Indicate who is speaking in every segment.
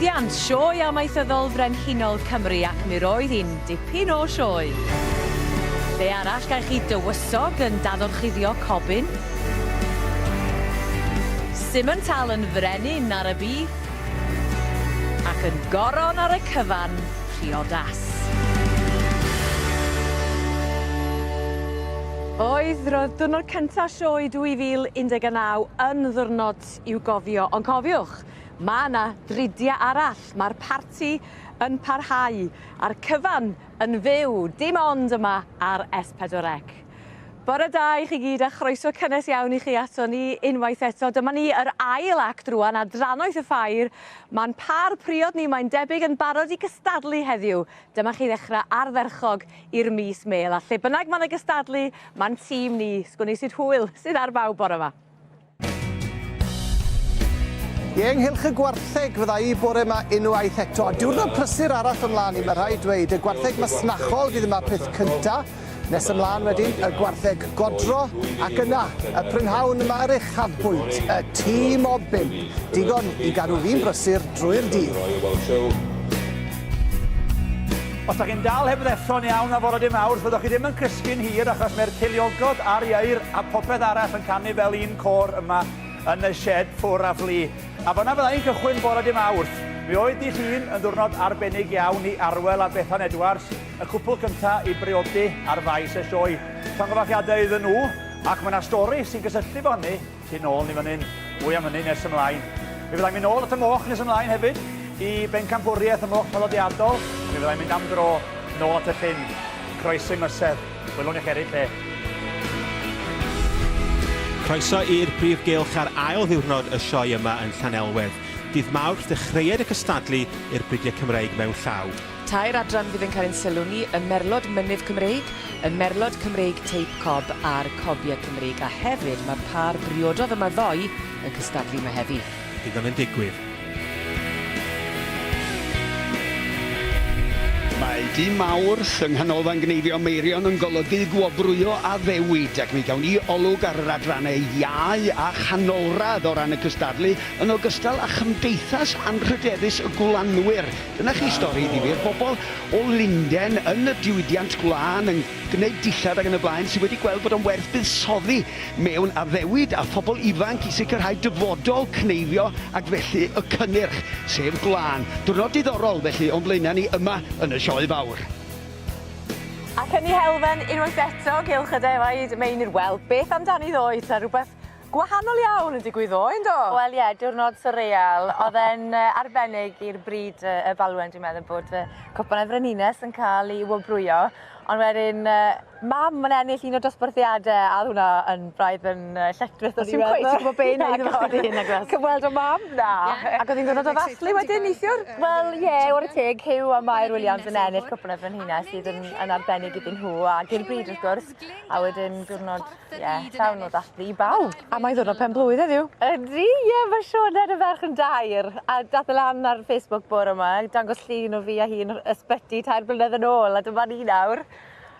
Speaker 1: llwyddiant Sioe Amaethyddol Frenhinol Cymru ac mi roedd hi'n dipyn o sioe. Lle arall gael chi dywysog yn dadorchuddio cobyn? Simmental yn frenin ar y bîff ac yn goron ar y cyfan, priodas. Oedd, roedd diwrnod cynta sioe 2019 yn ddiwrnod i'w gofio, ond cofiwch, mae 'na dridia arall, mae'r parti yn parhau, a'r cyfan yn fyw, dim ond yma ar S4C. Bore da i chi gyd a chroeso cynnes iawn i chi ato ni unwaith eto. Dyma ni yr ail act rwan a drannoeth y ffair. Mae'n pâr priod ni, mae'n debyg, yn barod i gystadlu heddiw. Dyma chi ddechrau ardderchog i'r mis mêl a lle bynnag mae 'na gystadlu, mae'n tîm ni. Sgwn i sut hwyl sydd ar bawb bore 'ma.
Speaker 2: Ie, ynghylch y gwartheg fydda i bore 'ma unwaith eto. A diwrnod prysur arall o mlaen i, mae rhaid dweud. Y gwartheg masnachol fydd yma peth cynta, nes ymlaen wedyn y gwartheg godro, ac yna, y prynhawn yma yr uchafbwynt, y tîm o bump. Digon i gadw fi'n brysur drwy'r dydd.
Speaker 3: Os da chi'n dal heb ddeffro'n iawn ar fore dy' Mawrth, fyddwch chi ddim yn cysgu'n hir achos mae'r ceiliogod a'r ieir a popeth arall yn canu fel un côr yma yn y sied ffwr a ffli. A fan'na fydda i'n cychwyn bore dy' Mawrth. Mi oedd dy' Llun yn ddiwrnod arbennig iawn i Arwel a Bethan Edwards, y cwpl cynta' i briodi ar faes y sioe. Llongyfarchiadau iddyn nhw, ac mae 'na stori sy'n gysylltu 'fo hynny. Tu nôl ni fan hyn. Mwy am hynny nes ymlaen. Mi fyddai'n mynd nôl at y moch nes ymlaen hefyd, i bencampwriaeth y moch traddodiadol, a mi fyddai'n mynd am dro nôl at y llyn. Croesi mysedd. Welwn ni chi eraill lle.
Speaker 4: Croeso i'r brif gylch ar ail ddiwrnod y sioe yma yn Llanelwedd. Dydd Mawrth dechreued y cystadlu i'r Bridiau Cymreig mewn llaw.
Speaker 5: Tair adran fydd yn cael ein sylw ni, y Merlod Mynydd Cymreig, y Merlod Cymreig Teip Cob a'r Cobiau Cymreig a hefyd mae'r pâr briododd yma ddoe yn cystadlu yma heddi.
Speaker 4: Digon yn digwydd.
Speaker 6: Mae Dydd Mawrth yng Nghanolfan Gneifio Meirion yn golygu gwobrwyo addewid ac mi gawn ni olwg ar yr adrannau iau a chanolradd o ran y cystadlu yn ogystal â Chymdeithas Anrhydeddus y Gwlanwyr. Dyna chi stori ddifyr, bobl o Lunden yn y diwydiant gwlân yn gwneud dillad ac yn y blaen sydd wedi gweld bod o'n werth buddsoddi mewn addewid a phobl ifanc i sicrhau dyfodol cneifio ac felly y cynnyrch, sef gwlân. Diwrnod diddorol felly o'n blaenau ni yma yn y Sioe Fawr.
Speaker 1: Ac yn ei helfen unwaith eto, Gylch y Defaid, Meinir, wel, beth amdani ddoe ta, rhywbeth Gwahanol iawn yn digwydd ddoe, yndo?
Speaker 7: Wel ie, diwrnod surreal. Oedd e'n arbennig i'r bryd y falwen dwi'n meddwl bod Cwpan y Frenhines yn cael ei wobrwyo. Ond wedyn mam yn ennill un o'r dosbarthiade a o'dd hwnna yn braidd yn lletchwith o'n i'n meddwl.
Speaker 1: Ti'm cweit yn gwbo be' i neud efo chdi dy hun nagwt?
Speaker 7: Cyfweld â mam? Na.
Speaker 1: Ac o'dd 'i'n ddiwrnod o ddathlu wedyn neithiwr?
Speaker 7: Wel ie, 'ware teg, Huw a Mair Williams yn ennill Cwpan y Frenhines sydd yn yn arbennig iddyn nhw ag i'r bryd wrth gwrs. A wedyn diwrnod Ie, llawn o ddathlu i bawb.
Speaker 1: A mae'n ddiwrnod pen-blwydd heddiw.
Speaker 7: Ydi, ie, ma' Sioned y ferch yn dair, a dath e lan ar Facebook bore 'ma, dangos llun o fi a hi yn yr ysbyty tair blynedd yn ôl, a dyma ni nawr.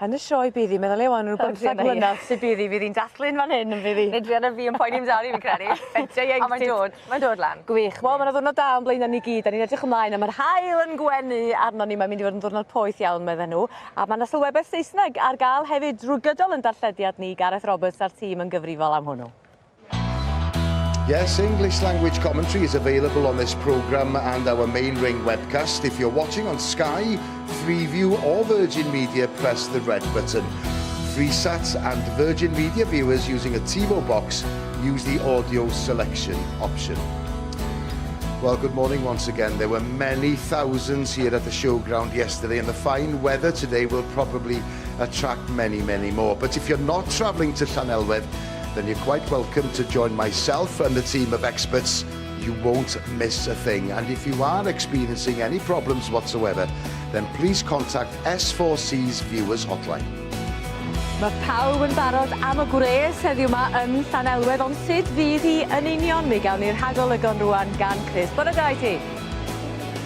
Speaker 1: Yn y sioe bydd hi, meddylia 'wan rhyw bymtheg mlynedd sy bydd hi, fydd hi'n dathlu'n fan hyn yn fydd hi?
Speaker 7: Nid druan â fi yn poeni amdani fi'n credu.
Speaker 1: Fentre ieuenctid.
Speaker 7: On' mae'n dod, mae'n dod lan.
Speaker 1: Gwych. Wel ma' 'na ddiwrnod da o'n blaena' ni gyd, 'dan ni'n edrych ymlaen a ma'r haul yn gwenu arnon ni, mae'n mynd i fod yn ddiwrnod poeth iawn medden nhw. A ma' 'na sylwebeth Saesneg ar gael hefyd drwy gydol 'yn darllediad ni, Gareth Roberts a'r tîm yn gyfrifol am hwnnw.
Speaker 8: Yes, English language commentary is available on this programme and our main ring webcast. If you're watching on Sky, Freeview or Virgin Media, press the red button. Freesat and Virgin Media viewers using a TiVo box use the audio selection option. Well, good morning once again. There were many thousands here at the showground yesterday, and the fine weather today will probably attract many, many more. But if you're not travelling to Llanelwedd, then you're quite welcome to join myself and the team of experts. You won't miss a thing. And if you are experiencing any problems whatsoever, then please contact S4C's Viewers Hotline.
Speaker 1: Mae pawb yn barod am y gwres heddiw 'ma yn Llanelwedd, ond sut fydd hi yn union? Mi gawn ni'r rhagolygon rŵan gan Chris. Bore da i ti.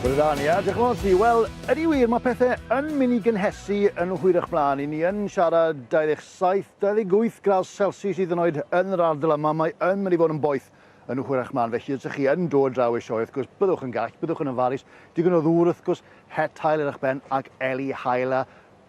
Speaker 3: Bore da, Nia. Diolch yn fawr ti. Wel, ydy wir, mae pethau yn mynd i gynhesu yn hwyrach mlaen. I ni yn siarad 27, 28 gradd Celsius hyd yn oed yn yr ardal yma. Mae yn mynd i fod yn boeth.
Speaker 9: yn hwyrach mlaen. Felly, os ydych chi yn dod draw i'r sioe, wrth gwrs, byddwch yn gall, byddwch yn ofalus, digon o ddŵr, wrth gwrs, het haul ar eich ben ac eli haul a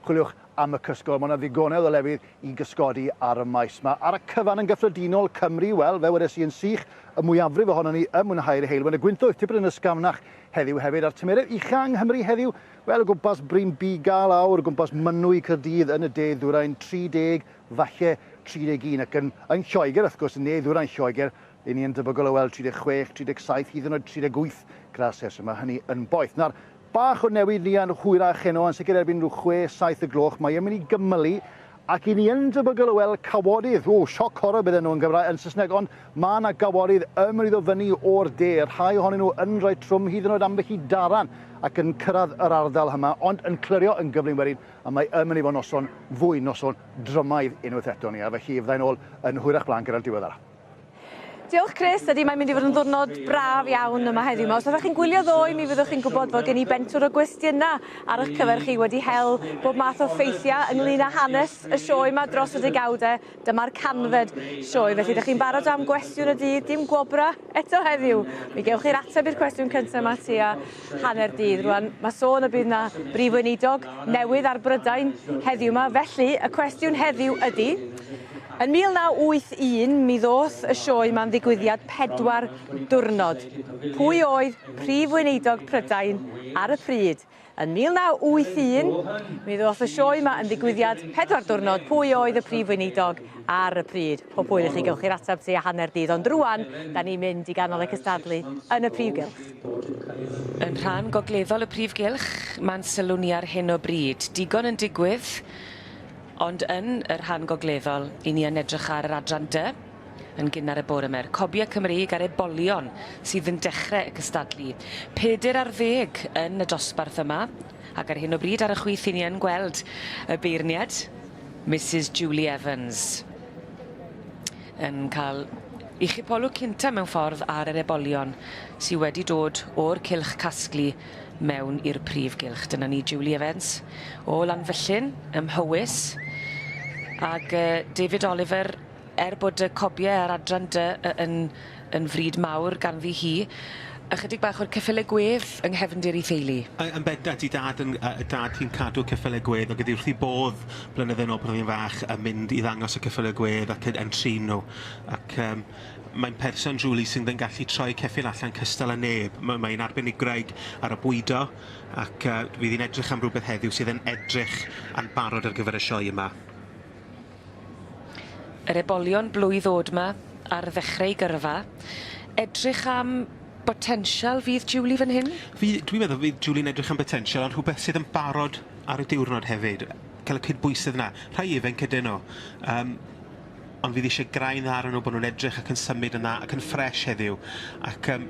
Speaker 9: chwiliwch am y cysgod. Mae yna ddigonedd o lefydd i gysgodi ar y maes 'ma. Ar y cyfan yn gyffredinol, Cymru, wel, fe wedes i yn sych, y mwyafrif ohonon ni yn mwynhau'r heulwen. Y gwyntoedd tipyn yn ysgafnach heddiw hefyd, a'r tymheredd ucha yng Nghymru heddiw, wel, o gwmpas Bryn Bugail awr, o gwmpas Mynwy, Caerdydd yn y de ddwyrain, 30, falle 31, ac yn, yn Lloegr, wrth gwrs, yn ne ddwyrain Lloegr, 'y ni yn debygol o weld 36, 37, hyd yn oed 38 gradd Celsius. Mae hynny yn boeth. Nawr, Bach o newid Nia yn hwyrach heno, yn sicr erbyn rhyw chwe, saith y gloch, mae e'n mynd i gymylu, ac 'y ni yn debygol o weld cawodydd, o, sioc horror bydden nhw yn Gymraeg, yn Saesneg, ond mae 'na gawodydd yn mynd i ddod fyny o'r de, rhai ohonyn nhw yn rhai trwm, hyd yn oed ambell i daran, ac yn cyrraedd yr ardal yma, ond yn clirio yn gyflym wedyn, a mae yn mynd i fod noson fwy, noson drymaidd unwaith eto, Nia, felly fydda i'n ôl yn hwyrach mlaen gyda'r diweddara.
Speaker 1: Diolch Chris, ydy mae'n mynd i fod yn ddwrnod braf iawn yma heddiw 'ma. Os oeddech chi'n gwylio ddoe mi fyddwch chi'n gwybod fod gen i bentwr o gwestiynau ar eich cyfer chi wedi hel bob math o ffeithiau ynglyn â hanes y sioe 'ma dros y degawdau. Dyma'r canfed sioe, felly ydych chi'n barod am gwestiwn y dydd? Dim gwobrau eto heddiw. Mi gewch chi'r ateb i'r cwestiwn cyntaf yma tua hanner dydd. Rwan, mae sôn y bydd 'na brif weinidog newydd ar Brydain heddiw 'ma, felly y cwestiwn heddiw ydy, Yn 1981, mi ddoth y sioe 'ma'n ddigwyddiad pedwar diwrnod. Pwy oedd Prif Weinidog Prydain ar y pryd? Yn 1981, mi ddoth y sioe 'ma yn ddigwyddiad pedwar diwrnod. Pwy oedd y Prif Weinidog ar y pryd? Pob hwyl i chi, gewch chi'r ateb tua hanner dydd. Ond rŵan, da ni'n mynd i ganol y cystadlu yn y prif gylch.
Speaker 5: Yn rhan gogleddol y prif gylch, ma'n sylw ni ar hyn o bryd. Digon yn digwydd. Ond yn y rhan gogleddol, 'yn ni yn edrych ar yr adran dy yn gynnar y bore 'ma. Yr Cobiau Cymreig a'r Ebolion sydd yn dechre y cystadlu. Pedyr ar ddeg yn y dosbarth yma, ac ar hyn o bryd ar y chwith 'yn ni yn gweld y beirniad, Misus Julie Evans, yn cael 'i chipolwg cynta mewn ffordd ar yr ebolion sy wedi dod o'r cylch casglu mewn i'r prif gylch. Dyna ni Julie Evans o Lanfyllin ym Mhowys ag yy David Oliver er bod y cobie ar adran dy yn yn fryd mawr ganddi hi, ychydig bach o'r ceffyle gwedd yng nghefndir 'i theulu.
Speaker 4: Yn bendant, 'i dad yn yy dad hi'n cadw ceffyle gwedd ac o'dd 'i wrth 'i bodd blynydde nôl pan o'dd hi'n fach yn mynd i ddangos y ceffyle gwedd ac yn yn trin nhw ac yym Mae'n person, Julie, sydd yn gallu troi ceffyl allan cystal â neb. Mae, mae'n arbenigwraig ar y bwydo ac uh, fydd hi'n edrych am rhywbeth heddiw sydd yn edrych yn barod ar gyfer y sioe yma.
Speaker 5: Yr ebolion blwydd oed 'ma ar ddechrau 'i gyrfa. Edrych am botensial fydd Julie fan hyn?
Speaker 4: Fi, dwi'n meddwl fydd Julie'n edrych am botensial ond rhywbeth sydd yn barod ar y diwrnod hefyd. Cael y cydbwysedd 'na. Rhai ifanc ydyn nhw. Um, ond fydd eisiau graen dda arnyn nhw bod nhw'n edrych ac yn symud yn dda ac yn ffres heddiw. Ac um,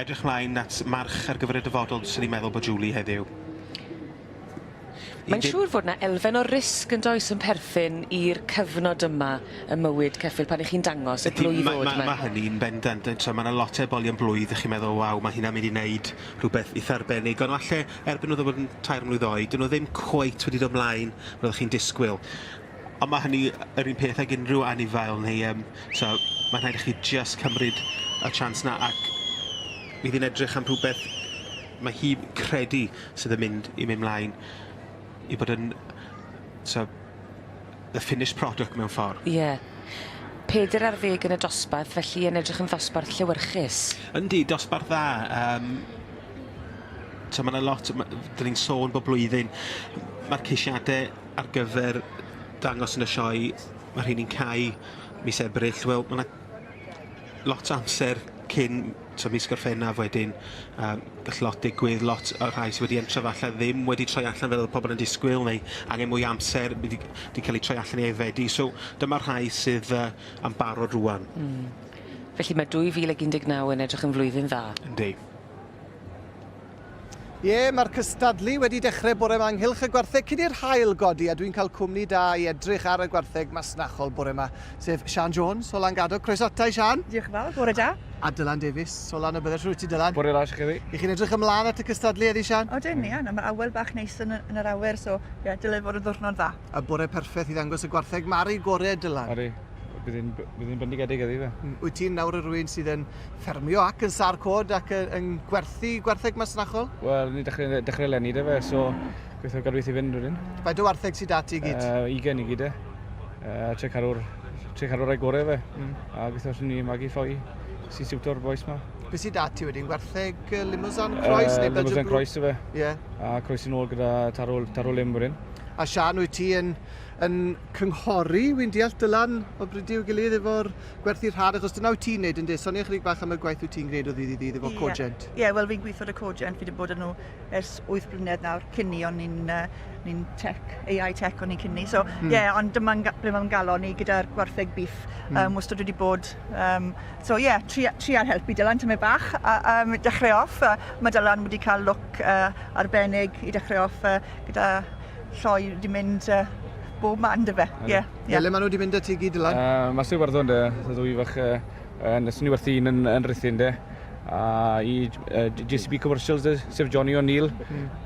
Speaker 4: edrych mlaen at march ar gyfer y dyfodol, swn i'n meddwl bod Julie heddiw.
Speaker 5: Mae'n siŵr fod 'na elfen o risg yn does yn perthyn i'r cyfnod yma ym mywyd ceffyl pan 'ych chi'n dangos y blwydd oed 'ma.
Speaker 4: Mae hynny'n bendant, mae 'na lot o ebolion blwydd, ych chi'n meddwl, waw, mae hynna'n mynd i wneud rhywbeth eitha arbennig, ond falle erbyn nhw ddod yn tair mlwydd oed, dyn nhw ddim cweit wedi dod mlaen fel ych chi'n disgwyl. Ond mae hynny yr un peth ag unrhyw anifail neu yym so mae'n rhaid i chi jyst cymryd y chance 'na ac fydd hi'n edrych am rhywbeth mae hi'n credu sydd yn mynd i mynd mlaen i bod yn so the finished product mewn ffordd.
Speaker 5: Ie. Peder ar ddeg yn y dosbarth felly yn edrych yn ddosbarth llewyrchus.
Speaker 4: Yndi, dosbarth dda. Yym so ma' 'na lot ma' 'dyn ni'n sôn bob blwyddyn ma'r ceisiade ar gyfer dangos yn y sioe, mae rheini'n cau mis Ebrill, wel ma' 'na lot o amser cyn t'o' mis Gorffennaf wedyn yym gall lot digwydd, lot o'r rhai sy wedi entro falle ddim wedi troi allan fel o'dd pobol yn disgwyl neu angen mwy o amser wedi 'di ca'l eu troi allan i aeddfedu so dyma'r rhai sydd yy yn barod rŵan.
Speaker 5: Hmm. Felly ma' 2019 yn edrych yn flwyddyn dda.
Speaker 4: Yndi.
Speaker 2: Ie, mae'r cystadlu wedi dechrau bore 'ma ynghylch y gwartheg cyn i'r haul godi a dwi'n cael cwmni da i edrych ar y gwartheg masnachol bore 'ma, sef Siân Jones o Langadog. Croeso ata i, Siân.
Speaker 10: Diolch yn fawr, bore da.
Speaker 2: A Dylan Davies o Lanybydder. Shwt wyt ti, Dylan?
Speaker 11: Bore da, shwt chi?
Speaker 2: I chi'n edrych ymlaen at y cystadlu heddi, Siân?
Speaker 10: Odyn, ie. Mae'r awel bach neis yn, yn yr awyr, so ie, dyle fod yn ddiwrnod dda.
Speaker 2: Y bore perffaith i ddangos y gwartheg. Mari gore, Dylan.
Speaker 11: Odi. bydd hi'n bydd hi'n bendigedig heddi fe.
Speaker 2: Wyt ti'n nawr yn rhywun sydd yn ffermio ac yn sâr cod ac yn, yn gwerthu gwartheg masnachol?
Speaker 11: Wel, ni dechrau, dechrau eleni de fe, so gweithio gadw i fynd wedyn.
Speaker 2: Faint o wartheg sydd 'da ti i gyd?
Speaker 11: 20 i gyd e. Trio cadw'r trio cadw'r rai gorau fe. A gweithio allan ni magu lloi sy'n siwto'r bois ma.
Speaker 2: Be sydd 'da ti wedyn? Gwartheg Limousin Croes neu Belgian
Speaker 11: Limousin Croes yw fe.
Speaker 2: Ie. Yeah.
Speaker 11: A croes yn ôl gyda taro, taro lim wedyn.
Speaker 2: A Sian, wyt ti yn, yn cynghori, wy'n deall, Dylan, o bryd i'w gilydd efo'r gwerthu rhad, achos dyna wyt ti'n neud yn de. Sonia chydig bach am y gwaith wyt ti'n gwneud o ddydd i ddydd efo yeah. Cogent.
Speaker 10: Ie, yeah, wel fi'n gweithio ar y Cogent, fi wedi bod yn nhw ers 8 blynedd nawr, cyn ni, o'n i'n uh, ni'n tech, AI tech o'n i'n cyn ni. So, ie, yeah, ond dyma'n ble mae'n galon ni gyda'r gwartheg beef wastad wedi bod. So, ie, yeah, tri, trial helpu Dylan tymed bach a dechrau off. Mae Dylan wedi cael look arbennig i dechrau off gyda lloi wedi mynd bob man, dy fe. Ie, yeah,
Speaker 2: yeah. Le maen nhw wedi mynd â ti gyd, Dylan?
Speaker 11: Mas i Iwerddon, de. Y ddwy fach, nes ni werthu un yn, yn Rhuthun, de. A i JCB Commercials, de, sef Johnny O'Neill.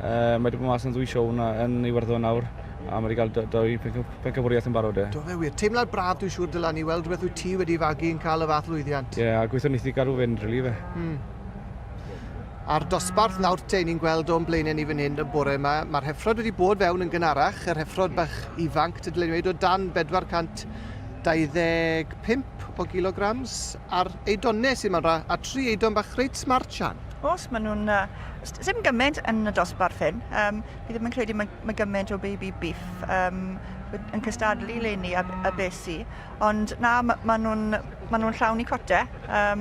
Speaker 11: Mae wedi bod mas yn ddwy siow na, yn Iwerddon nawr. A mae wedi cael doi pencampwriaeth yn barod, de.
Speaker 2: Do fe wir. Teimlad braf, dwi'n siŵr, Dylan, i weld rhywbeth wyt ti wedi fagu yn cael y fath lwyddiant.
Speaker 11: Ie, yeah, a gweithio wneith i gadw fynd, really, fe.
Speaker 2: A'r dosbarth nawr te, ni'n gweld o'n blaenau ni fan hyn y bore yma, mae'r heffrod wedi bod fewn yn gynharach, yr heffrod bach ifanc, ty dylen ni weud, o dan 425 o gilograms, a'r eidonau sy'n mynd a tri eidon bach reit smart, Sian.
Speaker 10: Oes, maen nhw'n... Sim gymaint yn y dosbarth hyn. Fi ddim yn credu mae, mae gymaint o baby beef yn cystadlu leni a, a beth sy. Ond na, maen ma nhw'n ma nhw llawn i cote a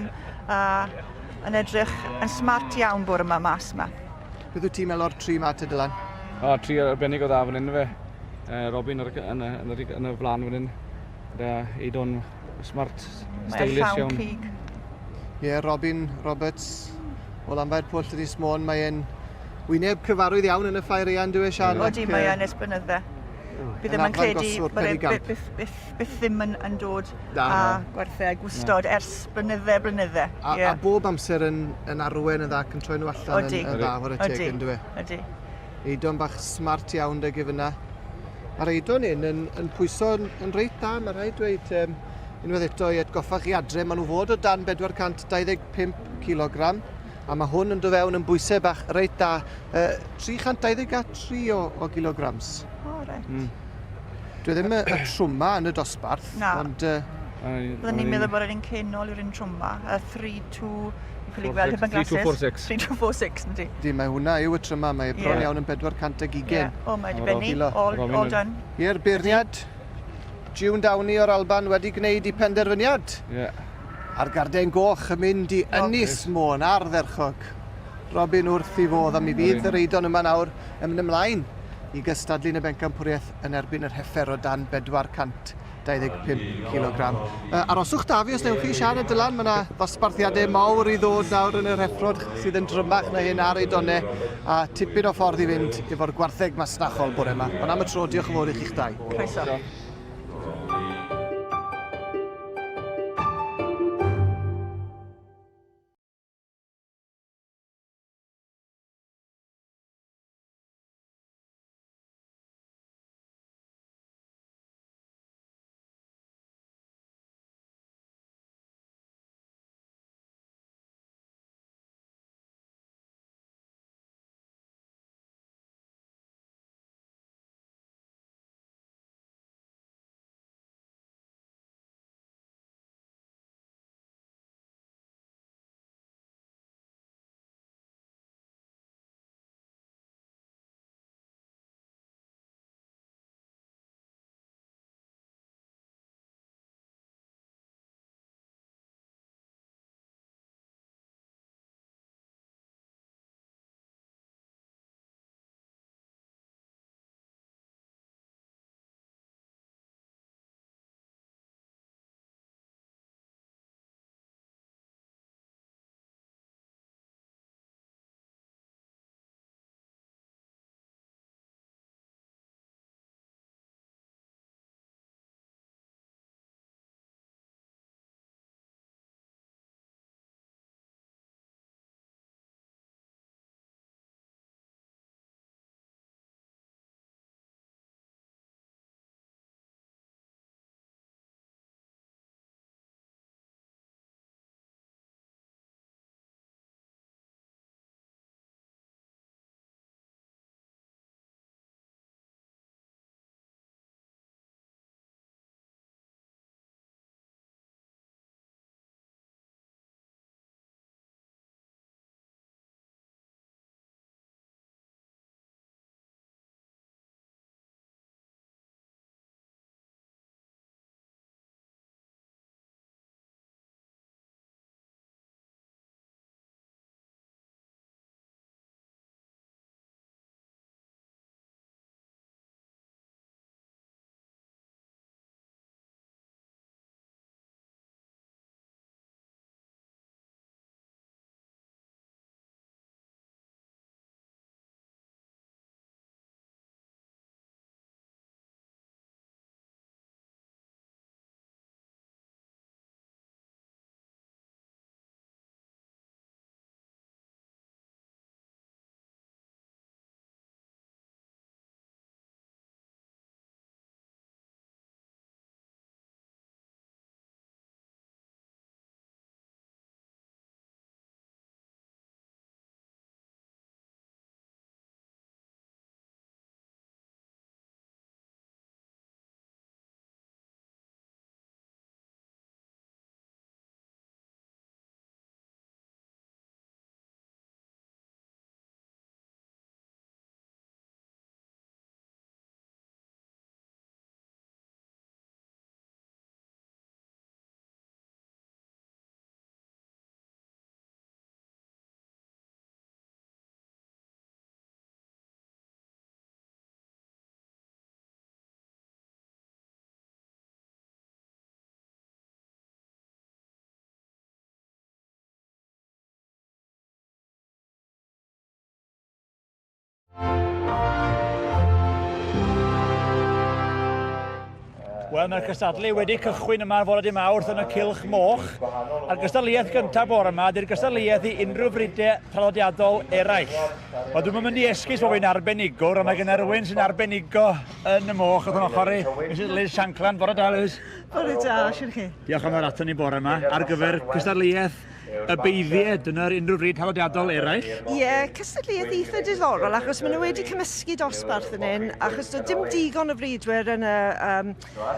Speaker 10: yn edrych yn smart iawn bore yma mas yma.
Speaker 2: Beth wyt ti'n meddwl o'r tri ma te, Dylan?
Speaker 11: O, tri arbennig o dda fan hyn, fe. Robin ar, yn, y, yn, y, yn y flan fan hyn. Gyda Eidon smart, stylish
Speaker 10: iawn.
Speaker 11: Mae'n
Speaker 10: llawn cig.
Speaker 2: Ie, yeah, Robin Roberts o Lanfair-pwll Ynys Môn, mae e'n wyneb cyfarwydd iawn yn y ffair eang, dyw e, Sian?
Speaker 10: Odi, mae e'n ers blynydde. Fi ddim yn credu bod e byth, byth, byth ddim yn, yn dod na, a gwartheg gwstod ers blynydde, blynydde.
Speaker 2: A, yeah. a bob amser yn, yn arwen yn dda ac yn troi nhw allan yn, yn dda, chwarae teg, yn dwi.
Speaker 10: Ydy.
Speaker 2: Eidon bach smart iawn dy gyfyna. Mae'r eidon hyn yn, yn pwyso yn, yn reit dda, mae rhaid dweud. Unwaith eto i atgoffa chi adre, maen nhw fod o dan 425 kg, a mae hwn yn dod fewn yn bwysau bach reit da, 323 o, o kilograms.
Speaker 10: O, reit.
Speaker 2: Dwi ddim y, y trwma yn y dosbarth,
Speaker 10: Na.
Speaker 2: ond...
Speaker 10: Byddwn ni'n meddwl bod yr un cenol yw'r un trwma, y 3-2... Fi'n ffili gweld heb yn glasses.
Speaker 11: 3246.
Speaker 10: 3246, yndi.
Speaker 2: Di, mae hwnna yw y tryma, mae bron
Speaker 10: Ie.
Speaker 2: iawn yn 420.
Speaker 10: Ie. O, mae 'di bennu.
Speaker 2: Kilo.
Speaker 10: All, all done.
Speaker 2: Ie'r beirniad, June Downey o'r Alban wedi gwneud i penderfyniad.
Speaker 11: Ie.
Speaker 2: A'r garden goch yn mynd i Ynys Môn ardderchog. Robin wrth i fodd, a mi fydd yr eidon yma nawr yn mynd ymlaen i gystadlu yn y bencampwriaeth yn erbyn yr heffer o dan 425 kg. Aroswch da fi os newch chi, Sian a Dylan, mae yna ddosbarthiadau mawr i ddod nawr yn yr heffrod sydd yn drymach na hyn ar eidonau, a tipyn o ffordd i fynd efo'r gwartheg masnachol bore yma. Ond am y tro, diolch yn fawr i chi'ch dau.
Speaker 10: Croeso.
Speaker 3: Wel, mae'r cystadlu wedi cychwyn yma ar fore dy Mawrth yn y Cylch Moch. A'r gystadleuaeth gyntaf bore yma ydy'r gystadleuaeth i unrhyw fridiau traddodiadol eraill. Wel, dwi'm yn mynd i esgus bod fi'n arbenigwr, ond mae gen i rywun sy'n arbenigo yn y moch wrth yn ochr i, Mrs Liz Shankland. Bore da, Liz.
Speaker 12: Bore da, siwr chi?
Speaker 3: Diolch am ddod aton ni bore yma ar gyfer cystadleuaeth y beiddied yn yr unrhyw fryd traddodiadol eraill?
Speaker 12: Ie, yeah, cystadleuaeth eitha diddorol achos maen nhw wedi cymysgu dosbarth yn hyn achos doedd dim digon o fridwyr yn y, um,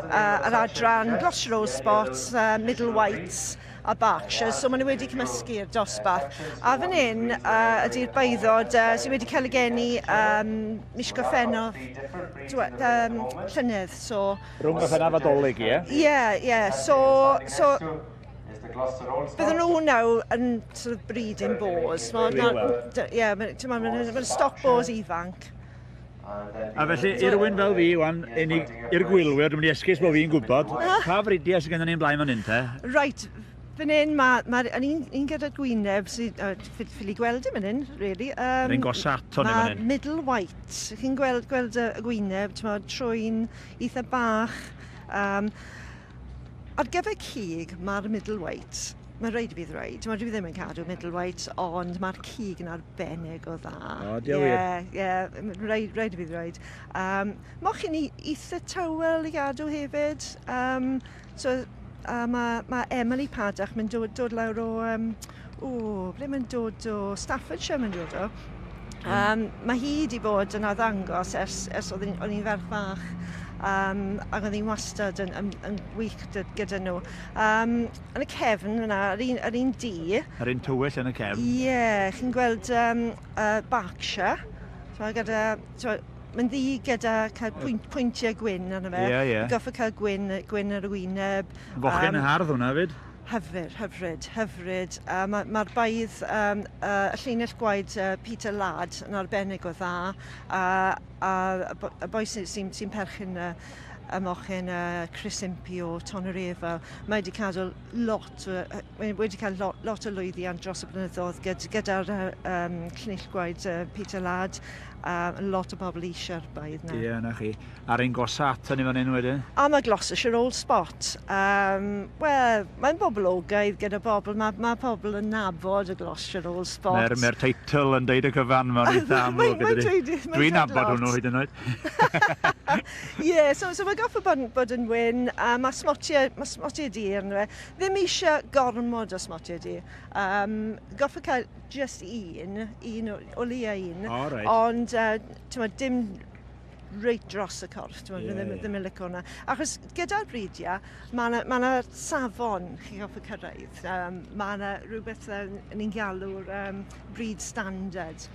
Speaker 12: uh, yr adran Gloucester Rose Spots, uh, Middle Whites a Berkshire, so maen nhw wedi cymysgu'r dosbarth. A fan hyn uh, ydy'r baeddod uh, sydd wedi cael ei geni um, mis Gorffennaf um, llynedd. So,
Speaker 3: Rhwng Gorffennaf a Dolig, ie?
Speaker 12: Ie, ie. So, so Bydden nhw nawr yn sort of breeding boars. Ie, mae'n stoc boars ifanc.
Speaker 3: A felly, i rywun fel fi, wan, i'r gwylwyr, dwi'n mynd i esgus bod fi'n gwybod, pa fridiau sydd gennym ni'n blaen fan hyn te?
Speaker 12: Right, fan hyn, mae ma, un, un gyda gwyneb sydd, uh, ffili gweld dim fan hyn, really.
Speaker 3: Um, Yr un gosa ato ni fan hyn.
Speaker 12: Middle White. Chi'n gweld, gweld y, y gwyneb, ti'n trwy'n eitha bach. Um, Ar gyfer cig, mae'r middleweight, mae'n rhaid i fi ddweud, timod, dwi ddim yn cadw middleweight, ond mae'r cig yn arbennig o dda.
Speaker 3: O, di o wir?
Speaker 12: Ie, ie, rhaid, rhaid i fi ddweud. Um, mochyn i eitha tywel i gadw hefyd. Um, so, a mae, mae Emily Paddock, mae'n dod, dod lawr o, um, o, ble mae'n dod o, Staffordshire mae'n dod o. Um, mae hi wedi bod yn arddangos ers, ers oedd o'n i'n ferch fach. Um, ac oedd hi'n wastad yn, yn, yn wych gyda nhw. Um, yn y cefn yna, yr un, yr un du.
Speaker 3: Yr un tywyll yn y cefn?
Speaker 12: Ie, yeah, chi'n gweld um, uh, Berkshire. So, gyda, so, mae'n ddu gyda cael pwynt, pwyntiau gwyn arno fe.
Speaker 3: Ie, yeah, ie. Yeah.
Speaker 12: Goffa cael gwyn, gwyn ar y wyneb.
Speaker 3: Fochyn um, hardd hwnna fyd.
Speaker 12: Hyfryd, hyfryd, hyfryd. Uh, Mae'r ma baedd, um, uh, y llinell gwaed uh, Peter Ladd yn arbennig o dda, a, a, y boi sy'n sy, sy perchen y, y mochyn uh, Chris Impey o Tonareva, mae wedi cadw lot, uh, wedi cael lot, lot o lwyddiant dros y blynyddoedd gyda'r gyda um, llinell gwaed uh, Peter Ladd, a lot o bobl eisiau'r baedd na.
Speaker 3: Ie, yeah, na chi. A'r un gosa ato ni fan hyn wedyn?
Speaker 12: A mae Gloucestershire Old Spot. Um, Wel, mae'n boblogaidd gyda bobl. Mae, mae pobl yn nabod y Gloucestershire Old Spot.
Speaker 3: Mae'r mae teitl yn deud y cyfan, mae'n eitha amlwg.
Speaker 12: Mae'n dweud,
Speaker 3: Dwi'n nabod hwnnw hyd yn oed.
Speaker 12: Ie, yeah, so, so mae goffa bod, bod yn wyn, a mae smotiau, mae smotiau du arno fe. Ddim eisiau gormod o smotiau du. Um, goffa cael just un, un o, o leia un.
Speaker 3: Oh, right.
Speaker 12: Ond, uh, dim reit dros y corff, ti'n yeah, ddim, yeah. ddim yn licio hwnna. Achos gyda'r bridiau, mae yna ma safon chi'n goffa cyrraedd. Um, mae yna rhywbeth uh, ni'n galw'r um, breed standard.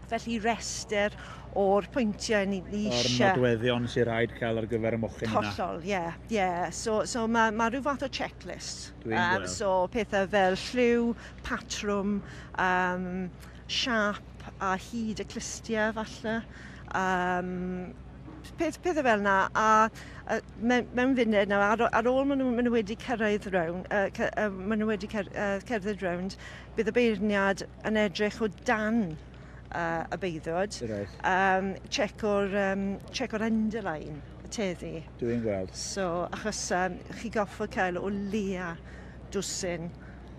Speaker 12: Felly restr o'r pwyntiau ni, ni eisiau.
Speaker 3: O'r nodweddion sy'n rhaid cael ar gyfer y mochyn yna.
Speaker 12: Hollol, ie. Yeah, yeah. So, so mae ma rhyw fath o checklist.
Speaker 3: Dwi'n um, gweld.
Speaker 12: So pethau fel lliw, patrwm, um, siap a hyd y clustiau falle. Um, peth, pethau fel yna, a, a mewn, mewn funud nawr, ar, ar ôl maen nhw, maen nhw wedi cyrraedd round, uh, cy, uh, maen nhw wedi cer, uh, cerdded rownd, bydd y beirniad yn edrych o dan uh, y beiddod,
Speaker 3: right.
Speaker 12: um, check o'r, um, check o'r underline, y teddi.
Speaker 3: Dwi'n gweld.
Speaker 12: So, achos um, chi goffo cael o leia dwsin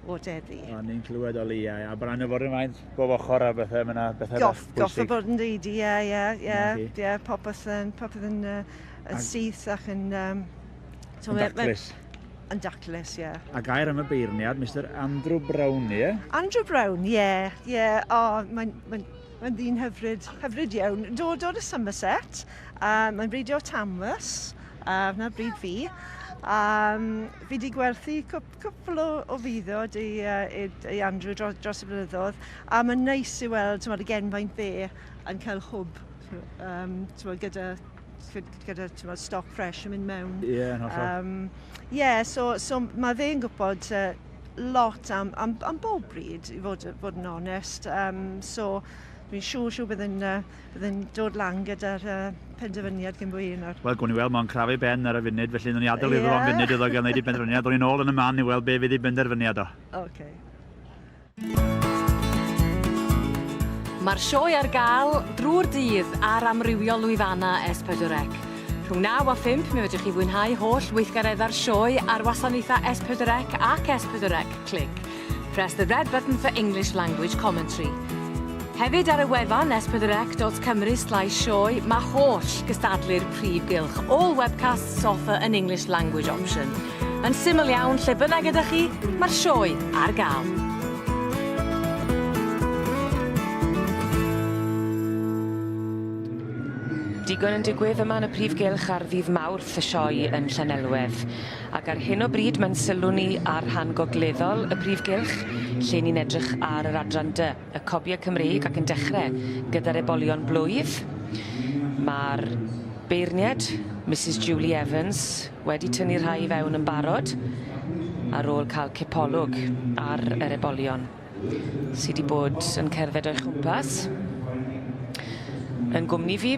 Speaker 12: o deddi.
Speaker 3: O'n i'n clywed o leia, a bron o fod yn faint bob ochr a bethau, mae yna bethau
Speaker 12: Goff, goff o bod yn deudi, ie, ie, ie, ie, popeth yn, popeth yn, uh, yn syth ac yn... Um,
Speaker 3: so yn daclus.
Speaker 12: Yn daclus, ie.
Speaker 3: A gair am y beirniad, Mr Andrew Brown, ie?
Speaker 12: Andrew Brown, ie, ie. O, mae'n mae, mae ddyn hyfryd, hyfryd iawn. Dod o'r Somerset, uh, mae'n bridio Tamworth, uh, na bryd fi. Um, fi wedi gwerthu cwpl o, o fuddod i, uh, i, i Andrew dros, dros y blynyddoedd, a mae'n neis i weld tymod, y genfaint fe yn cael hwb um, tymod, gyda gyda tymod, stoc fresh yn mynd mewn.
Speaker 3: Ie, yeah, yn hollol.
Speaker 12: Um, yeah, so, so mae fe'n gwybod uh, lot am, am, am bob bryd, i fod, fod yn onest. Um, so, dwi'n siŵr, siŵr bydd yn, uh, bydd yn dod lan gyda'r uh, penderfyniad cyn bo hir nawr.
Speaker 3: Wel, gwn i weld, mae'n crafu ben ar y funud, felly nawn ni adael iddo fo am funud iddo gael wneud ei benderfyniad. Ddown ni nôl yn y man i weld be fydd ei benderfyniad o.
Speaker 12: Okay.
Speaker 1: Mae'r sioe ar gael drwy'r dydd ar amrywiol lwyfannau S4C. Rhwng 9 a 5 mi fedrwch chi fwynhau holl weithgareddau'r sioe ar wasanaethau S4C ac S4C Clic. Press the red button for English language commentary. Hefyd ar y wefan s4c.cymru slash sioe mae holl gystadlu'r prif gylch. All webcasts offer an English language option. Yn syml iawn, lle bynnag ydych chi, mae'r sioe ar gael.
Speaker 5: Digon yn digwydd yma yn y prif gylch ar ddydd Mawrth y sioe yn Llanelwedd. Ac ar hyn o bryd mae'n sylw ni ar rhan gogleddol y prif gylch, lle ni'n edrych ar yr adran dy, y cobiau Cymreig ac yn dechrau gyda'r ebolion blwydd. Mae'r beirniad, Mrs Julie Evans, wedi tynnu rhai i fewn yn barod ar ôl cael cipolwg ar yr ebolion. sy 'di bod yn cerdded o'i chwmpas. Yn gwmni fi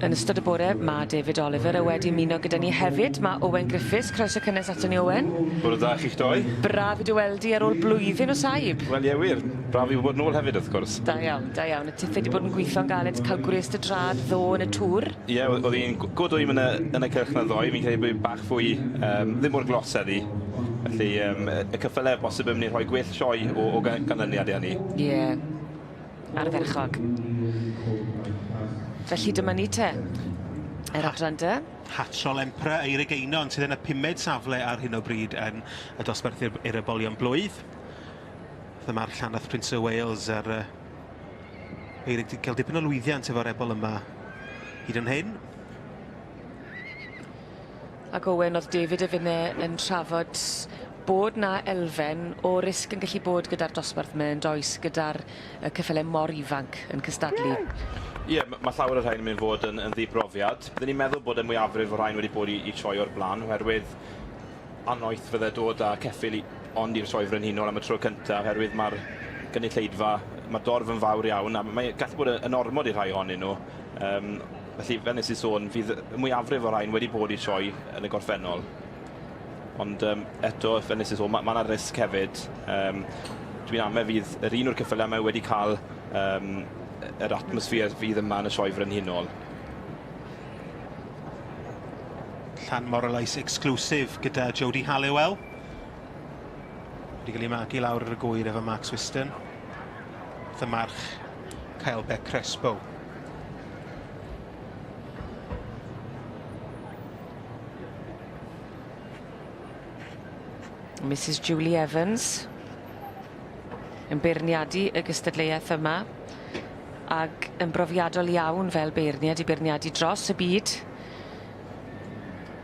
Speaker 5: yn ystod y bore ma' David Oliver a wedi ymuno gyda ni hefyd ma' Owen Griffiths. Croeso cynnes aton ni Owen.
Speaker 13: Bore da chi'ch doi.
Speaker 5: Braf i dy weld di ar ôl blwyddyn o saib.
Speaker 13: Wel ie wir. Braf i bod nôl hefyd wrth gwrs.
Speaker 5: Da iawn, da iawn. A tithe 'di bod yn gweithio'n galed ca'l gwres dy drad ddo yn y tŵr?
Speaker 13: Ie o- o'dd 'i'n go dwym yn y yn y cylch 'na ddoe. Fi'n credu bo' fi bach fwy yym ddim mor glos heddi. Felly yym y cyffyle bosib yn myn' i rhoi gwell sioe o o ga- ganlyniad i hynny.
Speaker 5: Ie. Ardderchog. Felly dyma ni te. Yr adran dy.
Speaker 4: Hatrol Emperor Eirig Einon sydd yn y pumed safle ar hyn o bryd yn y dosbarth i'r i'r ebolion blwydd. Dyma'r Llanarth Prince of Wales ar uh, Eirig 'di cael dipyn o lwyddiant efo'r ebol yma hyd yn hyn.
Speaker 5: Ac Owen, o'dd David a finne yn trafod bod 'na elfen o risg yn gallu bod gyda'r dosbarth 'ma yndoes gyda'r y cyffyle mor ifanc yn cystadlu.
Speaker 13: Ie, ma' ma' llawer o'r rhain yn mynd fod yn yn ddibrofiad. Bydden i'n meddwl bod y mwyafrif o'r rhain wedi bod i i sioe o'r bla'n oherwydd annoeth fydde dod â ceffyl i ond i'r Sioe Frenhinol am y tro cynta oherwydd ma'r gynulleidfa, ma'r dorf yn fawr iawn a mae gallu bod yn ormod i rhai ohonyn nhw. Yym felly fel nes i sôn fydd y mwyafrif o'r rhain wedi bod i sioe yn y gorffennol. Ond yym eto fel nes i sôn ma' ma' 'na risg hefyd. Yym dwi'n ame fydd yr un o'r ceffylau yma wedi cael yym yr atmosffer fydd yma yn y Sioe Frenhinol.
Speaker 4: Llan Moralais exclusive gyda Jodie Halliwell. Wedi cael ei magu lawr ar y gwyr efo Mark Swiston. Wrth y march Kyle Beck Crespo.
Speaker 5: Mrs Julie Evans yn beirniadu y gystadleuaeth yma ag yn brofiadol iawn fel beirniad i beirniadu dros y byd.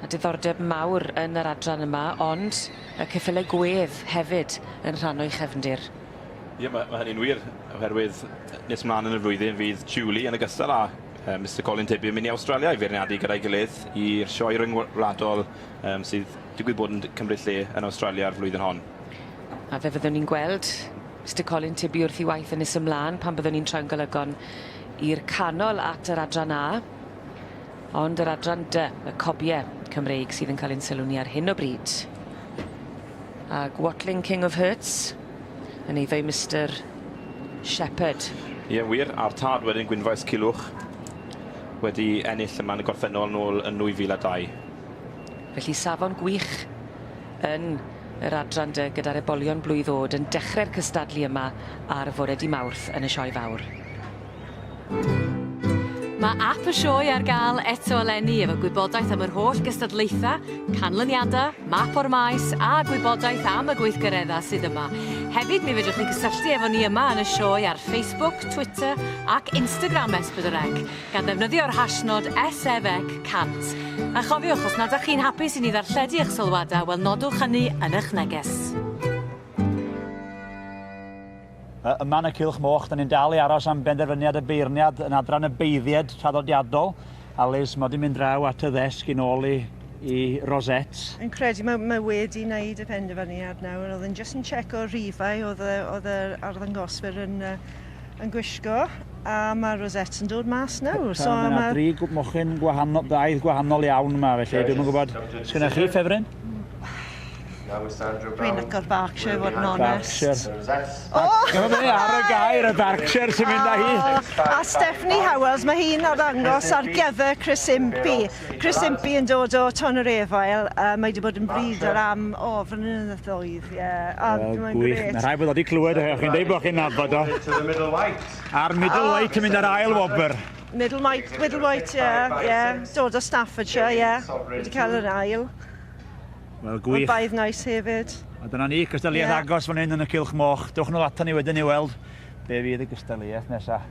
Speaker 5: A diddordeb mawr yn yr adran yma ond y ceffyle gwedd hefyd yn rhan o'i chefndir.
Speaker 13: Ie ma' ma' hynny'n wir oherwydd nes mlan yn y flwyddyn fydd Julie yn ogystal â yy Mister Colin Tibby yn mynd i Awstralia i feirniadu gyda'i gilydd i'r sioe ryngwladol yym sydd digwydd bod yn cymryd lle yn Awstralia'r flwyddyn hon.
Speaker 5: A fe fyddwn ni'n gweld Mister Colin Tibby wrth 'i waith yn nes ymlan pan byddwn ni'n troi'n golygon i'r canol at yr adran A. Ond yr adran D, y cobie Cymreig sydd yn cael ein sylw ni ar hyn o bryd. Ag Watling King of Hearts yn eiddo i Mister Shepherd.
Speaker 13: Ie, wir, a'r tad wedyn Gwynfaes Culhwch wedi ennill yma yn y gorffennol nôl yn 2002.
Speaker 5: Felly safon gwych yn yr adran D gyda'r ebolion blwydd o'd yn dechrau'r cystadlu yma ar fore dy Mawrth yn y Sioe Fawr.
Speaker 1: Mae ap y sioe ar gael eto eleni efo gwybodaeth am yr holl gystadlaethau, canlyniadau, map o'r maes a gwybodaeth am y gweithgareddau sydd yma. Hefyd mi fedrwch chi gysylltu efo ni yma yn y sioe ar Facebook, Twitter ac Instagram S4C gan ddefnyddio'r hashnod SFEC100. A chofiwch, os nad ydych chi'n hapus i ni ddarlledu eich sylwadau, wel nodwch hynny yn eich neges.
Speaker 3: Yma yn y Cylch Moch, da ni'n dal i aros am benderfyniad y beirniad yn adran y beiddied traddodiadol. A Liz, mae wedi mynd draw at y ddesg i nôl i, i Rosette.
Speaker 12: Yn credu mae, mae wedi wneud y penderfyniad nawr. Oedd yn jyst yn checo rhifau oedd y, oedd yr arddangoswyr yn, yn gwisgo a mae Rosette yn dod mas nawr.
Speaker 3: So, mae yna dri mochyn gwahanol, daith gwahanol iawn yma, felly dwi'm yn gwybod. Sgynnoch chi ffefryn?
Speaker 12: Dwi'n lyco'r Berkshire, fod yn onest.
Speaker 3: Berkshire. O! Dyma fe, ar y gair, y Berkshire sy'n mynd â hi.
Speaker 12: A Stephanie Howells, mae hi'n arddangos ar gyfer Chris Impey. Chris Impey yn dod o Tonyrefail, uh, mae wedi bod yn bryd ar am, o, flynyddoedd, ie. Yeah. A mae'n
Speaker 3: gwych. Mae rhaid bod wedi clywed, chi'n dweud bod chi'n nabod o. A'r middle white yn mynd ar ail wobr.
Speaker 12: Middle white, middle white, ie, yeah, yeah. Dod o Staffordshire, ie. Yeah. Wedi cael yr ail.
Speaker 3: Wel, gwych.
Speaker 12: Ond baedd nice hefyd.
Speaker 3: A dyna ni, cystadleuaeth yeah. agos fan hyn yn y Cylch Moch. Dewch nôl ato ni wedyn i weld be fydd y gystadleuaeth nesaf.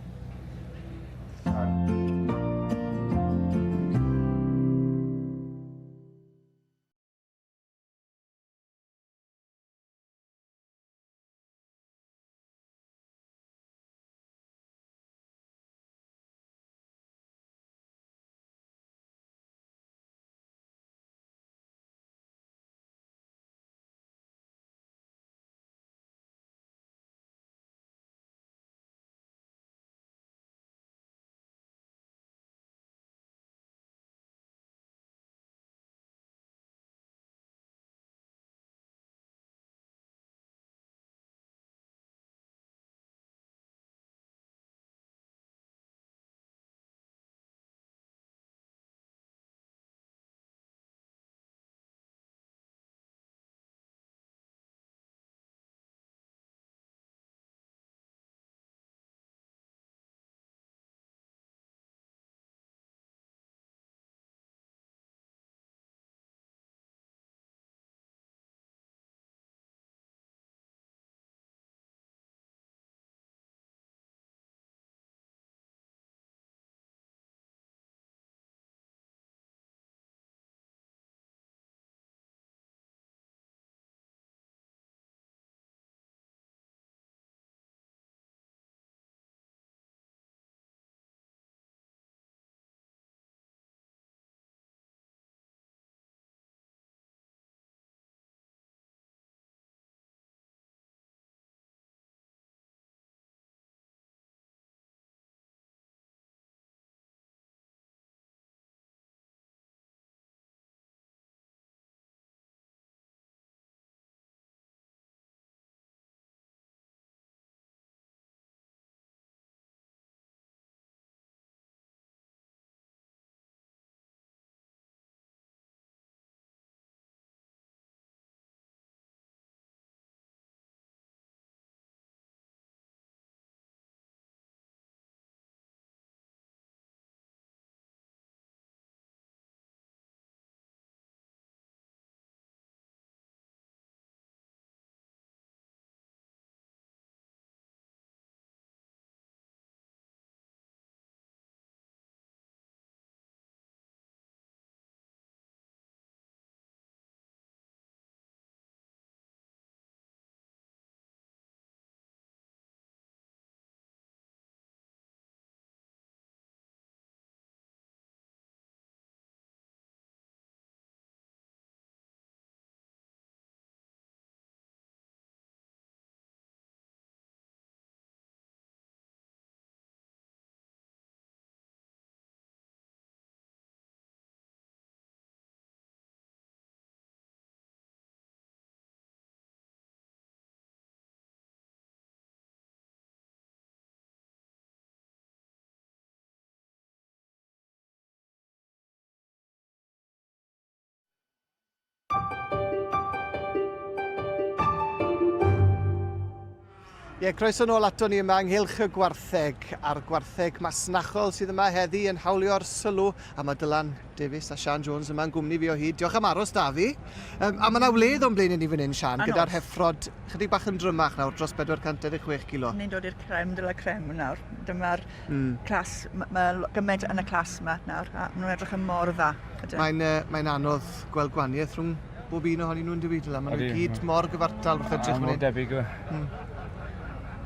Speaker 2: Ie, croeso nôl ato ni yma ynghylch y gwartheg a'r gwartheg masnachol sydd yma heddi yn hawlio'r sylw a mae Dylan Davies a Sian Jones yma'n gwmni fi o hyd. Diolch am aros da fi. Um, a mae yna wledd o'n blaen i ni fan hyn, Sian, gyda'r heffrod chydig bach yn drymach nawr, dros 426 kilo.
Speaker 10: Ni'n dod i'r creme de la creme nawr. Dyma'r mm. clas, mae ma gymaint yn y clas yma nawr, a maen nhw'n edrych yn mor dda.
Speaker 2: Mae'n uh, mae anodd gweld gwaniaeth rhwng bob un ohonyn nhw'n dywyd, Maen nhw gyd mor gyfartal wrth edrych fan hyn.
Speaker 11: Mor debyg yw.
Speaker 2: Mm.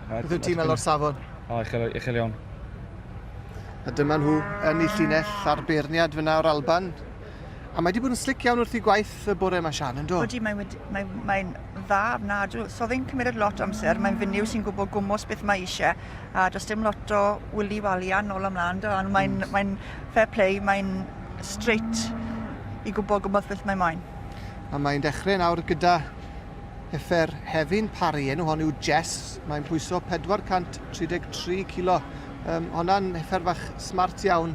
Speaker 2: Beth wyt ti'n meddwl o'r safon?
Speaker 11: O, uchel, uchel iawn.
Speaker 2: A dyma nhw yn eu llinell a'r beirniad fyna o'r Alban. A mae wedi bod yn slic iawn wrth i gwaith y bore yma, Sian, yn do?
Speaker 10: Odi, mae'n mae, mae dda ofnadw. So ddi'n cymryd lot o amser, mae'n fenyw sy'n gwybod gwmws beth mae eisiau, a does dim lot o wili wali a nôl ymlaen, do, ond mae'n mm. mae fair play, mae'n straight i gwybod gwmws beth mae moyn.
Speaker 2: A mae'n dechrau nawr gyda Heffer Hefin Parry, enw hon yw Jess, mae'n pwyso 433 kilo. Um, honna'n heffer fach smart iawn.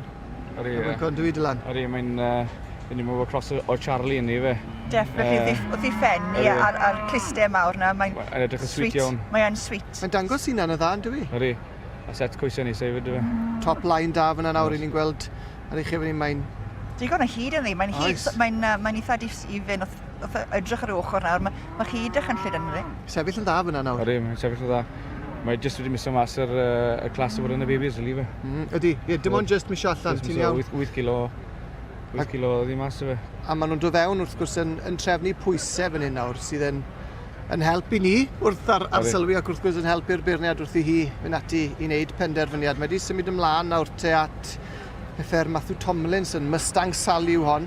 Speaker 11: Ydy, ie.
Speaker 2: Mae'n dwi, Dylan.
Speaker 11: Ydy, mae'n... Uh, Fi'n ni'n meddwl cross o Charlie yn ni, fe.
Speaker 10: Definitely, uh, wrth i ffen i a'r, ar clustau mawr na, mae'n
Speaker 11: Mae'n edrych yn sweet iawn.
Speaker 10: Mae'n sweet.
Speaker 2: Mae'n dangos hunan yn dda, yn dwi?
Speaker 11: Ydy. A set coesau ni, sef ydw fe.
Speaker 2: Top line da fyna nawr, i ni'n gweld ar ei chefn mae'n...
Speaker 10: Digon o hyd ynddi, mae'n hyd, mae'n uh, mae eitha difyn wrth, wrth edrych ar y ochr nawr, mae, mae hyd dychrynllyd ynddi.
Speaker 2: Sefyll yn dda fyna nawr.
Speaker 11: Ydy, mae'n sefyll yn dda. Mae jyst wedi miso mas yr, uh, y clas o fod yn y babies, rili fe.
Speaker 2: Mm, ydy, ie, dim ond jyst misio allan, ti'n iawn.
Speaker 11: 8, 8 kilo, 8 kilo oedd hi mas o fe.
Speaker 2: A maen nhw'n dod fewn wrth gwrs yn, yn trefnu pwysau fan hyn nawr, sydd yn yn help i ni wrth ar, arsylwi ac wrth gwrs yn helpu'r beirniad wrth i hi fynd ati i wneud penderfyniad. Mae wedi symud ymlaen nawr te at heffer Matthew Tomlinson, Mustang Sally yw hon.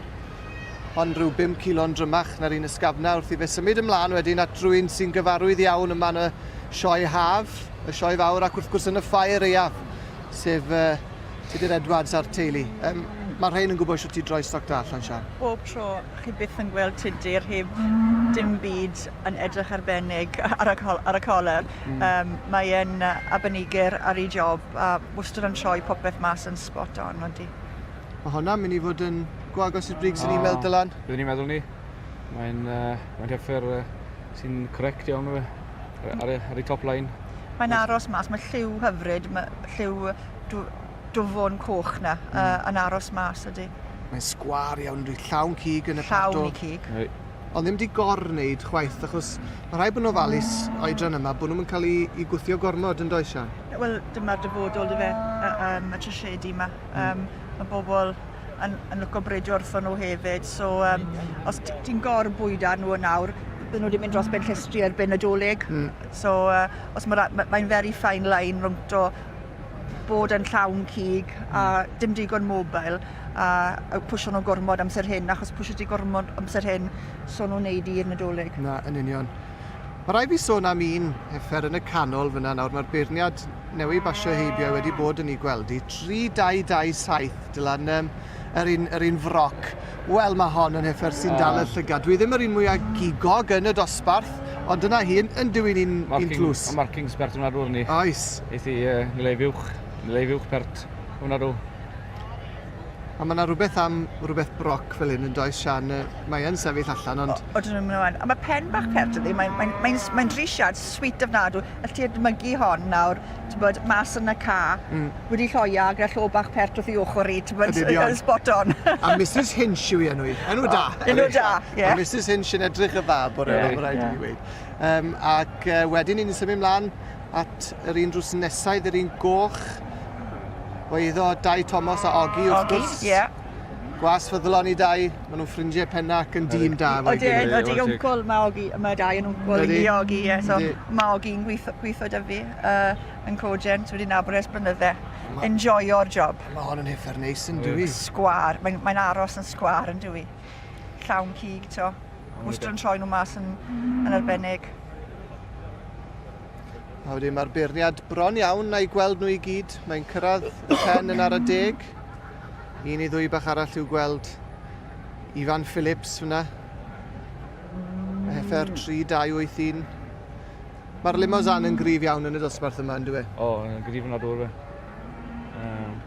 Speaker 2: Hon rhyw 5 kilo'n drymach na'r un ysgafna wrth i fe symud ymlaen wedyn at rhywun sy'n gyfarwydd iawn yma yn y sioe haf, y sioe fawr ac wrth gwrs yn y ffair aeaf, sef uh, Tudur Edwards a'r teulu. Um, mae rhain yn gwybod sut i droi stoc da allan, Sian.
Speaker 10: Bob tro chi byth yn gweld Tudur heb dim byd yn edrych arbennig ar y, col ar y coler. Mm. Um, mae e'n arbenigwr ar ei job a wastad yn troi popeth mas yn spot on, ydy.
Speaker 2: Mae hwnna'n mynd i fod yn go agos i'r brig sy'n ni'n meddwl, Dylan.
Speaker 11: Byddwn ni'n meddwl ni. Mae'n uh, mae heffer uh, sy'n correct iawn o fe, ar, ar, ar ei top line.
Speaker 10: Mae'n aros mas, mae lliw hyfryd, mae lliw dwfwn coch na mm. uh, yn aros mas ydy.
Speaker 2: Mae'n sgwâr iawn, rwy llawn cig yn y
Speaker 10: Llawn i cig.
Speaker 11: Right.
Speaker 2: Ond ddim di gor-wneud chwaith, achos mae rhaid bod nhw'n ofalus oedran yma, bod nhw'n cael ei, i gwthio gormod yn does, Sian?
Speaker 10: Wel, dyma'r dyfodol, dy fe, um, y trasiedi yma. Um, mae bobl yn, yn lwco bridio wrthon nhw hefyd, so um, os ti'n gor-bwydo ar nhw yn nawr, bydden nhw wedi mynd dros ben llestri erbyn y Dolig. Mm. So, uh, os mae'n ma, mae very fine line rhwng to bod yn llawn cig a mm. dim digon mobile a, a pwysio nhw gormod amser hyn, achos pwysio ti gormod amser hyn, so nhw'n neud i'r Nadolig.
Speaker 2: Na, yn union. Mae rhaid fi sôn am un heffer yn y canol fyna nawr. Mae'r beirniad newydd basio heibio wedi bod yn ei gweld i. 3227, Dylan, um, yr un, yr un froc. Wel, mae hon yn heffer sy'n dal y llygad. Dwi ddim yr un mwyaf gigog yn y dosbarth, ond dyna hi, yn dyw'n un, un tlws.
Speaker 11: Markings pert hwnna rwy'n ni.
Speaker 2: Oes.
Speaker 11: Eith i uh, nilei fuwch, nilei fuwch pert hwnna rw.
Speaker 2: A mae yna rhywbeth am rhywbeth broc fel hyn yn does, Sian? Mae yn sefyll allan, ond...
Speaker 10: O, dyn nhw'n A mae pen bach pert ydi, mae'n mae, mae, mae drisiad sweet ofnadw. All ti edmygu hon nawr, ti'n bod, mas yn y ca, mm. wedi lloia gyda llo bach pert wrth i ochr i, ti'n bod, yn spot on.
Speaker 2: A Mrs Hinch yw ei enw i. Enw da.
Speaker 10: Enw da, ie.
Speaker 2: A Mrs Hinch yn edrych y dda bore yma, mae rhaid i mi weud. Um, ac uh, wedyn ni'n symud mlaen at yr un drws nesau, yr un goch. O eiddo Dai Thomas a Ogi, wrth gwrs.
Speaker 10: Ogi, ie. Yeah.
Speaker 2: Gwas ffyddlon i Dai, maen nhw'n ffrindiau penna ac yn dîm da.
Speaker 10: Odi, odi, wncwl, mae Ogi, mae Dai yn wncwl i Ogi, ie. So, mae Ogi'n gweithio, gweithio da fi uh, yn Cogen, so wedi nabod ers blynydde. Enjoyo'r job.
Speaker 2: Mae hon yn heffer neis yn dwi.
Speaker 10: Sgwar, mae'n mae aros yn sgwar yn dwi. Llawn cig, to. Wastad yn troi nhw mas yn, yn arbennig.
Speaker 2: A wedyn mae'r beirniad bron iawn na'i gweld nhw i gyd. Mae'n cyrraedd y pen yn ar y deg. Un i ddwy bach arall i'w gweld. Ifan Phillips fyna. Heffer 3281. Mae'r Limousin yn gryf iawn yn y dosbarth yma, yn dwi?
Speaker 11: O, yn gryf yn adwr fe. Um...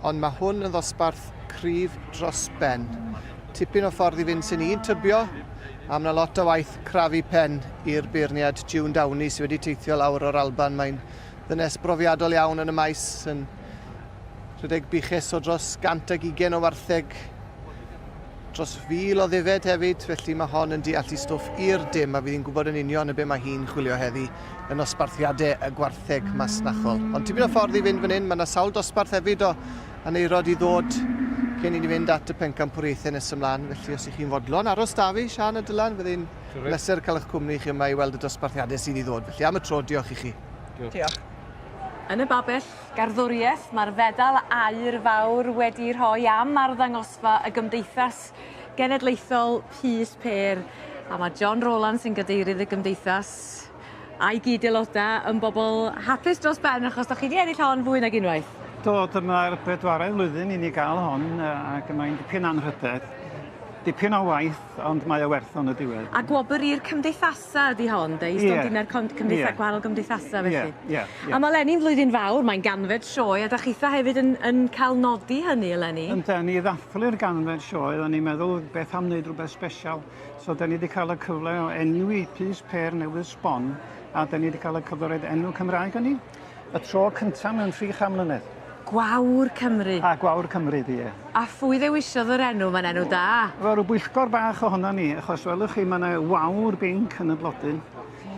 Speaker 2: Ond mae hwn yn ddosbarth cryf dros ben. Tipyn o ffordd i fynd sy'n ni'n tybio, a mae lot o waith crafu pen i'r beirniad June Downey sydd wedi teithio lawr o'r Alban. Mae'n ddynes brofiadol iawn yn y maes, yn rhedeg buches o dros 120 o wartheg, dros 1,000 o ddefed hefyd, felly mae hon yn deall i stwff i'r dim a fydd hi'n gwybod yn union y be mae hi'n chwilio heddi yn nosbarthiadau y gwartheg masnachol. Ond tipyn o ffordd i fynd fan hyn, mae yna sawl dosbarth hefyd o aneirod i ddod cyn i ni fynd at y pencampwriaethau nes ymlaen. Felly os ych chi'n fodlon aros da fi, Sian a Dylan, fydd hi'n bleser cael eich cwmni chi yma i weld y dosbarthiadau sydd i ddod. Felly am y tro, diolch i chi.
Speaker 11: Diolch.
Speaker 10: Diolch.
Speaker 1: Yn y babell garddwriaeth, mae'r fedal aur fawr wedi rhoi am arddangosfa y Gymdeithas Genedlaethol Pys Pêr. A mae John Rowlands sy'n gadeirydd y Gymdeithas a'i gyd-aelodau yn bobl hapus dros ben achos da chi wedi ennill hon fwy nag unwaith.
Speaker 14: Do, dyma'r bedwaredd flwyddyn i ni gael hon ac mae'n dipyn anrhydedd. Dipyn o waith, ond mae o werth o yn y diwedd.
Speaker 1: A gwobr i'r cymdeithasa ydi hon de, i stondinau'r yeah. cymdeitha, yeah. gwahanol gymdeithasa felly.
Speaker 14: Ie, yeah, ie. Yeah, yeah.
Speaker 1: A mae Leni'n flwyddyn fawr, mae'n ganfed sioe, a da chitha hefyd yn, yn cael nodi hynny eleni.
Speaker 14: Ynde, ni ddathlu'r ganfed sioe, o'n i'n meddwl beth am wneud rhywbeth special. So da ni wedi cael y cyfle o enwi pys pêr newydd sbon, a da ni wedi cael y cyfle roed enw Cymraeg yn ni. Y tro cynta mewn 300 mlynedd.
Speaker 1: Gwawr Cymru.
Speaker 14: A Gwawr Cymru 'di ie.
Speaker 1: A phwy ddewisiodd yr enw? Mae'n enw da.
Speaker 14: Wel rhyw bwyllgor bach ohonon ni achos welwch chi ma' 'na wawr binc yn y blodyn.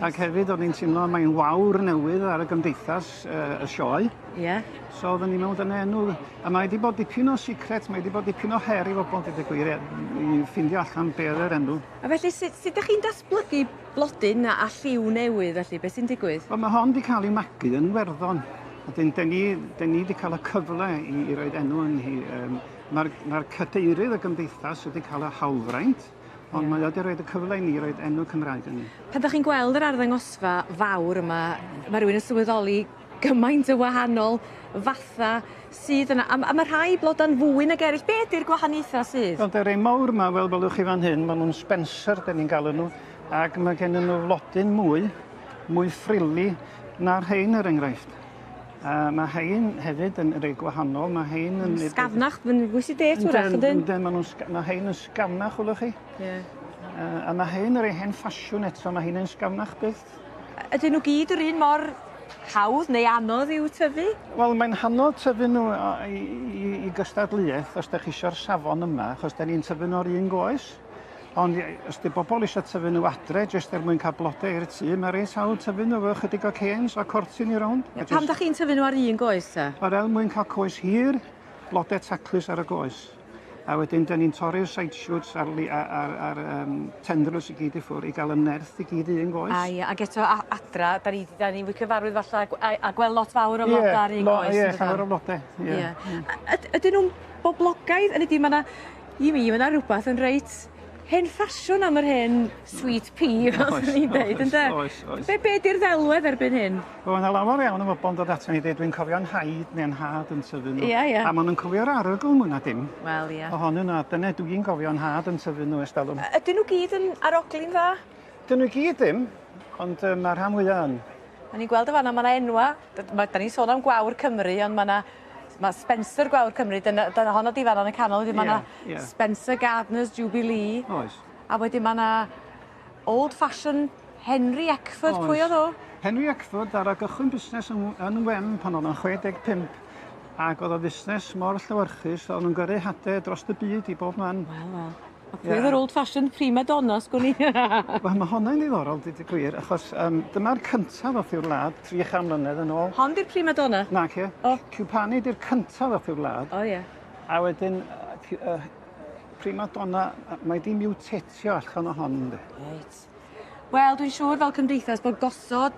Speaker 14: Ac hefyd o'n i'n teimlo mae'n wawr newydd ar y gymdeithas yy y sioe.
Speaker 1: Ie.
Speaker 14: So oedden ni'n meddwl dyna enw a mae 'di bod dipyn o secret mae 'di bod dipyn o her i bobl deud y gwir i i ffindio allan be' oedd yr enw.
Speaker 1: A felly sut sut 'dych chi'n datblygu blodyn a lliw newydd felly, beth sy'n digwydd?
Speaker 14: Wel mae hon 'di cael ei magu yn Werddon. Wedyn 'den ni 'den ni 'di cael y cyfle i i roid enw yn hi. Yym ma'r ma'r cadeirydd y gymdeithas wedi cael y hawlfraint, ond mae o 'di roid y cyfle i ni roid enw Cymraeg yn hi.
Speaker 1: Pan 'dach chi'n gweld yr arddangosfa fawr yma, ma' rywun yn sylweddoli gymaint o wahanol fatha sydd yna a m- a ma' rhai bloda'n fwy nag eryll. Be' ydi'r gwahaniaetha sydd?
Speaker 14: Wel y rei mawr 'ma fel welwch chi fan hyn ma' nw'n Spencer 'den ni'n galw nhw ac ma' gennyn nhw flodyn mwy, mwy frilly na'r rhein er enghraifft. A ma' rhein hefyd yn rei gwahanol, ma' rhein yn...
Speaker 1: Sgafnach, ma'n fwy sedate 'w'rach yndyn?
Speaker 14: Yndyn, ma' nw'n sga- ma' rhein yn sgafnach welwch chi.
Speaker 1: Ie.
Speaker 14: Yy a ma' rhein y rei hen ffasiwn eto, ma' rheina'n sgafnach byth.
Speaker 1: Ydyn nhw gyd yr un mor hawdd neu anodd i'w tyfu?
Speaker 14: Wel mae'n hanodd tyfu nhw i i i gystadleuaeth os 'dach chi isio'r safon yma achos 'dan ni'n tyfu nhw ar un goes. Ond os 'di bobl eisiau tyfu nhw adre jyst er mwyn cael blodau i'r tŷ, mae reit hawdd tyfu nhw efo chydig o canes a cortyn i rownd.
Speaker 1: Ie, pam 'dach chi'n tyfu nhw ar un goes te?
Speaker 14: Wel er mwyn cael coes hir, blodau taclus ar y goes. A wedyn 'dan ni'n torri'r side shoots a'r li- a- a'r a'r yym tendrils i gyd i ffwr' i ga'l y nerth i gyd i un goes.
Speaker 1: A ie, ag eto a- adra, 'dan ni 'dan ni'n fwy cyfarwydd falla ag a a gweld lot fawr o floda ar un goes.
Speaker 14: Ie, llawer o flode, ie.
Speaker 1: Ie. A- ydyn nw'n boblogaidd? 'Ynny 'di ma' 'na i mi ma' 'na rwbath yn reit hen ffasiwn am yr hen sweet pea fel swn i'n deud ynde?
Speaker 14: Oes, oes.
Speaker 1: Be' be' 'di'r ddelwedd erbyn hyn?
Speaker 14: Wel ma' 'na lawer iawn o bobol yn dod ato ni i deud dwi'n cofio'n nhaid neu'n nhad yn tyfu nhw.
Speaker 1: Ia ia.
Speaker 14: A ma' nw'n cofio'r arogl mwy na dim.
Speaker 1: Wel ia.
Speaker 14: Ohonyn nhw a dyna dwi'n cofio'n nhad yn tyfu nhw ers talwm.
Speaker 1: Ydyn nhw gyd yn arogli'n dda?
Speaker 14: Dyn nhw gyd ddim, ond yy ma' rhan fwya yn.
Speaker 1: O'n i'n gweld yn fan 'na ma' 'na enwa' d- ma' 'dan ni'n sôn am Gwawr Cymru ond ma' 'na ma' Spencer Gwawr Cymru dyna dyna honno 'di fan 'na yn y canol wedyn ma' 'na
Speaker 14: Ie ie.
Speaker 1: Spencer Gardner's Jubilee.
Speaker 14: Oes.
Speaker 1: A wedyn ma' 'na Old Fashion Henry Eckford.
Speaker 14: Oes.
Speaker 1: Pwy o'dd o?
Speaker 14: Henry Eckford ddaru gychwyn busnes yn w- yn Wem pan o'dd o'n 65 ac o'dd o fusnes mor llewyrchus o'dd nw'n gyrru hade drost y byd i bob man.
Speaker 1: Wel wel. A pwy oedd yr old fashioned prima donna sgwn i?
Speaker 14: Wel ma' honna'n ddiddorol deud y gwir achos yym dyma'r cyntaf ddoth i'r wlad 300 mlynedd yn ôl.
Speaker 1: Hon 'di'r prima donna?
Speaker 14: Naci.
Speaker 1: O.
Speaker 14: Cwpani 'di'r cyntaf ddoth i'r wlad.
Speaker 1: O ie.
Speaker 14: A wedyn yy yy prima donna mae 'di miwtetio allan o hon yndi?
Speaker 1: Reit. Wel dwi'n siŵr fel cymdeithas bod gosod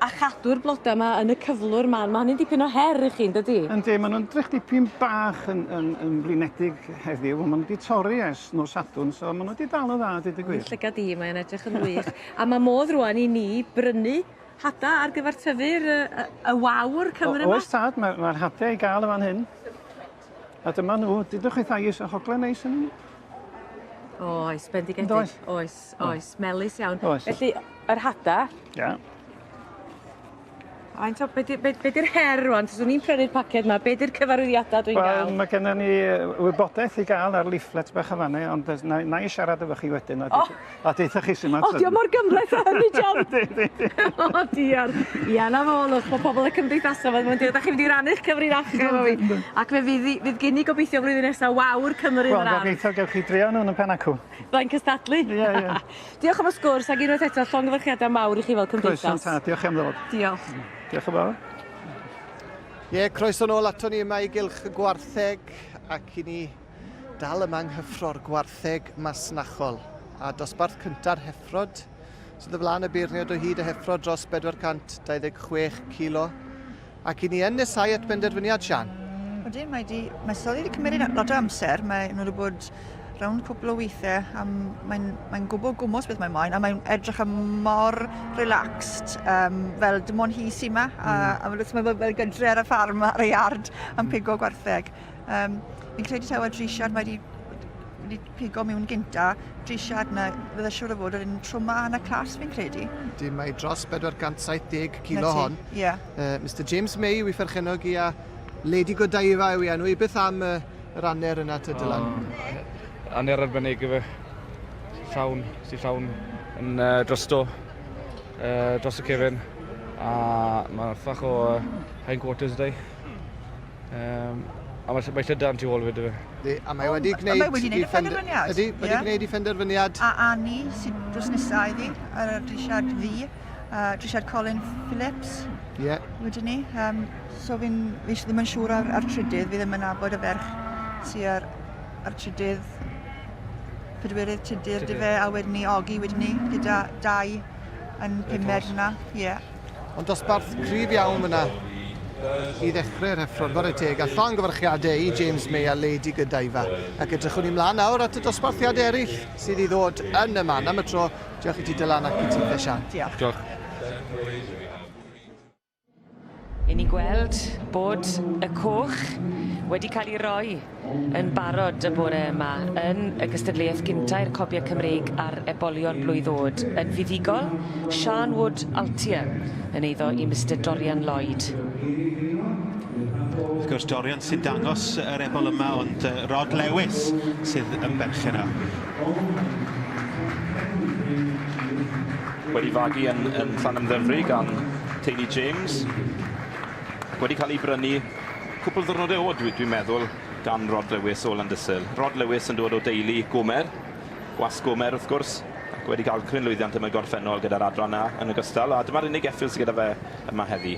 Speaker 1: a chadw'r bloda 'ma yn y cyflwr 'ma, ma' hynny'n dipyn o her i chi yndydi?
Speaker 14: Yndi, ma' nw'n edrych dipyn bach yn yn yn flinedig heddiw, on' ma' nw 'di torri ers nos Sadwrn, so ma' nw 'di dal yn dda deud y gwir.
Speaker 1: Yn llygad i, mae'n edrych yn wych. A ma' modd rŵan i ni brynu hada ar gyfer tyfu'r yy y y wawr Cymru 'ma?
Speaker 14: Oes tad, ma' ma'r hade i ga'l yn fan hyn. A dyma nhw, dudwch wrtha i, oes 'na hogle neis yn 'yn?
Speaker 1: Oes, bendigedig.
Speaker 14: Yndoes?
Speaker 1: Oes, oes, melys iawn.
Speaker 14: Oes.
Speaker 1: Felly, yr hada.
Speaker 14: Ia.
Speaker 1: Faint o, be' 'di be' be' 'di'r her rŵan? Taswn i'n prynu'r paced 'ma, be' 'di'r cyfarwyddiada dwi'n ga'l?
Speaker 14: Wel, ma' gennon ni wybodaeth i ga'l ar leaflet bach yn fan 'ne, ond yy nai nai siarad efo chi wedyn a
Speaker 1: O!
Speaker 14: a deutha chi su' ma'r
Speaker 1: O, 'di o mor gymhleth â hynny, John?
Speaker 14: Yndi yndi.
Speaker 1: O diar. Ia, 'na fo lwc, ma' pobol y cymdeithasa 'ma ma'n 'dach chi mynd i rannu'ch cyfrinache efo fi. Ac fe fydd 'i fydd gin i gobeithio flwyddyn nesa wawr Cymru yn yr ardd.
Speaker 14: Wel, gobeithio gewch chi drio nhw yn y pen acw.
Speaker 1: Byddai'n cystadlu.
Speaker 14: Ie, ie.
Speaker 1: Diolch am y sgwrs ac unwaith eto llongyfarchiadau mawr i chi fel cymdeithas.
Speaker 14: Croeso tad, diolch am ddod.
Speaker 1: Diolch.
Speaker 14: Diolch yn fawr.
Speaker 2: Ie, croeso nôl ato ni yma i Gylch y Gwartheg ac i ni dal yma yng nghyffro'r gwartheg masnachol. A dosbarth cynta'r heffrod sydd o flaen y beirniad o hyd y heffrod dros 426 kilo. Ac i ni yn nesau at benderfyniad, Sian.
Speaker 10: Odyn, mae di, mae sylwi wedi cymryd lot o amser. Mae nhw wedi bod rownd cwpl o weithiau a mae'n mae gwybod gwmws beth mae'n moyn a mae'n edrych yn mor relaxed um, fel dim ond hi sy'n ma a, mm. a mae'n fel, fel gydre ar y ffarm ar y iard yn mm. pigo gwartheg. Um, fi'n credu taw Adrisiad mae wedi wedi pigo mewn gynta, drisiad 'na fydde siŵr o fod yr un trwma yn y clas fi'n credu.
Speaker 2: Yndi, mae dros 470 kilo hon.
Speaker 10: Ie. Yeah.
Speaker 2: Mister James May yw ei pherchennog i a Lady Godiva yw ei enw i. Beth am yr aner yna te, Dylan?
Speaker 11: Oh, aner arbennig yw fe. Llawn, sy'n llawn yn drosto, dros y cefn. A mae'n ffach o hindquarters dau. A mae, mae llydan tu ôl fyd fe.
Speaker 2: Ydy, a mae wedi gwneud...
Speaker 10: Mae wedi gwneud y penderfyniad.
Speaker 2: Ydy, wedi gwneud ei phenderfyniad.
Speaker 10: A Annie sydd drws nesaf iddi, ar y drisiad ddu, drisiad Colin Phillips.
Speaker 2: Ie. Yeah.
Speaker 10: Wedyn ni. So fi'n, fi ddim yn siŵr ar, ar trydydd, fi ddim yn nabod y ferch sydd ar, ar trydydd, pedwerydd tudur dy fe, a wedyn ni Ogi wedyn ni, gyda dau yn pumed yna. Ie. Yeah.
Speaker 2: Ond dosbarth cryf iawn fyna i ddechrau'r heffrod, whare teg, a llongyfarchiadau i James May a Lady Godiva. Ac edrychwn ni mlaen nawr at y dosbarthiadau eraill sydd i ddod yn y man. Am y tro, diolch i ti Dylan ac i ti Sian.
Speaker 10: Diolch.
Speaker 11: Diolch.
Speaker 5: I ni'n gweld bod y coch wedi cael ei roi yn barod y bore yma yn y gystadleuaeth gynta i'r Cobiau Cymreig a'r Ebolion Blwydd Oed. Yn fuddugol, Siân Wood Altier yn eiddo i Mister Dorian Lloyd.
Speaker 4: Wrth gwrs, Dorian sy'n dangos yr ebol yma, ond Rod Lewis sydd yn berchen o.
Speaker 13: Wedi fagu yn, yn Llanymddyfri gan teulu James. Ac wedi cael ei brynu cwpl ddwrnodau oed, dwi'n dwi meddwl, gan Rod Lewis o Landysul. Rod Lewis yn dod o deulu Gomer, gwas Gomer wrth gwrs, ac wedi cael cryn lwyddiant yn y gorffennol gyda'r adran A yn ogystal, a dyma'r unig effil sydd gyda fe yma heddi.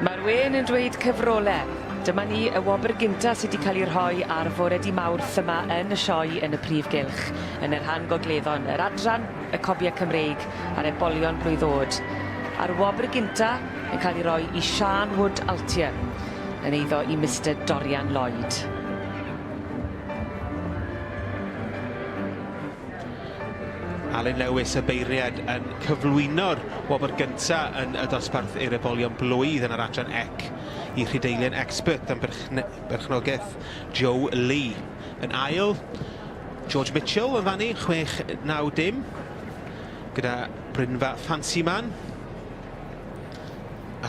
Speaker 5: Mae'r wên yn dweud cyfrole. Dyma ni y wobr gynta sydd wedi cael ei rhoi ar fore di Mawrth yma yn y sioe yn y prif gylch, yn y rhan gogleddon, yr adran, y Cobiau Cymreig a'r Ebolion Blwydd Oed. A'r wobr gynta yn cael ei roi i Siân Wood Altier, yn eiddo i Mister Dorian Lloyd.
Speaker 4: Alun Lewis, y beirniad, yn cyflwyno'r wobr gynta yn y dosbarth i'r ebolion blwydd yn yr adran ec i Rhydeilian Expert dan berchnogaeth Joe Lee. Yn ail, George Mitchell yn fannu, 6-9-dim, gyda Brynfa Fancy Man.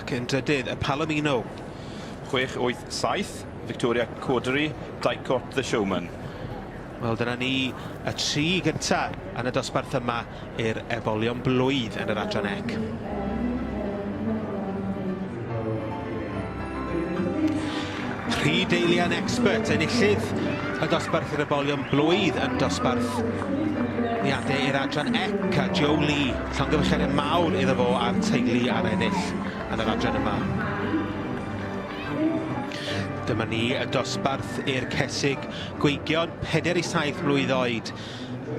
Speaker 4: Ac yn drydydd, y Palomino.
Speaker 13: 6-8-7, Victoria Cordery, Dicot the Showman.
Speaker 4: Wel, dyna ni y tri gynta yn y dosbarth yma i'r ebolion blwydd yn yr adran ec. Rhydeilian Expert, enillydd y dosbarth i'r ebolion blwydd yn dosbarth niadau i'r adran ec a Joe Lee, llongyfarchiadau mawr iddo fo a'r teulu ar ennill yn yr adran yma. Dyma ni y dosbarth i'r cesig gweigion, 4 i 7 mlwydd oed.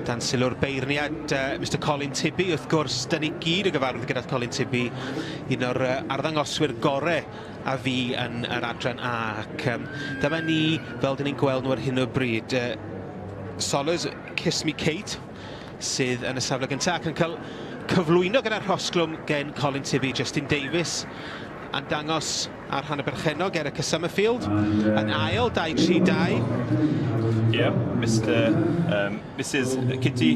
Speaker 4: Dan sylw'r beirniad uh, Mr Colin Tibby, wrth gwrs, dyn ni gyd yn gyfarwydd gyda Colin Tibby, un o'r uh, arddangoswyr gore a fi yn yr adran A. Ac um, dyma ni, fel dyn ni'n gweld nhw ar hyn o bryd, uh, Solers Kiss Me Kate, sydd yn y safle gyntaf ac yn cael cyflwyno gyda'r rhosglwm gen Colin Tibby, Justin Davies, yn dangos ar rhan y berchennog Erica Summerfield yn ail, 2-3-2.
Speaker 13: Yeah, Mr, Mrs Kitty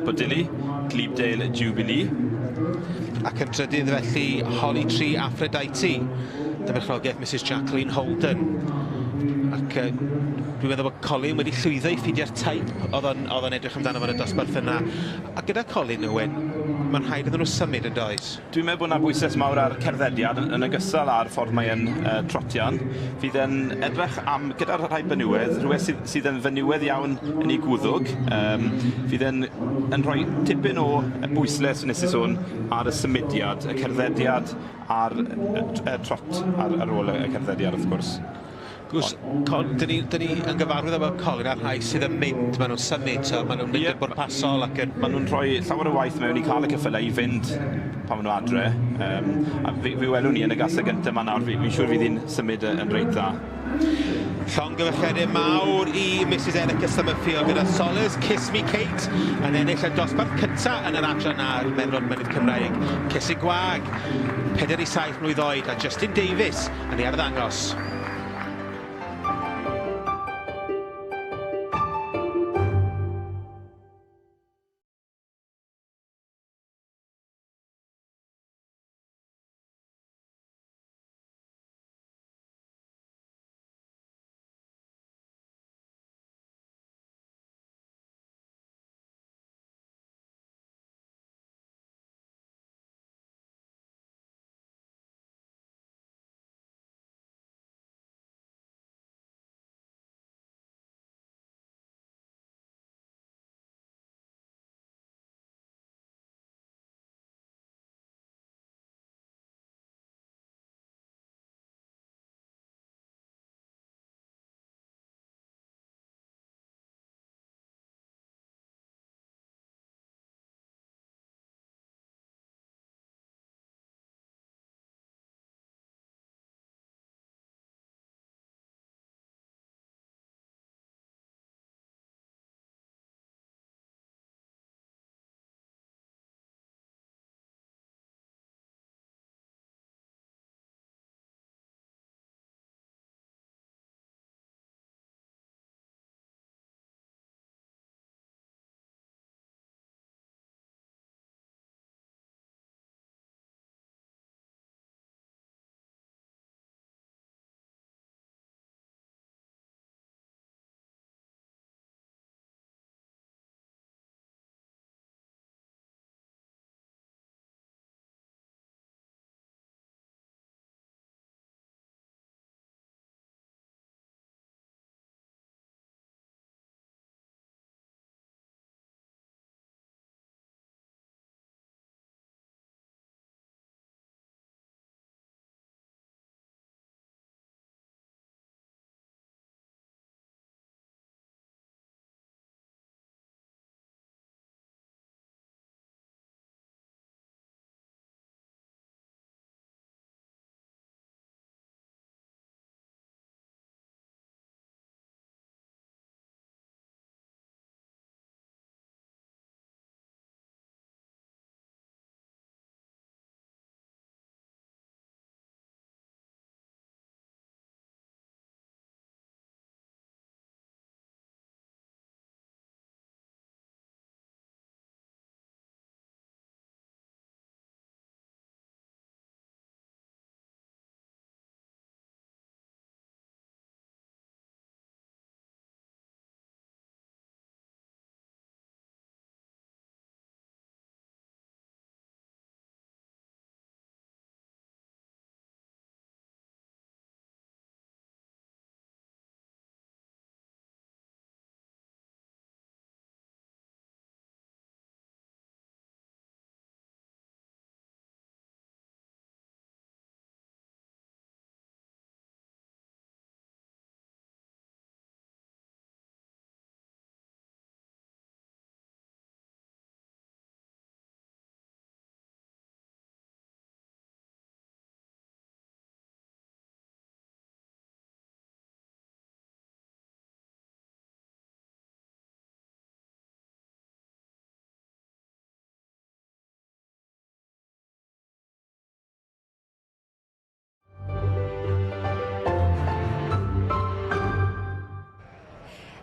Speaker 13: Bodilly, Glebedale Jubilee.
Speaker 4: Ac yn drydydd felly, Holly Tree Aphrodite, dyberchnogaeth Mrs Jacqueline Holden. Ac dwi'n meddwl bod Colin wedi llwyddo i ffeindio'r teip oedd o'n oedd o'n edrych amdano fo yn y dosbarth yna. A gyda Colin Owen, mae'n rhaid iddyn nhw symud yn does?
Speaker 13: Dwi'n meddwl bod 'na bwyslais mawr ar cerddediad yn ogystal â'r ffordd mae e'n trotian. Fydd e'n edrych am, gyda'r rhai benywedd, rhywbeth sydd, sydd yn fenywedd iawn yn ei gwddwg. Um, fydd e'n yn rhoi tipyn o bwyslais, nes i sôn, ar y symudiad, y cerddediad a'r y, y trot ar, ar ôl y cerddediad, wrth gwrs.
Speaker 4: Gwrs, dyn ni, dyn ni yn gyfarwydd efo Colin a'r rhai sydd yn mynd, maen nhw'n symud, so maen nhw'n mynd yn bwrpasol ac yn...
Speaker 13: Maen nhw'n rhoi llawer o waith mewn i cael y ceffylau i fynd pan maen nhw adre. Um, a fi, fi welwn ni yn y gasau gyntaf yma nawr, fi'n fi siŵr fydd hi'n symud yn reit dda.
Speaker 4: Llongyfarchiadau mawr i Mrs Erica Summerfield gyda Solers Kiss Me Kate yn ennill y dosbarth cyntaf yn yr adran a'r Merlod Mynydd Cymraeg. Cesig Gwag. 4 i 7 mlwydd oed a Justin Davies yn ei arddangos.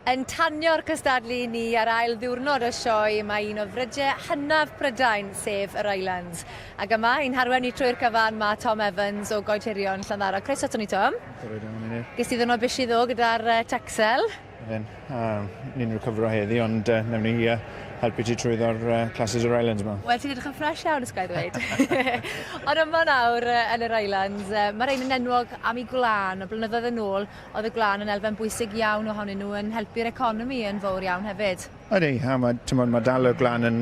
Speaker 7: Yn tanio'r cystadlu ni ar ail ddiwrnod y sioe mae un o frydiau hynaf Prydain, sef yr Islands. Ac yma, i'n harwen ni trwy'r cyfan, mae Tom Evans o Goedhirion Llanddarog. Croeso ato ni, Tom. Ges ti ddwrnod busy ddo gyda'r Texel?
Speaker 15: Ydyn. Ni'n recovero heddi, ond newn ni helpu ti trwyddo'r classes yr Islands yma.
Speaker 7: Wel, ti'n edrych yn ffres iawn, os ga i ddweud. Ond yma nawr yn yr Islands, mae rhain yn enwog am eu gwlân. O blynyddoedd yn ôl, oedd y gwlân yn elfen bwysig iawn ohonyn nhw yn helpu'r economi yn fawr iawn hefyd.
Speaker 15: Ydy, a mae, timod, mae dal y gwlân yn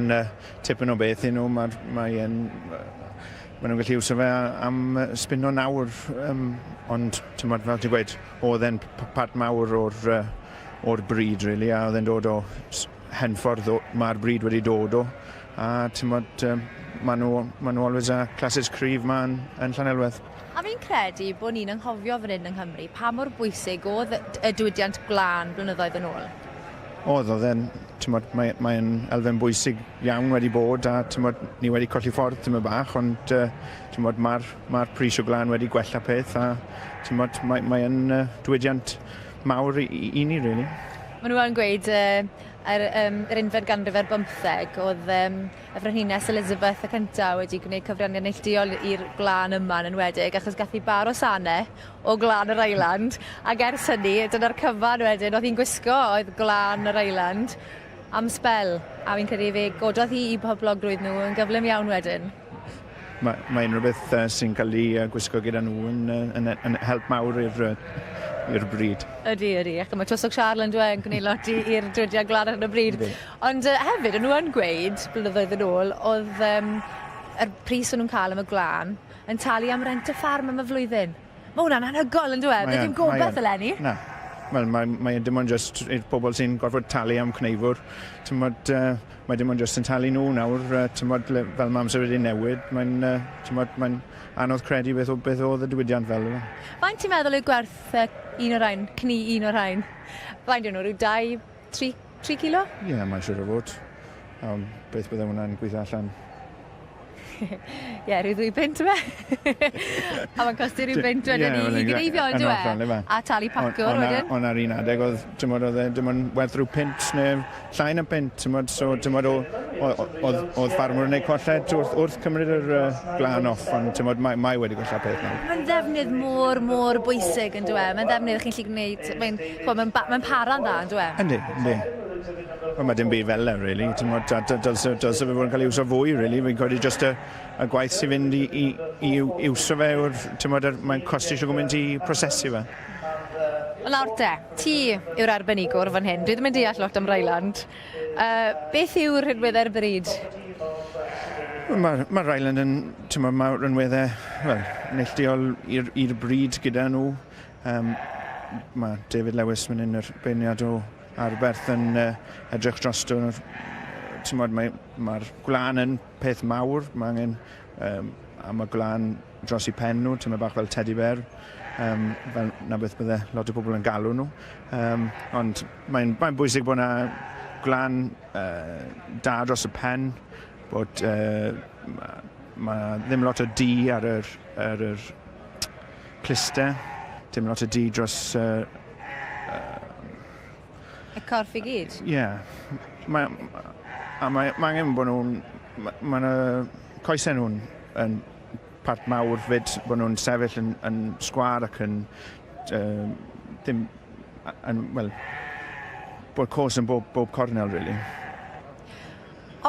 Speaker 15: tipyn o beth i nhw. Mae, mae yn, maen nhw'n gallu iwso fe am sbino nawr, ond timod, fel ti'n gweud, Oedd e'n part mawr o'r, uh, o'r bryd, really, a oedd e'n dod o hen ffordd mae'r bryd wedi dod o. A ti'n um, maen nhw, ma nhw always a classes cryf ma yn, yn Llanelwedd.
Speaker 7: A fi'n credu bod ni'n anghofio fan hyn yng Nghymru pa mor bwysig oedd y diwydiant gwlân blynyddoedd yn ôl.
Speaker 15: Oedd, oedd e'n, t'mod, mae, mae'n elfen bwysig iawn wedi bod a t'mod, ni wedi colli ffordd tymed bach, ond uh, t'mod, mae'r ma pris o glân wedi gwella peth a t'mod, mae, mae'n uh, diwydiant mawr i, i, i ni, really.
Speaker 7: Maen nhw yn gweud uh, ar um, yr unfed ganrif ar bymtheg, oedd um, y Frenhines Elizabeth y cyntaf wedi gwneud cyfraniad neilltuol i'r gwlân yma yn enwedig, achos gath hi bar o sane o gwlân yr Island, ac ers hynny, dyna'r cyfan wedyn, oedd hi'n gwisgo oedd gwlân yr Island am sbel, a fi'n credu fe gododd hi i poblogrwydd nhw yn gyflym iawn wedyn.
Speaker 15: Mae, mae unrhyw beth uh, sy'n cael ei uh, gwisgo gyda nhw yn, uh, yn, yn help mawr i'r uh, i'r bryd.
Speaker 7: Ydy, ydy. Ac mae Tywysog Siarl yn dweud yn gwneud lot i'r diwydiant gwlad ar hyn o bryd. Ydy. Ond uh, hefyd, o'n nhw yn gweud, blynyddoedd yn ôl, oedd um, yr pris o'n nhw'n cael am y gwlân yn talu am rent y ffarm am y flwyddyn. Mae hwnna'n anhygoel yn dweud? Mae ddim gobeith eleni.
Speaker 15: Na. Wel, mae, mae dim ond just i'r pobl sy'n gorfod talu am cneifwr. Tymod, uh, mae dim ond just yn talu nhw nawr, uh, tymod, fel mae amser wedi newid, mae'n uh, tymod, mae'n anodd credu beth, beth oedd y diwydiant fel.
Speaker 7: Faint ti'n meddwl yw gwerth uh, un o'r rhain, cni un o'r rhain? Faint yw nhw, rhyw 2, 3, 3 kilo?
Speaker 15: Ie, yeah, mae'n siŵr o fod. Um, beth bydde hwnna'n gweithio allan?
Speaker 7: Ie, rhyw ddwy bunt yfe? A mae'n costi rhyw bunt wedyn i, i gneifio, yn dyw e? A talu pacwr wedyn.
Speaker 15: Ond ar un adeg oedd, ti'n oedd e dim ond werth rhyw punt neu llai na punt, ti'n modd, so ti'n modd, oedd ffarmwr yn ei colled wrth, wrth cymryd yr uh, glân off, ond ti'n modd, mae, mae wedi gwella peth nawr.
Speaker 7: Mae'n ddefnydd mor, mor bwysig yn dyw e? Mae'n ddefnydd chi'n gallu gwneud, mae'n mae'n mae para'n dda yn dyw e?
Speaker 15: Yndi, yndi. Wel, mae dim byd fel e, really. Ti'n modd, dylse, dylse fe fod yn cael ei iwso fwy, really. Fi'n credu just y, y gwaith sy'n fynd i, i, i iwso fe yw'r, ti'n modd, mae'n costi eisiau gwmynt i prosesu fe.
Speaker 7: Wel nawr te, ti yw'r arbenigwr fan hyn. Dwi ddim yn deall lot am Ryland. Uh, beth yw'r rhinweddau'r bryd?
Speaker 15: Mae ma Ryland yn, ti'n modd, mae rhinweddau, wel, neilltuol i'r bryd gyda nhw. Um, mae David Lewis yn un o'r beirniad o Arberth yn uh, edrych drosto. Ti'n modd, mae'r mae gwlân yn peth mawr, mae angen um, am y gwlân dros i pen nhw, ti'n bach fel teddy bear, um, fel na beth bydde lot o bobl yn galw nhw. Um, ond mae'n mae bwysig bod yna gwlân uh, da dros y pen, bod uh, mae ma ddim lot o di ar yr, ar yr cluster, dim lot o di dros uh,
Speaker 7: Y corff i gyd?
Speaker 15: Ie. Yeah. Mae, a mae, mae angen bod nhw'n... Mae ma coesau nhw'n yn part mawr fyd, bod nhw'n sefyll yn, yn sgwâr ac yn... Uh, ddim... Yn, wel, bod cos yn bob, bob cornel, really.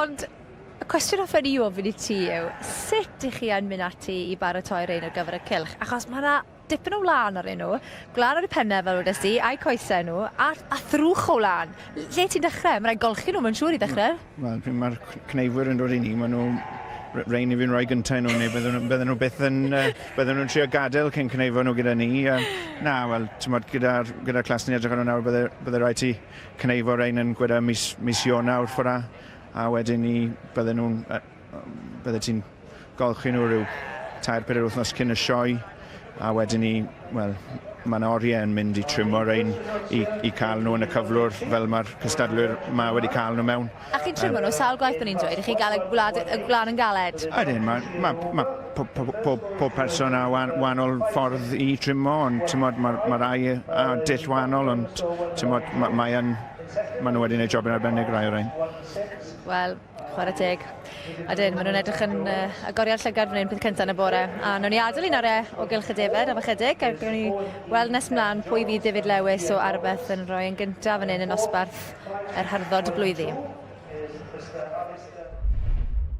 Speaker 7: Ond y cwestiwn hoffen i ofyn i ti yw, sut ych chi yn mynd ati i baratoi rein ar gyfer y cylch? Achos mae yna dipyn o wlân arnyn nhw, gwlân ar eu pennau fel wedes di, a'u coesau nhw, a, a thrwch o wlân. Lle ti'n dechrau? Mae'n rhaid golchi nhw, mae'n siŵr i ddechrau.
Speaker 15: Wel, pryd mae'r cneifwyr yn dod i ni, maen nhw rein i fi'n rhoi gyntaf nhw, neu bydden nhw, bydden nhw byth yn, uh, bydden nhw'n trio gadael cyn cneifo nhw gyda ni. Uh, na, wel, ti'n modd, gyda'r gyda clas ni'n edrych arno nawr, bydde, bydde rhaid ti cneifo rein yn gweda mis, mis Ionawr ffordd a wedyn ni, bydden nhw'n, uh, bydde ti'n golchi nhw rhyw tair pedair wythnos cyn y sioe, a wedyn ni, wel, mae yna oriau yn mynd i trimo rein i, i cael nhw yn y cyflwr fel mae'r cystadlwyr ma wedi cael nhw mewn.
Speaker 7: A chi'n trimo nhw sawl gwaith o'n i'n dweud, i chi gael y gwlad, y gwlad yn galed?
Speaker 15: Ydyn, mae ma, ma pob, pob, pob, pob person a wan, wahanol ffordd i trimo, ond tymod, mae ma rai a dull wahanol, ond tymod, mae ma yn, ma nhw wedi gwneud job yn arbennig rai o'r rhain.
Speaker 7: Wel, Chwarae teg. A dyn, maen nhw'n edrych yn uh, agoriad llygad fan hyn peth cyntaf yn y bore. A nawn ni adael un ar e o gylch y defed am ychydig, a gawn ni weld nes mlaen pwy fydd David Lewis o Arbeth yn rhoi yn gyntaf fan hyn yn nosbarth yr hyrddod blwyddi.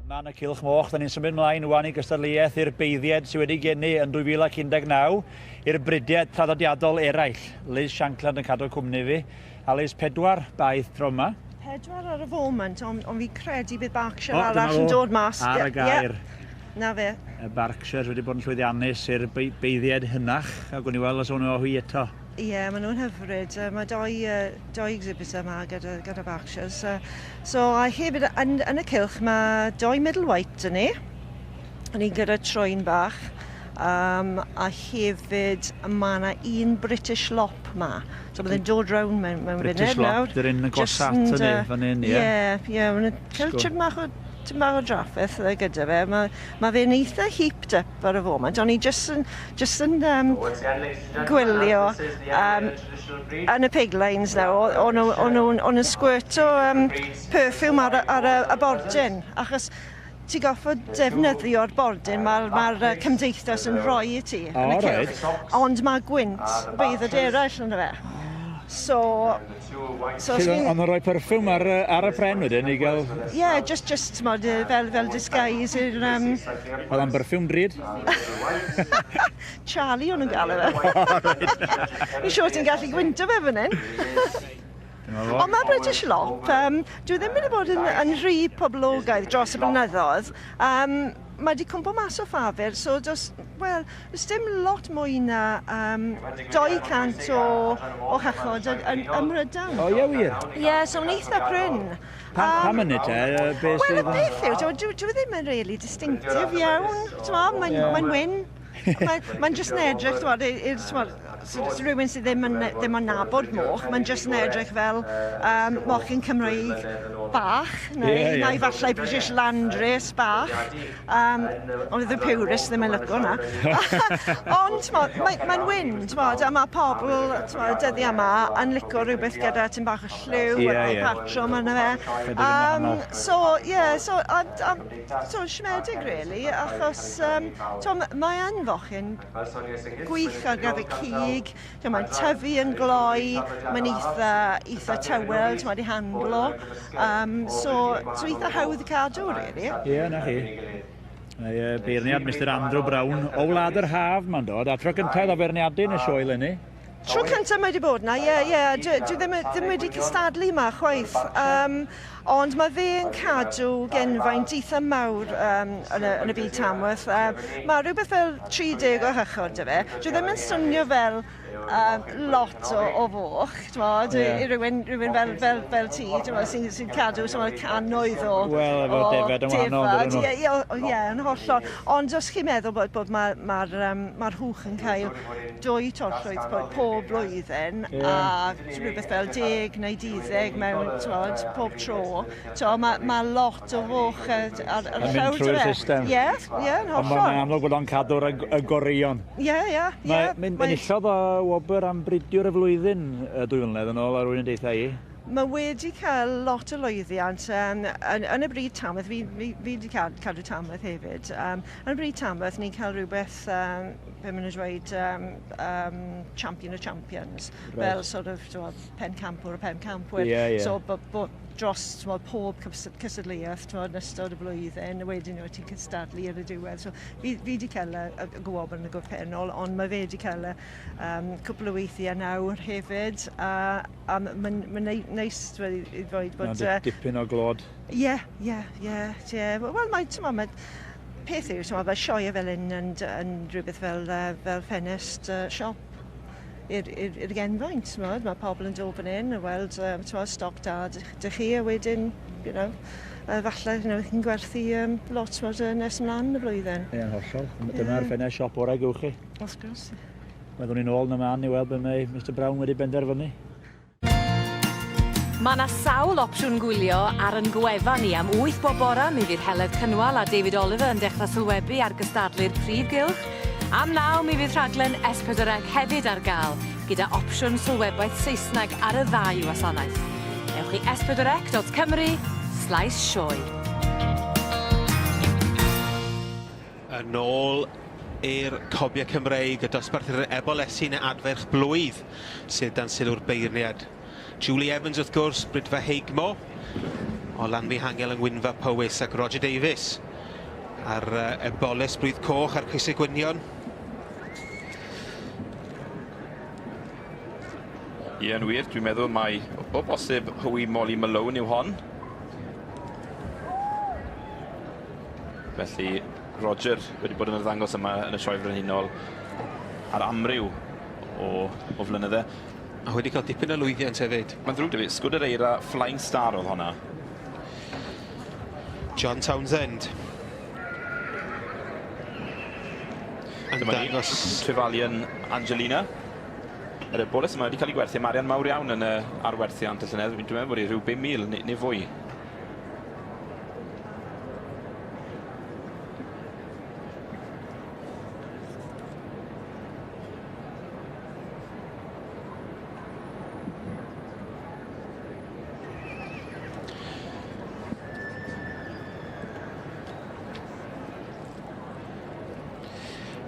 Speaker 3: Yma yn y Cylch Moch, da ni'n symud mlaen wan i gystadleuaeth i'r beiddied sydd wedi geni yn 2019 i'r bridiau traddodiadol eraill. Liz Shankland yn cadw cwmni fi. A Liz, pedwar baedd tro yma.
Speaker 12: Pedwar ar y foment, ond on fi credu bydd Berkshire oh, arall yn dod mas.
Speaker 3: Ar y gair.
Speaker 12: Yeah. Na fe.
Speaker 3: Y Berkshires wedi bod yn llwyddiannus i'r beiddied hynach, a gwni weld os o'n nhw o hwy eto.
Speaker 12: Ie, yeah, maen nhw'n hyfryd. Mae doi, doi exhibitor yma gyda, gyda Berkshires. So, a hefyd, yn, yn y cylch, mae doi Middle White yn ni. O'n i gyda trwyn bach. Um, a hefyd, mae yna un British Lop. ma. So bydd e'n dod round mewn, mewn
Speaker 3: British
Speaker 12: funud nawr.
Speaker 3: Lop, dy'r un
Speaker 12: Jyst
Speaker 3: agosat
Speaker 12: yn,
Speaker 3: yn ei fan hyn, ie.
Speaker 12: Ie, ie, mae'n cael tipyn bach o tipyn bach o drafferth gyda fe. Mae ma fe'n eitha heaped up ar y foment, ond i jyst yn, jyst yn gwylio yn y pig lines nawr, o'n nhw'n nhw squirto perfume ar, ar y, y bordyn, achos ti goffod defnyddio'r bordyn mae'r ma cymdeithas yn rhoi i ti yn y cylch. Ond mae gwynt beiddod eraill ynddo fe. So, so os
Speaker 3: Ond yn rhoi perfume ar, ar y pren wedyn i gael...
Speaker 12: Ie, yeah, just t'mod, fel, fel disguise i'r...
Speaker 3: Oedd o'n berffiwm drud?
Speaker 12: Charlie o'n nhw'n gael e fe. Fi'n siŵr ti'n gallu gwynto fe fan hyn. Ond mae British Lop, dwi ddim wedi bod yn, yn rhy poblogaidd dros y blynyddoedd. Mae wedi cwmpo mas o ffafr, so does, wel, does dim lot mwy na 200 o, o hychod yn, yn, ym Mhrydain.
Speaker 3: O, ie wir?
Speaker 12: Ie, yeah, so yn eitha prin.
Speaker 3: Pam, pam hynny te? Be
Speaker 12: Wel, y beth yw, dwi, dwi ddim yn really distinctive iawn. Mae'n yeah. Mae wyn. Mae'n mae jyst yn edrych, t'mod, i rhywun sydd ddim yn, ddim yn nabod moch, mae'n jyst yn edrych fel mochyn Cymreig bach, neu, yeah, yeah. neu falle British Landrace bach. Ond y purists ddim yn lyco na. Ond, t'mod, mae'n mae wyn, t'mod, a mae pobl, t'mod, dyddiau yma yn licio rhywbeth gyda tipyn bach o lliw, yeah, a patrwm yna fe. So, yeah, so, so siomedig, really, achos t'mo, mae yn fochyn gwych ar gyfer cig, mae'n tyfu yn gloi, mae'n eitha, eitha tawel, t'mod, i handlo. So, so eitha hawdd i cadw, really.
Speaker 3: Ie, yeah, na chi. Mae beirniad Mr Andrew Brown o Wlad yr Haf mae'n dod, a tro cyntaf o beirniadu yn y sioe eleni.
Speaker 12: Tro cyntaf mae wedi bod na, ie, ie. Dwi, dwi ddim, ddim wedi cystadlu yma chwaith. Ond mae fe'n cadw genfaint eitha mawr yn, y, yn y byd Tamworth. Mae rhywbeth fel 30 o hychod 'da fe. Dwi ddim yn swnio fel lot o, o foch, t'mod, yeah. i rywun, rhywun fel, fel, fel ti, t'mod, sy'n sy cadw t'mod, cannoedd o,
Speaker 3: Wel, efo defaid yn wahanol, dydyn nhw.
Speaker 12: Ie, ie, ie, yn hollol. Ond os chi'n meddwl bod, bod mae'r ma, ma, ma hwch yn cael dwy torllwyth pob, pob blwyddyn yeah. a rhywbeth fel 10 neu 12 mewn t'mod, pob tro, mae ma lot o foch ar, ar
Speaker 3: y llawr. Yn mynd trwy'r system.
Speaker 12: Ie, ie, yn hollol.
Speaker 3: Ond mae'n amlwg bod o'n cadw'r y, y goreuon.
Speaker 12: Ie, ie, ie.
Speaker 3: Mae'n enillodd o wobr am bridiwr y flwyddyn 2 flynedd yn ôl ar rwy'n deitha i.
Speaker 12: Mae wedi cael lot o lwyddiant yn, yn y bryd Tamworth, fi, fi, fi wedi cadw Tamworth hefyd. Yn y bryd Tamworth, ni'n cael rhywbeth, be maen nhw'n dweud, champion of champions, right. Fel sort of t'mod, pencampwr o pencampwyr.
Speaker 3: Ie, ie.
Speaker 12: So, bo, bo, dros t'mod, pob cystadleuaeth t'mod, yn ystod y blwyddyn, a wedyn wyt ti'n cystadlu ar y diwedd. So, fi, fi wedi cael y, y, y gwobr yn y gorffennol, ond mae fe wedi cael y cwpl o weithiau nawr hefyd, a, a mae'n ma neis i ddweud bod...
Speaker 3: Mae'n dipyn o glod.
Speaker 12: Ie, ie, ie, ie. Wel, mae, t'mod, mae, peth yw, t'mod, mae sioe fel hyn yn, yn rhywbeth fel, fel ffenest siop i'r i'r genfaint, t'mod, mae pobl yn dod fan hyn a weld, t'mod, stoc da dych chi, a wedyn, falle, chi'n gwerthu lot, t'mod, nes ymlaen yn y flwyddyn.
Speaker 3: Ie, yn hollol. Dyma'r ffenest siop orau gewch chi.
Speaker 12: Wrth gwrs.
Speaker 3: Byddwn ni'n ôl yn y man i weld be mae Mr Brown wedi benderfynu.
Speaker 1: Mae yna sawl opsiwn gwylio ar yn gwefan ni am 8 bob bora mi fydd Heledd Cynwal a David Oliver yn dechrau sylwebu ar gystadlu'r prif gylch. Am 9 mi fydd rhaglen S4C hefyd ar gael, gyda opsiwn sylwebaeth Saesneg ar y ddau wasanaeth. Ewch i s4c.cymru/sioe.
Speaker 4: Yn ôl i'r Cobiau Cymreig, y dosbarth yr Ebolesyn Adferch Blwydd sydd dan sylw'r beirniad. Julie Evans, wrth gwrs, Brydfa Heigmo o Lanfihangel yng Ngwynfa Powys ac Roger Davies ar Eboles Blwydd Coch a'r Crysau Gwynion.
Speaker 13: Ie, yn wir, dwi'n meddwl mai o bosib Howie Molly Malone yw hon. Felly, Roger wedi bod yn ymddangos yma yn y Sioe Frenhinol ar amryw o, o flynydde.
Speaker 4: A wedi cael dipyn o lwyddiant hefyd.
Speaker 13: Mae'n ddrwg 'da fi, Sgwd yr Eira Flying Star oedd honna.
Speaker 4: John Townsend. Yn
Speaker 13: Dyma ni,
Speaker 4: dangos
Speaker 13: Trefalian Angelina. Yr eboles yma wedi cael ei gwerthu am arian mawr iawn yn y arwerthiant y llynedd. Dwi'n meddwl bod hi rhyw 5,000 neu, neu fwy.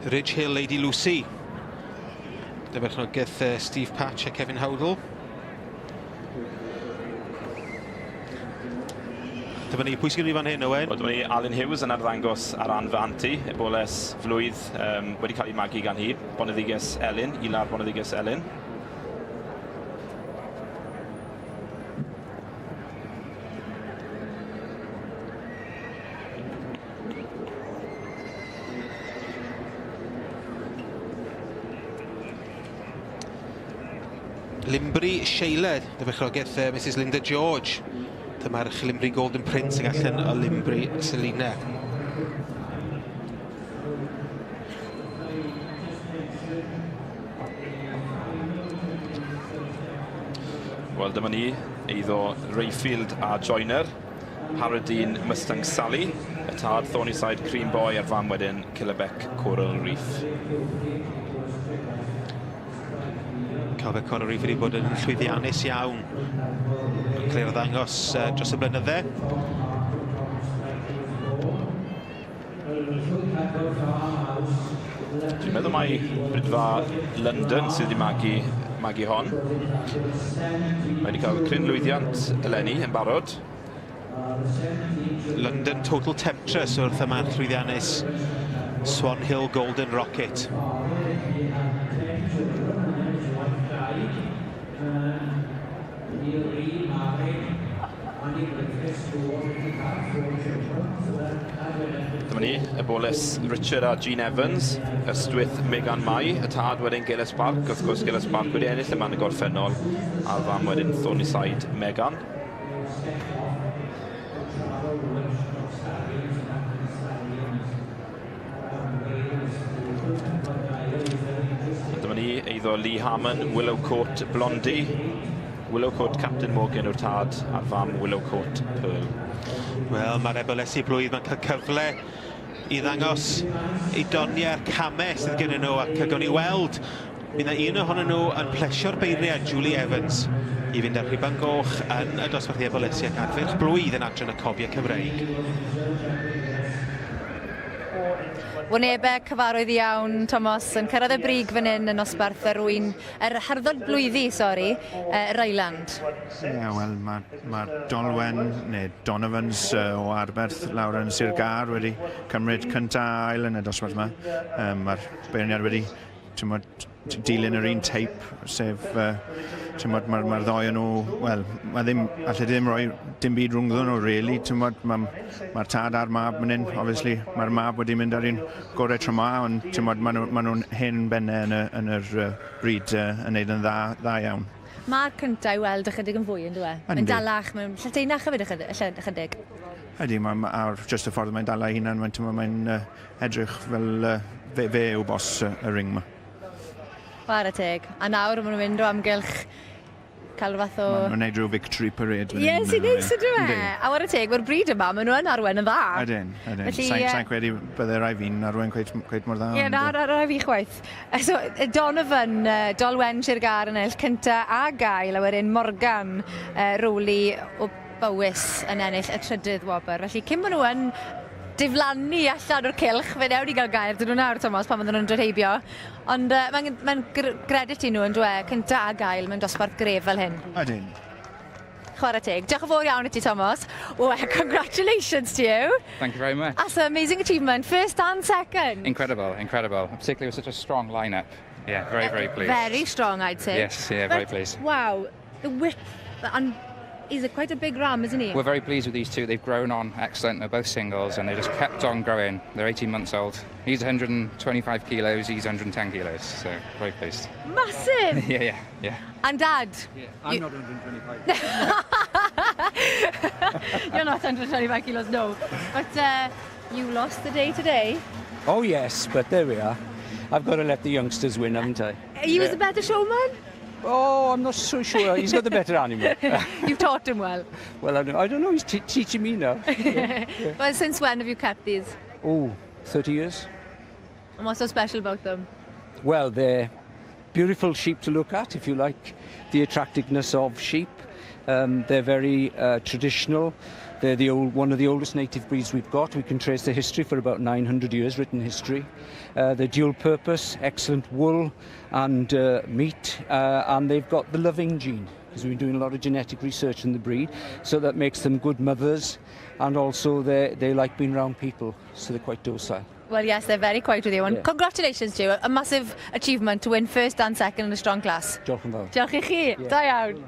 Speaker 4: Ridge Hill Lady Lucy. Dyberchnogaeth Steve Patch a Kevin Howdle. Dyma ni, pwy sydd gen i fan hyn, Owen?
Speaker 13: Wel, dyma ni Alun Hughes yn arddangos ar ran fy anti, eboles flwydd um, wedi cael ei magu gan hi, Boneddiges Elin, Ilar Boneddiges Elin.
Speaker 4: Limbri Sheila, dyfechrogaeth uh, Mrs Linda George. Dyma'r Limbri Golden Prince ag allan o Limbri Selina.
Speaker 13: Wel, dyma ni, eiddo Rayfield a Joyner. Paradine Mustang Sally, y tad Thornyside Cream Boy a'r fam wedyn Killabeck Coral Reef.
Speaker 4: Killabeck Coral Reef wedi bod yn llwyddiannus iawn yn cael ei arddangos dros y blynydde.
Speaker 13: Dwi'n meddwl mai Bridfa London sydd wedi magu, magu hon. Mae wedi cael cryn lwyddiant eleni yn barod.
Speaker 4: London Total Temptress wrth y march llwyddiannus Swan Hill Golden Rocket.
Speaker 13: Dyma ni, y boles Richard a Jean Evans, Ystwyth Megan Mai, y tad wedyn Geles Park, wrth gwrs Geles Park wedi ennill yma yn y gorffennol, a'r fam wedyn Thornyside Megan. Dyma ni, eiddo Lee Harmon, Willow Court Blondie. Willow Court Captain Morgan yw'r tad a'r fam Willow Court Pearl.
Speaker 4: Wel, mae'r ebolesi blwydd mae'n cael cyfle i ddangos ei doniau'r camau sydd gyda nhw ac gawn ni weld bydd yna un ohonyn nhw yn plesio'r beirniad Julie Evans i fynd â'r rhuban goch yn y dosbarth ebolesi ac adferch blwydd yn adran y Cobiau Cymreig.
Speaker 7: Wynebau cyfarwydd iawn, Tomos, yn cyrraedd y brig fan hyn yn nosbarth yr ŵyn, yr hyrddod blwyddi, sori, uh, Ryland.
Speaker 15: Ie, yeah, wel, mae ma Dolwen, neu Donovans uh, o Arberth lawr yn Sir Gâr wedi cymryd cynta ail yn y dosbarth yma. Um, Mae'r beirniad wedi timod, dilyn yr un teip, sef, uh, timod, mae'r ma ddoi nhw, wel, mae ddim, allai ddim rhoi dim byd rhwngddyn nhw, really, timod, mae'r ma tad a'r mab yn hyn, obviously, mae'r mab wedi mynd ar un gorau tro ma, ond, timod, maen nhw'n ma nhw hen bennau yn, y, yn yr uh, bryd uh, yn neud yn dda, dda iawn.
Speaker 7: Mae'r cyntaf i weld ychydig yn fwy, yn dwi? Mae'n dalach, mae'n lleteinach hefyd ychydig.
Speaker 15: Ydy, mae'n ar just y ffordd mae'n dala ei hunan, mae'n mae'n uh, edrych fel uh, fe, fe yw bos uh, y ring ma.
Speaker 7: Chwarae teg. A nawr maen nhw'n mynd o amgylch cael rhywbeth o...
Speaker 15: Maen nhw'n neud rhyw victory parade.
Speaker 7: Ie, yeah, sy'n neis ydw e. A wara teg, mae'r bryd yma, maen nhw yn arwen yn dda.
Speaker 15: Ydyn, ydyn. Felly, Sa'n sa credu bydde rai fi'n arwen cweit, cweit mor dda.
Speaker 7: Ie, na, na, rai fi chwaith. So, Donovan, Dolwen Sir Gâr yn ennill cynta a gael, a wedyn Morgan uh, Rowley o Bowys yn ennill y trydydd wobr. Felly, cyn bod nhw yn diflannu allan o'r cylch, fe wnewn ni gael gair dyn nhw nawr, Thomas, pan fydden nhw'n dod heibio. Ond uh, mae'n mae gredit i nhw yn dwe, cynta a gael mewn dosbarth gref fel hyn.
Speaker 15: Ydyn.
Speaker 7: Chwarae teg. Diolch yn fawr iawn i ti, Thomas. Well, congratulations to you.
Speaker 11: Thank you very much.
Speaker 7: That's an amazing achievement. First and second.
Speaker 11: Incredible, incredible. Particularly with such a strong lineup. Yeah, very, very pleased.
Speaker 7: Very strong, I'd say.
Speaker 11: Yes, yeah, very pleased.
Speaker 7: Wow, the width and he's a quite a big ram, isn't he?
Speaker 11: We're very pleased with these two. They've grown on excellent. They're both singles and they just kept on growing. They're 18 months old. He's 125 kilos, he's 110 kilos. So very pleased.
Speaker 7: Massive!
Speaker 11: yeah, yeah, yeah.
Speaker 7: And Dad?
Speaker 11: Yeah, I'm you... not 125.
Speaker 7: You're not 125 kilos, no. But uh, you lost the day today.
Speaker 16: Oh yes, but there we are. I've got to let the youngsters win, haven't I?
Speaker 7: He was yeah. the better showman?
Speaker 16: Oh, I'm not so sure. He's got the better animal.
Speaker 7: You've taught him well.
Speaker 16: Well, I don't, I don't know. He's teaching me now.
Speaker 7: yeah. Yeah. Well, since when have you kept these?
Speaker 16: Oh, 30 years.
Speaker 7: And what's so special about them?
Speaker 16: Well, they're beautiful sheep to look at, if you like the attractiveness of sheep. Um, they're very uh, traditional. They're the old, one of the oldest native breeds we've got. We can trace the history for about 900 years, written history. Uh, they're dual purpose, excellent wool and uh, meat, uh, and they've got the loving gene because we've been doing a lot of genetic research in the breed, so that makes them good mothers, and also they, they like being around people, so they're quite docile.
Speaker 7: Well, yes, they're very quiet with you. And yeah. congratulations to you. A massive achievement to win first and second in a strong class.
Speaker 16: Diolch yn fawr.
Speaker 7: Diolch i chi. Yeah. Da iawn.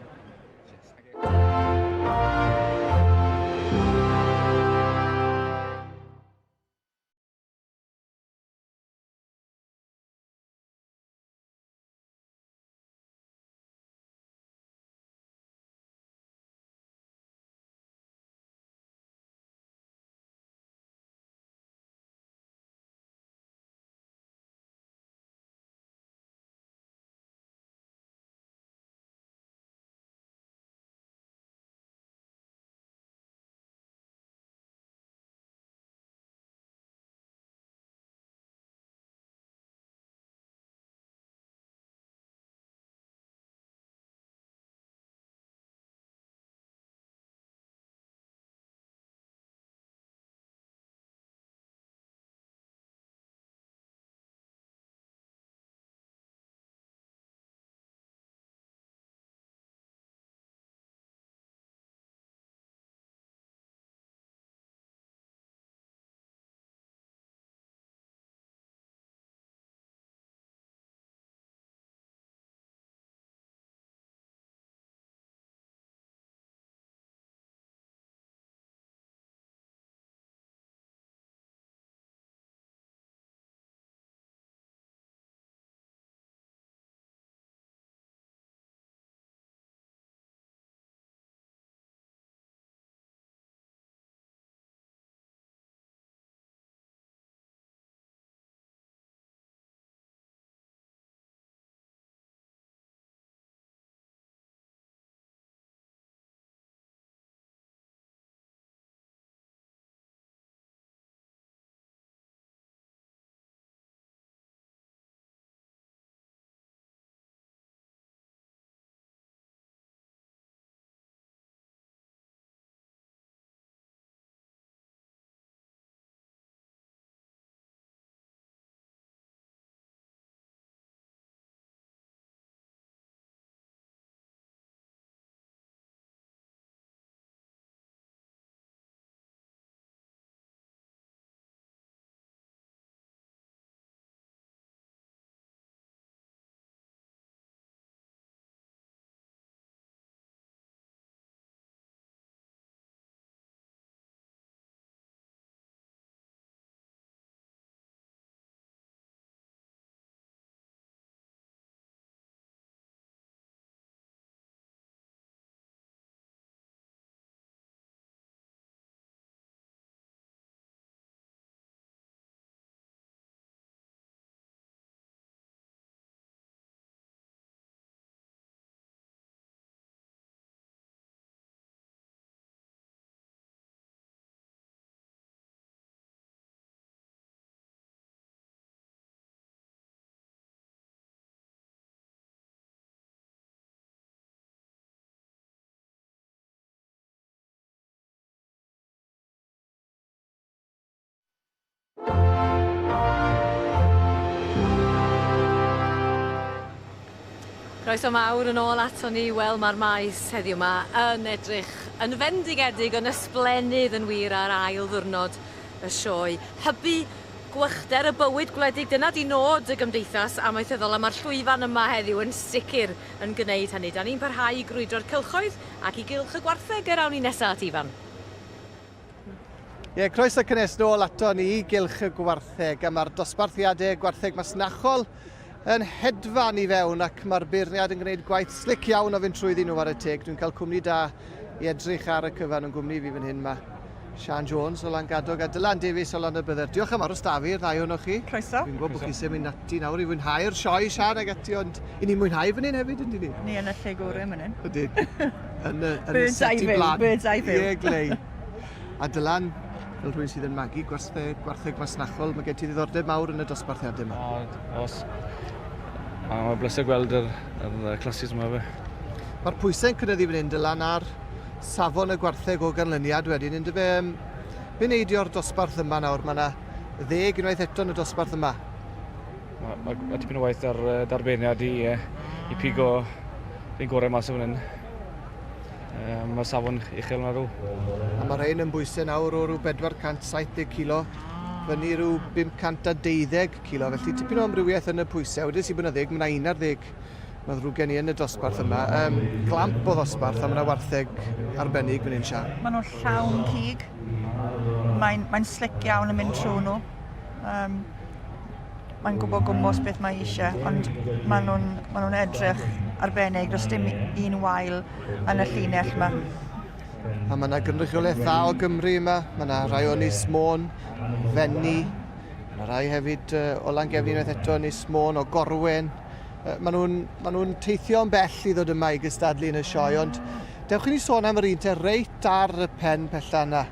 Speaker 7: Croeso mawr yn ôl aton ni. Wel ma'r maes heddiw 'ma yn edrych yn fendigedig yn ysblennydd yn wir ar ail ddiwrnod y sioe. Hybu gwychder y bywyd gwledig dyna 'di nod y gymdeithas amaethyddol a ma'r llwyfan yma heddiw yn sicr yn gneud hynny. 'Dan ni'n parhau i grwydro'r cylchoedd ac i gylch y gwartheg yr awn ni nesa at Ifan.
Speaker 2: Ie, croeso cynnes nôl ato ni i Gylch y Gwartheg a mae'r dosbarthiadau gwartheg masnachol yn hedfan i fewn ac mae'r beirniad yn gwneud gwaith slic iawn o fynd trwyddyn nhw ar y teg. Dwi'n cael cwmni da i edrych ar y cyfan yn gwmni fi fan hyn mae Sian Jones o Langadog a Dylan Davies o Lanybydder. Diolch am aros da fi'r ddau ohonoch chi.
Speaker 10: Croeso.
Speaker 2: Fi'n gwybod bod chi'n symud ati nawr i fwynhau'r sioe, Sian ag ati, ond i ni'n mwynhau fan hyn hefyd, yndyn ni?
Speaker 10: Ni yn y lle gorau fan hyn.
Speaker 2: Ydyn. Yn y, yn y seti blan.
Speaker 10: Bird's eye view.
Speaker 2: Ie, glei. A Dylan, fel rhywun sydd yn magu gwartheg, gwartheg masnachol, mae gen ti ddiddordeb mawr yn y dosbarthiadau yma.
Speaker 11: O, os. A mae'n bleser gweld yr, yr classes yma fe.
Speaker 2: Mae'r pwysau'n cynyddu fan hyn, Dylan, ar safon y gwartheg o ganlyniad wedyn, yndyfe? Yym, be neidio'r dosbarth yma nawr? Mae yna ddeg unwaith eto yn y dosbarth yma.
Speaker 11: Mae ma, ma tipyn o waith ar, dar beirniad i, i pigo ein gorau mas o fan hyn. Um, mae safon uchel yma rhyw.
Speaker 2: A mae rhain yn bwysau nawr o rhyw 470 kilo fyny rhyw 512 kilo, felly tipyn o amrywiaeth yn y pwysau. Wedyn sy'n bod yna ddeg, mae yna 11 Mae'n ddrwg gen i yn y dosbarth yma. Um, glamp o ddosbarth a mae yna wartheg arbennig fan hyn, Sian.
Speaker 10: Maen nhw'n llawn cig. Mae'n mae slick iawn yn mynd trwy nhw. Um, mae'n gwybod gwmwys beth mae eisiau, ond maen nhw'n ma nhw edrych arbennig. Does dim un wael yn y llinell yma.
Speaker 2: A mae yna gynrychiolaeth dda o Gymru yma. Mae yna rai o Ynys Môn, Fenni, mae yna rai hefyd o Langefni unwaith eto, Ynys Môn, o Gorwen. Maen nhw'n ma nhw teithio'n bell i ddod yma i gystadlu yn y sioe, ond dewch i ni sôn am yr un te reit ar y pen pella yna.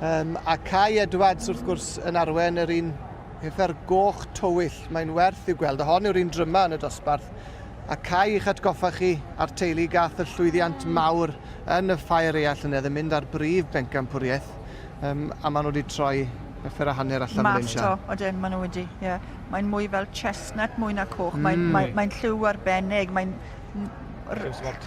Speaker 2: Um, a Kai Edwards, wrth gwrs, yn arwen yr un heffer goch tywyll. Mae'n werth i'w gweld. A hon yw'r un dryma yn y dosbarth. A Kai i'ch atgoffa chi a'r teulu gath y llwyddiant mawr yn y ffair eia llynedd yn mynd ar brif bencampwriaeth. Um, a maen nhw wedi troi heffer a hanner allan fan hyn,
Speaker 10: Mas to, odyn, maen nhw wedi, ie. Yeah. Mae'n mwy fel chestnut mwy na coch. Mm. Mae'n mae, mae lliw arbennig, mae'n...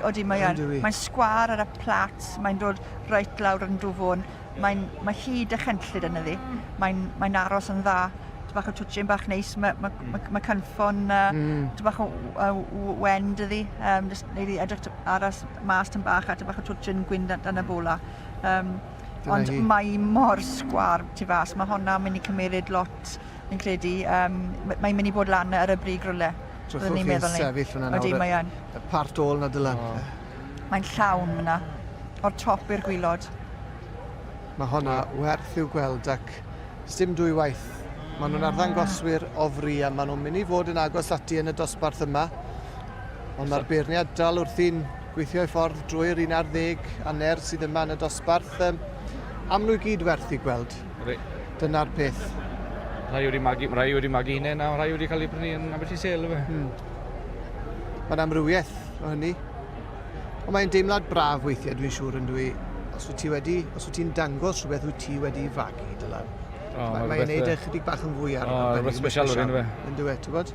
Speaker 10: Odi, mae yn. Mae'n sgwâr ar y plat, mae'n dod reit lawr yn dwfwn. Mae'n, mae hyd y chenllid yn iddi. Mae'n, mae'n aros yn dda. Ty bach o twtshyn bach neis, mae, mae, mm. mae, mae cynffon uh, mm. ty bach o uh, wen dyddi. Um, just neud i edrych aros mas tyn bach a ty bach o twtshyn gwyn dan, dan y bola. Um, ond mae mor sgwâr tu fas. Mae hwnna'n mynd i cymeryd lot fi'n credu. Um, mae'n mynd i bod lan ar y brig rwle.
Speaker 2: Drychwch chi'n sefyll fyna nawr.
Speaker 10: Odi, mae yn.
Speaker 2: Y part ôl na Dylan. Oh.
Speaker 10: Mae'n llawn fyna, o'r top i'r gwylod.
Speaker 2: Mae honna werth i'w gweld ac sdim dwy waith. Maen nhw'n arddangoswyr o fri a maen nhw'n mynd i fod yn agos ati yn y dosbarth yma. Ond mae'r beirniad dal wrthi'n gweithio ei ffordd drwy'r 11 aner sydd yma yn y dosbarth. Um, am nhw i gyd werth i gweld. Dyna'r peth.
Speaker 11: Rhai wedi magu, rhai wedi magu hunain a rhai wedi cael eu prynu yn Aberteifi Sale. Fe.
Speaker 2: Hmm. Mae'n amrywiaeth o hynny. Ond mae'n deimlad braf weithiau, dwi'n siŵr yn dwi. Os wyt ti wedi, os wyt ti'n dangos rhywbeth wyt ti wedi fagu, Dylan.
Speaker 11: Oh,
Speaker 2: Mae'n mae neud e chydig bach yn fwy ar
Speaker 11: oh, rhywbeth special o'r un fe.
Speaker 2: Yn dwi, ti'n bod?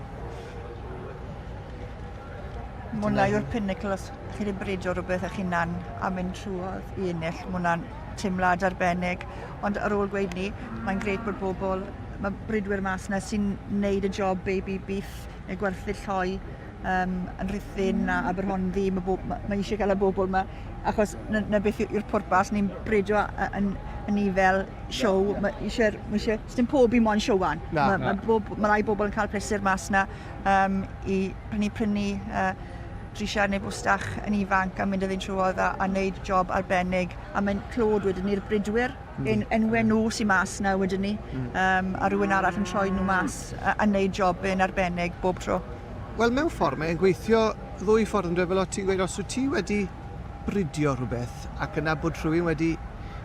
Speaker 10: Mae hwnna yw'r pinnacle os chi wedi bridio rhywbeth eich hunan a mynd trwodd i ennill. Mae hwnna'n teimlad arbennig. Ond ar ôl gweud ni, mae'n grêt bod bobl, mae bridwyr mas yna sy'n neud y job baby beef neu gwerthu lloi um, yn Rhuthun a Aberhonddu. Mae, bob, mae, mae eisiau cael y bobl yma, achos na, na beth yw'r pwrpas, ni'n bridio yn, yn ni fel show. Mae eisiau, mae eisiau, dim pob un moyn showan.
Speaker 2: Na.
Speaker 10: Mae, mae, bob, mae rai bobl yn cael pleser mas yna um, i prynu prynu uh, drisiau neu bwstach yn ifanc a mynd iddyn trwodd a, a wneud job arbennig. A mae'n clod wedyn ni'r bridwyr, mm. en, enwau nhw sy'n mas na wedyn ni, mm. um, a rhywun arall yn troi nhw mas a, a wneud job yn arbennig bob tro.
Speaker 2: Wel, mewn ffordd, mae'n gweithio ddwy ffordd yn dweud fel o ti'n gweud, os wyt ti wedi bridio rhywbeth ac yna bod rhywun wedi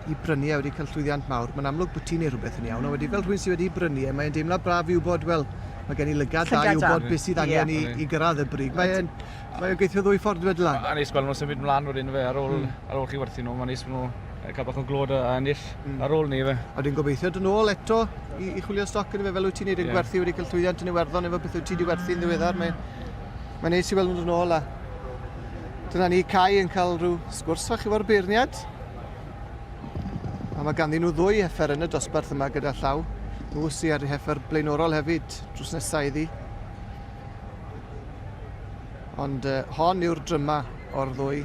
Speaker 2: i brynu e wedi cael llwyddiant mawr, mae'n amlwg bod ti'n neud rhywbeth yn iawn, ond wedi fel rhywun sydd wedi brynu e, mae'n deimlad braf i wybod, wel, mae gen i lygad dda i wybod beth sydd angen yeah. i, i gyrraedd y brig. Mae'n mae gweithio ddwy ffordd wedi lan.
Speaker 11: A neis gweld nhw'n symud mlaen wedyn fe, ar ôl, mm. ar ôl chi werthu nhw, mae'n neis nhw cael bach o glod a ennill mm. ar ôl ni fe.
Speaker 2: A dwi'n gobeithio dod nôl eto i, i chwilio stoc yn fe, fel wyt ti'n neud yn yeah. gwerthu wedi cael llwyddiant yn Iwerddon efo beth wyt ti wedi werthu'n ddiweddar. Mae'n mae neis i weld nhw'n dod nôl a dyna ni Kai yn cael rhyw sgwrs fach efo'r beirniad. A mae ganddyn nhw ddwy heffer yn y dosbarth yma gyda llaw. Nhw sy ar heffer blaenorol hefyd drws nesau iddi. Ond uh, hon yw'r dryma o'r ddwy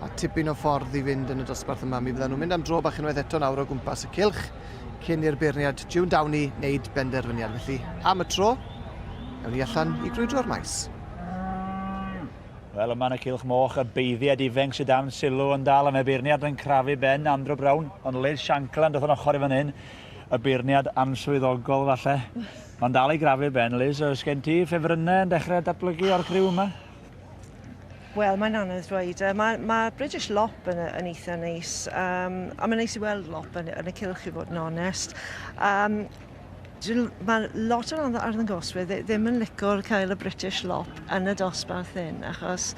Speaker 2: a tipyn o ffordd i fynd yn y dosbarth yma. Mi fyddan nhw'n mynd am dro bach unwaith eto nawr o gwmpas y cylch cyn i'r beirniad June Downey wneud benderfyniad. Felly, am y tro, ewn ni allan i grwydro'r maes.
Speaker 3: Wel, yma yn y Cylch Moch, y beiddiad ifenc sydd dan sylw yn dal, a mae beirniad yn crafu ben Andrew Brown, ond Liz Shankland wrth yn ochr i fan hyn, y beirniad answyddogol falle. Mae'n dal i grafu ben, Liz. Oes gen ti ffefrynnau yn dechrau datblygu o'r criw yma?
Speaker 12: Wel, mae'n anodd dweud. Mae, mae British Lop yn, yn eitha neis. Um, a mae'n neis i weld Lop yn, yn y cylch i fod yn onest. Um, mae lot o'r arddangoswyr ddim yn licor cael y British Lop yn y dosbarth hyn, achos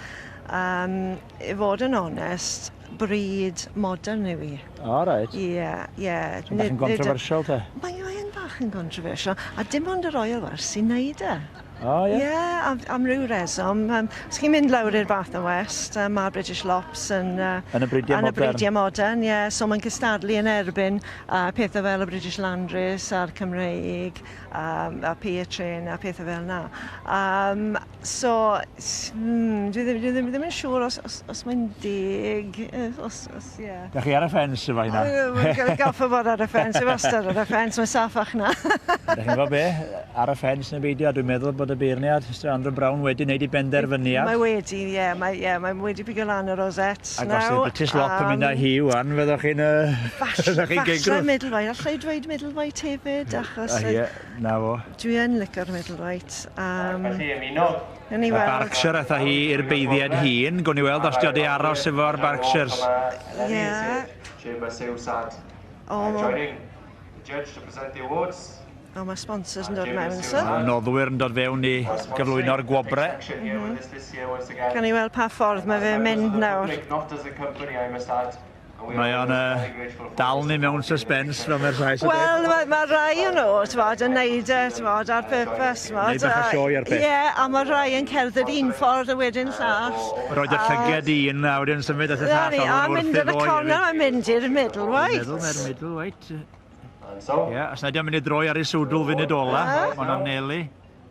Speaker 12: um, i fod yn onest, bryd modern yw i.
Speaker 3: O, reit.
Speaker 12: Ie, ie.
Speaker 3: So bach yn controversial te?
Speaker 12: Mae o'n bach yn controversial, a dim ond y Royal Welsh sy'n neud e.
Speaker 3: O, ie?
Speaker 12: Ie, am, am ryw reswm. Um, os chi'n mynd lawr i'r Bath and West, um, mae'r British Lops yn... Uh,
Speaker 3: yn y bridiau
Speaker 12: yn
Speaker 3: modern.
Speaker 12: Y bridiau modern, ie. Yeah. So mae'n cystadlu yn erbyn uh, pethau fel y British Landrace a'r Cymreig, um, a Pietrin a pethau fel yna. Um, so, dwi ddim, dwi ddim, ddim yn siŵr os, os, os mae'n deg, os, os, ie. Yeah.
Speaker 3: Da chi ar y ffens efo hynna?
Speaker 12: Mae'n goffa bod ar y ffens, i wastad ar y ffens, mae'n saffach na.
Speaker 3: Da chi'n gwybod be? Ar y ffens neu beidio, dwi'n meddwl bod y beirniad, Mr Andrew Brown, wedi wneud ei benderfyniad.
Speaker 12: Mae wedi, ie, yeah, mae, yeah, mae wedi pigo lan y rosette
Speaker 3: Ac os yw'r British Lop yn mynd â hi wan, fyddwch chi'n...
Speaker 12: Fyddwch chi'n Falle middle right, allai dweud middle right hefyd, achos...
Speaker 3: Ie, na fo.
Speaker 12: Dwi yn licio'r middle right. Um,
Speaker 17: Felly ymuno.
Speaker 12: Gawn ni weld.
Speaker 3: Berkshire ath â hi i'r beiddiad hŷn. Gawn ni weld os 'di o 'di aros efo'r Berkshires.
Speaker 12: Ie. O, O, mae sponsors yn dod mewn, so.
Speaker 3: Noddwyr yn dod fewn i gyflwyno'r gwobre.
Speaker 12: Mm -hmm. Gawn ni weld pa ffordd mae fe'n mynd nawr.
Speaker 3: Mae o'n uh, dal ni mewn suspense fel mae'r rhai sy'n
Speaker 12: Wel, mae, mae rai o'n nhw, t'mod, yn neud e, t'mod, ar purpose, t'mod.
Speaker 3: Neud bach o sioe ar peth.
Speaker 12: Ie, a mae rai yn cerdded un ffordd a wedyn llall.
Speaker 3: Roed y llyged i un a wedyn symud at y llall.
Speaker 12: A mynd yn y corner, a mynd i'r middle white.
Speaker 3: Meddwl, mae'r middle white. Ie, os na di o'n mynd i droi ar ei swdl funud ola, mae'n o'n nelu.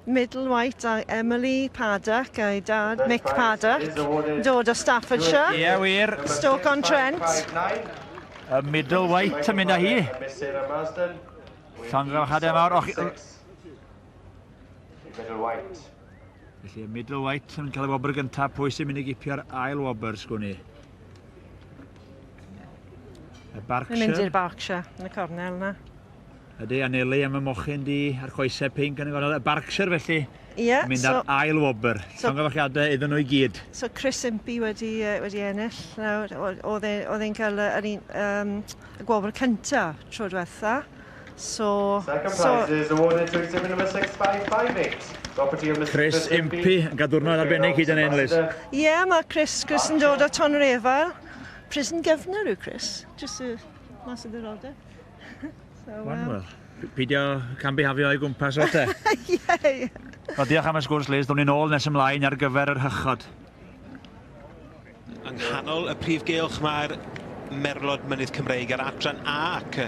Speaker 12: Middle White a Emily Paddock a'i dad Mick Paddock yn dod o Staffordshire.
Speaker 3: Ie, wir.
Speaker 12: Stoke-on-Trent.
Speaker 3: Y Middle White yn mynd â hi. Llongyfarchiadau mawr. Och, Felly, y Middle White yn cael y wobr gyntaf. Pwy sy'n mynd i gipio'r ail wobr, sgwn i? Y Berkshire.
Speaker 12: Yn mynd i'r Berkshire, yn y cornel yna.
Speaker 3: Ydy, anelu am y mochyn du a'r coesau pinc yn y gornel. Y Berkshire felly,
Speaker 12: yeah,
Speaker 3: mynd
Speaker 12: so,
Speaker 3: ar ail wobr. So, Llongyfarchiadau iddyn nhw i gyd.
Speaker 12: So Chris Impey wedi, wedi ennill. Nawr, oedd e, e'n cael yr un, um, y gwobr cyntaf tro diwetha. So,
Speaker 17: Second
Speaker 12: so,
Speaker 17: prize is awarded to exhibit number 6558. Property of Mr.
Speaker 3: Chris Impey yn cael diwrnod arbennig hyd yn hyn, Liz.
Speaker 12: Ie, yeah, mae Chris, Chris yn dod o Tonrefail. Prison governor yw Chris, just y, mas o ddiddordeb. So,
Speaker 3: um... Wel, pidio cambihafio o'i gwmpas o te.
Speaker 12: Ie, ie.
Speaker 3: Wel, diolch am y sgwrs, Liz. Down ni'n ôl nes ymlaen ar gyfer yr hychod.
Speaker 4: Yng nghanol y prif gylch mae'r Merlod Mynydd Cymreig ar adran A ac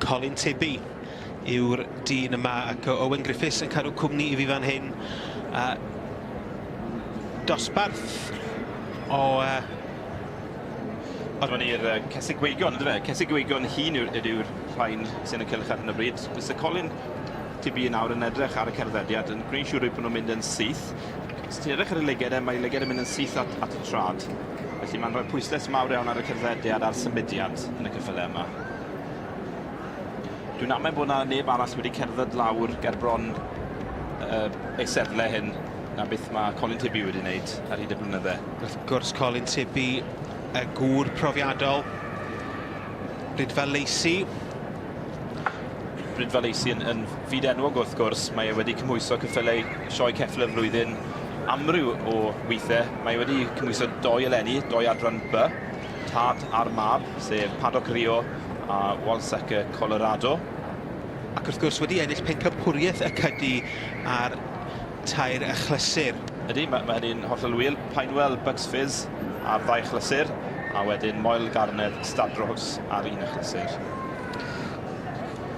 Speaker 4: Colin Tibby yw'r dyn yma ac Owen Griffiths yn cadw cwmni i fi fan hyn. Uh, dosbarth o uh,
Speaker 13: Dyma ni'r uh, Cesig Gweigion, ynddo fe? Cesig Gweigion hun yw'r yw rhain sy'n y cylch ar hyn o bryd. Mr Colin Tibi nawr yn edrych ar y cerddediad, yn gwneud siŵr bod nhw'n mynd yn syth. Os ti'n edrych ar y lyged, e, mae lyged yn mynd yn syth at, at y trad. Felly mae'n rhoi pwyslais mawr iawn ar y cerddediad a'r symudiad yn y ceffylau yma. Dwi'n amau bod 'na neb arall wedi cerdded lawr ger bron uh, eisteddle hyn na beth mae Colin Tibby wedi wneud ar hyd y blynydde.
Speaker 4: Wrth gwrs, Colin Tibby, y gŵr profiadol, Rydfa Lacey.
Speaker 13: Rydfa Lacey yn, yn fyd enwog wrth gwrs, mae e wedi cymhwyso ceffylau sioe ceffyl y flwyddyn amryw o weithiau. Mae e wedi cymhwyso doi eleni, doi adran B, tad a'r mab, sef Paddock Rio a Walsacker Colorado.
Speaker 4: Ac wrth gwrs wedi ennill pencampwriaeth y Cydu ar tair achlysur.
Speaker 13: Ydy, mae, mae hynny'n hollol wir. Pinewell, Bucks Fizz ar ddau achlysur, a wedyn Moel Garnedd, Stadros ar un achlysur.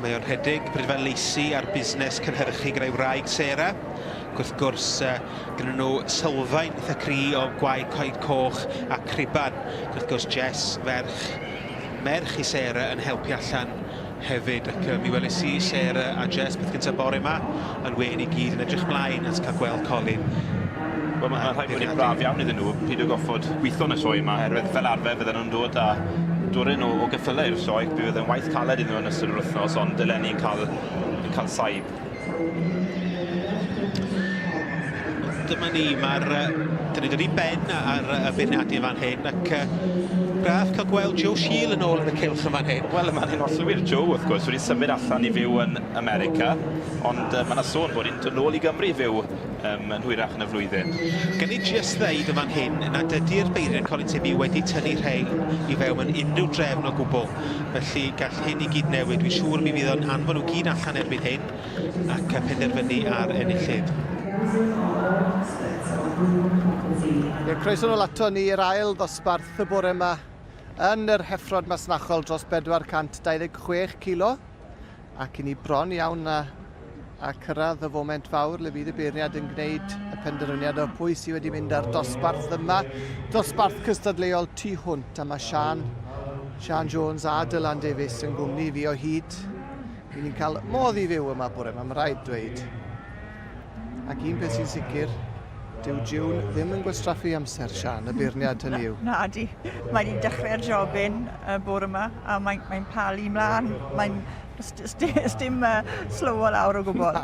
Speaker 4: Mae o'n rhedeg Brydfa Lacey ar busnes cynhyrchu gyda'i wraig Sarah. Ac wrth gwrs, gyda nhw sylfaen eitha cry o gwaed coed coch a criban. Ac wrth gwrs, Jess, ferch, merch i Sarah yn helpu allan hefyd. Ac mi weles i Sarah a Jess peth gyntaf bore yma yn wen i gyd yn edrych mlaen at cael gweld Colin.
Speaker 13: Wel, mae'n rhaid bod hi'n braf iawn iddyn nhw peidio goffod gweithio yn y sioe yma, oherwydd fel arfer fydden nhw'n dod â dwryn o, o geffylau i'r sioe, bydd yn waith caled iddyn nhw yn ystod yr wythnos, ond eleni yn cael, yn cael saib.
Speaker 4: Dyma ni, mae'r... Dyn ni'n dod i ben ar y beirniadu yn fan hyn, ac braf cael gweld Joe Shiel yn ôl yn y cylch yn fan hyn.
Speaker 13: Wel, mae'n hyn hollol wir. Joe, wrth gwrs, wedi symud allan i fyw yn America, ond mae yna sôn bod hi'n dod nôl i Gymru i fyw um, yn hwyrach yn y flwyddyn.
Speaker 4: Gan i jyst ddeud yn fan hyn nad ydy'r beirniad Colin Timmy wedi tynnu rhain i fewn mewn unrhyw drefn o gwbl. Felly gall hyn i gyd newid. Dwi'n siŵr mi fydd o'n anfon nhw gyd allan erbyn hyn ac penderfynu ar enillydd.
Speaker 2: Ie, croeso nôl ato ni i'r ail ddosbarth y bore yma yn yr heffrod masnachol dros 426 kilo ac i ni bron iawn a, a cyrraedd y foment fawr le fydd y beirniad yn gwneud y penderfyniad o pwy sydd wedi mynd ar dosbarth yma. Dosbarth cystadleuol tu hwnt a mae Sian, Sian Jones a Dylan Davies yn gwmni fi o hyd. I ni'n cael modd i fyw yma bore yma, mae'n rhaid dweud. Ac un peth sy'n sicr, dyw June ddim yn gwastraffu amser, Sian, y beirniad hynny yw.
Speaker 10: Na, di. Mae wedi dechrau'r jobyn y bore yma, a mae'n mae palu mlaen. Mae'n dim slowo lawr o gwbl.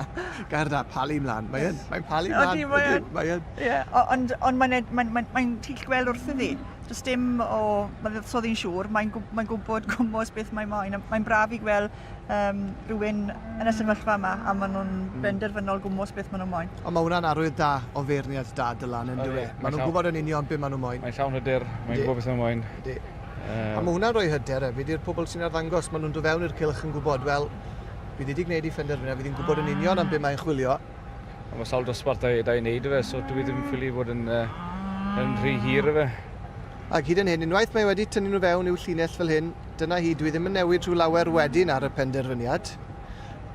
Speaker 2: Gair da, palu mlaen. Mae'n mae palu mlaen.
Speaker 10: Odi, mae'n.
Speaker 2: Mae yn.
Speaker 10: Ie, ond on mae'n mae, mae, mae ti'n gweld wrth iddi. Does dim o, mae'n so ddi'n siŵr, mae'n mae gwybod gwmwys beth mae'n moyn. Mae'n braf i gweld um, rhywun yn y sefyllfa yma a maen nhw'n benderfynol gwmwys beth maen nhw'n moyn.
Speaker 2: Ond mae hwnna'n arwydd da o feirniad da, Dylan, yn dyw e? Maen nhw'n gwybod yn union beth maen nhw'n moyn.
Speaker 11: Mae'n llawn hyder, mae'n gwybod beth maen moyn.
Speaker 2: Yndi. A mae hwnna'n rhoi hyder hefyd i'r pobl sy'n arddangos. Maen nhw'n dod fewn i'r cylch yn gwybod, wel, fydd wedi gwneud ei phenderfyniad, fydd hi'n gwybod yn union am beth mae'n chwilio.
Speaker 11: A mae sawl dosbarth da, da i wneud fe, so dwi ddim ffili fod yn, uh, yn rhy hir fe.
Speaker 2: Ac hyd yn hyn, unwaith mae wedi tynnu nhw fewn i'w llinell fel hyn, dyna hi, dwi ddim yn newid rhyw lawer wedyn ar y penderfyniad.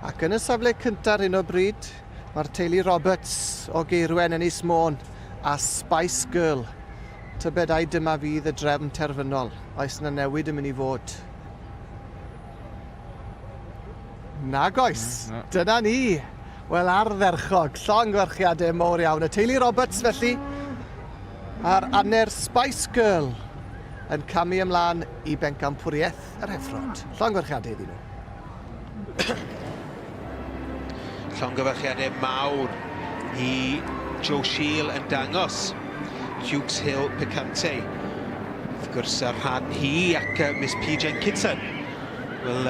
Speaker 2: Ac yn y safle cyntaf ar hyn o bryd, mae'r teulu Roberts o Geirwen yn Ynys Môn a Spice Girl. Tybed ai dyma fydd y drefn terfynol? Oes yna newid yn mynd i fod? Nag oes. Na, na. Dyna ni. Wel, ardderchog. Llongyfarchiadau mawr iawn. Y teulu Roberts, felly, a'r anner Spice Girl yn camu ymlaen i bencampwriaeth yr heffrod. Llongyfarchiadau iddyn nhw.
Speaker 4: Llongyfarchiadau mawr i Joe Shiel yn dangos Dukes Hill Picante. Wrth gwrs, ar rhan hi ac Miss P Jenkinson. Wel,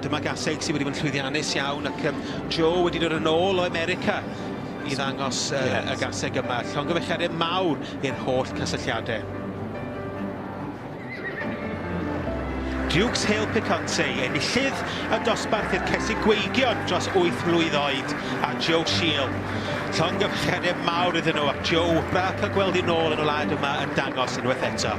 Speaker 4: dyma gaseg sydd wedi bod yn llwyddiannus iawn ac um, Joe wedi dod yn ôl o America i ddangos uh, yes. y gaseg yma. Llongyfarchiadau mawr i'r holl cysylltiadau. Dukes Hill Picante, enillydd y dosbarth i'r Cesig Gweigion dros 8 mlwydd oed, a Joe Shiel. Llongyfarchiadau mawr iddyn nhw, ac Joe, braf cael gweld i nôl yn y wlad yma yn dangos unwaith eto.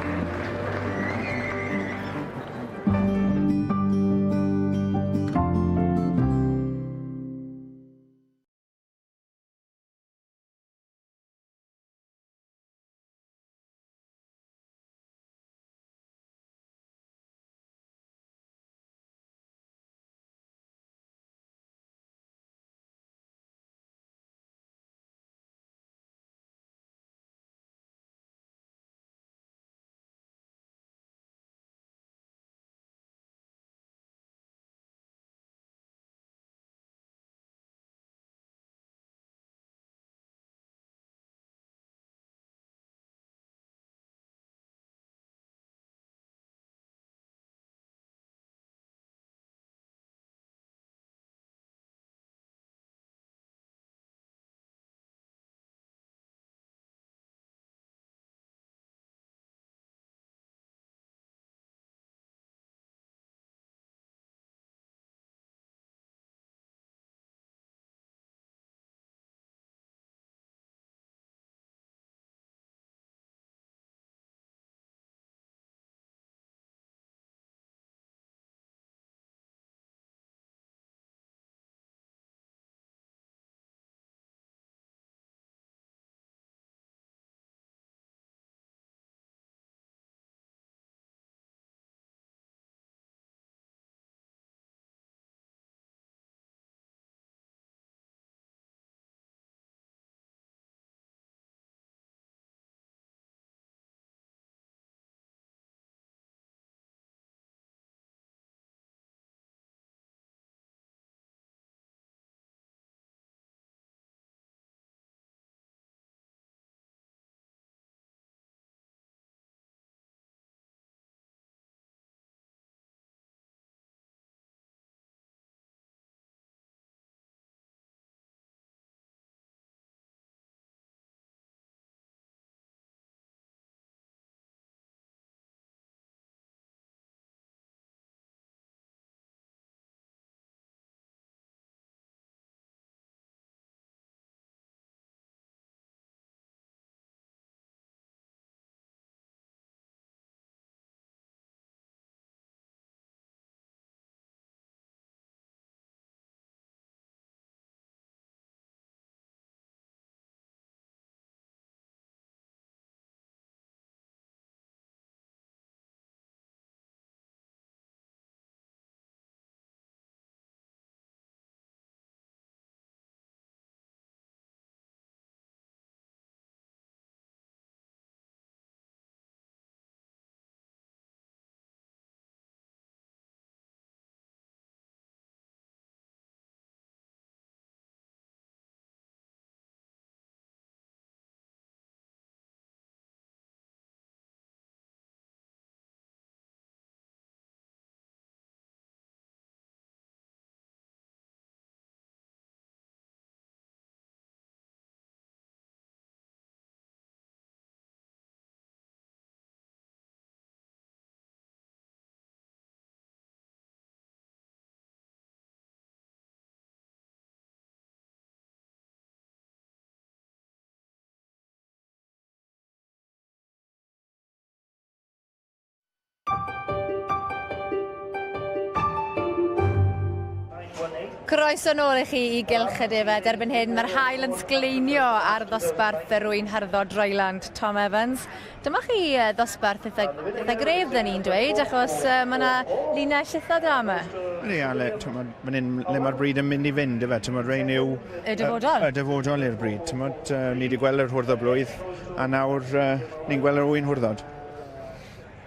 Speaker 7: Croeso nôl i chi i Gylch y Defaid. Erbyn hyn mae'r haul yn sgleinio ar ddosbarth yr ŵyn hyrddod Dryland Tom Evans. Dyma chi ddosbarth eitha, eitha gref, dyn ni'n dweud, achos uh, mae yna linell eitha da yma.
Speaker 15: Ydy, a le, tymod, fan hyn, le mae'r bryd yn mynd i fynd, efe, tymod, rhain yw...
Speaker 7: Y dyfodol.
Speaker 15: Y, y dyfodol i'r bryd, tymod, uh, ni wedi gweld yr hwrdd o blwydd, a nawr uh, ni'n gweld yr ŵyn hwrddod.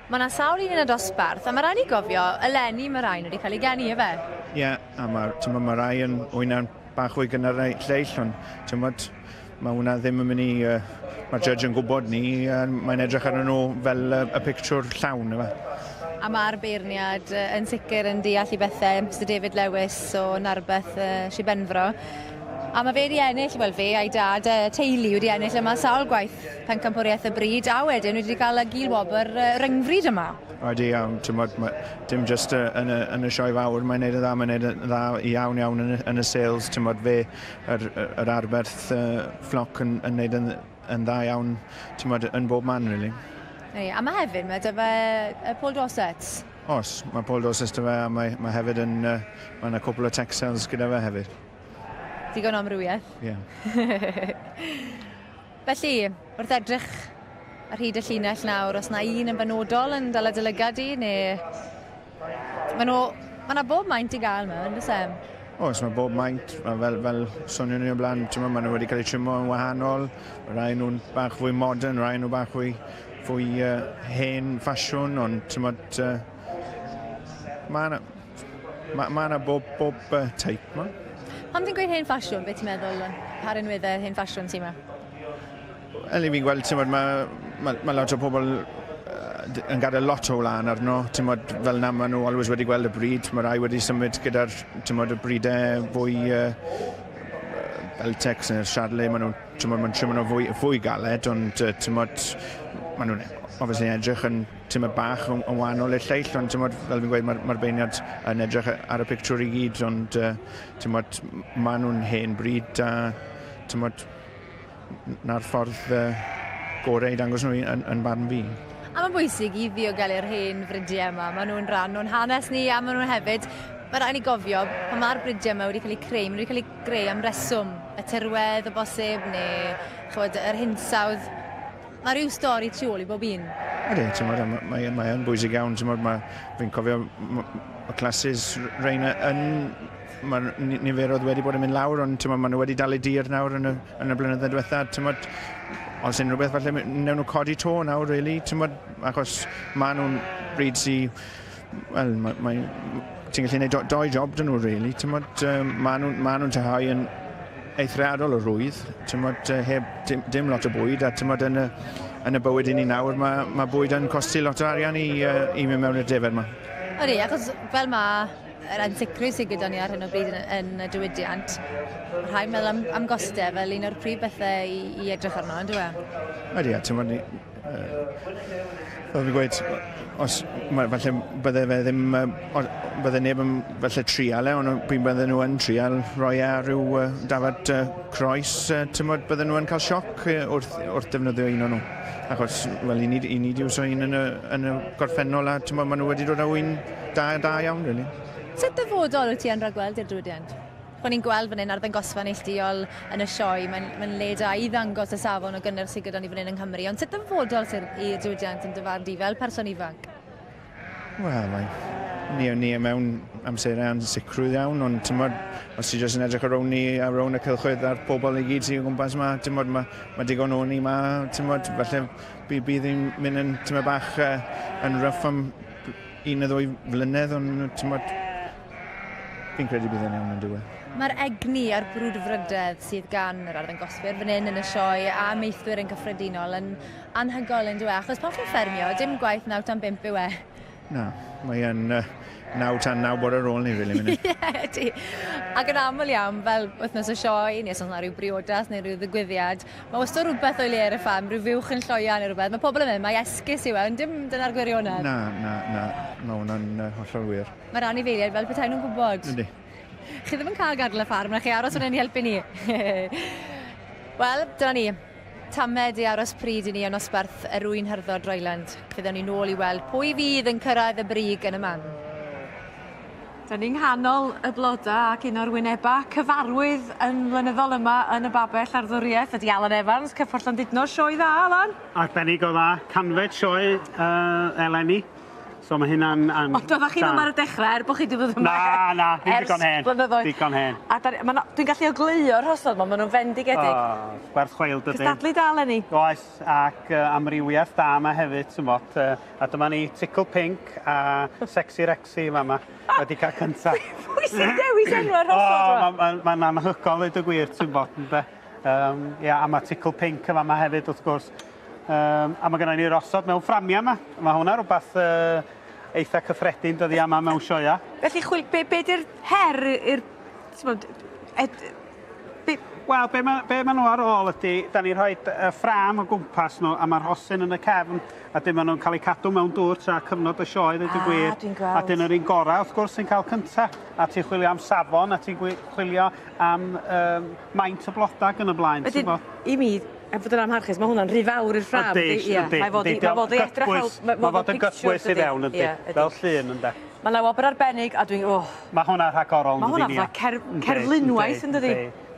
Speaker 7: Mae 'na sawl un yn y dosbarth, a mae rhaid ni gofio, eleni mae rhain wedi cael eu geni, ife?
Speaker 15: Ie, yeah, a mae, tymod, mae rai yn wyna'n bach fwy gynnar na'i lleill, ond tymod, mae hwnna ddim yn mynd i... Uh, mae'r judge yn gwybod ni, uh, mae'n edrych arnyn nhw fel uh, y pictiwr llawn, yma.
Speaker 7: A mae'r beirniad yn sicr yn deall i bethau, Mr David Lewis o Narberth, uh, Sir Benfro. A mae fe wedi ennill, wel fe a'i dad, y teulu wedi ennill yma sawl gwaith pencampwriaeth y bryd, a wedyn wedi cael y gil wobr ryngfryd yma.
Speaker 15: Ydy, a tymod, ma, dim just yn y, yn y sioe fawr, mae'n neud yn dda, mae'n neud yn dda iawn iawn yn y, yn y sales, tymod, fe, yr, yr arberth uh, ffloc yn, yn neud yn, yn dda iawn, tymod, yn bob man, really.
Speaker 7: Ei, a mae hefyd, mae dy fe Paul Dorset.
Speaker 15: Os, mae Paul Dorset dy fe, a mae, mae hefyd yn, uh, mae yna cwpl o Texels gyda fe hefyd.
Speaker 7: Digon o amrywiaeth.
Speaker 15: Ie.
Speaker 7: Felly, wrth edrych ar hyd y llinell nawr, os na un yn benodol yn dala dy lygad di, neu... Mae nhw... Mae yna bob maint i gael yma, yn does e?
Speaker 15: Oes, mae bob maint, mae fel, fel sonion ni o blaen, ti'n maen nhw wedi cael eu trimo yn wahanol, mae rai nhw'n bach fwy modern, rai nhw bach fwy, fwy uh, hen ffasiwn, ond ti'n modd, uh, mae yna ma, ma yna bob, bob uh, type ma.
Speaker 7: Pam ti'n gweud hen ffasiwn, beth ti'n meddwl, pa rinweddau hen ffasiwn ti'n ma?
Speaker 15: Eli fi'n gweld, ti'n mae ma, ma lot o pobl yn gadael lot o wlân arno, ti'n modd, fel na maen nhw always wedi gweld y bryd, mae rai wedi symud gyda'r, ti'n modd, y brydau fwy uh, Beltex neu'r Charlet, maen nhw'n, ti'n modd, maen nhw'n fwy, fwy galed, ond ti'n modd, maen nhw'n obviously edrych yn tymed bach yn, yn wahanol i'r lleill, ond tymod, fel fi'n gweud, mae'r mae beirniad yn edrych ar y pictiwr i gyd, ond uh, tymod, maen nhw'n hen bryd a tymod, na'r ffordd uh, gorau i dangos nhw yn, yn barn fi.
Speaker 7: A mae'n bwysig i ddiogelu'r hen fridiau yma. Maen nhw'n rhan o'n hanes ni a maen nhw'n hefyd, mae rhaid ni gofio, pan mae'r bridiau yma wedi cael eu creu, maen nhw wedi cael eu greu am reswm, y tirwedd o bosib, neu chymod, yr hinsawdd. Mae rhyw stori tu ôl i bob un.
Speaker 15: Ydy, ti'n modd, mae, mae yn bwysig iawn, ti'n modd, mae, fi'n cofio y classes rheina yn, mae niferoedd wedi bod yn mynd lawr, ond ti'n modd, maen nhw wedi dal eu dir nawr yn y, yn y blynyddoedd diwetha, ti'n modd, os unrhyw beth, falle newn nhw codi to nawr, really, ti'n modd, achos maen nhw'n bryd sy, wel, mae, mae, ti'n gallu gwneud doi job dyn nhw, really, ti'n modd, maen nhw'n ma nhw tehau yn eithriadol o rwydd, tymod, heb dim, dim lot o bwyd, a tymod, yn y, yn y bywyd i ni nawr, mae, mae bwyd yn costi lot o arian i, uh, i mynd mewn i'r defaid yma.
Speaker 7: Ydy, achos fel mae yr ansicrwydd sydd gyda ni ar hyn o bryd yn, yn y diwydiant, mae rhaid meddwl am, am gostau fel un o'r prif bethau i, i edrych arno, yn dwi?
Speaker 15: E? Ydy, a tymod, ni, uh, fel fi'n gweud, os, ma, falle bydde fe ddim, uh, bydde neb yn falle trial e, ond pryd bydde nhw yn trial rhoi e ar ryw uh, dafad uh, croes, uh, tymod, bydde nhw yn cael sioc uh, wrth, wrth defnyddio un o'n nhw. Achos, wel, i ni, i ni di wso un yn y, yn y gorffennol a tymod, maen nhw wedi dod â wyn da, da iawn, really.
Speaker 7: Sut dyfodol wyt ti yn rhagweld i'r diwydiant? O'n i'n gweld fan hyn arddangosfa neilltuol yn y sioe, mae'n mae le da i ddangos y safon o gynnyrch sydd gyda ni fan hyn yng Nghymru, ond sut dyfodol sydd i'r diwydiant yn dy farn di fel person ifanc?
Speaker 15: Wel, mae ni, ni mewn amserau ansicrwydd iawn, ond tymod, os ti jyst yn edrych ar rownd ni, ar rownd y cylchoedd a'r pobl i gyd sy'n o gwmpas yma, tymod, mae, mae digon o ni yma, tymod, falle bydd, bydd hi'n mynd yn tymod bach uh, yn rough am un neu ddwy flynedd, ond tymod, Fi'n credu bydd e'n iawn yn diwedd.
Speaker 7: Mae'r egni a'r brwdfrydedd sydd gan yr arddangoswyr fan hyn yn y sioe a amaethwyr yn cyffredinol yn anhygoel yn dyw e, achos pan chi'n ffermio, dim gwaith 9 tan 5 yw e.
Speaker 15: Na, mae e'n uh, 9 tan 9 bore ar ôl ni, really.
Speaker 7: Ie, yeah, ydy. Ac yn aml iawn, fel wythnos y sioe, neu os oes yna rhyw briodas neu rhyw ddigwyddiad, mae wastad rhywbeth o'i le ar y ffarm, rhyw fuwch yn lloia neu rhywbeth. Mae pobl yn mynd, mae esgus yw e, ond dim dyna'r gwirionedd.
Speaker 15: Na, na, na. Mae hwnna'n uh, hollol wir.
Speaker 7: Mae'r anifeiliaid fel petai nhw'n gwybod.
Speaker 15: Yndi.
Speaker 7: Chi ddim yn cael gadael y ffarm, na chi aros fan hyn i helpu ni. Wel, dyna ni. Tamed i aros pryd i ni yn nosbarth yr ŵyn hyrddod Dryland. Fe ddewn ni nôl i weld pwy fydd yn cyrraedd y brig yn y man.
Speaker 1: Da ni'n nghanol y bloda ac un o'r wyneba cyfarwydd yn flynyddol yma yn y babell arddwriaeth ydi Alan Evans, Cyffordd Llandudno. Sioe dda, Alan?
Speaker 14: Arbennig o dda. Canfed sioe uh, eleni. So mae hynna'n... An,
Speaker 1: Ond doeddech chi'm yma ar y dechrau, er bod chi wedi bod yma
Speaker 14: Na, na, ddim
Speaker 1: ers
Speaker 14: digon hen.
Speaker 1: blynyddoedd.
Speaker 14: Digon hen.
Speaker 1: A da, ma' 'na- dwi'n gallu ogleuo'r rhosod 'ma, ma' nhw'n fendigedig.
Speaker 14: O, gwerth chweil dydyn.
Speaker 1: Cystadlu da eleni.
Speaker 14: Oes, ac uh, amrywiaeth da yma hefyd, ti'n bod. Uh, a dyma ni Tickle Pink a Sexy Rexy yma, ma, wedi cael cynta.
Speaker 1: Pwy sy'n dewis enwau'r rhosod
Speaker 14: O, mae'n ma, ma anhygoel dweud y gwir, ti'n bod, ynde. Um, ia, a mae Tickle Pink yma ma hefyd, wrth gwrs. Um, a mae gennym ni rosod mewn fframiau yma. Mae hwnna rhywbeth uh, eitha cyffredin dyddiau yma mewn sioeau.
Speaker 1: Felly, chwil, be, be di'r her i'r... Ed, be...
Speaker 14: Wel, be mae be ma nhw ar ôl ydy, da ni'n rhoi y ffrâm o gwmpas nhw, a mae'r rhosyn yn y cefn, a dim maen nhw'n cael eu cadw mewn dŵr tra cyfnod y sioe, dweud y
Speaker 1: ah,
Speaker 14: gwir.
Speaker 1: Dwi'n gweld.
Speaker 14: A dyn nhw'r un gorau, wrth gwrs, sy'n cael cynta. A ti'n chwilio am safon, a ti'n chwilio am um, maint y blodau yn y blaen.
Speaker 1: Wedyn, i mi, Er bod yn amharchus, mae hwnna'n rhy fawr i'r ffrâm.
Speaker 14: Yndi, yndi.
Speaker 1: Mae fod i, mae fod i edrych fel...
Speaker 14: Mae fod yn gytbwys i fewn, yndi. Fel llun, yndi.
Speaker 1: Mae yna wobr arbennig, a dwi'n... Oh.
Speaker 14: Mae hwnna rhagorol,
Speaker 1: Mae hwnna fatha cer, cerflunwaith, yn dydi?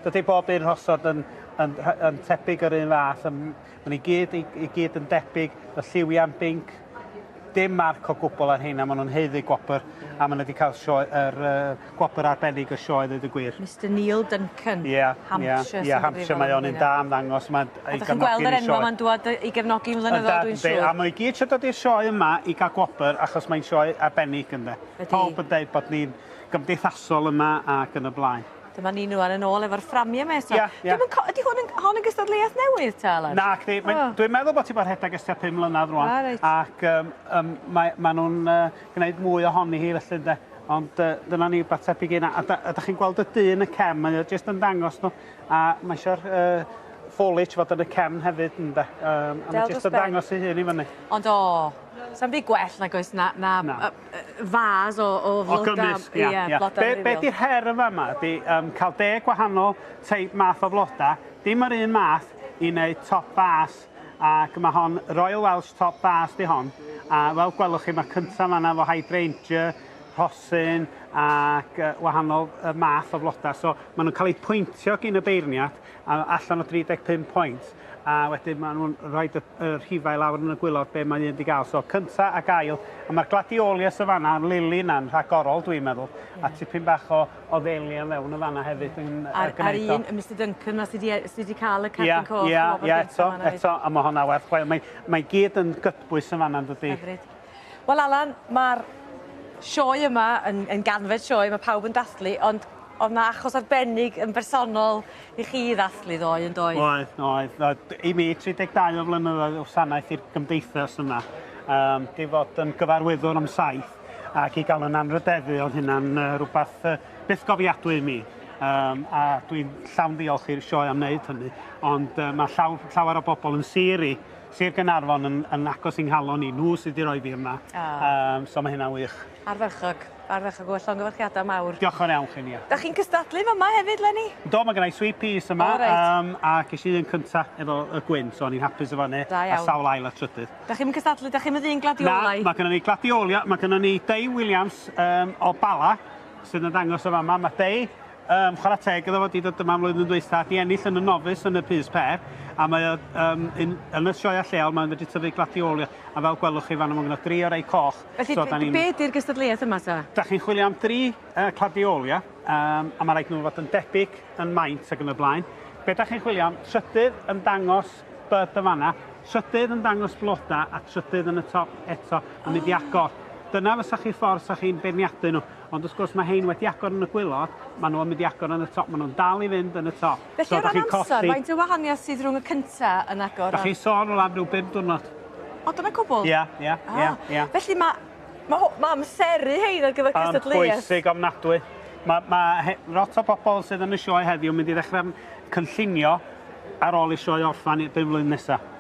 Speaker 14: Dydy bob un rhosod yn, yn, yn tebyg yr un fath. Maen nhw i gyd, i, i gyd yn debyg, y lliwiau'n binc, dim marc o gwbl ar heina, maen nhw'n haeddu gwobr, a maen nhw wedi cael sioe, yr, uh, gwobr arbennig y sioe, ddweud y gwir.
Speaker 1: Mr Neil Duncan,
Speaker 14: Ie, yeah,
Speaker 1: Hampshire.
Speaker 14: Ie, yeah, Hampshire, mae o'n un da am ddangos. Mae'n
Speaker 1: A ydych chi'n gweld yr enw ma'n dŵad i gefnogi mlynyddoedd, dwi'n siŵr.
Speaker 14: A mae gyd eisiau dod i'r sioe yma i gael gwobr, achos mae'n sioe arbennig ynddo. Pawb yn dweud bod ni'n gymdeithasol yma ac yn y blaen.
Speaker 1: Dyma ni rwan yn ôl efo'r fframiau 'ma eto.
Speaker 14: Ia, ia.
Speaker 1: Dwi'm yn co- ydi hwn yn hon yn gystadleuaeth newydd ta Alan?
Speaker 14: Na, chdi. Oh. Dwi'n meddwl bod ti bod rhedeg ers tua 5 mlynedd rwan.
Speaker 1: Ah, reit.
Speaker 14: Ac um, um, mae, ma nhw'n uh, gwneud mwy ohoni hi felly ynde. Ond uh, dyna ni rhywbeth tebyg i hynna. A da, a da chi'n gweld y dyn y cefn, mae o jyst yn dangos nhw. A mae eisiau'r uh, foliage fod yn y cefn hefyd ynde. Um, a mae jyst yn dangos ei hun i fyny.
Speaker 1: Ond o, sa'm byd gwell nag oes na, na, na. fas o, o floda.
Speaker 14: O gymysg, ia. Ie, ia. Be, be di'r her yn fama ydy um, cael deg wahanol teip math o floda, dim yr un math i wneud top fas, ac mae hon Royal Welsh top fas di hon, a fel gwelwch chi mae cyntaf fanna efo hydrangea, rhosyn ac uh, wahanol uh, math o floda. So maen nhw'n cael eu pwyntio gyn y beirniad a allan o 35 pwynt a wedyn maen nhw'n rhoi y, y rhifau lawr yn y gwylod be mae un wedi gael. So cynta ac ail, a mae'r gladiolius y fanna, a'r lili na'n rhagorol dwi'n meddwl, yeah. a tipyn bach o, o ddelia fewn y fanna hefyd yn
Speaker 1: ar, ar un, Mr Duncan ma sydd wedi sy cael y cerdyn
Speaker 14: yeah,
Speaker 1: coch.
Speaker 14: Ie, yeah, ie, eto, eto, a mae hwnna werth chweil. Mae, mae gyd yn gytbwys yn fanna, yn dydi?
Speaker 1: Hyfryd. Wel Alan, mae'r sioe yma yn, yn ganfed sioe, mae pawb yn dathlu, ond Oedd 'na achos arbennig yn bersonol i chi ddathlu ddoe yn doedd?
Speaker 14: Oedd, oedd. oedd. I mi, 32 o flynyddoedd o wasanaeth i'r gymdeithas yma. Um, di fod yn gyfarwyddwr am saith ac i gael yn anrhydeddu oedd hynna'n uh, rhywbeth uh, bythgofiadwy i mi. Um, a dwi'n llawn ddiolch i'r sioe am wneud hynny, ond uh, mae llaw, llawer o bobl yn sir i, Sir Gaernarfon yn, yn agos i'n nghalon i, nhw sydd wedi rhoi fi yma.
Speaker 1: Ah.
Speaker 14: Um, so mae hynna'n wych.
Speaker 1: Ardderchog. Ardderchog, wel llongyfarchiadau mawr.
Speaker 14: Diolch yn iawn chi, Nia.
Speaker 1: Da chi'n cystadlu fama hefyd, Lenny?
Speaker 14: Do, mae gennau sweet peas yma,
Speaker 1: O, reit.
Speaker 14: um, a ges i un cynta efo y gwyn, so o'n i'n hapus efo hynny,
Speaker 1: Da
Speaker 14: a
Speaker 1: iawn.
Speaker 14: sawl ail a trydydd.
Speaker 1: Da chi'n cystadlu, da chi'n ddyn
Speaker 14: Na,
Speaker 1: gladiolau?
Speaker 14: mae gynnon ni gladiolia, mae gynnon ni Dei Williams um, o Bala, sydd yn dangos o fama. Mae Dei, um, chwarae teg iddo fo, di dod yma am flwyddyn dwytha, di ennill yn y nofus yn y Pys Per, a mae o um, in, yn y sioea lleol, mae'n wedi tyfu gladiolia, a fel gwelwch chi fan yma, mae gynno dri o rei coch.
Speaker 1: Felly,
Speaker 14: So, da ni'n-
Speaker 1: be di'r gystadleuaeth yma ta?
Speaker 14: Da chi'n chwilio am dri uh, cladiolia, um, a mae rhaid nhw fod yn debyg yn maint ac yn y blaen. Be da chi'n chwilio am? Trydydd yn dangos bud yn fanna, trydydd yn dangos bloda, a trydydd yn y top eto yn mynd i agor. Dyna fysa chi ffordd sa chi'n beirniadu nhw. Ond wrth gwrs mae hein wedi agor yn y gwylod, maen nhw'n mynd i agor yn y top, maen nhw'n dal i fynd yn y top.
Speaker 1: Felly
Speaker 14: so,
Speaker 1: o ran amser, faint o wahaniaeth sydd rhwng y cynta yn agor?
Speaker 14: Da chi'n sôn rhywle am ryw 5 diwrnod.
Speaker 1: O, dyna cwbl?
Speaker 14: Ia, ia, ia, ia.
Speaker 1: Felly mae ma, ma amseru hein ar gyfer cystadleuaeth.
Speaker 14: Bwysig ofnadwy. Mae ma he, lot o bobl sydd yn y sioe heddiw yn mynd i ddechrau cynllunio ar ôl i sioe orffan i'r blwyddyn nesaf.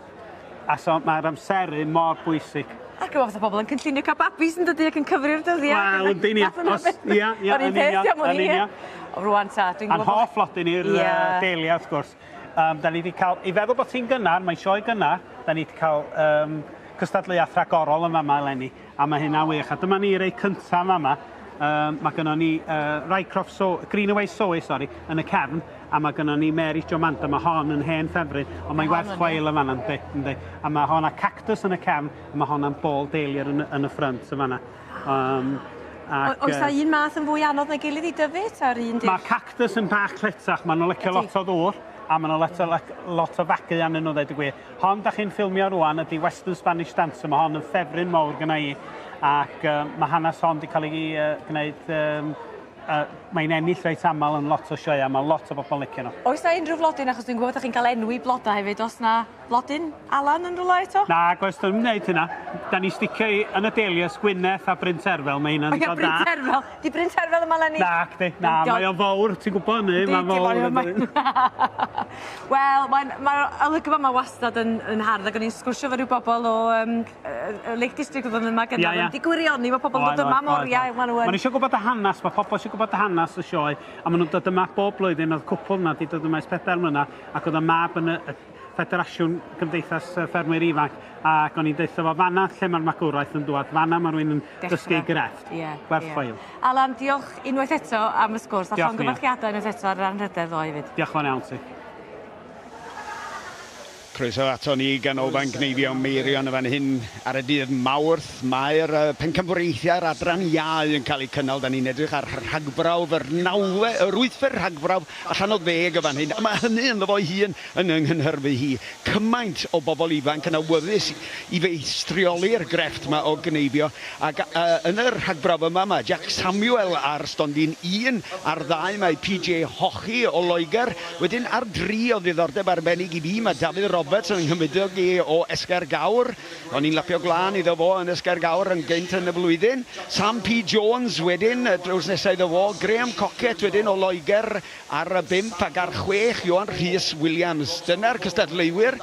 Speaker 14: A so mae'r amseru mor bwysig.
Speaker 1: Ac efo fatha pobl yn cynllunio cael babis yn dydy ac yn cyfri'r dyddiau.
Speaker 14: Wel, yndi ni. Ia, ia,
Speaker 1: yn union. Yn union. Rwan ta, dwi'n
Speaker 14: gwybod... A'n hoff lodyn i'r yeah. Delia, wrth gwrs. Um, da ni wedi cael, i feddwl bod ti'n gynnar, mae'n sioe gynnar, da ni wedi cael um, cystadleuaeth rhagorol yn fama eleni, a mae hynna'n wych. A dyma ni rei cyntaf yn fama. Um, mae gynnon ni uh, Rycroft so, Greenaway Soe, sorry, yn y cefn, a mae gynnon ni Mary Jomanda, mae hon yn hen ffefryn, ond mae'n werth chweil yn fanna, yndi, yndi. A mae hon a cactus yn y cefn, a mae hon am bol dahlia yn, yn y ffrynt yn fanna. Um, ac,
Speaker 1: Oes na un math yn fwy anodd na gilydd i dyfu, ta'r un
Speaker 14: Mae cactus yn bach cletach, maen nhw'n licio lot o ddŵr, a maen nhw'n lot o, lot o fagu arnyn nhw, dweud y gwir. Hon da chi'n ffilmio rwan ydy Western Spanish Dancer, mae hon yn ffefryn mawr gyna i, ac uh, mae hanes hon wedi cael ei uh, gwneud, um, uh, mae'n ennill reit aml yn lot o sioeau, mae lot o bobl yn licio nhw.
Speaker 1: Oes na unrhyw flodyn, achos dwi'n gwybod bod chi'n cael enwi blodau hefyd, oes na Blodyn Alan yn rhywle eto?
Speaker 14: Na, oes, dwi'n gwneud hynna. Da ni sticio i yn y Dahlias, Gwyneth a Bryn Terfel, mae hynna'n ddigon da.
Speaker 1: Bryn Terfel, di Bryn Terfel yma leni?
Speaker 14: Na, cdi, na, mae o'n fawr, ti'n gwybod hynny, mae'n fawr.
Speaker 1: Wel, mae'n ma olygfa yma wastad yn, yn hardd, ac o'n i'n sgwrsio efo rhyw bobl o um, Lake District oedd yn yma gyda, yeah, yeah. Di gwirioni, mae pobl yn dod yma am oriau, maen nhw yn...
Speaker 14: Mae'n eisiau gwybod y hanes, mae pobl eisiau gwybod y hanes y sioe, a maen nhw'n dod yma bob blwyddyn, oedd cwpl yna wedi dod yma ers pedair mlynedd, ac oedd y mab yn y Ffederasiwn Gymdeithas Ffermwyr Ifanc, ac o'n i'n deutha fo fanna lle mae'r magwraeth yn dŵad, fanna mae rhywun yn dysgu ei grefft.
Speaker 1: Ie.
Speaker 14: Gwerth chweil.
Speaker 1: Alan, diolch unwaith eto am y sgwrs, a llongyfarchiadau unwaith eto ar yr anrhydedd ddoe hefyd.
Speaker 14: Diolch yn fawr iawn ti.
Speaker 6: Croeso ato ni i Ganolfan Gneifio Meirion yn fan hyn ar y dydd Mawrth. Mae'r pencampwriaethau adran iau yn cael eu cynnal. Da ni'n edrych ar rhagbrawf yr nawfe, yr wythfed rhagbrawf allan o ddeg yn fan hyn. A mae hynny ynddo fo'i hun yn yng nghynhyrfu hi. Cymaint o bobl ifanc yn awyddus i feistrioli'r grefft 'ma o gneifio, ac yn y rhagbrawf yma mae Jack Samuel ar stondin un, ar ddau mae PJ Hochi o Loegr, wedyn ar dri o ddiddordeb arbennig i fi mae Dafydd Roberts yn nghymydog i o Esgair Gawr, o'n i'n lapio gwlân iddo fo yn Esgair Gawr yn gynt yn y flwyddyn, Sam P Jones wedyn drws nesa iddo fo, Graham Cockett wedyn o Loegr, Ar y bump ac ar chwech, Ioan Rhys Williams. Dyna'r cystadleuwyr,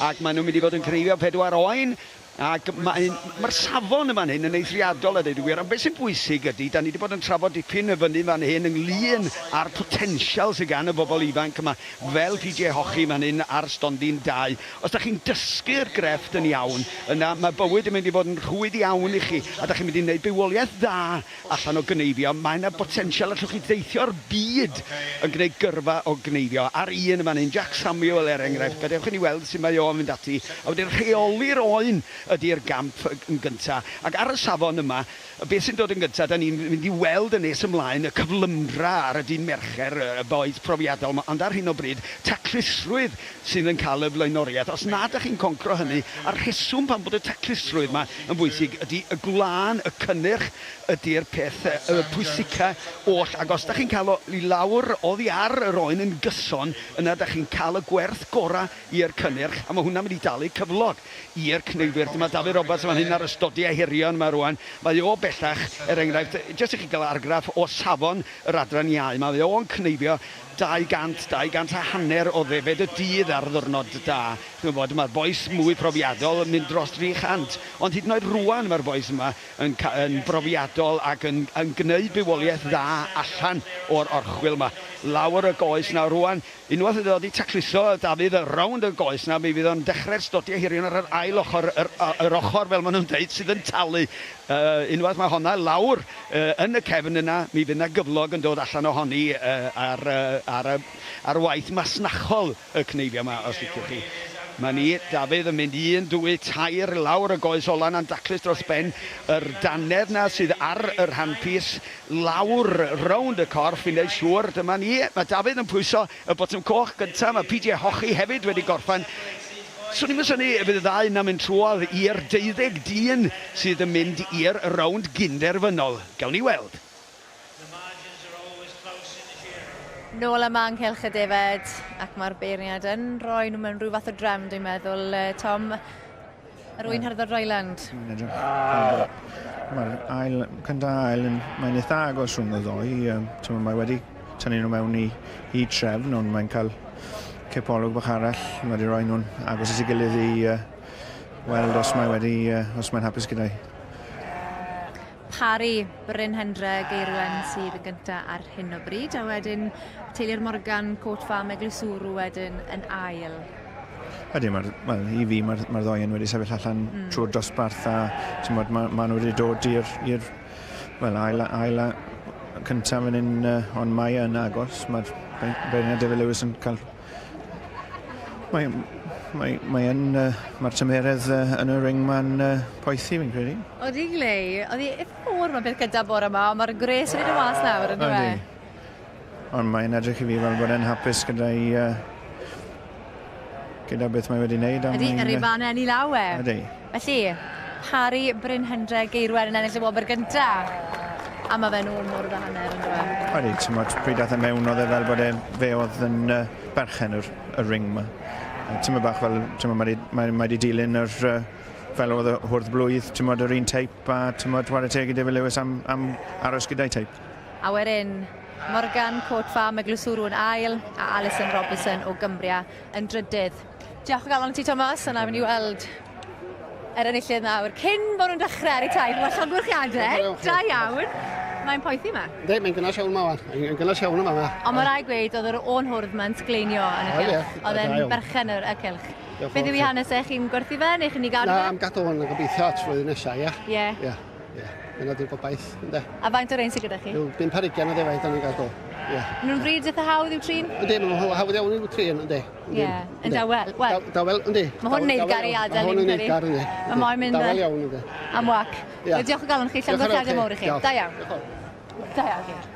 Speaker 6: ac maen nhw'n mynd i fod yn cneifio pedwar oen, ac mae'r mae safon yn fan hyn yn eithriadol a dweud y gwir, ond beth sy'n bwysig ydy, da ni wedi bod yn trafod dipyn y fyny fan hyn ynglyn â'r potensial sydd gan y bobl ifanc yma, fel PJ Hochi fan hyn ar stondin 2. Os da chi'n dysgu'r grefft yn iawn, yna mae bywyd yn mynd i fod yn rhwydd iawn i chi, a da chi'n mynd i wneud bywoliaeth dda allan o gneifio, mae yna botensial allwch chi deithio'r byd yn gwneud gyrfa o gneifio. Ar un yn fan hyn, Jack Samuel er enghraifft, gadewch i ni weld sut mae o'n mynd ati. A wedyn rheoli'r oen ydy'r gamp yn gynta. Ac ar y safon yma, beth sy'n dod yn gynta, da ni'n mynd i weld yn nes ymlaen y cyflymdra ar y dydd Mercher, y bois profiadol 'ma, ond ar hyn o bryd, taclusrwydd sydd yn cael y flaenoriaeth. Os nad dach chi'n concro hynny, a'r rheswm pam bod y taclusrwydd 'ma yn bwysig ydy y gwlân, y cynnyrch ydy'r peth pwysica oll, ac os dach chi'n cael o i lawr oddi ar yr oen yn gyson, yna dach chi'n cael y gwerth gora i'r cynnyrch, a ma' hwnna'n mynd i dalu cyflog i'r cneifwyr. Dyma Dafydd Roberts yn fan hyn ar y stodiau hirion 'ma rŵan. Mae o bellach, er enghraifft, jyst i chi gael argraff o safon yr adran iau, mae o'n cneifio 200, 200 a hanner o ddefed y dydd ar ddiwrnod da. Chi'n gwybod, mae'r bois mwy profiadol yn mynd dros 300, ond hyd yn oed rŵan mae'r bois yma yn yn brofiadol ac yn yn gneud bywoliaeth dda allan o'r orchwyl 'ma. Lawr y goes 'na rŵan, unwaith iddo 'di tacluso Dafydd rownd y goes 'na, mi fydd o'n dechrau'r stodiau hirion ar yr ail ochr, yr yr ochr fel maen nhw'n deud sydd yn talu. Yy unwaith mae honna lawr yy yn y cefn yna, mi fydd 'na gyflog yn dod allan ohoni yy ar yy ar y ar waith masnachol y cneifio 'ma, os liciwch chi. 'Ma ni, Dafydd yn mynd un, dwy, tair, lawr y goes ola 'na'n daclus dros ben yr dannedd 'na sydd ar yr handpiece, lawr rownd y corff i wneud siŵr. Dyma ni, mae Dafydd yn pwyso y botwm coch gynta, mae PJ Hochi hefyd wedi gorffen. Swn i'm yn synnu y bydd y ddau yna'n mynd trwodd i'r deuddeg dyn sydd yn mynd i'r rownd gynderfynol. Gawn ni weld.
Speaker 7: Nôl yma yng Nghylch y Defaid, ac mae'r beirniad yn rhoi nhw mewn rhyw fath o drefn, dwi'n meddwl. Tom, yr ŵyn hyrddod Royland.
Speaker 15: Mae'n edrych Mae'r ail, cyntaf ail, yn, mae'n eitha agos rhwng y ddoi. Um, mae wedi tynnu nhw mewn i, i trefn, ond mae'n cael cipolwg bach arall. Mae wedi rhoi nhw'n agos at ei gilydd i uh, weld os mae wedi, uh, os mae'n hapus gyda'i.
Speaker 7: Parry, Bryn Hendre, Geirwen sydd yn gyntaf ar hyn o bryd, a wedyn teulu'r Morgan, Court Farm, Eglwyswrw wedyn yn ail.
Speaker 15: Ydy, mae'r, wel, i fi mae'r mae ddoi yn wedi sefyll allan mm. trwy'r dosbarth a ti'n bod, mae, ma nhw wedi dod i'r Wel, ail, ail a cyntaf fan hyn, ond mae yn agos. Mae'r beirniad David Lewis yn cael... Mae, mae, mae yn, mae'r tymeredd yn y ring ma'n poethi, fi'n credu.
Speaker 7: Odi, Glei. Oedd hi eitha oer ma beth gyda bore yma, ond mae'r gwres wedi dod mas nawr, yn dyw e?
Speaker 15: Ond mae'n edrych i fi fel bod e'n hapus gyda'i... Gyda beth mae wedi wneud.
Speaker 7: Ydy, yr Ifan yn ei law e.
Speaker 15: Ydy.
Speaker 7: Felly, Parry Bryn Hendre Geirwen yn ennill y wobr gynta. A mae fe'n ôl mor dda hanner yn dweud.
Speaker 15: Ydy, ti'n modd, pryd dath e mewn oedd e fel bod e, fe oedd yn berchen yr, y ring ma. Ti'n modd bach fel, ti'n modd, mae wedi mae, mae dilyn yr, fel oedd y hwrdd blwydd, ti'n modd, yr un teip, a ti'n modd, chwarae teg i David Lewis am, am aros gyda'i teip.
Speaker 7: A wedyn, Morgan Court Farm Eglwyswrw yn ail, a Alison Robinson o Gymbria yn drydydd. Diolch o galon ti, Thomas, a na fynd i weld yr enillydd nawr. Cyn bod nhw'n dechrau ar eu taith, mae llongyfarchiadau, da iawn. Mae'n poethi yma.
Speaker 18: Yndi, mae'n gynnas iawn yma wan. Mae'n gynnas iawn yma.
Speaker 7: Ond mae rai gweud oedd yr o'n hwrdd ma'n sgleinio yn y cylch. Oedd e'n berchen y cylch. Beth yw i hanes e? Chi'n gwerthu fe neu chi'n ei gadw fe?
Speaker 18: Na, am gadw hwn yn gobeithio at flwyddyn nesaf, ia.
Speaker 7: Ie.
Speaker 18: Ie. Ie, dyna di'r gobaith, ynde.
Speaker 7: A faint o rein sydd gyda chi?
Speaker 18: Rhyw 5 ar 20 o ddefaid da ni'n gadw. Ie.
Speaker 7: Nhw'n fryd eitha hawdd i'w trin?
Speaker 18: Yndi, maen nhw'n hawdd iawn i'w trin, yndi.
Speaker 7: Ie, yn dawel. Wel,
Speaker 18: dawel, yndi.
Speaker 7: Mae hwn yn eiddgar i adael.
Speaker 18: Mae hwn yn eiddgar, yndi.
Speaker 7: Mae moyn mynd...
Speaker 18: Dawel iawn, yndi.
Speaker 7: Am wac. Diolch o galon chi, llongyfarchiadau mawr i chi. Da iawn. Da iawn.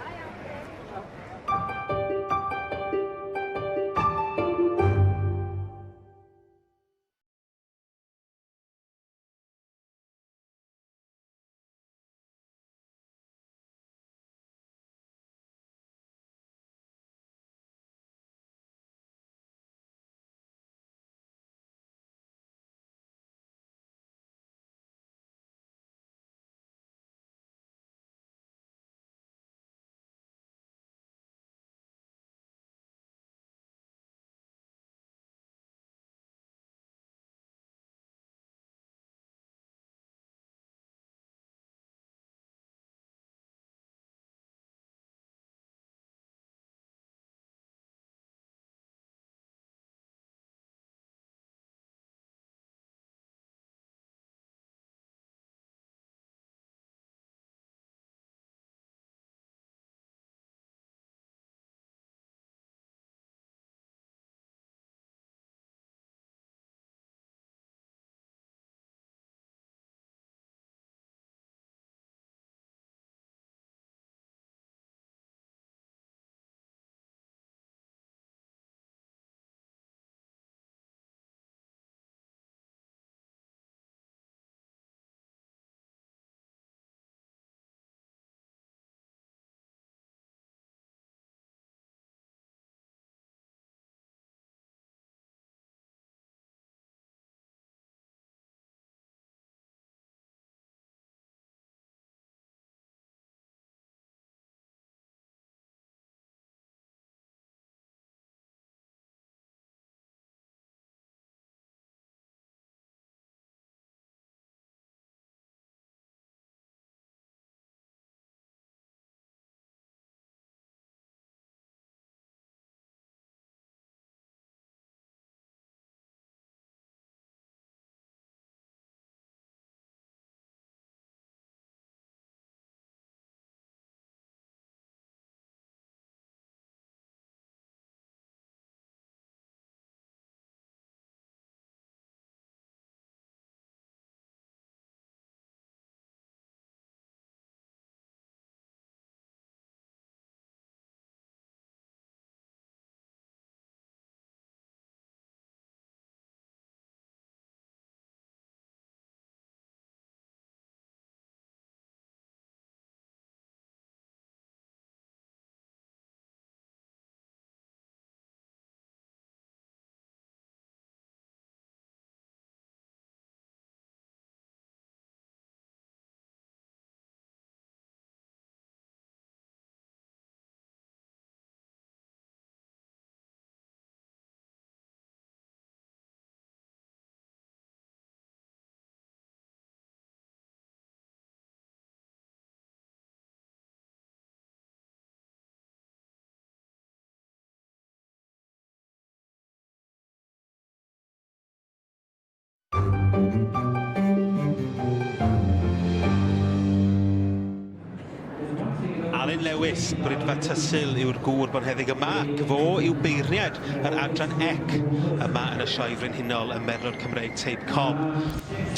Speaker 4: Alun Lewis, Bridfa Tysil yw'r gŵr bonheddig yma, ac fo yw beirniad yr adran ec yma yn y Sioe Frenhinol ym Merlod Cymreig Teip Cob.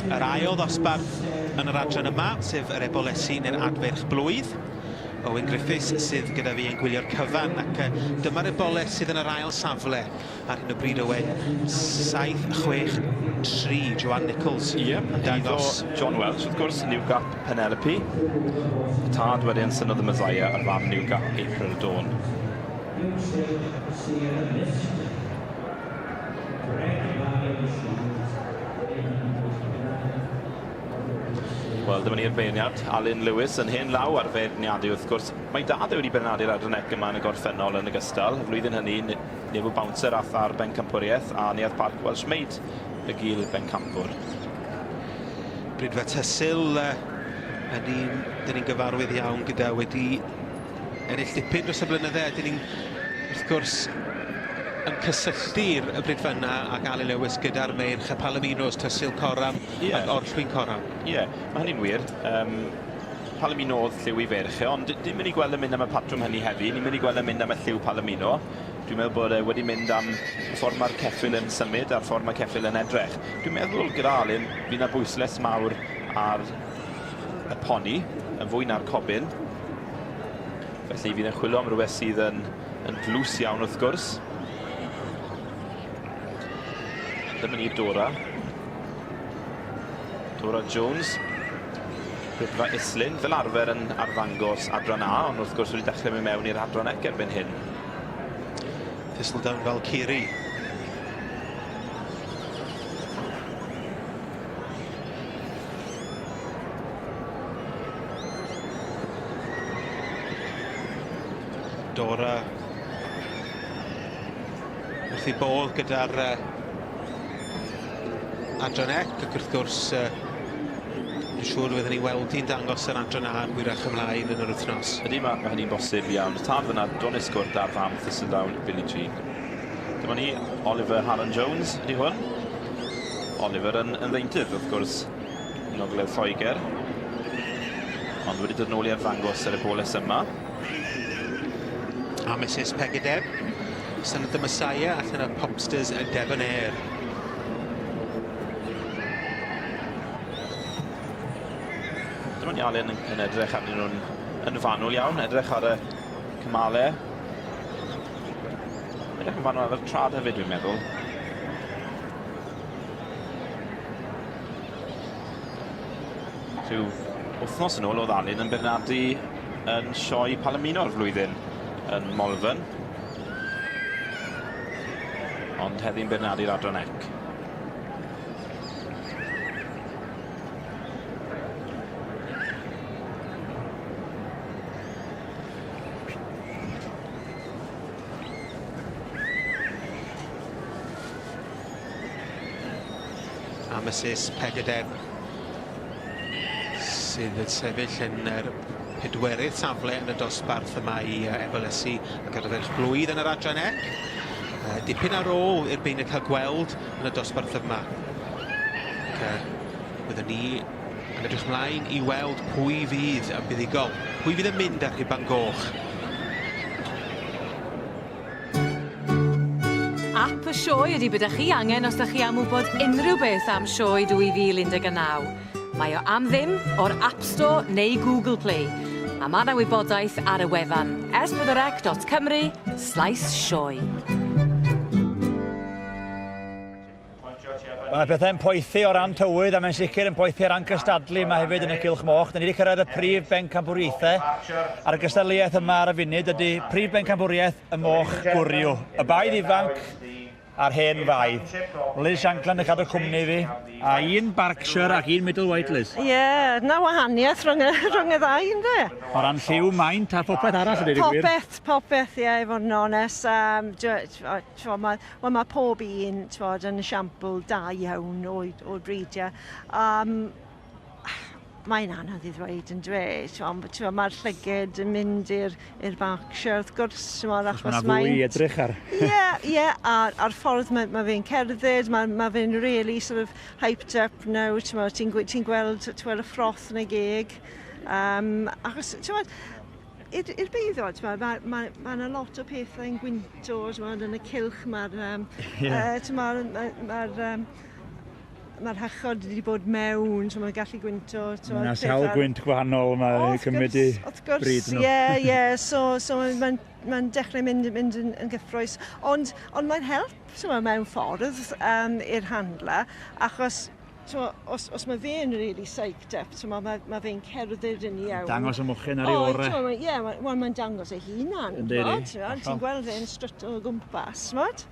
Speaker 4: Yr ail ddosbarth yn yr adran yma, sef yr ebolesi neu'r adfeirch blwydd. Owen Griffiths sydd gyda fi yn gwylio'r cyfan, ac dyma'r eboles sydd yn yr ail safle ar hyn o bryd, Owen. 7, 6, 3, Joanne Nichols.
Speaker 13: Ie, yeah, yn dangos. John Welch, wrth gwrs, New Gap Penelope. Y tad wedyn Son of the Messiah a'r fam New Gap April Dawn. Wel, dyma ni'r beirniad, Alun Lewis, yn hen law ar feirniadu wrth gwrs. Mae dad e wedi beirniadu'r adran ec yma yn y gorffennol yn ogystal. Y flwyddyn hynny, Nebo Bouncer ath ar bencampwriaeth a Neuadd Parc Welsh Maid y gil bencampwr.
Speaker 4: Brydfa Tysil yn un dyn ni'n gyfarwydd iawn gyda wedi ennill dipyn dros y blynydde. Dyn ni'n, wrth gwrs, yn cysylltu'r y brydfa yna ac Ali Lewis gyda'r meirch y Palominos, Tysil Coram yeah. ac Orllwyn Coram.
Speaker 13: Ie, yeah, mae hynny'n wir. Palomino oedd lliw i ferch e, ond dim mynd i gweld yn mynd am y patrwm hynny heddi, ni'n mynd i gweld yn mynd am y lliw Palomino. Dwi'n meddwl bod e wedi mynd am y ffordd mae'r ceffyl yn symud a'r ffordd mae ceffyl yn edrych. Dwi'n meddwl gyda Alun, fydd yna bwyslais mawr ar y poni, yn fwy na'r cobyn. Felly fydd yn chwilio am rhywbeth sydd yn, yn dlws iawn wrth gwrs. Dyma ni Dora. Dora Jones. Rhydfa Islyn, fel arfer yn arddangos adran A, ond wrth gwrs wedi dechrau mynd mewn i'r adran ec erbyn hyn.
Speaker 4: Thistledown Valkyrie. Dora wrth ei bodd gyda'r adran ec ac wrth gwrs dwi'n siŵr fydden ni weld hi'n dangos yr adran A yn hwyrach ymlaen yn yr wythnos.
Speaker 13: Ydy, mae, mae hynny'n bosib iawn. Y tad fyna, Donis Cwrt a'r fam Thistledown, Billie Jean. Dyma ni, Oliver Harlan Jones ydy hwn. Oliver yn, yn ddeintydd, wrth gwrs, yng Ngogledd Lloegr. Ond wedi dod nôl i arddangos ar y boles yma.
Speaker 4: A Mrs Pegideb, Son of the Messiah allan o Popsters a Debonair.
Speaker 13: Dyma ni Alun yn, yn edrych arnyn nhw'n yn fanwl iawn, edrych ar y cymalau. Edrych yn fanwl ar y trad hefyd, dwi'n meddwl. Rhyw wythnos yn ôl oedd Alun yn beirniadu yn sioe Palomino'r flwyddyn yn Malvern. Ond heddi'n beirniadu'r adran ec.
Speaker 4: A Mrs Pegydeb sydd yn sefyll yn yr pedwerydd safle yn y dosbarth yma i Ebolesi ac ar y ferch blwydd yn yr adran ec. Dipyn ar ôl i'r beirniaid cael gweld yn y dosbarth yma. Ac byddwn ni yn edrych mlaen i weld pwy fydd yn buddugol, pwy fydd yn mynd ar rhuban goch.
Speaker 1: App y sioe ydi be' 'dach chi angen os 'dach chi am wbod unrhyw beth am sioe 2019. Mae o am ddim o'r App Store neu Google Play. A ma' 'na wybodaeth ar y wefan s4c.cymru/sioe.
Speaker 3: Mae pethau'n poethi o ran tywydd a mae'n sicr yn poethi o ran cystadlu yma hefyd yn y Cylch Moch. Da ni wedi cyrraedd y prif bencampwriaethau a'r gystadleuaeth yma ar y funud ydy prif bencampwriaeth y moch gwryw. Y baedd ifanc a'r hen faedd. Liz Shankland yn cadw cwmni fi a un Berkshire ac un Middle White Liz.
Speaker 12: Ie, yeah, na wahaniaeth rhwng y, rhwng y ddau, ynddo?
Speaker 3: O ran lliw, maint a phopeth arall, ydy gwir.
Speaker 12: Popeth, popeth, ie, yeah, i fod yn onest. T'mo' ma' wel ma' pob un t'mod yn esiampl da iawn o'i o'r bridiau. Um, mae'n anodd i ddweud yn dwe. T'mo' ma'r llyged yn mynd i'r i'r Berkshire wrth gwrs t'mod
Speaker 3: achos mae'n... Mae fwy edrych ar.
Speaker 12: Ie, ie, a'r a'r ffordd mae ma fe'n cerdded, mae ma fe'n really sort of hyped up now, t'mod ti'n ti'n gweld t'wel y ffroth yn ei geg. Um, achos t'mod i'r beiddod, mae ma, ma, ma yna lot o pethau yn gwynto, t'mod, yn y cylch, mae'r um, yeah. uh, mae'r ma, ma um, mae'r hachod wedi bod mewn, so mae'n gallu gwynto.
Speaker 3: Mae yna sawl gwynt gwahanol mae'n cymryd i
Speaker 12: Wrth gwrs, ie, ie, so, so mae'n ma dechrau mynd, mynd yn, yn gyffroes. Ond, ond mae'n help, so mewn ffordd um, i'r handler, achos T'mo, os, os mae fe'n really psyched up, t'mo, mae, mae fe'n cerdded yn iawn.
Speaker 3: Dangos y mochyn ar ei orau.
Speaker 12: Ie, yeah, wel, mae'n dangos ei hunan.
Speaker 3: Yndi, di.
Speaker 12: Ti'n gweld fe'n strutto o gwmpas, t'mod?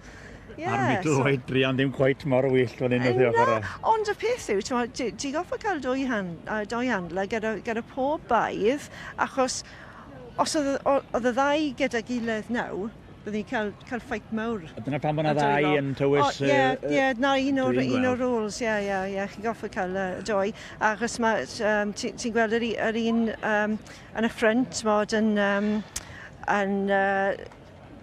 Speaker 3: Yeah, A'r middleweight so, druan ddim cweit mor wyllt fan hyn wrth ei ochr e.
Speaker 12: Ond y peth yw, t'mo, ti, ti goffa cael dwy, hand, dwy handler gyda, gyda pob baedd, achos os oedd, oedd y ddau gyda gilydd nawr, byddwn ni'n cael, cael ffait mawr.
Speaker 3: A dyna pam bod yna ddau yn tywys...
Speaker 12: Ie, ie, na un o'r, un o'r rules, ie, ie, ie, chi'n goffa cael y doi. Achos mae, um, ti'n ti gweld yr, yr un um, yn y ffrynt, mod yn, um, yn uh,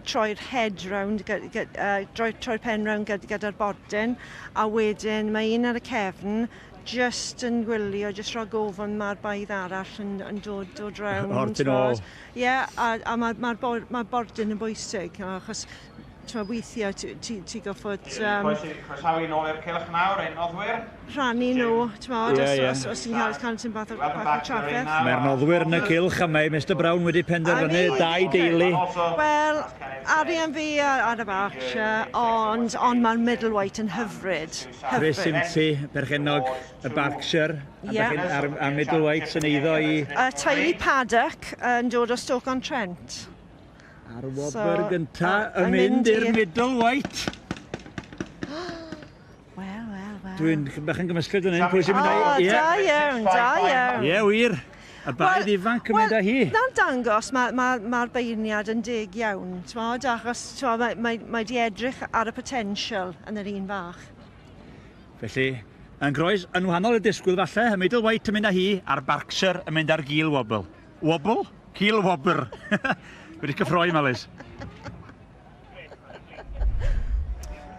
Speaker 12: troi'r head round, uh, troi, troi'r pen round gyda'r bordyn, a wedyn mae un ar y cefn jyst yn gwylio, jyst rhag ofn mae'r baedd arall yn, yn dod, dod round.
Speaker 3: O'r tu nôl.
Speaker 12: Ie, yeah, a, a mae'r ma, ma, ma bordyn yn bwysig, achos t'mo, weithiau ti, ti, ti goffod...
Speaker 17: Um, Croesawu nôl i'r cylch nawr, ein noddwyr.
Speaker 12: Rhannu nhw, t'mod, yeah, os, yeah. os, os ti'n cael, cael ti'n bach o, bach o trafferth.
Speaker 3: Mae'r noddwyr yn y cylch a mae Mr Brown wedi penderfynu dau deulu.
Speaker 12: Wel, arian fi ar y Berkshire, ond, ond mae'r middleweight yn hyfryd.
Speaker 3: Chris Impey, perchennog y Berkshire, a, yeah. a'r, a middleweight sy'n eiddo i...
Speaker 12: Uh, teulu Paddock yn dod o Stoke-on-Trent.
Speaker 3: A'r wobr so, gynta yn mynd i'r middleweight.
Speaker 12: Wel, wel, wel.
Speaker 3: Dwi'n bach yn gymysglyd yn hyn. Pwy sy'n mynd â...
Speaker 12: O, da iawn, da iawn.
Speaker 3: Ie, wir. Y baedd well, ifanc yn mynd â hi.
Speaker 12: Na'n dangos, mae'r ma, ma, ma beirniad yn deg iawn, t'mod, achos t'mod, mae, mae, mae di edrych ar y potential yn yr un fach.
Speaker 3: Felly, yn groes, yn wahanol i'r disgwyl falle, y Middle White yn mynd â hi, a'r Berkshire yn mynd ar gil wobl. Wobl? Cil wobr. Wedi cyffroi, Malis.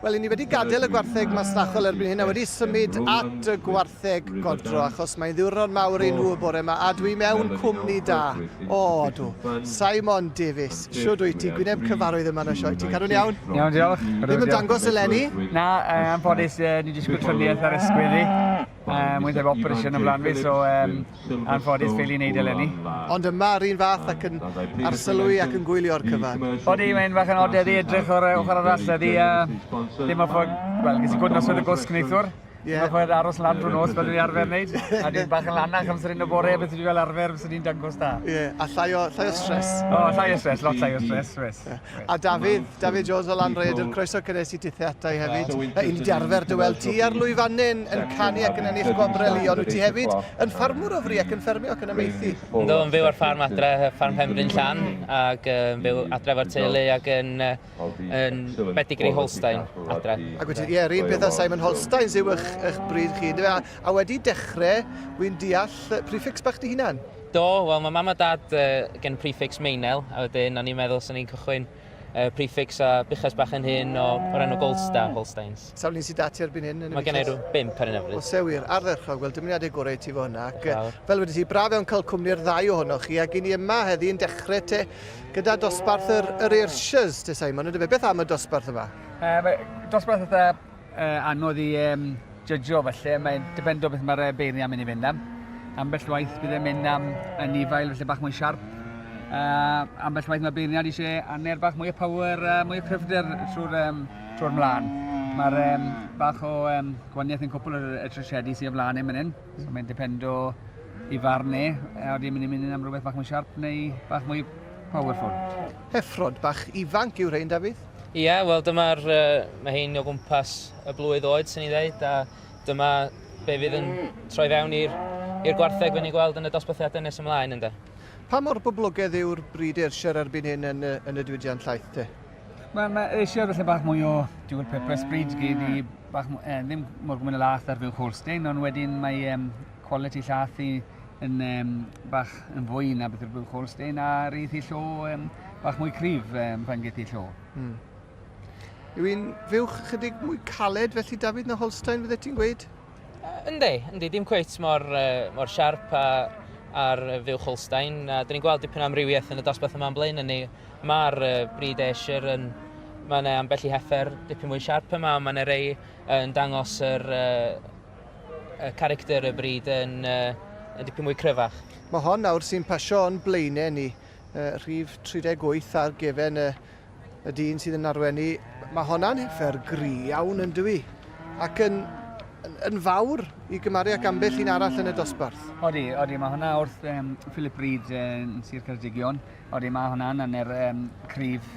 Speaker 2: Wel, i ni wedi gadael y gwartheg masnachol erbyn hyn a wedi symud at y gwartheg godro achos mae'n ddiwrnod mawr i nhw y bore yma a dwi mewn cwmni da. O, dw. Simon Davies, siwr dwi ti, gwyneb cyfarwydd yma yn y sioe. Ti'n cadw'n iawn?
Speaker 11: Iawn, diolch.
Speaker 2: Ddim yn dangos eleni?
Speaker 11: Na, anffodus, ni disgwyl triniaeth ar ysgwydd i. Um, Wy'n efo operation yn flan fi, so um, anffodus ffeili wneud eleni.
Speaker 2: Ond yma yr un fath ac yn arsylwi ac yn gwylio'r cyfan.
Speaker 11: Odi, mae'n fach yn od heddi edrych o'r ochr arall heddi. Uh, ddim o ffordd, wel, ges i gwrdd noswaith y gwsg neithiwr. Yeah. Mae'n ffordd aros lan drwy nos fel dwi'n arfer wneud. A dwi'n bach yn lanach amser un o bore beth dwi'n fel arfer, beth dwi'n dangos da.
Speaker 2: Ie, yeah, a llai o, llai o stress.
Speaker 11: O, oh, llai o stress, lot llai o stress, wes.
Speaker 2: Yeah. A Dafydd, Dafydd Jones o Lanrhaeadr, croeso cynnes i dithe ata i hefyd. I ni 'di arfer dy weld ti ar lwyfannau'n yn canu ac yn ennill gwobrau lu, ond wyt ti hefyd yn ffarmwr o fri ac yn ffermio ac yn amaethu.
Speaker 19: Yndw, yn fyw ar ffarm adre, ffarm Penbryn Llan, ac yn byw adre efo'r teulu ac yn, yn pedigree Holstein adre.
Speaker 2: Ac wyt ti, ie, yr un peth â Simon Holsteins yw eich, eich bryd chi, yndyfe? A, a wedi dechrau, wy'n deall, prefix bach dy hunan?
Speaker 19: Do, wel mae mam a dad uh, gen prefix Meinel, a wedyn o'n i'n meddwl sy'n ni'n cychwyn uh, prefix a buches bach yn hyn o, o'r enw Goldstar, Holsteins.
Speaker 2: Sawl un sydd dati erbyn hyn?
Speaker 19: Mae gen i rhyw bimp ar hyn o bryd.
Speaker 2: O se wir, ardderchog, wel dymuniadau gorau i ti fo hynna. Ac, fel wedi ti, braf iawn cael cwmni'r ddau ohonoch chi, ac i ni yma heddi yn dechrau te gyda dosbarth yr, yr Ayrshires, te Simon, yndyfe? Beth am y dosbarth yma?
Speaker 11: Um, dosbarth eitha uh, anodd i um, jydjo falle, mae'n dibynnu beth mae'r beirniad mynd i fynd am. Ambell waith bydd e'n mynd am anifail felly bach mwy siarp. Uh, ambell waith mae beirniad eisiau aner bach mwy o power, uh, mwy o cryfder trwy'r um, trwy mlaen. Mae'r um, bach o um, gwaniaeth yn cwpl o'r y trasiedi sydd o flaen e'n mynd hyn. So mae'n dependo i farn e, a ydy mynd i mynd am rhywbeth bach mwy siarp neu bach mwy powerful.
Speaker 2: Heffrod bach ifanc yw rhein, Dafydd?
Speaker 19: Ie, wel dyma'r, uh, mae hein o gwmpas y blwydd oed, sy'n ni ddeud, a dyma be fydd yn troi fewn i'r i'r gwartheg fe ni'n gweld yn y dosbarthiadau nes ymlaen, ynde.
Speaker 2: Pa mor boblogaidd yw'r brid Ayrshire erbyn hyn yn y, yn y diwydiant llaeth te?
Speaker 11: Mae, mae Ayrshire felly bach mwy o dual purpose breed gyd i bach, eh, ddim mor gwmyn y lath ar fyw Holstein, ond wedyn mae um, quality llath i yn um, bach yn fwy na beth yw'r buwch Holstein a rydd hi llo um, bach mwy cryf um, pan geith hi llo. Mm.
Speaker 2: Yw hi'n fuwch chydig mwy caled felly David na Holstein fydde ti'n gweud?
Speaker 19: Yndi, yndi, dim cweit mor, uh, mor siarp a, ar fuwch Holstein. A dyn ni'n gweld dipyn o amrywiaeth yn y dosbarth yma yn blaen ni. Mae'r brid Ayrshire yn... Mae yna ambell i heffer dipyn mwy siarp yma, ond mae yna rei yn dangos yr, y character y brid yn, yn dipyn mwy cryfach.
Speaker 2: Mae hon nawr sy'n pasio o'n blaenau ni, rhif 38 ar gefen y, y dyn sydd yn arwain ni. Mae honna'n heffer gry iawn yn dywi, ac yn, yn, yn fawr i gymaru ac ambell un arall yn y dosbarth.
Speaker 20: Odi, odi, mae hwnna wrth um, Philip Reid yn Sir Ceredigion. Odi, mae hwnna'n hanner um, cryf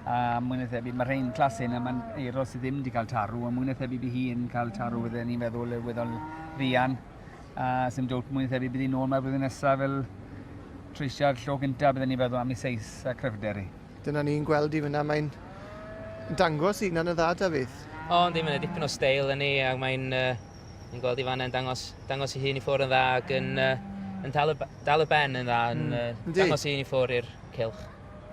Speaker 20: a mwy na thebyg, mae rhain clas hyn a mae'n eiro sydd ddim wedi cael tarw, a mwy na thebyg bydd hi'n cael tarw fydden ni'n meddwl y weddol fuan. A sy'n dod mwy na thebyg bydd hi'n ôl mae'r blwyddyn nesaf fel treisiad llo gyntaf bydden ni'n feddwl am ei seis a cryfder hi.
Speaker 2: Dyna ni'n gweld i fyna, mae'n dangos i hunan yn dda, Dafydd.
Speaker 19: O, yndi, mae'n dipyn o steil yn ni, ac mae'n uh, ni'n gweld i fanna yn dangos, dangos ei hun i ffwrdd yn dda ac yn, uh, yn dal, y, dal y ben yn dda, yn mm. uh, dangos ei hun i ffwrdd i'r cylch.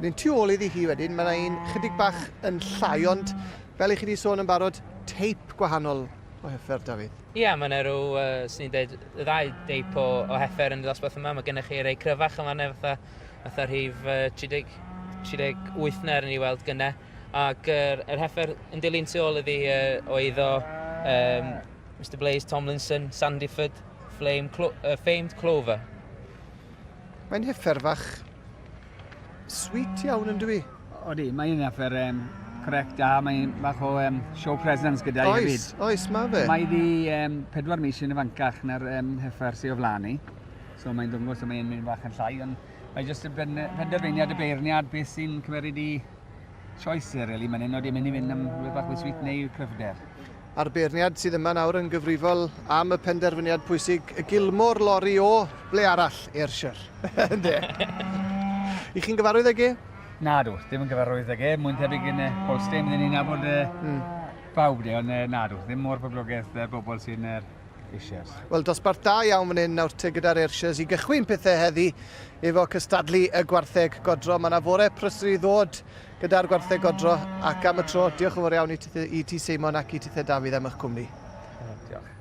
Speaker 2: Ni'n tu ôl iddi hi wedyn, mae yna un chydig bach yn llai, ond fel i chi wedi sôn yn barod, teip gwahanol o heffer, Dafydd.
Speaker 19: Ie, yeah, mae yna rhyw, uh, swn i'n dweud, y ddau deip o, o heffer yn y dosbarth yma. Mae gennych chi rei cryfach yma, neu fatha, fatha rhif uh, 30, 38 na ni weld gynne. Ac yr, er, er heffer yn dilyn tu ôl iddi uh, o eiddo um, Mr Blaze Tomlinson, Sandyford, Flame, Clo Famed Clover.
Speaker 2: Mae'n heffer fach sweet iawn yn dwi?
Speaker 20: Odi, mae'n heffer um, correct a mae'n bach o um, show presence gyda i hefyd.
Speaker 2: Oes, oes, mae fe.
Speaker 20: Mae ddi um, pedwar mis yn ifancach na'r um, heffer sydd o flaen ni. So mae'n dwngos a mae'n mynd bach yn llai, ond mae jyst y penderfyniad y beirniad beth sy'n cymeryd i choice e, really. Mae'n un oed i mynd i fynd am rhywbeth bach mwy sweet neu cryfder.
Speaker 2: A'r beirniad sydd yma nawr yn gyfrifol am y penderfyniad pwysig, y Gilmore Lorry o ble arall, Ayrshire. Ynde? I chi'n gyfarwydd ag e?
Speaker 20: Nadw, ddim yn gyfarwydd ag e. Mwyn tebyg yn y Holstein, byddwn ni'n nabod mm. bawb de, ond nadw, ddim mor boblogaidd y bobl sy'n yr Ayrshires.
Speaker 2: Wel, dosbarth da iawn fan hyn nawr te gyda'r Ayrshires i gychwyn pethau heddi efo cystadlu y gwartheg godro. Mae yna fore prysur i ddod gyda'r gwartheg godro ac am y tro, diolch yn fawr iawn i ti, i ti Seimon ac i tithe Dafydd am eich cwmni.
Speaker 20: Diolch.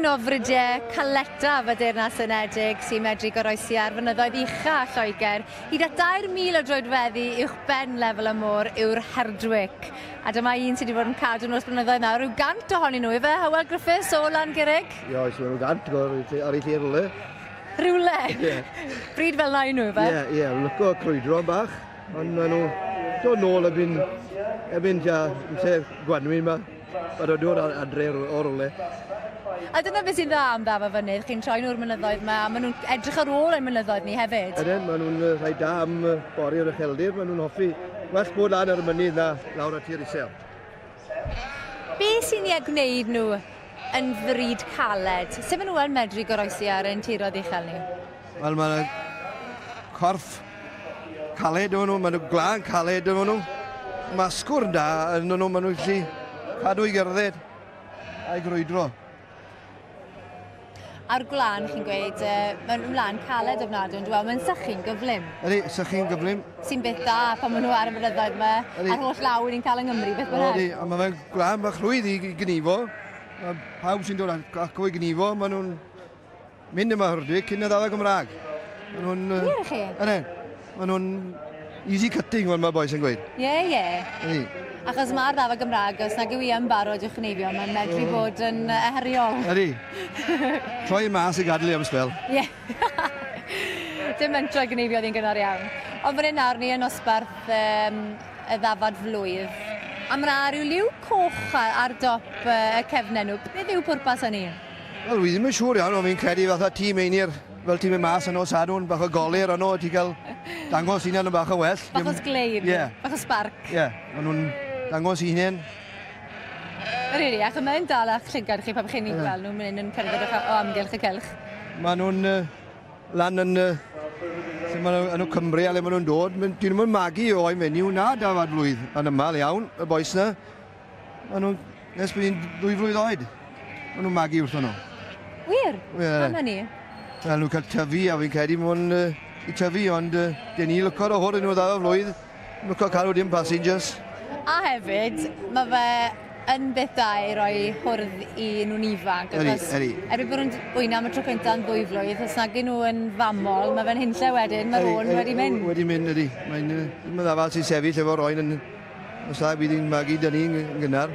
Speaker 7: Un o fridiau caletaf y Deyrnas Unedig sy'n medru goroesi ar fynyddoedd ucha Lloegr, hyd at 3,000 o droedfeddi uwchben lefel y môr yw'r Herdwick. A dyma un sydd wedi bod yn cadw nhw ers blynyddoedd nawr, rhyw gant ohonyn nhw, ife Hywel Griffiths o Langurig?
Speaker 21: Ie, oes, rhyw gant ar ei lle rhywle.
Speaker 7: Rhywle?
Speaker 21: Ie.
Speaker 7: Bryd fel 'na i nhw, ife?
Speaker 21: Ie, ie, lyco crwydro bach, ond maen nhw dod nôl erbyn, erbyn tua amser gwanwyn 'ma. Mae nhw'n dod adre o rywle.
Speaker 7: A dyna beth sy'n dda am ddaf o fynydd, chi'n troi nhw'r mynyddoedd yma, a maen nhw'n edrych ar ôl ein mynyddoedd ni hefyd.
Speaker 21: Ydyn, maen nhw'n rhai da am bori o'r ucheldir, maen nhw'n hoffi well bod lan ar y mynydd na lawr ar tir isel.
Speaker 7: Be sy'n eu gwneud nhw yn fryd caled? Sut maen nhw yn medru goroesi ar ein tiroedd uchel ni?
Speaker 21: Wel, mae corff caled efo nhw, maen nhw glân caled efo nhw. Mae sgwrn da yn nhw, maen nhw'n gallu cadw i gerdded a'i grwydro.
Speaker 7: A'r gwlân, chi'n gweud, uh, mae'n wlân caled ofnadwy, ond wel, mae'n sychu'n gyflym.
Speaker 21: Ydy, sychu'n gyflym.
Speaker 7: Sy'n beth da pan maen nhw ar y mynyddoedd yma, a'r holl law ni'n cael yng Nghymru, beth bynnag.
Speaker 21: Ydy, a mae fe'n gwlân bach rhwydd i gnifo. Mae pawb sy'n dod acw i gnifo, maen nhw'n Mynd yma hwrdwi cyn y ddala Gymraeg. Ma' nhw'n...
Speaker 7: Wir chi?
Speaker 21: Ydyn. Ma' nhw'n easy cutting fel mae bois yn gweud.
Speaker 7: Ie, ie.
Speaker 21: Ydy.
Speaker 7: Achos mae'r ddafad Gymraeg, os nag yw i yn barod i'w chneifio, mae'n medru bod yn heriol.
Speaker 21: Ydy. Troi mas i gadw i am sbel.
Speaker 7: Ie. Dim mentro gneifio ddi'n gynnar iawn. Ond fan hyn nawr, ni yn nosbarth um, y ddafad flwydd. A mae 'na ryw liw coch ar dop y cefnau nhw. Beth yw pwrpas hynny?
Speaker 21: Wel, wi ddim yn siŵr iawn, ond fi'n credu fatha tîm Einir, fel ti'n mynd mas yn nos Sadwrn, bach o golir yno, ti'n cael dangos hunan yn bach o well.
Speaker 7: Bach o sglein,
Speaker 21: yeah.
Speaker 7: bach o sbarc.
Speaker 21: Ie, yeah, maen nhw'n dangos i hunain.
Speaker 7: Rili, ac mae'n dal a'ch llygad chi pan chi'n yeah. gweld nhw'n mynd yn cerdded o amgylch y cylch.
Speaker 21: Maen nhw'n uh, lan yn... Uh, lle maen nhw, yn y Cymru a le maen nhw'n dod. Dyn nhw'n magu o oen fenyw na dafad flwydd yn ymal iawn, y bois na. Maen nhw'n, nes bod hi'n ddwy flwydd oed, maen nhw'n magu wrthon nhw.
Speaker 7: Wir? Ie. Pam hynny?
Speaker 21: Wel, nhw'n cael tyfu a fi'n credu mwyn uh, i tyfu, ond uh, dyn ni lwcod o hwr yn nhw ddau o flwydd, lwcod cadw dim passengers.
Speaker 7: A hefyd, mae fe yn beth da i roi hwrdd i nhw'n ifanc.
Speaker 21: Ydy, ydy.
Speaker 7: Erbyn bod nhw'n wyna am y tro cyntaf yn ddwy flwydd, os nag nhw yn famol, mae fe'n hunlle wedyn, mae'r ôn wedi mynd.
Speaker 21: Wedi mynd, ydy. Mae'n uh, ddafad sy'n sefyll efo'r oen yn Os da, bydd hi'n magu dyn ni'n gynnar.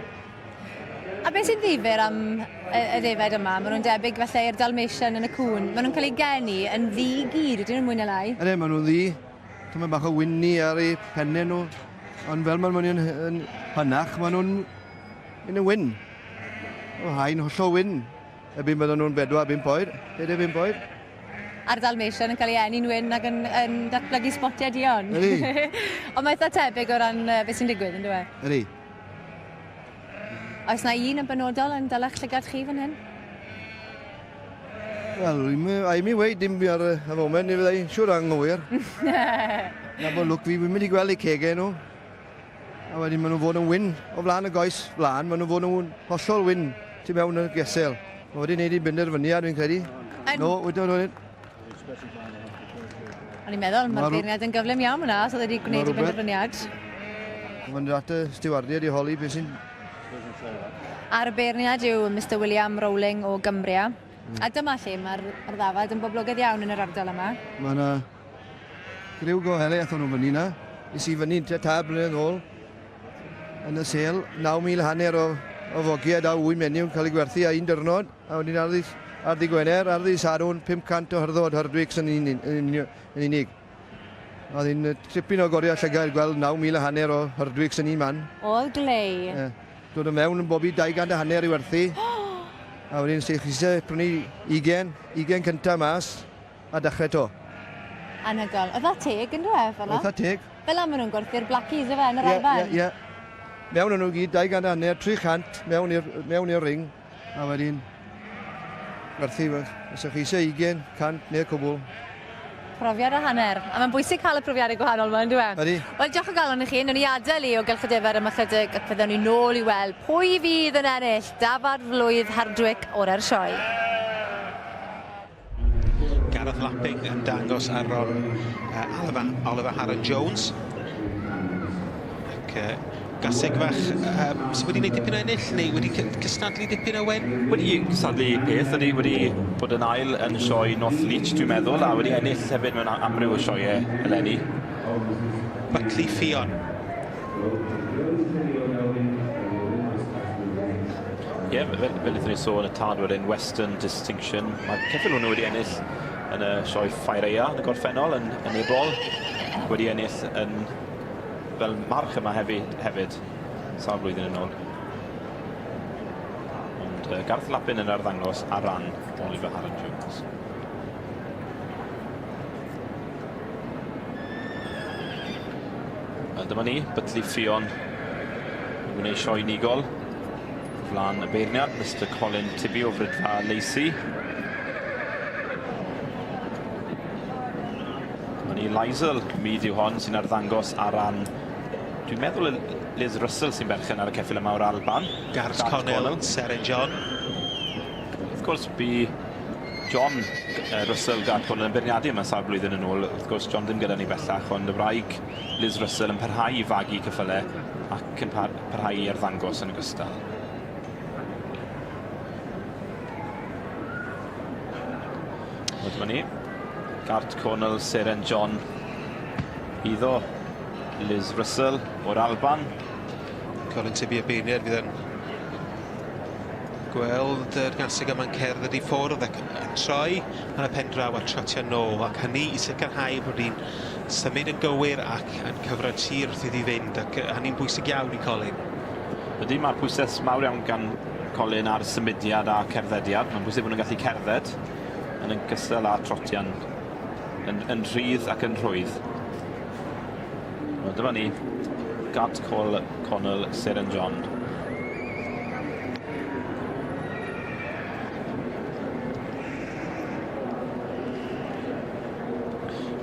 Speaker 7: A beth sy'n ddifyr am y, y defaid yma, maen nhw'n debyg falle i'r Dalmatian yn y cŵn. Maen nhw'n cael eu geni yn ddu gyd, ydyn nhw'n mwy na lai?
Speaker 21: Ydyn, maen nhw'n ddu. Tyma bach o wynni ar eu pennau nhw. Ond fel maen nhw'n yn, yn hynach, maen nhw'n yn y wyn. O, haen hollol wyn. Erbyn bydden nhw'n bedwar, bump oed, pedair, bump oed.
Speaker 7: A'r Dalmatian yn cael ei eni'n wyn ac yn, yn datblygu sbotiau duon.
Speaker 21: Ydy.
Speaker 7: Ond mae eitha tebyg o ran uh, beth sy'n digwydd, yn dweud?
Speaker 21: E? Ydy.
Speaker 7: Oes na un yn benodol yn dalach llygad chi fan hyn?
Speaker 21: Wel, a i mi weid dim fi ar y foment, ni fyddai siŵr anghywir. Na bod lwc fi, fi'n mynd i gweld eu cegau nhw. A wedyn maen nhw'n fod yn wyn o flaen y goes flaen, maen nhw'n fod yn hollol wyn tu mewn y gesel. Mae wedi gwneud i benderfyniad, fi'n credu.
Speaker 7: Yn...
Speaker 21: No, wedi gwneud.
Speaker 7: O'n i'n meddwl, mae'r beirniad yn gyflym iawn yna, os oedd wedi gwneud i benderfyniad.
Speaker 21: Mae'n dod at y stiwardiad i holi beth sy'n...
Speaker 7: A'r beirniad yw Mr William Rowling o Gymbria. Mm. A dyma lle mae'r ddafad yn boblogaidd iawn yn yr ardal yma.
Speaker 21: Mae yna Griw go helaeth o'n nhw fyny 'na. Es i fyny tua tair blynedd nôl yn y sêl, 9,000 hanner o, o fogiaid a wy menyw yn cael eu gwerthu a un dyrnod, a wedyn ar ddydd, ar ddydd Gwener, ar ddydd Sadwrn, 500 o hyrddod Herdwicks yn, un, yn, yn unig. Oedd hi'n tripyn o goriad llygaid gweld 9,000 a hanner o Herdwicks yn un man.
Speaker 7: Oedd glei.
Speaker 21: Yeah. Dod yn mewn yn bobi 200 a hanner i werthu. A wedyn, os chi eisiau prynu 20, 20 cyntaf mas, a dechrau 'to.
Speaker 7: Anhygoel. Oedd that teg yn dyw e fel 'na?
Speaker 21: Eitha teg.
Speaker 7: Fel 'na ma' nhw'n gwerthu'r blackies yfe yn yr Alban?
Speaker 21: Ie, ie, ie. Mewn â nhw gyd, 200 a hanner, 300 mewn i'r mewn i'r ring, a wedyn gwerthu fe. Os ych chi eisiau 20, 100 neu'r cwbl.
Speaker 7: Profiad a hanner. A mae'n bwysig cael y profiadau gwahanol yma, yndyw e?
Speaker 21: Ydy.
Speaker 7: Wel, diolch o galon i chi. Newn ni adael i o Gylch y Defaid am ychydig ac fyddwn ni nôl i weld pwy fydd yn ennill dafad flwydd Hardwick ore'r sioe.
Speaker 4: Gareth Lapping yn dangos ar ron uh, Oliver, Oliver Harron Jones. Ac uh, Gaseg fach um, sydd wedi gwneud dipyn o ennill neu wedi cystadlu dipyn o wen?
Speaker 13: Wedi cystadlu peth, ydy wedi bod yn ail yn sioe North Leach dwi'n meddwl, a wedi ennill hefyd mewn amryw o sioeau eleni.
Speaker 4: Buckley Ffion.
Speaker 13: Ie, yeah, fel, fel wnaethon ni sôn, y tad wedyn Western Distinction. Mae ceffyl hwnnw wedi ennill yn y sioe Ffair Aea yn y gorffennol, yn, yn Ebol. Wedi ennill yn fel march yma hefyd, hefyd sawl blwyddyn yn ôl. Ond uh, Garth Lapin yn arddangos ar ran Oliver Harren Jones. A dyma ni, Butley Ffion yn gwneud sioe unigol o flaen y beirniad, Mr Colin Tibby o Fridfa Lacey. Dyma ni Lizel Mead yw hon sy'n arddangos ar ran, dwi'n meddwl Liz Russell sy'n berchen ar y ceffyl yma o'r Alban.
Speaker 4: Garth Connell, Seren John.
Speaker 13: Wrth gwrs, bu John Russell Garth Connell yn beirniadu yma sawl blwyddyn yn ôl. Wrth gwrs, John ddim gyda ni bellach, ond y wraig Liz Russell yn parhau i fagu ceffylau ac yn par parhau i arddangos yn ogystal. Wel, dyma ni. Gart Cornell, Seren John, iddo Liz Russell o'r Alban.
Speaker 4: Colin Tibby y beirniad fydd yn gweld yr gaseg yma'n cerdded i ffwrdd ac yn troi yn y pen draw a trotio nôl, ac hynny i sicrhau bod hi'n symud yn gywir ac yn cyfro tir wrth iddi fynd, ac hynny'n bwysig iawn i Colin.
Speaker 13: Ydy, mae pwysau mawr iawn gan Colin ar symudiad a cerddediad. Mae'n bwysig bod nhw'n gallu cerdded yn ogystal â trotian yn, yn rhydd ac yn rhwydd. Wel, dyma ni, Gart Col Connell, Seren John.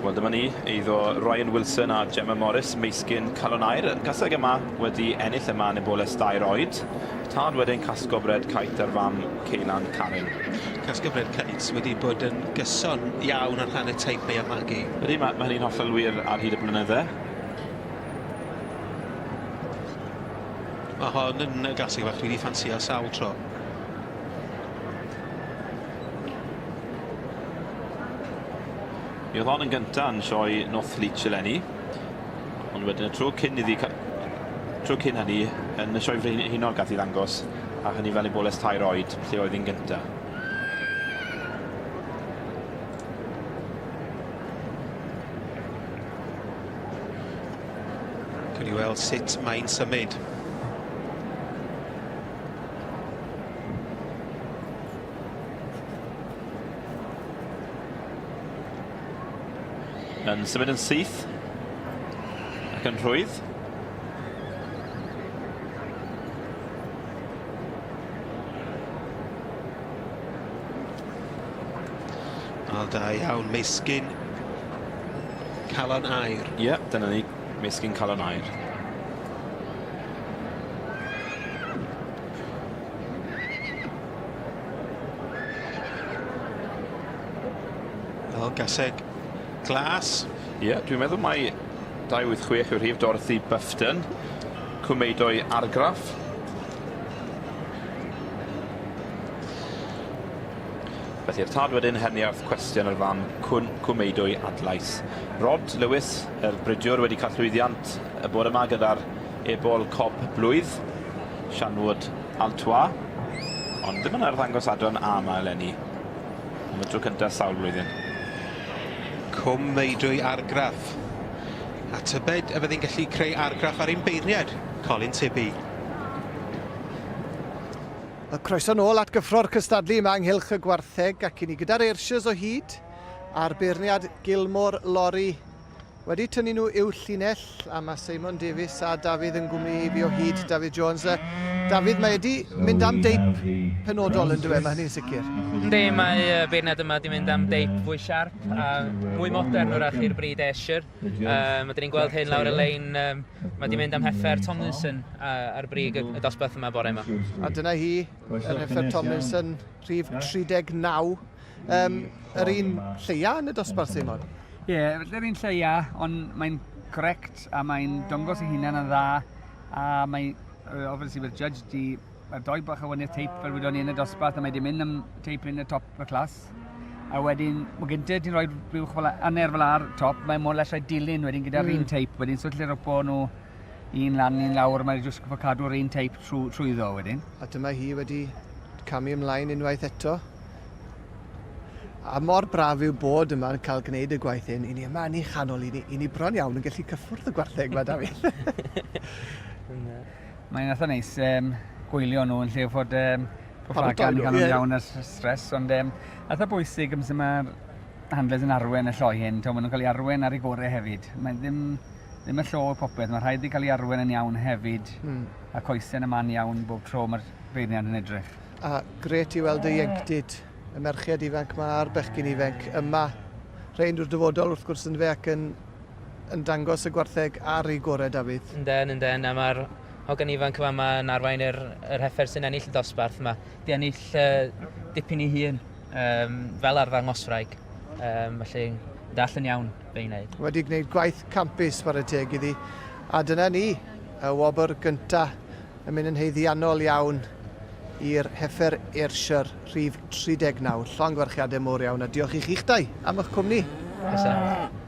Speaker 13: Wel, dyma ni, eiddo Ryan Wilson a Gemma Morris, Meisgyn Calon Aur. Gaseg yma wedi ennill yma yn y boles dair oed. Tad wedyn Casgo Bred Kite ar fam Ceylan Karen.
Speaker 4: Casgo Bred Kite wedi bod yn gyson iawn ar rhan y teip neu magu.
Speaker 13: Ydy, mae, mae hynny'n hollol wir ar hyd y blynydde.
Speaker 4: Mae hon yn gaseg fach dwi wedi ffansio sawl tro.
Speaker 13: Mi oedd hon yn gyntaf yn sioe North Leach eleni, ond wedyn y tro cyn iddi, tro cyn hynny, yn y sioe frenhinol gath i ddangos, a hynny fel ei boles tair oed, lle oedd hi'n gyntaf.
Speaker 4: Cawn ni weld sut mae'n symud.
Speaker 13: Yn symud yn syth ac yn rhwydd.
Speaker 4: Wel, da iawn, Meisgyn Calon Aur.
Speaker 13: Ie, yeah, dyna ni, Meisgyn Calon Aur.
Speaker 4: Wel, gaseg glas.
Speaker 13: Ie, yeah, dwi'n meddwl mai 286 yw'r rhif Dorothy Bufton. Cwmeidoi argraff. Felly'r tad wedyn heniarth cwestiwn yr fam cwn Cwmeidwy Adlais. Rod Lewis, yr bridiwr, wedi cael llwyddiant y bore yma gyda'r ebol cob blwydd, Shanwood Altois, ond ddim yn arddangos adran A yma eleni. Am y tro cyntaf sawl blwyddyn.
Speaker 4: Cwm Meidwy argraff. A tybed y fyddi'n gallu creu argraff ar ein beirniad, Colin Tibby.
Speaker 2: Wel, croeso nôl at gyffro'r cystadlu yma ynghylch y gwartheg ac i ni gyda'r Ayrshires o hyd a'r beirniad Gilmore Laurie wedi tynnu nhw i'w llinell a mae Simon Davies a Dafydd yn gwmni i fi o hyd, Dafydd Jones. Dafydd, mae wedi mynd am deip penodol yn dywe, mae hynny'n sicr.
Speaker 19: Yndi, mae y beirniad yma wedi mynd am deip fwy siarp a mwy modern wrach i'r bryd Ayrshire. Um, a dyn ni'n gweld hyn lawr y lein, um, mae wedi mynd am heffer Tomlinson ar brig y, y dosbarth yma bore yma.
Speaker 2: A dyna hi, yr heffer Tomlinson, rhif 39. Um, yr un lleia yn y dosbarth, Simon?
Speaker 20: Ie, yeah, yr un lleia, ond mae'n correct a mae'n dangos ei hunan yn dda. A mae, obviously, mae'r judge di, mae'r doi bach o waniaeth teip fel wedon ni yn y dosbarth, a mae di mynd am teip yn y top y clas. A wedyn, mae gyntaf ti'n rhoi rhywch fel anner fel ar top, mae mor les rhoi dilyn wedyn gyda'r mm. un teip wedyn, so lle ropo nhw un lan, un lawr, mae'n jyst gorfod cadw'r un teip trwy, trwyddo wedyn.
Speaker 2: A dyma hi wedi camu ymlaen unwaith eto. A mor braf yw bod yma yn cael gwneud y gwaith hyn. I ni yma yn ei chanol, i ni, i ni bron iawn yn gallu cyffwrdd y gwartheg yma, Dafydd.
Speaker 20: Mae'n eitha neis um, gwylio nhw yn lle fod um, Paratoi nhw, ie. iawn ar stress, ond um, eitha bwysig amser mae'r handlers yn arwen y lloi hyn, maen nhw'n cael ei arwen ar ei gorau hefyd. Mae'n ddim, ddim y llo popeth, mae rhaid i cael ei arwen yn iawn hefyd, a coesau yn y man iawn bob tro mae'r beirniad yn edrych.
Speaker 2: A grêt i weld y ieuenctid, y merched ifanc 'ma a'r bechgyn ifanc yma. Rhein yw'r dyfodol wrth gwrs yndyfe ac yn yn dangos y gwartheg ar eu gorau, Dafydd.
Speaker 19: Ynden, ynden, a mae'r hogan ifanc yma 'ma yn arwain yr, yr heffer sy'n ennill y dosbarth yma. Di ennill uh, dipyn i hun um, fel arddangoswraig, um, felly dall yn iawn be i wneud.
Speaker 2: Wedi gwneud gwaith campus, chwarae teg iddi. A dyna ni, y wobr gynta yn mynd yn haeddiannol iawn i'r heffer Ayrshire rhif 39. Llongyfarchiadau mowr iawn a diolch i chi'ch dau am eich cwmni.
Speaker 19: Croeso.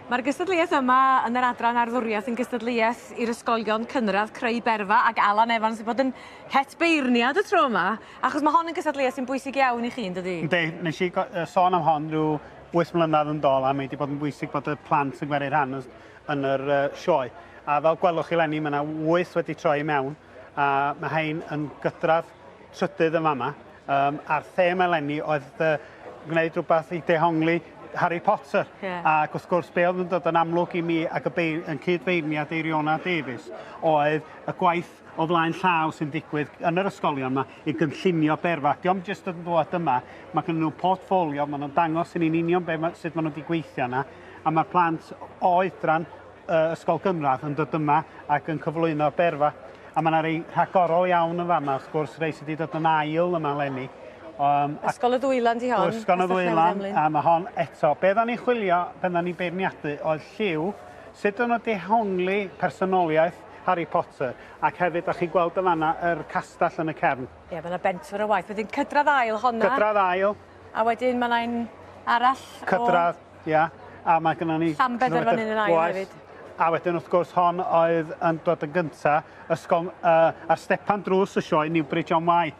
Speaker 1: Mae'r gystadleuaeth yma yn yr adran arddwriaeth yn gystadleuaeth i'r ysgolion cynradd creu berfa ac Alan Evans 'di bod yn het beirniad y tro yma achos ma' hon yn gystadleuaeth sy'n bwysig iawn i chi yndydi?
Speaker 14: Yndi, nes i go- yy sôn am hon rhyw wyth mlynedd yn dôl a mae 'di bod yn bwysig bod y plant yn gweru rhan yn yr yy sioe. A fel gwelwch chi leni ma' 'na wyth wedi troi i mewn a ma' rhein yn gydradd trydydd yn fama. Yym a'r thema eleni oedd yy gwneud rhywbeth i dehongli Harry Potter.
Speaker 1: Ie.
Speaker 14: Ac wrth gwrs be' oedd yn dod yn amlwg i mi ac y beir- yn cyd-feirniad Eiriona Davies oedd y gwaith o flaen llaw sy'n digwydd yn yr ysgolion 'ma i gynllunio berfa. 'Di o'm jyst yn dŵad yma, ma' gynnyn nhw portffolio, ma' nhw'n dangos i ni'n union be' ma' sut ma' nhw 'di gweithio yna, a ma'r plant o oedran yy ysgol gynradd yn dod yma ac yn cyflwyno berfa. A ma' 'na rei rhagorol iawn yn fama wrth gwrs, rei sy 'di dod yn ail yma leni. Yym ac...
Speaker 1: Ysgol y Ddwylan 'di hon.
Speaker 14: Ysgol y Ddwylan a ma' hon eto. Be' oddan ni'n chwilio pan oddan ni'n beirniadu oedd lliw, sut o'n nhw dehongli personoliaeth Harry Potter ac hefyd 'dach chi'n gweld yn fan 'na yr castell yn y cefn.
Speaker 1: Ie ma' 'na bentwr o waith. Wedyn cydradd ail honna.
Speaker 14: Cydradd ail.
Speaker 1: A wedyn ma' 'na un arall o...
Speaker 14: Cydradd. Ia, a mae gynnon ni...
Speaker 1: Llambed ar fan hyn yn ail hefyd.
Speaker 14: A wedyn wrth gwrs hon oedd yn dod yn gynta, ysgol uh, ar stepan drws y sioe Newbridge on Wye.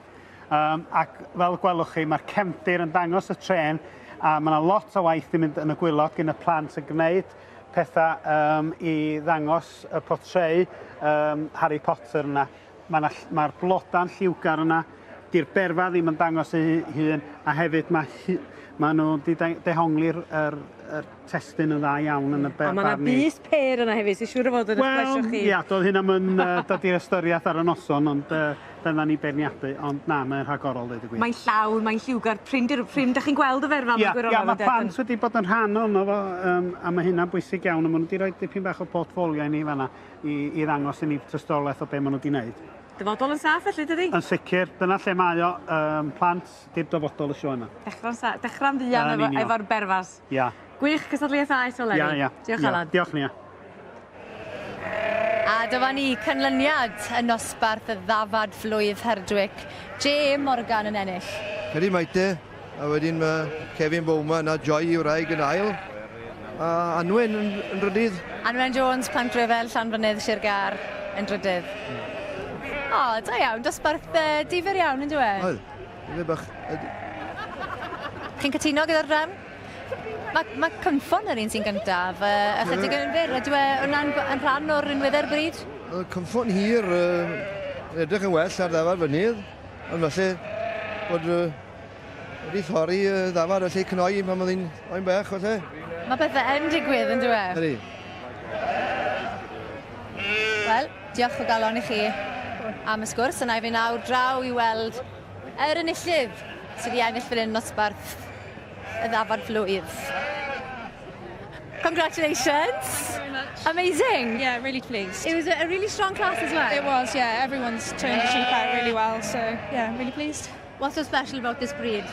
Speaker 14: Um, ac fel gwelwch chi, mae'r cefndir yn dangos y trên a mae yna lot o waith yn mynd yn y gwylod gen y plant yn gwneud pethau um, i ddangos y portreu um, Harry Potter yna. Mae'r ma blodau'n lliwgar yna, di'r berfa ddim yn dangos ei hun, a hefyd mae ma nhw wedi dehongli'r yr, yr testun yn dda iawn yn y ber,
Speaker 1: A mae yna bys pêr yna hefyd, sy'n siŵr o fod yn eich plesio chi.
Speaker 14: Wel, ia, doedd hynna ddim yn uh, dod i'r ystyriaeth ar y noson, ond uh, dyna ni beirniadu, ond na, mae'n rhagorol, dweud y gwir.
Speaker 1: Mae'n llawn, mae'n lliwgar, prin, prin, da chi'n gweld y ferfa,
Speaker 14: mae'n gwirionedd. Ia, mae plant wedi bod yn rhan ohono fo, um, a mae hynna'n bwysig iawn, a maen nhw wedi rhoi dipyn bach o portffolio i ni fanna. i, i ddangos i ni tystiolaeth o be maen nhw wedi wneud.
Speaker 1: Dyfodol yn saff felly, dydi?
Speaker 14: Yn sicr, dyna lle mae o, um, plant, di'r dyfodol y sioe yma.
Speaker 1: Dechrau'n sa dechrau'n fuan efo, efo'r berfas.
Speaker 14: Ia.
Speaker 1: Gwych cystadleuaeth dda eto, Lenny.
Speaker 14: Ia, ia.
Speaker 1: Diolch,
Speaker 14: ia.
Speaker 1: Alan.
Speaker 14: Diolch, Nia.
Speaker 7: A dyma ni, canlyniad y nosbarth y ddafad flwydd Herdwick. J Morgan yn ennill.
Speaker 21: Ceri Maite, a wedyn mae Kevin Bowman a Joy i'w wraig yn ail. A Anwen yn, yn drydydd.
Speaker 7: Anwen Jones, Pantrefel, Llanfynydd, Sir Gâr yn drydydd. O, da iawn, dosbarth uh, difyr iawn, yn dwi?
Speaker 21: Oedd, difyr bach.
Speaker 7: Chi'n cytuno gyda'r drefn? Mae ma cynffon yr un sy'n gyntaf, uh, ychydig yn fyr. Ydyw e hwnna'n yn rhan o'r rinweddau'r bryd?
Speaker 21: Cynffon hir, uh, edrych yn well ar ddafad fynydd, ond falle bod uh, Wedi thorri y ddafad felly cnoi pan oedd hi'n oen bach felly.
Speaker 7: Mae pethau yn digwydd yn dyw e?
Speaker 21: Ydy.
Speaker 7: Wel, diolch o galon i chi am y sgwrs. Yna i fi nawr draw i weld yr enillydd sydd wedi ennill fan hyn nosbarth y ddafad flwydd. Congratulations.
Speaker 8: Thank you very much.
Speaker 7: Amazing.
Speaker 8: Yeah, really pleased.
Speaker 7: It was a really strong class as well.
Speaker 8: It was, yeah. Everyone's turned the sheep out really well, so yeah, really pleased.
Speaker 7: What's so special about this breed?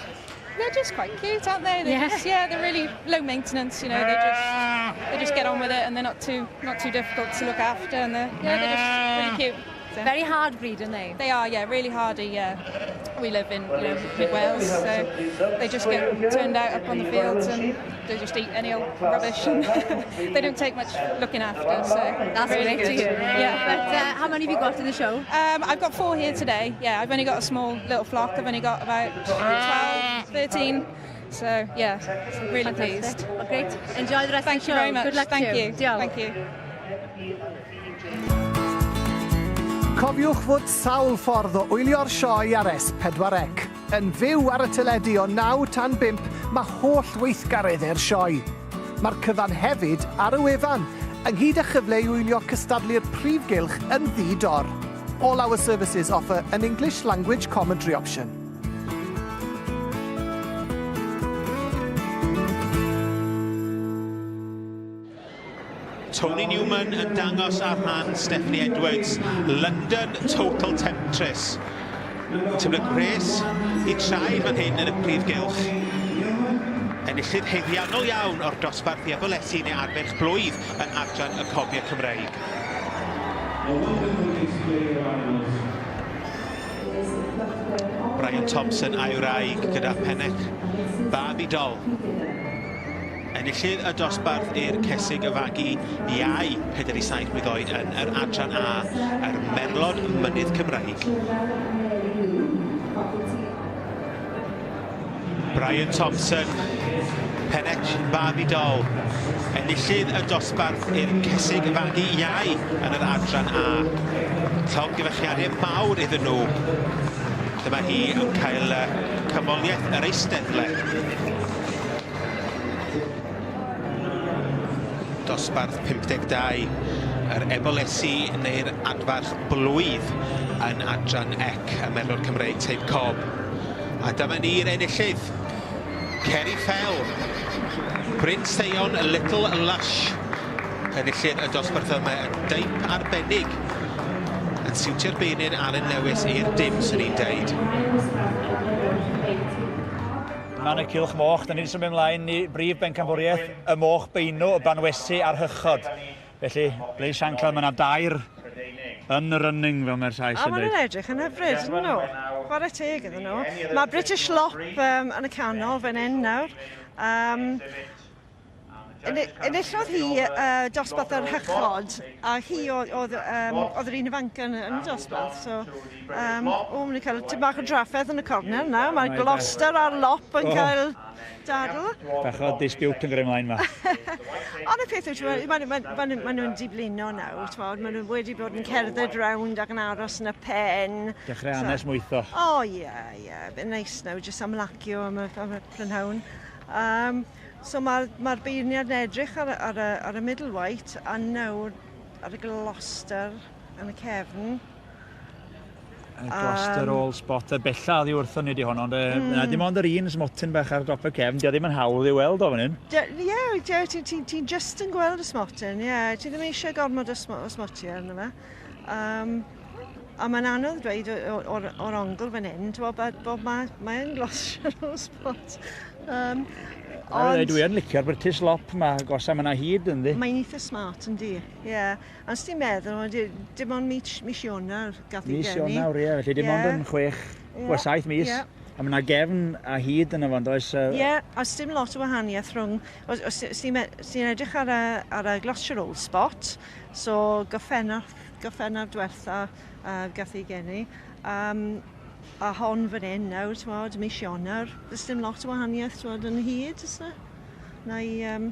Speaker 8: They're just quite cute, aren't they? They're
Speaker 7: Yeah.
Speaker 8: Just, yeah, they're really low maintenance. You know, they just they just get on with it, and they're not too not too difficult to look after, and they're yeah, they're just really cute. So.
Speaker 7: Very hard breed, aren't they?
Speaker 8: They are, yeah, really hardy. Yeah, we live in you know, mid Wales, so they just get turned out up on the fields and they just eat any old rubbish, and they don't take much looking after. So
Speaker 7: That's
Speaker 8: really
Speaker 7: great to
Speaker 8: good.
Speaker 7: hear.
Speaker 8: Yeah.
Speaker 7: But uh, how many have you got in the show?
Speaker 8: Um, I've got four here today. Yeah, I've only got a small little flock. I've only got about 12, 13. So yeah, really
Speaker 7: Fantastic.
Speaker 8: pleased.
Speaker 7: Well, great. Enjoy the rest
Speaker 8: Thank
Speaker 7: of the
Speaker 8: you
Speaker 7: show.
Speaker 8: very much.
Speaker 7: Good luck
Speaker 8: Thank
Speaker 7: to you.
Speaker 8: you.
Speaker 7: Diolch.
Speaker 8: Thank you.
Speaker 2: Cofiwch fod sawl ffordd o wylio'r sioe ar S4C. Yn fyw ar y teledu o 9 tan 5 mae holl weithgareddau'r sioe. Mae'r cyfan hefyd ar y wefan, ynghyd â chyfle i wylio cystadlu'r prif gylch yn ddi-dor. All our services offer an English language commentary option.
Speaker 4: Tony Newman yn dangos ar rhan Stephanie Edwards, London Total Temptress. Teimlo gwres i traed fan hyn yn y prif gylch. Enillydd haeddiannol iawn o'r dosbarth i abolesi neu arferch blwydd yn adran y Cobiau Cymreig. Brian Thompson a'i wraig gyda pennell Barbie doll. Enillydd y dosbarth i'r Cesig y Fagu iau 4 i 7 mlwydd oed yn yr adran A, yr Merlod Mynydd Cymreig. Brian Thompson, Penech Barbidol, enillydd y dosbarth i'r Cesig Fagu Iau yn yr adran A. Llongyfarchiadau mawr iddyn nhw. Dyma hi yn cael cymoliaeth yr eisteddle. Dosbarth 52, yr Ebolesi neu'r Adfarch Blwydd yn adran ec y Merlod Cymreig Teip Cob. A dyma ni'r enillydd, Kerry Fell, Bryn Seion Little Lush. Enillydd y dosbarth yma yn deip arbennig yn siwtio'r beirniaid Alun Lewis i'r dim, swn i'n deud.
Speaker 3: Yma yn y cylch moch, da ni wedi symud ymlaen i brif bencampwriaeth y moch beinw, y banwesi a'r hychod. Felly, Blaise Sianclair, mae yna dair yn y running fel mae'r Sais yn dweud.
Speaker 12: A maen nhw'n edrych yn hyfryd, ydyn nhw? Chwarae teg iddyn nhw. Mae British Lop um, yn y canol fan hyn nawr. Um, Enillodd hi uh, dosbarth yr hychod, a hi oedd, oedd, um, oedd yr un ifanc yn, yn y dosbarth. So, um, o, maen nhw'n cael tipyn bach o drafferth yn y cornel nawr. Mae Gloucester a'r Lop yn oh. cael dadl.
Speaker 3: Bach o dispute yn gyrru ymlaen ma.
Speaker 12: Ond y peth yw, maen ma, ma, ma nhw'n diflino nawr, maen nhw wedi bod yn cerdded rownd ac yn aros yn y pen.
Speaker 3: Dechrau so, anes mwytho.
Speaker 12: O, oh, ie, yeah, ie. Yeah. Bit nice nawr, jyst amlacio am y, am y prynhawn. Um, so mae'r ma beirniad yn edrych ar, ar, y, ar y middle white a nawr ar y Gloucester yn y cefn.
Speaker 3: Y Gloucester um, All Spot, y bella oddi wrthon ni di hon, ond mm. na, dim ond yr un smotyn bach ar dop y cefn, di o ddim yn hawdd i weld o fan hyn.
Speaker 12: Ie, yeah, ti'n ti, ti just yn gweld y smotyn, ie. Yeah. Ti ddim eisiau gormod o, sm o smotiau arno fe. Um, a mae'n anodd dweud o'r, or ongl fan hyn, ti'n bod, bod mae'n mae Gloucester All Spot. Um,
Speaker 3: ond... Dwi yn licio'r British Lop ma, gosa mae yna hyd ynddi.
Speaker 12: Mae'n eitha smart yndi, ie. Yeah. A os ti'n meddwl, dim ond mis, mis Ionawr gath ei
Speaker 3: geni. Mis Ionawr, ie, felly dim ond yn chwech, yeah. wel saith mis. Yeah. A mae yna gefn a hyd yna fo'n does?
Speaker 12: Ie, yeah, a dim lot o wahaniaeth rhwng... Os, os, os ti'n ti edrych ar y, ar y Gloucester Old Spot, so Gorffennaf, Gorffennaf diwetha gath ei geni. Um, a hon fan hyn nawr, ti'n modd, mis Ionawr. Does dim lot o wahaniaeth, ti'n modd, yn hyd, oes na? Na i... Um,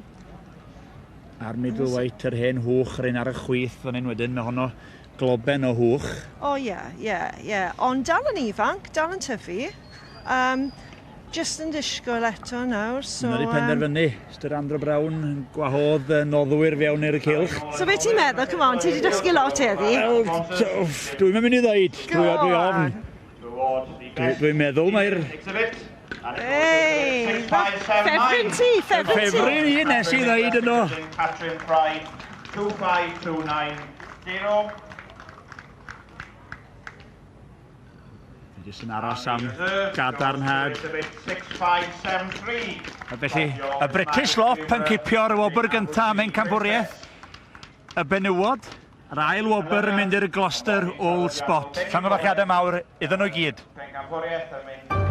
Speaker 3: A'r middleweight, yr hen hwch, yr un ar y chwith fan hyn wedyn, mae honno globen o hwch.
Speaker 12: O ie, ie, ie. Ond dal yn ifanc, dal yn tyfu. Um, just yn disgwyl eto nawr, so...
Speaker 3: Mae wedi penderfynu, Mr Andrew Brown yn gwahodd noddwyr fewn i'r cylch.
Speaker 12: So beth ti'n meddwl? Come on, ti wedi dysgu lot heddi.
Speaker 3: Wel, dwi'n mynd i ddeud, dwi, dwi ofn. Dwi'n dwi meddwl mae'r...
Speaker 12: Hey! Ffefryn ti, ffefryn ti.
Speaker 3: Ffefryn i, nes i ddeud yno.
Speaker 17: Catrin Pride, 25290.
Speaker 3: Fi jyst yn aros am gadarnhad. A felly, y British Lop yn cipio'r wobr gyntaf am Hencampwriaeth. Y benywod, yr ail wobr yn mynd i'r Gloucester Old Spot. Llongyfarchiadau mawr iddyn nhw i gyd.
Speaker 17: Pencampwriaeth yn mynd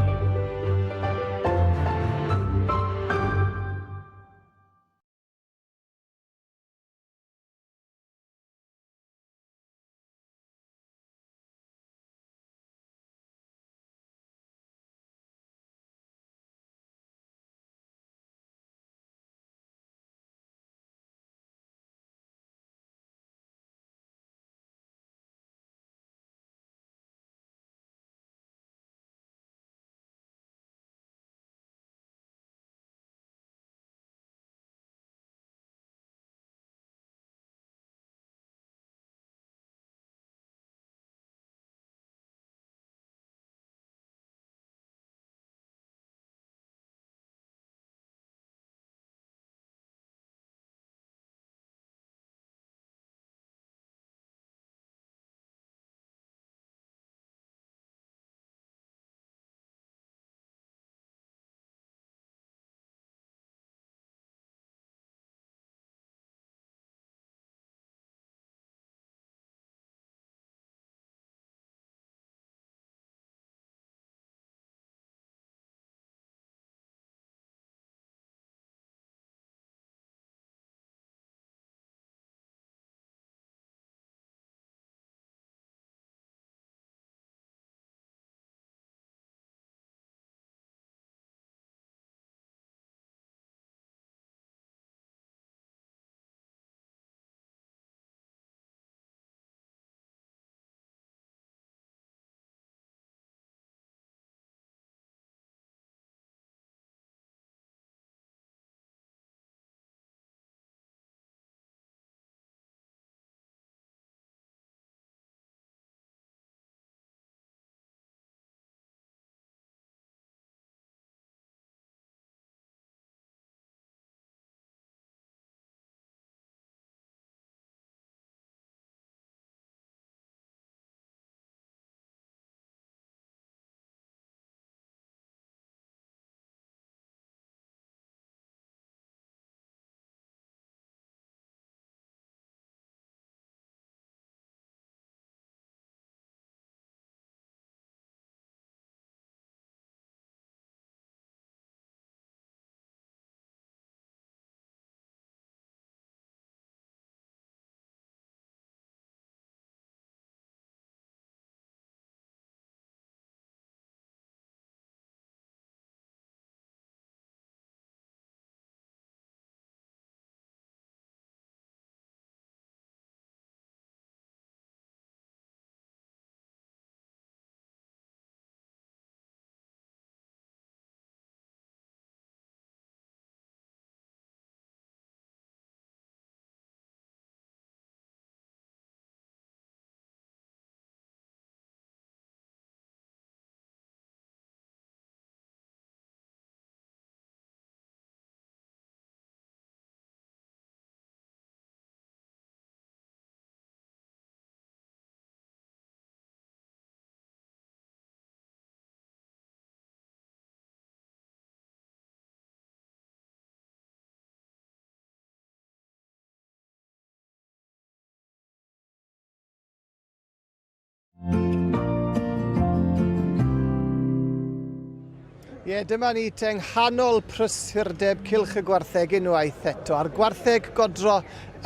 Speaker 2: Ie, dyma ni te yng nghanol prysurdeb Cylch y Gwartheg unwaith eto, a'r gwartheg godro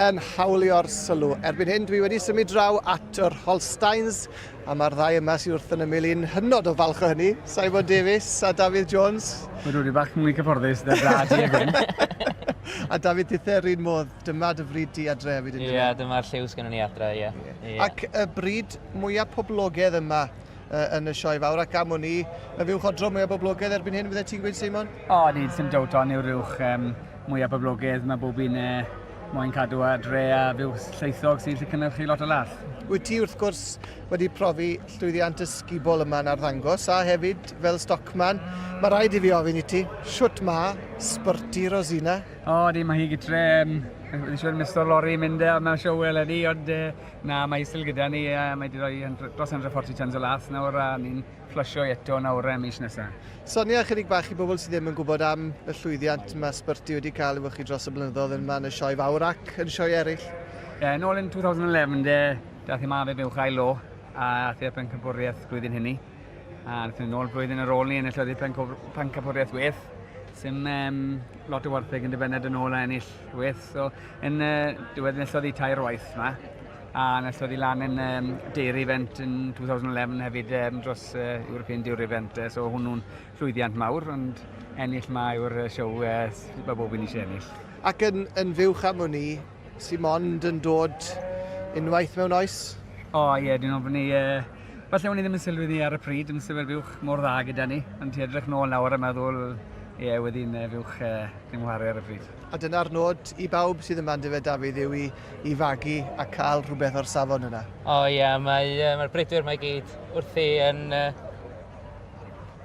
Speaker 2: yn hawlio'r sylw. Erbyn hyn, dwi wedi symud draw at yr Holsteins, a mae'r ddau yma sydd wrth yn ymyl i'n hynod o falch o hynny, Simon Davies a Dafydd Jones.
Speaker 20: Mae rhywun bach mwy cyfforddus na dad i a Gwyn.
Speaker 2: a Dafydd, tithe yr un modd, dyma dy fryd di adre hefyd.
Speaker 19: Ie, yeah, dyma'r lliw sgynnon ni adre, ie. Yeah.
Speaker 2: Ac y bryd mwyaf poblogaidd yma yn y sioe fawr ac am wn i, y fuwch odro mwyaf boblogaidd erbyn hyn, fydde ti'n gweud Seimon?
Speaker 20: O, ni, sim dowt on yw'r uwch um, mwyaf boblogaidd, mae bob un uh, moyn cadw adre a fuwch llaethog sy'n lle cynnyrchu lot o lath.
Speaker 2: Wyt ti wrth gwrs wedi profi llwyddiant ysgubol yma yn arddangos a hefyd fel stockman, mae rhaid i fi ofyn i ti, shwt ma Spurty Rosina?
Speaker 20: O, di, mae hi gytre, um, Wedi siŵr Mr Lorry mynd e am y siow eleni, ond uh, Na, mae hi still gyda ni, a mae wedi rhoi dros 140 tons o lath nawr a ni'n fflysio eto nawr e mis nesaf.
Speaker 2: Sonia chydig bach i bobl sydd ddim yn gwybod am y llwyddiant mae Sbyrti wedi cael efo chi dros y blynyddoedd yma yn y sioe fawr ac yn sioe eraill.
Speaker 20: Ie, yeah, nôl yn 2011 de, dath i ma fe fuwch ail lo a ath i pencampwriaeth blwyddyn hynny. A wnaethon ni nôl blwyddyn ar ôl ni enillodd i pencampwriaeth weth. Sim um, lot o wartheg yn dibynnu yn ôl a ennill weth. So, yn uh, diwedd enillodd i tair waith ma. A enillodd i lan yn um, Dairy Event yn 2011 hefyd um, dros uh, European Dairy Event. Uh, so hwnnw'n llwyddiant mawr, ond ennill ma yw'r siow uh, mae bob un eisiau ennill.
Speaker 2: Ac yn, yn fuwch am wn i, sy'n mond yn dod unwaith mewn oes?
Speaker 20: O oh, ie, yeah, dwi'n ofni uh, Falle o'n i ddim yn sylwi ni ar y pryd, yn sefyll fuwch mor dda gyda ni, ond ti edrych nôl nawr a meddwl, ie, yeah, wedi'n fuwch uh, ddim chwarae ar y pryd.
Speaker 2: A dyna'r nod i bawb sydd yma yndyfe Dafydd yw i, i fagu a cael rhywbeth o'r safon yna.
Speaker 19: O ie, yeah, mae'r mae, mae bridwyr mae gyd wrthi yn,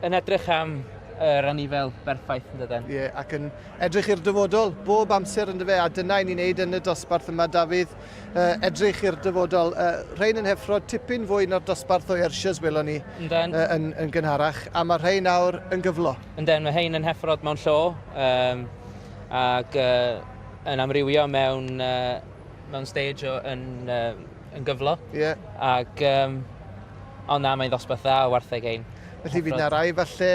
Speaker 19: yn edrych am yr anifel berffaith yn dydyn.
Speaker 2: Ie, yeah, ac yn edrych i'r dyfodol bob amser yn dyfe, a dyna i ni'n neud yn y dosbarth yma, Dafydd, uh, edrych i'r dyfodol. Uh, rhain yn heffro tipyn fwy na'r dosbarth o Ayrshires welon ni uh, yn, yn gynharach, a mae rhain nawr yn gyflo.
Speaker 19: Ynden, mae rhain yn heffrod mewn llo, um, ac uh, yn amrywio mewn, uh, mewn stage o, yn, uh, yn gyflo.
Speaker 2: Ie. Yeah.
Speaker 19: Ac, um, ond na, mae'n ddosbarth dda o wartheg ein.
Speaker 2: Felly fydd na rai falle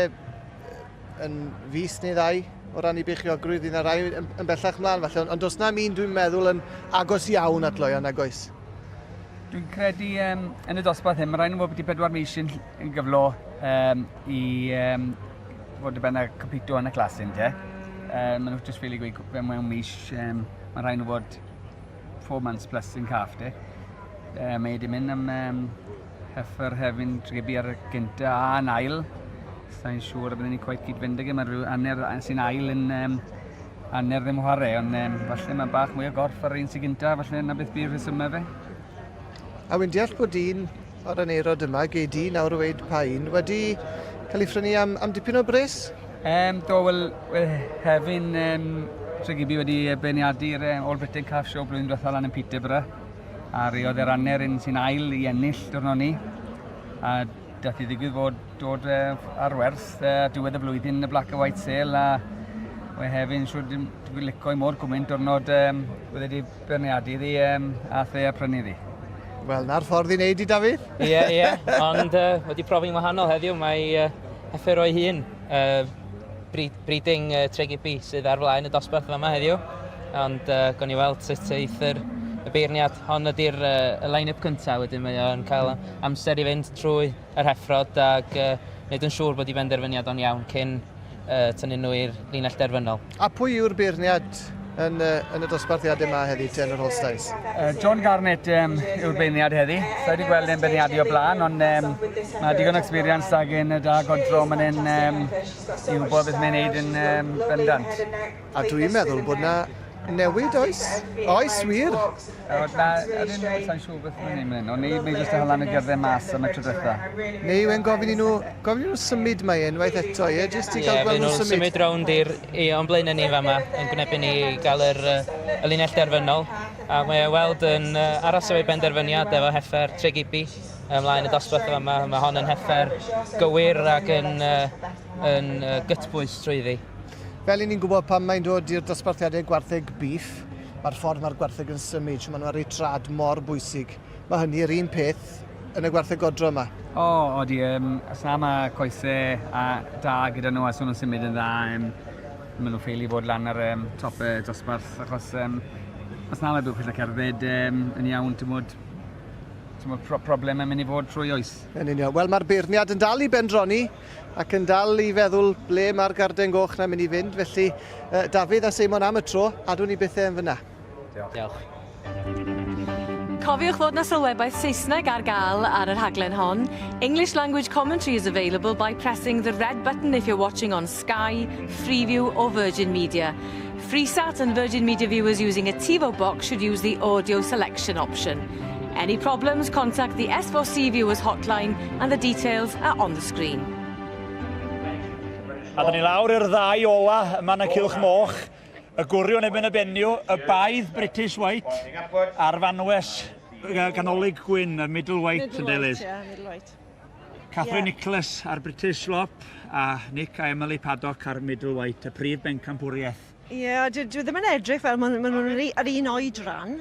Speaker 2: yn fus neu ddau o ran ei beichiogrwydd, fydd na rai yn, yn bellach mlaen falle, ond, ond does na'm un dwi'n meddwl yn agos iawn at loia nag oes.
Speaker 20: Dwi'n credu um, yn y dosbarth hyn, mae rhaid nhw fod wedi bedwar mis yn, yn gyflo um, i um, fod y ben a compito yn y clas hyn, te. Um, maen nhw jyst ffili gweud fe mewn mis, um, mae rhaid nhw fod 4 months plus yn caff, te. Um, mae wedi mynd am um, Heffer hefyn Trebi ar y gynta a'n ail. Sa'n siŵr y byddwn ni'n cweit gyd-fynd ag e. Mae rhyw anner sy'n ail yn um, anner ddim chwarae, ond um, falle mae bach mwy o gorff ar un sy'n gynta, falle na beth bu'r rhesymau fe.
Speaker 2: A wy'n deall bod un o'r aneirod yma, gei di nawr o weid pa un, wedi cael ei phrynu am, am dipyn o bres?
Speaker 20: Um, do, wel, wel hefyn um, Tregibi wedi beirniadu'r um, All Britain Calf Show blwyddyn diwethaf lan yn Peterborough. A riodd yr anner un sy'n ail i ennill diwrnod ni. A dath i ddigwydd fod dod ar werth uh, diwedd y flwyddyn yn y Black and White Sale a we hefyd siwr dim dwi'n licio i mor gwmynt diwrnod um, wedd wedi beirniadu iddi um, a the a prynu iddi.
Speaker 2: Wel, na'r ffordd i wneud i, Dafydd.
Speaker 19: Ie, yeah, ie, yeah. ond uh, wedi profi'n wahanol heddiw. Mae uh, heffer o'i hun, uh, breeding uh, Tregibi sydd ar flaen y dosbarth yma heddiw. Ond uh, gawn ni weld sut eith yr, y beirniad. Hon ydy'r uh, y line-up cyntaf, wedyn mae o'n cael amser i fynd trwy yr heffrod ac uh, wneud yn siŵr bod i benderfyniad o'n iawn cyn uh, tynnu nhw i'r linell derfynol.
Speaker 2: A pwy yw'r beirniad yn, uh, yn y dosbarthiadau yma heddi te yn yr Holsteins?
Speaker 20: Uh, John Garnett um, yw'r beirniad heddi. Sa wedi gweld e'n beirniadu o blaen, ond um, mae digon o experience ag yn y da godro man hyn um, i wybod beth mae'n neud yn um, bendant.
Speaker 2: A dwi'n meddwl bod na newid, oes? Oes, wir?
Speaker 20: O, na, ydyn nhw, sa'n siŵr beth mae'n neud mynd. Ond neu mae jyst yn hal y gerdded mas am y tro diwetha.
Speaker 2: Neu yw e'n gofyn i nhw, gofyn i nhw symud mae e unwaith eto, ie? Jyst i gael gweld nhw'n symud.
Speaker 19: symud rownd i'r, i o'n blaen ni fama, yn gwynebu ni i gael yr, y linell derfynol. A mae e weld yn aros efo'i benderfyniad efo heffer Tregibi ymlaen y dosbarth yma. Mae hon yn heffer gywir ac yn, yn gytbwys trwyddi.
Speaker 2: Fel 'y ni'n gwybod pan mae'n dod i'r dosbarthiadau gwartheg bîff, mae'r ffordd mae'r gwartheg yn symud, shwt maen nhw ar eu trad mor bwysig. Mae hynny yr un peth yn y gwartheg godro yma.
Speaker 20: O, odi, um, os na mae coesau a da gyda nhw a so nhw'n symud yn dda, um, maen nhw'n ffeili bod lan ar um, top y dosbarth, achos um, os na mae buwch yn cerdded um, yn iawn, ti'n modd, ti'n modd pro problemau mynd i fod trwy oes.
Speaker 2: Yn union. Wel, mae'r beirniad yn dal i bendroni ac yn dal i feddwl ble mae'r garden goch na'n mynd i fynd. Felly, uh, Dafydd a Seimon am y tro, adwn ni bethau yn fyna.
Speaker 20: Diolch. Diolch.
Speaker 1: Cofiwch fod 'na sylwebaeth Saesneg ar gael ar y rhaglen hon. English language commentary is available by pressing the red button if you're watching on Sky, Freeview or Virgin Media. Freesat and Virgin Media viewers using a TiVo box should use the audio selection option. Any problems, contact the S4C viewers hotline and the details are on the screen.
Speaker 3: A dyn ni lawr i'r ddau ola yma yn y Cylch Moch. Y gwrion erbyn y benyw, y baedd British White a'r fanwes ganolig gwyn, y Middle White yn Liz.
Speaker 12: Yeah, Middle White.
Speaker 3: Catherine yeah. Nicholas a'r British Lop a Nick a Emily Paddock a'r Middle White, y prif bencampwriaeth.
Speaker 12: Ie, yeah, dwi, dwi ddim yn edrych fel maen ma nhw'n yr un oedran,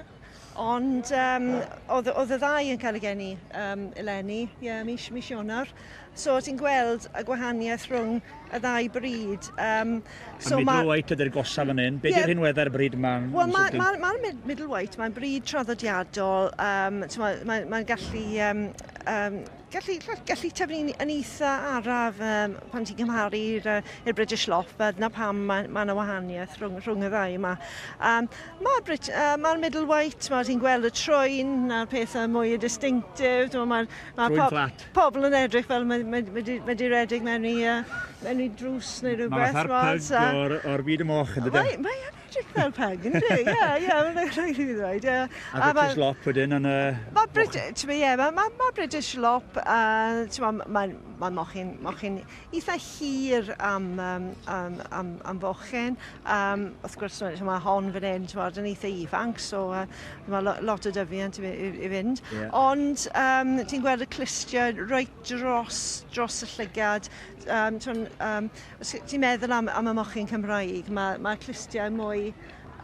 Speaker 12: ond um, oedd, oedd y ddau yn cael ei geni um, eleni, ie, yeah, mis, mis Ionawr. So ti'n gweld y gwahaniaeth rhwng y ddau bryd. Um,
Speaker 3: so y middle white ydy'r gosaf fan hyn. Be yeah, di'r rhinweddau'r bryd yma?
Speaker 12: Wel, mae'r ma, ma, ma middle white, mae'n bryd traddodiadol. Um, Mae'n ma, ma gallu, um, um, gallu, gallu tyfu yn eitha araf um, pan ti'n cymharu i'r British Loft, a dyna pam mae ma yna wahaniaeth rhwng, rhwng y ddau yma. Um, Mae'r Brit, uh, ma middle white, mae ti'n gweld y trwyn a'r pethau mwy distinctive. Mae'r ma
Speaker 3: Trwyn fflat.
Speaker 12: Pobl yn edrych fel mae, mae, mae, di, mae di redeg mewn i, uh, mewn i drws neu rhywbeth.
Speaker 3: Mae fatha'r pug o'r, or byd y moch, yn dydy?
Speaker 12: Mae, mae yn edrych fel pug, yn dydy? Ie, ie, mae'n rhaid i fi ddweud. Ie.
Speaker 3: A British Lop wedyn yn y...
Speaker 12: Mae British, ie, mae ma, ma British Lop, uh, mae ma, ma mochyn, mochyn eitha hir am, um, am, am, am fochyn. Um, wrth gwrs, mae hon fan hyn, ti'n yn eitha ifanc, so uh, mae lo, lot o dyfiant i, i, i fynd. Yeah. Ond um, ti'n gweld y clustiau reit dros, dros y llygad. Um, ti'n um, ti meddwl am, am y mochyn Cymraeg, mae, mae clustiau mwy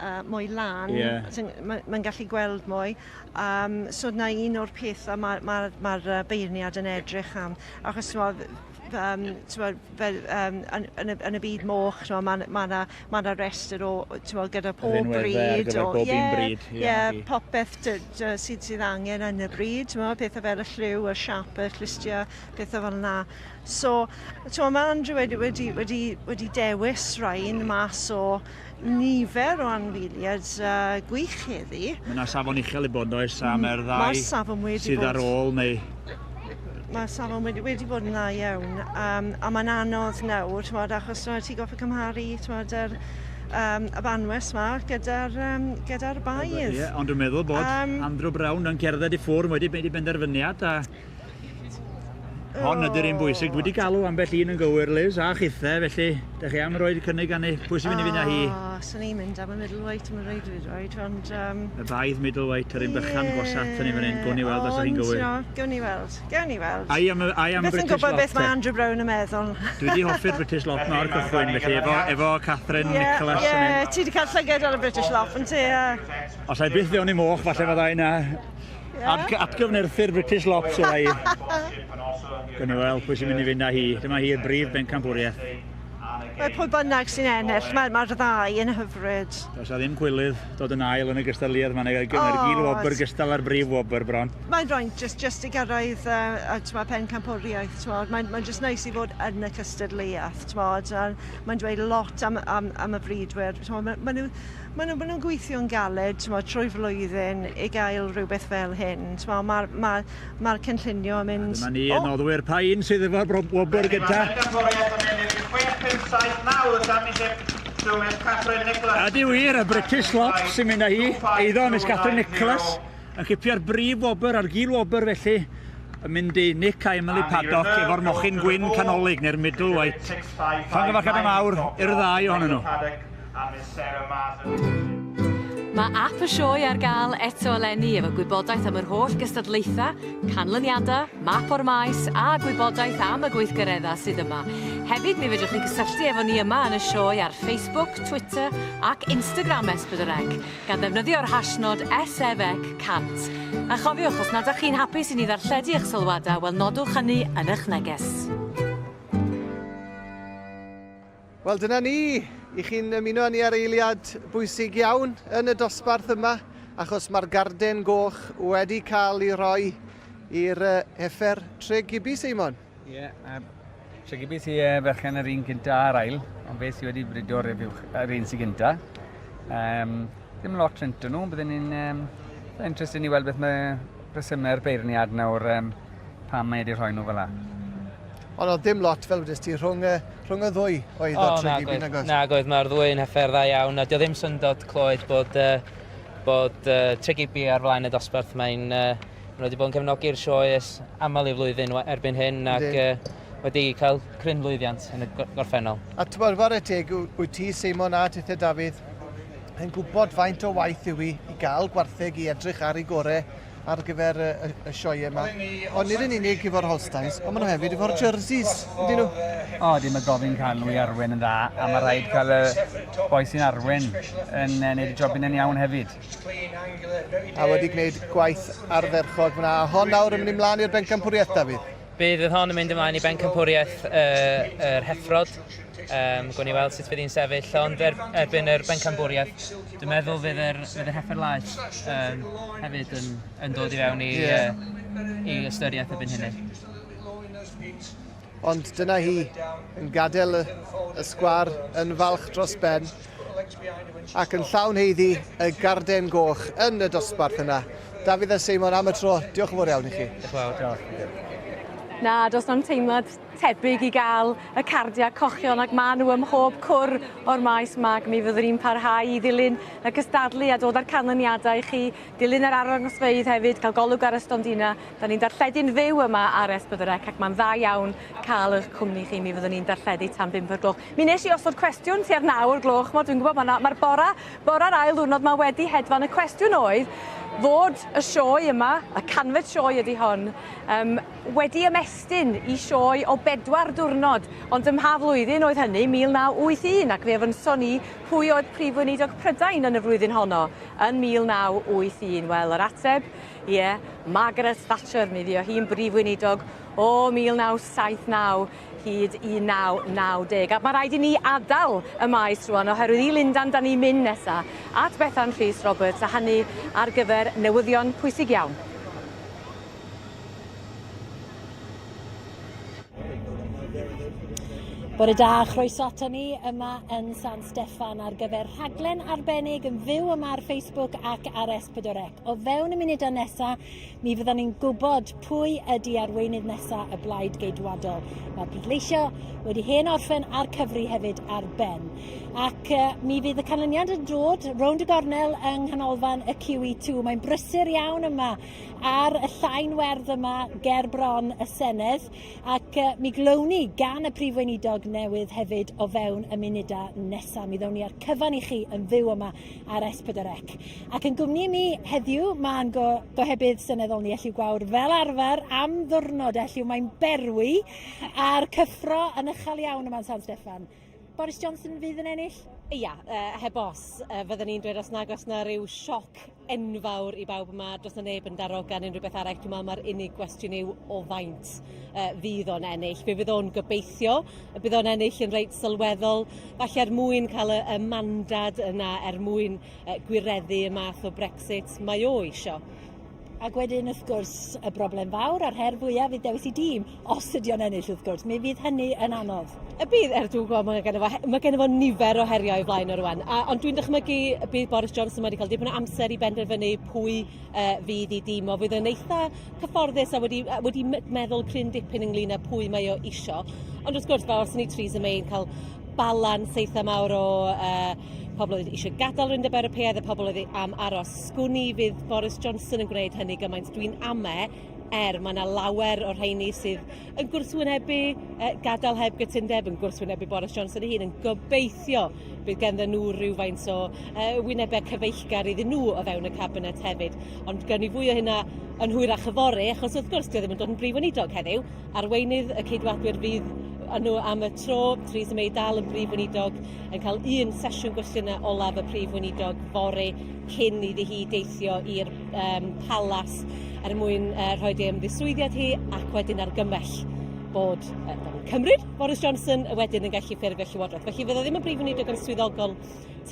Speaker 12: uh, mwy lan, yeah. mae'n ma gallu gweld mwy. Um, so na un o'r pethau mae'r ma, ma, ma beirniad yn edrych am. Achos um, t'mod, fel, um, yn, yn, y, yn y byd moch, mae ma na, ma na restr o, t'mod, gyda pob bryd.
Speaker 3: O, bob un bryd.
Speaker 12: Ie, yeah, popeth sydd, sydd angen yn y bryd, t'mod, pethau fel y lliw, y siap, y clustiau, pethau fel yna. So, t'mod, mae Andrew wedi, wedi, wedi, wedi dewis rhain mas o nifer o anfeiliaid uh, gwych heddi.
Speaker 3: Mae yna safon uchel i bod oes a mae'r ddau sydd ar ôl neu
Speaker 12: Mae safon wedi, wedi bod yn dda iawn um, a mae'n anodd nawr, t'mod, achos ti'n goffa cymharu t'mod, yr, um, y banwes ma gyda'r um, gyda baedd.
Speaker 3: Ie, yeah, ond dwi'n meddwl bod um, Andrew Brown yn cerdded i ffwrdd wedi gwneud i benderfyniad a Hon ydy'r un bwysig. Dwi wedi galw ambell un yn gywir, Liz, a chithe, felly da chi am roed cynnig arni. Pwy sy'n mynd i fynd â hi?
Speaker 12: O, swn i'n mynd am y middleweight, mae'n rhaid i fi dweud, ond... Um,
Speaker 3: y baedd middleweight, yr un bychan gosat yn ei fan hyn, gwn i weld os ydych chi'n gywir.
Speaker 12: Ond, gawn ni weld, gawn ni weld.
Speaker 3: Ai am, ai am British
Speaker 12: Lop, gwybod beth mae Andrew Brown yn meddwl.
Speaker 3: Dwi wedi hoffi'r British Lop mawr cychwyn, felly, efo, efo Catherine yeah, Nicholas.
Speaker 12: Ie, yeah, ti wedi cael llygad ar y British Lop, yn ti?
Speaker 3: Os ai byth fewn i moch, falle fyddai na. Yeah. Atgyfnerthu'r British Lops yna i. Gwni ni weld pwy sy'n mynd i fynd â hi. Dyma hi'r brif bencampwriaeth.
Speaker 12: Mae pwy bynnag sy'n ennill, mae'r mae ddau yn hyfryd.
Speaker 3: Does a ddim gwilydd dod yn ail yn y gystadleuaeth yma, neu oh, gil wobr gystal â'r brif wobr bron.
Speaker 12: Mae'n rhaid just, just i gyrraedd uh, uh, pen campwriaeth, mae'n mae just neis i fod yn y cystadleuaeth, mae'n dweud lot am, am, am y bridwyr. Mae ma nhw, Maen nhw, maen nhw'n gweithio'n galed t'mod, trwy flwyddyn i gael rhywbeth fel hyn. Mae'r ma, ma, ma cynllunio yn mynd...
Speaker 3: Dyma ni yn noddwyr. Pa un sydd efo'r wobr gyda? Ydy wir, y British Lop sy'n mynd â hi. Eiddo Miss Catherine Nicholas yn cipio'r brif wobr a'r gil wobr felly yn mynd i Nick a Emily Paddock efo'r mochyn gwyn canolig neu'r middle white. Llongyfarchiadau mawr i'r ddau ohonyn nhw.
Speaker 17: And Miss Sarah Marsden.
Speaker 1: Mae ap y sioe ar gael eto eleni efo gwybodaeth am yr holl gystadlaethau, canlyniadau, map o'r maes a gwybodaeth am y gweithgareddau sydd yma. Hefyd mi fedrwch chi gysylltu efo ni yma yn y sioe ar Facebook, Twitter ac Instagram S4C gan ddefnyddio'r hashnod SFEC100. A chofiwch, os nad ydych chi'n hapus i ni ddarlledu eich sylwadau, wel nodwch hynny yn eich neges.
Speaker 2: Wel, dyna ni. I chi'n ymuno â ni ar eiliad bwysig iawn yn y dosbarth yma, achos mae'r garden goch wedi cael ei roi i'r heffer Tregibi, Seimon.
Speaker 20: Ie, yeah, Tregibi sy'n berchen yr un gynta a'r ail, ond fe sydd wedi brido'r yr un sy'n gynta. Um, ddim lot rhynt nhw, byddwn ni'n um, interesting i weld beth mae rhesymau'r beirniad nawr um, pam mae wedi rhoi nhw fel la.
Speaker 2: Ond oedd dim lot, fel wedest ti, rhwng y, rhwng y ddwy oedd o, Tregibi, nag
Speaker 19: oedd? Nag oedd, mae'r ddwy yn heffer dda iawn, a dio ddim syndod clywed bod, uh, bod uh, Tregibi ar flaen y dosbarth. Mae'n uh, maen wedi bod yn cefnogi'r sioe ers aml i flwyddyn erbyn hyn ac uh, wedi cael cryn lwyddiant yn y gorffennol.
Speaker 2: A ti'n bod, whare teg, wyt ti, Seimon a tithe Dafydd, yn gwybod faint o waith yw i i gael gwartheg i edrych ar ei gorau ar gyfer y, y, y sioe yma. Ond nid yn unig efo'r Holsteins, ond maen nhw hefyd efo'r jerseys, ydyn nhw?
Speaker 20: O, dim y gofyn cael nhw i arwen yn dda, a mae rhaid cael y boi sy'n arwen yn neud y job yn iawn hefyd.
Speaker 2: A wedi gwneud gwaith ardderchog fyna. A hon nawr yn mynd ymlaen i'r bencampwriaeth, Dafydd.
Speaker 19: Bydd hon yn mynd ymlaen i bencampwriaeth uh, yr heffrod. Um, Gwn i weld sut fydd hi'n sefyll, ond er, erbyn yr bencampwriaeth, dwi'n meddwl fydd yr, fydd yr heffer laeth um, hefyd yn, yn dod i fewn i, yeah. uh, i ystyriaeth erbyn hynny.
Speaker 2: Ond dyna hi, yn gadael y, y sgwar yn falch dros ben ac yn llawn heiddi y garden goch yn y dosbarth yna. Dafydd a Seimon am y tro, diolch yn fawr iawn i chi.
Speaker 19: Diolch yn fawr.
Speaker 20: Diolch.
Speaker 1: Na, does na'm teimlad tebyg i gael y cardiau cochion ac maen nhw ym mhob cwr o'r maes 'ma ac mi fyddwn ni'n parhau i ddilyn y cystadlu a dod â'r canlyniadau i chi, dilyn yr arddangosfeydd hefyd, cael golwg ar y stondina. Da ni'n darlledu'n fyw yma ar S4C ac mae'n dda iawn cael eich cwmni chi. Mi fyddwn ni'n darlledu tan 5 o'r gloch. Mi nes i osod cwestiwn tua'r 9 o'r gloch, mo, dwi'n gwybod, mae'r ma bora, bora'r ail ddiwrnod ma wedi hedfan. Y cwestiwn oedd fod y sioe yma, y canfed sioe ydy hon, um, wedi ymestyn i sioe o bedwar diwrnod, ond ym mha flwyddyn oedd hynny? 1981, ac fe ofynson ni pwy oedd Prif Weinidog Prydain yn y flwyddyn honno, yn 1981. Wel, yr ateb, ie, Margaret Thatcher, mi fuo hi'n Brif Weinidog o 1979 hyd 1990. A mae rhaid i ni adael y maes rwan oherwydd i Lundan da ni'n mynd nesa at Bethan Rhys Roberts a hynny ar gyfer newyddion pwysig iawn.
Speaker 9: Bore da, chroeso ato ni yma yn San Steffan ar gyfer rhaglen arbennig yn fyw yma ar Facebook ac ar S4C. O fewn y munudau nesa, mi fyddan ni'n gwybod pwy ydy arweinydd nesa y Blaid Geidwadol. Mae'r pleidleisio wedi hen orffen a'r cyfri hefyd ar ben. Ac uh, mi fydd y canlyniad yn dod rownd y gornel yng nghanolfan y QE2. Mae'n brysur iawn yma ar y llain werdd yma ger bron y Senedd ac uh, mi glywn ni gan y Prif Weinidog newydd hefyd o fewn y munudau nesaf. Mi ddown ni ar cyfan i chi yn fyw yma ar S4C. Ac yn gwmni mi heddiw, mae'n go gohebydd seneddol ni Elliw Gwawr fel arfer am ddwrnod Elliw, mae'n berwi a'r cyffro yn uchel iawn yma yn San Steffan. Boris Johnson fydd yn ennill?
Speaker 22: Ia, uh, heb os, uh, fyddwn ni'n dweud os nag os na rhyw sioc enfawr i bawb yma, does na neb yn darogan unrhyw beth arall. Dwi'n meddwl mae'r unig gwestiwn yw o faint uh, fydd o'n ennill. Fe fydd o'n gobeithio y bydd o'n ennill yn reit sylweddol, falle er mwyn cael y, y mandad yna, er mwyn uh, gwireddu y math o Brexit mae o isio.
Speaker 9: Ac wedyn, wrth gwrs, y broblem fawr a'r her fwyaf fydd dewis i dîm, os ydy o'n ennill, wrth gwrs. Mi fydd hynny yn anodd.
Speaker 22: Y bydd, er dwi'n gwybod, mae genno fo, mae genno fo nifer o heriau o'i flaen o rwan. A, ond dwi'n dychmygu y bydd Boris Johnson wedi cael dipyn o amser i benderfynu pwy uh, fydd i dîm o. Fydd yn eitha cyfforddus a wedi, wedi meddwl cryn dipyn ynglyn â pwy mae o isio. Ond wrth gwrs, fel os ni Theresa May yn cael balans eitha mawr o uh, pobl oedd eisiau gadael yr Undeb Ewropeaidd a pobl oedd am aros. Sgwn i fydd Boris Johnson yn gwneud hynny gymaint. Dwi'n ame er mae yna lawer o'r rheini sydd yn gwrthwynebu uh, gadael heb gytundeb, yn gwrthwynebu Boris Johnson ei hun, yn gobeithio bydd ganddyn nhw rhywfaint o uh, wynebau cyfeillgar iddyn nhw o fewn y cabinet hefyd. Ond gawn ni fwy o hynna yn hwyrach yfory, achos wrth gwrs, dio ddim yn dod yn brif weinidog heddiw. Arweinydd y Ceidwadwyr fydd nhw am y tro, Theresa May dal yn brif weinidog, yn cael un sesiwn gwestiynau olaf y prif weinidog fory cyn iddi hi deithio i'r um, palas er mwyn uh, rhoi ei ymddiswyddiad hi ac wedyn argymell bod uh, cymryd Boris Johnson wedyn yn gallu ffurfio llywodraeth. Felly fydd o ddim yn brif weinidog yn swyddogol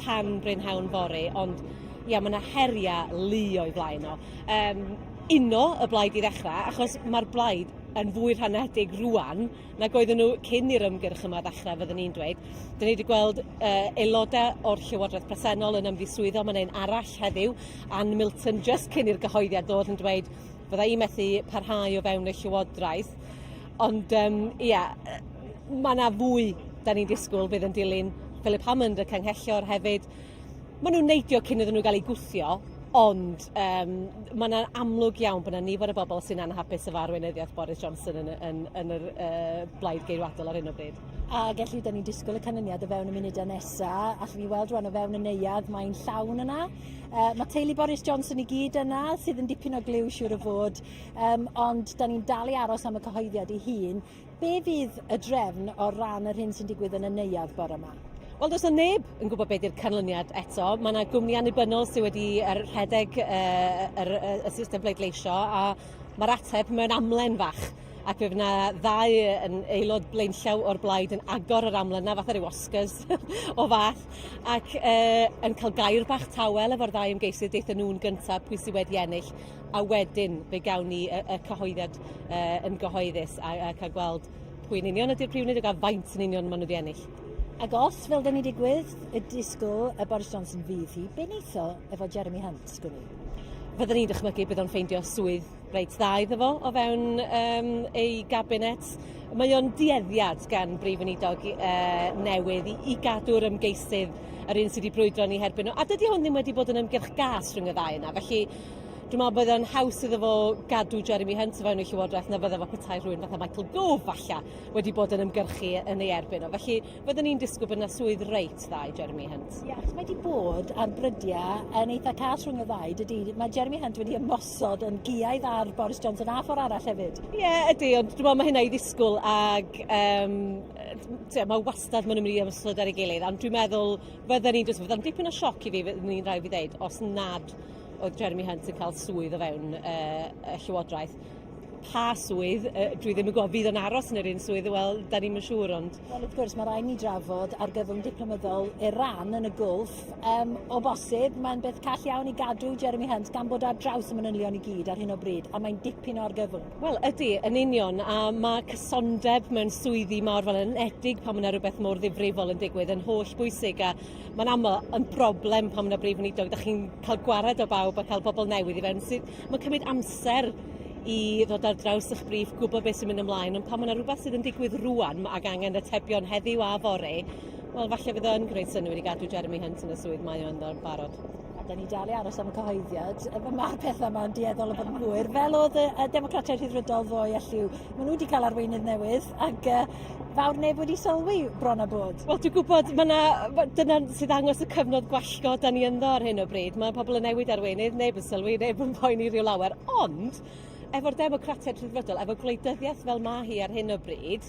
Speaker 22: tan brynhawn fory, ond ia, mae yna heriau lu o'i flaen o. Um, uno y blaid i ddechrau, achos mae'r blaid yn fwy rhanedig rwan nag oedden nhw cyn i'r ymgyrch yma ddechrau, fyddwn ni'n dweud. Dyn ni wedi gweld uh, aelodau o'r Llywodraeth presennol yn ymddiswyddo, mae'n un arall heddiw, Ann Milton, just cyn i'r gyhoeddiad ddod yn dweud fydda i methu parhau o fewn y Llywodraeth. Ond um, ia, mae yna fwy da ni'n disgwyl fydd yn dilyn Philip Hammond, y canghellor hefyd. Maen nhw'n neidio cyn iddyn nhw gael eu gwthio, ond um, mae yna'n amlwg iawn bod yna nifer o bobl sy'n anhapus efo arweinyddiaeth Boris Johnson yn, yn, yn yr uh, blaid geirwadol ar hyn o bryd.
Speaker 9: A gellu, da ni'n disgwyl y canlyniad o fewn y munudau nesaf. Allwn ni weld rwan o fewn y neuadd, mae'n llawn yna. Uh, mae teulu Boris Johnson i gyd yna, sydd yn dipyn o gliw siŵr o fod. Um, ond da ni'n dal i aros am y cyhoeddiad ei hun. Be fydd y drefn o ran yr hyn sy'n digwydd yn y neuadd bore yma?
Speaker 22: Wel, does 'na neb yn gwybod beth yw'r canlyniad eto. Mae yna gwmni annibynnol sydd wedi rhedeg uh, yr, y, y system bleidleisio a mae'r ateb mewn amlen fach ac fe fydd yna ddau yn aelod blaenllaw o'r blaid yn agor yr amlen yna, fatha rhyw Oscars o fath, ac uh, yn cael gair bach tawel efo'r ddau ymgeisydd, deitha nhw'n gyntaf pwy sydd wedi ennill, a wedyn fe gawn ni y, y cyhoeddiad uh, yn gyhoeddus a, a cael gweld pwy yn union ydy'r prif weinidog a faint yn union maen nhw wedi ennill.
Speaker 9: Ac os, fel dyn ni digwydd, y disgwyl y Boris Johnson fydd hi, be wneith o efo Jeremy Hunt, sgwn i?
Speaker 22: Fyddwn ni'n dychmygu bydd o'n ffeindio swydd reit dda iddo fo o fewn um, ei gabinet. Mae o'n dueddiad gan Brif Weinidog uh, newydd i, i gadw'r ymgeisydd yr un sydd wedi brwydro yn ei herbyn nhw. A dydy hwn ddim wedi bod yn ymgyrch gas rhwng y ddau yna, felly Dwi'n meddwl bydd o'n haws iddo fo gadw Jeremy Hunt o fewn y Llywodraeth na fydde fo petai rhywun fatha Michael Gove falla wedi bod yn ymgyrchu yn ei erbyn o. Felly fyddwn ni'n disgwyl bod yna swydd reit dda i Jeremy Hunt.
Speaker 9: Ie, achos mae wedi bod ar brydiau yn eitha cas rhwng y ddau, dydy? Mae Jeremy Hunt wedi ymosod yn giaidd ar Boris Johnson a ffordd arall hefyd.
Speaker 22: Ie, yeah, ydy, ond dwi'n meddwl mae hynna i ddisgwyl ag um, mae wastad maen nhw'n mynd i ymosod ar ei gilydd, ond dwi'n meddwl fydden ni'n just, fydda'n dipyn o sioc i fi, fydden ni'n rhaid fi ddeud, os nad oedd Jeremy Hunt yn cael swydd o fewn uh, y Llywodraeth. Pa swydd, uh, dwi ddim yn gwybod, fydd o'n aros yn yr un swydd, wel, da ni'n siŵr, ond...
Speaker 9: Wel, wrth gwrs, mae rhaid ni drafod argyfwng diplomyddol Iran yn y Gwlff. Um, o bosib, mae'n beth call iawn i gadw Jeremy Hunt gan bod ar draws y manylion i gyd ar hyn o bryd, a mae'n dipyn o argyfwng.
Speaker 22: Wel, ydy, yn union, a mae cysondeb mewn swyddi mawr fel yn edig pan mae yna rhywbeth mor ddifrifol yn digwydd yn holl bwysig, a mae'n aml yn broblem pan mae yna brif weinidog, da chi'n cael gwared o bawb a cael bobl newydd i fewn. Sydd, mae'n cymryd amser i ddod ar draws eich briff, gwybod beth sy'n mynd ymlaen, ond pan mae yna rhywbeth sydd yn digwydd rwan ac angen atebion heddiw a fory, wel falle fydd o'n gwneud synnwyr i gadw Jeremy Hunt yn y swydd mae o'n barod.
Speaker 9: A da ni dal i aros am y cyhoeddiad. Mae'r pethau yma'n dueddol o fod yn hwyr. Fel oedd y, y Democratiaid Rhyddfrydol ddoe a lliw, maen nhw wedi cael arweinydd newydd ac uh, fawr neb wedi sylwi bron a bod.
Speaker 22: Wel, dwi'n gwybod, mae 'na, dyna sydd ddangos y cyfnod gwallgo da ni ynddo ar hyn o bryd. Mae pobl yn newid arweinydd, neb yn sylwi, neb yn poeni rhyw lawer. Ond, efo'r Democratiaid Rhyddfrydol, efo gwleidyddiaeth fel mae hi ar hyn o bryd,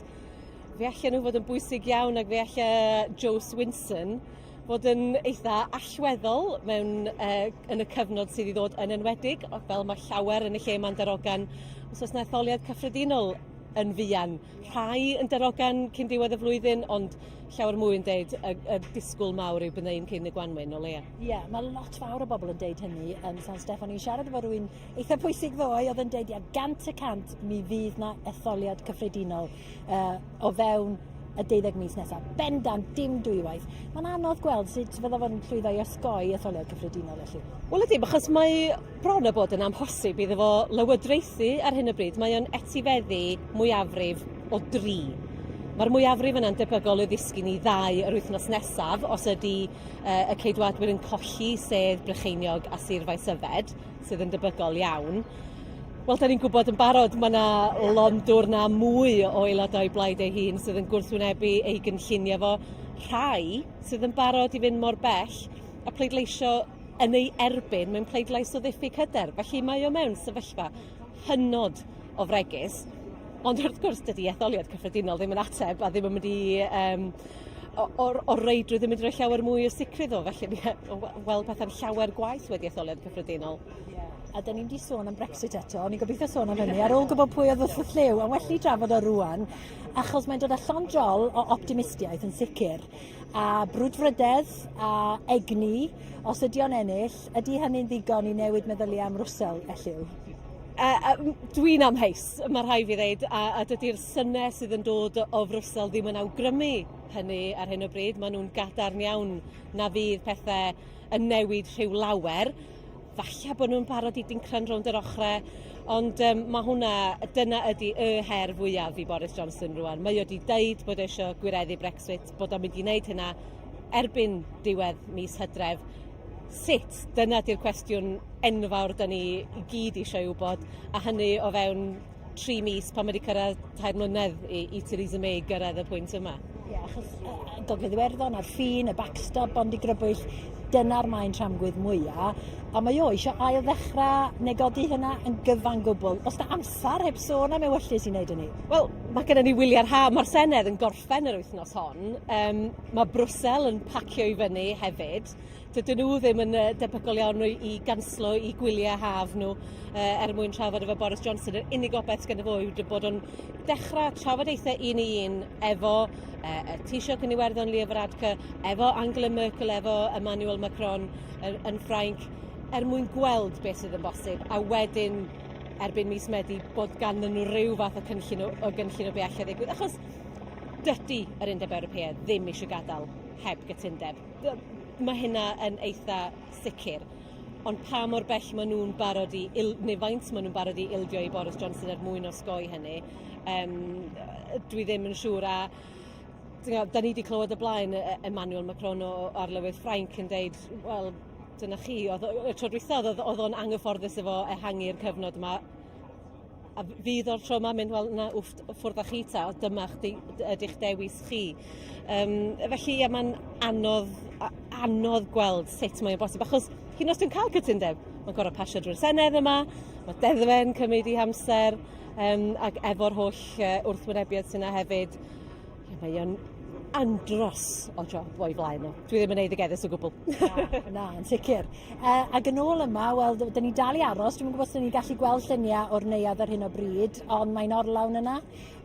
Speaker 22: fe allan nhw fod yn bwysig iawn ac fe alla Jo Swinson fod yn eitha allweddol mewn, uh, yn y cyfnod sydd i ddod yn enwedig, fel mae llawer yn y lle ma'n darogan, os oes yna etholiad cyffredinol yn fuan. Rhai yn darogan cyn diwedd y flwyddyn, ond llawer mwy yn deud y, y disgwyl mawr yw bydd un cyn y gwanwyn o leia.
Speaker 9: Ie, yeah, mae lot fawr o bobl yn deud hynny yn San Steffan. I'n siarad efo rhywun eitha pwysig ddoe oedd yn deud, ia, gant y cant mi fydd na etholiad cyffredinol uh, o fewn y deuddeg mis nesaf. Bendant, dim dwywaith. Mae'n anodd gweld sut fydda fo'n llwyddo i osgoi etholiad cyffredinol felly.
Speaker 22: Wel ydy, achos mae bron a bod yn amhosib iddo fo lywodraethu ar hyn o bryd. Mae o'n etifeddu mwyafrif o dri. Mae'r mwyafrif yna'n debygol o ddisgyn i ddau yr wythnos nesaf os ydy uh, y Ceidwadwyr yn colli sedd Brycheiniog a Sir Faesyfed, sydd yn debygol iawn. Wel, da ni'n gwybod yn barod, mae yna lond dwrn a mwy o aelodau o'i blaid ei hun sydd yn gwrthwynebu ei gynlluniau fo. Rhai sydd yn barod i fynd mor bell a pleidleisio yn ei erbyn mewn pleidlais o ddiffyg hyder. Felly mae o mewn sefyllfa hynod o fregus. Ond wrth gwrs dydy etholiad cyffredinol ddim yn ateb a ddim yn mynd i um, o, o, o reidrwydd yn mynd i roi llawer mwy o sicrwydd o. Felly o weld pethau'n llawer gwaeth wedi etholiad cyffredinol.
Speaker 9: Yeah. A da ni'n di sôn am Brexit eto, o'n i'n gobeithio sôn am hynny, ar ôl gwybod pwy oedd wrth y llyw, ond well ni drafod o rwan, achos mae'n dod â llond jol o optimistiaeth yn sicr, a brwdfrydedd a egni, os ydy o'n ennill, ydy hynny'n ddigon i newid meddyliau am Rwsel, Elliw?
Speaker 22: Uh, Dwi'n amheus, mae rhai fi ddeud, a, a dydy'r synau sydd yn dod o Frwsel ddim yn awgrymu hynny ar hyn o bryd. Maen nhw'n gadarn iawn na fydd pethau yn newid rhyw lawer. Falle bod nhw'n barod i dincran rownd yr ochrau, ond um, mae hwnna, dyna ydy y her fwyaf i Boris Johnson rwan. Mae o wedi deud bod eisiau gwireddu Brexit, bod o'n mynd i wneud hynna erbyn diwedd mis Hydref. Sut? Dyna 'di'r cwestiwn enfawr 'dan ni i gyd eisiau ei wybod, a hynny o fewn 3 mis pan mae 'di cyrraedd 3 mlynedd i i Theresa May gyrraedd y pwynt yma.
Speaker 9: Ie, achos yy Gogledd Iwerddon a'r ffin, y backstop, ond i grybwyll, dyna'r maen tramgwydd mwya, a mae o eisiau ail ddechrau negodi hynna yn gyfan gwbl. Os da amser heb sôn am ewyllys i wneud hynny.
Speaker 22: Wel, mae gennym ni wyliau'r haf, mae'r Senedd yn gorffen yr wythnos hon, um, mae Brwsel yn pacio i fyny hefyd. Dydyn nhw ddim yn debygol iawn i ganslo i gwyliau haf nhw er mwyn trafod efo Boris Johnson. Yr unig obaith sgynno fo yw bod o'n dechrau trafodaethau un i un efo y Taoiseach yn Iwerddon, Leo Varadkar, efo Angela Merkel, efo Emmanuel Macron yn, yn Ffrainc, er mwyn gweld beth sydd yn bosib, a wedyn erbyn mis Medi bod ganddyn nhw rhyw fath o cynllun o, o gynllun o be allai ddigwydd. Achos dydy yr Undeb Ewropeaidd ddim eisiau gadael heb gytundeb. Mae hynna yn eitha sicr. Ond pa mor bell maen nhw'n barod i, neu faint maen nhw'n barod i ildio i Boris Johnson er mwyn osgoi hynny, um, dwi ddim yn siŵr. A da ni wedi clywed y blaen Emmanuel Macron o Arlywydd Ffrainc yn deud, wel, dyna chi, oedd, y tro dwytha oedd, oedd o'n anghyfforddus efo ehangu'r cyfnod yma A fydd o'r tro yma mynd, wel na, wff, ffwrdd â chi ta, dyma chdi, ydy'ch dewis chi. Um, felly, ie, mae'n anodd, anodd gweld sut mae'n bosib, achos hyn os dwi'n cael cytundeb, mae'n gorfod pasio drwy'r Senedd yma, mae deddfau'n cymryd i hamser, um, ac efo'r holl uh, wrthwynebiad sy'n yna hefyd, ie, mae o'n andros o job o'i flaen o. Dwi ddim yn eiddigeddus o gwbl.
Speaker 9: Na, na, yn sicr. Uh, ac yn ôl yma, wel, dyn ni dal i aros. Dwi'n gwybod os dyn ni'n gallu gweld lluniau o'r neuadd ar hyn o bryd, ond mae'n orlawn yna.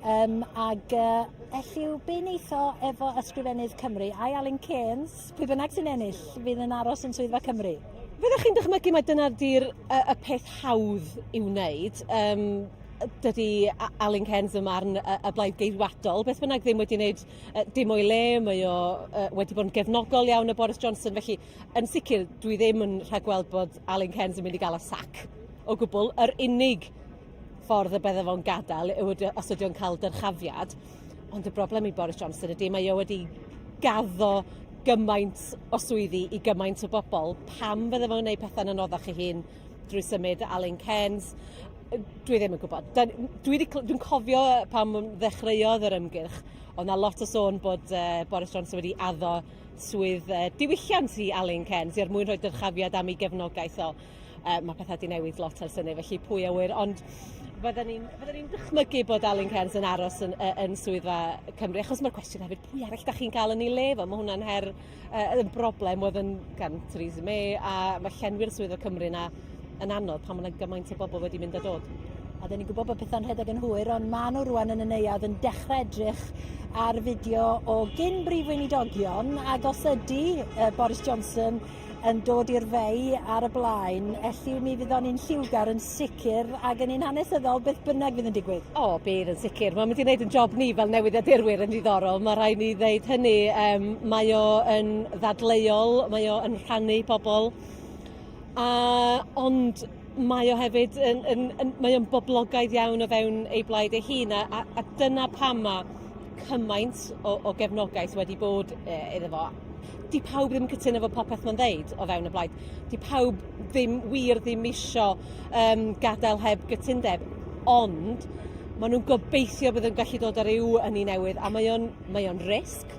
Speaker 9: Um, ag uh, Elliw, be wneith o efo Ysgrifennydd Cymru? Ai Alun Cairns, pwy bynnag sy'n ennill, fydd yn aros yn Swyddfa Cymru?
Speaker 22: Fyddech chi'n dychmygu mai dyna di'r y, y peth hawdd i'w wneud. Um, dydy Alun Cairns ym marn y, y Blaid Geidwadol, beth bynnag ddim wedi wneud dim o'i le, mae o uh, wedi bod yn gefnogol iawn o Boris Johnson, felly Yn sicr, dwi ddim yn rhagweld bod Alun Cairns yn mynd i gael y sac o gwbl. Yr unig ffordd y bydde fo'n gadael yw os ydy o'n cael dyrchafiad. Ond y broblem i Boris Johnson ydy mae o wedi gaddo gymaint o swyddi i gymaint o bobl. Pam fydde fo'n gwneud pethau'n anoddach ei hun drwy symud Alun Cairns? Dwi ddim yn gwybod. Dwi wedi, dwi'n cofio pam ddechreuodd yr ymgyrch, oedd 'na lot o sôn bod uh, Boris Johnson wedi addo swydd uh, diwylliant i Alun Cairns er mwyn rhoi dyrchafiad am ei gefnogaeth o. Uh, mae pethau wedi newid lot ers hynny, felly pwy a wyr. Ond fydden ni'n fydden ni dychmygu bod Alun Cairns yn aros yn, yn swyddfa Cymru, achos mae'r cwestiwn hefyd, pwy arall da chi'n cael yn ei le fo? Mae hwnna'n her, uh, yn broblem oedd yn gan Theresa May, a mae llenwi'r swyddfa Cymru yna yn anodd pan mae yna gymaint o bobl wedi mynd a dod.
Speaker 9: A dyn ni'n gwybod bod pethau'n rhedeg yn hwyr, ond maen nhw rwan yn y neuadd yn dechrau edrych ar fideo o gyn brif weinidogion, ac os ydy uh, Boris Johnson yn dod i'r fei ar y blaen, elli mi fydd o'n un lliwgar yn sicr ac yn un hanesyddol beth bynnag fydd yn digwydd.
Speaker 22: O, bydd yn sicr. Mae'n mynd i wneud yn job ni fel newyddiadurwyr yn ddiddorol. Mae rhaid ni ddeud hynny. Um, mae o yn ddadleuol, mae o yn rhannu pobl. A, ond mae o hefyd yn, yn, yn, mae o'n boblogaidd iawn o fewn ei blaid ei hun, a, a, a dyna pam mae cymaint o, o gefnogaeth wedi bod e, iddo fo. Di pawb ddim yn cytuno efo popeth mae'n ddeud o fewn y blaid. Di pawb ddim wir ddim isio um, gadael heb gytundeb. Ond maen nhw'n gobeithio bydd yn gallu dod â rhyw ynni newydd a mae o'n, mae o'n risg.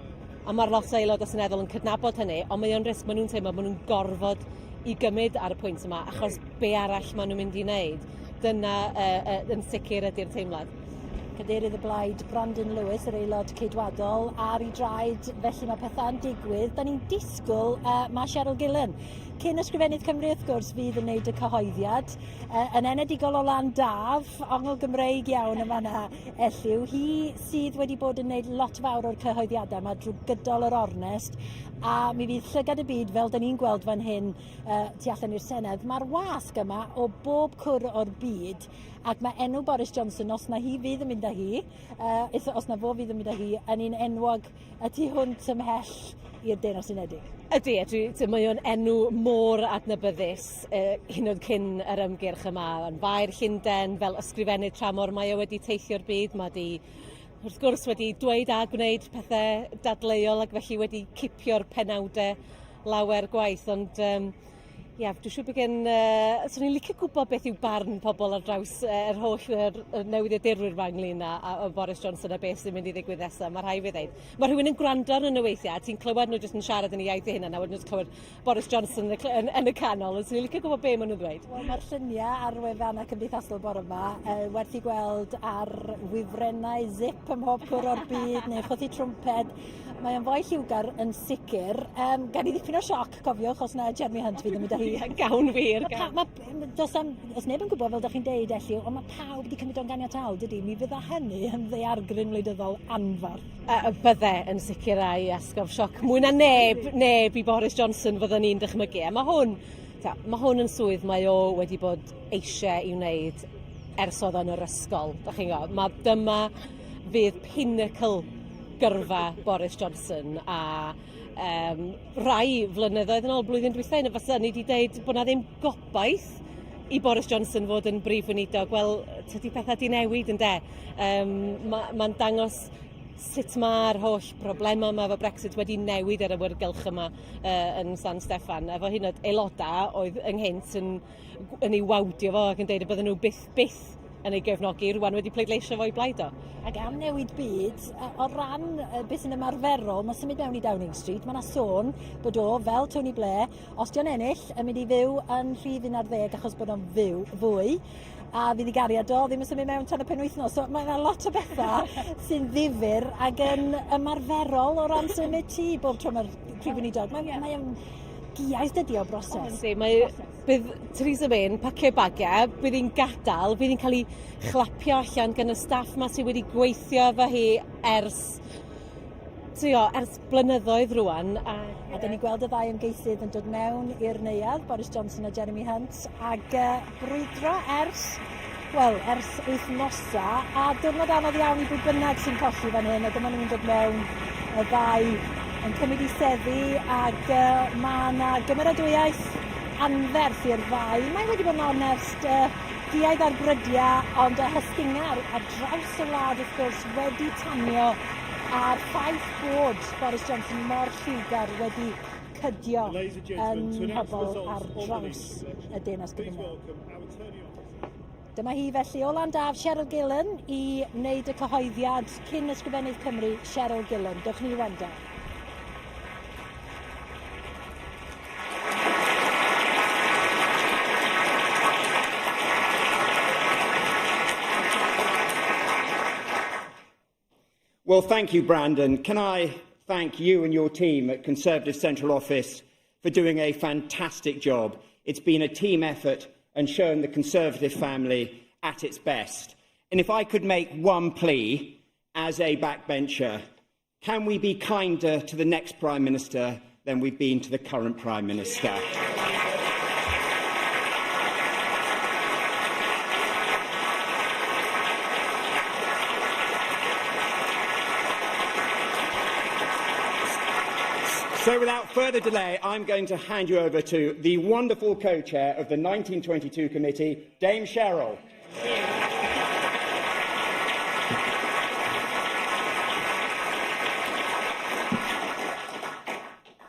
Speaker 22: A mae'r lot o aelodau seneddol yn cydnabod hynny, ond mae o'n risg maen nhw'n teimlo maen nhw'n gorfod i gymryd ar y pwynt yma, achos be arall maen nhw'n mynd i wneud. Dyna uh, uh, yn sicr ydy'r teimlad.
Speaker 9: Cadeirydd y Blaid, Brandon Lewis, yr aelod ceidwadol, ar ei draed, felly mae pethau'n digwydd. Da ni'n disgwyl, uh, mae Cheryl Gillan, cyn ysgrifennydd Cymru wrth gwrs, fydd yn neud y cyhoeddiad. Uh, yn enedigol o Landaf, ongl Gymreig iawn yma na, Elliw. Hi sydd wedi bod yn neud lot fawr o'r cyhoeddiadau yma drwy gydol yr ornest, a mi fydd llygad y byd, fel da ni'n gweld fan hyn, uh, tu allan i'r Senedd. Mae'r wasg yma o bob cwr o'r byd, Ac mae enw Boris Johnson, os na hi fydd yn mynd â hi, uh, os na fo fydd yn mynd â hi, yn un enwog y tu hwnt ymhell i'r Deyrnas Unedig.
Speaker 22: Ydy, a dwi, mae o'n enw mor adnabyddus, uh, hyn oed cyn yr ymgyrch yma. Yn faer Llundain, fel ysgrifennydd tramor, mae o wedi teithio'r byd, mae di wrth gwrs wedi dweud a gwneud pethau dadleuol ac felly wedi cipio'r penawdau lawer gwaith, ond um, Ie, dwi'n siŵr bod gen... Uh, swn i'n licio gwybod beth yw barn pobl ar draws uh, yr holl yr, yr newyddiadurwyr yma ynglyn â, â, â Boris Johnson a beth sy'n mynd i ddigwydd nesaf. Mae rhai fi ddeud. Mae rhywun yn gwrando arnyn nhw weithiau, a ti'n clywed nhw jyst yn siarad yn ei iaith eu hunain, a wedyn jyst clywed Boris Johnson yn y, yn, yn y canol. Swn i'n licio gwybod be maen nhw'n ddweud.
Speaker 9: Wel, mae'r lluniau ar wefannau cymdeithasol bore yma uh, werth i gweld ar wifrennau zip ym mhob cwr o'r byd neu chwythu trwmped. Mae o'n foi lliwgar yn sicr. Um, gan i ddipyn o sioc Cofiwch, os na Jeremy Hunt fydd yn mynd â hi.
Speaker 22: Gawn wir.
Speaker 9: Ma, ma, does am, os neb yn gwybod fel da chi'n deud, Elliw, ond mae pawb wedi cymryd o'n ganiataol, dydy? Mi fydda hynny yn ddaeargryn wleidyddol anfarth.
Speaker 22: Uh, bydde yn sicr a'i asgof sioc. Mwy na neb, neb i Boris Johnson fydden ni'n dychmygu. A mae hwn, ta, mae hwn yn swydd mae o wedi bod eisiau i wneud ers oedd yn yr ysgol. Da chi'n gwybod, mae dyma fydd pinnacle gyrfa Boris Johnson a um, rai flynyddoedd yn ôl, blwyddyn dwytha, un o fysa ni wedi dweud bod na ddim gobaith i Boris Johnson fod yn brif weinidog. Wel, tydi pethau di newid yn de. Um, Mae'n ma dangos sut mae'r holl broblemau yma efo Brexit wedi newid yr awyrgylch yma uh, yn San Steffan. Efo hyn oed aelodau oedd ynghynt yn, yn ei wawdio fo ac yn deud y bydden nhw byth byth yn ei gefnogi rwan wedi pleidleisio fo'i blaid o.
Speaker 9: Ac am newid byd, o ran beth sy'n ymarferol, mae symud mewn i Downing Street, mae yna sôn bod o, fel Tony Blair, os di o'n ennill, yn mynd i fyw yn rhif 11 achos bod o'n fyw fwy, a fydd i gariad o ddim yn symud mewn tan y penwythnos. So mae yna lot o bethau sy'n ddifur ac yn ymarferol o ran symud tŷ bob tro mae'r prif weinidog. Mae, yeah. mae giaidd dydi o broses.
Speaker 22: Yndi, mae bydd Theresa May yn pacio bagiau, bydd hi'n gadael, bydd hi'n cael ei chlapio allan gan y staff ma sydd wedi gweithio efo hi ers tio, ers blynyddoedd rwan.
Speaker 9: A, a da ni'n gweld y ddau ymgeisydd yn dod mewn i'r neuadd, Boris Johnson a Jeremy Hunt, ac uh, brwydro ers, wel, ers wythnosa, a diwrnod anodd iawn i bwy bynnag sy'n colli fan hyn, a dyma nhw'n dod mewn y ddau yn cymryd i seddi, ac uh, mae yna gymeradwyaeth anferth i'r ddau. Mae wedi bod yn onest, uh, diaidd ar brydiau, ond y hystingar ar draws y wlad wrth gwrs wedi tanio a'r ffaith bod Boris Johnson mor lliwgar wedi cydio yn mhobl ar draws y Deyrnas Gyfunol. Dyma hi felly o Landaf, Cheryl Gillan i wneud y cyhoeddiad cyn Ysgrifennydd Cymru, Cheryl Gillan. Dewch ni wrando.
Speaker 5: Well, thank you, Brandon. Can I thank you and your team at Conservative Central Office for doing a fantastic job. It's been a team effort and shown the Conservative family at its best. And if I could make one plea as a backbencher, can we be kinder to the next Prime Minister than we've been to the current Prime Minister? So without further delay, I'm going to hand you over to the wonderful co-chair of the 1922 committee, Dame Cheryl.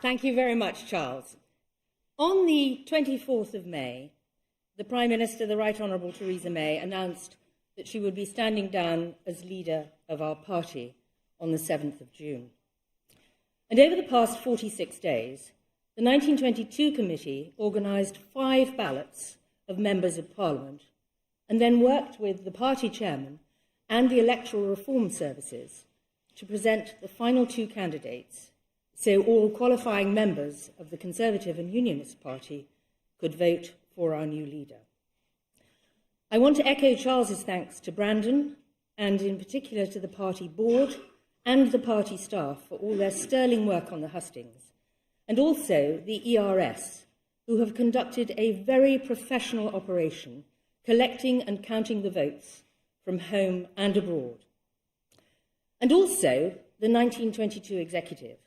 Speaker 10: Thank you very much, Charles. On the 24th of May, the Prime Minister, the Right Honourable Theresa May, announced that she would be standing down as leader of our party on the 7th of June. And over the past 46 days, the 1922 committee organised 5 ballots of members of Parliament and then worked with the party chairman and the Electoral Reform Services to present the final 2 candidates so all qualifying members of the Conservative and Unionist Party could vote for our new leader. I want to echo Charles's thanks to Brandon, and in particular to the party board and the party staff for all their sterling work on the hustings, and also the ERS, who have conducted a very professional operation, collecting and counting the votes from home and abroad. And also the 1922 executive,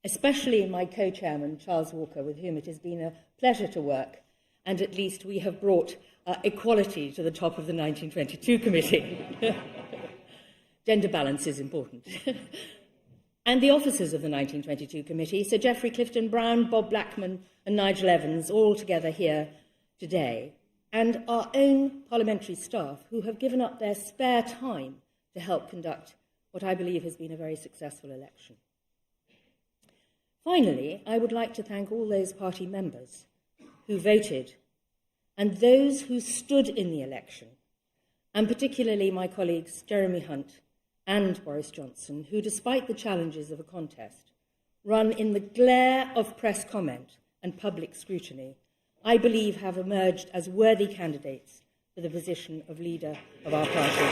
Speaker 10: especially my co-chairman, Charles Walker, with whom it has been a pleasure to work, and at least we have brought equality to the top of the 1922 committee. Gender balance is important. And the officers of the 1922 committee, Sir Geoffrey Clifton Brown, Bob Blackman and Nigel Evans, all together here today, and our own parliamentary staff who have given up their spare time to help conduct what I believe has been a very successful election. Finally, I would like to thank all those party members who voted and those who stood in the election, and particularly my colleagues Jeremy Hunt and Boris Johnson, who, despite the challenges of a contest, run in the glare of press comment and public scrutiny, I believe have emerged as worthy candidates for the position of leader of our party.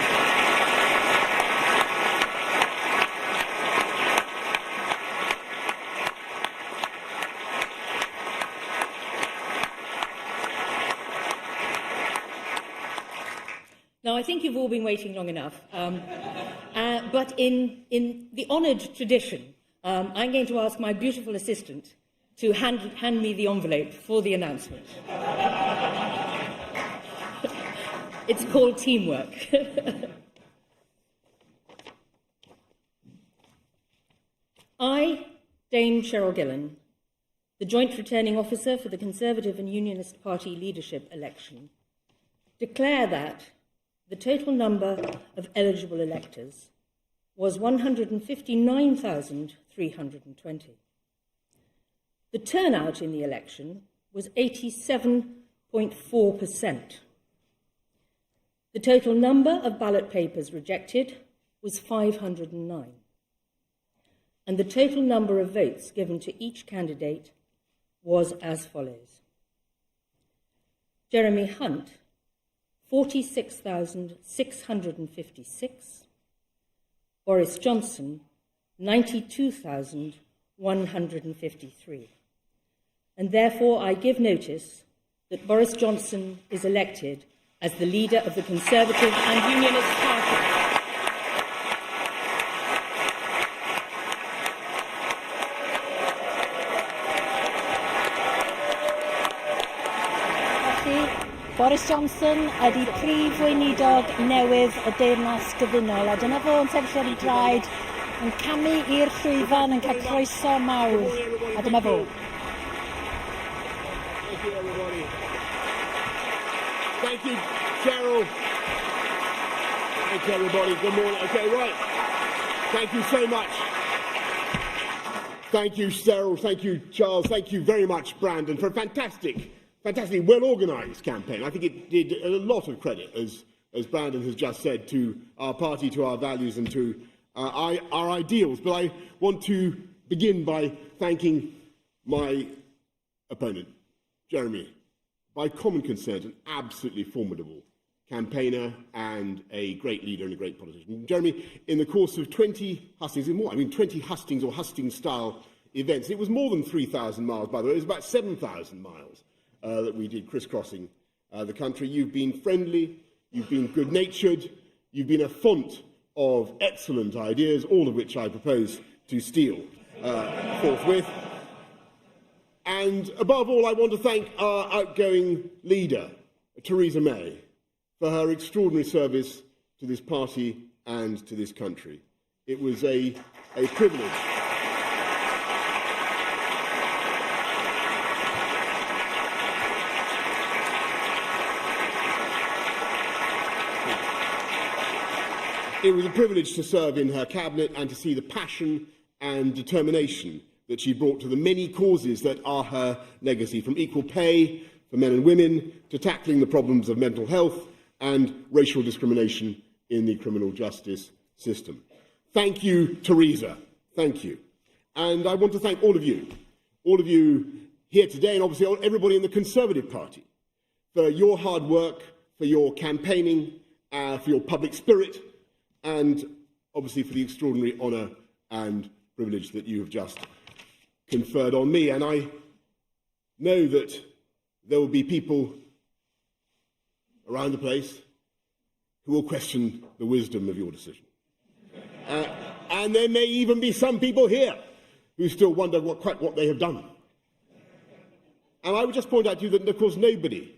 Speaker 10: Now, I think you've all been waiting long enough, but in the honoured tradition, I'm going to ask my beautiful assistant to hand me the envelope for the announcement. It's called teamwork. I, Dame Cheryl Gillan, the Joint Returning Officer for the Conservative and Unionist Party leadership election, declare that the total number of eligible electors was 159,320. The turnout in the election was 87.4%. The total number of ballot papers rejected was 509. And the total number of votes given to each candidate was as follows. Jeremy Hunt, 46,656. Boris Johnson, 92,153. And therefore I give notice that Boris Johnson is elected as the leader of the Conservative and Unionist Party.
Speaker 9: Boris Johnson ydy prif weinidog newydd y Deyrnas Gyfunol, a dyna fo yn sefyll ar ei draed, yn camu i'r llwyfan, yn cael croeso mawr, a dyma fo.
Speaker 16: Thank you, everybody. Thank you, Cheryl. Thank you, everybody. Good morning. Okay, right. Thank you so much. Thank you, Cheryl. Thank you, Charles. Thank you very much, Brandon, for a fantastically well-organised campaign. I think it did a lot of credit, as Brandon has just said, to our party, to our values and to our ideals. But I want to begin by thanking my opponent, Jeremy, by common consent, an absolutely formidable campaigner and a great leader and a great politician. Jeremy, in the course of 20 hustings, and more, I mean 20 hustings or hustings-style events, it was more than 3,000 miles, by the way, it was about 7,000 miles that we did crisscrossing the country. You've been friendly, you've been good-natured, you've been a font of excellent ideas, all of which I propose to steal forthwith. And above all, I want to thank our outgoing leader, Theresa May, for her extraordinary service to this party and to this country. It was a privilege. It was a privilege to serve in her cabinet and to see the passion and determination that she brought to the many causes that are her legacy, from equal pay for men and women to tackling the problems of mental health and racial discrimination in the criminal justice system. Thank you, Theresa. Thank you. And I want to thank all of you, all of you here today, and obviously everybody in the Conservative Party, for your hard work, for your campaigning, for your public spirit, and obviously for the extraordinary honour and privilege that you have just conferred on me. And I know that there will be people around the place who will question the wisdom of your decision. And there may even be some people here who still wonder quite what they have done. And I would just point out to you that, of course, nobody,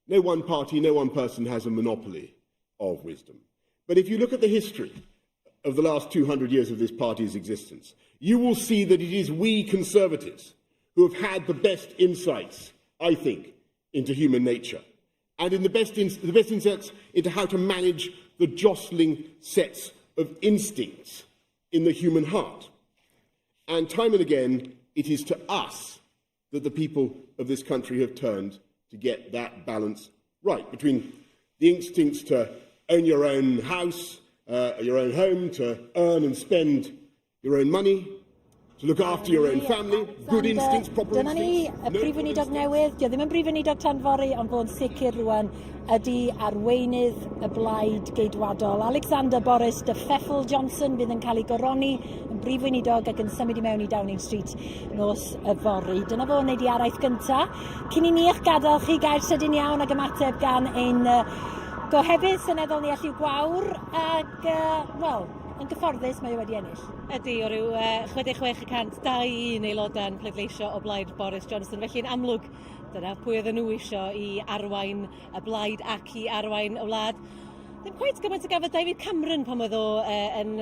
Speaker 16: no one party, no one person has a monopoly of wisdom. But if you look at the history of the last 200 years of this party's existence, you will see that it is we Conservatives who have had the best insights, I think, into human nature, and in the best insights into how to manage the jostling sets of instincts in the human heart. And time and again, it is to us that the people of this country have turned to get that balance right between the instincts to own your own house, your own home, to earn and spend your own money, to look after your own family, good instincts, proper
Speaker 9: Dyna ni,
Speaker 16: instincts.
Speaker 9: y prif weinidog newydd. Dio ddim yn brif weinidog tan fory, ond fo'n sicr rwan ydy arweinydd y Blaid Geidwadol. Alexander Boris de Pfeffel Johnson fydd yn cael ei goroni yn brif weinidog ac yn symud i mewn i Downing Street nos yfory. Dyna fo'n neud ei araith gynta. Cyn i ni eich gadael chi, gair sydyn iawn ag ymateb gan ein gohebydd seneddol ni Elliw Gwawr ac, wel, yn gyfforddus mae o wedi ennill.
Speaker 22: Ydy, o ryw 66% 21 aelodau yn pleidleisio o blaid Boris Johnson. Felly yn amlwg, dyna pwy oedden nhw isio i arwain y blaid ac i arwain y wlad. Ddim cweit gymaint o gafodd David Cameron pan oedd o yn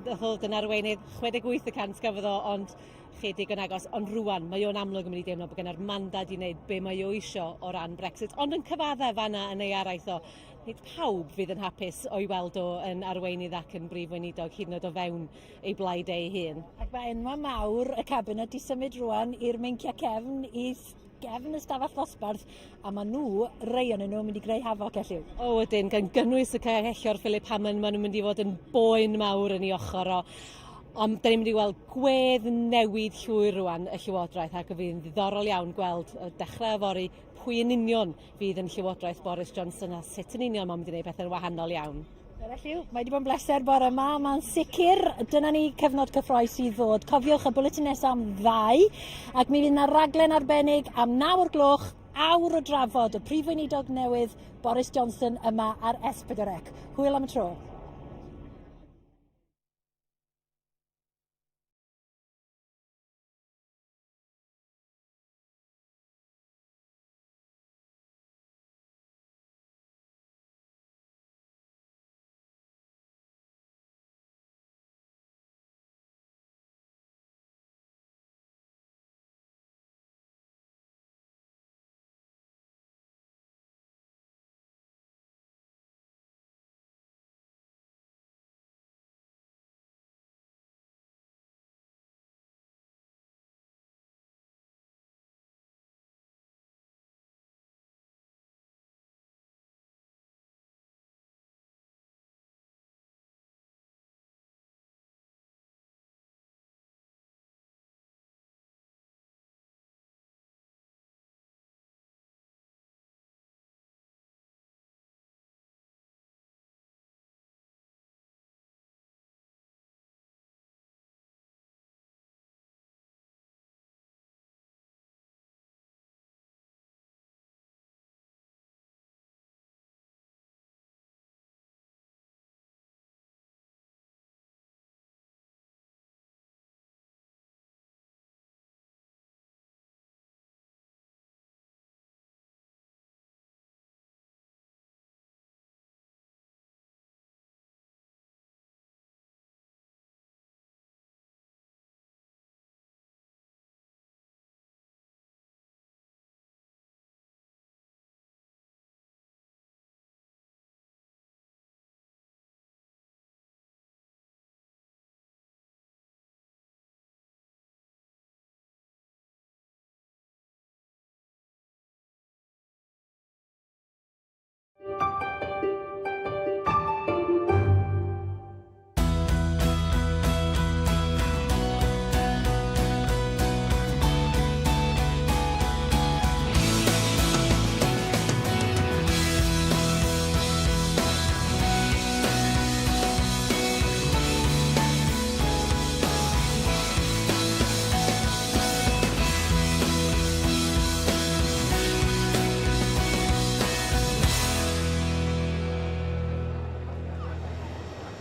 Speaker 22: ddod yn arweinydd, 68% gafodd o, ond lle digon agos. Ond rwan, mae o'n amlwg yn mynd i deimlo bod genna'r mandad i wneud be mae o isio o ran Brexit. Ond yn cyfaddef fanna yn ei araith o, nid pawb fydd yn hapus o'i weld o yn arweinydd ac yn brif weinidog, hyd yn oed o fewn ei blaid ei hun.
Speaker 9: Ac mae enwa mawr y cabinet di symud rwan i'r meinciau cefn, i gefn y stafell ddosbarth, a maen nhw, rei ohonyn nhw, yn mynd i greu hafoc, Elliw.
Speaker 22: O, ydyn, gan gynnwys y Canghellor Philip Hammond, maen nhw'n mynd i fod yn boen mawr yn ei ochr o. Ond da ni'n mynd i weld gwedd newid llwyr rwan y Llywodraeth, ac fydd yn ddiddorol iawn gweld y dechrau yfory pwy yn union fydd yn Llywodraeth Boris Johnson a sut yn union mae'n mynd i wneud pethau'n wahanol iawn.
Speaker 9: Elliw, mae wedi bod yn bleser bore yma, mae'n sicr, dyna ni cyfnod cyffrous i ddod. Cofiwch y bwletin nesaf am 2, ac mi fydd yna raglen arbennig am 9 o'r gloch, awr o drafod y prif weinidog newydd Boris Johnson yma ar S4C. Hwyl am y tro.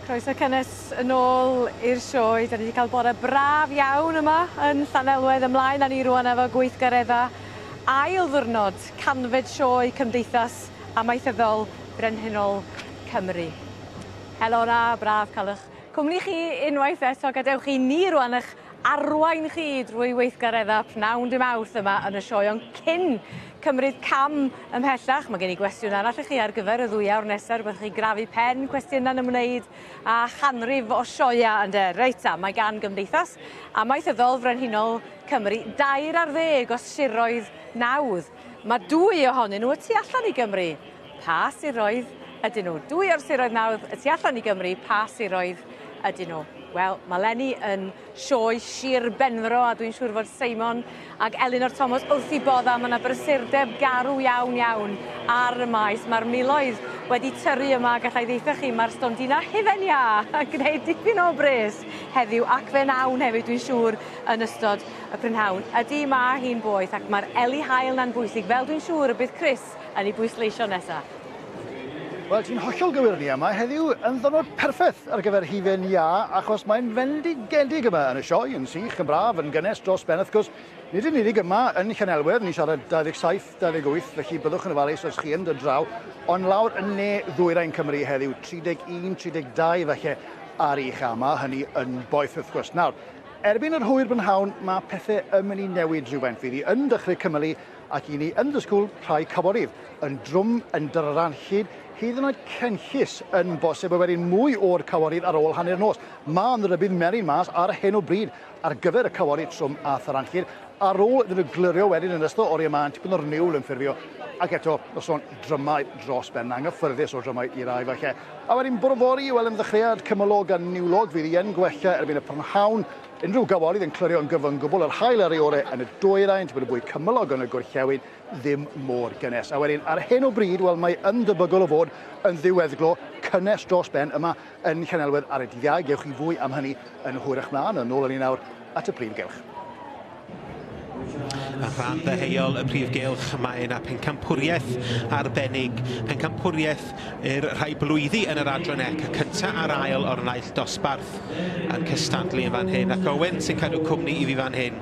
Speaker 1: Croeso cynnes yn ôl i'r sioe. Da ni wedi cael bore braf iawn yma yn Llanelwedd. Ymlaen â ni rwan efo gweithgaredda ail ddiwrnod canfed sioe Cymdeithas Amaethyddol Brenhinol Cymru. Helo 'na, braf cael eich cwmni chi unwaith eto. Gadewch i ni rwan eich arwain chi drwy weithgareddau pnawn dy Mawrth yma yn y sioe, ond cyn cymryd cam ymhellach, mae gen i gwestiwn arall i chi ar gyfer y ddwy awr nesaf, rhywbeth chi grafu pen, cwestiynau'n ymwneud â chanrif o sioeau ynde. Reit ta, mae gan Gymdeithas Amaethyddol Frenhinol Cymru dair ar ddeg o siroedd nawdd. Mae dwy ohonyn nhw y tu allan i Gymru. Pa siroedd ydyn nhw? Dwy o'r siroedd nawdd y tu allan i Gymru, pa siroedd ydyn nhw? Wel, mae Lenny yn sioe Sir Benfro a dwi'n siŵr fod Seimon ac Elinor Thomas wrth i bodda. Mae yna brysurdeb garw iawn iawn ar y maes. Mae'r miloedd wedi tyrru yma, gallai ddeutha chi, mae'r stondina hufen iâ yn gwneud dipyn o bres heddiw ac fe wnawn hefyd dwi'n siŵr yn ystod y prynhawn. Ydy, mae hi'n boeth ac mae'r eli haul na'n bwysig, fel dwi'n siŵr y bydd Chris yn ei bwysleisio nesa.
Speaker 6: Wel, ti'n hollol gywir Nia, mae heddiw yn ddwrnod perffaith ar gyfer hufen iâ, achos mae'n fendigedig yma yn y sioe, yn sych, yn braf, yn gynnes dros ben, wrth gwrs, nid yn unig yma yn Llanelwedd, ni'n siarad 27, 28, felly byddwch yn ofalus os chi yn dod draw, ond lawr yn ne ddwyrain Cymru heddiw, 31, 32 falle ar ucha, mae hynny yn boeth wrth gwrs. Nawr, erbyn yr hwyr brynhawn, mae pethau yn mynd i newid rhywfaint, fydd hi yn dechrau cymylu ac i ni yn ddysgwyl rhai caworydd, yn drwm, yn dryranllyd, hyd yn oed cenllys yn bosib, a wedyn mwy o'r caworydd ar ôl hanner nos. Mae yna rybudd melyn mas ar hyn o bryd ar gyfer y caworydd trwm a thyranllyd, ar ôl iddyn nhw glirio wedyn yn ystod oriau mân, tipyn o'r niwl yn ffurfio, ac eto noson drymau dros ben, anghyffyrddus o drymau i rai falle. A wedyn bore fory, wel yn ddechreuad cymylog a niwlog, fydd hi yn gwella erbyn y prynhawn, Unrhyw gawolydd yn clirio yn gyfan gwbl, yr haul ar ei orau yn y dwyrain, tipyn o bwy cymylog yn y gorllewin, ddim mor gynnes. A wedyn, ar hyn o bryd, wel, mae yn debygol o fod yn ddiweddglo cynnes dros ben yma yn Llanelwedd ar y dydd Iau. Gewch chi fwy am hynny yn hwyrach mlaen. Yn ôl â ni nawr at y prif gylch.
Speaker 4: Yn rhan ddeheuol y prif gylch mae yna pencampwriaeth arbennig, pencampwriaeth i'r rhai blwyddi yn yr adran ec, y cyntaf a'r ail o'r naill dosbarth yn cystadlu yn fan hyn, ac Owen sy'n cadw cwmni i fi fan hyn.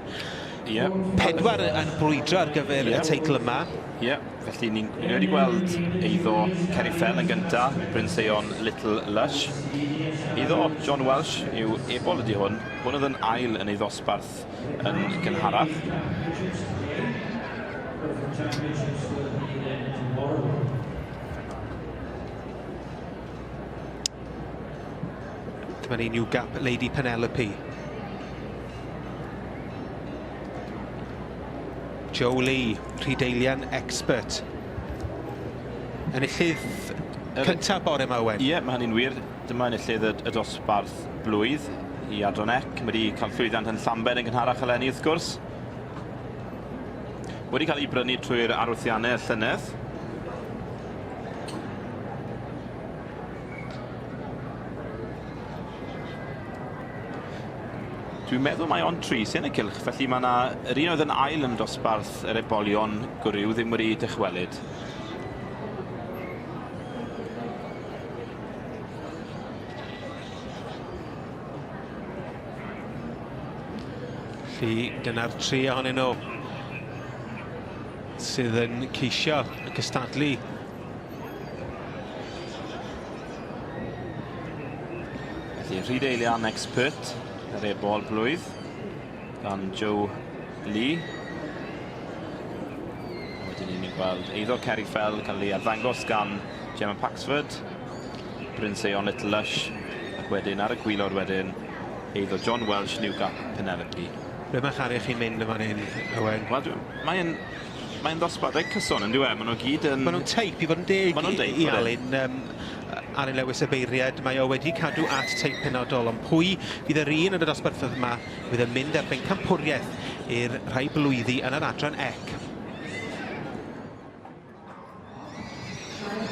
Speaker 13: Ie.
Speaker 4: Pedwar yn brwydro ar gyfer y teitl yma.
Speaker 13: Ie, yeah. felly ni'n ni wedi gweld eiddo Kerry Fell yn gyntaf, Bryn Seion Little Lush. Eiddo John Welsh yw ebol ydy hwn. Hwn oedd yn ail yn ei ddosbarth yn gynharach.
Speaker 4: Dyma ni New Gap Lady Penelope. Joe Lee, Rhydeilian expert. Enillydd cyntaf bore yma, Owen.
Speaker 13: Ie, yeah, mae hynny'n wir. Dyma enillydd y, y dosbarth blwydd i Adran Ec. Mae wedi cael llwyddiant yn Llambed yn gynharach eleni, wrth gwrs. Wedi cael ei brynu trwy'r arwthiannau llynedd. Dwi'n meddwl mai ond tri sy'n y cylch, felly mae yna yr un oedd yn ail yn dosbarth yr ebolion gwryw ddim wedi dychwelyd.
Speaker 4: Felly dyna'r tri ohonyn nhw sydd yn ceisio y cystadlu.
Speaker 13: Felly Rhyd Eilian Expert, yr ebol blwydd, gan Joe Lee. A wedyn ni'n gweld eiddo Kerry Fell cael ei arddangos gan Gemma Paxford, Bryn Seion Little Lush, ac wedyn ar y gwylod wedyn, eiddo John Welsh, New Gap, Penelope.
Speaker 4: Ble mae chario chi'n mynd yn fan hyn, Owen?
Speaker 13: Wel, mae'n mae'n ddosbarth reit cyson yn dyw e? Maen nhw gyd yn...
Speaker 4: Maen nhw'n teip, i fod yn deg
Speaker 13: Maen nhw'n deip,
Speaker 4: i Alun, um, Alun Lewis y beiriad, mae o wedi cadw at teip penodol, ond pwy fydd yr un yn y dosbarthoedd yma fydd yn mynd ar bencampwriaeth i'r rhai blwyddi yn yr adran ec?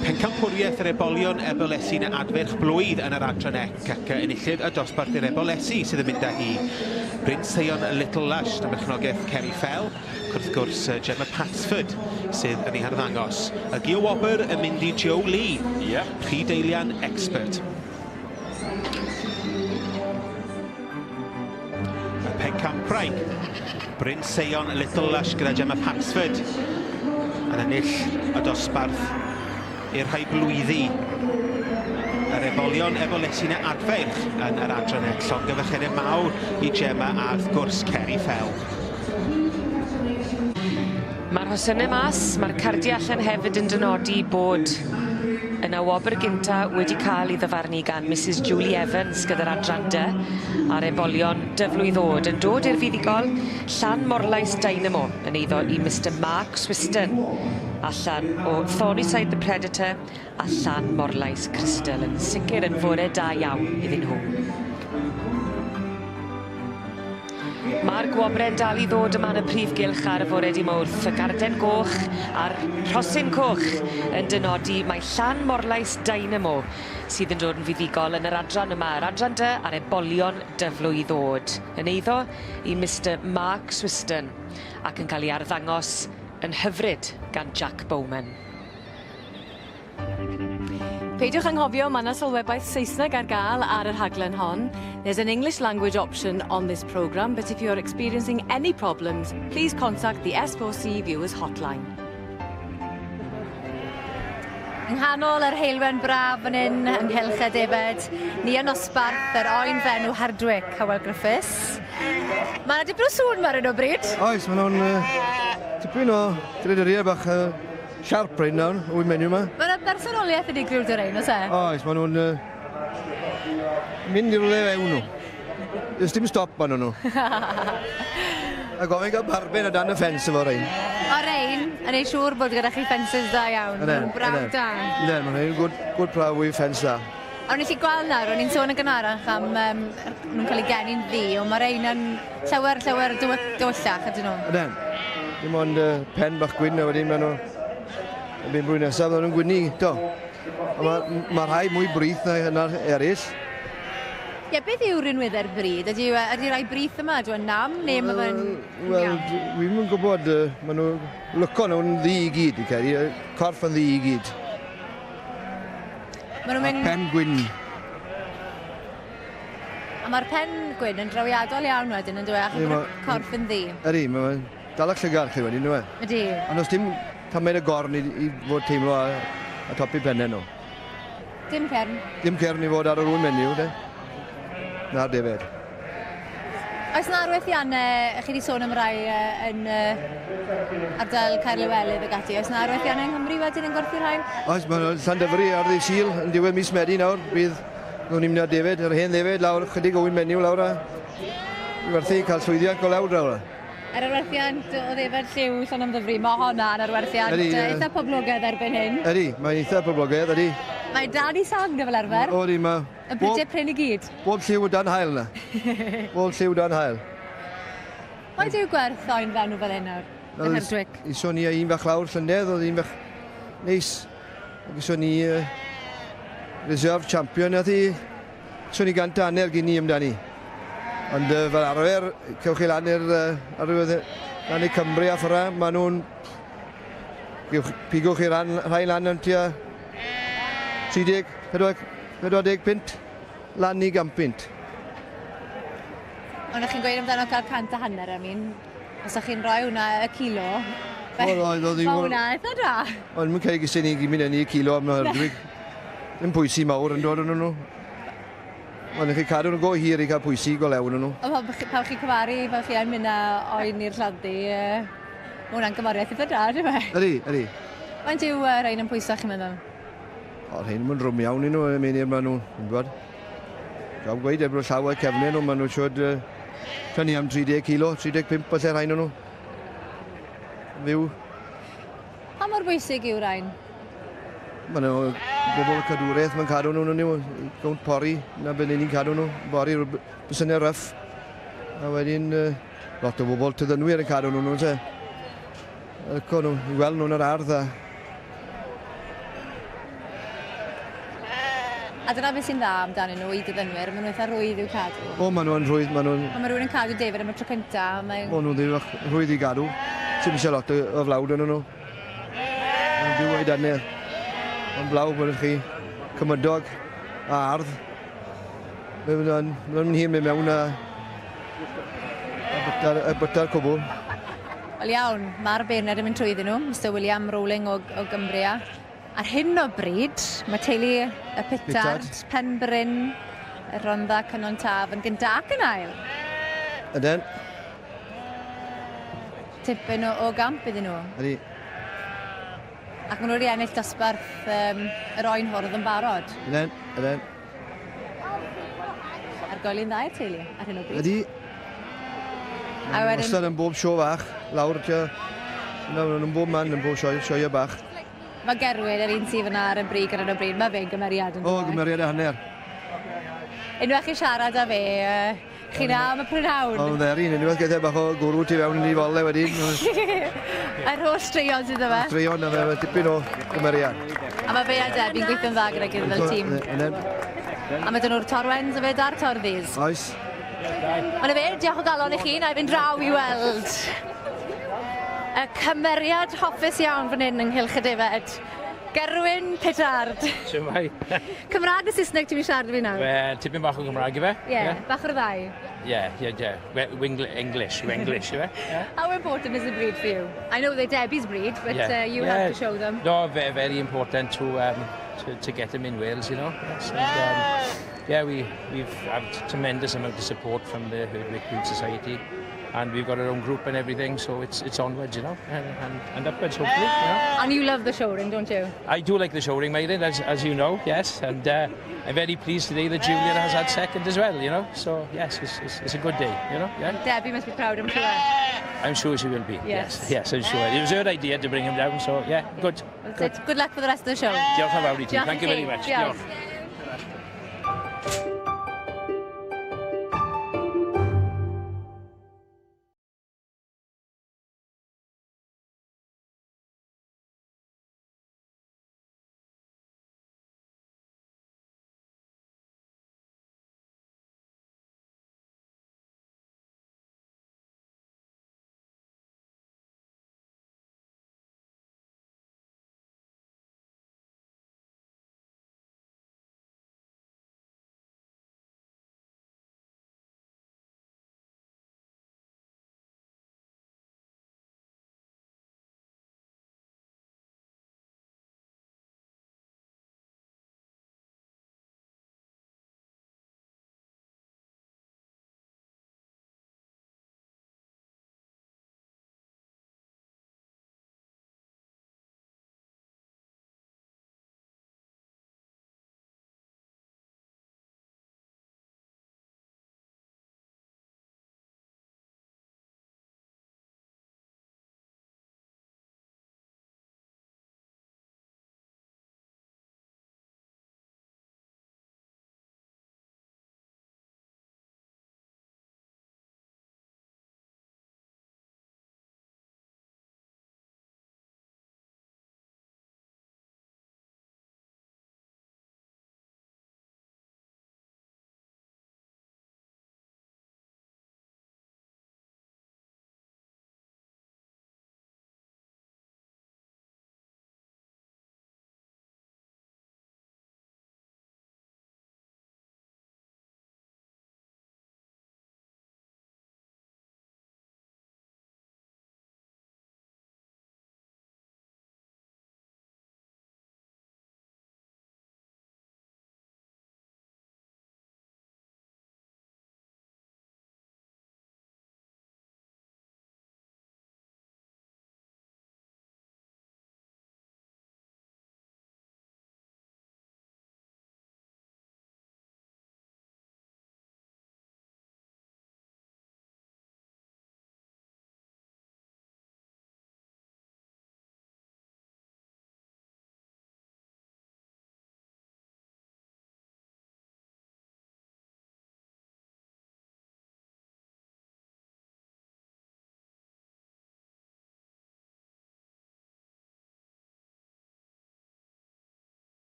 Speaker 4: Pencampwriaeth yr ebolion Ebolesi'n adferch blwydd yn yr adran ec ac enillydd y dosbarth i'r Ebolesi sydd yn mynd â hi. Bryn Seion Little Lush dan berchnogaeth Kerry Fell, ac wrth gwrs Gemma Patsford sydd yn ei harddangos. Y Gio Wobr yn mynd i Joe Lee,
Speaker 13: yep.
Speaker 4: Rhydeilian expert. Siopwraig. Bryn Seion Little Lush gyda Gemma Paxford yn ennill y dosbarth i'r rhai blwyddi. Yr ebolion ebolesyn a adfeirch yn yr adran et. Llongyfarchiadau mawr i Gemma a wrth gwrs Ceri Fell.
Speaker 1: Mae'r rhosynnau mas, mae'r cardiau allan hefyd yn dynodi bod yna wobr gynta wedi cael ei ddyfarnu gan Misus Julie Evans gyda'r adran D a'r ebolion dyflwydd oed yn dod i'r fuddugol Llan Morlais Dynamo yn eiddo i Mister Mark Swiston allan o Thornyside the Predator a Llan Morlais Crystal yn sicr yn fore da iawn iddyn nhw. Mae'r gwobre'n dal i ddod yma yn y prif gylch ar y fore di Mawrth. Y garden goch a'r rhosyn coch yn dynodi mae Llan Morlais Dynamo sydd yn dod yn fuddugol yn yr adran yma, yr adran dy a'r ebolion dyflwydd ddod. Yn eiddo i Mister Mark Swiston ac yn cael ei arddangos yn hyfryd gan Jack Bowman. Peidiwch anghofio, mae yna sylwebaeth Saesneg ar gael ar y rhaglen hon. There's an English language option on this programme, but if you're experiencing any problems, please contact the S4C Viewers Hotline.
Speaker 7: Yng nghanol yr heulwen braf fan hyn yng nghylch y defaid, ni yn nosbarth yr oen fenw Hardwick, Hywel Griffiths. Mae yna dipyn o sŵn 'ma ar hyn o bryd.
Speaker 21: Oes, maen nhw'n uh, tipyn o greaduriau bach uh, Siarp rhein nawr, y menyw 'ma.
Speaker 7: Ma' 'na bersonoliaeth unigryw 'da rein, o's e?
Speaker 21: Oes, ma' nhw'n uh, mynd i rywle fewn nhw. Does dim stop arnyn nhw. A gofyn gael parben o dan y ffens efo rein.
Speaker 7: O rein, yn ei siŵr bod gyda chi ffensys da iawn. Yden. Braw da.
Speaker 21: Yden, ma'n rhein good, good praw i ffens da.
Speaker 7: O'n i 'llu gweld nawr, o'n i'n sôn yn gynharach am um, nhw'n cael eu geni'n ddu, ond mae rein yn llawer, llawer dywyllach ydyn nhw.
Speaker 21: Ydyn. Dim ond uh, pen bach gwyn a wedyn maen nhw... Erbyn blwyddyn nesaf, maen nhw'n gwynnu, do. Mae ma rhai mwy brith na hynna'r eraill.
Speaker 7: Ie, yeah, beth yw rinweddau'r bryd? Ydy, ydy rai brith yma? Ydy o'n nam neu mae fe'n...
Speaker 21: Wel, dwi'm yn gwybod. Maen nhw... Lyco nhw'n ddu i gyd, i credu. Corff yn ddu i gyd.
Speaker 7: Maen nhw'n mynd...
Speaker 21: A pen gwyn.
Speaker 7: A mae'r pen gwyn yn drawiadol iawn wedyn, yn dweud, achos bod y corff yn ddu.
Speaker 21: Ydy, mae'n dal y llygad chi wedyn, yw e?
Speaker 7: Ydy.
Speaker 21: Ond os dim tamed y gorn i, i fod teimlo a, a topi pennau nhw.
Speaker 7: Dim cern.
Speaker 21: Dim cern i fod ar yr ŵyn menyw, de. Na'r defed.
Speaker 7: Oes 'na arwethiannau, chi wedi sôn am rai yn ardal Caerliwelydd ac ati, oes 'na arwethiannau yng Nghymru wedyn yn gwerthu'r rhain?
Speaker 21: Oes, mae Llandyfri ar ddydd Sul yn diwedd mis Medi nawr, bydd nhw'n mynd â defed, yr hen ddefed lawr, chydig o wyn menyw lawr a i werthu, cael llwyddiant go lawr lawr.
Speaker 7: Yr arwerthiant o ddefed lliw Llanymddyfri, mae hwnna'n arwerthiant eitha poblogaidd erbyn hyn.
Speaker 21: Ydy, mae'n eitha poblogaidd, ydy.
Speaker 7: Mae dan i sang fel arfer.
Speaker 21: O, ydy, mae
Speaker 7: Y bridiau prin i gyd.
Speaker 21: Bob lliw o dan haul 'na. Bob lliw dan haul.
Speaker 7: Faint yw gwerth oen fenw fel hyn nawr? Yn Herdwick?
Speaker 21: Ison ni a un fach lawr llynedd, oedd un fach neis. Ac ison ni uh, reserve champion, nath i, ison ni gant hanner gyn ni amdani. Ond uh, fel arfer, cewch chi lan i'r uh, ar lan i Cymru a ffyra, maen nhw'n pigwch chi ran, rhai lan yn tua 30, 40 punt, lan i 100 punt.
Speaker 7: Ond o'ch chi'n gweud amdano cael 150, I mean, os o'ch chi'n rhoi hwnna y kilo,
Speaker 21: Oedd, oedd, oedd.
Speaker 7: Mae hwnna eitha da.
Speaker 21: Ond mae'n cael gysylltu ni gyd mynd yn i kilo am Herdwick. Ddim pwysi mawr yn dod yn nhw. Ond chi cadw nhw go hir i cael pwysi go lew yn nhw.
Speaker 7: Ond pan chi'n cyfaru, pan chi yn mynd â oen i'r llandy, mae hwnna'n gymoriaeth eitha da, dwi'n meddwl.
Speaker 21: Ydy, ydy.
Speaker 7: Faint yw uh, rhain yn pwyso, chi'n meddwl?
Speaker 21: O, rhain yn drwm iawn i nhw, I mean, maen nhw, yn gwybod. Dwi'n gweud, ebro llaw a cefnau nhw, maen nhw'n siwr, uh, tynnu am 30 kilo, 35 falle rhain nhw. Fyw.
Speaker 7: Pa mor bwysig yw rhain?
Speaker 21: Maen nhw, bobl cadwraeth, mae'n cadw nhw, nhw, gownt pori, na beth ni'n cadw nhw, bori, bysynnau ryff. A wedyn, uh, lot o bobl tyddynwyr yn cadw nhw, nhw, te. Lyco nhw, i weld nhw'n yr ardd a...
Speaker 7: A dyna beth sy'n dda amdanyn nhw i didynwyr, maen nhw'n eitha rhwydd i'w cadw.
Speaker 21: O, maen nhw'n rhwydd, maen nhw'n...
Speaker 7: Pan mae rhywun yn cadw defaid am y tro cynta, mae'n...
Speaker 21: O, nhw'n ddim rhwydd i gadw. Ti'n eisiau lot o, o flawd yn nhw. Maen nhw'n byw o'i dannedd. Ond blaw bod chi cymydog a ardd. Mae'n mynd hir mynd mewn a... a Y byta'r cwbl.
Speaker 7: Wel iawn, mae'r beirniad yn mynd trwyddyn nhw, Mr William Rowling o, o Gymbria. Ar hyn o bryd, mae teulu y Pitard, Penbryn, y Rhondda Cynon Taf yn gynta ac yn ail.
Speaker 21: Ydyn.
Speaker 7: Tipyn o, o gamp iddyn nhw.
Speaker 21: Ydy.
Speaker 7: Ac maen nhw wedi ennill dosbarth um, yr oen hwrdd yn barod.
Speaker 21: Ydyn, ydyn.
Speaker 7: Ar goeli'n dda i'r teulu ar hyn o bryd.
Speaker 21: Ydy.
Speaker 7: A wedyn...
Speaker 21: Wastad yn bob sio fach, lawr tua... Na, maen nhw'n bob man yn bob sioe, sioe bach.
Speaker 7: Mae Gerwyn, yr un sydd fyna ar y brig ar hyn o bryd, mae fe'n gymeriad yn
Speaker 21: O, gymeriad a hanner.
Speaker 7: Unwaith chi siarad â fe, chi na am y prynhawn.
Speaker 21: O, dderin, unwaith gaeth e bach o gwrw tu fewn i fole wedyn.
Speaker 7: Yr holl straeon sydd yma.
Speaker 21: Straeon, a fe dipyn o gymeriad.
Speaker 7: A mae fe a Debbie'n gweithio'n dda gyda'i gilydd fel tîm. A mae dyn nhw'r Torwens hefyd a'r Torddies.
Speaker 21: Oes.
Speaker 7: Ond fe, diolch o galon i chi, na i fynd draw i weld y cymeriad hoffus iawn fan hyn ynghylch y defaid. Gerwyn Pittard.
Speaker 15: Shwmae?
Speaker 7: Cymraeg neu Saesneg ti'n mynd siarad fi nawr?
Speaker 15: Wel, tipyn bach o Gymraeg ife?
Speaker 7: Ie, yeah, bach o'r ddau.
Speaker 15: Ie, ie, ie. English, English, ife?
Speaker 7: Yeah. How important is the breed for you? I know they're Debbie's breed, but yeah. you yeah. have to show them.
Speaker 15: No, very, very important to, um, to, to get them in Wales, you know. Yes, and, um, yeah, we, we've had tremendous amount of support from the Herdwick Breed Society and we've got our own group and everything, so it's it's onwards, you know, and, and, and upwards, hopefully. You know.
Speaker 7: And you love the show ring, don't you?
Speaker 15: I do like the show ring, Meirin, as, as you know, yes, and uh, I'm very pleased today that Julian has had second as well, you know, so yes, it's, it's, it's a good day, you know. Yeah.
Speaker 7: Debbie must be proud, I'm sure.
Speaker 15: I'm sure she will be, yes. Yes, yes, I'm sure. It was her idea to bring him down, so yeah, good.
Speaker 7: Well, good. Good luck for the rest of the show.
Speaker 15: Diolch yn fawr i ti. Thank you very much.
Speaker 7: Diolch.
Speaker 15: Diolch.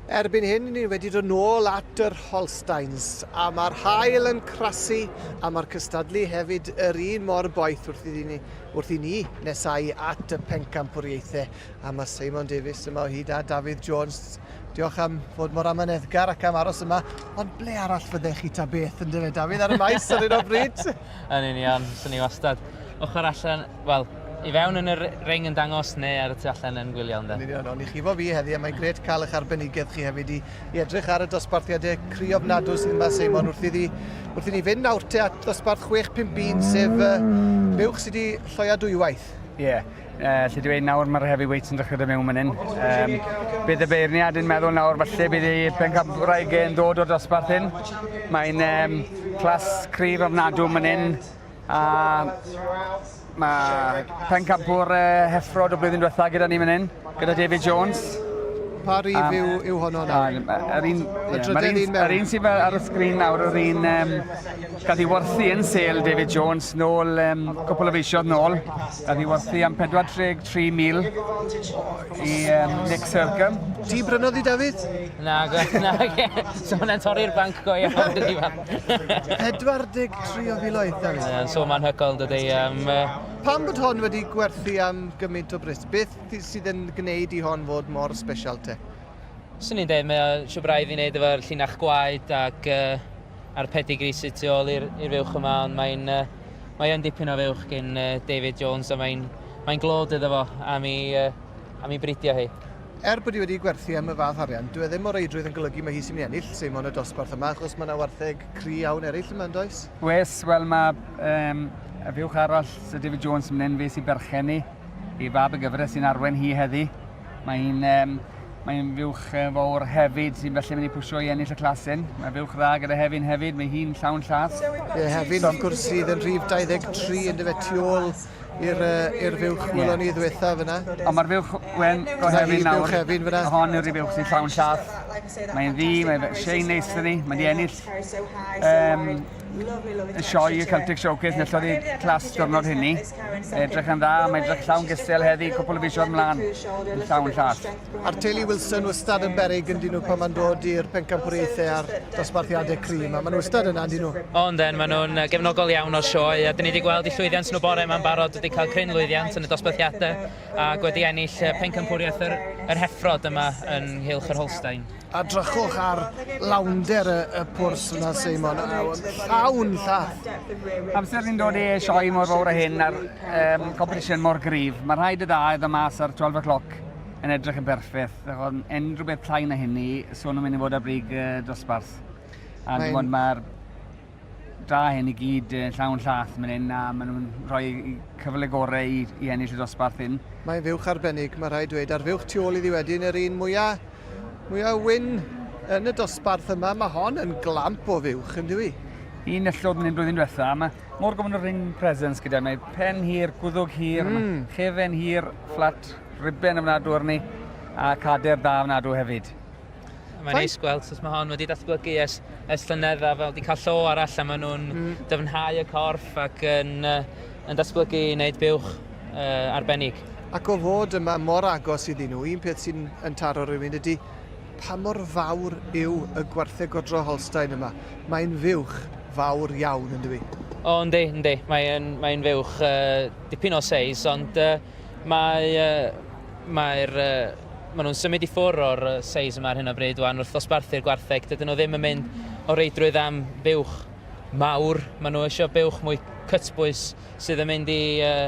Speaker 2: Erbyn hyn, ni wedi dod nôl at yr Holsteins, a mae'r haul yn crasu, a mae'r cystadlu hefyd yr un mor boeth wrth i ni, wrth i ni nesau at y pencampwriaethau. A mae Simon Davies yma o hyd a Dafydd Jones. Diolch am fod mor amyneddgar ac am aros yma. Ond ble arall fyddech chi ta beth yn dyfe, Dafydd, ar y maes ar hyn o bryd?
Speaker 19: Yn union, swn i wastad. Ochr allan, wel, i fewn yn y ring yn dangos neu ar y tu allan yn gwylio ynde. Yn
Speaker 2: union, ond i chi fo fi heddi a mae'n grêt cael eich arbenigedd chi hefyd i, i edrych ar y dosbarthiadau cry ofnadw sydd yma Seimon wrth iddi wrth i ni fynd nawr te at ddosbarth 651 sef uh, buwch sydd wedi lloia dwywaith.
Speaker 20: Ie, yeah. Uh, lle dweud nawr mae'r heavyweights yn dechrau dod mewn fan hyn. Um, bydd y beirniad yn meddwl nawr falle bydd ei pencampwraig yn dod o'r dosbarth hyn. Mae'n um, clas cryf ofnadw fan hyn. A mae pencampwr uh, heffrod o blwyddyn diwetha gyda ni fan hyn, gyda David Jones.
Speaker 2: Pa rif um, yw, yw honno nawr?
Speaker 20: Yr un, yeah, mae'r un, yr un sydd ar y sgrin nawr, yr un um, gath ei werthu yn sêl David Jones nôl um, cwpl o feisiodd nôl. Gath ei werthu am 43,000 i um, Nick Sercombe.
Speaker 2: Ti brynodd i David?
Speaker 19: Na, na, so hwnna'n torri'r banc go iawn, dydy fan.
Speaker 2: 43 o filoedd, David.
Speaker 19: Ie, so mae'n hygol, dydy. Um,
Speaker 2: Pam bod hon wedi gwerthu am gymaint o bris? Beth sydd yn gwneud i hon fod mor special te?
Speaker 19: Swn i'n dweud, mae o siw braidd i wneud efo'r llinach gwaed ac uh, a'r pedigree sydd tu ôl i'r fuwch yma, ond mae'n uh, mae yn dipyn o fuwch gen uh, David Jones a mae'n mae glod iddo fo am ei, uh, am ei bridio hi.
Speaker 2: Er bod hi wedi gwerthu am y fath arian, dyw e ddim o reidrwydd yn golygu mai hi sy'n mynd i ennill, Seimon, y dosbarth yma, achos mae yna wartheg cry iawn eraill yma, yn does?
Speaker 20: Oes, wel mae um, y fuwch arall, Sir David Jones, yn mynd fe sy'n berchen ni, i fab y gyfres sy'n arwen hi heddi. Mae hi'n um, mae'n fuwch fawr hefyd sy'n felly mynd i pwysio i ennill y clas hyn. Mae fuwch dda gyda Hefin hefyd, mae hi'n llawn llas.
Speaker 2: Ie, Hefin, wrth gwrs, sydd yn rhif 23 yn dyfe tu ôl i'r uh, i'r fuwch yeah. welon ni ddwetha fyna.
Speaker 20: Ond mae'r fuwch wen go hefyd nawr.
Speaker 2: Fuwch hefyd fyna.
Speaker 20: Hon yw'r fuwch sy'n llawn llath. Mae'n ddi, mae'n Shane neis ni, mae'n di ennill um, y sioe y Celtic Showcase, nillodd i clas diwrnod hynny. Edrych yn dda, mae'n edrych llawn gysel heddi, cwpl o fisoedd mlaen, yn llawn llath.
Speaker 2: A'r teulu Wilson wastad yn beryg yn dyn nhw pan mae'n dod i'r pencampwriaethau a'r dosbarthiadau cry yma. Maen nhw wastad yna, yn dyn nhw?
Speaker 19: O, yndyn, maen nhw'n gefnogol iawn o'r sioe, a dyn ni wedi gweld eu llwyddiant nhw bore yma'n barod, wedi cael cryn lwyddiant yn y dosbarthiadau ac wedi ennill pencampwriaeth yr, yr heffrod yma yn nghylch yr Holstein.
Speaker 2: A drychwch ar lawnder y, y pwrs yna, Seimon. Llawn llath.
Speaker 20: Amser ni'n dod i sioe mor fawr a hyn a'r um, competition mor gryf, mae rhaid y dda iddo mas ar 12 o'clock yn edrych yn berffaith. Ond unrhyw beth llai na hynny, so nhw'n mynd i fod ar brig uh, dosbarth. A dim ond mae'r da hyn i gyd uh, llawn llath mynd hyn a maen nhw'n rhoi cyfle gorau i, i ennill y dosbarth hyn.
Speaker 2: Mae'n fuwch arbennig, mae rhaid dweud, a'r fuwch tu ôl iddi wedyn yr un mwyaf mwya wyn yn y dosbarth yma. Mae hon yn glamp o fuwch, yn dyw i?
Speaker 20: Un ellodd yn blwyddyn diwetha, mae mor gofyn o ring presence gyda, mae pen hir, gwddwg hir, mm. chefen hir, fflat, riben ofnadw arni, a cader dda ofnadw hefyd.
Speaker 19: Mae'n neis gweld sut mae hon wedi datblygu ers, ers llynedd a fel wedi cael llo arall a maen nhw'n mm. dyfnhau y corff ac yn, uh, yn datblygu i wneud buwch uh, arbennig.
Speaker 2: Ac o fod yma mor agos iddyn nhw, un peth sy'n yn taro rhywun ydy pa mor fawr yw y gwartheg godro Holstein yma. Mae'n fuwch fawr iawn, yn dywi?
Speaker 19: O, yndi, yndi. Mae'n mae fuwch uh, dipyn o seis, ond uh, mae, uh, mae'r uh, Maen nhw'n symud i ffwr o'r seis yma ar hyn o bryd wan wrth ddosbarthu'r gwartheg. Dydyn nhw ddim yn mynd o reidrwydd am buwch mawr. Maen nhw eisiau buwch mwy cytbwys sydd yn mynd i uh,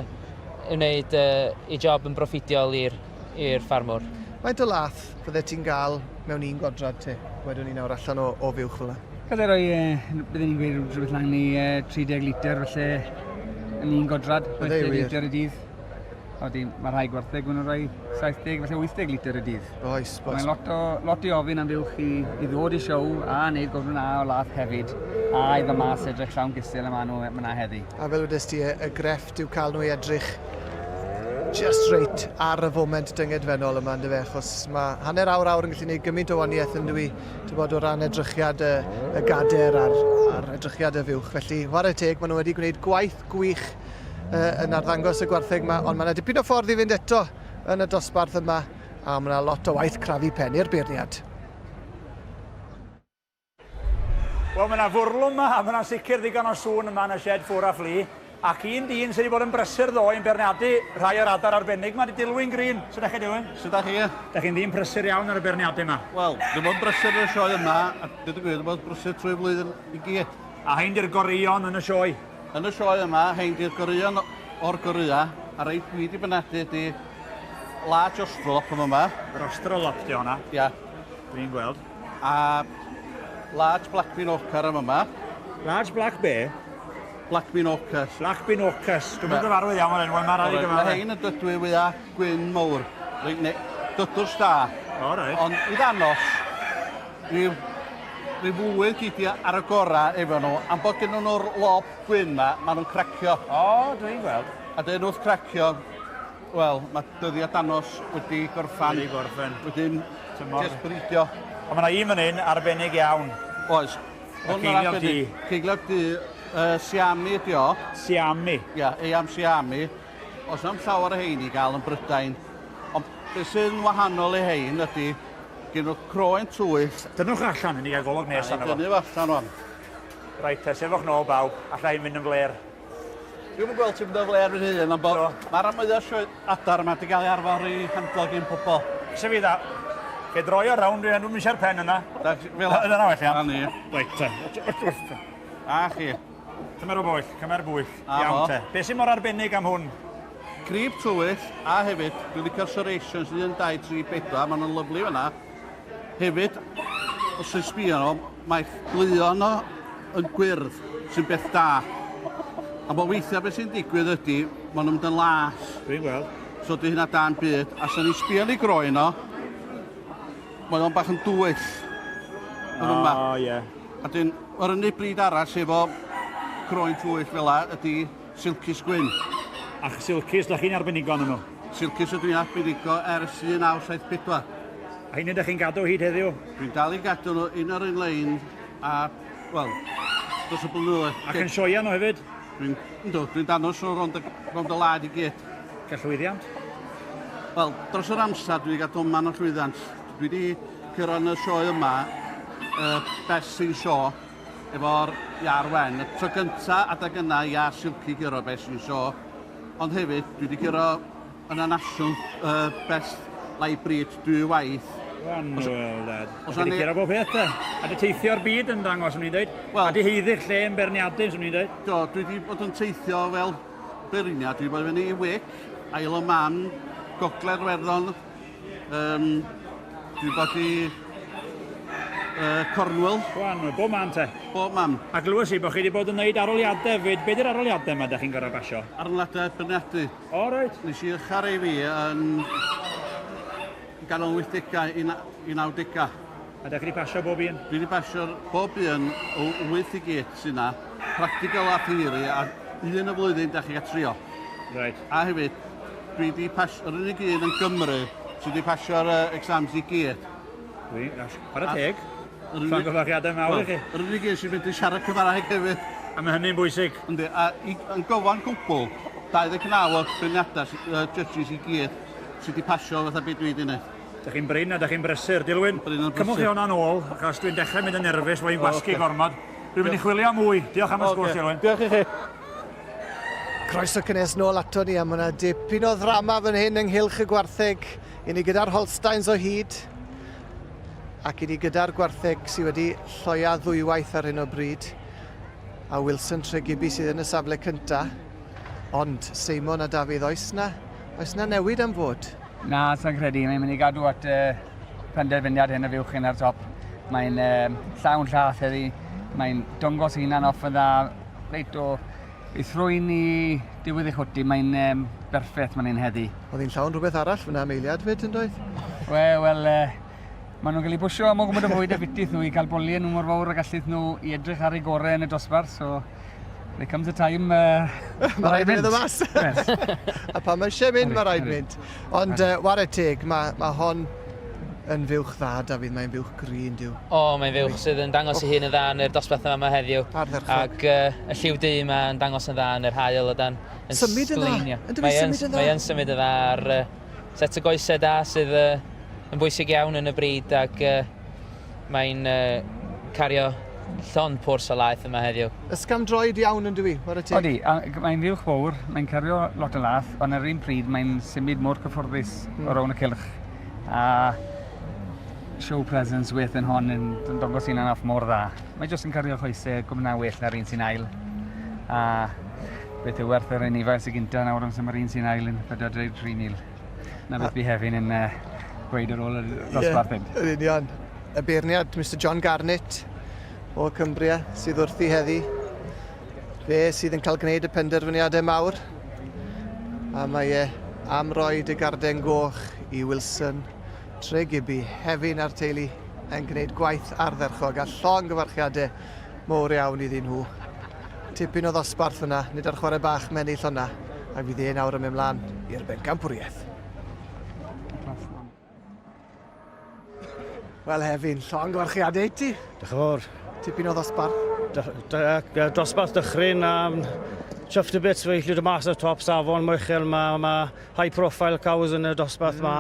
Speaker 19: wneud uh, i job yn broffidiol i'r ffarmwr.
Speaker 2: Faint o lath fydde ti'n gael mewn un gwadrad te, wedwn ni nawr allan o, o fuwch fel yna?
Speaker 20: Gallai roi, eh, bydden ni'n gweud rhywbeth lan i eh, 30 litr felly yn un godrad, 60 litr y dydd. Odi, mae rhai gwartheg, maen nhw'n rhoi 70, falle 80 litr y dydd.
Speaker 2: Oes, oes.
Speaker 20: Mae'n lot, o, lot i ofyn am fuwch i, i ddod i siow a wneud gofyn a o lath hefyd, a i ddod mas edrych llawn gysel y maen nhw yna heddi.
Speaker 2: A fel wedes ti, y, y grefft yw cael nhw i edrych just reit ar y foment dyngedfennol yma, ynddo fe, achos mae hanner awr awr yn gallu gwneud gymaint o waniaeth yn dwi, ti'n bod, o ran edrychiad y, y gader a'r, ar edrychiad y fuwch. Felly, whare teg, maen nhw wedi gwneud gwaith gwych uh, yn arddangos y gwartheg yma, ond mae yna dipyn o ffordd i fynd eto yn y dosbarth yma, a mae yna lot o waith crafu pen i'r beirniad.
Speaker 3: Wel, mae yna fwrlwm yma, a mae yna sicr ddigon o sŵn yma yn y shed ffwr a ffli. Ac un dyn sydd wedi bod yn brysur ddoe yn beirniadu rhai o'r adar arbennig yma 'di Dilwyn Green. Sut 'dach chi Dilwyn?
Speaker 11: Sut 'dach chi?
Speaker 3: Dach chi'n ddyn prysur iawn ar y beirniadu yma.
Speaker 11: Wel, ddim ond brysur yn y sioe yma, a dweud y gwir, ddim ond brysur trwy'r flwyddyn i gyd.
Speaker 3: A hein 'di'r goreuon yn y sioe?
Speaker 11: Yn y sioe yma, hein 'di'r goreuon o'r goreua, a rei dwi 'di benadu ydi Large Australop yn fama.
Speaker 3: Yr Australop 'di honna?
Speaker 11: Ia.
Speaker 3: Dwi'n gweld.
Speaker 11: A Large Black Minorca yn fama.
Speaker 3: Large Black be?
Speaker 11: Black Minorcas.
Speaker 3: Black Minorcas. Dwi'm yn gyfarwydd iawn â'r enwau 'ma, rhaid i gyfaddau.
Speaker 11: Mae hein yn dydwy fwya gwyn mowr. Reit, ne, dydwrs da.
Speaker 3: O, reit.
Speaker 11: Ond i ddanos, ryw, ryw fwydd gei di ar y gora efo nhw, am bod gen nhw'r lob gwyn ma, maen nhw'n cracio.
Speaker 3: O, dwi'n gweld.
Speaker 11: A dyn wrth cracio, wel, mae dyddiau danos wedi gorffan.
Speaker 3: Wedi gorffen.
Speaker 11: Wedyn,
Speaker 3: Tymor.
Speaker 11: just bridio.
Speaker 3: Ond mae yna un fan hyn arbennig iawn.
Speaker 11: Oes.
Speaker 3: Y ceiliog du.
Speaker 11: Ceiliog du, uh, Siami ydi o.
Speaker 3: Siami?
Speaker 11: Ia, yeah, eiam Siami. Os na'm llawer o hein i gael yn Brydain. Ond beth sy'n wahanol i hein ydy, gen nhw croen twyll.
Speaker 3: Dynnwch allan, i ni gael golwg nes arno fo.
Speaker 11: Dynnu fo allan wan.
Speaker 3: Reit te, sefwch nôl bawb, alla i'm mynd yn flêr.
Speaker 11: Dwi'm yn gweld ti'n mynd yn flêr fy hun, ond bod mae'r rhan mwyaf sioe adar yma wedi cael ei arfer i handlo gin pobl.
Speaker 3: Se fi dda, fe droi o rownd, dwi'm eisiau'r pen yna.
Speaker 11: Fel
Speaker 3: Yna well iawn.
Speaker 11: Na ni.
Speaker 3: Reit te.
Speaker 11: A chi.
Speaker 3: Cymer o bwyll, cymer bwyll.
Speaker 11: A
Speaker 3: Iawn
Speaker 11: fo.
Speaker 3: te. Be sy'n mor arbennig am hwn?
Speaker 11: Crib tywyll, a hefyd, dwi'n licio'r serrations 1, 2, 3, 4, maen nhw'n lyflu fanna. Hefyd, os ti'n sbio arno, mae glion o yn gwyrdd, sy'n beth da. A bod weithiau beth sy'n digwydd ydy, maen nhw'n mynd yn las.
Speaker 3: Dwi'n gweld.
Speaker 11: So di hynna da'n byd. A sy'n ni'n sbio ar ei groen o, mae o'n bach yn dywyll. Yn yma.
Speaker 3: O, ie.
Speaker 11: A dyn, yr unig bryd arall efo croen tywyll fel la ydy silkis gwyn.
Speaker 3: Ach, silkis, da chi'n arbenigo arnyn nhw?
Speaker 11: Silkis ydw i'n arbenigo ers 1974.
Speaker 3: A hynny ydych chi'n gadw hyd heddiw?
Speaker 11: Dwi'n dal i gadw nhw un ar un lein a, wel, dros y blynyddoedd.
Speaker 3: Ac yn sioia nhw hefyd?
Speaker 11: Dwi'n, yndw, dwi'n dangos nhw rownd y, rownd y wlad i gyd.
Speaker 3: Cael llwyddiant?
Speaker 11: Wel, dros yr amser dwi wedi cael doman o llwyddiant. Dwi wedi curo yn y sioe yma, uh, Best in Show, efo'r iar wen. Y tro gynta adeg yna iar silky guro Best in Show. Ond hefyd, dwi wedi curo yn y Nasiwn uh, Best Live Breed dwy waith.
Speaker 3: Anwyl, dad. Os wedi curo bob peth, te. A di teithio'r byd yn dangos, o'n i'n dweud.
Speaker 11: Wel,
Speaker 3: a di heiddi'r lle yn beirniadu, o'n i'n dweud.
Speaker 11: Do, dwi wedi bod yn teithio fel beirniad. Dwi wedi bod fyny i Wick, Isle of Man, Gogledd Werddon. Um, dwi wedi bod i uh, Cornwall.
Speaker 3: Gwan, bob man te.
Speaker 11: Bob man.
Speaker 3: A glywes i bod chi wedi bod yn gwneud aroliadau fyd. Be di'r aroliadau yma da chi'n gorau basio?
Speaker 11: Aroliadau beirniadu.
Speaker 3: O, reit.
Speaker 11: Nes i ychar ei fi yn ganol 80au i 90au.
Speaker 3: A da chi wedi pasio bob un?
Speaker 11: Dwi wedi pasio bob un o 8 i gyd sy'n na. Practical a theory, a un y flwyddyn da chi gael trio.
Speaker 3: Right.
Speaker 11: A hefyd, dwi wedi pasio, yr unig un yn Gymru sydd wedi pasio'r uh, exams i gyd.
Speaker 3: Dwi, chwarae teg. Llongyfarchiadau mawr i chi.
Speaker 11: Yr unig un sy'n mynd i siarad Cymraeg hefyd.
Speaker 3: A mae hynny'n bwysig.
Speaker 11: Yndi, a i, yn gofan gwbl, 29 o beirniadau, uh, judges i gyd, sydd wedi pasio fatha beth dwi wedi gwneud.
Speaker 3: Dych chi'n brin a dych chi'n brysur. Dilwyn, cymwch chi hwnna'n ôl, achos dwi'n dechrau mynd yn nerfus, mae'n gwasgu okay. gormod. Dwi'n mynd i chwilio am mwy. Diolch am y sgwrs, Dilwyn.
Speaker 11: Diolch i chi.
Speaker 2: Croeso cynnes nôl ato ni, a mae yna dipyn o ddrama fan hyn ynghylch y gwartheg. I ni gyda'r Holsteins o hyd, ac i ni gyda'r gwartheg sydd wedi lloia ddwywaith ar hyn o bryd, a Wilson Tregibi sydd yn y safle cynta. Ond Seimon a Dafydd, oes na, oes na newid am fod?
Speaker 20: Na, sa'n credu. Mae'n mynd i gadw at y uh, penderfyniad hyn y fuwch yn ar top. Mae'n uh, llawn llath heddi. Mae'n dongos ei hunan off yn dda. Reit o ei thrwyn i diwedd ei chwti. Mae'n um, berffeth mae'n un heddi.
Speaker 2: Oedd hi'n llawn rhywbeth arall fyna am eiliad fyd, yn doedd?
Speaker 20: Wel, wel, uh, maen nhw'n cael eu bwysio am o gwmwyd o fwyd a fitith nhw i cael boliau nhw mor fawr a gallith nhw i edrych ar eu gorau yn y dosbarth, so there comes a time... Uh,
Speaker 2: mae rhaid mynd o mas. a pan mae eisiau mynd, mae rhaid mynd. Ond uh, ware teg, mae, mae hon yn fuwch dda, Dafydd, mae'n fuwch gry yn dyw.
Speaker 19: O, mae'n fuwch sydd yn dangos ei hun yn dda yn yr dosbarth yma heddiw.
Speaker 2: Ardderchog.
Speaker 19: Ac uh, y lliw du yma yn dangos yn dda yn yr haul o dan. Yn
Speaker 2: symud yn dda.
Speaker 19: Mae yn, mae yn symud yn dda ar uh, set o goesau da sydd uh, yn bwysig iawn yn y bryd ac uh, mae'n uh, cario Llond pwrs o laeth yma heddiw.
Speaker 2: Ysgafn droed iawn yn dyw 'i, whare teg.
Speaker 20: Odi, a mae'n fuwch fowr, mae'n cario lot o lath, ond ar yr un pryd mae'n symud mor cyfforddus o rown y cylch. A show presence weth yn hon yn dangos hunan off mor dda. Mae jyst yn cario choesau gwmna well na'r un sy'n ail. A beth yw werth yr anifail sy'n gynta nawr amser mae'r un sy'n ail yn 43,000. Na beth bu Hefin yn uh, gweud ar ôl y dosbarth hyn.
Speaker 2: Yn union. Y beirniad, Mr John Garnett o Cumbria, sydd wrthi heddi. Fe sydd yn cael gwneud y penderfyniadau mawr. A mae e am roi y garden goch i Wilson Tregibi, Hefin a'r teulu yn gwneud gwaith ardderchog a llongyfarchiadau mowr iawn iddyn nhw. Tipyn o ddosbarth fyna, nid ar chwarae bach mae'n ennill hwnna, ac fydd e nawr yn mynd mlaen i'r bencampwriaeth. Wel Hefin, llongyfarchiadau i ti.
Speaker 14: Diolch yn fawr.
Speaker 2: Tipyn o ddosbarth.
Speaker 14: Dosbarth dychryn a chuffed a bits fe llwyd mas o'r top safon mor uchel. Mae ma high profile cows yn y dosbarth mm. ma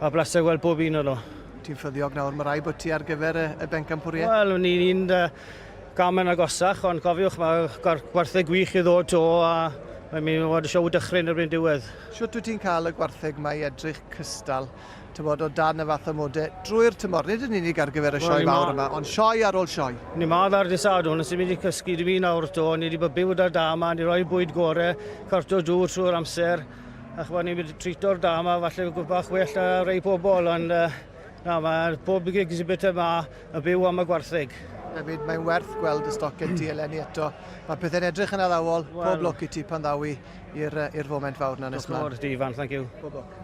Speaker 14: a bleser gweld bob un o'n nhw.
Speaker 2: Ti'n ffyddiog nawr, mae rai bod ti ar gyfer y, y bencampwriaeth?
Speaker 14: Wel, ni'n un gam yn agosach, ond cofiwch, mae gwartheg gwych i ddod to a mae'n mynd i fod y siow dychryn erbyn diwedd.
Speaker 2: Shwt wyt ti'n cael y gwartheg mae i edrych cystal, tybod, o dan y fath amodau drwy'r tymor, nid yn unig ar gyfer y sioe fawr yma, ond sioe ar ôl sioe?
Speaker 14: Ni ma ar dy Sadwrn, sy'n mynd i cysgu dim un awr to, ni wedi bod byw da'r da yma, ni roi bwyd gore, carto dŵr trwy'r amser, a chwa, ni'n mynd i trito'r da yma, falle bach well na rei pobl, ond uh, na, mae pob exhibit yma yn byw am y gwartheg.
Speaker 2: Hefyd, mae'n werth gweld y stoc gen ti eleni eto. Mae pethau'n edrych yn addawol, well, pob lwc i ti pan ddaw i i'r foment fawr na nes mlaen.
Speaker 14: Diolch yn fawr, Ifan, thank you.
Speaker 2: Pob lwc.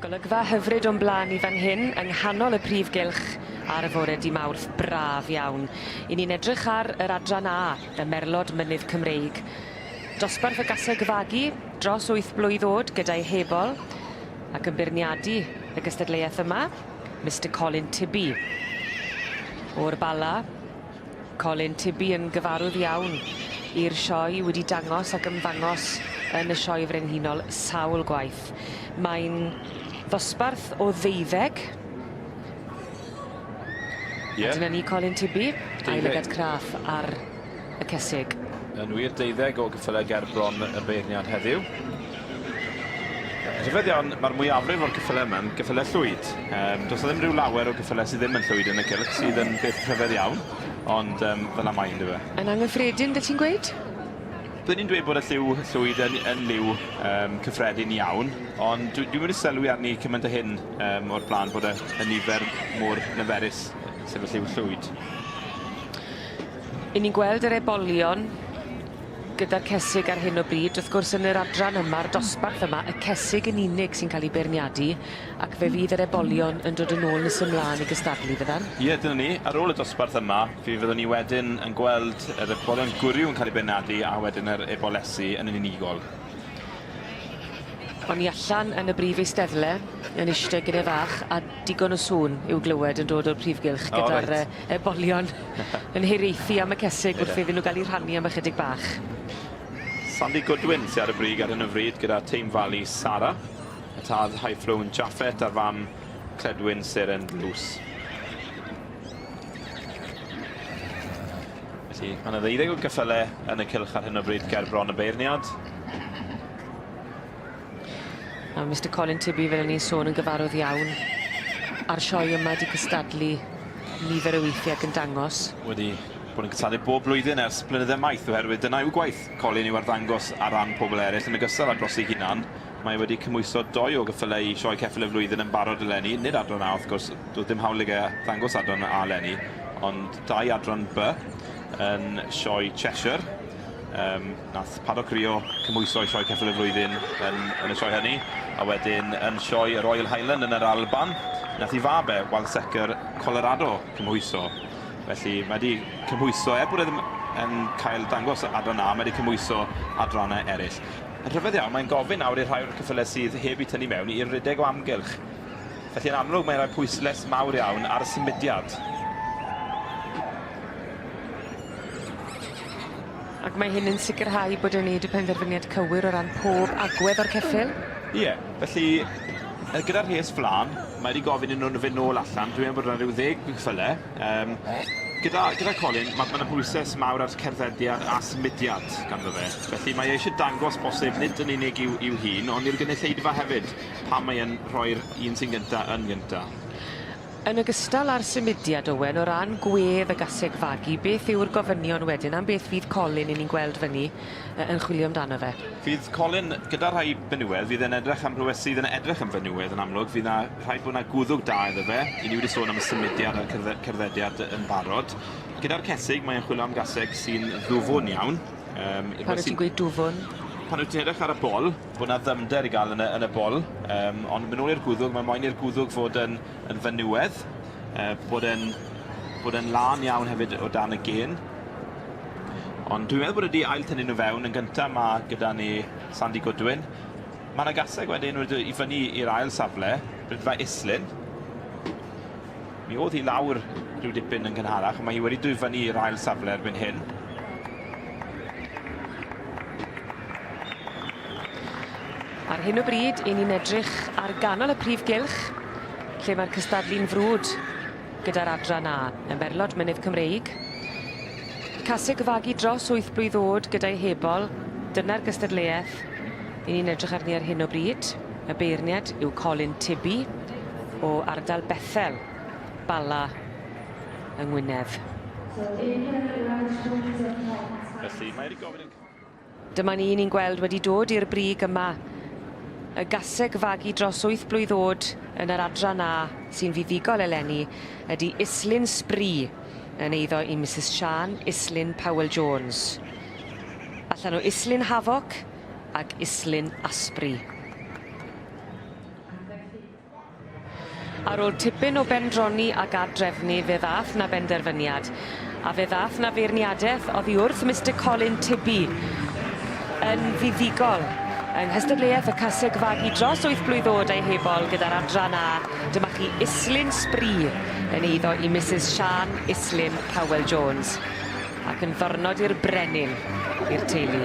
Speaker 1: Golygfa hyfryd o'n bla'n ni fan hyn yng nghanol y prif gylch ar y fore Dy Mawrth braf iawn. 'Yn ni'n edrych ar yr adran A, y Merlod Mynydd Cymreig. Dosbarth y gaseg fagu dros wyth blwydd o'd gyda'i hebol ac yn beirniadu y gystadleuaeth yma, Mister Colin Tibby o'r Bala. Colin Tibby yn gyfarwydd iawn i'r sioe, wedi dangos ac ymddangos yn y Sioe Frenhinol sawl gwaith. Mae'n ddosbarth o ddeuddeg.
Speaker 13: Ie.
Speaker 1: A dyna ni Colin Tibby, a'i lygad craff ar y cesig.
Speaker 13: Yn wir, deuddeg o gyffyle ger bron y beirniad heddiw. Rhyfedd iawn, mae'r mwyafrif o'r cyffyle yma'n gyffyle llwyd. Um, does 'na ddim rhyw lawer o gyffyle sydd ddim yn llwyd yn y cylch, sydd yn beth rhyfedd iawn, ond um, fel 'na mae yndyfe.
Speaker 1: Yn anghyffredin, 'da ti'n gweud?
Speaker 13: Byddwn i'n dweud bod y lliw llwyd yn, yn liw um, cyffredin iawn, ond dwi, dwi wedi sylwi arni cymaint o hyn um, o'r blaen bod y, y nifer mor niferus sef y lliw llwyd.
Speaker 1: 'Yn ni'n gweld yr ebolion gyda'r cesig ar hyn o bryd, wrth gwrs yn yr adran yma'r dosbarth yma, y cesig yn unig sy'n cael ei beirniadu, ac fe fydd yr ebolion yn dod yn ôl nes ymlaen i gystadlu, fyddan?
Speaker 13: Ie, dyna ni. Ar ôl y dosbarth yma, fe fyddwn ni wedyn yn gweld yr ebolion gwryw yn cael eu beirniadu a wedyn yr ebolesi yn unigol.
Speaker 1: O'n i allan yn y brif eisteddle yn ishte gyda fach a digon o sŵn i'w glywed yn dod o'r prif gylch
Speaker 13: O
Speaker 1: gyda'r
Speaker 13: reit.
Speaker 1: yy ebolion yn hiraethu am y cesig wrth iddyn nhw ga'l 'u rhannu am ychydig bach.
Speaker 13: Sandy Goodwin sy ar y brig ar hyn o fryd gyda Tame Valley Sara, y tad High Flown Jaffet a'r fam Cledwyn Seren Dlws. Felly, mae yna ddeuddeg o gyffyle yn y cylch ar hyn o bryd ger bron y beirniad.
Speaker 1: A Mister Colin Tibby, fel o'n i'n sôn, yn gyfarwydd iawn a'r sioe yma 'di cystadlu nifer o weithie ac yn dangos.
Speaker 13: Wedi bod yn cystadlu bob blwyddyn ers blynydde maith oherwydd dyna yw gwaith Colin yw arddangos ar ran pobl eraill yn ogystal â dros ei hunan. Mae e wedi cymhwyso dou o gyffyle i Sioe Ceffyl y Flwyddyn yn barod eleni, nid adran A wrth gwrs, doedd dim hawl i ge ddangos adran A eleni, ond dau adran B yn Sioe Cheshire. Um, nath Paddock Rio cymhwyso i Sioe Ceffyl y Flwyddyn yn, yn y sioe hynny, a wedyn yn Sioe y Royal Highland yn yr Alban, nath i fab e, Walsecker Colorado, cymhwyso. Felly mae wedi cymhwyso, er bod e ddim yn cael dangos adran A, mae wedi cymhwyso adrannau eraill. Yn rhyfedd iawn, mae'n gofyn nawr i'r rhai o'r ceffylau sydd heb eu tynnu mewn i redeg o amgylch. Felly yn amlwg mae'n rhoi pwyslais mawr iawn ar y symudiad.
Speaker 1: Ac mae hyn yn sicrhau bod e'n neud y penderfyniad cywir o ran pob agwedd o'r ceffyl?
Speaker 13: Ie, felly yy gyda'r rhes flan, mae wedi gofyn i nhw fynd nôl allan, dwi'n meddwl bod yna rhyw ddeg ceffyle. Yym gyda gyda Colin ma' ma' 'na bwyses mawr ar cerddediad a symudiad ganddo fe. Felly mae e isie dangos bosib nid yn unig i'w i'w hun ond i'r gynulleidfa hefyd pam mae e'n rhoi'r un sy'n gynta yn gynta.
Speaker 1: Yn ogystal â'r symudiad Owen o ran gwedd y gaseg fagu beth yw'r gofynion wedyn am beth fydd Colin 'yn ni'n gweld fyny yy yn chwilio amdano fe?
Speaker 13: Fydd Colin gyda rhai benywedd fydd e'n edrych am rhywbeth sydd yn edrych yn fenywedd yn amlwg fydd 'na rhaid bod 'na gwddwg da iddo fe. 'Yn ni wedi sôn am y symudiad a'r cerdde- cerddediad yn barod. Gyda'r cesig mae e'n chwilio am gaseg sy'n ddwfwn iawn. Yym
Speaker 1: Pan wyt ti'n gweud dwfwn?
Speaker 13: Pan wyt ti'n edrych ar y bol, bod 'na ddyfnder i ga'l yn y yn y bol. Yym ond myn' nôl i'r gwddwg, mae moyn i'r gwddwg fod yn yn fenywedd. Yy bod e'n bod e'n lân iawn hefyd o dan y gên. Ond dwi'n meddwl bod e 'di ail tynnu nhw fewn yn gynta ma' gyda ni Sandy Goodwin. Ma' 'na gaseg wedyn wedi i fyny i'r ail safle, Rhydfa Islyn. Mi o'dd hi lawr rhyw dipyn yn gynharach, ond mae hi wedi dod i fyny i'r ail safle erbyn hyn.
Speaker 1: Ar hyn o bryd, 'yn ni'n edrych ar ganol y prif gylch, lle mae'r cystadlu'n frwd gyda'r adran A, y Merlod Mynydd Cymreig. Caseg fagu dros wyth blwydd o'd gyda'i hebol, dyna'r gystadleuaeth 'yn ni'n edrych arni ar hyn o bryd. Y beirniad yw Colin Tibby o ardal Bethel, Bala yng Ngwynedd.
Speaker 13: Felly, mae wedi gofyn yn...
Speaker 1: Dyma ni, ni'n gweld wedi dod i'r brig yma. Y gaseg fagu dros wyth blwydd o'd yn yr adran A sy'n fuddugol eleni ydi Islyn Spree yn eiddo i Misus Siân Islyn Powell Jones. Allan o Islyn Hafoc ag Islyn Asprey. Ar ôl tipyn o bendroni ac ad-drefnu fe ddath 'na benderfyniad, a fe ddath 'na feirniadeth oddi wrth Mister Colin Tibby yn fuddugol yng nghystadleuaeth y Caseg Fagu dros wyth blwydd o'd a'i hebol gyda'r adran A. Dyma chi Islwyn Sbri yn eiddo i Misus Siân Islwyn Powell Jones ac yn ddornod i'r brenin i'r teulu.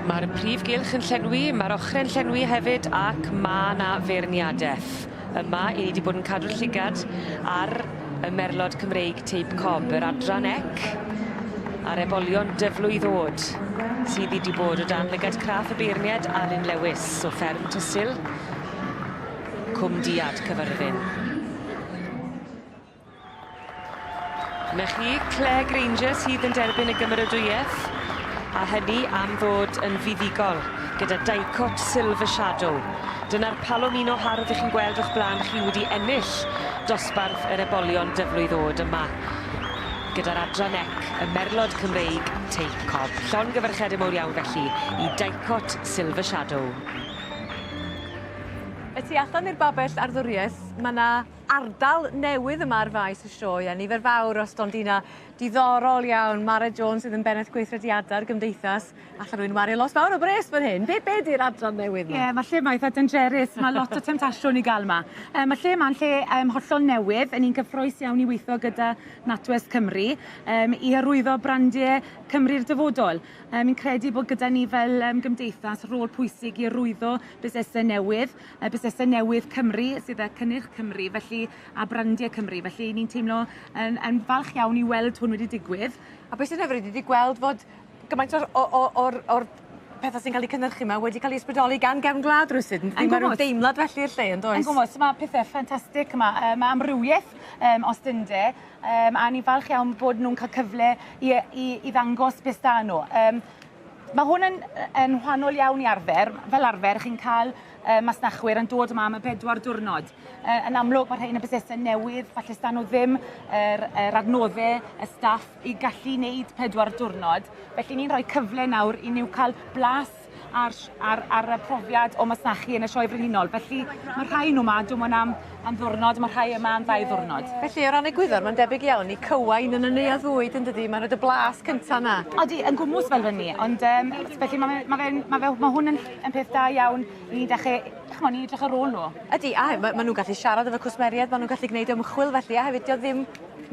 Speaker 1: Mae'r prif gylch yn llenwi, mae'r ochre'n llenwi hefyd ac ma' 'na feirniadeth. Yma, 'yn ni 'di bod yn cadw'r llygad ar y merlod Cymreig teip cob, yr adran ec a'r ebolion dyflwydd o'd sydd wedi bod o dan lygad craff y beirniad Alun Lewis o fferm Tysul, Cwm Diad, Cyfyrddin. 'Na chi, Claire Granger sydd yn derbyn y gymeradwyaeth, a hynny am ddod yn fuddugol gyda Dicot Silver Shadow. Dyna'r Palomino hardd 'ych chi'n gweld o'ch blaen chi wedi ennill dosbarth yr ebolion dyflwydd o'd yma gyda'r adran ec, y Merlod Cymreig Teip Cob. Llongyfarchiade mowr iawn felly i Dicot Silver Shadow. Y tu allan i'r babell arddwriaeth, ma' 'na ardal newydd yma ar faes y sioe a nifer fawr o stondina diddorol iawn. Mared Jones sydd yn bennaeth gweithrediada'r gymdeithas. Alla rywun wario lot fawr o bres fan hyn. Be' be' 'di'r adran newydd 'ma?
Speaker 8: Ie ma' lle 'ma eitha dangerous ma' lot o temtasiwn i ga'l 'ma. Yy ma' lle 'ma'n lle yym hollol newydd 'yn ni'n gyffrous iawn i weitho gyda NatWest Cymru yym i hyrwyddo brandie Cymru'r dyfodol. Yym fi'n credu bod gyda ni fel yym gymdeithas rôl pwysig i arwyddo busnese newydd y busnesau newydd Cymru sydd â cynnyrch Cymru felly a brandiau Cymru felly ni'n teimlo yn yn falch iawn i weld hwn wedi digwydd.
Speaker 1: A beth sy'n hyfryd ydi gweld fod gymaint o'r o o o'r o'r petha sy'n ca'l 'u cynhyrchu 'ma wedi ca'l 'u ysbrydoli gan gefn gwlad rywsut yndydi? Ma' ryw deimlad felly i'r lle yndoes?
Speaker 8: Yn gwmws ma' pethe ffantastic yma yy ma' amrywieth yym os dynde yym a ni'n falch iawn bod nw'n ca'l cyfle i yy i i ddangos be' s'da n'w. Yym Ma' hwn yn yy yn wahanol iawn i arfer. Fel arfer chi'n ca'l yy masnachwyr yn dod yma am y bedwar diwrnod. Yy yn amlwg ma' rhein yn busnese newydd falle s'da n'w ddim yr yr adnodde y staff i gallu neud pedwar diwrnod. Felly ni'n rhoi cyfle nawr i n'w ca'l blas ar sh- ar ar y profiad o masnachu yn y Sioe Frenhinol. Felly ma' rhai n'w 'ma dim on' am am ddiwrnod ma' rhai yma am ddau ddiwrnod.
Speaker 1: Felly o ran egwyddor ma'n debyg iawn i cywain yn y neuadd fwyd yndydi? Ma'n roid y blas cynta 'na.
Speaker 8: Odi yn gwmws fel hynny ond yym felly ma' fe ma' fe'n ma' fe ma' hwn yn yn peth da iawn i ni dechre ch'mo' ni edrych ar ôl n'w.
Speaker 1: Ydi a he- ma' ma' nw'n gallu siarad efo cwsmeriaid ma' nw'n gallu gneud ymchwil felly a hefyd 'di o ddim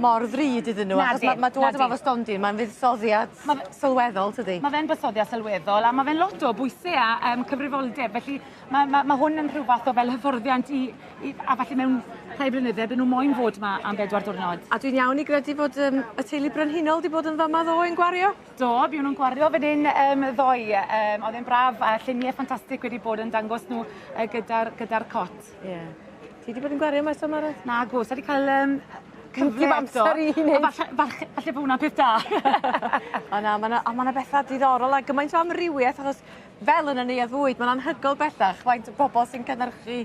Speaker 1: mor ddrud iddyn nhw achos ma' ma' dŵad yma efo stondin ma'n fuddsoddiad sylweddol tydi?
Speaker 8: Ma' fe'n buddsoddiad sylweddol a ma' fe'n lot o bwyse a yym cyfrifoldeb felly ma' ma' ma' hwn yn rhyw fath o fel hyfforddiant i i a falle mewn rhai blynydde by' nw moyn fod 'ma am bedwar diwrnod.
Speaker 1: A dwi'n iawn i gredu fod yym y teulu brenhinol 'di bod yn fa' 'ma ddoe yn gwario?
Speaker 8: Do, buon nw'n gwario fan 'yn yym ddoe yym o'dd e'n braf a llunie ffantastig wedi bod yn dangos nhw yy gyda'r gyda'r cot.
Speaker 1: Ie. Ti 'di bod yn gwario yma eto Mared?
Speaker 8: Nagw, sa 'di ca'l yym cyfle
Speaker 1: Dim amser i neud.
Speaker 8: A falle falch- falle bo' wnna'n peth da.
Speaker 1: O na ma' 'na a ma' 'na betha diddorol a gymaint o amrywieth achos fel yn y neuadd fwyd ma'n anhygol bellach faint o bobol sy'n cynhyrchu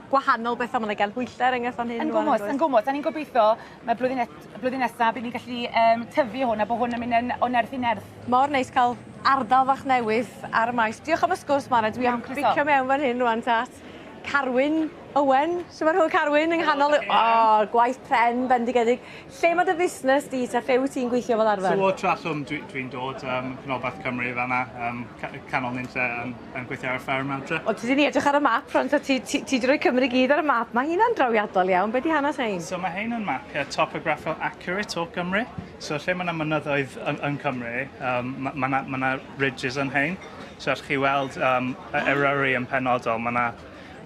Speaker 1: gwahanol betha ma' 'na ganhwylle er enghraifft fan hyn
Speaker 8: Yn gwmws yn gwmws a ni'n gobeitho ma' blwyddyn net- blwyddyn nesa by' ni'n gallu yym tyfu hwn a bo' hwn yn myn' yn o nerth i nerth.
Speaker 1: Mor neis ca'l ardal fach newydd ar y maes. Diolch am y sgwrs Mared dwi am bicio mewn fan hyn rŵan 'ta at Carwyn Owen. Shwmae rhw Carwyn yng nghanol y... O gwaith pren bendigedig. Lle ma' dy fusnes di ta lle wyt ti'n gweithio fel arfer?
Speaker 18: So o Trallwm dwi dwi'n dod yym canolbarth Cymru fan 'na yym ca- canol nunlle yn yn gweithio ar y fferm adre.
Speaker 1: O ti 'di ni edrych ar y map rŵan ta ti ti ti 'di roi Cymru gyd ar y map. Ma' hynna'n drawiadol iawn. Be' 'di hanes rhein?
Speaker 18: So ma' hein yn mapie topograffol accurate o Gymru. So lle ma' 'na mynyddoedd yn yn Cymru yym ma' ma' 'na ma' 'na ridges yn rhein. So allwch chi weld yym y Eryri yn penodol ma' 'na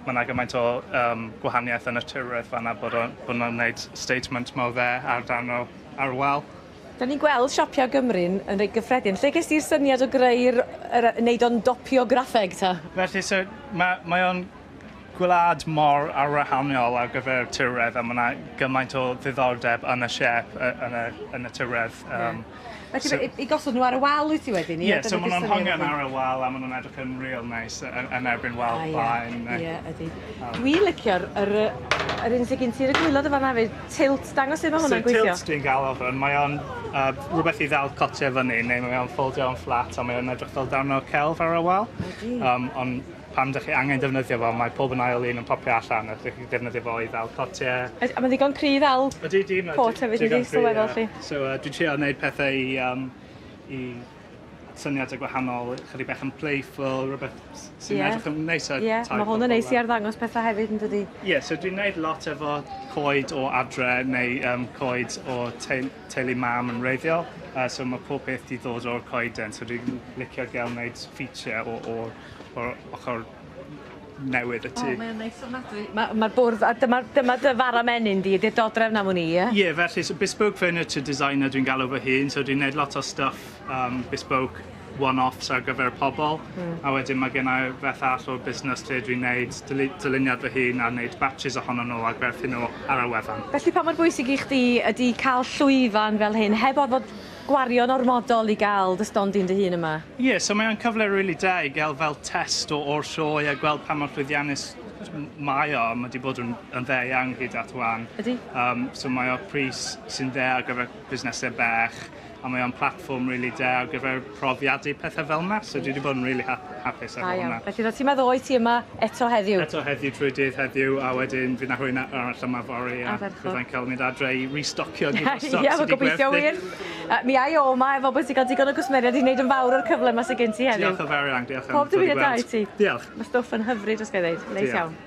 Speaker 18: ma' 'na gymaint o yym gwahaniaeth yn y tirwedd fan 'na bod o'n bod nw'n neud statement mawr dde ar darn o ar wal.
Speaker 1: 'Dan ni'n gweld siopia Gymru'n yn reit gyffredin. Lle ges di'r syniad o greu'r yr yy neud o'n dopiograffeg ta?
Speaker 18: Felly so ma' mae o'n gwlad mor arwahanol ar gyfer tirwedd a ma' 'na gymaint o ddiddordeb yn y siêp yy yn y yn y tirwedd yym
Speaker 1: Felly so, i, i gosod nhw ar y wal wyt ti wedyn?
Speaker 18: Ie, yeah, so maen nhw'n hongian ar y wal a maen nhw'n edrych yn real nice yn, yn erbyn wal ah, blaen.
Speaker 1: Ie, yeah, ydy. Dwi'n licio'r yr, yr un sydd gen ti ar y gwylod y fanna hefyd, tilt, dangos sut mae hwnna'n so, gweithio.
Speaker 18: Tilt dwi'n gael o hwn, mae o'n uh, rhywbeth i ddal cotiau fyny, neu mae o'n ffoldio o'n fflat a mae o'n edrych fel darn o celf ar y wal.
Speaker 1: Ydy.
Speaker 18: Um, ond Pam dych chi angen defnyddio fo, mae pob yn ail un yn popio allan a dych chi'n defnyddio fo i ddal cotiau.
Speaker 1: A mae'n ddigon cry ddal cot hefyd, yndi, sylweddol lly.
Speaker 18: So dwi'n trio wneud pethau i, um, i syniadau gwahanol, chydig bach yn playful, rhywbeth sy'n yeah. edrych yn neis ar
Speaker 1: yeah. Mae hwn yn neis i arddangos pethau hefyd, yn dydi?
Speaker 18: Ie, yeah, so dwi'n neud lot efo coed o adre neu um, coed o teulu mam yn wreiddiol. So mae pob peth di ddod o'r coeden, so dwi'n licio gael wneud feature o, o, o'r ochr newydd y tŷ.
Speaker 1: O, mae'n neis ofnadwy. Mae'r ma bwrdd, a dyma, dyma dy fara menyn di, ydy'r dodrefn am wn i, ie?
Speaker 18: Ie, yeah, felly, so bespoke furniture designer dwi'n galw fy hun, so dwi'n neud lot o stuff bespoke one-offs ar gyfer pobl. A wedyn mae gen i beth arall o'r busnes lle dwi'n neud dyluniad fy hun a neud batches ohono nhw a gwerthu nhw ar y wefan.
Speaker 1: Felly pa mor bwysig i chdi ydy cael llwyfan fel hyn, heb orfod gwario'n ormodol i gael dy stondin dy hun yma?
Speaker 18: Ie, yeah, so mae'n cyfle really da i gael fel test o'r sioe a gweld pa mor llwyddiannus mae o. Mae wedi bod yn dde iawn hyd at wan.
Speaker 1: Ydy.
Speaker 18: So mae o pris sy'n dde ar gyfer busnesau bach a mae o'n platfform really da ar gyfer profiadu pethau fel yna. So dwi wedi bod yn really hapus efo hwnna.
Speaker 1: Felly roedd ti'n meddwl oed ti yma eto heddiw?
Speaker 18: Eto heddiw trwy dydd heddiw a wedyn fydd na rhywun arall yma fory a byddai'n cael mynd adre i restocio gyd o'r stoc
Speaker 1: Ie, sydd wedi gwerthu. Wir. Mi ai o ma efo bod ti'n cael digon o gwsmeriaid i wneud yn fawr o'r cyfle yma sydd gen ti heddiw.
Speaker 18: Diolch yn fawr iawn, diolch am
Speaker 1: Pob dymuniad da i ti.
Speaker 18: Diolch.
Speaker 1: Mae stwff yn hyfryd os ga i ddeud. Neis iawn.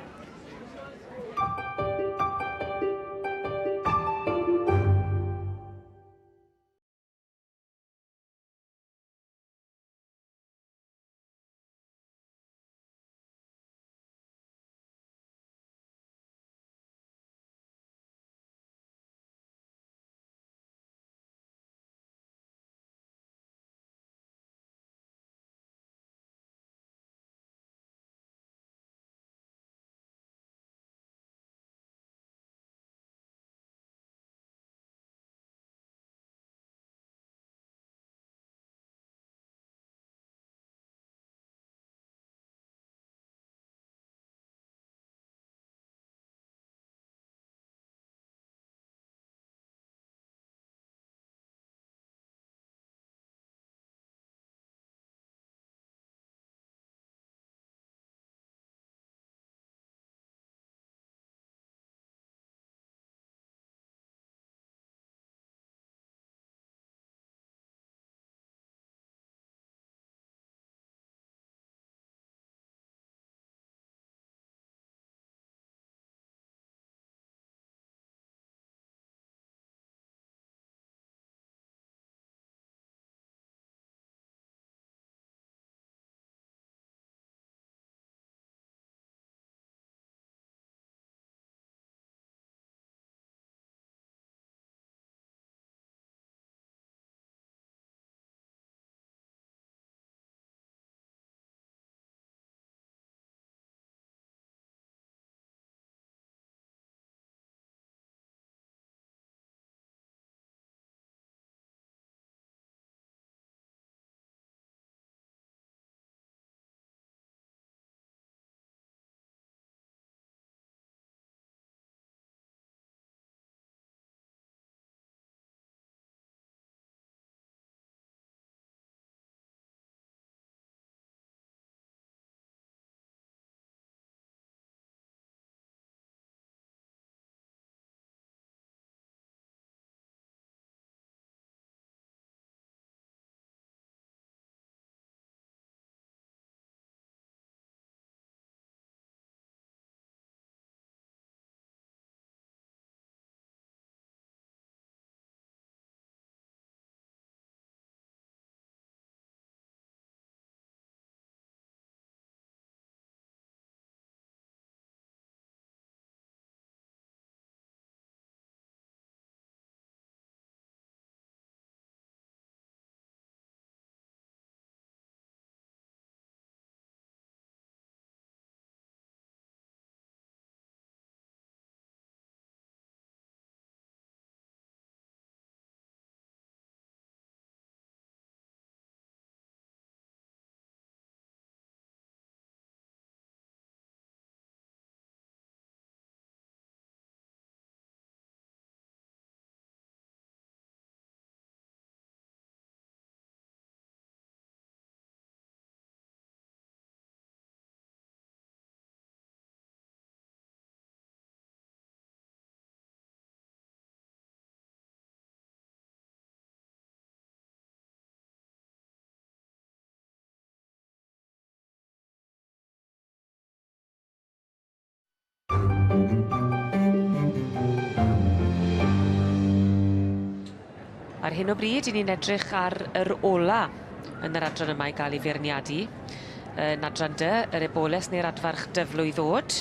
Speaker 1: Ar hyn o bryd, 'yn ni'n edrych ar yr ola yn yr adran yma i ga'l 'i feirniadu. Yn adran dy, yr eboles neu'r adfarch dyflwydd o'd.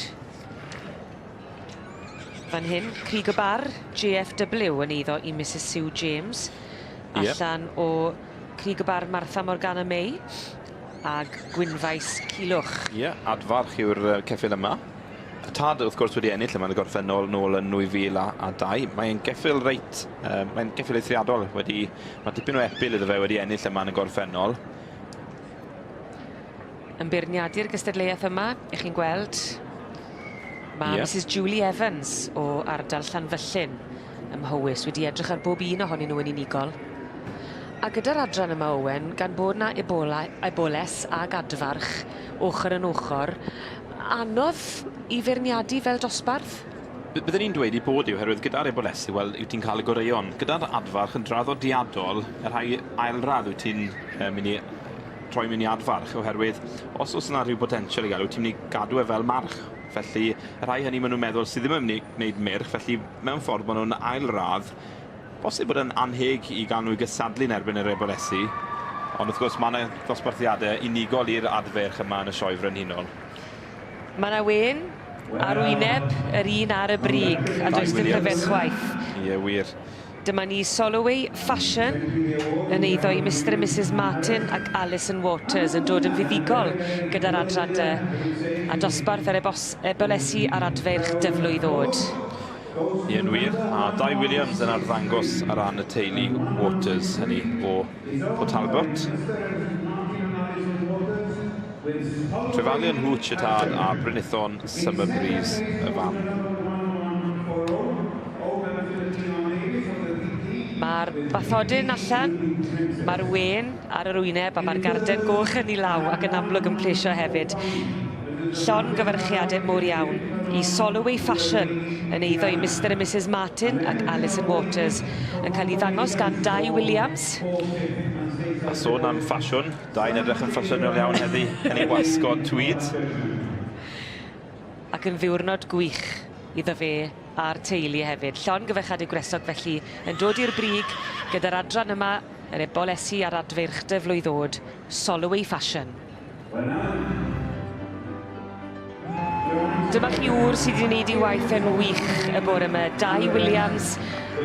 Speaker 1: Fan hyn, Crug y Bar, JFW yn eiddo i Missus Sue James.
Speaker 13: Ie.
Speaker 1: Allan o Crug y Bar Martha Morgana May ag Gwynfaes Culwch.
Speaker 13: Ie, adfarch yw'r yy ceffyl yma. Y tad wrth gwrs wedi ennill yma yn y gorffennol nôl yn 2002. Mae'n geffyl reit, uh, mae'n geffyl eithriadol wedi, mae dipyn o epil iddo fe wedi ennill yma yn y gorffennol.
Speaker 1: Yn beirniadu'r gystadleuaeth yma, 'ych chi'n gweld, mae yeah. Mrs Julie Evans o ardal Llanfyllin ym Mhowys wedi edrych ar bob un ohonyn nhw yn unigol. A gyda'r adran yma, Owen, gan bod 'na Ebola, eboles ag adfarch ochr yn ochr, anodd i feirniadu fel dosbarth?
Speaker 13: Bydden i'n dweud i bod yw, oherwydd gyda'r ebolesi, wel, wyt ti'n cael y goreuon. Gyda'r adfarch yn draddodiadol, y rhai ailradd wyt ti'n uh, mynd i troi mewn i adfarch, oherwydd os oes yna rhyw potensial i gael, wyt ti'n mynd i gadw e fel march. Felly, y rhai hynny maen nhw'n meddwl sydd ddim yn mynd i wneud myrch, felly mewn ffordd maen nhw'n ailradd. Bosib bod e'n annheg i gael nhw i gystadlu yn erbyn yr ebolesi, ond wrth gwrs mae yna ddosbarthiadau unigol i'r adferch yma yn y Sioe Frenhinol.
Speaker 1: Mae 'na wên ar wyneb yr un ar y brig, a does dim rhyfedd chwaith.
Speaker 13: Ie, wir.
Speaker 1: Dyma ni Soloway Fashion yn eiddo i Mister a Misus Martin ac Alison Waters yn dod yn fuddugol gyda'r adran dy a dosbarth yr ebos, ebolesi a'r adfeirch dyflwydd oed.
Speaker 13: Ie, yn wir. A Dai Williams yn arddangos ar ran y teulu Waters, hynny o Port Talbot. Trefalion Hooch y tad a Brynithon Summer Breeze y fam.
Speaker 1: Mae'r bathodyn allan, mae'r wên ar yr wyneb a mae'r garden goch yn ei law ac yn amlwg yn plesio hefyd. Llongyfarchiadau mowr iawn i Soloway Fashion yn eiddo i Mister a Misus Martin ac Alison Waters yn cael ei ddangos gan Dai Williams.
Speaker 13: A sôn am ffasiwn, Dai'n edrych yn ffasiynol iawn heddi yn ei wasgod tweed.
Speaker 1: Ac yn ddiwrnod gwych iddo fe a'r teulu hefyd. Llongyfarchiadau gwresog felly yn dod i'r brig gyda'r adran yma yr ebolesi a'r adfeirch dyflwydd o'd, Soloway Fashion. Dyma chi ŵr sydd wedi gwneud ei waith yn wych y bore yma. Dai Williams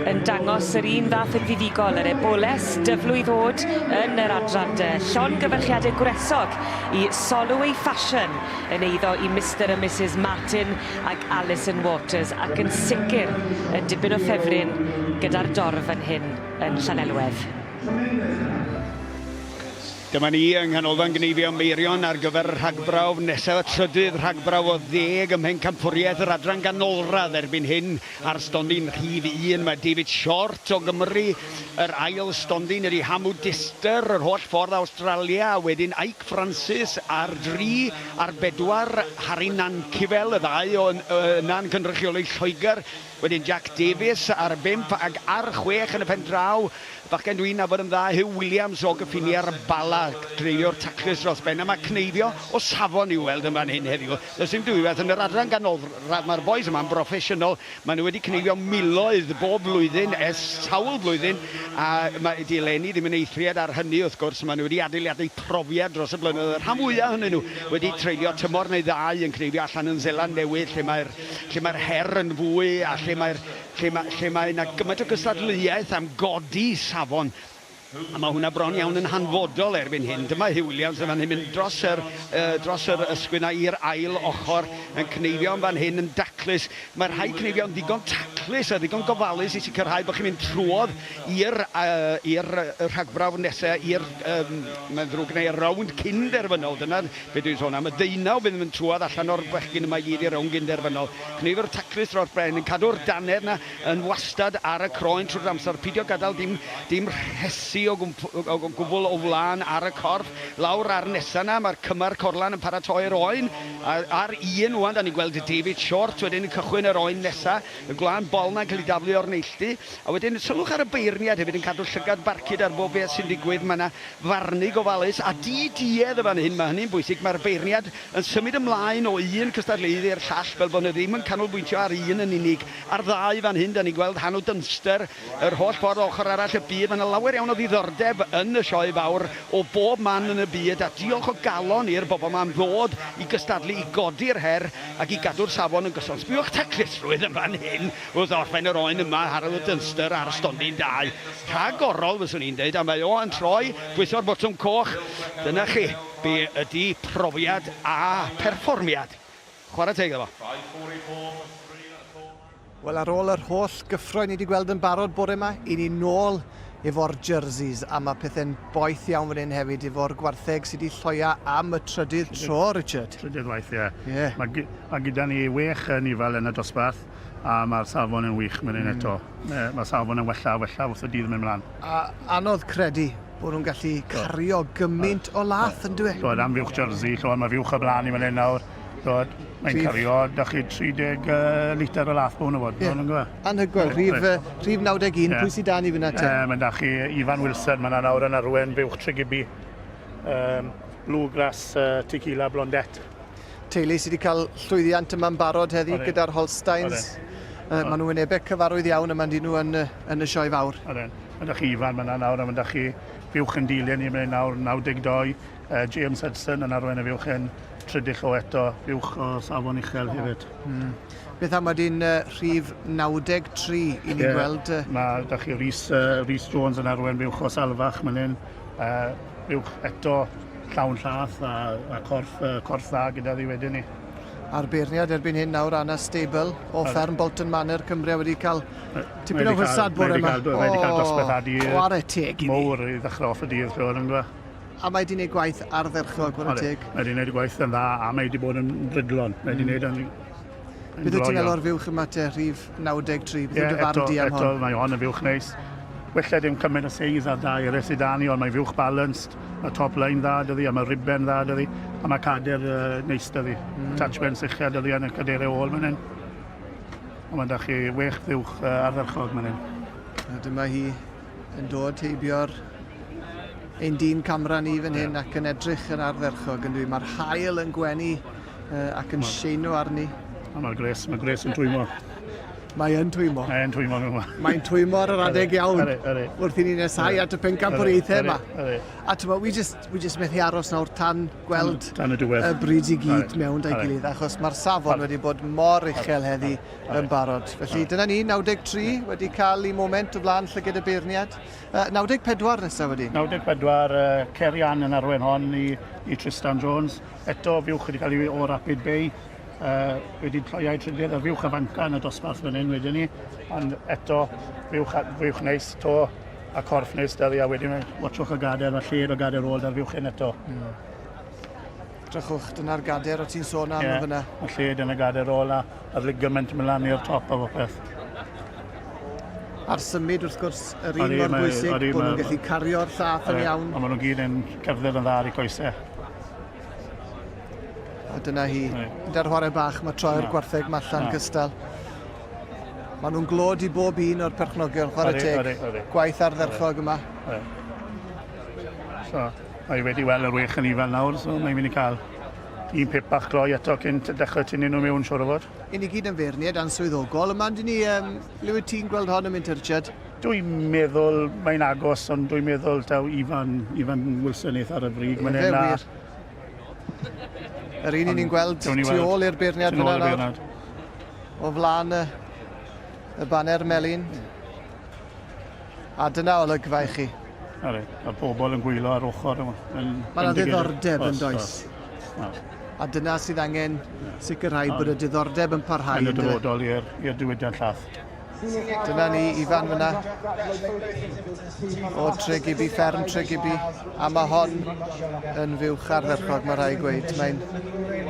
Speaker 1: yn dangos yr un fath yn fuddugol, yr eboles dyflwydd o'd yn yr adran dy. Llongyfarchiadau gwresog i Soloway Fashion yn eiddo i Mister a Misus Martin ac Alison Waters ac yn sicr yn dipyn o ffefryn gyda'r dorf fan hyn yn Llanelwedd.
Speaker 12: Dyma ni yng Nghanolfan Gneifio Meirion ar gyfer y rhagbrawf nesaf, y trydydd rhagbrawf o ddeg ym Mhencampwriaeth yr Adran Ganolradd erbyn hyn. Ar stondin rhif un mae David Short o Gymru, yr ail stondin ydy Hamu Dister yr holl ffordd Awstralia, a wedyn Ike Francis ar dri, ar bedwar Harry Nankivell, y ddau o yna'n cynrychioli Lloegr. Wedyn Jack Davies ar bump ac ar chwech yn y pen draw, bachgen dwi'n nabod yn dda, Huw Williams o gyffiniau'r Bala, cneifiwr taclus dros ben, a mae cneifio o safon i'w weld yn fan hyn heddiw. Does dim dwywaith, yn yr adran ganolradd mae'r bois yma'n broffesiynol, maen nhw wedi cneifio miloedd bob blwyddyn ers sawl blwyddyn, a mae 'di eleni ddim yn eithriad ar hynny wrth gwrs, maen nhw wedi adeiladu profiad dros y blynyddoedd, y rhan fwyaf ohonyn nhw wedi treulio tymor neu ddau yn cneifio allan yn Seland Newydd lle mae'r lle mae'r her yn fwy a lle mae'r lle mae lle mae 'na gymaint o gystadleuaeth am godi safon a mae hwnna bron iawn yn hanfodol erbyn hyn. Dyma Huw Williams yn fan hyn mynd dros yr yy dros yr ysgwydd 'na i'r ail ochr yn cneifio yn fan hyn yn daclus. Mae rhai cneifio'n ddigon taclus a ddigon gofalus i sicrhau bod chi'n mynd trwodd i'r yy i'r rhagbrawf nesa i'r yym mae'n ddrwg gen i y rownd cyn-derfynol dyna Be dwi'n sôn am, y deunaw fydd yn mynd trwodd allan o'r bechgyn yma i gyd i'r rownd gyn-derfynol. Cneifio'r taclus dros ben, yn cadw'r dannedd 'na yn wastad ar y croen trwy'r amser, pidio gadael dim, dim rhesi codi o o gwbl o wlân ar y corff. Lawr ar nesa 'na, mae'r cymar corlan yn paratoi'r oen. A ar un ŵan, 'da ni'n gweld David Short wedyn yn cychwyn yr oen nesa. Y gwlân bol 'na'n cael ei daflu o'r neilltu. A wedyn, sylwch ar y beirniad hefyd yn cadw llygad barcud ar bob beth sy'n digwydd. Mae 'na farnu gofalus a di-duedd yn fan hyn, mae hynny'n bwysig. Mae'r beirniad yn symud ymlaen o un cystadleuydd i'r llall fel bod nhw ddim yn canolbwyntio ar un yn unig. A'r ddau fan hyn, 'da ni'n gweld Hanw Dunster yr holl ffordd o ochr arall y byd. Mae 'na lawer iawn o ddiddordeb yn y Sioe Fawr o bob man yn y byd, a diolch o galon i'r bobl 'ma am ddod i gystadlu, i godi'r her ac i gadw'r safon yn gyson. Sbïwch taclusrwydd yn fan hyn wrth orffen yr oen yma, Harold Dunster ar stondin 2. Rhagorol, fyswn i'n deud, a mae o yn troi, pwyso'r botwm coch. Dyna chi, be ydi profiad a pherfformiad. Chwarae teg iddo fo.
Speaker 2: Wel ar ôl yr holl gyffroi ni wedi gweld yn barod bore 'ma, i ni nôl efo'r jerseys a mae pethau'n boeth iawn fan hyn hefyd efo'r gwartheg sydd wedi lloia am y trydydd tro, Richard.
Speaker 5: Trydydd waith, ie. Yeah. Mae, mae gyda ni wech anifail yn y dosbarth a mae'r safon yn wych fan hyn mm. eto. Mae'r mae safon yn wella a wella wrth y dydd yn mynd mlaen.
Speaker 2: A anodd credu bod nhw'n gallu cario gymaint o lath yn dwi?
Speaker 5: Dod am fuwch jersey, llywed, mae fuwch y blaen i fan hyn nawr. Dod, mae'n cario, da chi 30 uh, litr o lath bod nhw fod.
Speaker 2: Yeah. Anhygoel, rhif, uh, rhif 91, yeah. pwy sydd dan i fyna te?
Speaker 5: Uh, mae'n da chi Ifan Wilson, mae'n nawr yn arwen fuwch Tregibi. Um, Bluegrass uh, Tequila Blondette.
Speaker 2: Teulu sydd wedi cael llwyddiant yma'n barod heddi gyda'r Holsteins. Uh, maen nhw wynebau cyfarwydd iawn yma dyn nhw yn, yn y sioe fawr.
Speaker 5: Oedden. Mae da chi Ifan fyna nawr, a mae da chi fuwch yn dilyn i mynd nawr, 92. Uh, James Hudson yn arwain y fuwch yn trydydd o eto, fuwch o safon uchel hefyd. Mm.
Speaker 2: Beth am wedyn uh, rhif 93 i ni yeah, gweld?
Speaker 5: Uh... Mae da chi Rhys, uh, Rhys Jones yn arwain fuwch o Salfach, mae'n hyn. Uh, fuwch eto llawn llath a, a corff, uh, corff dda gyda ddi wedyn ni.
Speaker 2: A'r beirniad erbyn hyn nawr, Anna Stable o fferm Bolton Manor, Cymru, wedi cael tipyn o fysad bore yma.
Speaker 5: Mae wedi cael dosbarth
Speaker 2: Chwarae teg
Speaker 5: iddi. Mowr i ddechrau off y dydd, rhywun yn gwybod.
Speaker 2: A mae wedi gwneud gwaith ardderchog, chwarae teg.
Speaker 5: Mae wedi gwneud gwaith yn dda, a mae wedi bod yn brydlon. Mae wedi gwneud yn
Speaker 2: Beth wyt ti'n meddwl o'r fuwch yma te, rhif 93? Beth yw dy farn di am hon?
Speaker 5: Eto, mae hon yn fuwch neis. Wella dim cymaint o seis ar da eraill sydd 'da ni, ond mae fuwch balanced, mae top line dda 'da ddi, a mae riben dda 'da ddi, a mae cader uh, neis 'da ddi. Attachments uchel 'da ddi yn y caderau ôl fan hyn. Ond mae 'da chi wech fuwch uh, ardderchog fan hyn.
Speaker 2: A dyma hi yn dod heibio'r ein dyn camera ni fan hyn ac yn edrych yn ardderchog yn dwi. Mae'r haul yn gwenu uh, ac yn seino arni.
Speaker 5: A mae'r gres, mae gres yn twymo.
Speaker 2: Mae yn twymo.
Speaker 5: Mae yn twymo yma.
Speaker 2: Mae'n twymo ar yr adeg iawn. Wrth i ni nesau at y pencampwriaethau yma. A ti'n wi just, wi just methu aros nawr tan gweld
Speaker 5: tan y, diwedd.
Speaker 2: y bryd i gyd mewn da'i gilydd, achos mae'r safon wedi bod mor uchel heddi yn barod. Felly dyna ni, 93 wedi cael ei moment o flaen llyged y beirniad. Uh, 94 nesaf wedi?
Speaker 5: 94, uh, Kerry Ann yn arwain hon i, i Tristan Jones. Eto, fuwch wedi cael ei o Rapid Bay, uh, wedi troi a'i trydydd, y fuwch afanca yn y dosbarth fan hyn wedyn ni, ond eto, fuwch, fuwch neis, to a corff neis da a wedyn watchwch y gader, mae lled o gader ôl da'r fuwch hyn eto.
Speaker 2: Mm. Drychwch, dyna'r gader o ti'n sôn am yeah, fyna.
Speaker 5: Mae lled yn y gader ôl a a'r ligament yn mynd lan i'r top a popeth.
Speaker 2: A'r symud wrth gwrs, yr un mor bwysig, bod nhw'n gallu cario'r llath yn iawn.
Speaker 5: A maen nhw'n gyd yn cerdded yn dda ar eu coesau.
Speaker 2: A dyna hi. Gyda'r chwarae bach, mae troi'r gwartheg ma allan cystal. Maen nhw'n glod i bob un o'r perchnogion, chwarae teg. Gwaith ardderchog yma.
Speaker 5: So, mae wedi weld yr wech yn ifan nawr, so mae'n mynd i cael un pip bach gloi eto cyn dechrau tynnu nhw mewn, siwr o fod.
Speaker 2: I ni gyd yn feirniad answyddogol yma, yndyn ni, um, le wyt ti'n gweld hon yn mynd, Richard?
Speaker 5: Dwi'n meddwl mae'n agos, ond dwi'n meddwl taw Ifan, Ifan Wilson eith ar y brig. Mae'n
Speaker 2: wir. Yr un i ni'n gweld tu ôl i'r beirniad fyna nawr. O flaen y, y baner melyn. A dyna olygfa i chi.
Speaker 5: Ari, mae pobl yn gwylo ar ochr.
Speaker 2: Mae yna ddiddordeb yn does. A dyna sydd angen sicrhau bod y diddordeb yn parhau.
Speaker 5: Yn y dyfodol i'r diwydiant llath.
Speaker 2: Dyna ni, Ifan fyna. O Tregibi, fferm Tregibi. A mae hon yn fuwch ardderchog, mae rhaid gweud. Mae'n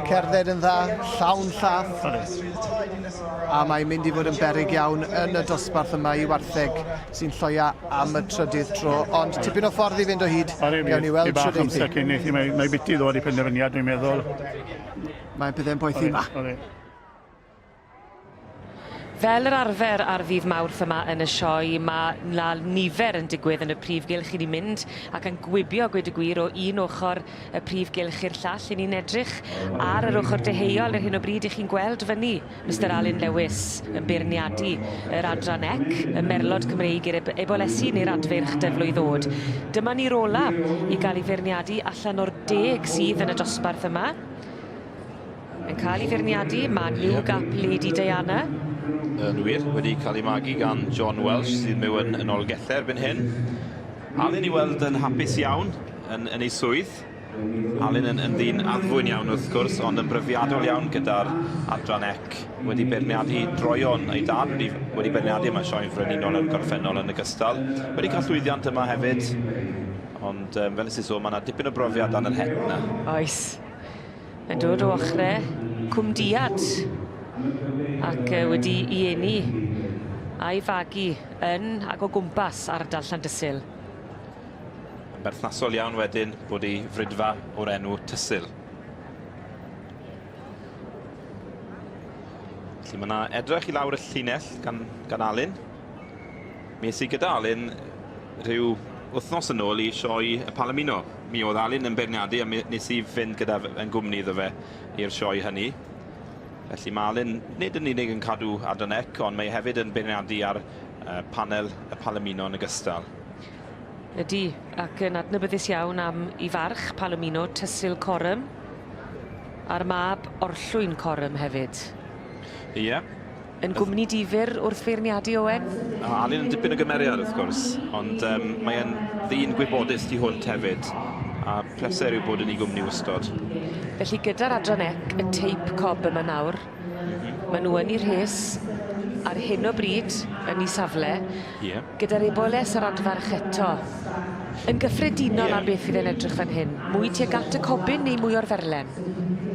Speaker 2: cerdded yn dda, llawn llath. A mae'n mynd i fod yn beryg iawn yn y dosbarth yma i wartheg sy'n lloia am y trydydd tro. Ond tipyn o ffordd i fynd o hyd. Gawn ni weld
Speaker 5: shwt eithi. Cyn eithi, mae, mae biti ddod i penderfyniad, dwi'n meddwl.
Speaker 2: Mae'n pethau'n poethi yma.
Speaker 1: Fel yr arfer ar ddydd Mawrth yma yn y sioe, ma' 'na nifer yn digwydd yn y prif gylch. 'Yn ni'n mynd ac yn gwibio, gweud y gwir, o un ochor y prif gylch i'r llall. 'Yn ni'n edrych ar yr ochor deheuol ar hyn o bryd. 'Ych chi'n gweld fyny Mister Alun Lewis yn beirniadu yr adran ec, y merlod Cymreig i'r eb- ebolesi neu'r adfeirch dyflwydd ddod. Dyma ni'r ola i gael ei feirniadu allan o'r deg sydd yn y dosbarth yma. Yn cael ei feirniadu, mae New Gap Lady Diana.
Speaker 13: Yn wir, wedi cael ei magu gan John Welsh sydd myw yn, yn Olgellau erbyn hyn. Alun i weld yn hapus iawn yn, yn ei swydd. Alun yn, yn ddyn addfwyn iawn wrth gwrs, ond yn bryfiadol iawn gyda'r adran ec. Wedi beirniadu droeon ei dad, wedi, wedi beirniadu yma Sioe Frenhinol yn gorffennol yn ogystal. Wedi cael llwyddiant yma hefyd, ond um, fel nes i sôn, mae yna dipyn o brofiad dan yr het yna.
Speaker 1: Oes. Yn dod o ochre Cwmdiad ac wedi 'i eni a'i fagu yn ac o gwmpas ardal Llandysul.
Speaker 13: Yn berthnasol iawn wedyn bod ei fridfa o'r enw Tysul. Felly mae yna edrych i lawr y llinell gan, gan Alun. Mi es i gyda Alun rhyw wythnos yn ôl i sioe y Palomino. Mi oedd Alun yn beirniadu a mi nes i fynd gyda yn gwmni iddo fe i'r sioe hynny. Felly mae Alun nid yn unig yn cadw adran ec, ond mae hefyd yn beirniadu ar uh, panel y Palomino yn ogystal.
Speaker 1: Ydy, ac yn adnabyddus iawn am i farch Palomino, Tysil Corum, a'r mab Orllwyn Corum hefyd.
Speaker 13: Ie. Yeah.
Speaker 1: Yn gwmni difyr wrth feirniadu Owen?
Speaker 13: O, Alun yn dipyn o gymeriad wrth gwrs, ond um, mae e'n ddyn gwybodus tu hwnt hefyd, a pleser yw bod yn ei gwmni wastod.
Speaker 1: Felly gyda'r adran ec, y teip cob yma nawr, mm -hmm. maen nhw yn eu rhes ar hyn o bryd yn eu safle, yeah. gyda'r eboles a'r adfarch eto. Yn gyffredinol yeah. am beth fydd e'n edrych fan hyn? Mwy tuag at y cobyn neu mwy o'r ferlen?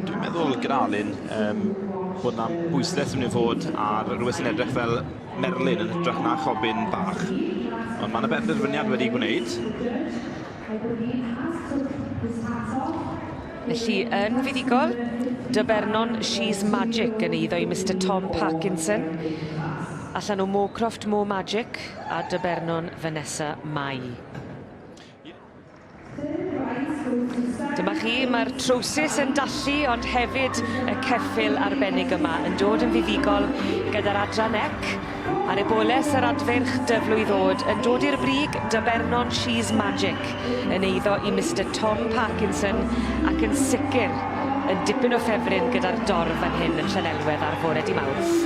Speaker 13: Dwi'n meddwl gyda Alun um, bod yna bwyslais yn mynd i fod ar rhywbeth sy'n edrych fel merlyn yn hytrach na chobyn bach. Ond mae yna benderfyniad wedi gwneud.
Speaker 1: Felly, yn fuddugol, Dybernon She's Magic yn eiddo i Mister Tom Parkinson. Allan o Moorcroft More Magic a Dybernon Vanessa Mai. Dyma chi, mae'r trowsus yn dallu, ond hefyd y ceffyl arbennig yma yn dod yn fuddugol gyda'r adran ec a'r eboles yr adfeirch dyflwydd ddod yn dod i'r brig Dybernon She's Magic yn eiddo i Mister Tom Parkinson ac yn sicr yn dipyn o ffefryn gyda'r dorf fan hyn yn Llanelwedd ar fore dy Mawrth.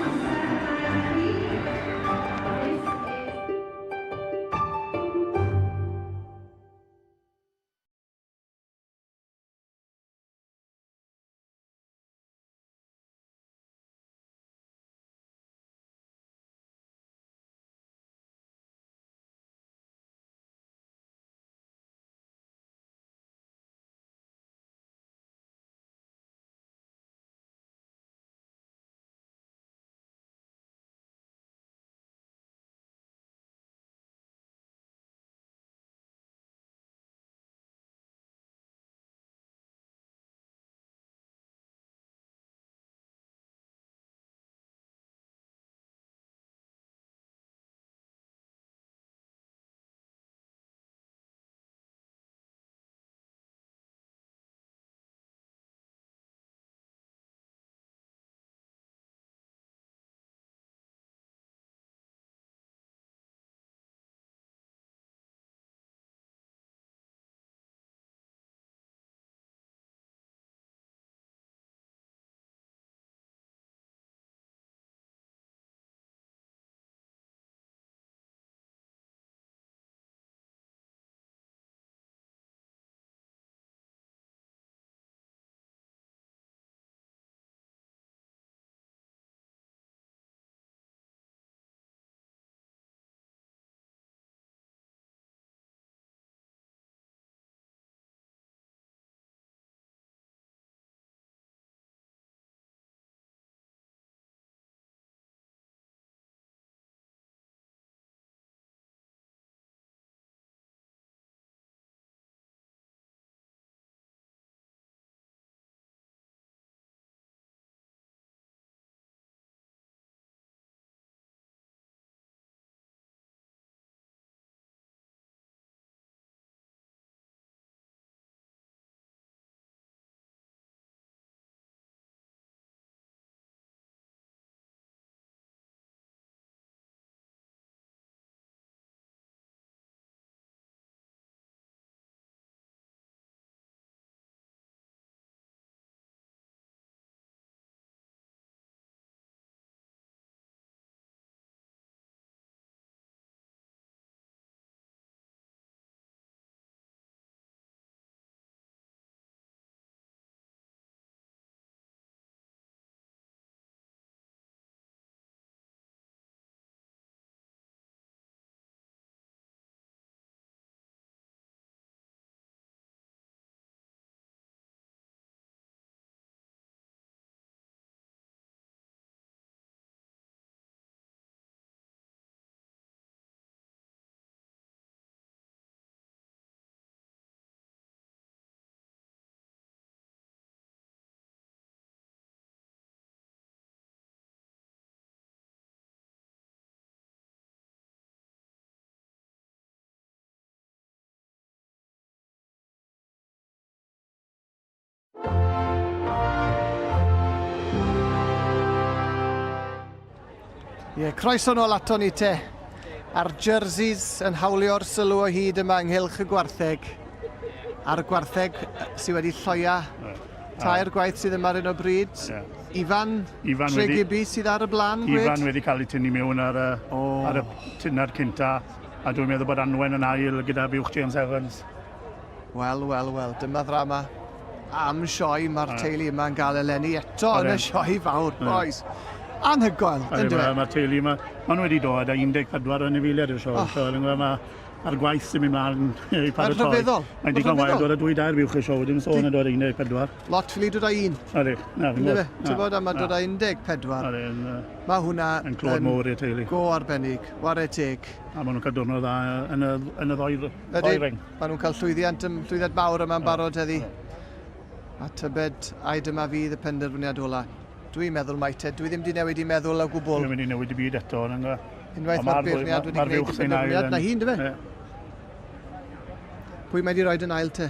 Speaker 2: Ie, croeso nôl ato ni te. A'r jerseys yn hawlio'r sylw o hyd yma ynghylch y gwartheg. A'r gwartheg sydd wedi lloia tair gwaith sydd yma ar hyn o bryd. Yeah. Ifan, Ifan Tregibi sydd ar y blaen, gwed?
Speaker 5: Ifan wedi cael ei tynnu mewn ar y, oh. ar y tynad cynta, a dwi'n meddwl bod Anwen yn ail gyda Buwch James Evans.
Speaker 2: Wel, wel, wel, dyma ddrama am sioe mae'r teulu yma'n gael eleni eto yn y sioe fawr, boys. Anhygoel, yn dweud.
Speaker 5: Mae'r teulu yma, maen nhw wedi dod â 14 o anifeiliaid i'r sioe. Oh. So, mae a'r gwaith sy'n mynd mlaen i paratoi.
Speaker 2: Mae'n rhyfeddol.
Speaker 5: Mae'n digon wael dod â dwy dair fuwch i'r sioe, dim sôn yn dod â 14.
Speaker 2: Lot ffili dod â un.
Speaker 5: Ydy, na, fi'n gwybod.
Speaker 2: Ti'n bod, a mae dod â 14.
Speaker 5: Ydy,
Speaker 2: Mae hwnna
Speaker 5: yn clod mowr i'r teulu.
Speaker 2: Go arbennig, ware teg.
Speaker 5: A maen nhw'n cael diwrnod dda yn y, yn y ddoi, ddoi ring.
Speaker 2: Maen nhw'n cael llwyddiant, llwyddiant mawr yma'n barod heddi. A tybed, ai dyma fydd y penderfyniad ola. Dwi'n meddwl mai te, dwi ddim wedi newid i meddwl o gwbl.
Speaker 5: Dwi'n mynd i newid i byd eto, yn yng
Speaker 2: Unwaith mae'r beirniad wedi gwneud y penderfyniad, na hi'n, dyfe? Pwy mae wedi rhoi yn ail te?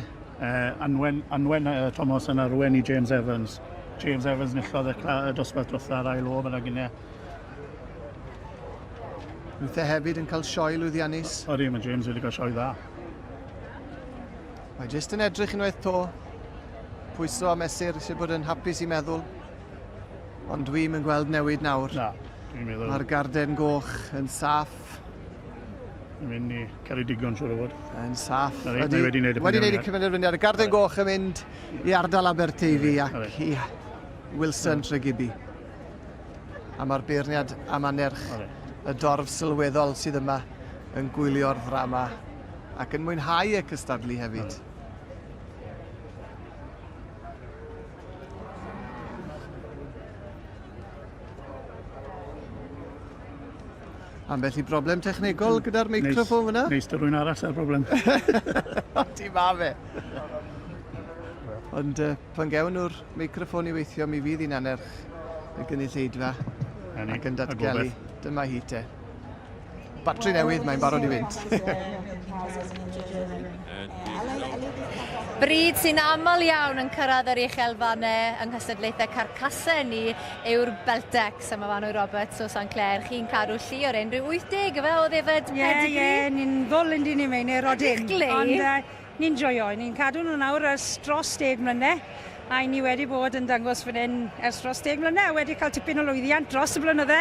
Speaker 5: Anwen, Anwen Thomas yn arwen i James Evans. James Evans nillodd y, y dosbarth diwetha ar ail o, mae'n gynnau.
Speaker 2: Rwythe hefyd yn cael sioe lwyddiannus.
Speaker 5: Odi, mae James wedi cael sioe dda.
Speaker 2: Mae jyst yn edrych unwaith to. Pwyso a mesur, eisiau bod yn hapus i meddwl. Ond dwi'm yn gweld newid nawr.
Speaker 5: Na, dwi'n meddwl.
Speaker 2: Mae'r garden goch yn saff.
Speaker 5: Yn mynd i Ceredigion, siŵr o fod.
Speaker 2: Yn saff.
Speaker 5: Ydy, mae wedi wneud y
Speaker 2: Wedi wneud y penderfyniad. Y garden goch yn mynd i ardal Aberteifi ac i Wilson Tregibi. A mae'r beirniad am annerch y dorf sylweddol sydd yma yn gwylio'r ddrama ac yn mwynhau y cystadlu hefyd. Ambell i broblem technegol gyda'r meicroffon fyna?
Speaker 5: Neis dy rwy'n arall ar broblem.
Speaker 2: Ti ma fe. Ond uh, pan gewn nhw'r meicroffon i weithio, mi fydd hi'n anerch y gynulleidfa ac yn datgelu. Dyma hi te. Batri newydd, mae'n barod i fynd.
Speaker 7: Bryd sy'n aml iawn yn cyrraedd yr uchelfannau yng nghystadlaethau carcasau ni yw'r Beltex. A mae Fanwy Roberts o San Clair, chi'n cadw llu o'r un, rhyw 80 efe o ddefed
Speaker 10: Ie,
Speaker 7: pedigree?
Speaker 10: ie, ni'n ddwl yn dyn ni mewn odyn.
Speaker 7: Glei.
Speaker 10: Ond uh, Ni'n joio, ni'n cadw nhw nawr ers dros deg mlynedd, a ni wedi bod yn dangos fan hyn ers dros deg mlynedd, a wedi cael tipyn o lwyddiant dros y blynydde,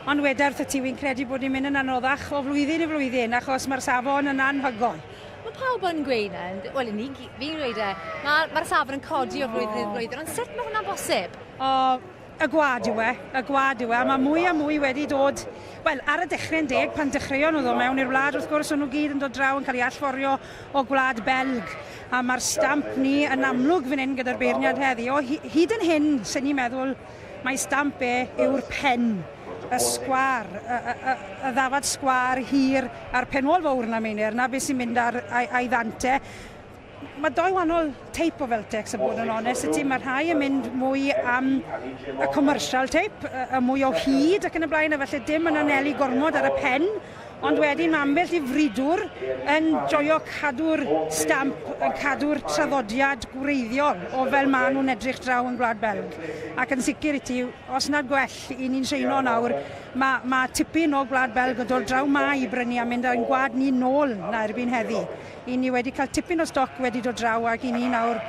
Speaker 10: ond weda wrtho ti, wi'n credu bod ni'n mynd yn anoddach o flwyddyn i flwyddyn, achos mae'r safon yn anhygoel.
Speaker 7: Mae pawb yn gweud 'na, wel ni, fi'n gweud e, mae'r ma safon yn codi o flwyddyn i flwyddyn, ond sut mae hwnna'n bosib?
Speaker 10: O, Y gwlad yw e, y gwlad yw e, a mae mwy a mwy wedi dod, wel, ar y dechrau'n deg, pan dechreuon nhw ddod mewn i'r wlad, wrth gwrs, o'n nhw gyd yn dod draw yn cael ei allforio o gwlad Belg, a mae'r stamp ni yn amlwg fan hyn gyda'r beirniad heddi. O, hyd yn hyn, sy'n ni'n meddwl, mae stamp e yw'r pen, y sgwar, y, y, y, y ddafad sgwar hir a'r penwol fawr na, Meinir, na beth sy'n mynd ar a'i ddant e. Mae doi wahanol teip o Veltex a bod yn onest i ti. Mae rhai yn mynd mwy am y commercial teip, y mwy o hyd ac yn y blaen, a falle dim yn anelu gormod ar y pen. Ond wedyn mae ambell i fridwr yn joio cadw'r stamp, yn cadw'r traddodiad gwreiddiol o fel maen nhw'n edrych draw yn Gwlad Belg. Ac yn sicr i ti, os nad gwell i ni'n seino nawr, mae, mae tipyn o Gwlad Belg yn dod draw ma i brynu a mynd â'n gwlad ni nôl na erbyn heddi. I ni wedi cael tipyn o stoc wedi dod draw ac i ni nawr,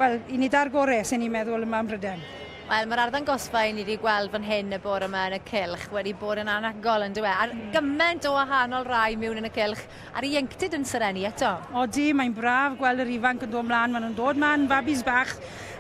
Speaker 10: wel, i ni da'r gore, sy'n ni'n meddwl yma ym Mhrydain.
Speaker 7: Wel, mae'r arddangosfa i ni wedi gweld fan hyn y bore yma yn y cylch wedi bod yn anhygoel yn dyw e? A gymaint o wahanol rai mewn yn y cylch a'r ieuenctid yn serennu eto.
Speaker 10: Odi, mae'n braf gweld yr ifanc yn dod mlaen, maen nhw'n dod mlaen, babis bach,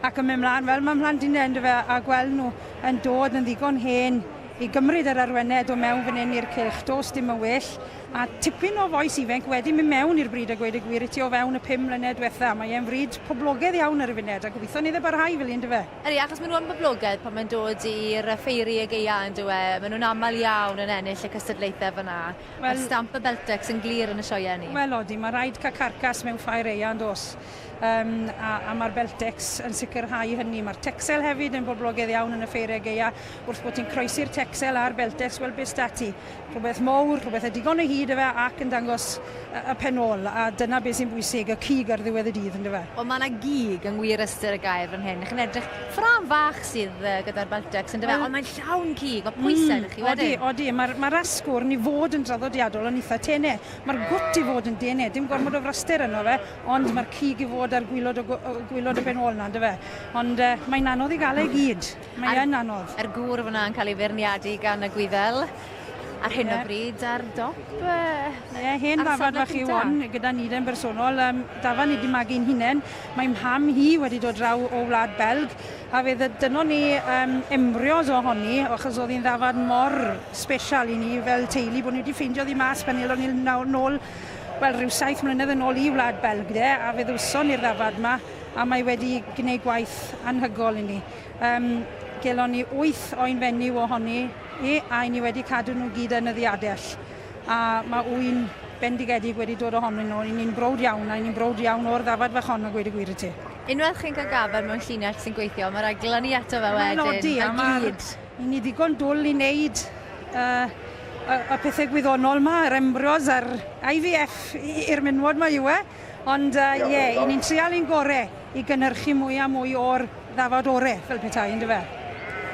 Speaker 10: ac yn mynd mlaen fel mae mhlant i'n yndyfe, a gweld nhw yn dod yn ddigon hen i gymryd yr arwyneb o mewn fan hyn i'r cylch, does dim yn well. A tipyn o fois ifenc wedi mynd mewn i'r bryd a gweud y gwir i ti o fewn y 5 mlynedd diwetha. Mae e'n fryd poblogaidd iawn ar y funud a gobeithio neith e barhau fel un dyfe.
Speaker 7: Ydy, achos maen nhw yn boblogaidd pan mae'n dod i'r ffeiri y gaea yn dyw e. Maen nhw'n aml iawn yn ennill y cystadlaethau fyna. Wel, Mae'r stamp y Beltex yn glir yn y sioeau ni.
Speaker 10: Wel odi, mae rhaid cael carcas mewn ffair aea yn dos. Um, a, a mae'r Beltex yn sicrhau hynny. Mae'r Texel hefyd yn boblogaidd iawn yn y ffeiriau gaea. Wrth bod ti'n croesi'r Texel a'r Beltex, wel beth sta ti? Rhywbeth mowr, rhywbeth â digon o hyd. hyd yfe ac yn dangos y pen ôl, a dyna beth sy'n bwysig, y cig ar ddiwedd y dydd, yndyfe.
Speaker 7: Wel, mae yna gig yng ngwir ystyr y gair fan hyn. Chi'n edrych, ffrâm fach sydd gyda'r Beltex, yndyfe, ond mae'n llawn cig, mae pwysau mm, chi wedyn.
Speaker 10: Odi, odi, mae'r ma asgwrn i fod yn draddodiadol yn eitha tene. Mae'r gwt i fod yn dene, dim gormod o fraster yno fe, ond mae'r cig i fod ar gwylod, o, gwylod y ben ôl na, yndyfe. Ond uh, mae'n anodd i gael ei gyd. Mae yn anodd.
Speaker 7: A'r gŵr fyna yn cael ei feirniadu gan y Gwyddel ar hyn o bryd ar dop.
Speaker 10: Ie, hen ddafad fach yw hon gyda ni yn bersonol. Um, dafad ni wedi magu'n hunain. Mae mham hi wedi dod draw o wlad Belg a fe ddynon ni um, embryos ohoni achos oedd hi'n ddafad mor special i ni fel teulu bod ni wedi ffeindio ddi mas pan elon ni nôl wel, rhyw saith mlynedd yn ôl i wlad Belg de, a fe ddwson ni'r ddafad yma a mae wedi gwneud gwaith anhygol i ni. Yym, gelon ni wyth oen fenyw ohoni hi, a 'yn ni wedi cadw nhw gyd yn y ddiadell. A mae ŵyn bendigedig wedi dod ohonyn nhw. 'Yn ni'n browd iawn, a 'yn ni'n browd iawn o'r ddafad fach hon, a gweud y gwir i ti.
Speaker 7: Unwaith chi'n cael gafael mewn llinell sy'n gweithio, mae rhaid glynu ato fe wedyn.
Speaker 10: Wel, odi, a mae'r... 'Yn ni ddigon dwl i wneud uh, y, y pethau gwyddonol 'ma, yr embryos a'r IVF i'r menywod 'ma yw e. Ond ie, uh, yeah, 'yn ni'n trial ein gore i gynhyrchu mwy a mwy o'r ddafad ore, fel petai, yndyfe?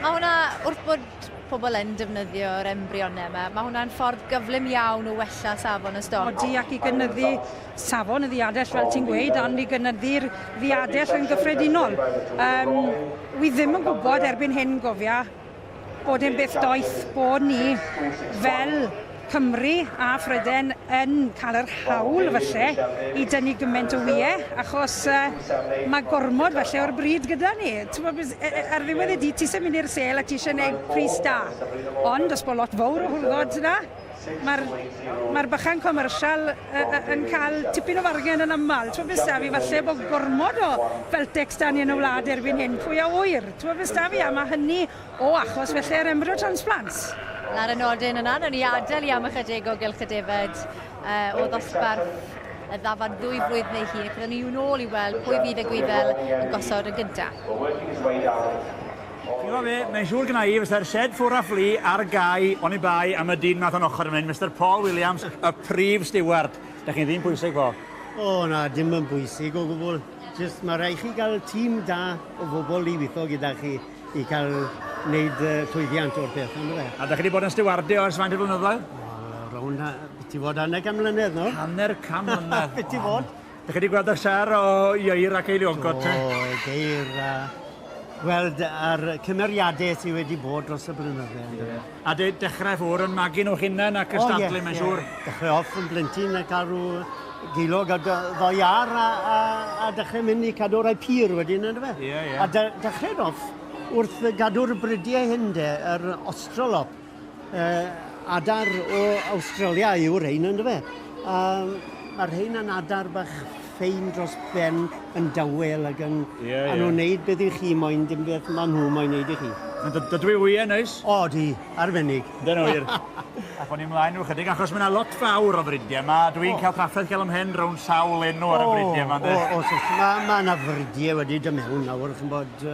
Speaker 7: Mae hwnna, wrth bod pobl yn defnyddio'r embryonau yma, mae hwnna'n ffordd gyflym iawn o wella safon y stoc.
Speaker 10: Odi, ac i gynyddu safon y ddiadell, fel ti'n gweud, ond i gynyddu'r ddiadell yn gyffredinol. Um, wi ddim yn gwybod erbyn hyn, gofia, bod e'n beth doeth bod ni fel Cymru a Phryden yn cael yr hawl falle i dynnu gymaint o wyau achos uh, mae gormod falle o'r bryd gyda ni. T'mod, e, e, ar ddiwedd y dydd ti eisiau mynd i'r sêl a ti eisiau gwneud pris da. Ond os bod lot fawr o hwrddod yna, mae'r mae bychan commercial yn cael tipyn o fargen yn aml. Ti'n beth fi, falle bod gormod o Feltex da ni yn y wlad erbyn hyn, pwy a ŵyr. Ti'n beth fi, a mae hynny o achos felly yr embryo transplants.
Speaker 7: Ar y nodyn yna, nawn ni adael i am ychydig o gylch y defaid uh, o ddosbarth y ddafad ddwy flwydd neu hyn, ac byddwn ni nôl i weld pwy fydd y gwyddel yn gosod yn gyntaf.
Speaker 3: Ti'n gwybod be, mae'n siŵr gynna i fysa'r shed ffwr a ffli ar gau oni bai am y dyn 'ma wrth 'yn ochr yn fan hyn, Mister Paul Williams, y prif stiward. Dach chi'n ddyn pwysig, Paul.
Speaker 16: O na, dim yn bwysig o gwbl. Jyst mae rhaid chi gael tîm da o bobl i weithio gyda chi i cael wneud llwyddiant o'r peth, on'd yfe?
Speaker 3: A dach chi wedi bod yn stiwardio ers faint o flynyddoedd?
Speaker 16: Wel, rownd, byti fod hanner can mlynedd nawr.
Speaker 3: Hanner can mlynedd?
Speaker 16: Byti fod.
Speaker 3: Dych chi wedi gweld y siar o ieir ac eiliogod te?
Speaker 16: Do, geir a gweld ar cymeriadau sydd wedi bod dros y blynydde. Yeah.
Speaker 3: A de, dechrau ffwr yn magu nhw'ch hunain ac ystadlu, oh, yeah, mae'n siŵr.
Speaker 16: Yeah. Dechrau off yn blentyn a cael rhyw gilog a ddoi ar a, a, a dechrau mynd i cadw rai pur wedyn, ynddo fe?
Speaker 3: Ie, yeah, ie. Yeah.
Speaker 16: A de, dechrau off wrth gadw'r brydiau hyn de, yr Australop. Adar o Awstralia yw'r rhein, ynddo fe? A mae'r rhein yn adar bach ffein dros ben, yn dawel ac yn...
Speaker 3: Ie, ie.
Speaker 16: A nhw'n neud beth i chi moyn, dim beth maen nhw moyn neud i chi.
Speaker 3: Dydw i wyau neis?
Speaker 16: O, di, arbennig.
Speaker 3: Dyn nhw wir. Ac o'n i mlaen rhyw chydig, achos mae yna lot fawr o fridiau yma. Dwi'n cael trafferth cael ymhen rownd sawl enw ar y bridiau yma.
Speaker 16: O, o, o, mae ma yna fridiau wedi dod mewn nawr, chi'n bod,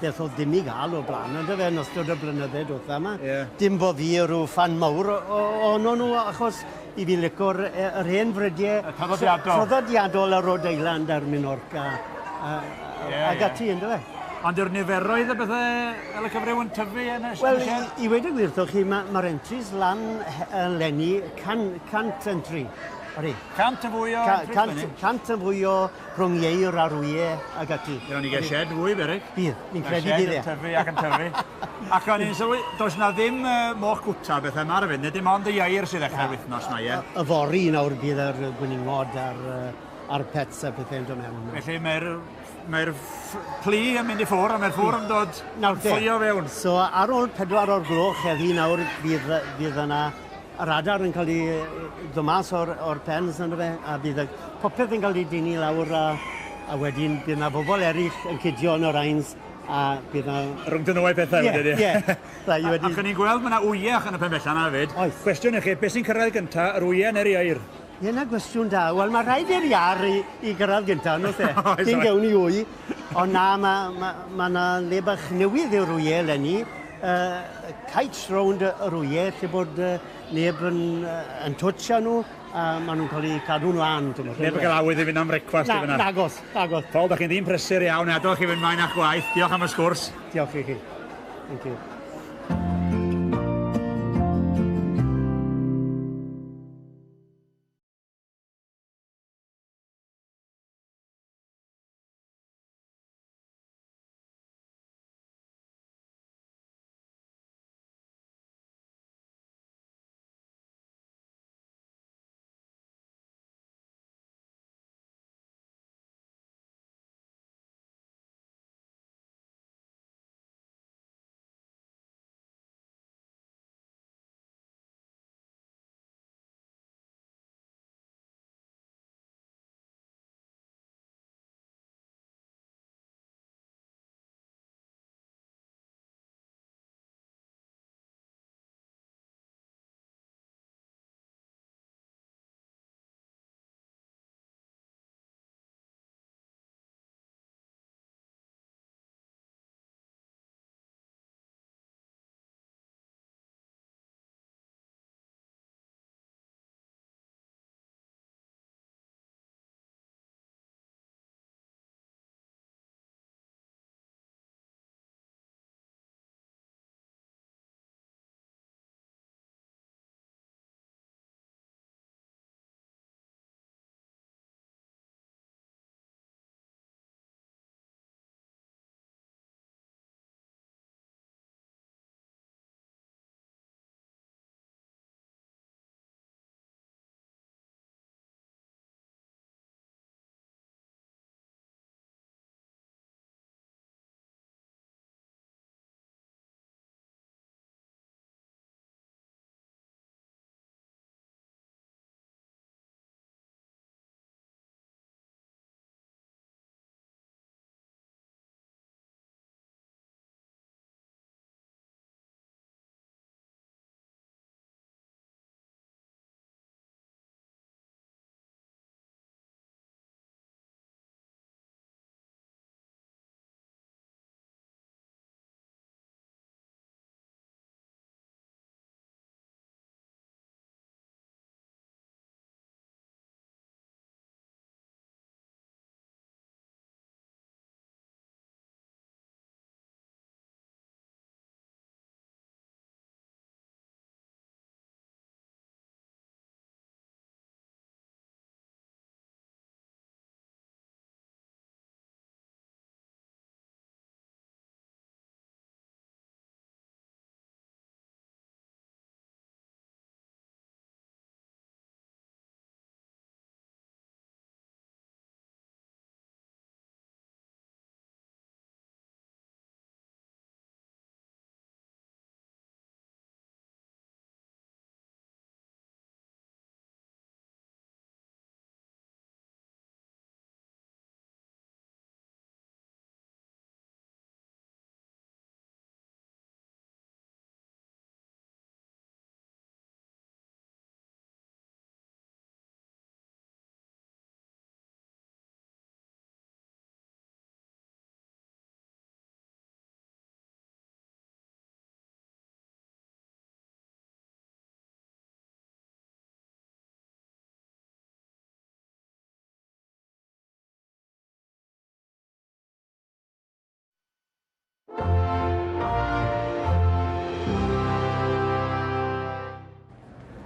Speaker 16: beth oedd dim i gael o blaen, on'd yfe, yn ystod y blynydde dwetha 'ma.
Speaker 3: Ie.
Speaker 16: Dim bo' fi rhyw ffan mawr ohono nhw, achos i fi lico'r yr hen frydie...
Speaker 3: Y traddodiadol.
Speaker 16: Traddodiadol y Rhode Island a'r Minorca a ag ati, yndyfe?
Speaker 3: Ond yw'r niferoedd y bethe fel y cyfryw yn tyfu yn y
Speaker 16: Wel, i weud y gwir 'tho chi, ma' ma'r entries lan eleni 100 entry. Odi.
Speaker 3: 100 yn fwy o entries 'leni?
Speaker 16: 100 yn fwy o Rhwng ieir a'r wyau ag ati.
Speaker 3: Gawn ni gael shed fwy, beryg.
Speaker 16: Bydd, fi'n credu bydd e.
Speaker 3: Mae'r shed yn tyfu ac yn tyfu. Ac o'n i'n sylwi, does 'na ddim moch gwta a bethau yma ar y funud, dim ond y ieir sydd ddechrau'r wythnos 'ma, ie?
Speaker 16: Yfory nawr bydd yr gwningod a'r a'r pets a pethau yn dod mewn.
Speaker 3: Felly mae'r mae'r plu yn mynd i ffwr' a mae'r ffwr yn dod
Speaker 16: nawr te.
Speaker 3: Fflio fewn.
Speaker 16: So ar ôl pedwar o'r gloch heddi nawr bydd bydd yna yr adar yn cael ei ddod mas o'r, or pens ynddo fe, a bydd y, popeth yn cael ei dynnu lawr a, a wedyn bydd yna bobl eraill yn cydio yn yr ains a bydd yna...
Speaker 3: Rhwng dyn nhw a'i pethau
Speaker 16: wedyn,
Speaker 3: ie.
Speaker 16: Ie, ie.
Speaker 3: Wedi... Ac o'n i'n gweld mae yna wyau yn y pen bella yna hefyd.
Speaker 16: Oes.
Speaker 3: Cwestiwn i chi, beth sy'n cyrraedd gynta, yr wyau neu'r ieir?
Speaker 16: Ie, na gwestiwn da. Wel, mae rhaid i'r iar i, i gyrraedd gynta, yn oes e? Cyn gewn ni wy. Ond na, mae ma, ma na le bach newydd i'r wyau eleni. uh, kites rownd yr wyau lle bod uh, neb yn, uh, yn twtio nhw a maen nhw'n cael eu cadw'n lân.
Speaker 3: Neb yn cael awydd i fynd am brecwast
Speaker 16: na, i Nagos, nagos.
Speaker 3: Paul, da chi'n ddyn prysur iawn, adael chi fynd mlaen â'ch gwaith. Diolch am y sgwrs.
Speaker 16: Diolch i chi. Thank you.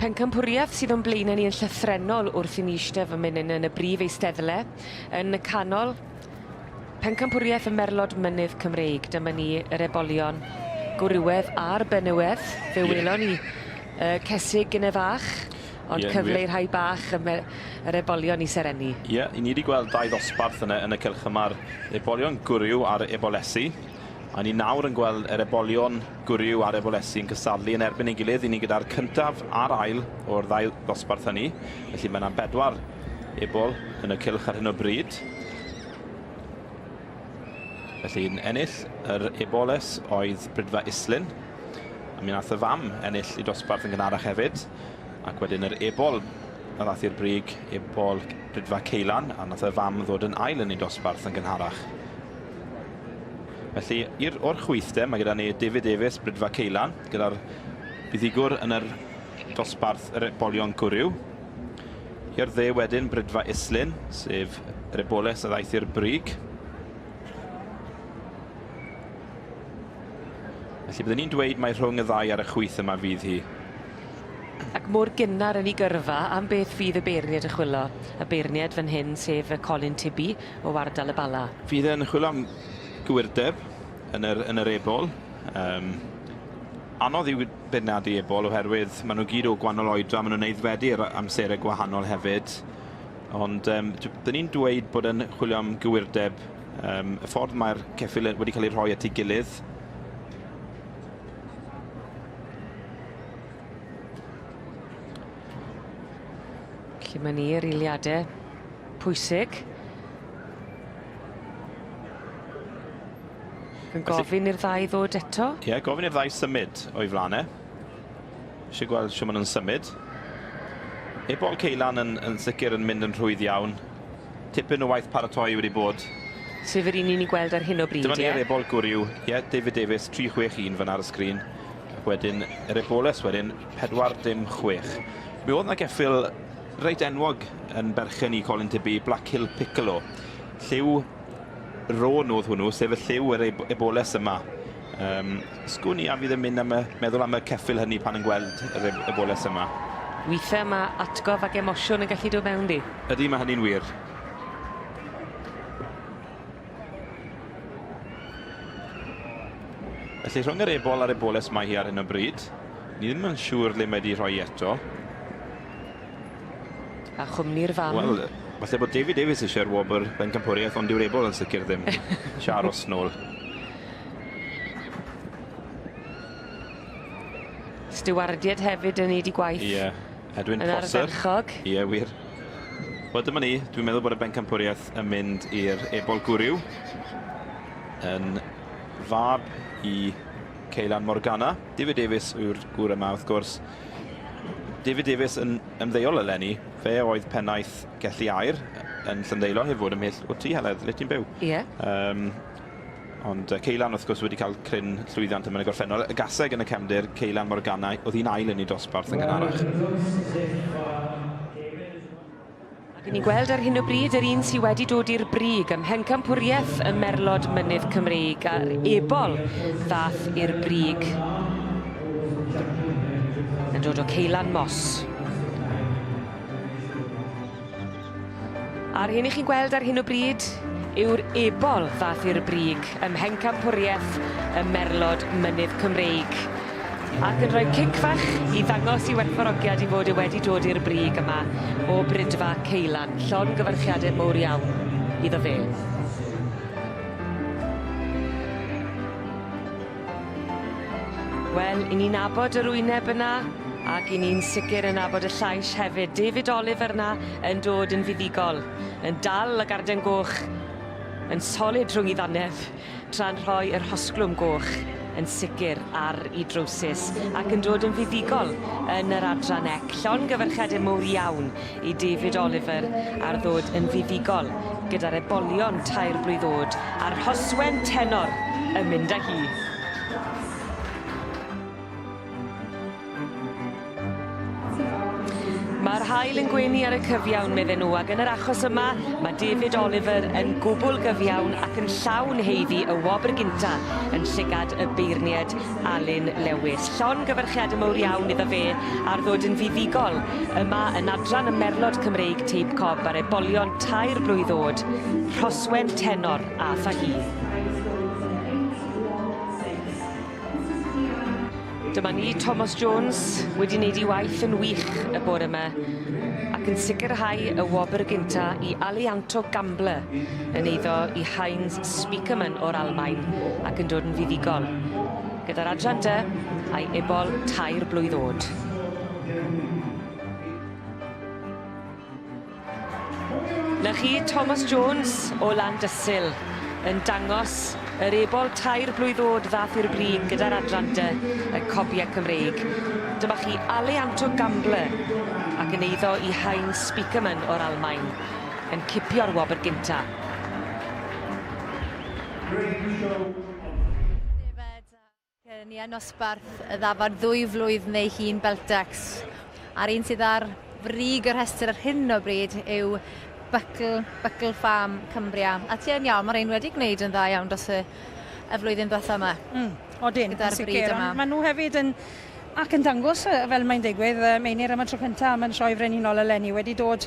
Speaker 1: Pencampwriaeth sydd o'n blaenau ni yn llythrennol wrth i ni eistedd fan hyn yn y brif eisteddle yn y canol. Pencampwriaeth y Merlod Mynydd Cymreig, dyma ni yr ebolion gwrywedd a'r benywedd. Fe welon ni uh, cesig gyne fach, ond yeah, cyfle i'r rhai bach y yr ebolion i serennu.
Speaker 13: Ie, yeah, ni wedi gweld dau ddosbarth yn y, yn y cylch yma'r ebolion gwryw a'r ebolesi. A ni nawr yn gweld yr ebolion gwryw a'r ebolesi yn cystadlu yn erbyn ei gilydd. I ni gyda'r cyntaf a'r ail o'r ddau ddosbarth hynny. Felly mae yna bedwar ebol yn y cylch ar hyn o bryd. Felly yn ennill yr eboles oedd Brydfa Islyn. A mi nath y fam ennill i dosbarth yn gynharach hefyd. Ac wedyn yr ebol a ddath i'r brig, ebol Brydfa Ceilan, a nath y fam ddod yn ail yn ei dosbarth yn gynharach. Felly, i'r, o'r chwith de, mae gyda ni David Davies, Brydfa Ceulan, gyda'r buddugwr yn yr dosbarth yr ebolion gwryw. I'r dde wedyn, Brydfa Islyn, sef yr eboles a ddaeth i'r brig. Felly byddwn ni'n dweud mai rhwng y ddau ar y chwith yma fydd hi.
Speaker 1: Ac mor gynnar yn 'i gyrfa, am beth fydd y beirniaid yn chwilo? Y beirniaid fan hyn, sef y Colin Tibby o ardal y Bala.
Speaker 13: Fydd e'n chwilo am gywirdeb yn yr, yn yr ebol. Um, anodd yw beirniadu ebol oherwydd maen nhw gyd o gwahanol oedran, maen nhw'n aeddfedu ar amserau gwahanol hefyd. Ond um, dyn ni'n dweud bod e'n chwilio am gywirdeb um, y ffordd mae'r ceffyl wedi cael ei rhoi at ei gilydd.
Speaker 1: Felly mae ni'r eiliadau pwysig. Yn gofyn i'r ddau ddod eto.
Speaker 13: Ie, yeah, gofyn i'r ddau symud o'i flaen e. Eisiau gweld sut maen nhw'n symud. Ebol Ceulan yn, yn sicr yn mynd yn rhwydd iawn. Tipyn o waith paratoi wedi bod.
Speaker 1: Sef yr un i ni'n gweld ar hyn o bryd,
Speaker 13: Dyma ni'r ebol gwryw. Ie, yeah, David Davies, 361 fan ar y sgrin. Ac wedyn, yr eboles wedyn, 46. Mi oedd 'na geffyl reit enwog yn berchen i Colin Tibby, Black Hill Piccolo. Lliw rôn oedd hwnnw, sef y lliw yr eboles yma. Um, sgwn i a fydd yn mynd am y, meddwl am y ceffyl hynny pan yn gweld yr eboles yma.
Speaker 1: Weithiau mae atgof ac emosiwn yn gallu dod mewn di.
Speaker 13: Ydy, mae hynny'n wir. Felly rhwng yr ebol a'r eboles mae hi ar hyn o bryd. Ni ddim yn siŵr le mae wedi rhoi eto.
Speaker 1: A chwmni'r fam.
Speaker 13: Wel, falle bod David Davies eisiau'r wobr bencampwriaeth, ond dyw'r ebol yn sicr ddim. Eisiau aros nôl.
Speaker 1: Stiwardiaid hefyd yn neud 'u gwaith.
Speaker 13: Ie. Edwin
Speaker 1: Yn
Speaker 13: Prosser.
Speaker 1: ardderchog.
Speaker 13: Ie, wir. Wel, dyma ni. Dwi'n meddwl bod y bencampwriaeth yn mynd i'r ebol gwryw. Yn fab i Ceulan Morgana. David Davies yw'r gŵr yma, wrth gwrs. David Davies yn ymddeol eleni. Fe oedd pennaeth Gelli Aur yn Llandeilo, heb fod ymhell o ti, Heledd, le ti'n byw.
Speaker 1: Ie.
Speaker 13: Um, Ond Ceulan, wrth gwrs, wedi cael cryn llwyddiant yma yn y gorffennol. Y gaseg yn y cefndir, Ceulan Morgana, oedd hi'n ail yn ei dosbarth yn gynharach.
Speaker 1: Ac ni'n gweld ar hyn o bryd yr un sydd wedi dod i'r brig ym mhencampwriaeth y Merlod Mynydd Cymreig a'r ebol ddath i'r brig yn dod o Ceulan Moss. A'r hyn 'ych chi'n gweld ar hyn o bryd yw'r ebol ddath i'r brig ym mhencampwriaeth y Merlod Mynydd Cymreig. Ac yn rhoi cic fach i ddangos 'i werthfawrogiad 'i fod e wedi dod i'r brig yma o Brydfa Ceulan. Llongyfarchiade mowr iawn iddo fe. Wel, 'yn ni'n nabod yr wyneb yna, ac 'yn ni'n sicir yn nabod y llais hefyd. David Oliver 'na yn dod yn fuddugol, yn dal y garden goch yn solid rhwng 'i ddannedd, tra'n rhoi yr hosglwm goch yn sicir ar 'i drowsus, ac yn dod yn fuddugol yn yr adran ec. Llongyfarchiade mowr iawn i David Oliver ar ddod yn fuddugol gyda'r ebolion tair blwydd o'd a'r rhoswen tenor yn mynd â hi. Mae'r haul yn gwenu ar y cyfiawn, medden nhw, ac yn yr achos yma, mae David Oliver yn gwbl gyfiawn ac yn llawn haeddu y wobr gynta yn llygad y beirniaid Alun Lewis. Llongyfarchiade mowr iawn iddo fe ar ddod yn fuddugol yma yn adran y Merlod Cymreig Teip Cob ar ebolion tair blwydd o'd, Rhoswen Tenor a tha hi. Dyma ni, Tomos Jones, wedi wneud 'i waith yn wych y bore 'ma ac yn sicrhau y wobr gynta i Alianto Gambler yn eiddo i Heinz Spiekermann o'r Almaen ac yn dod yn fuddugol gyda'r adran D a'i ebol tair blwydd o'd. 'Na chi Tomos Jones o Landysul yn dangos yr ebol tair blwydd o'd ddath i'r brig gyda'r adran dy y Cobie Cymreig. Dyma chi Aleanto Gambler ac yn eiddo i Heinz Spiekermann o'r Almaen yn cipio'r wobr gynta.
Speaker 7: Ni yn nosbarth y ddafad ddwy flwydd neu hun Beltex. A'r un sydd ar frig y rhestr ar hyn o bryd yw Buckle, Buckle Farm Cumbria. A ti yn iawn, mae'r un wedi gwneud yn dda iawn dros y, y flwyddyn ddiwetha yma.
Speaker 10: Odyn,
Speaker 7: Gyda'r
Speaker 10: yn
Speaker 7: bryd
Speaker 10: sicr.
Speaker 7: yma.
Speaker 10: Ond maen nhw hefyd yn ac yn dangos, fel mae'n digwydd, Meinir am y tro cyntaf am yn Sioe Frenhinol eleni, wedi dod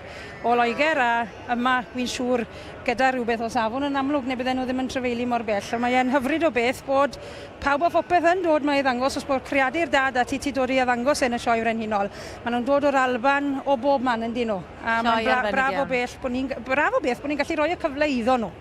Speaker 10: o Loegr a yma, wi'n siŵr, gyda rhywbeth o safon yn amlwg, neu bydden nhw ddim yn trafeili mor bell. Ond mae e'n hyfryd o beth bod pawb a phopeth yn dod 'ma i ddangos, os bod creadur da 'da ti, ti'n dod i arddangos e yn y Sioe Frenhinol. Maen nhw'n dod o'r Alban, o bob man, yn dyn nhw. A mae'n braf o bell bod ni'n, braf o beth bod ni'n gallu rhoi y cyfle iddo nhw.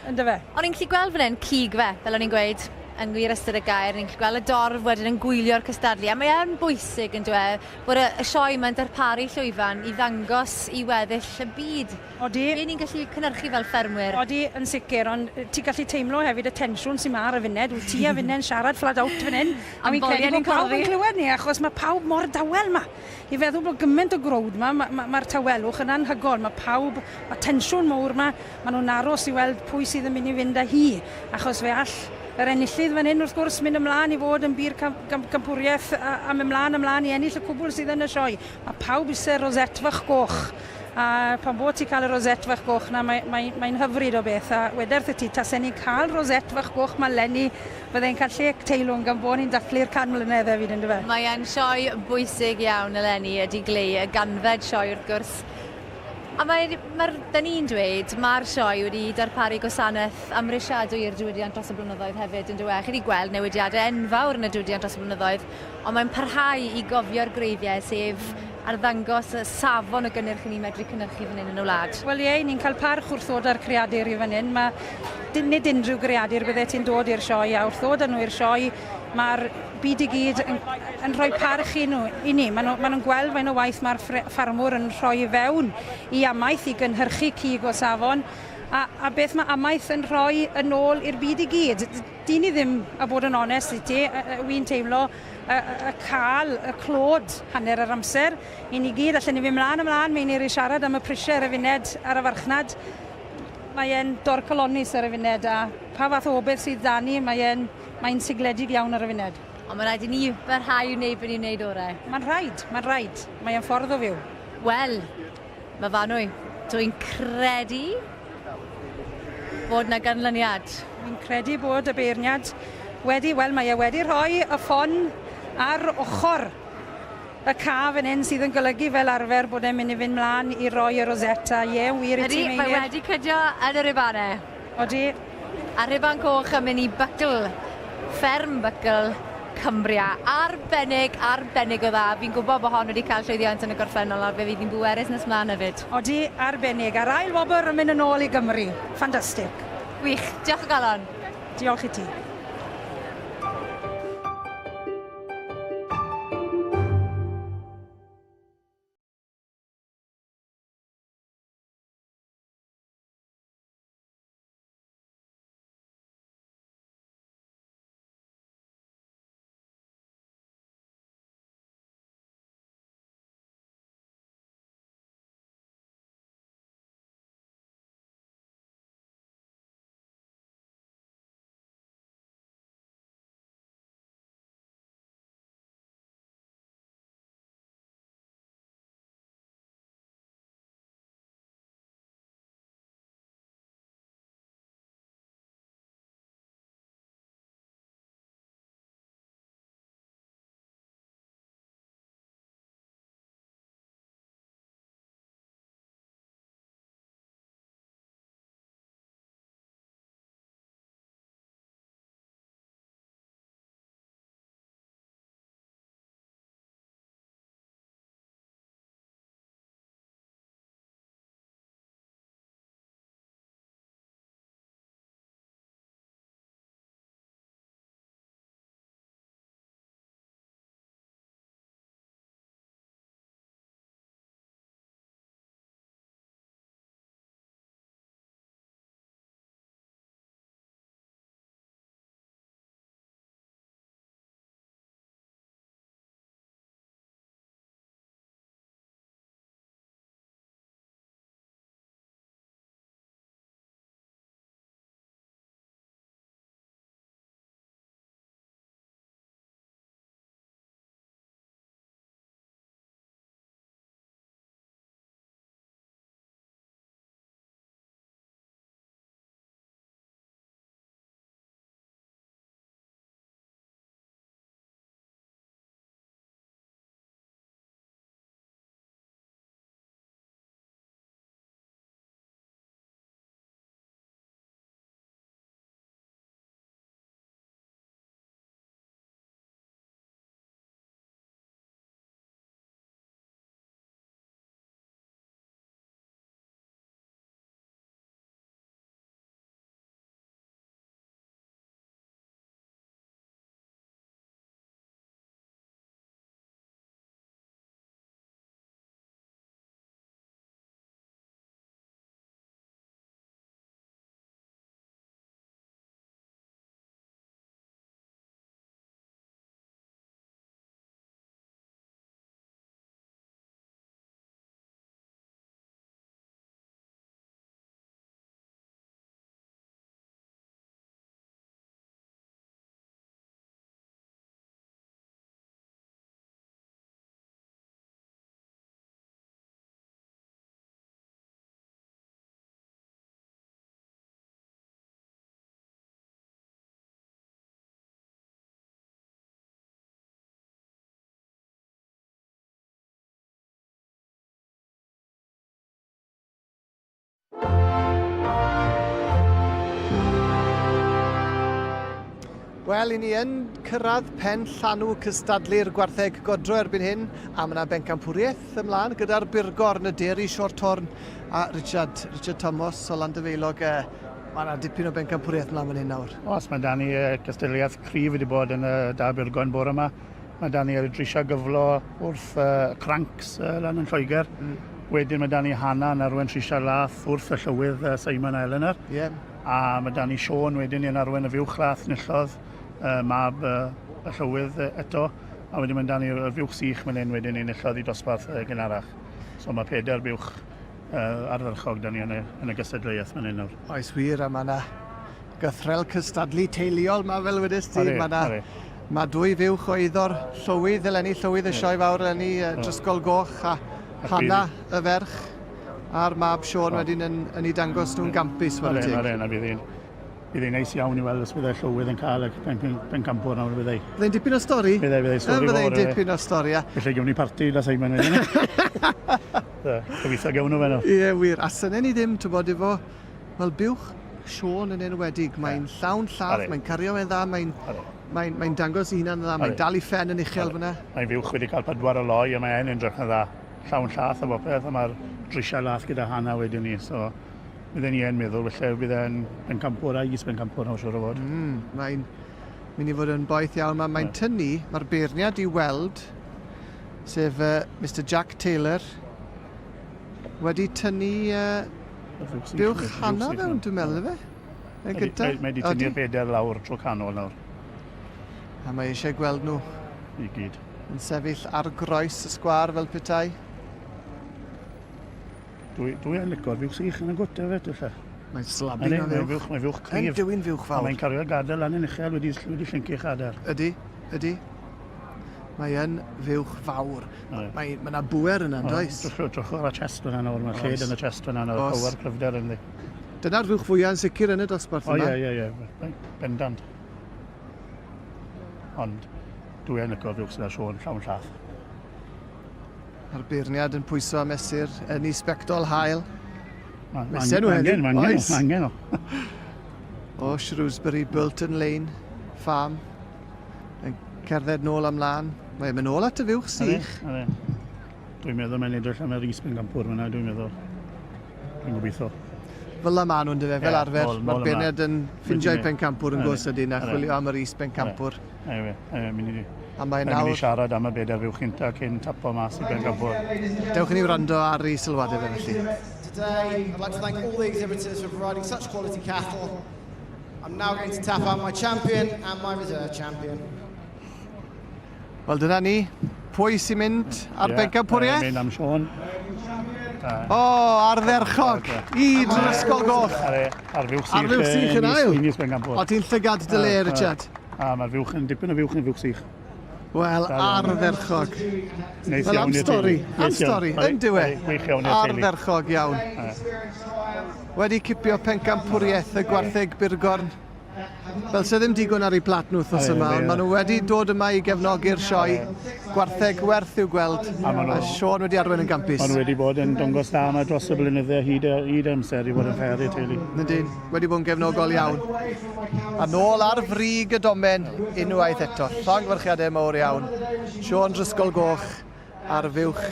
Speaker 10: Yndyfe?
Speaker 7: O'n i'n gallu gweld fan hyn cig fe, fel o'n i'n gweud, yng ngwir ystyr y gair, ni'n gallu gweld y dorf wedyn yn gwylio'r cystadlu, a mae yn bwysig yn dyw e, bod y, y sioe yma'n darparu llwyfan i ddangos i weddill y byd.
Speaker 10: Odi.
Speaker 7: Be ni'n gallu cynhyrchu fel ffermwyr.
Speaker 10: Odi, yn sicr, ond ti'n gallu teimlo hefyd y tensiwn sy'n ma ar y funud, wyt ti a finne'n siarad flat out fan hyn, a fi'n credu bod pawb yn clywed ni, achos mae pawb mor dawel ma. I feddwl bod gymaint o growd ma, mae'r ma, ma tawelwch yn anhygoel, mae pawb, mae tensiwn mowr ma, maen nhw'n aros i weld pwy sydd yn mynd i fynd â hi, achos fe all yr enillydd fan hyn wrth gwrs mynd ymlaen i fod yn bur campwriaeth a, a mynd mlaen ymlaen i ennill y cwbl sydd yn y sioe. Mae pawb eisiau rosette fach goch. A pan bod ti'n cael y rosette fach goch na, mae'n mae, mae hyfryd o beth. A wederth y ti, tasen ni'n cael rosette fach goch mae Lenny, byddai'n cael lle teilwng gan bod ni'n dathlu'r 100 mlynedd hefyd, yndyfe?
Speaker 7: Mae e'n sioe bwysig iawn eleni, ydy Glei, y ganfed sioe wrth gwrs. A mae, mae'r, da ni'n dweud, mae'r sioe wedi darparu gwasanaeth amhrisiadwy i'r diwydiant dros y blynyddoedd hefyd, yn dyw e? Chi wedi gweld newidiadau enfawr yn y diwydiant dros y blynyddoedd, ond mae'n parhau i gofio'r gwreiddiau, sef arddangos y safon o gynnyrch i ni'n medru cynhyrchu fan hyn yn y wlad.
Speaker 10: Wel ie, ni'n cael parch wrth ddod â'r creadur i fan hyn. Mae, nid unrhyw greadur bydde ti'n dod i'r sioe, a wrth ddod â nhw i'r sioe, mae'r byd i gyd yn, yn rhoi parch i nhw, i ni. Maen nhw'n nhw gweld faint o waith mae'r ffarmwr yn rhoi i fewn i amaeth i gynhyrchu cig o safon, a, a beth mae amaeth yn rhoi yn ôl i'r byd i gyd. Dyn ni ddim, a bod yn onest i ti, wy'n teimlo y, y cael y clod hanner yr amser. I ni gyd, allan ni fynd mlaen ymlaen, mae'n i siarad am y prisiau ar y funed ar y farchnad. Mae e'n dorcalonnus ar y funed a pa fath o beth sydd 'da ni, mae e'n mae'n sigledig iawn ar y funed.
Speaker 7: Ond mae'n rhaid i ni barhau i wneud beth ni'n wneud orau.
Speaker 10: Mae'n rhaid, mae'n rhaid. Mae e'n ffordd o fyw.
Speaker 7: Wel, Myfanwy, dwi'n credu bod 'na ganlyniad.
Speaker 10: Fi'n credu bod y beirniad wedi, wel mae e wedi rhoi y ffon ar ochr y ca fan hyn sydd yn golygu fel arfer bod e'n mynd i fynd mlaen i roi y rosetta. Ie, yn wir i ti,
Speaker 7: Ydy, mae wedi cydio yn y ribane.
Speaker 10: Odi.
Speaker 7: A rhuban coch yn mynd i Buckle, fferm Buckle, Cumbria. Arbennig, arbennig o dda. Fi'n gwybod bod hon wedi cael llwyddiant yn y gorffennol a fe fydd hi'n bwerus nes mlaen hefyd.
Speaker 10: Odi, arbennig. A'r ail wobr yn mynd yn ôl i Gymru. Ffantastig.
Speaker 7: Gwych. Diolch o galon.
Speaker 10: Diolch i ti.
Speaker 2: Wel, i ni yn cyrraedd pen llanw cystadlu'r gwartheg godro erbyn hyn, a mae yna bencampwriaeth ymlaen gyda'r Burgorn, y Dairy Shorthorn, a Richard, Richard Thomas o Landefeilog. Mae yna dipyn o bencampwriaeth ymlaen fan hyn nawr.
Speaker 5: Oes, mae 'da ni cystadleuaeth cryf wedi bod yn y da Burgorn bore yma. Mae 'da ni drisiau gyflo wrth Cranks lan yn Lloegr. Wedyn mae 'da ni Hannah yn arwain trisiau lath wrth y llywydd Simon a Eleanor.
Speaker 2: Yeah.
Speaker 5: A mae 'da ni Siôn wedyn yn arwain y fuwch lath nillodd mab y llywydd eto. A wedyn mae 'da ni y fuwch sych fan hyn wedyn enillodd i dosbarth gynharach. So mae pedair buwch ardderchog 'da ni yn y, yn y gystadleuaeth fan hyn nawr.
Speaker 2: Oes wir, a mae yna gythrel cystadlu teuluol ma fel wedys ti. Mae yna mae dwy fuwch o eiddo'r llywydd eleni, llywydd y sioe fawr eleni, Drysgol Goch a Hannah y ferch. A'r mab Siôn wedyn yn, yn ei dangos nhw'n gampus, whare teg.
Speaker 5: Aren, a bydd hi'n bydd hi'n neis iawn i weld os byddai Llywydd yn cael y pen, pen, pencampwr nawr byddai.
Speaker 2: Byddai'n dipyn o stori.
Speaker 5: Byddai, byddai stori
Speaker 2: fawr. Byddai'n dipyn o stori, a.
Speaker 5: Felly gewn ni parti da Simon wedyn. Gobeithio gewn nhw fe nhw.
Speaker 2: Ie, wir. A synen ni ddim, ti'n bod, efo, wel, buwch Siôn yn enwedig. Mae'n llawn llath, mae'n cario fe'n dda, mae'n mae, mae dangos ei hunan yn dda, mae'n dal ei phen yn uchel fyna.
Speaker 5: Mae'n fuwch wedi cael pedwar o loi a mae'n edrych yn dda. Llawn llath a bopeth, a mae'r drisiau lath gyda Hannah wedyn ni, so bydden ni yn meddwl felly bydd e'n bencampwr a is-bencampwr nawr siŵr o fod.
Speaker 2: Mm, mae'n mynd i fod yn boeth iawn. Mae'n mae tynnu, mae'r beirniad i weld, sef Mr Jack Taylor, wedi tynnu buwch Hannah fewn, dwi'n meddwl, efe? Yn gyntaf.
Speaker 5: Mae wedi tynnu'r bedair lawr trwy canol nawr.
Speaker 2: A mae eisiau gweld nhw.
Speaker 5: I gyd.
Speaker 2: Yn sefyll ar groes y sgwâr fel petai.
Speaker 5: Dwi, dwi yn lico'r fuwch sych yn y gwt hefyd, felly.
Speaker 2: Mae'n slabu na
Speaker 5: fuwch. Mae'n fuwch, mae'n fuwch cryf.
Speaker 2: Yn dyw'n fuwch fawr.
Speaker 5: A mae'n cario'r gadael lan yn uchel wedi, wedi llyncu chadair.
Speaker 2: Ydy, ydy. Mae yn fuwch fawr. Mae yna bŵer yna, does?
Speaker 5: Drychwch ar y chest fyna nawr, mae lled yn y chest fyna nawr, power cryfder ynddi.
Speaker 2: Dyna'r fuwch fwyaf yn sicr yn y dosbarth yma.
Speaker 5: O ie, ie, ie, bendant. Ond dwi yn licio fuwch sydd â Siôn llawn llath.
Speaker 2: A'r beirniad yn pwyso a mesur yn ei sbectol hael.
Speaker 5: Mesur nhw heddiw. Mae angen, mae angen o.
Speaker 2: O Shrewsbury, Burlton Lane, Farm. Yn cerdded nôl am lan. Mae'n mynd nôl at y fuwch sych.
Speaker 5: Dwi'n meddwl mae'n edrych am yr is-bencampwr fyna, dwi'n meddwl. Dwi'n gobeithio.
Speaker 2: Fel 'na maen nhw'n dyfe, fel arfer. Mae'r beirniaid yn ffindio'u pencampwr yn go sydyn a chwilio am yr is-bencampwr.
Speaker 5: Ie, ie, mynd i... A mae nawr... Mynd i siarad am y bedair fuwch cynta cyn tapo mas i bencampwr.
Speaker 2: Dewch i ni wrando ar ei sylwadau fe felly.
Speaker 17: Today, I'd like to thank all the exhibitors for providing such quality cattle. I'm now going to tap out my champion and my reserve champion.
Speaker 2: Wel dyna ni. Pwy sy'n mynd ar yeah, bencampwriaeth?
Speaker 5: Mynd am Sean.
Speaker 2: O, oh, ardderchog! I Drysgol Goch!
Speaker 5: Ar fuwch sych.
Speaker 2: Ar fuwch sych yn ail. O, ti'n llygad dy le, Richard.
Speaker 5: A mae'r fuwch yn dipyn o fuwch yn fuwch sych.
Speaker 2: Wel, ardderchog. Neis iawn am stori, am stori, yn diwe.
Speaker 5: Gwych iawn i'r teulu.
Speaker 2: Ardderchog iawn. Wedi cipio pencampwriaeth y gwartheg Burgorn. Fel sydd ddim digon ar eu plat nhw wythnos yma, ond maen nhw wedi dod yma i gefnogi'r sioe. Gwartheg werth i'w gweld, a, a Siôn wedi arwain yn gampus.
Speaker 5: Maen nhw wedi bod yn dangos da yma dros y blynydde hyd, hyd amser i fod yn ffair i'r teulu.
Speaker 2: Yndyn, wedi bod yn gefnogol iawn. A nôl ar frig y domen unwaith eto. Llongyfarchiadau mawr iawn. Siôn Drysgol Goch a'r fuwch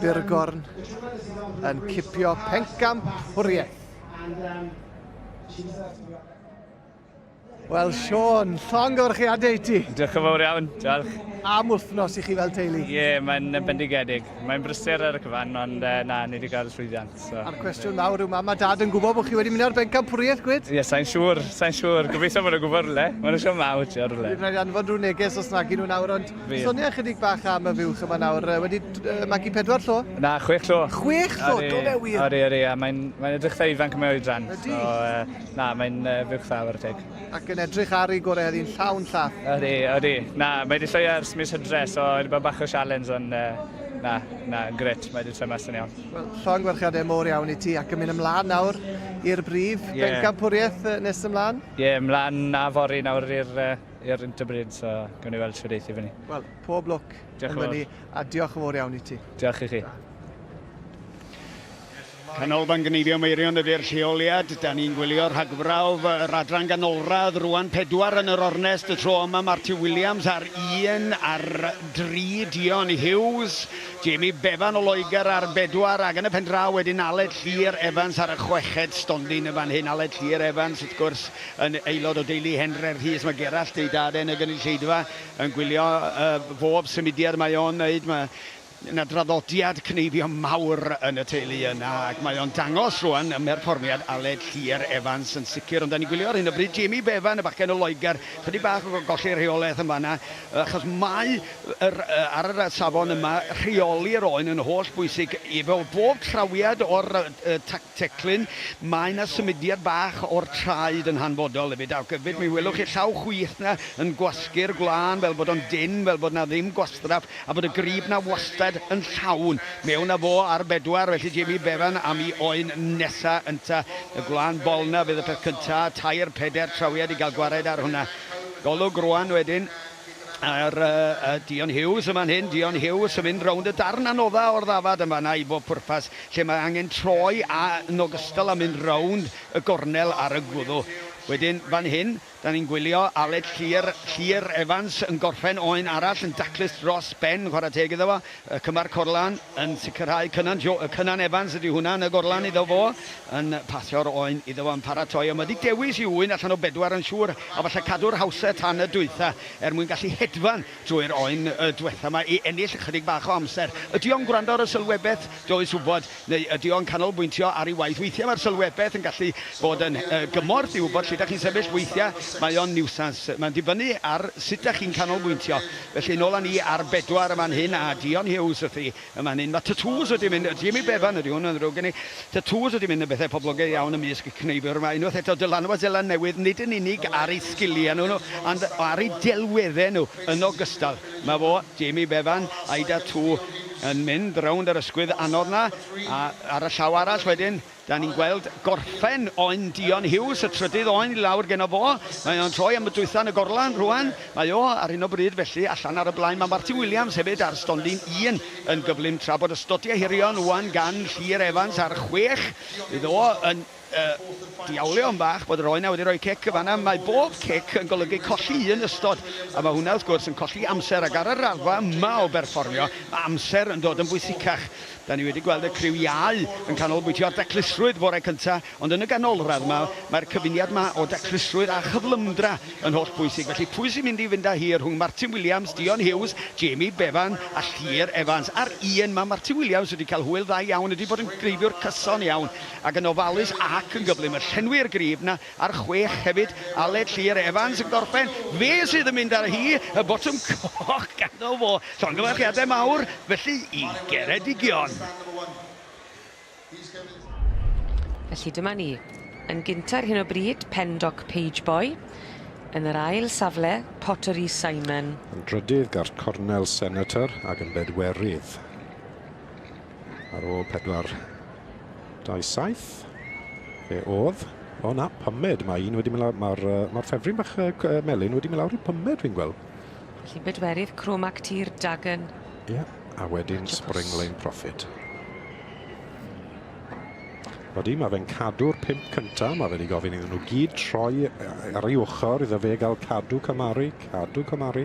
Speaker 2: Burgorn yn cipio pencampwriaeth. Wel, Siôn, llongyfarchiadau i ti.
Speaker 22: Diolch yn fawr iawn, diolch.
Speaker 2: Am wythnos i chi fel teulu.
Speaker 22: Ie, yeah, mae'n bendigedig. Mae'n brysur ar y cyfan, ond na, ni wedi cael llwyddiant.
Speaker 2: So. A'r cwestiwn mawr yw, mam a dad yn gwybod bod chi wedi mynd ar bencampwriaeth, gwyd?
Speaker 22: Ie, yeah, sa'n siŵr, sa'n siŵr. Gobeithio bod nhw'n gwybod rhywle. Maen nhw'n siŵr mawr, ti ar rhywle.
Speaker 2: Bydd rhaid anfon rhyw neges os nag nhw nawr, ond sonia chydig bach am y fuwch yma nawr. Wedi magu pedwar llo?
Speaker 22: Na, chwech llo.
Speaker 2: Chwech llo, do fe wir?
Speaker 22: Ori, ori, a mae'n mae edrych dda ifanc am ei oedran.
Speaker 2: Ydy.
Speaker 22: So, na, mae'n fuwch dda war teg.
Speaker 2: Ac yn edrych ar ei gorau, hi'n llawn llath.
Speaker 22: Odi, odi. Na, mae wedi llwyddo ers mis Hydre, so wedi bod bach o sialens, ond na, na, yn gret, mae wedi troi mas yn iawn.
Speaker 2: Wel, llongyfarchiadau mowr iawn i ti, ac yn mynd ymlaen nawr i'r brif yeah. bencampwriaeth nes ymlaen.
Speaker 22: Ie, yeah, ymlaen a fory nawr i'r i'r Interbrid, so gawn ni weld shwd eith i fyny.
Speaker 2: Wel, pob lwc yn fyny, a diolch yn fawr iawn i ti.
Speaker 22: Diolch i chi.
Speaker 12: Canolfan Gneifio Meirion ydy'r lleoliad. Da ni'n gwylio rhagfrawf yr adran ganolradd rwan. Pedwar yn yr ornest y tro yma. Marty Williams ar un, ar dri Dion Hughes, Jamie Bevan o Loegr ar bedwar, ac yn y pen draw wedyn Aled Llŷr Evans ar y chweched stondin yn fan hyn. Aled Llŷr Evans, wrth gwrs, yn aelod o deulu Hendre'r Rhys. Mae Gerallt ei dad e yn y gynulleidfa yn gwylio bob symudiad mae o'n wneud. Mae 'na draddodiad cneifio mawr yn y teulu yna, ac mae o'n dangos rwan ym mherfformiad Aled Llŷr Evans yn sicr. Ond 'da ni'n gwylio ar hyn o bryd Jamie Bevan, y bachgen o Loegr, chydig bach o golli rheolaeth yn fan'na, achos mae yr, ar yr safon yma, rheoli'r oen yn holl bwysig. Efo bob trawiad o'r teclyn, mae 'na symudiad bach o'r traed yn hanfodol hefyd, ac hefyd mi welwch chi'r llaw chwith 'na yn gwasgu'r gwlân fel bod o'n dynn, fel bod 'na ddim gwastraff, a bod y grib 'na wastad yn llawn. Mewn â fo ar bedwar, felly Jamie Bevan am 'i oen nesa ynta. Y gwlân bol 'na fydd y peth cynta, tair, peder trawiad i gael gwared ar hwnna. Golwg rwan wedyn ar Dion Hughes yn fan hyn. Dion Hughes yn mynd rownd y darn anodda o'r ddafad yn fan'na i bob pwrpas, lle mae angen troi a yn ogystal â mynd rownd y gornel ar y gwddw. Wedyn fan hyn, Da ni'n gwylio Aled Llŷr, Llŷr Evans yn gorffen oen arall yn daclus dros ben, chwarae teg iddo fo. Y cymar Corlan yn sicrhau Cynan Jo-, Cynan Evans ydy hwnna yn y gorlan iddo fo, yn pasio'r oen iddo fo yn paratoi. Ond mae 'di dewis i'w ŵyn allan o bedwar yn siŵr, a falle cadw'r hawse tan y dwytha er mwyn gallu hedfan drwy'r oen dwetha 'ma i ennill ychydig bach o amser. Ydy o'n gwrando ar y sylwebeth? Does wybod. Neu ydy o'n canolbwyntio ar ei waith? Weithiau mae'r sylwebaeth yn gallu bod yn gymorth i wybod lle dach chi'n sefyll, weithiau mae o'n niwsans. Mae'n dibynnu ar sut dach chi'n canolbwyntio. Felly nôl â ni ar bedwar yn fan hyn, a Dion Hughes wrthi yn fan hyn. Mae tatŵs wedi mynd, Jamie Bevan ydy hwn yn ddrwg gen i, tatŵs wedi mynd yn bethau poblogaidd iawn ymysg y cneifwyr yma. Unwaith eto, dylanwad Seland Newydd nid yn unig ar eu sgiliau nhw, ond ar eu delweddau nhw yn ogystal. Mae fo, Jamie Bevan, a'i datŵ yn mynd rownd yr ysgwydd anodd 'na, a ar y llaw arall wedyn, da ni'n gweld gorffen oen Dion Hughes, y trydydd oen i lawr geno fo. Mae o'n troi am y dwytha yn y gorlan rwan. Mae o ar hyn o bryd felly allan ar y blaen. Mae Martin Williams hefyd ar stondin un yn gyflym tra bod y stodiau hirion wan gan Llŷr Evans ar chwech. Fydd o yn Diawlio yn fach bod yr oen 'na wedi rhoi cic yn fan'na. Mae bob cic yn golygu colli un ystod, a mae hwnna wrth gwrs yn colli amser, ac ar y raddfa yma o berfformio, mae amser yn dod yn bwysicach. Da ni wedi gweld y criw iau yn canolbwyntio ar daclusrwydd fore cynta, ond yn y ganolradd 'ma, mae'r cyfuniad 'ma o daclusrwydd a chyflymdra yn holl bwysig. Felly pwy sy'n mynd i fynd â hi rhwng Martin Williams, Dion Hughes, Jamie Bevan a Llŷr Evans? Ar un, mae Martin Williams wedi cael hwyl dda iawn, wedi bod yn greifiwr cyson iawn. Ac yn ofalus ac yn gyflym yn llenwi'r grib 'na a'r chwech hefyd. Aled Llŷr Evans yn gorffen. Fe sydd yn mynd ar hi, y botwm coch ganddo fo. Llongyfarchiadau mawr felly i Geredigion.
Speaker 1: Felly dyma ni. Yn gynta ar hyn o bryd, Pendock Page Boy. Yn yr ail safle, Pottery Simon.
Speaker 6: Yn drydydd, Garth Cornell Senator ac yn bedwerydd. Ar ôl 4, 2, 7, fe oedd. O na, pumed. Mae un wedi mynd lawr, mae'r ma ffefryn bach uh, melyn wedi mynd lawr i pumed fi'n gweld.
Speaker 1: Felly bedwerydd, Cromac Tir, Dagon.
Speaker 6: Ie, yeah, a wedyn Spring Lane Profit. Odi, mae fe'n cadw'r pump cyntaf. Mae fe wedi gofyn iddyn nhw gyd troi ar ei ochr iddo fe gael cadw cymaru, cadw cymaru.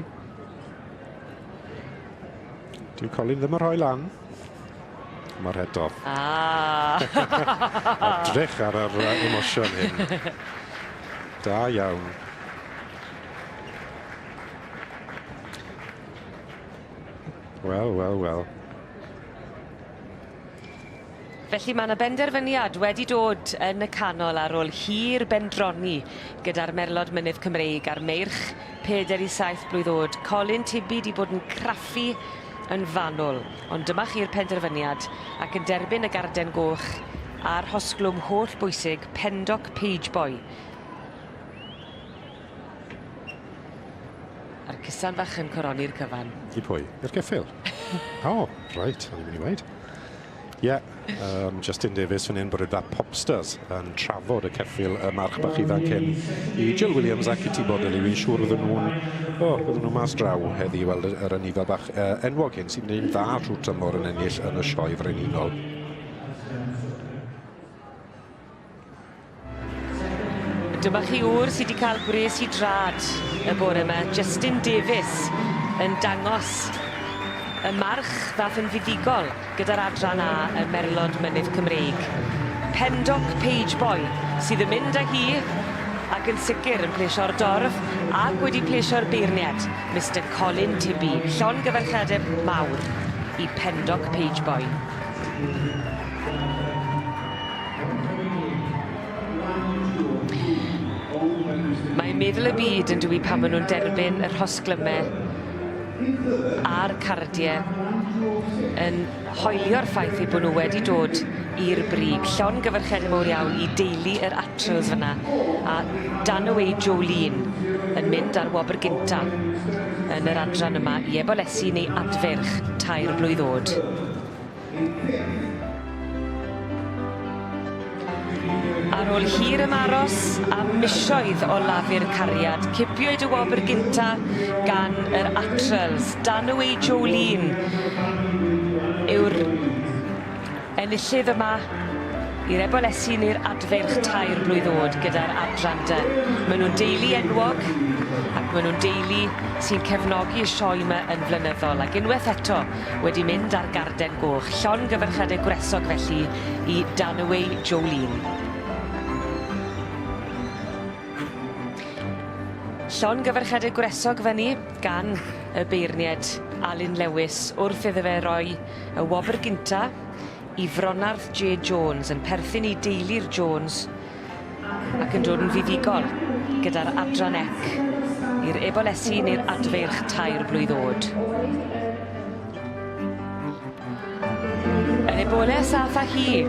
Speaker 6: Dyw Colin ddim yn rhoi lan. Mae'r head off.
Speaker 1: Ah!
Speaker 6: Edrych ar yr emosiwn hyn. Da iawn. Wel, wel, wel.
Speaker 1: Felly ma' 'na benderfyniad wedi dod yn y canol ar ôl hir bendroni gyda'r Merlod Mynydd Cymreig a'r meirch peder i saith blwydd o'd. Colin Tibby 'di bod yn craffu yn fanwl, ond dyma chi'r penderfyniad ac yn derbyn y garden goch a'r rhosglwm holl bwysig Pendock Page Boy. A'r cusan fach yn coroni'r cyfan.
Speaker 6: I pwy? I'r ceffyl? O, oh, reit, o'n i'n mynd i weud. Ie, yeah, um, Justin Davies fan hyn, bore da Popsters yn trafod y ceffyl y march bach ifanc hyn i Jill Williams ac i T Bodley. Fi'n siŵr fydden nhw'n oh, fydden nhw mas draw heddi i weld yr anifail bach uh, enwog hyn sy'n gwneud dda trwy'r tymor yn ennill yn y sioe frenhinol.
Speaker 1: Dyma chi ŵr sy 'di ca'l gwres i drad y bore 'ma, Justin Davies yn dangos y march ddath yn fuddugol gyda'r adran A y Merlod Mynydd Cymreig. Pendock Page Boy sydd yn mynd â hi ac yn sicir yn plesio'r dorf ac wedi plesio'r beirniad, Mister Colin Tibby. Llongyfarchiade mawr i Pendock Page Boy. Mae'n meddwl y byd yn dyw 'i pan ma' nw'n derbyn y rhosglyme a'r cardie yn hoelio'r ffaith eu bo' nw wedi dod i'r brig. Llongyfarchiade mowr iawn i deulu yr Attrells fyn 'na a Danaway Jolene yn mynd ar wobr gynta yn yr adran yma i ebolesi neu adfeirch tair blwydd o'd. Ar ôl hir ymaros a misoedd o lafur cariad, cipiwyd y wobr gynta gan yr Attrells. Danaway Jolene yw'r enillydd yma i'r ebolesi neu'r adfeirch tair blwydd o'd gyda'r adran dy. Ma' nw'n deulu enwog ac ma' nw'n deulu sy'n cefnogi y sioe 'ma yn flynyddol ac unweth eto wedi mynd ar garden goch. Llongyfarchiadau gwresog felly i Danaway Jolene. Llongyfarchiadau gwresog fyny gan y beirnied Alun Lewis wrth iddo fe roi y wobr gynta i Fronarth J Jones yn perthyn i deulu'r Jones ac yn dod yn fuddugol gyda'r adran ec i'r ebolesi neu'r adfeirch tair blwydd o'd. Yr eboles ath â hi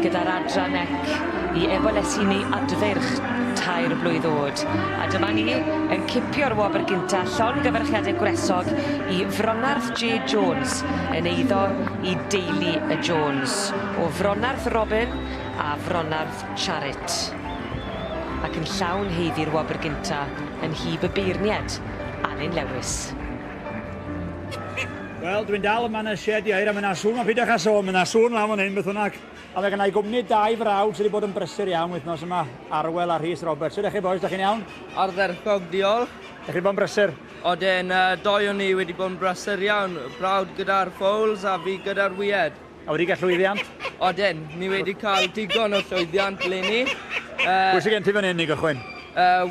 Speaker 1: gyda'r adran ec i ebolesi neu adfeirch tair blwydd o'd. A dyma ni yn cipio'r wobr gynta llongyfarchiade gwresog i Fronarth J Jones yn eiddo i deulu y Jones. O Fronarth Robin a Fronarth Charit. Ac yn llawn haeddu'r wobr gynta yn nhyb y beirnied, Alun Lewis.
Speaker 3: Wel, dwi'n dal yma yn y sied ieir a mae 'na sŵn, ond peidiwch â sôn, mae 'na sŵn lan fan hyn beth bynnag. A mae gynna i gwmni dau frawd sydd wedi bod yn brysur iawn wythnos yma, Arwel a Rhys Roberts. Sut ydych chi bois, dych chi'n iawn?
Speaker 4: Ardderchog, diolch.
Speaker 3: Dych chi wedi bod yn brysur?
Speaker 4: Odyn, doi o'n ni wedi bod yn brysur iawn. Brawd gyda'r ffowls a fi gyda'r wied.
Speaker 3: A wedi cael llwyddiant?
Speaker 4: Odyn, ni wedi cael digon o llwyddiant leni.
Speaker 3: Pwy sydd gen ti fan hyn i gychwyn?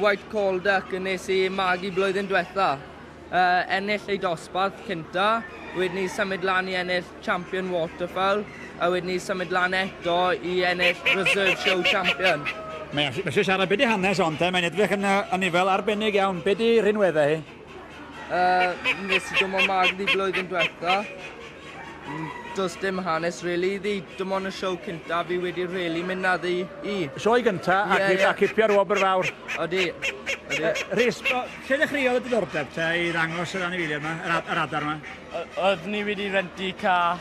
Speaker 4: White Call Duck yn nes i magu blwyddyn diwetha. Ennill ei dosbarth cynta, wedyn ni symud lan i ennill Champion Waterfowl, a wedyn ni symud lan eto i ennill Reserve Show Champion.
Speaker 3: Mae eisiau siarad, be di hanes hon te? Mae'n edrych yn anifail arbennig iawn. Be di rhinweddau hi?
Speaker 4: Nes i dim ond magu blwyddyn diwetha. Does dim hanes really iddi, dim ond y sioe cynta fi wedi really mynd â ddi i.
Speaker 3: Sioe gynta a, yeah, yeah. a cipio'r wobr fawr.
Speaker 4: Odi. Odi.
Speaker 3: Rhys, lle ddechreuodd y diddordeb te i ddangos yr anifeiliaid yma, yr, yr adar yma?
Speaker 22: Oedd ni wedi rentu car,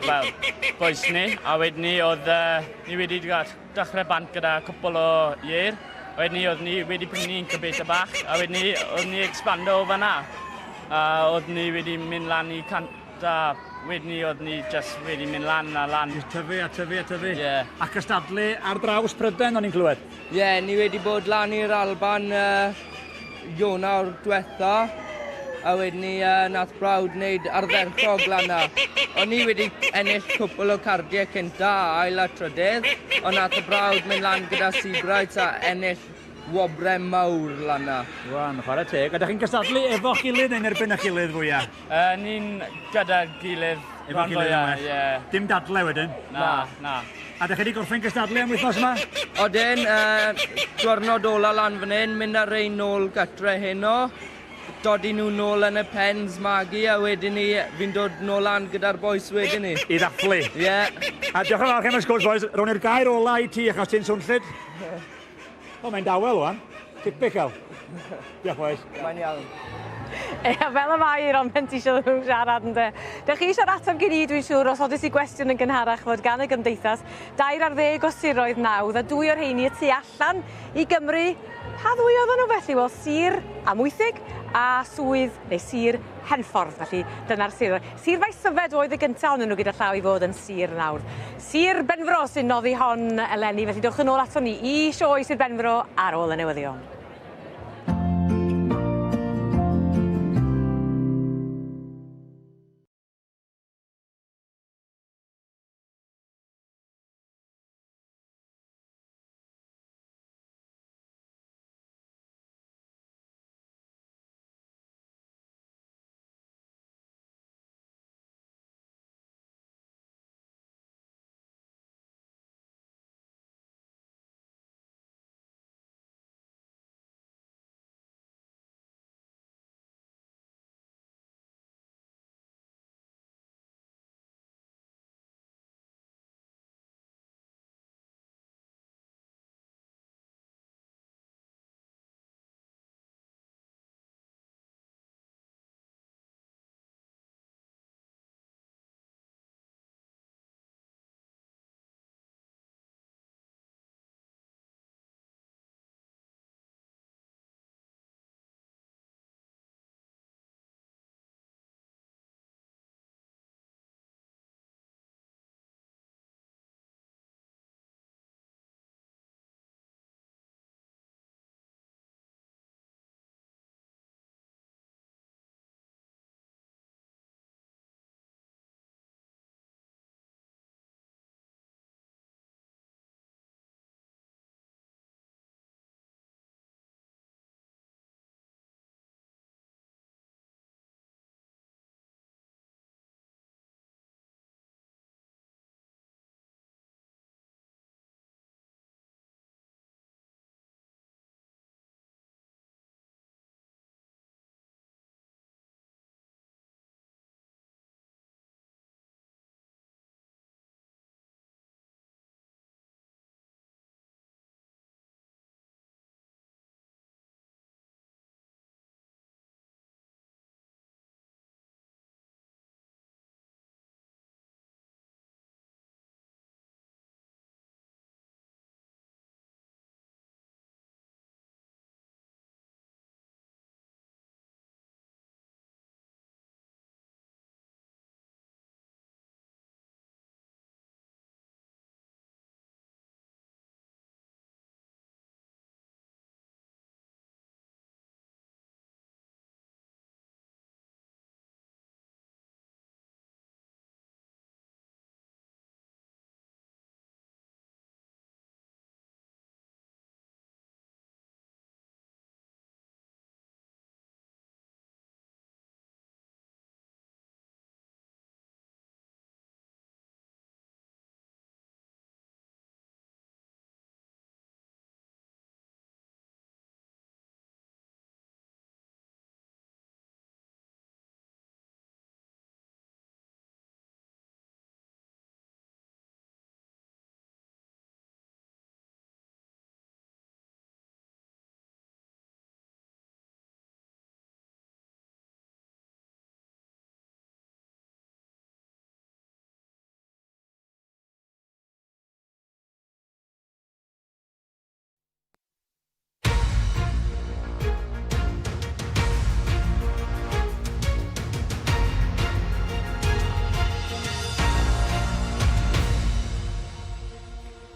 Speaker 22: wel, boys ni, a wedyn ni oedd ni wedi dechrau bant gyda cwpl o ieir. Wedyn ni oedd ni wedi prynu incubator bach, a wedyn ni oedd ni expando o fanna. A oedd ni wedi mynd lan i cant a wedyn ni oedd ni just wedi mynd lan a lan.
Speaker 3: Just tyfu a tyfu a tyfu.
Speaker 4: Ie. Yeah.
Speaker 3: A cystadlu ar draws Prydain o'n i'n clywed.
Speaker 4: Ie, yeah, ni wedi bod lan i'r Alban Ionawr diwetha, a wedyn ni nath brawd wneud ardderchog lan 'na. O'n i wedi ennill cwpl o cardiau cynta, ail a trydydd, ond nath y brawd mynd lan gyda Seabrights a ennill wobrau mawr lan 'na.
Speaker 3: Rwan, chwarae teg. Ydych chi'n cystadlu efo'ch gilydd neu'n erbyn eich gilydd fwya?
Speaker 22: Ni'n gyda'r gilydd
Speaker 3: Efo'n
Speaker 22: rhan
Speaker 3: gilydd yn
Speaker 22: fwya,
Speaker 3: well.
Speaker 22: ie.
Speaker 3: Dim dadle wedyn?
Speaker 22: Na, na.
Speaker 3: A dych chi wedi gorffen cystadlu am wythnos yma?
Speaker 4: Odyn, diwrnod ola lan fan hyn, mynd â rhein nôl gytre heno, dodi nhw nôl yn y pens magu a wedyn ni, fi'n dod nôl lan gyda'r bois wedyn ni.
Speaker 3: I ddathlu?
Speaker 4: Ie. Yeah.
Speaker 3: A diolch yn fawr chi am y sgwrs, bois. Rown i'r gair ola i ti achos ti'n swnllyd. O, mae'n dawel wan. Typical. Diolch, bois.
Speaker 4: Mae'n iawn.
Speaker 1: Ia, fel y mae Euron pan ti isio nhw siarad ynde. Dych chi eisiau'r ateb gen i, dwi'n siŵr, os odes i gwestiwn yn gynharach fod gan y gymdeithas dair ar ddeg o siroedd nawdd a dwy o'r rheini y tu allan i Gymru. Pa ddwy oedden nhw felly? Wel, Sir Amwythig a swydd neu sir Henffordd. Felly dyna'r sir. Sir Faesyfed oedd y gyntaf ohonyn nhw gyda llaw i fod yn sir nawr. Sir Benfro sy'n noddi hon eleni, felly dewch yn ôl aton ni i sioe Sir Benfro ar ôl y newyddion.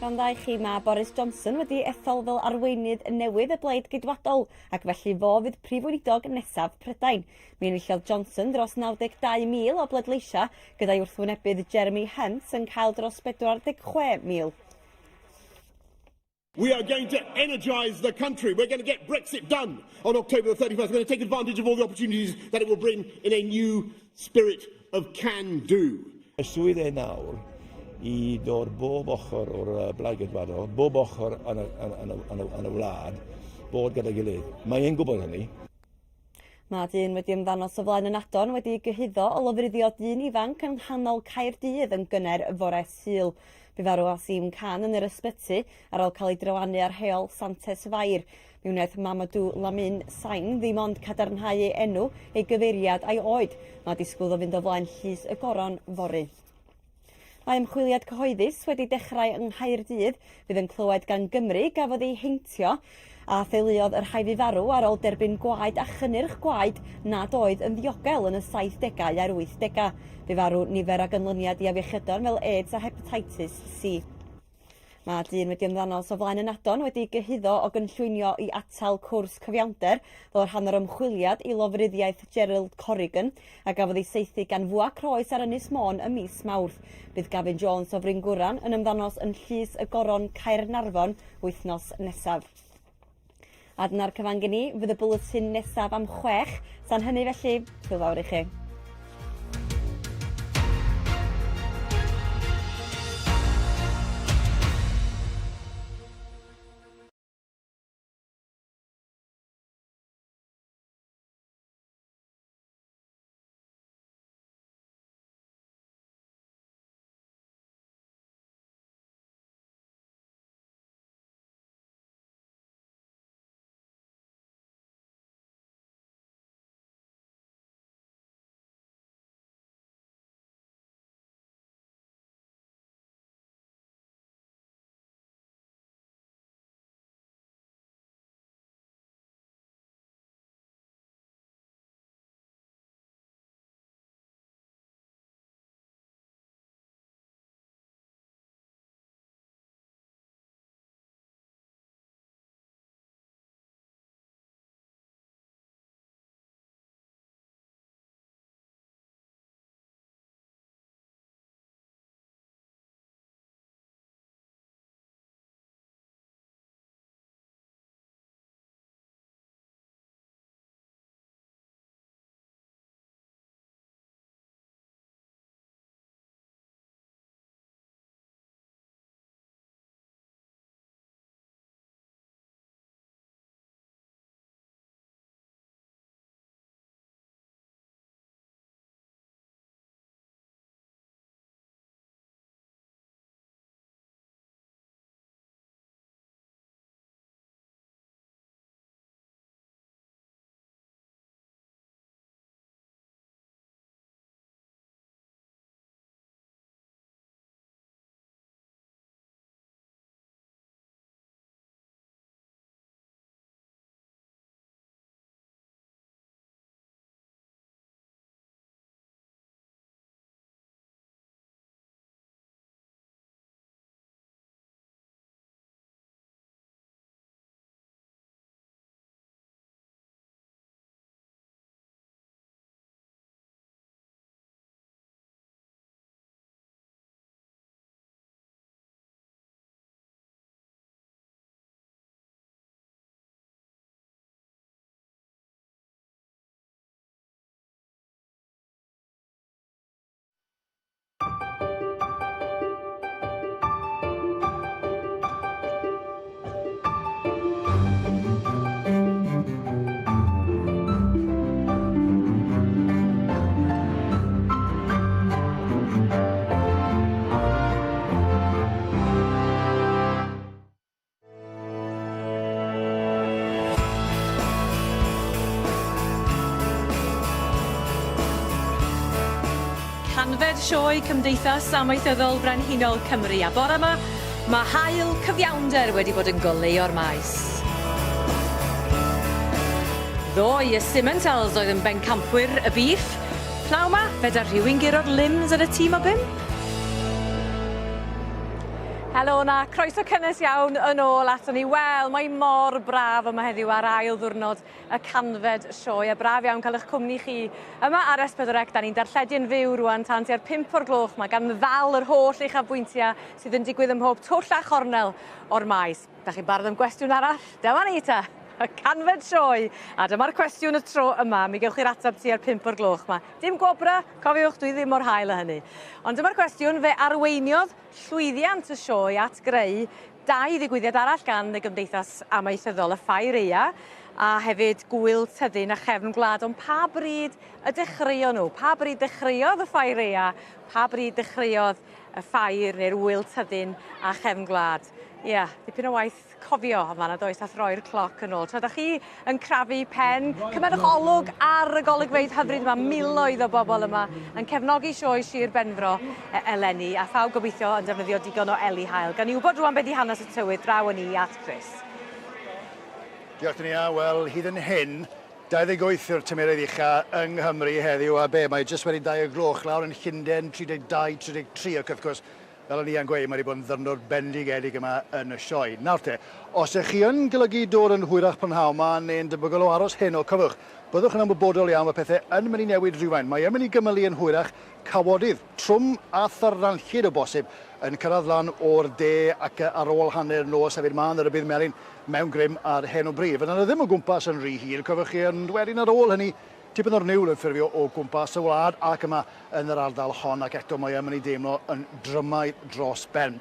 Speaker 9: Pnawn da i chi, mae Boris Johnson wedi ethol fel arweinydd newydd y Blaid Geidwadol ac felly fo fydd Prif Weinidog nesaf Prydain. Mi enillodd Johnson dros 92,000 o bledleisiau gyda'i wrthwynebydd Jeremy Hunt yn cael dros 46,000.
Speaker 22: We are going to energise the country. We're going to get Brexit done on October the 31st. We're going to take advantage of all the opportunities that it will bring in a new spirit of can-do.
Speaker 21: Y swydd e nawr i dod bob ochr o'r Blaid Geidwadol, bob ochr yn y, yn, yn, yn, y, yn y wlad, bod gyda'i gilydd. Mae e'n gwybod hynny.
Speaker 9: Mae dyn wedi ymddangos o flaen ynadon wedi ei gyhuddo o lofruddio dyn ifanc yng nghanol Caerdydd yn gynner fore Sul. Bu farw Azeem Khan yn yr ysbyty ar ôl cael ei drywanu ar Heol Santes Fair. Mi wnaeth Mamadou Lamine Sain ddim ond cadarnhau ei enw, ei gyfeiriad a'i oed. Mae disgwyl iddo fynd o flaen Llys y Goron fory. Mae ymchwiliad cyhoeddus wedi dechrau yng Nghaerdydd fydd yn clywed gan Gymru gafodd ei heintio a theuluodd y rhai fu farw ar ôl derbyn gwaed a chynnyrch gwaed nad oedd yn ddiogel yn y saithdegau a'r wythdegau. Bu farw nifer o ganlyniad i afiechydon fel AIDS a hepatitis C. Mae dyn wedi ymddangos o flaen ynadon wedi gyhuddo o gynllwynio i atal cwrs cyfiawnder fel rhan o'r ymchwiliad i lofruddiaeth Gerald Corrigan a gafodd ei saethu gan fwa croes ar Ynys Môn ym mis Mawrth. Bydd Gavin Jones o Fryngwran yn ymddangos yn Llys y Goron Caernarfon wythnos nesaf. A dyna'r cyfan gen i, fydd y bwletin nesaf am 6. Tan hynny felly, hwyl fawr i chi. Canfed Sioe Cymdeithas Amaethyddol Frenhinol Cymru a bore 'ma mae haul cyfiawnder wedi bod yn goleuo'r maes. Ddoe y Simmentals oedd yn bencampwyr y bîff. Pnawn 'ma fedar rhywun guro'r limbs yn y tîm o bump? Helo 'na, croeso cynnes iawn yn ôl aton ni. Wel, mae mor braf yma heddiw ar ail ddiwrnod y canfed sioe a braf iawn cael eich cwmni chi yma ar S4C. Da ni'n darlledu yn fyw rwan tan tua'r 5 o'r gloch. Mae gan ddal yr holl uchafbwyntiau sydd yn digwydd ym mhob twll a chornel o'r maes. Da chi'n barod am gwestiwn arall? Dyma ni ta! Y canfed sioe! A dyma'r cwestiwn y tro yma. Mi gewch chi'r ateb tua'r 5 o'r gloch 'ma. Dim gwobrau, cofiwch, dwi ddim mor hael â hynny. Ond dyma'r cwestiwn, fe arweiniodd llwyddiant y sioe at greu dau ddigwyddiad arall gan y Gymdeithas Amaethyddol, y Ffair Aea a hefyd Gŵyl Tyddyn a Chefn Gwlad. Ond pa bryd y dechreuon nhw? Pa bryd dechreuodd y Ffair Aea? Pa bryd dechreuodd y ffair neu'r Ŵyl Tyddyn a Chefn Gwlad? Ia, dipyn o waith cofio yn fan'na does a throi'r cloc yn ôl. Tra 'dach chi yn crafu pen, cymerwch olwg ar y golygfeydd hyfryd yma, miloedd o bobl yma yn cefnogi sioe Sir Benfro eleni, a phawb gobeithio yn defnyddio digon o eli haul. Gawn ni wybod rwan beth 'di hanes y tywydd, draw â ni at Chris.
Speaker 11: Diolch Nia, wel hyd yn hyn, 28 yw'r tymeredd ucha yng Nghymru heddiw a be, mae jyst wedi 2 o gloch lawr yn Llundain, 32, 33 ac wrth gwrs, fel o'n i yn gweud, mae wedi bod yn ddyrnod bendigedig yma yn y sioe. Nawr te, os ych chi yn golygu dod yn hwyrach prynhawn ma neu'n debygol o aros heno, cofiwch, byddwch yn ymwybodol iawn bod pethau yn mynd i newid rhywfaint. Mae yn mynd i gymylu yn hwyrach, cawodydd, trwm a tharanllyd o bosib yn cyrraedd lan o'r de ac ar ôl hanner nos hefyd mae 'na rybudd melyn mewn grym ar hyn o bryd. Fyddan nhw ddim o gwmpas yn rhy hir, cofiwch chi, ond wedyn ar ôl hynny tipyn o'r niwl yn ffurfio o gwmpas y wlad ac yma yn yr ardal hon ac eto mae e'n mynd i deimlo yn drymaidd dros ben.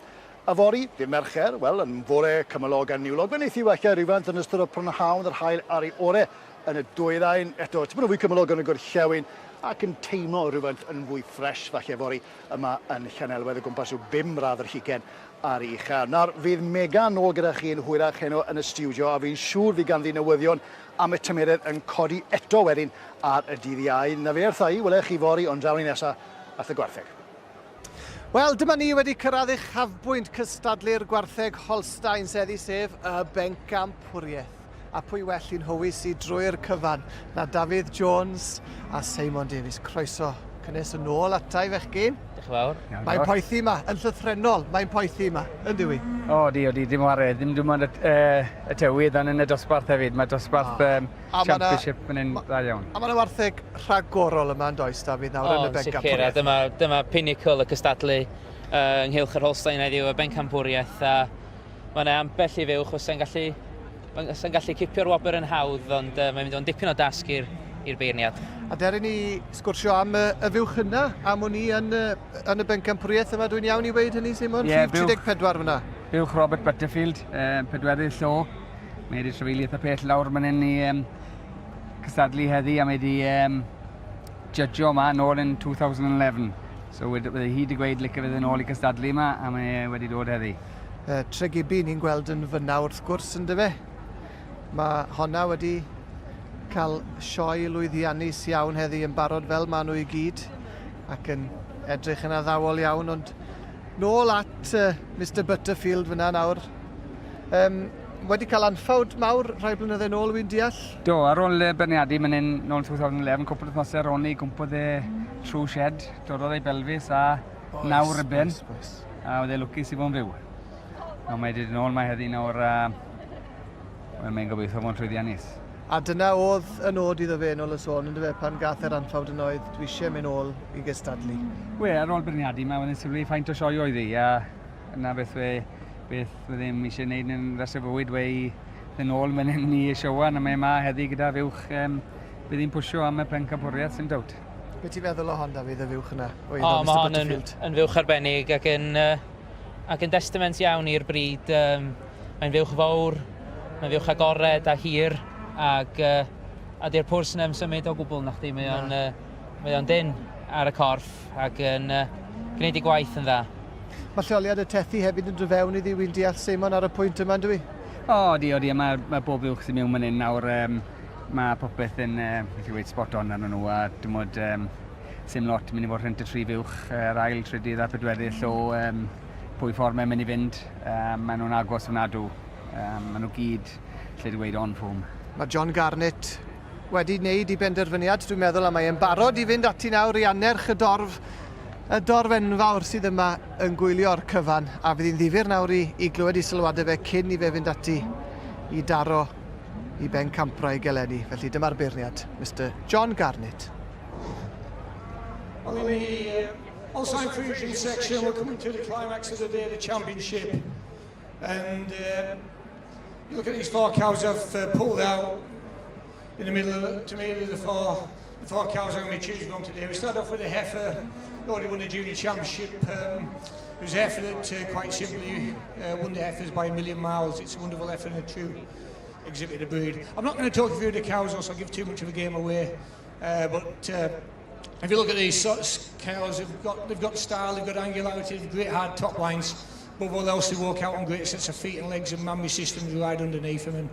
Speaker 11: Yfory, dydd Mercher, wel, yn fore cymylog a niwlog, fe wneith hi wella rhywfaint yn ystod y prynhawn, yr haul ar ei ore yn y dwyrain, eto tipyn o fwy cymylog yn y gorllewin ac yn teimlo rhywfaint yn fwy ffres falle fory yma yn Llanelwedd o gwmpas rhyw bum radd ar hugain ar ei ucha. Nawr, fydd Megan nôl gyda chi yn hwyrach heno yn y stiwdio a fi'n siŵr fydd ganddi newyddion am y tymeredd yn codi eto wedyn ar y dydd Iau. Na fe wrtha i, welech chi fory, ond draw ni nesa at y gwartheg.
Speaker 2: Wel, dyma ni wedi cyrraedd uchafbwynt cystadlu'r gwartheg Holstein seddi sef y Bencampwriaeth. A pwy well i'n nhywys i drwy'r cyfan na Dafydd Jones a Seimon Davies. Croeso cynnes yn ôl ata i fechgyn.
Speaker 19: Diolch yn fawr.
Speaker 2: Mae'n poethi yma, yn llythrennol, mae'n poethi yma, yn dyw i?
Speaker 20: O, di, o di, dim ware, ddim dim ond y, uh, y tywydd, ond yn y dosbarth hefyd. Mae dosbarth oh. um, championship yn un dda iawn.
Speaker 2: A mae yna wartheg rhagorol yma yn does, Dafydd, nawr yn y bencampwriaeth.
Speaker 19: O, sicr, a dyma, dyma pinnacle y cystadlu uh, ynghylch yr Holstein heddiw, y bencampwriaeth, a Mae yna ambell i fuwch fysa'n gallu, fysa'n gallu cipio'r wobr yn hawdd, ond uh, mae'n mynd o'n dipyn o dasg i'r i'r beirniad.
Speaker 2: A deri ni sgwrsio am y, y fuwch yna, am wn i yn, yn y bencampwriaeth yma, dwi'n iawn i weud hynny, Simon?
Speaker 20: Ie,
Speaker 2: Rhif 34 fyna.
Speaker 20: Buwch Robert Butterfield, pedwerydd llo. Mae wedi trafeili eitha pell lawr man hyn i um, cystadlu heddi a mae wedi um, judgio yma nôl yn 2011. So wedi, wedi hi wedi gweud licio fydd yn ôl i cystadlu yma a mae wedi dod heddi.
Speaker 2: Uh, Tregibi ni'n gweld yn fyna wrth gwrs yn dyfe. Mae honna wedi cael sioe lwyddiannus iawn heddi yn barod fel maen nhw i gyd ac yn edrych yn addawol iawn ond nôl at uh, Mr Butterfield fyna nawr. Um, wedi cael anffawd mawr rhai blynydde nôl wy'n deall?
Speaker 20: Do, ar ôl beirniadu mynd yn nôl 2011, cwpl o wythnosau ar ôl ni gwmpodd e trwy shed, dorrodd ei belfis a
Speaker 2: Oes,
Speaker 20: Nawr rybyn.
Speaker 2: Oes, oes.
Speaker 20: A oedd e lwcus i fod yn fyw. Ond mae wedi dod yn ôl mae heddi nawr a wel, mae'n gobeithio fod yn llwyddiannus.
Speaker 2: A dyna oedd y nod iddo fe yn ôl y sôn, yn fe, pan gath e'r anffawd yn oedd, dwi eisiau mynd ôl i gystadlu.
Speaker 20: We, ar ôl beirniadu, mae wedi sylwi faint o sioe oedd hi, a yna beth we, beth we ddim eisiau gwneud yn res o fywyd, we i ddyn ôl mynd yn i siowan, a mae yma heddi gyda fuwch, um, bydd hi'n pwysio am y pencampwriaeth, sy'n dowt.
Speaker 2: Be ti'n feddwl o hon, Dafydd, y fuwch yna?
Speaker 19: O, o mae hon yn, yn fuwch arbennig ac yn, uh, ac yn destament iawn i'r bryd. Um, mae'n fuwch fawr, mae'n fuwch agored a hir, ac, uh, a di'r pwrs yna symud o gwbl na chdi. Mae o'n, uh, mae o'n dyn ar y corff ac yn uh, gwneud ei gwaith yn dda.
Speaker 2: Mae lleoliad y tethi hefyd yn dod fewn iddi, wy'n deall Seimon ar y pwynt yma, yndw i?
Speaker 20: O, di, o, di, mae, mae bob uwch sy'n mewn fan hyn nawr, um, Mae popeth yn, uh, beth i weud, spot on arnyn nhw a dim ond um, sim lot mynd i fod rhent y tri fuwch, yr ail, trydydd a pedwerydd llo, um, pwy ffordd mae'n mynd i fynd. Um, maen nhw'n agos ofnadw. Um, maen nhw gyd, lle dweud, on form.
Speaker 2: Mae John Garnett wedi wneud i benderfyniad, dwi'n meddwl, a mae e'n barod i fynd ati nawr i annerch y dorf, y dorf enfawr sydd yma yn gwylio'r cyfan, a fydd hi'n ddifyr nawr i, i glywed i sylwadau fe cyn i fe fynd ati i daro i bencampwraig eleni. Felly dyma'r beirniad, Mister John Garnett.
Speaker 15: Well, in the Holstein Friesian section, we're coming to the climax of the day, the championship. And you look at these four cows I've pulled out in the middle. Of, to me, the four, the four cows I'm going to choose from today. We start off with a heifer, already won the junior championship. It was a heifer that quite simply won the heifers by a million miles. It's a wonderful heifer and a true exhibit of breed. I'm not going to talk you through the cows, or I'll give too much of a game away. But if you look at these sorts of cows, they've got, they've got style, they've got angularity, they've great hard top lines. Above all else, they walk out on great sets of feet and legs and mammary systems right underneath them. And,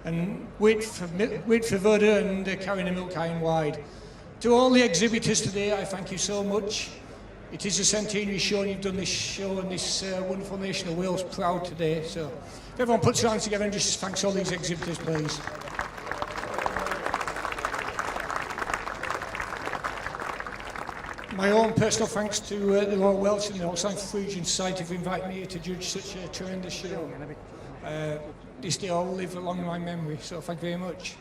Speaker 15: and wait for, wait for Voda and carrying the milk high and wide. To all the exhibitors today, I thank you so much. It is a centenary show and you've done this show and this uh, wonderful nation of Wales proud today. So if everyone puts their hands together and just thanks all these exhibitors, please. My own personal thanks to uh, the Royal Welsh and the Holstein Frisian Society for inviting me here to judge such a tremendous show. Uh, this day will live along in my memory, so thank you very much.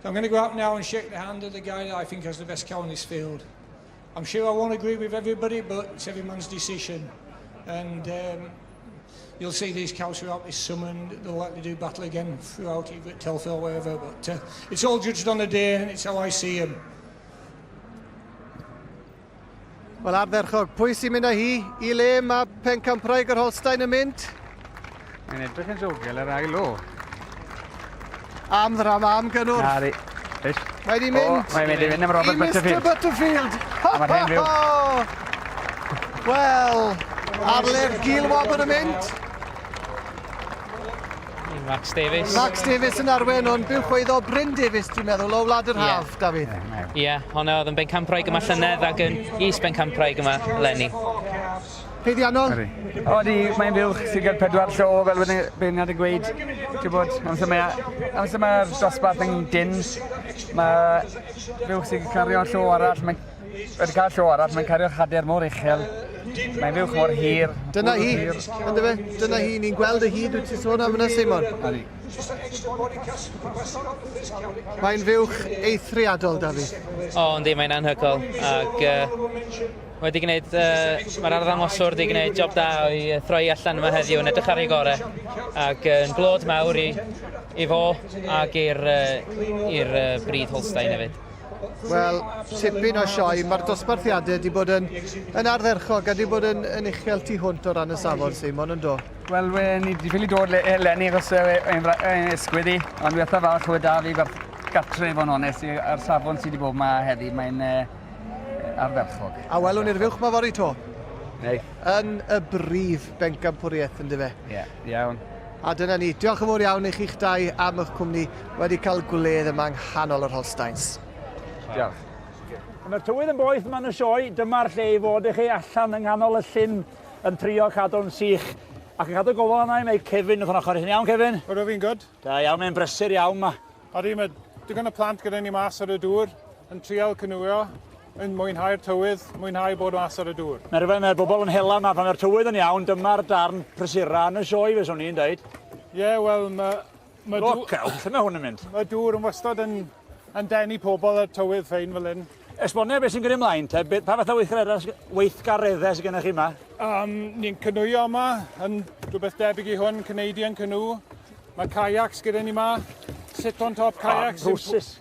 Speaker 15: So I'm going to go out now and shake the hand of the guy that I think has the best cow in this field. I'm sure I won't agree with everybody, but it's every man's decision. And um, you'll see these cows throughout this summer, and they'll likely do battle again throughout, either at Telford or wherever. But uh, it's all judged on the day, and it's how I see them.
Speaker 2: Wel, ardderchog. Pwy sy'n mynd â hi i le mae pencampwraig yr Holstein yn mynd?
Speaker 20: Mae'n edrych yn jogel yr ail o.
Speaker 2: Am ddrama, am gynnwrf.
Speaker 20: Na, di. Ish.
Speaker 2: Mae di mynd.
Speaker 20: O, mae'n mynd i fynd am Robert
Speaker 2: I
Speaker 20: Butterfield.
Speaker 2: Mr Butterfield.
Speaker 20: A mae'r hen fyw.
Speaker 2: Wel, ar le'r gil wobr yn mynd.
Speaker 19: Max Davies.
Speaker 2: Max Davies yn arwen, ond buwch oeddo Bryn Davies, dwi'n meddwl, o Wlad yr
Speaker 19: Ie.
Speaker 2: Haf, Dafydd.
Speaker 19: Ie, yeah, honna oedd yn bencampwraig yma llynedd ac yn is bencampwraig yma eleni.
Speaker 2: Peiddiannol?
Speaker 20: Odi, mae'n fuwch sy'n cael pedwar llo, fel wedi beirniad yn gweud. Ti'n bod, amser mae, amser mae'r dosbarth yn dyn, mae fuwch sy'n cario llo arall, mae'n wedi cael llo arall, mae'n cario chader mor uchel, mae'n fuwch mor hir.
Speaker 2: Dyna hi, ynddo fe? Dyna hi, ni'n gweld y hyd wyt ti'n sôn am yna, Simon.
Speaker 20: Odi.
Speaker 2: Mae'n fuwch eithriadol, Dafydd.
Speaker 19: O, yndi, mae'n anhygoel. Ac uh, wedi gwneud, uh, mae'r arddangoswr wedi gwneud job da o'i throi allan yma heddiw yn edrych ar ei gorau. Ac uh, yn glod mawr i, i fo ac i'r uh, i'r uh, bryd Holstein hefyd.
Speaker 2: Wel, tipyn o sioe. Mae'r dosbarthiadau wedi bod yn, yn ardderchog a wedi bod yn, yn uchel tu hwnt o ran y safon, Simon, yn do?
Speaker 20: Wel, we, ni wedi ffili dod le, eleni achos ein, ein ysgwydd i, ond wi eitha falch o da fi gartre, fod yn onest, a'r safon sydd wedi bod yma heddi, mae'n uh, ardderchog.
Speaker 2: A welwn ni'r fuwch ma fory to.
Speaker 20: Neith.
Speaker 2: Yn y brif bencampwriaeth, ynddo fe?
Speaker 20: Ie, yeah, iawn.
Speaker 2: A dyna ni. Diolch yn fawr iawn i chi'ch dau am eich cwmni wedi cael gwledd yma yng nghanol yr Holsteins.
Speaker 20: Diolch.
Speaker 3: Mae'r tywydd yn boeth yma yn y sioe, dyma'r lle i fod i chi allan yng nghanol y llyn yn trio cadw'n sych. Ac yn cadw gofal yna i mae Kevin wrth yn ochr. Chi'n iawn, Kevin?
Speaker 8: Ydw fi'n good.
Speaker 3: Da iawn, mae'n brysur iawn ma.
Speaker 8: Odi, mae digon o plant gyda ni mas ar y dŵr, yn trial canŵio, yn mwynhau'r tywydd, mwynhau bod mas ar y dŵr.
Speaker 3: Mae rhywbeth, mae'r bobl yn hela yma, pan mae'r tywydd yn iawn, dyma'r darn prysura yn y sioe, fe swn i'n dweud.
Speaker 8: Ie, yeah, wel, mae... Ma
Speaker 3: Look out, lle mae hwn yn mynd?
Speaker 8: Mae dŵr yn wastad yn, yn denu pobl ar tywydd ffein fel hyn.
Speaker 3: Esbonio beth sy'n gyrru ymlaen te, pa fath o weithgareddau sydd gennych chi yma?
Speaker 8: Um, ni'n canŵio yma, yn rhywbeth debyg i hwn, Canadian canoe. Mae kayaks gyda ni 'ma. Sit on top kayaks.
Speaker 3: Oh, trwsus.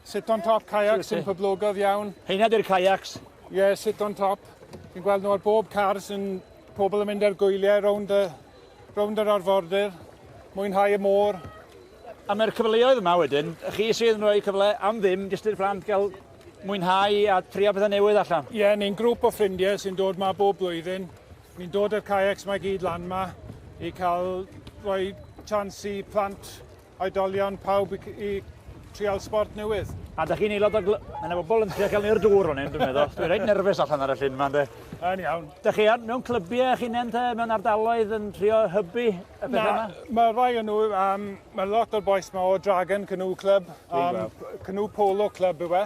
Speaker 8: Sit on top kayaks sy'n poblogaidd iawn.
Speaker 3: Heina di'r kayaks?
Speaker 8: Ie, yeah, sit on top. Fi'n gweld nhw ar bob car sy'n pobl yn mynd ar gwyliau rownd, y, rownd yr arfordir, mwynhau y môr.
Speaker 3: A mae'r cyfleoedd yma wedyn, chi sydd yn rhoi cyfle am ddim, jyst i'r plant gael mwynhau a trio pethau newydd allan.
Speaker 8: Ie, yeah, ni'n grŵp o ffrindiau sy'n dod ma bob blwyddyn. Ni'n dod â'r kayaks 'ma gyd lan 'ma i cael rhoi chance i plant, oedolion, pawb i, i trial sport newydd.
Speaker 3: A da chi'n aelod o gl... Mae yna bobl yn trio cael ni'r dŵr o'n hyn, dwi'n meddwl. Dwi'n reit nerfus allan ar y llyn yma, ynddi?
Speaker 8: Yn iawn.
Speaker 3: Da chi ar, mewn clybiau eich hunain te, mewn ardaloedd yn trio hybu y pethau yma?
Speaker 8: Mae rai o'n nhw, um, mae lot o'r bois ma o Dragon Canoe Club, um, Canoe Polo Club yw e.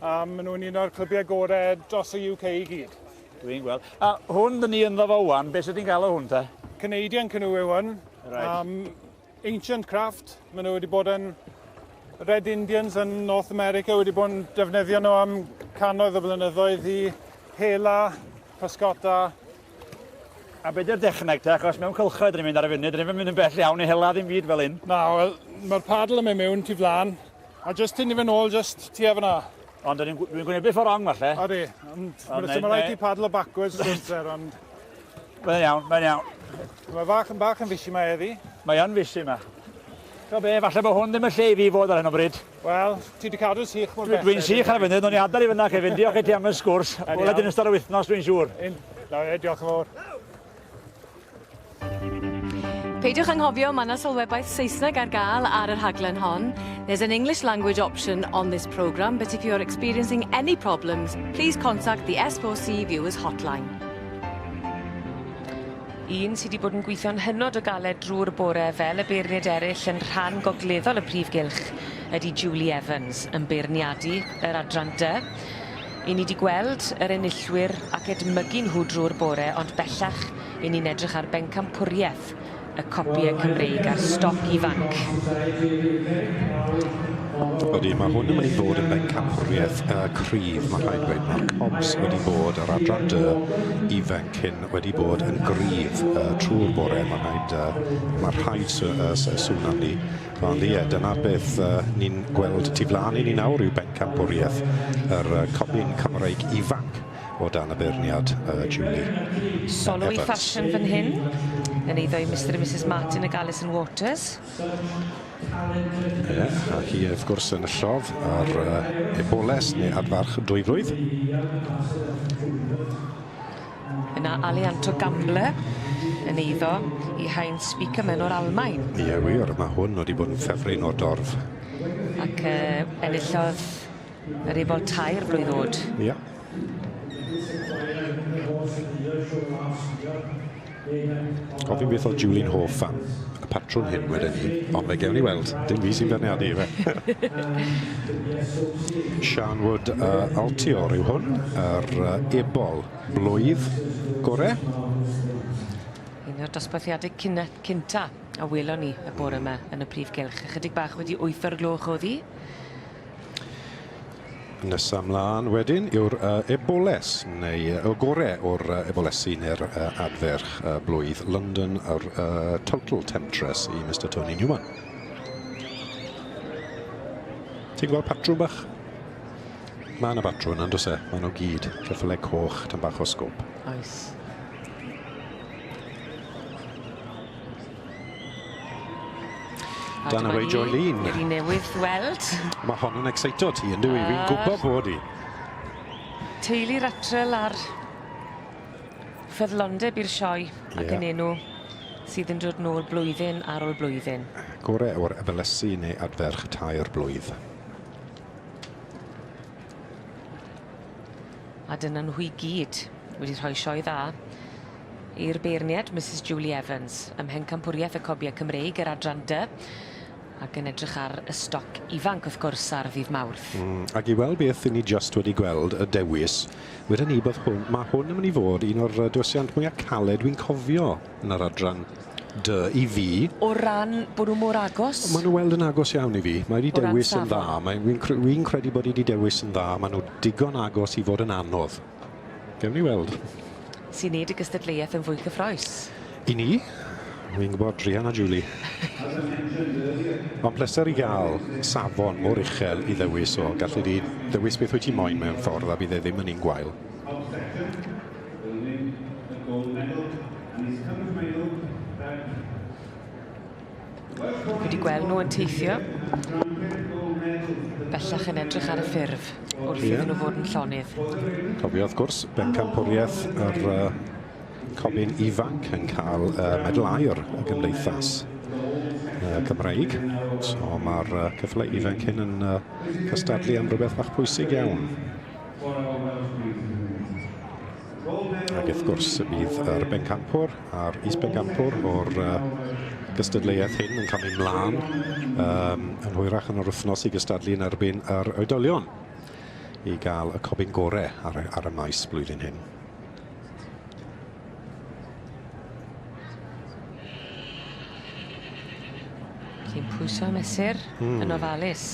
Speaker 8: Um, maen nhw'n un o'r clybiau gorau dros y UK i gyd.
Speaker 3: Dwi'n gweld. A hwn dyn ni ynddo fo wan, beth sydd ti'n gael o hwn te?
Speaker 8: Canadian canoe yw hwn.
Speaker 3: Right.
Speaker 8: Um, ancient craft. Maen nhw wedi bod yn Red Indians yn North America wedi bod yn defnyddio nhw am cannoedd o blynyddoedd i hela, pysgota.
Speaker 3: A be di'r dechneg te? Achos mewn cylchoedd dyn ni'n mynd ar y funud, dyn ni'n mynd yn bell iawn i hela ddim byd fel hyn.
Speaker 8: Na, wel, mae'r paddle yn mynd mewn tu flan, a jyst tynnu fe nôl jyst tua fyna.
Speaker 3: Ond dwi'n gwynebu ffordd wrong falle.
Speaker 8: Odi, ond mae'n rhaid i paddle backwards drwy'r amser, ond...
Speaker 3: Mae'n iawn, mae'n iawn.
Speaker 8: Mae fach yn bach yn fishy ma heddi.
Speaker 3: Mae yn fishy ma. Go be, falle bod hwn ddim y lle i fi fod ar hyn o bryd.
Speaker 8: Wel, ti wedi cadw sych mor belled.
Speaker 3: Dwi'n sych ar y funud, o'n i adael i fyna, Kevin. Diolch i ti am y sgwrs. Wela di'n ystod y wythnos, dwi'n siŵr.
Speaker 8: Na, diolch yn fawr.
Speaker 1: Peidiwch anghofio, mae yna sylwebaeth Saesneg ar gael ar y rhaglen hon. There's an English language option on this programme, but if you're experiencing any problems, please contact the S4C Viewers Hotline. Un sy 'di bod yn gweithio'n hynod o galed drw'r bore fel y beirniaid eryll yn rhan gogleddol y prif gylch ydi Julie Evans yn beirniadu yr adran dy. 'Yn ni 'di gweld yr enillwyr ac edmygu nhw drw'r bore ond bellach 'yn ni'n edrych ar bencampwrieth y copïau Cymreig a'r stoc ifanc.
Speaker 6: Ydy, mae hwn yn mynd i fod yn bencampwriaeth uh, cryf, mae rhaid dweud. Mae'r Cobs wedi bod, yr adran dy ifanc hyn wedi bod yn gryf uh, trwy'r bore. Mae rhaid, uh, mae rhaid sŵn arni. Ond ie, dyna beth uh, ni'n gweld tu flaen i ni nawr yw bencampwriaeth yr uh, Cobyn Cymreig ifanc. o dan y beirniad uh, Julie
Speaker 1: Solo i ffasiwn fan hyn, yn eiddo i Mr and Mrs Martin ag Alison Waters.
Speaker 6: Ie, yeah, a hi wrth gwrs yn y llof ar uh, eboles neu adfarch dwyflwydd.
Speaker 1: Yna Alianto Gambler yn eiddo i Heinz Spiekermann o'r Almaen.
Speaker 6: Ie, yeah, wir, mae hwn wedi bod yn ffefryn o'r dorf.
Speaker 1: Ac uh, enillodd Yr ebol tair blwydd oed.
Speaker 6: Ia. Gofyn beth oedd Julie'n hoff am y patrwm hyn wedyn ni, ond fe gewn ni weld. Dim fi sy'n beirniadu ife. Sian Wood uh, Altior yw hwn, yr uh, ebol blwydd gore.
Speaker 1: Un o'r dosbarthiadau cynta a welon ni y bore yma yn y prif gylch. Ychydig bach wedi 8 o'r gloch oedd hi.
Speaker 6: Nesa mlaen wedyn yw'r uh, eboles, neu y gore o'r uh, ebolesi neu'r uh, adferch uh, blwydd London, yr uh, Total Temptress i Mr Tony Newman. Ti'n gweld patrwm bach? Mae yna batrwm, yn does e? Mae nhw gyd. Ceffylau coch, tan bach o sgwp.
Speaker 1: Oes.
Speaker 6: Dan away Joylene.
Speaker 1: Wedi newydd weld.
Speaker 6: Mae hon yn excito ti, ynddo i? Fi'n gwybod bod i.
Speaker 1: Teulu Ratrel ar ffyddlondeb i'r sioe ac yn enw sydd yn dod nôl blwyddyn ar ôl blwyddyn.
Speaker 6: Gore o'r efelysu neu adferch tair blwydd.
Speaker 1: A dyna nhw i gyd wedi rhoi sioe dda i'r beirniad, Misus Julie Evans, ym Mhencampwriaeth y Cobiau Cymreig yr adran D, ac yn edrych ar y stoc ifanc, wrth gwrs, ar ddydd Mawrth.
Speaker 6: Mm, ac i weld beth i ni just wedi gweld, y dewis, wedyn ni bod hwn, mae hwn yn mynd i fod un o'r dewisiant mwyaf caled dwi'n cofio yn yr adran D i fi.
Speaker 1: O ran bod nhw mor agos?
Speaker 6: Maen nhw weld yn agos iawn i fi. Mae wedi dewis yn dda. Mae, fi'n wi credu bod wedi dewis yn dda. Maen nhw digon agos i fod yn anodd. Gewn ni weld.
Speaker 1: Sy'n neud y gystadleuaeth yn fwy cyffroes.
Speaker 6: I ni, fi'n gwybod, druan a Julie. Ond pleser i gael safon mor uchel i ddewis o. Gallu di ddewis beth wyt ti moyn mewn ffordd a bydd e ddim yn un gwael.
Speaker 1: Wedi gweld nhw yn teithio. Bellach yn edrych ar y ffurf wrth iddyn nhw fod yn llonydd.
Speaker 6: Cofio wrth gwrs, bencampwriaeth yr uh, cofyn ifanc yn cael uh, medal aur y gymdeithas uh, Cymreig. So mae'r uh, cyfle ifanc hyn yn uh, cystadlu am rhywbeth bach pwysig iawn. Ac wrth gwrs y bydd yr bencampwr a'r is-bencampwr o'r uh, gystadleuaeth hyn yn cael mynd mlaen um, yn hwyrach yn yr wythnos i gystadlu yn erbyn yr oedolion i gael y cobyn gore ar, ar y maes blwyddyn hyn.
Speaker 1: Chi'n pwyso a mesur mm. yn ofalus.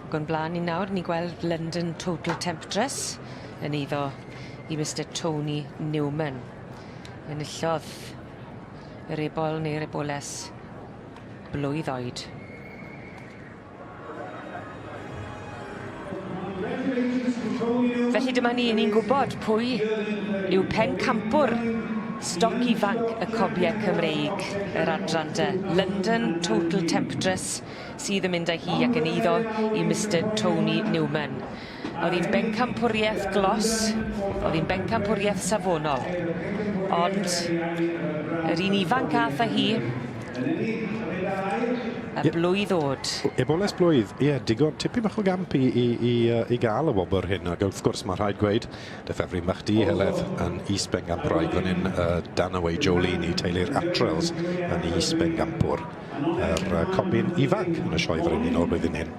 Speaker 1: Ac o'n blaen ni nawr, ni'n gweld London Total Temptress yn eiddo i Mister Tony Newman. Enillodd yr ebol neu'r eboles blwydd oed. Felly dyma ni, ni'n gwybod pwy yw pencampwr stoc ifanc y cobiau Cymreig, yr adran de. London Total Temptress sydd yn mynd â hi ac yn eiddo i Mister Tony Newman. Oedd hi'n bencampwriaeth glos, oedd hi'n bencampwriaeth safonol. Ond yr un ifanc ath â hi
Speaker 14: Y blwydd ddod.
Speaker 6: Eboles blwydd, ie, yeah, digon, tipyn bach o gamp i, i, i, i gael y wobr hyn, ac wrth gwrs mae rhaid gweud, dy ffefryn bach di, Heledd, yn is-bengampraig fan hyn, Danaway Jolene i teulu'r Atrels yn is-bengampwr, yr cobyn ifanc yn y sioe frenhinol blwyddyn hyn.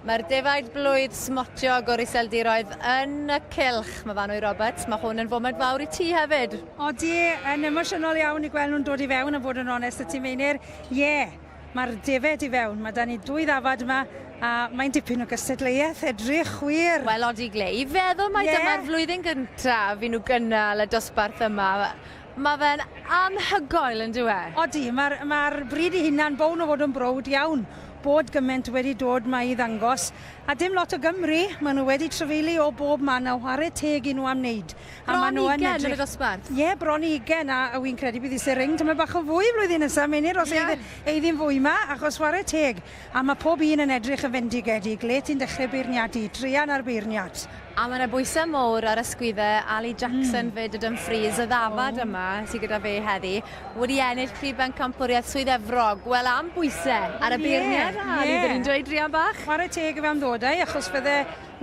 Speaker 7: Mae'r defaid blwydd smotiog o'r Iseldiroedd yn y cylch, Myfanwy Roberts. Mae hwn yn foment fawr i ti hefyd.
Speaker 10: Odi, yn emosiynol iawn i gweld nhw'n dod i fewn a fod yn onest y ti Meinir. Ie, yeah, mae'r defaid i fewn. Mae da ni dwy ddafad yma a mae'n dipyn o gystadleuaeth, edrych wir.
Speaker 7: Wel, odi Gle, i feddwl mai yeah. dyma'r flwyddyn gyntaf i nhw gynnal y dosbarth yma. Mae fe'n anhygoel yn dyw e?
Speaker 10: Odi, mae'r ma bryd i hunan bown o fod yn browd iawn bod gymaint wedi dod ma i ddangos. A dim lot o Gymru, maen nhw wedi trafeili o bob man a whare teg i nhw am wneud.
Speaker 7: A bron nhw yn edrych... yn y dosbarth?
Speaker 10: Ie, yeah, bron i ugen, a, a wy'n credu bydd eisiau ring tyma bach o fwy flwyddyn nesaf, Meinir, os yeah. ei ddim fwy ma, achos whare teg. A mae pob un yn edrych yn fendigedig, le ti'n dechrau beirniadu, druan ar beirniad.
Speaker 7: A mae yna bwysau mowr ar ysgwyddau Ali Jackson 'fyd o Dumfries, y ddafad yma sydd gyda fe heddi, wedi ennill prif bencampwriaeth Swydd Efrog. Wel, am bwysau ar y beirniad, Ali, yeah. ni'n dweud druan bach.
Speaker 10: Chwarae teg i fe am ddod e, achos fydde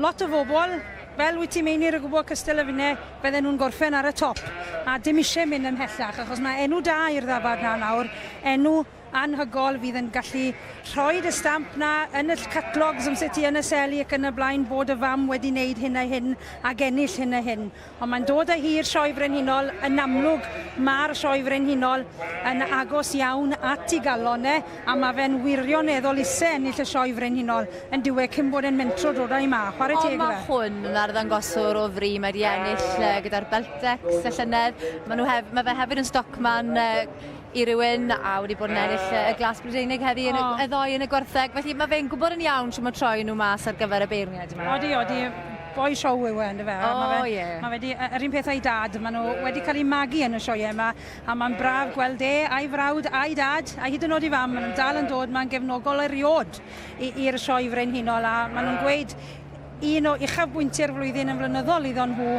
Speaker 10: lot o bobl, fel wyt ti'n Meinir o gwbl cystal â finne, fydden nhw'n gorffen ar y top. A dim eisiau mynd ymhellach, achos mae enw da i'r ddafad na nawr, enw anhygol fydd yn gallu rhoid y stamp 'na yn y catalogs amser ti yn y seli ac yn y blaen bod y fam wedi wneud hyn a hyn ac ennill hyn a hyn. Ond mae'n dod â hi i'r Sioe Frenhinol, yn amlwg mae'r Sioe Frenhinol yn agos iawn at ei galon e a mae fe'n wirioneddol ise ennill y Sioe Frenhinol yn dyw e cyn bod e'n mentro dod â hi 'ma. Chwarae teg iddo fe.
Speaker 7: Ond mae hwn yn arddangoswr o fri, mae wedi ennill gyda'r Beltex y llynedd, mae, nhw hef, mae fe hefyd yn stockman i rywun a wedi bod yn ennill y Glas Brydeinig heddi yn y, y ddoe yn y gwartheg. Felly mae fe'n gwybod yn iawn shwt mae troi nhw mas ar gyfer y beirniaid yma.
Speaker 10: Odi, odi. Boi show yw e, yndyfe?
Speaker 7: O, oh, ie.
Speaker 10: Mae wedi, yr un peth a'i dad, maen nhw wedi cael eu magu yn y sioeau yma, a mae'n braf gweld e, a'i frawd, a'i dad, a hyd yn oed i fam, maen nhw'n dal yn dod, mae'n gefnogol eriod i'r sioe frenhinol, a maen nhw'n gweud Un o uchafbwyntiau'r flwyddyn yn flynyddol iddon nhw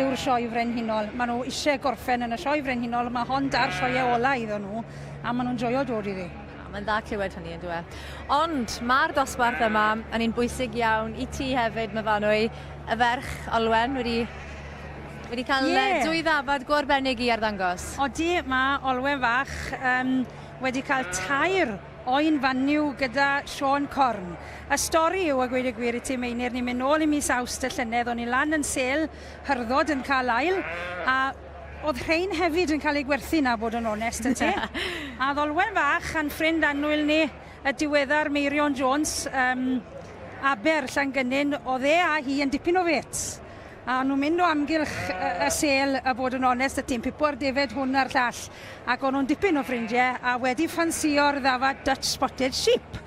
Speaker 10: yw'r Sioe Frenhinol. Maen nhw eisiau gorffen yn y Sioe Frenhinol, mae hon da'r sioeau ola iddon nhw, a maen nhw'n joio dod iddi.
Speaker 7: Mae'n dda clywed hynny, yn dyw e. Ond mae'r dosbarth yma yn un bwysig iawn i ti hefyd, Myfanwy. Y ferch Olwen wedi wedi cael yeah. dwy ddafad go arbennig i arddangos.
Speaker 10: Odi, mae Olwen fach um, wedi cael tair Oen fanyw gyda Siôn Corn. Y stori yw, a gweud y gwir i ti Meinir, ni'n mynd nôl i mis Awst y llynedd, o'n i lan yn sêl hyrddod yn cael ail, a oedd rhein hefyd yn cael eu gwerthu 'na, bod yn onest 'da ti. A oedd Olwen fach a'n ffrind annwyl ni, y diweddar Meirion Jones, um, Aber, Llangynin, oedd e a hi yn dipyn o fêts. A o'n nhw'n mynd o amgylch y sêl a bod yn onest y ti'n pipo'r defed hwn a'r llall. Ac o'n nhw'n dipyn o ffrindiau a wedi ffansïo'r ddafad Dutch Spotted Sheep.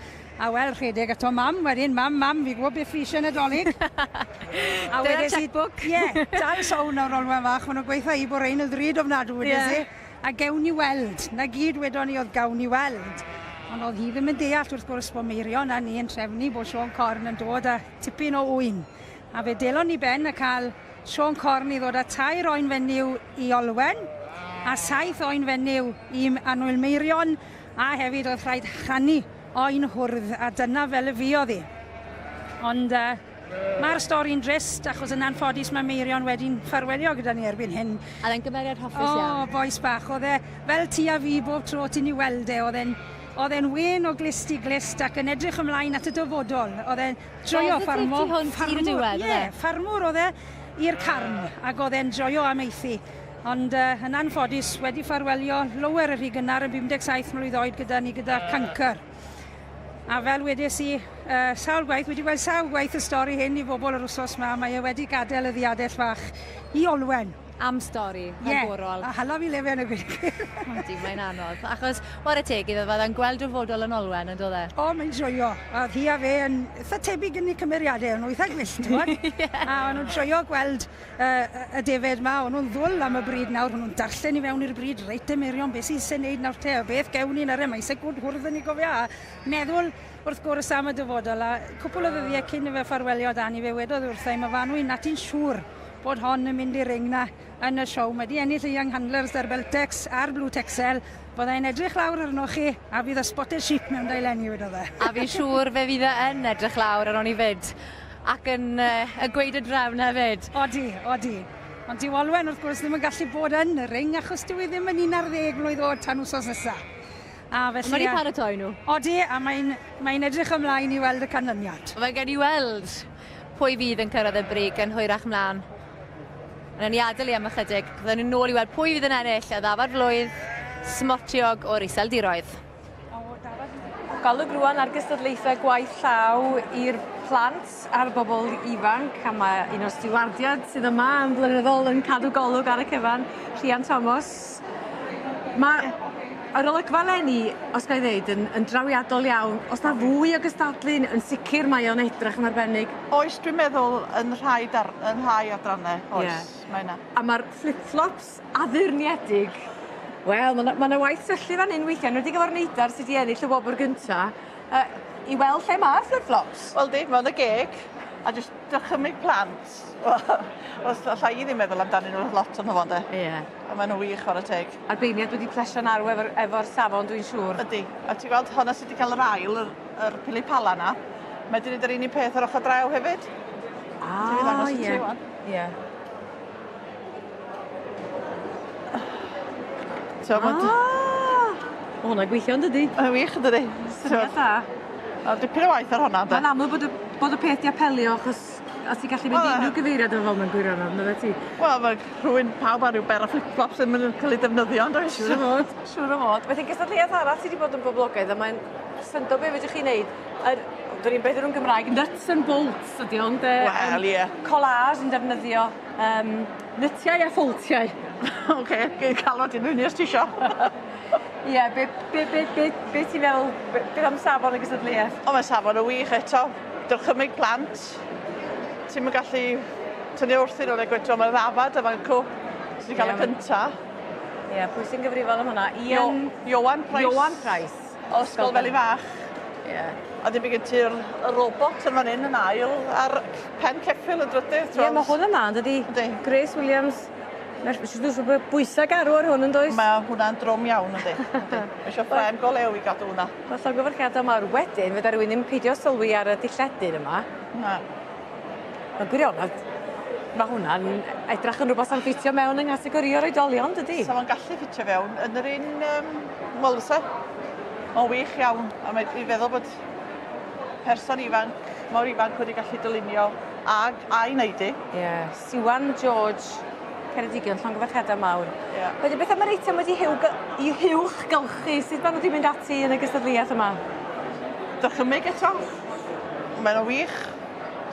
Speaker 10: A wel, rhedeg ato mam wedyn, mam, mam, fi gwybod beth fi eisiau Nadolig.
Speaker 7: a wedes i... checkbook.
Speaker 10: Ie, dal sawn nawr Olwen fach, maen nhw'n gweitha i bod rhain yn ddrud ofnadw, wedes i. A gewn ni weld. Na gyd wedon ni oedd gawn ni weld. Ond oedd hi ddim yn deall wrth gwrs bod Meirion a ni yn trefnu bod Siôn Corn yn dod â tipyn o ŵyn. A fe delon ni ben a cael Siôn Corn i ddod â tair oen fenyw i Olwen, a saith oen fenyw i Annwyl Meirion, a hefyd oedd rhaid rhannu oen hwrdd, a dyna fel y fuodd hi. Ond uh, mae'r stori'n drist, achos yn anffodus mae Meirion wedi'n ffarwelio gyda ni erbyn hyn.
Speaker 7: A e'n gymeriad hoffus iawn.
Speaker 10: O, bois bach, oedd e fel ti a fi bob tro ti'n ei weld e, oedd e'n oedd e'n wên o glust i glust ac yn edrych ymlaen at y dyfodol. Oedd e'n Joio ffarmo.
Speaker 7: Tu hwnt i'r diwedd,
Speaker 10: Ie, ffarmwr oedd e i'r carn ac oedd e'n joio amaethu. Ond uh, yn anffodus wedi ffarwelio lower y rhy gynnar yn 57 mlwydd oed gyda ni gyda cancr. A fel wedes i uh, sawl gwaith, wedi gweld sawl gwaith y stori hyn i bobl yr wsos ma, mae e wedi gadael y ddiadell fach i Olwen.
Speaker 7: Am stori rhagorol.
Speaker 10: Ie, a hala fi lefen y gwir.
Speaker 7: Yndi, mae'n anodd. Achos, ware teg iddo fe, oedd e'n gweld dyfodol yn Olwen, yn doedd e?
Speaker 10: O, mae'n joio. A oedd hi a fe yn eitha tebyg yn eu cymeriadau, o'n nhw eitha gwyllt, t'mod?
Speaker 7: Ie.
Speaker 10: A o'n nhw'n joio gweld uh, y defed ma, o'n nhw'n ddwl am y bryd nawr, o'n nhw'n darllen i fewn i'r bryd, reit de Meirion, beth sy'n eisiau neud nawr te, a beth gewn ni nawr e, mae eisiau gwrdd hwrdd yn ei gofio, a meddwl wrth gwrs am y dyfodol, a cwpl o ddyddiau cyn i fe ffarwelio 'da ni, fe wedodd wrtha i, Myfanwy, na ti'n siŵr bod hon yn mynd i'r ring 'na yn y show. Mae 'di ennill y Young Handlers 'da'r Beltex a'r Blue Texel. Fydda i'n edrych lawr arnoch chi a fydd y Spotted Sheep mewn 'da eleni, wedodd e.
Speaker 7: A fi'n siŵr fe fydd e yn edrych lawr arnon ni 'fyd. Ac yn uh, y gweud y drefn hefyd.
Speaker 10: Odi, odi. Ond dyw Olwen wrth gwrs ddim yn gallu bod yn y ring achos dyw hi ddim yn 11 mlwydd oed tan wsos nesa. A felly...
Speaker 7: Mae wedi paratoi nhw.
Speaker 10: Odi, a mae'n mae edrych ymlaen i weld y canlyniad.
Speaker 7: Mae gen i weld pwy fydd yn cyrraedd y brig yn hwyrach mlaen. Wnawn ni adael i am ychydig. Fyddwn ni'n nôl i weld pwy fydd yn ennill y ddafad flwydd smotiog o'r Iseldiroedd.
Speaker 1: Golwg rwan ar gystadlaethau gwaith llaw i'r plant a'r bobl ifanc a mae un o'r stiwardiad sydd yma yn flynyddol yn cadw golwg ar y cyfan, Rhian Thomas. Mae yr olygfa 'leni, os ga i ddeud, yn yn drawiadol iawn. O's 'na fwy o gystadlu yn sicir mae o'n edrych yn arbennig.
Speaker 16: Oes dwi'n meddwl yn rhai dar- yn rhai adranne oes.
Speaker 1: Ie.
Speaker 16: Mae 'na.
Speaker 1: A ma'r flip-flops addurniedig. Wel ma' 'na ma' 'na waith syllu fan 'yn weithia' enwedig efo'r neidar sy 'di ennill y wobr gynta yy i weld lle ma'r flip-flops.
Speaker 16: Wel 'di ma' yn y geg. A jyst dychymyg plant, wel, alla i ddim meddwl amdanyn nhw lot ond fo, ynde?
Speaker 1: Ie.
Speaker 16: A maen nhw wych, chwarae teg.
Speaker 1: A'r beirniad wedi plesio'n arw efo'r efo safon, dwi'n siŵr.
Speaker 16: Ydy. A ti'n gweld, honna sydd wedi cael yr ail, yr, yr pili pala na, mae wedi gwneud yr un un peth ar ochr draw hefyd.
Speaker 1: Ah, ie. Ie.
Speaker 16: So, ah!
Speaker 1: Ma' hwnna'n gweithio yn dydi?
Speaker 16: Mae'n wych yn dydi?
Speaker 1: Syniad da.
Speaker 16: O, dipyn o waith ar hwnna, ynde?
Speaker 1: Mae'n amlwg bod y, bod y peth di apelio achos os ti'n gallu mynd i unrhyw gyfeiriad efo fel mewn gwirionedd, na fe ti?
Speaker 16: Wel, mae rhywun, pawb ar ryw ber o flip-flops ddim yn cael ei defnyddio, yn does?
Speaker 1: Siŵr o fod, siŵr o fod. Wedyn gystadleuaeth arall sydd wedi bod yn boblogaidd a mae'n syndod be fedrwch chi wneud. Yr, dwn i'n beth nhw'n Gymraeg, nuts and bolts ydi o, ynde?
Speaker 16: Wel, ie.
Speaker 1: Collage yn defnyddio um, nytiau a ffoltiau.
Speaker 16: Oce, okay, cael o dyn nhw'n os ti isio.
Speaker 1: Ie, yeah, be, be, be, be, be ti'n meddwl, be, beth am safon y gystadleuaeth?
Speaker 16: O, mae safon y wych eto. Dychymyg plant. Ti'n mynd gallu tynnu wrthyn nhw'n egwyto, mae'r ddafad yma'n cw. Sydd wedi cael y cynta.
Speaker 1: Ie, yeah, pwy sy'n gyfrifol am hwnna? Ian...
Speaker 16: Iowan Price.
Speaker 1: Iowan Price.
Speaker 16: O Ysgol Feli Fach.
Speaker 1: Ie. Yeah.
Speaker 16: A dim gen ti'r robot yn fan hyn yn ail a'r pen ceffyl yn drydydd.
Speaker 1: Ie, yeah, mae hwn yn dda, dydy?
Speaker 16: Ydy.
Speaker 1: Grace Williams, Mae'r siŵr bod bwysau garw ar hwn yn does?
Speaker 16: Mae hwnna'n drwm iawn yndi. Yndi. Mae eisiau ffrem go lew i gadw hwnna.
Speaker 1: Mae llongyfarchiadau mawr wedyn, fydda rhywun ddim peidio sylwi ar y dilledyn yma.
Speaker 16: Na.
Speaker 1: Mae'n gwirionedd, mae hwnna'n edrych yn rhywbeth am ffitio mewn yng nghategori o'r oedolion, dydy?
Speaker 16: Sa fo'n gallu ffitio fewn yn yr un, um, wel, fysa. Mae'n wych iawn, a mae i feddwl bod person ifanc, mor ifanc wedi gallu dylunio ag a'i wneud i.
Speaker 1: Ie, yeah. Siwan George, Ceredigion, llongyfarchiadau mawr.
Speaker 16: Yeah.
Speaker 1: Wedyn, beth am yr eitem wedi i huwch gylchu? Sut maen nhw wedi mynd ati yn y gystadleuaeth yma?
Speaker 16: Dychymyg eto. Mae'n wych.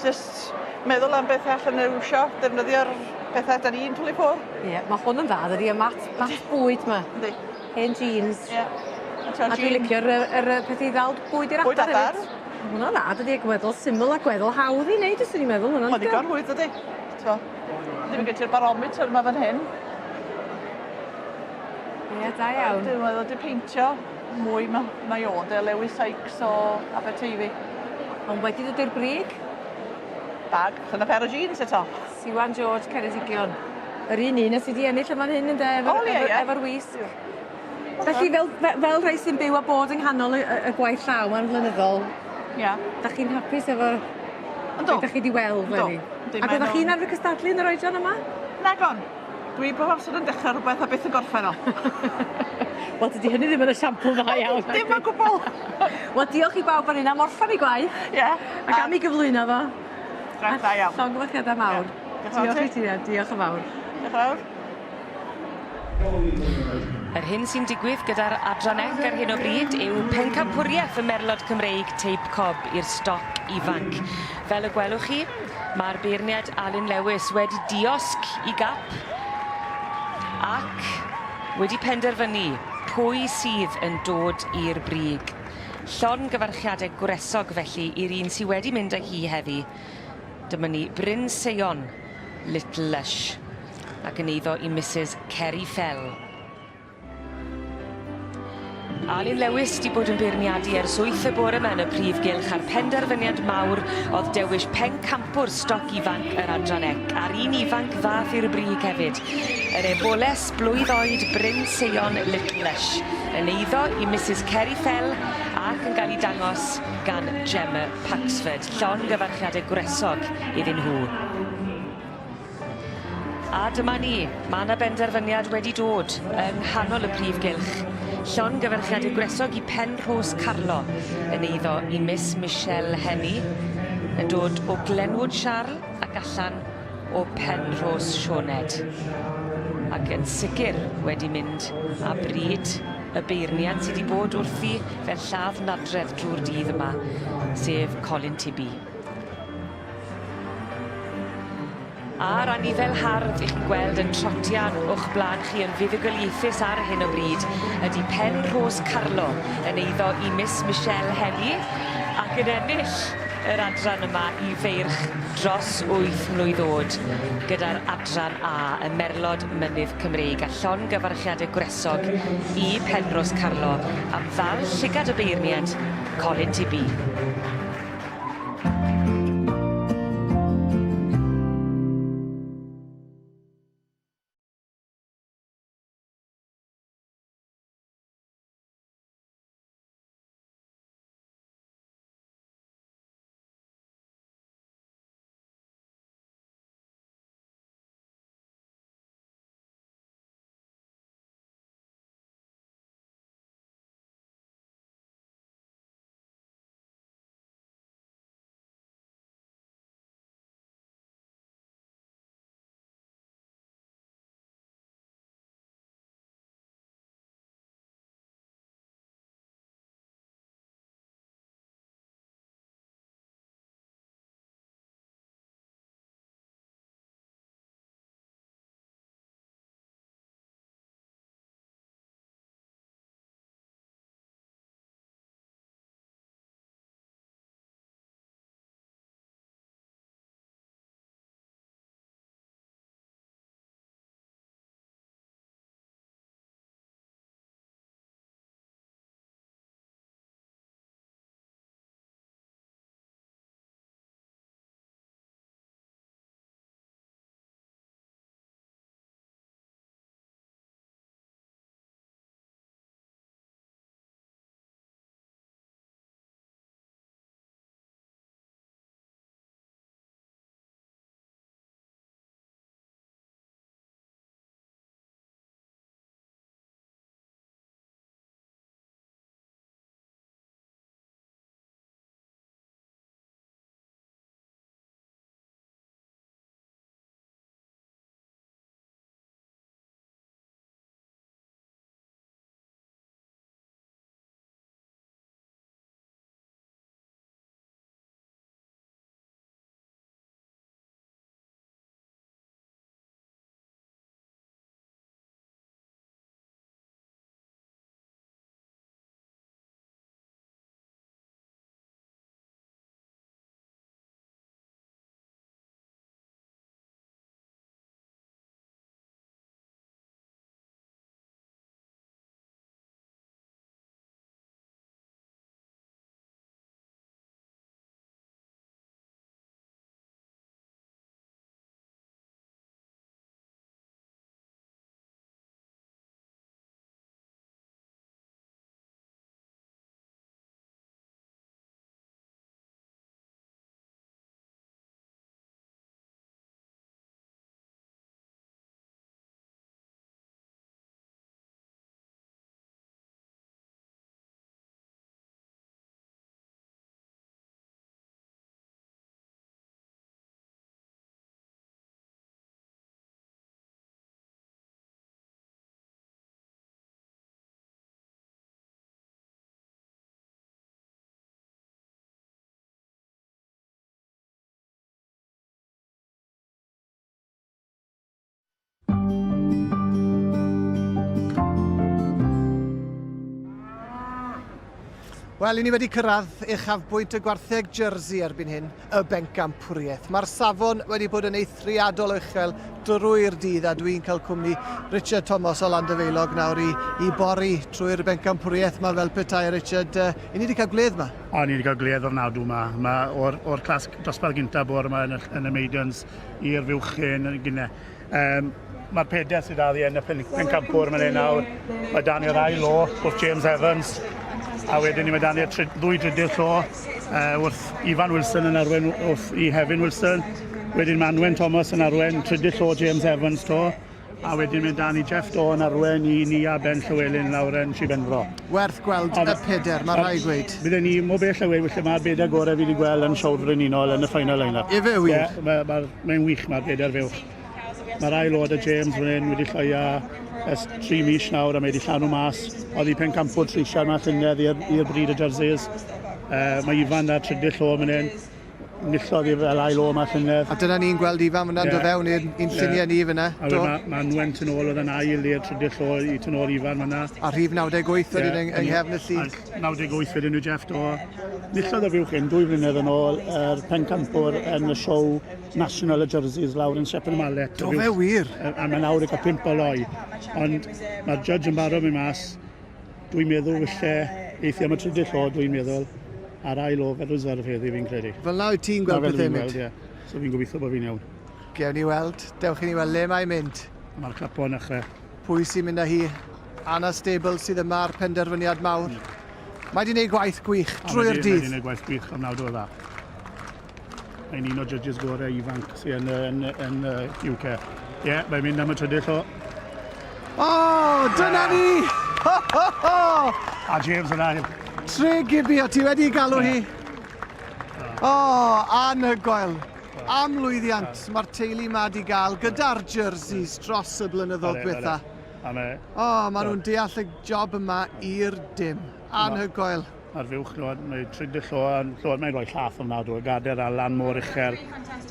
Speaker 16: Just meddwl am beth allan nhw isio, defnyddio'r pethau da ni'n twlu ffwrdd.
Speaker 1: Ie, yeah, mae hwn yn dda, dydy, y mat, mat bwyd ma.
Speaker 16: Yndi.
Speaker 1: Hen jeans.
Speaker 16: Ie.
Speaker 1: A dwi'n licio'r yr, yr peth i ddal bwyd i'r adar.
Speaker 16: Bwyd adar.
Speaker 1: Mae hwnna'n dda, dydy, gweddol syml a gweddol hawdd i wneud, yswn i'n meddwl. Hwnna'n
Speaker 16: Mae'n ddigon rhwydd, dydy. T'mo? Ddim yn gen ti'r barometer yma fan hyn.
Speaker 1: Ie, da iawn.
Speaker 16: Dwi'n meddwl di peintio mwy mae, mae o, de Lewis Sykes o Aberteifi.
Speaker 1: Ond wedi dod i'r brig?
Speaker 16: Bag, allan o pair o jeans eto.
Speaker 1: Siwan George, Ceredigion. Yr un un sydd wedi ennill yma'n hyn ynde, efo'r
Speaker 16: O, ie, ie.
Speaker 1: efo wisg. Felly fel, fel rhai sy'n byw a bod yng nghanol y, y gwaith llaw ma'n flynyddol,
Speaker 16: Ia.
Speaker 1: Da chi'n hapus efo
Speaker 16: Yndw.
Speaker 1: Be' 'dach chi 'di weld leni?
Speaker 16: Yndw.
Speaker 1: Ac oeddach chi'n arfer cystadlu yn yr oedran yma?
Speaker 16: Nagon. Dwi bob amser yn dechre rwbeth a byth yn gorffen o.
Speaker 1: Wel dydi hynny ddim yn esiampl dda iawn.
Speaker 16: Dim o gwbwl.
Speaker 1: Wel diolch i bawb fan 'yn am orffen 'u gwaith.
Speaker 16: Ie.
Speaker 1: Ac am 'i gyflwyno fo.
Speaker 16: Grêt da iawn.
Speaker 1: Llongyfarchiada mawr. Diolch i ti diolch yn fawr.
Speaker 16: Diolch yn fawr.
Speaker 14: Yr hyn sy'n digwydd gyda'r adran ec ar hyn o bryd yw pencampwriaeth y Merlod Cymreig Teip Cob i'r stoc ifanc. Fel y gwelwch chi, mae'r beirniad Alun Lewis wedi diosg i gap ac wedi penderfynu pwy sydd yn dod i'r brig. Llongyfarchiadau gwresog felly i'r un sydd wedi mynd â hi heddi. Dyma ni Bryn Seion, Little Lush, ac yn eiddo i Mrs Kerry Fell. Alun Lewis 'di bod yn beirniadu ers 8 y bore 'ma yn y prif gylch a'r penderfyniad mawr o'dd dewis pencampwr stoc ifanc yr adran ec a'r un ifanc ddath i'r brig hefyd. Yr eboles blwydd oed Bryn Seion Little Lush yn eiddo i Mrs Kerry Fell ac yn ga'l 'i dangos gan Gemma Paxford. Llongyfarchiade gwresog iddyn nhw. A dyma ni, ma' 'na benderfyniad wedi dod yng nghanol y prif gylch. Llongyfarchiade gwresog i Pen Rhos Carlo yn eiddo i Miss Michelle Henny, yn dod o Glenwood Siarl ac allan o Pen Rhos Sioned. Ac yn sicir wedi mynd â bryd y beirniad sy 'di bod wrthi fel lladd nadredd drw'r dydd yma, sef Colin Tibby. A'r anifel hardd 'ych chi'n gweld yn trotian o'ch blaen chi yn fuddugoliaethus ar hyn o bryd ydi Pen Rhos Carlo yn eiddo i Miss Michelle Henny ac yn ennill yr adran yma i feirch dros 8 mlwydd o'd gyda'r adran A, y Merlod Mynydd Cymreig, a llongyfarchiade gwresog i Penrhos Carlo am ddal llygad y beirniad, Colin Tibby.
Speaker 2: Wel, i ni wedi cyrraedd uchafbwynt y gwartheg Jersey erbyn hyn, y bencampwriaeth. Mae'r safon wedi bod yn eithriadol o uchel drwy'r dydd a dwi'n cael cwmni Richard Thomas o Landyfeilog nawr i, i bori trwy'r bencampwriaeth ma fel petai. Richard, uh, i ni wedi cael gwledd ma?
Speaker 5: O, ni wedi cael gwledd ofnadw ma. Ma o'r, or clas dosbarth gyntaf bore yma yn y, yn y Maidens i'r fuwchyn yn gynne. Um, Mae'r pedair sydd â yn y pen, pencampwr mae'n ei nawr. Mae dan i'r ail lo wrth James Evans. A wedyn ni mae dan i'r tri, ddwy drydydd llo uh, wrth Ifan Wilson yn arwen wrth i Hefin Wilson. Wedyn mae Anwen Thomas yn arwen trydydd llo James Evans to. A wedyn mae dan i Jeff Daw yn arwen i Nia Ben Llywelyn lawr yn Sir Benfro.
Speaker 2: Werth gweld y peder, mae rhaid gweud.
Speaker 5: Bydden ni mor bell away, felly mae'r bedair gorau fi wedi gweld yn Siowr Frenhinol yn y final line-up.
Speaker 2: Ife wir?
Speaker 5: Ie, yeah, mae'n ma, ma wych mae'r bedair fuwch. Mae'r ail o da James fan hyn wedi lloia ers 3 mis nawr a mae wedi llanw mas. Oedd hi pencampwr Trisian yma llynedd i'r bryd y jerseys. Uh, mae Ifan ar trydydd llo fan hyn. Nillodd i fel ail o yma llynedd.
Speaker 2: A dyna ni'n gweld Ifan fyna'n yeah. dod fewn i'n lluniau yeah. ni fyna.
Speaker 5: A wedyn mae ma Anwen tu nôl oedd yn ail i'r trydydd llo i tu nôl Ifan fyna.
Speaker 2: A rhif 98 wedyn yeah. yng nghefn y llun.
Speaker 5: 98 wedyn yw Jeff Do. Nillodd y fuwch hyn dwy flynedd yn ôl yr pencampwr yn y siow National y Jerseys lawr yn Shepparton Mallet.
Speaker 2: Do fe wir?
Speaker 5: A mae nawr i gael pimp o loi. Ond mae'r judge yn barod mynd mas. Dwi'n meddwl falle eithi am y trydydd llo, dwi'n meddwl, a'r ail o fel reserve heddi fi'n credu.
Speaker 2: Fel na wyt ti'n gweld pethau'n mynd?
Speaker 5: Ie. So fi'n gobeithio bod fi'n iawn.
Speaker 2: Gewn ni weld. Dewch i ni weld le mae'n mynd.
Speaker 5: Mae'r clapo yn dechrau.
Speaker 2: Pwy sy'n mynd â hi? Anna Stable sydd yma ar penderfyniad mawr. Mae wedi gwneud gwaith gwych drwy'r dydd.
Speaker 5: Mae wedi gwneud gwaith gwych am nawr o dda. Mae'n un o judges gorau ifanc sy'n yn, yn, yn uh, UK. Ie, yeah, mae'n mynd am y trydydd llo.
Speaker 2: O, oh, dyna ni! Ho, ho, ho!
Speaker 5: A James yna.
Speaker 2: Tre Gibi, o ti wedi galw hi. O, oh, anhygoel. Am lwyddiant mae'r teulu ma di gael gyda'r jerseys dros y blynyddoedd diwetha. O, oh, maen nhw'n deall y job yma i'r dim. Anhygoel.
Speaker 5: Mae'r fuwch, ch'mod, mae trydydd llo, ch'mod, mae'n rhoi llath ofnadwy, y gader ar lan mor uchel,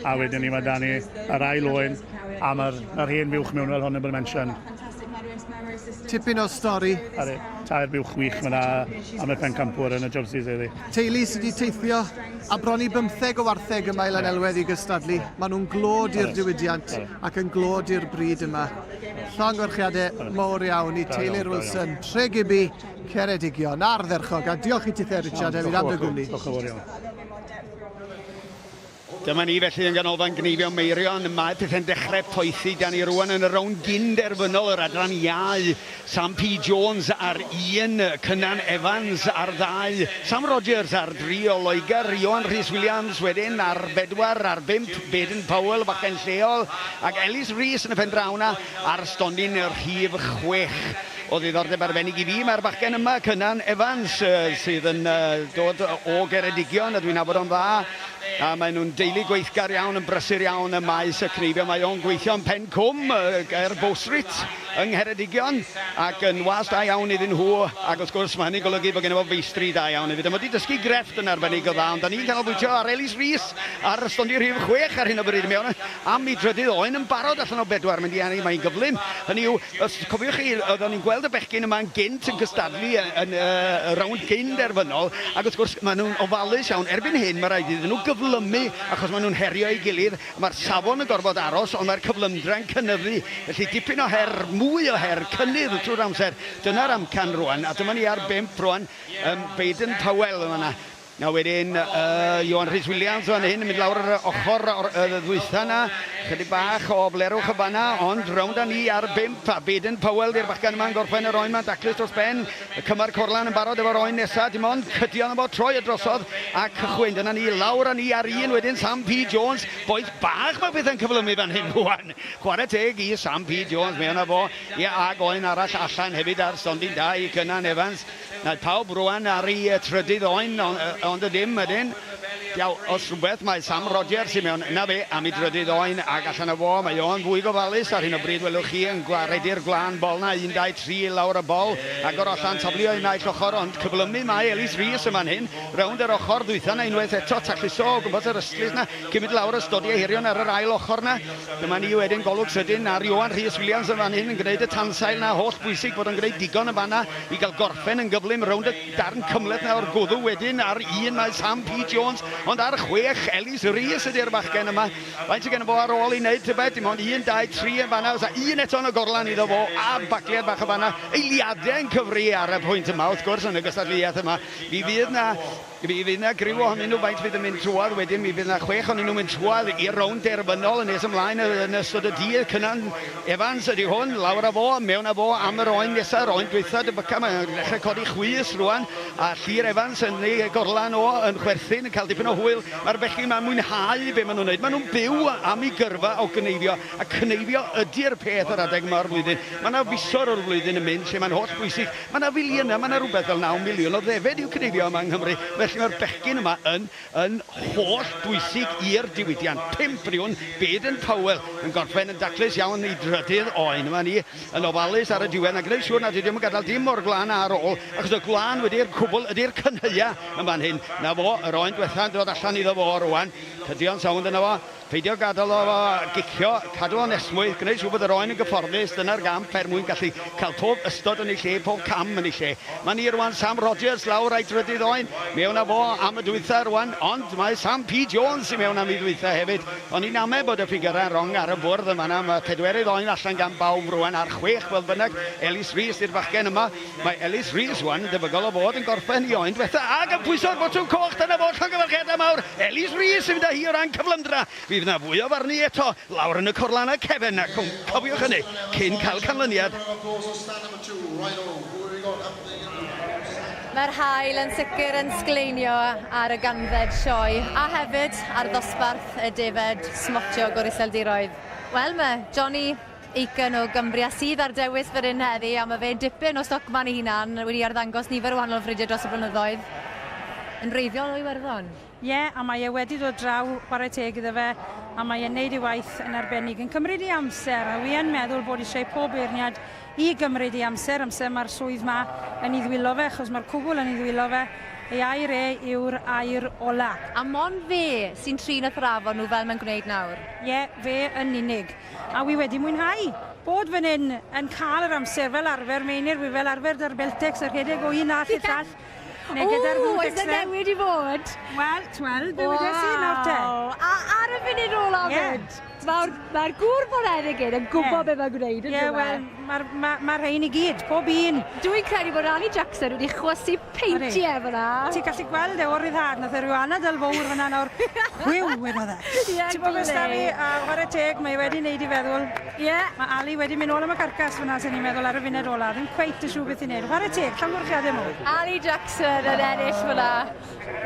Speaker 5: a wedyn ni mae 'da ni yr ail oen, a mae'r ma hen fuwch mewn fel honorable mention.
Speaker 2: Tipyn o stori.
Speaker 5: Ydy, tair buwch wych mae 'na am y pencampwr yn y jerseys heddi.
Speaker 2: Teulu sydd wedi teithio a bron i bymtheg o wartheg yma i Lanelwedd i gystadlu. Maen nhw'n glod i'r diwydiant ac yn glod i'r bryd yma. Llongyfarchiadau mawr iawn i teulu'r Wilson, Tregibi, Ceredigion, ardderchog, a diolch i tithe Richard hefyd am dy gwmni.
Speaker 5: Diolch yn fawr iawn.
Speaker 12: Dyma ni felly yn ganolfan gneifio Meirion. Mae pethau'n dechrau poethi. Da ni rwan yn y rownd gyn-derfynol yr adran iau. Sam P Jones ar un, Cynan Evans ar ddau, Sam Rogers ar dri o Loegr, Ioan Rhys Williams wedyn ar bedwar, ar bump, Baden Powell, fachgen lleol, ac Ellis Rees yn y pen draw 'na ar stondin rhif chwech. O ddiddordeb arbennig i fi, mae'r bachgen yma, Cynan Evans, sydd yn dod o Geredigion, a dwi'n nabod o'n dda, a maen nhw'n deulu gweithgar iawn, yn brysur iawn ym maes y cneifio. Mae o'n gweithio yn Pen Cwm, ger Bow Street yng Ngheredigion, ac yn was da iawn iddyn nhw, ac wrth gwrs mae hynny'n golygu bod genno fo feistri da iawn hefyd. A mae wedi dysgu grefft yn arbennig o dda, ond da ni'n canolbwyntio ar Elis Rees ar stondin rhif 6 ar hyn o bryd. Mae o'n am ei drydydd oen yn barod allan o bedwar, mynd i ennill, mae'n gyflym. Hynny yw, Os cofiwch chi, oeddwn ni'n gweld y bechgyn yma'n gynt yn cystadlu yn y rownd gyn-derfynol, ac wrth gwrs maen nhw'n ofalus iawn. Erbyn hyn, mae rhaid iddyn nhw gyflymu, achos maen nhw'n herio ei gilydd. Mae'r safon yn gorfod aros, ond mae'r cyflymdra'n cynyddu. Felly dipyn o her, mwy o her, cynnydd trwy'r amser. Dyna'r amcan rwan, a dyma ni ar bump rwan, um, Baden Powell yn fan'na. A wedyn uh, Ioan Rhys Williams fan hyn yn mynd lawr yr ochr o'r uh, ddwytha na. Chydig bach o blerwch y fanna, ond rownd â ni ar bump. A Baden Powell di'r bachgen yma'n gorffen yr oen ma'n daclus dros ben. Y cymar Corlan yn barod efo'r oen nesa. Dim ond cydio yna fo, troi y drosodd a cychwyn. Dyna ni, lawr â ni ar un wedyn Sam P Jones. Bois bach mae pethau'n cyflymu fan hyn rwan. Chwarae teg i Sam P Jones, mae yna fo. Ie, ag oen arall allan hefyd ar stondin da i Cynan Evans. Mae pawb rwan ar ei trydydd oen, ond y ddim ydyn. Diaw, os rhywbeth, mae Sam Rogers i mewn, na fe, am ei drydydd oen, ac allan o fo, mae o'n fwy gofalus ar hyn o bryd, welwch chi, yn gwaredu'r gwlân bol na, 1, 2, 3, lawr y bol, agor allan, taflu o'i naill ochr, ond cyflymu mae Elis Rees yma'n hyn, rownd yr ochr ddwytha na unwaith eto, tacluso o gwmpas yr ystlys na, cyn mynd lawr y stodiau hirion ar yr ail ochr na. Dyma ni wedyn golwg sydyn ar Ioan Rhys Williams yn fan hyn yn gwneud y tansail na, holl bwysig bod o'n gwneud digon yn fanna i gael gorffen yn gyflym rownd y darn cymhleth na o'r gwddw wedyn ar un mae Sam P Jones, ond ar chwech Elis Rees ydy'r bachgen yma. Faint sydd genno fo ar ôl i wneud tybed? Dim ond un, dau, tri yn fanna, oes un eto yn y gorlan iddo fo a bagliad bach yn fanna. Eiliadau yn cyfri ar y pwynt yma wrth gwrs yn y gystadleuaeth yma. Mi fydd na Mi fydd 'na griw ohonyn nhw, faint fydd yn mynd trwodd wedyn, mi fydd 'na chwech ohonyn nhw'n mynd trwodd i'r rownd derfynol yn nes ymlaen yn ystod y dydd. Cynan Evans ydy hwn, lawr â fo, mewn â fo am yr oen nesa, yr oen dwytha debyca, mae'n dechrau codi chwys rwan, a Llŷr Evans yn ei gorlan o, yn chwerthin, yn cael dipyn o hwyl. Mae'r bechgyn 'ma'n mwynhau be maen nhw'n wneud, maen nhw'n byw am eu gyrfa o gneifio, a cneifio ydy'r peth yr adeg yma o'r flwyddyn. Mae 'na fisoedd o'r flwyddyn yn mynd lle mae'n holl bwysig. Mae 'na filiynau, mae 'na rywbeth fel 9 miliwn o ddefed i'w cneifio yma yng Nghymru, felly mae'r bechgyn yma yn yn holl bwysig i'r diwydiant. Pump rhywun, Baden Powell yn gorffen yn daclus iawn ei drydydd oen. Yma ni yn ofalus ar y diwedd, a gwneud siŵr nad ydym yn gadael dim o'r gwlân ar ôl, achos y gwlân wedi'r cwbl ydy'r cynhaea yn fan hyn. 'Na fo, yr oen dwetha yn dod allan iddo fo rŵan. Cydio'n sownd yna fo. Peidio gadael o gicio, cadw o'n esmwyth, gwneud siŵr bod yr oen yn gyfforddus, dyna'r gamp er mwyn gallu cael pob ystod yn ei lle, pob cam yn ei lle. Mae ni rwan Sam Rogers lawr a'i drydydd oen, mewn â fo am y dwytha rwan, ond mae Sam P Jones i mewn am ei ddwytha hefyd. O'n i'n ame bod y ffigyrau'n rong ar y bwrdd yn fan'na, mae pedwerydd oen allan gan bawb rwan ar chwech, fodd bynnag, Elis Rees yw'r bachgen yma. Mae Elis Rees wan yn debygol o fod yn gorffen i oen dwetha ag yn pwyso'r botwm coch, dyna fo, llongyfarchiadau mawr, Elis Rees yn mynd â hi o ran cyflymdra, fydd na fwy o farnu eto lawr yn y corlannau cefen ac cofiwch hynny cyn cael canlyniad.
Speaker 7: Mae'r haul yn sicr yn sgleinio ar y ganfed sioe a hefyd ar ddosbarth y defaid smotiog o'r Iseldiroedd. Wel, mae Johnny Aiken o Gymbria sydd ar dewis fan hyn heddi a mae fe'n dipyn o stocman ei hunan, wedi arddangos nifer o wahanol fridiau dros y blynyddoedd. Yn wreiddiol o Iwerddon.
Speaker 10: Ie, a mae e wedi dod draw, chwarae teg iddo fe, a mae e'n neud ei waith yn arbennig. Yn cymryd ei amser, a wi yn meddwl bod eisiau pob beirniad i gymryd ei amser, amser mae'r swydd 'ma yn ei ddwylo fe, achos mae'r cwbl yn ei ddwylo fe. Ei air e yw'r air ola.
Speaker 7: A mond fe sy'n trin a thrafod nhw fel mae'n gwneud nawr?
Speaker 10: Ie, fe yn unig. A wi wedi mwynhau bod fan hyn yn cael yr amser fel arfer, Meinir, wi fel arfer 'da'r Beltex a rhedeg o un all i'r llall. Neu gyda'r
Speaker 7: Ww, oes 'na newid i fod?
Speaker 10: Wel, t'wel, be wedes i nawr te.
Speaker 7: Waw, a ar y funud ola 'fyd. Mae'r mae gŵr bonheddig hyn yn gwybod be mae'n gwneud, yn dyw e?
Speaker 10: Ie, wel, mae'r ma, ma rhain i gyd, pob un.
Speaker 7: Dwi'n credu bod Ali Jackson wedi chwysu peintiau fyna.
Speaker 10: Ti'n gallu gweld e o'r ryddhad, nath e ryw anadl fowr fyna nawr. Chwiw, wedodd e.
Speaker 7: Ie,
Speaker 10: Ti'n gwybod beth s'da fi, a chwarae teg, mae e wedi neud i feddwl.
Speaker 7: Ie.
Speaker 10: Mae Ali wedi mynd nôl am y carcas fyna, sen i'n meddwl, ar y funud ola. Ddim cweit yn siŵr beth i wneud. Chwarae teg, llongyfarchiadau mowr.
Speaker 7: Ali Jackson yn ennill fyna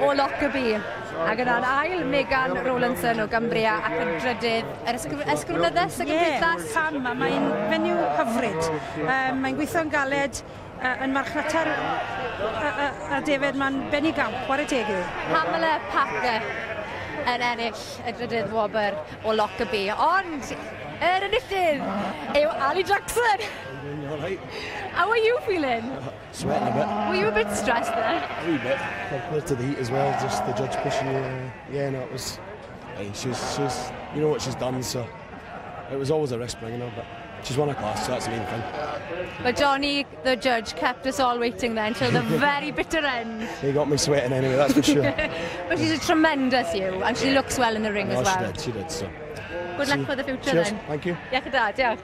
Speaker 7: o Lockerbie. Ac yna'n ail, Megan Rowlandson o Gymbria ac yn drydydd, yr ysgrifenyddes y gymdeithas.
Speaker 10: Ie, Pam, a mae'n fenyw hyfryd. Um, mae'n gweithio'n galed, uh, yn marchnata'r uh, uh, a defed, mae'n benigamp, chwarae teg iddi.
Speaker 7: Pamela Parker yn ennill y drydydd wobr o Lockerbie, ond yr enillydd yw Ali Jackson.
Speaker 21: All right.
Speaker 7: How are you feeling?
Speaker 21: Sweating a bit.
Speaker 7: Were you a bit stressed there?
Speaker 21: A wee bit. Compared to the heat as well, just the judge pushing you. Yeah, no, it was. Hey, she's, she's, you know what she's done, so it was always a risk bringing her, but she's won a class, so that's the main thing.
Speaker 7: But Johnny, the judge, kept us all waiting then till the very bitter end.
Speaker 21: He got me sweating anyway, that's for sure.
Speaker 7: But she's a tremendous ewe, and she looks well in the ring
Speaker 21: no,
Speaker 7: as well.
Speaker 21: She did, she did, so.
Speaker 7: Good luck for the future
Speaker 21: Cheers,
Speaker 7: then.
Speaker 21: Thank you.
Speaker 7: Iechyd da, diolch.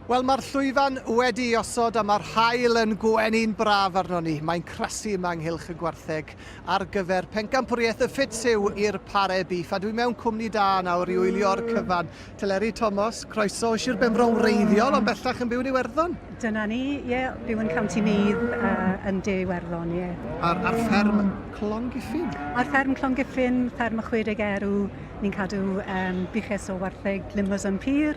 Speaker 2: Wel, mae'r llwyfan wedi ei osod a mae'r haul yn gwenu'n braf arnon ni. Mae'n crasu yma ynghylch y gwartheg ar gyfer pencampwriaeth y Ffit Siw i'r Pare Beef. A dwi mewn cwmni da nawr i wylio'r cyfan. Teleri Thomas, croeso o Sir Benfro wreiddiol, ond bellach yn byw yn Iwerddon.
Speaker 10: Dyna ni, ie, yeah, byw yn County Meath uh, yn De Iwerddon, ie. Yeah.
Speaker 2: Ar, ar fferm Clongiffin?
Speaker 10: Ar fferm Clongiffin, fferm y 60 erw, ni'n cadw um, buches o wartheg Limousin Pur,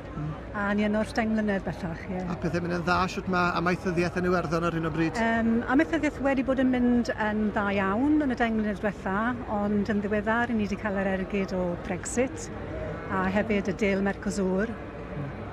Speaker 10: A ni yno ers 10 mlynedd bellach, ie.
Speaker 2: A pethau'n mynd yn dda, shwt mae amaethyddiaeth yn Iwerddon ar hyn o bryd?
Speaker 10: Um, amaethyddiaeth wedi bod yn mynd yn dda iawn yn y 10 mlynedd diwetha, ond yn ddiweddar i ni wedi cael yr ergyd o Brexit a hefyd y deal Mercosur.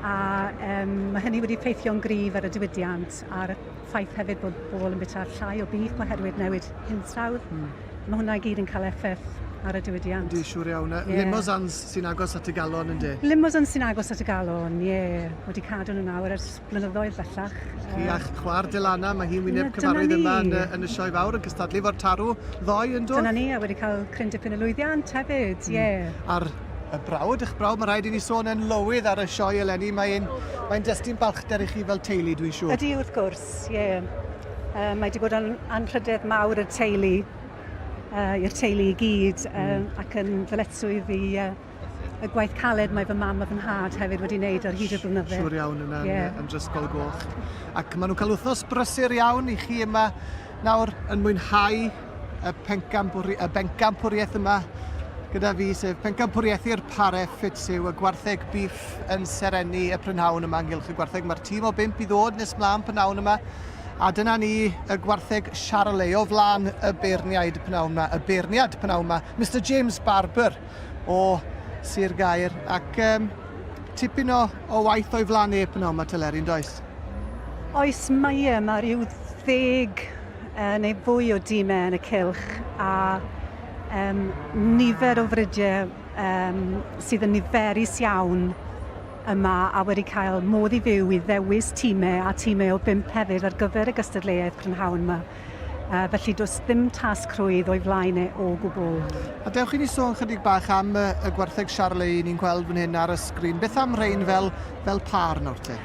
Speaker 10: A um, mae hynny wedi ffeithio'n gryf ar y diwydiant a'r ffaith hefyd bod bobl yn bwyta llai o beef oherwydd newid hinsawdd. Mm. Mae hwnna i gyd yn cael effaith ar y diwydiant.
Speaker 2: Yndi, siŵr iawn. Yeah. Limousins sy'n agos at y galon, yndi?
Speaker 10: Limousins sy'n agos at y galon, ie. Yeah. Wedi cadw nhw nawr ers blynyddoedd bellach.
Speaker 2: Chi a'ch chwaer Delana, mae hi'n wyneb cyfarwydd yma yn, yn y sioe fawr yn cystadlu fo'r tarw ddoe yn dod?
Speaker 10: Dyna ni, a wedi cael cryn dipyn o lwyddiant hefyd, ie. Yeah.
Speaker 2: A'r y brawd, eich brawd, mae rhaid i ni sôn yn lywydd ar y sioe eleni. Mae'n mae destun balchder i chi fel teulu, dwi'n siŵr.
Speaker 10: Ydy, wrth gwrs, ie. Yeah. Mae wedi bod yn anrhydedd mawr i'r teulu, uh, i'r teulu i gyd, mm. ac yn ddyletswydd i uh, y gwaith caled mae fy mam a fy nhad hefyd wedi wneud ar hyd y blynydde.
Speaker 2: Siŵr iawn yna yeah. yn Drysgol Goch. Ac maen nhw'n cael wythnos brysur iawn i chi yma nawr yn mwynhau y, pencampwri, y bencampwriaeth yma gyda fi, sef pencampwriaeth i'r pare ffit yw y gwartheg biff yn serennu y prynhawn yma ynghylch y gwartheg. Mae'r tîm o bump i ddod nes mlaen prynhawn yma. A dyna ni y gwartheg Charolais o flaen y beirniaid pnawn yma, y beirniad pnawn yma, Mr James Barber o Sir Gaer. Ac um, tipyn o, o waith o'i flaen e pnawn yma, Teleri, yn does?
Speaker 10: Oes, mae e, mae rhyw ddeg uh, neu fwy o dimau yn y cylch a um, nifer o fridiau um, sydd yn niferus iawn yma a wedi cael modd i fyw i ddewis timau a timau o bump hefyd ar gyfer y gystadleuaeth prynhawn yma. Uh, felly does ddim tasg rhwydd o'i flaen e o gwbl.
Speaker 2: A dewch i ni sôn chydig bach am y, y gwartheg Charolais ni'n gweld fan hyn ar y sgrin. Beth am rhain fel, fel pâr nawr te?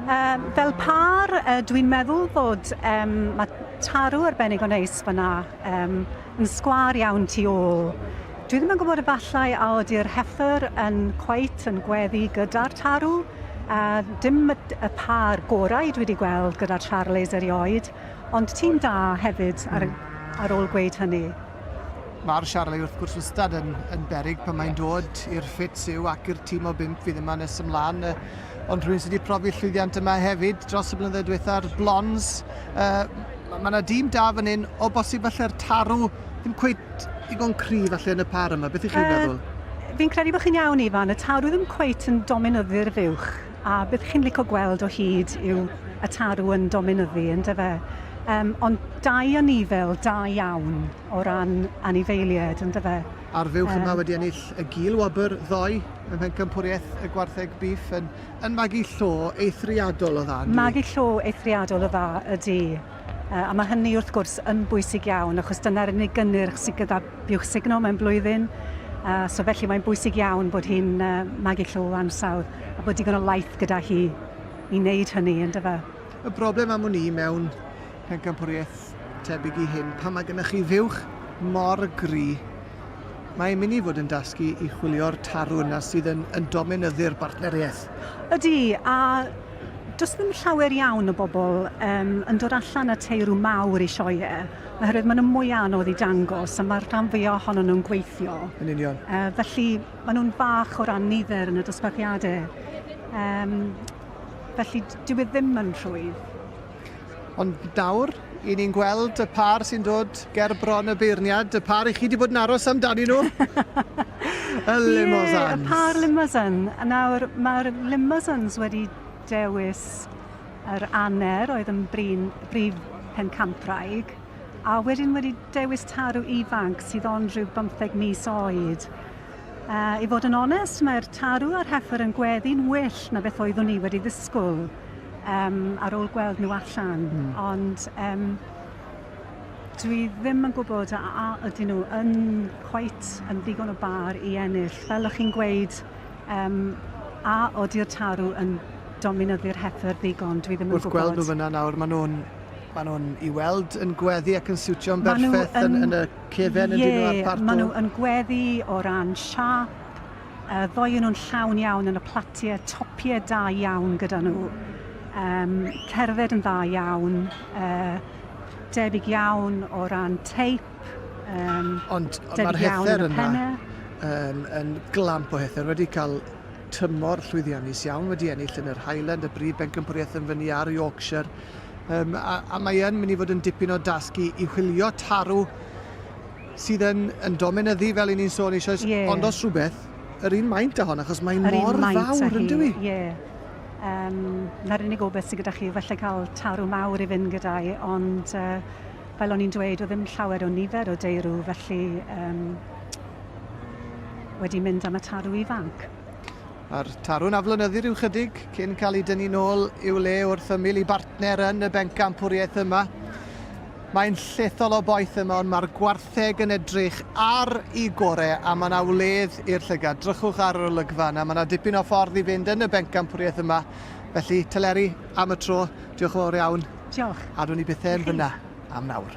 Speaker 10: Um, fel pâr, uh, dwi'n meddwl fod um, mae tarw arbennig o neis fyna um, yn sgwâr iawn tu ôl. Dwi ddim yn gwybod efallai a ydy'r heffer yn cweit yn gweddu gyda'r tarw. Uh, dim y, y pâr gorau dwi wedi gweld gyda'r Charolais erioed, ond tîm da hefyd ar, mm. ar ôl gweud hynny.
Speaker 2: Mae'r Charolais wrth gwrs wastad yn, yn berig pan mae'n dod i'r ffit yw ac i'r tîm o bump fydd yma nes ymlaen. Ond rhywun sydd wedi profi llwyddiant yma hefyd dros y blynyddoedd diwetha'r Blondes. Uh, mae yna dîm da fan hyn, o bosib falle'r tarw ddim cweit digon cryf falle yn y par yma. Beth ych chi'n feddwl?
Speaker 10: Fi'n credu bod chi'n iawn, Ifan. Y tarw ddim cweit yn dominyddu'r fuwch. A beth chi'n licio gweld o hyd yw y tarw yn dominyddu, yndyfe? Um, ond dau anifel da iawn o ran anifeiliaid, yndyfe?
Speaker 2: A'r fuwch yma wedi ennill y gil wobr ddoe ym Mhencampwriaeth y Gwartheg Beef yn, yn magu llo eithriadol o dda.
Speaker 10: Magu llo eithriadol o dda ydy. A mae hynny wrth gwrs yn bwysig iawn achos dyna'r unig gynnyrch sydd gyda buwch sugno mewn blwyddyn. So felly mae'n bwysig iawn bod hi'n magu llw ansawdd a bod digon o laeth gyda hi i wneud hynny, yndyfe?
Speaker 2: Y broblem am wn i mewn pencampwriaeth tebyg i hyn, pan mae gennych chi fuwch mor gry, mae'n mynd i fod yn dasg i, i chwilio'r tarw yna sydd yn, yn dominyddu'r bartneriaeth.
Speaker 10: Ydy, a Does ddim llawer iawn o bobl um, yn dod allan â teirw mawr i sioeau, oherwydd maen nhw'n mwy anodd i dangos a mae'r rhan fwyaf ohonyn nhw'n gweithio.
Speaker 2: Yn union.
Speaker 10: Felly maen nhw'n fach o ran nifer yn y dosbarthiadau. Um, felly dyw e ddim yn rhwydd.
Speaker 2: Ond nawr, i ni'n gweld y par sy'n dod ger bron y beirniad, y par i chi wedi bod yn aros amdanyn nhw. y limousins.
Speaker 10: Ie, y par limousin. A nawr, mae'r limousins wedi dewis yr aner oedd yn brin, brif pencampwraig, a wedyn wedi dewis tarw ifanc sydd ond rhyw 15 mis oed. Uh, I fod yn onest, mae'r tarw a'r heffer yn gweddi'n well na beth oeddwn ni wedi ddisgwyl um, ar ôl gweld nhw allan. Mm. Ond um, dwi ddim yn gwybod a, a ydyn nhw yn quite yn ddigon o bar i ennill. Fel o'ch chi'n gweud, um, a ody'r tarw yn dominyddu'r heffer ddigon, dwi ddim yn
Speaker 2: Wrth
Speaker 10: gwybod.
Speaker 2: gweld nhw fyna nawr, maen nhw'n ma nhw'n i weld yn gweddu ac yn siwtio'n berffaith yn, yn, yn y cefen yn dyn nhw a'r partw.
Speaker 10: Maen nhw yn gweddu o ran siâp, ddoi nhw'n llawn iawn yn y platiau, topiau da iawn gyda nhw. Um, cerdded yn dda iawn, debyg iawn o ran teip. Um,
Speaker 2: Ond mae'r heffer yna um, yn glamp o heffer wedi cael tymor llwyddiannus iawn wedi ennill yn yr Highland, y brif bencampwriaeth yn fyny ar Yorkshire. Um, a, a mae yn mynd i fod yn dipyn o dasg i, i chwilio tarw sydd yn, yn dominyddu fel i ni'n sôn eisoes, yeah. ond os rhywbeth, yr un maint â hon, achos mae'n mor fawr, yn dywi?
Speaker 10: Ie. Yeah. Um, na'r unig obaith sydd gyda chi, felly cael tarw mawr i fynd gyda'i, ond uh, fel o'n i'n dweud, oedd ddim llawer o nifer o deirw, felly um, wedi mynd am y tarw ifanc.
Speaker 2: Mae'r tarw'n aflonyddu rhyw chydig cyn cael ei dynnu nôl i'w le wrth ymyl i bartner yn y bencampwriaeth yma. Mae'n llethol o boeth yma, ond mae'r gwartheg yn edrych ar i gore a mae yna wledd i'r llygad. Drychwch ar yr olygfa yna, mae yna dipyn o ffordd i fynd yn y bencampwriaeth yma. Felly, Teleri, am y tro, diolch yn fawr iawn.
Speaker 10: Diolch.
Speaker 2: A dwn i bethau yn fyna am nawr.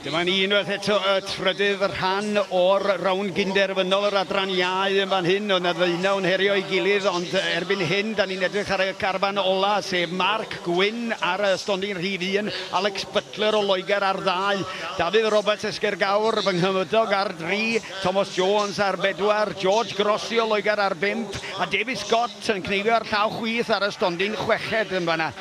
Speaker 12: Dyma ni unwaith eto y trydydd rhan o'r rownd gynderfynol yr adran iau yn fan hyn. Oedd 'na ddeunaw yn herio ei gilydd, ond erbyn hyn da ni'n edrych ar y garfan ola, sef Mark Gwyn ar y stondin rhif 1, Alex Butler o Loegr ar ddau, Dafydd Roberts Esgairgawr, fy nghymydog ar dri, Thomas Jones ar bedwar, George Grossi o Loegr ar bump, a David Scott yn cneifio ar llaw chwith ar y stondin chweched yn fanna.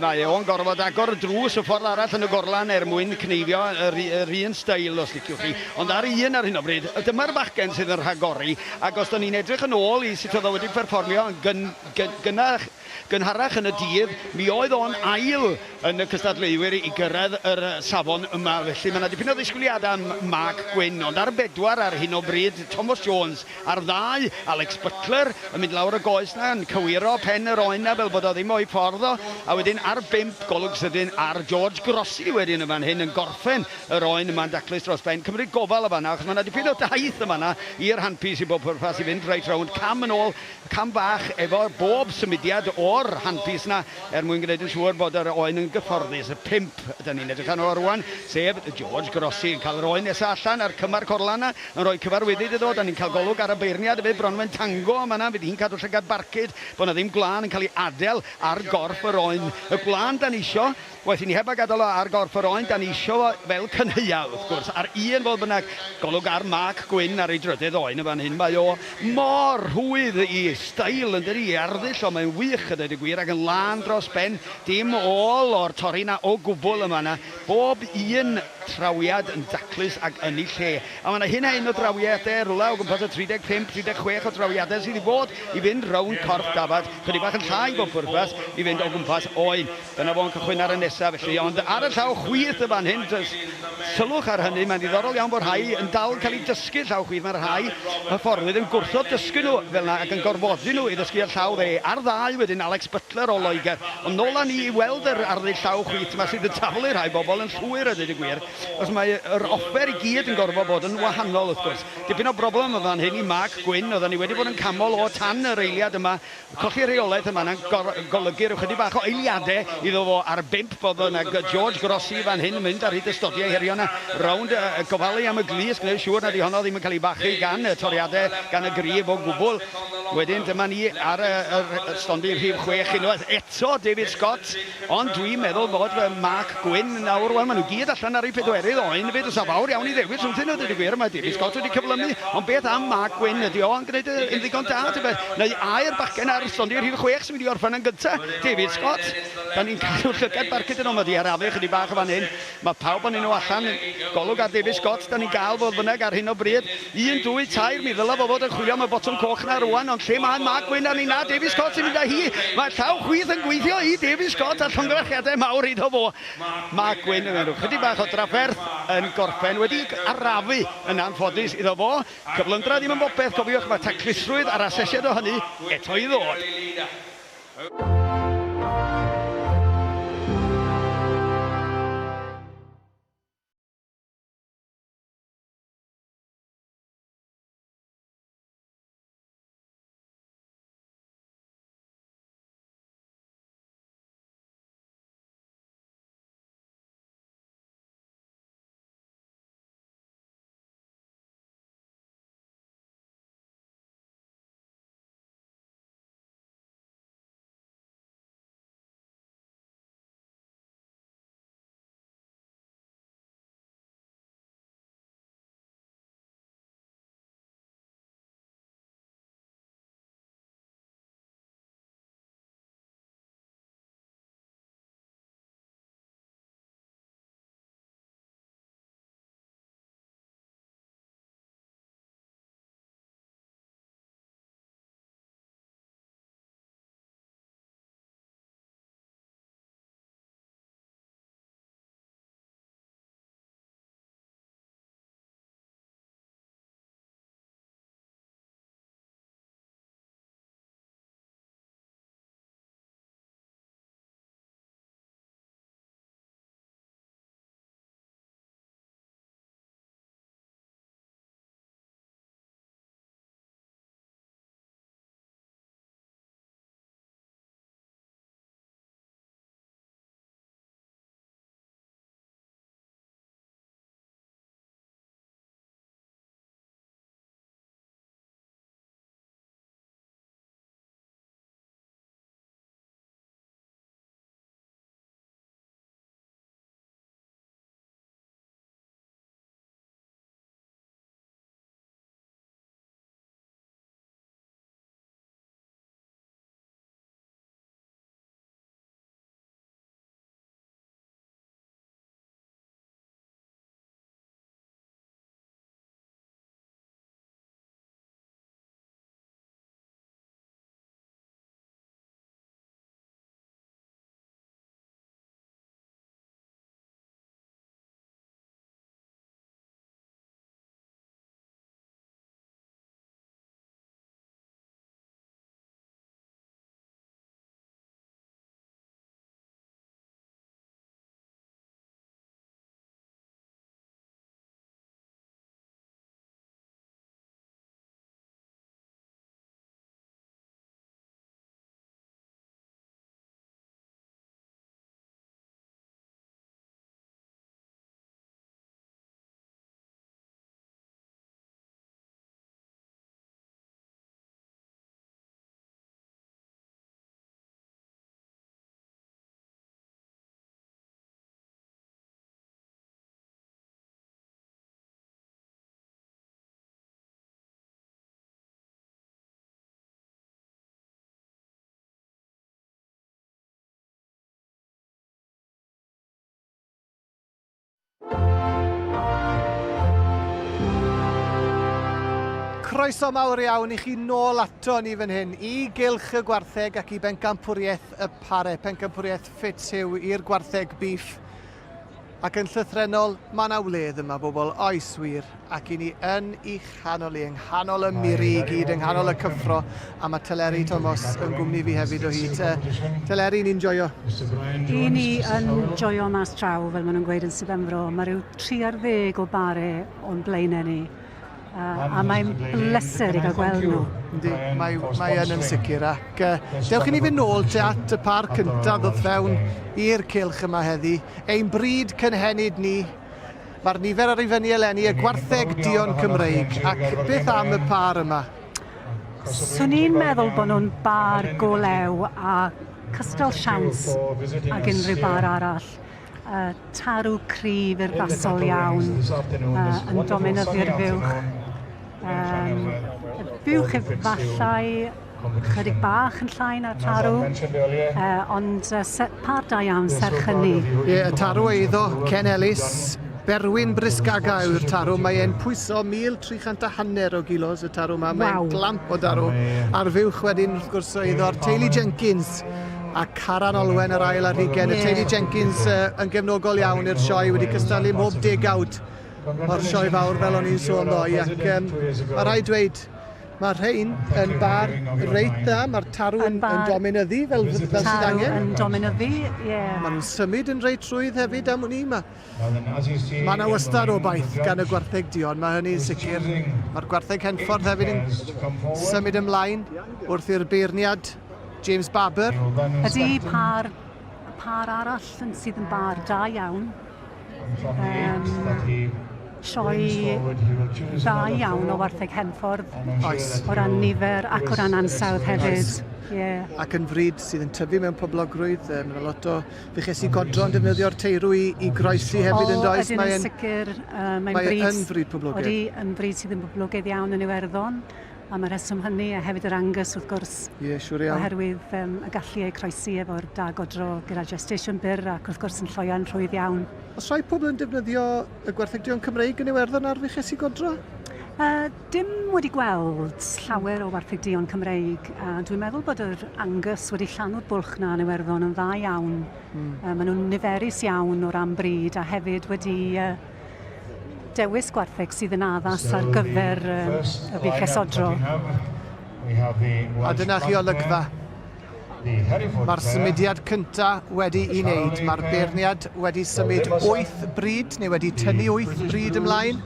Speaker 12: Mae o'n gorfod agor y drws y ffordd arall yn y gorlan er mwyn cneifio yr, yr un steil os liciwch chi. Ond ar un ar hyn o bryd, dyma'r bachgen sydd yn rhagori, ac os da ni'n edrych yn ôl i sut oedd o wedi perfformio yn gyn, gyn, gynnach, gynharach yn y dydd, mi oedd o'n ail yn y cystadleuwyr i gyrraedd yr safon yma. Felly mae yna dipyn o ddisgwyliadau am Mark Gwyn, ond ar bedwar ar hyn o bryd, Thomas Jones Ar ddau, Alex Butler yn mynd lawr y goes 'na, yn cywiro pen yr oen 'na fel bod o ddim o'i ffordd o. A wedyn ar bump, golwg sydyn ar George Grossi wedyn yn fan hyn yn gorffen yr oen yma'n daclus dros ben. Cymryd gofal yn fan'na, achos mae 'na dipyn o daith yn fan'na i'r handpiece i bob pwrpas i fynd reit rownd, cam yn ôl, cam bach efo bob symudiad o'r handpiece 'na er mwyn gwneud yn siŵr bod yr oen yn gyfforddus. Y pump ydyn ni'n edrych arno rwan, sef George Grossi yn cael yr oen nesa allan a'r cymar corlan 'na yn rhoi cyfarwyddyd iddo, da ni'n cael golwg ar y beirniad efyd, Bronwen Tango yn fan'na, fydd hi'n cadw llygad barcud bod 'na ddim gwlân yn cael ei adael ar gorff yr oen. Y gwlân da ni isio, waeth i ni heb a gadael o ar gorff yr oen, da ni isio fo fel cynhaeaf, wrth gwrs. Ar un, fodd bynnag, golwg ar Mark Gwyn ar ei drydydd oen yn fan hyn, mae o mor rhwydd i steil, yn dydi, i arddull o, mae'n wych a dweud y gwir, ac yn lân dros ben, dim ôl o'r torri 'na o gwbl yn fan'na. Bob un trawiad yn daclus ac yn ei lle. A mae 'na hyn a hyn o drawiadau, rywle o gwmpas y 35, 36 o drawiadau sydd i fod i fynd rownd corff dafad, chydig bach yn llai bob pwrpas, i fynd o gwmpas oen. Dyna fo'n cychwyn ar y nesaf felly, ond ar y llaw chwith yn fan hyn, sylwch ar hynny, mae'n ddiddorol iawn bod rhai yn dal yn cael eu dysgu llaw chwith, mae rhai hyfforddwyr yn gwrthod dysgu nhw fel 'na ac yn gorfodi nhw i ddysgu ar llaw dde. Ar ddau wedyn, Alex Butler o Loegr. Ond nôl â ni i weld yr arddull llaw chwith 'ma sydd yn taflu rhai bobl yn llwyr a dweud y gwir, achos mae yr offer i gyd yn gorfod bod yn wahanol wrth gwrs. Dipyn o broblem yn fan hyn i Mark Gwyn, oedden ni wedi bod yn camol o tan yr eiliad yma, colli rheolaeth yn fan'na'n golygu rhyw chydig bach o eiliadau iddo fo ar bump, fodd bynnag George Grossi fan hyn yn mynd ar hyd y stodiau herio 'na rownd, gofalu am y glust, gwneud siŵr nad yw honno ddim yn cael ei bachu gan y toriadau gan y grib o gwbl. Wedyn dyma ni ar y, yr stondin rhif 6 unwaith eto, David Scott, ond dwi'n meddwl bod fy Mark Gwyn nawr, wel maen nhw gyd allan ar eu pedwerydd oen hefyd, oes 'na fawr iawn i ddewis rhwngthyn nhw, dweud y gwir, mae David Scott wedi cyflymu, ond beth am Mark Gwyn, ydy o'n gwneud yn ddigon da, tybed, neu ai'r bachgen ar stondin rhif 6 sy'n mynd i orffen yn gyntaf, David Scott, da ni'n cadw llygad barcud yn mae 'di arafu chydig bach yn fan hyn. Mae pawb ohonyn nhw allan. Golwg ar David Scott, da ni'n gael fodd bynnag ar hyn o bryd. Un, dwy, tair, mi ddylai fo fod yn chwilio am y botwm coch 'na rwan, ond lle mae Mark Gwyn arni? Na, David Scott sy'n mynd â hi. Mae'r llaw chwith yn gweithio i David Scott a llongyfarchiadau mawr iddo fo. Mark Gwyn yn rhyw chydig bach o drafferth yn gorffen, wedi arafu yn anffodus iddo fo. Cyflymdra ddim yn bopeth, cofiwch, mae taclusrwydd a'r asesiad o hynny eto i ddod.
Speaker 2: Croeso mawr iawn i chi nôl ato ni fan hyn i Gylch y Gwartheg ac i Bencampwriaeth y Pare, Pencampwriaeth Fitzhugh i'r Gwartheg Beef. Ac yn llythrennol, mae yna wledd yma, bobl, oes wir, ac i ni yn ei chanol i, yng nghanol y miri i gyd, yng nghanol y cyffro, a mae Teleri Thomas yn gwmni fi hefyd o hyd. Teleri, ni'n joio?
Speaker 10: I ni yn joio mas draw, fel maen nhw'n gweud yn Sir Benfro. Mae rhyw 30 o bare o'n blaenau ni. A mae'n bleser i gael gweld nhw.
Speaker 2: Yndi, mae, mae yn yn sicr. Ac uh, dewch i ni fynd nôl te at y par cyntaf ddod fewn i'r cylch yma heddi. Ein bryd cynhenid ni. Mae'r nifer ar ei fyny eleni, y gwartheg duon Cymreig. Ac beth am y par yma?
Speaker 10: Swn i'n meddwl bod nhw'n bar go lew a cystal siawns ag unrhyw bar arall. Uh, tarw cryf urddasol iawn uh, yn dominyddu'r fuwch. Um, y fuwch efallai chydig bach yn llai na'r tarw, uh, ond uh, par da iawn serch hynny.
Speaker 2: Ie, yeah, y tarw eiddo Ken Ellis, Berwyn Brisgaga yw'r tarw. Mae e'n pwyso 1,300 a hanner o gilos y tarw yma. Mae'n wow. glamp o darw. A'r fuwch wedyn, wrth gwrs, eiddo'r teulu Jenkins a Caran Olwen yr ail ar hugen. Y teulu Jenkins uh, yn gefnogol iawn i'r sioe, wedi cystadlu mhob degawd o'r sioe fawr fel o'n i'n sôn ddoe. Ac um, mae rhaid dweud, mae rhain yn bar reit dda, mae'r tarw yn, yn dominyddu fel, fel sydd angen.
Speaker 10: Tarw yn dominyddu, ie. Yeah.
Speaker 2: Maen nhw'n symud yn reit rhwydd hefyd am wn i. Mae Mae yna wastad obaith gan y gwartheg duon, mae hynny'n sicr. Mae'r gwartheg Henffordd hefyd yn symud ymlaen wrth i'r beirniad James Barber.
Speaker 10: Ydy par, par arall yn sydd yn bar da iawn. Um, sioe dda iawn o wartheg Henffordd.
Speaker 2: Oes.
Speaker 10: O ran nifer ac o ran ansawdd hefyd.
Speaker 2: Oes.
Speaker 10: Yeah.
Speaker 2: Ac yn fryd sydd yn tyfu mewn poblogrwydd. Mae yna lot o Fuches i godro yn defnyddio'r teirw i, i groesi hefyd yn does?
Speaker 10: Ydyn yn sicr. Uh, mae'n
Speaker 2: mae
Speaker 10: bryd,
Speaker 2: yn fryd poblogaidd.
Speaker 10: Odi, yn bryd sydd yn boblogaidd iawn yn Iwerddon. A mae'r rheswm hynny, a hefyd yr Angus wrth gwrs.
Speaker 2: Ie, yeah, siwr iawn.
Speaker 10: Oherwydd um, y gallu eu croesi efo'r da godro gyda gestation byr ac wrth gwrs yn lloia'n rhwydd iawn.
Speaker 2: Os rhai pobl yn defnyddio y gwartheg duon Cymreig yn Iwerddon ar fuches i godro?
Speaker 10: Uh, dim wedi gweld llawer o wartheg duon Cymreig. Uh, dwi'n meddwl bod yr Angus wedi llanw'r bwlch na yn Iwerddon yn dda iawn. Mm. Uh, maen nhw'n niferus iawn o ran bryd a hefyd wedi uh, dewis gwartheg sydd yn addas so ar gyfer uh, y fuches odro.
Speaker 2: A dyna chi olygfa. Mae'r symudiad cyntaf wedi'i wneud. Mae'r beirniad wedi symud 8 bryd, neu wedi tynnu 8 bryd ymlaen.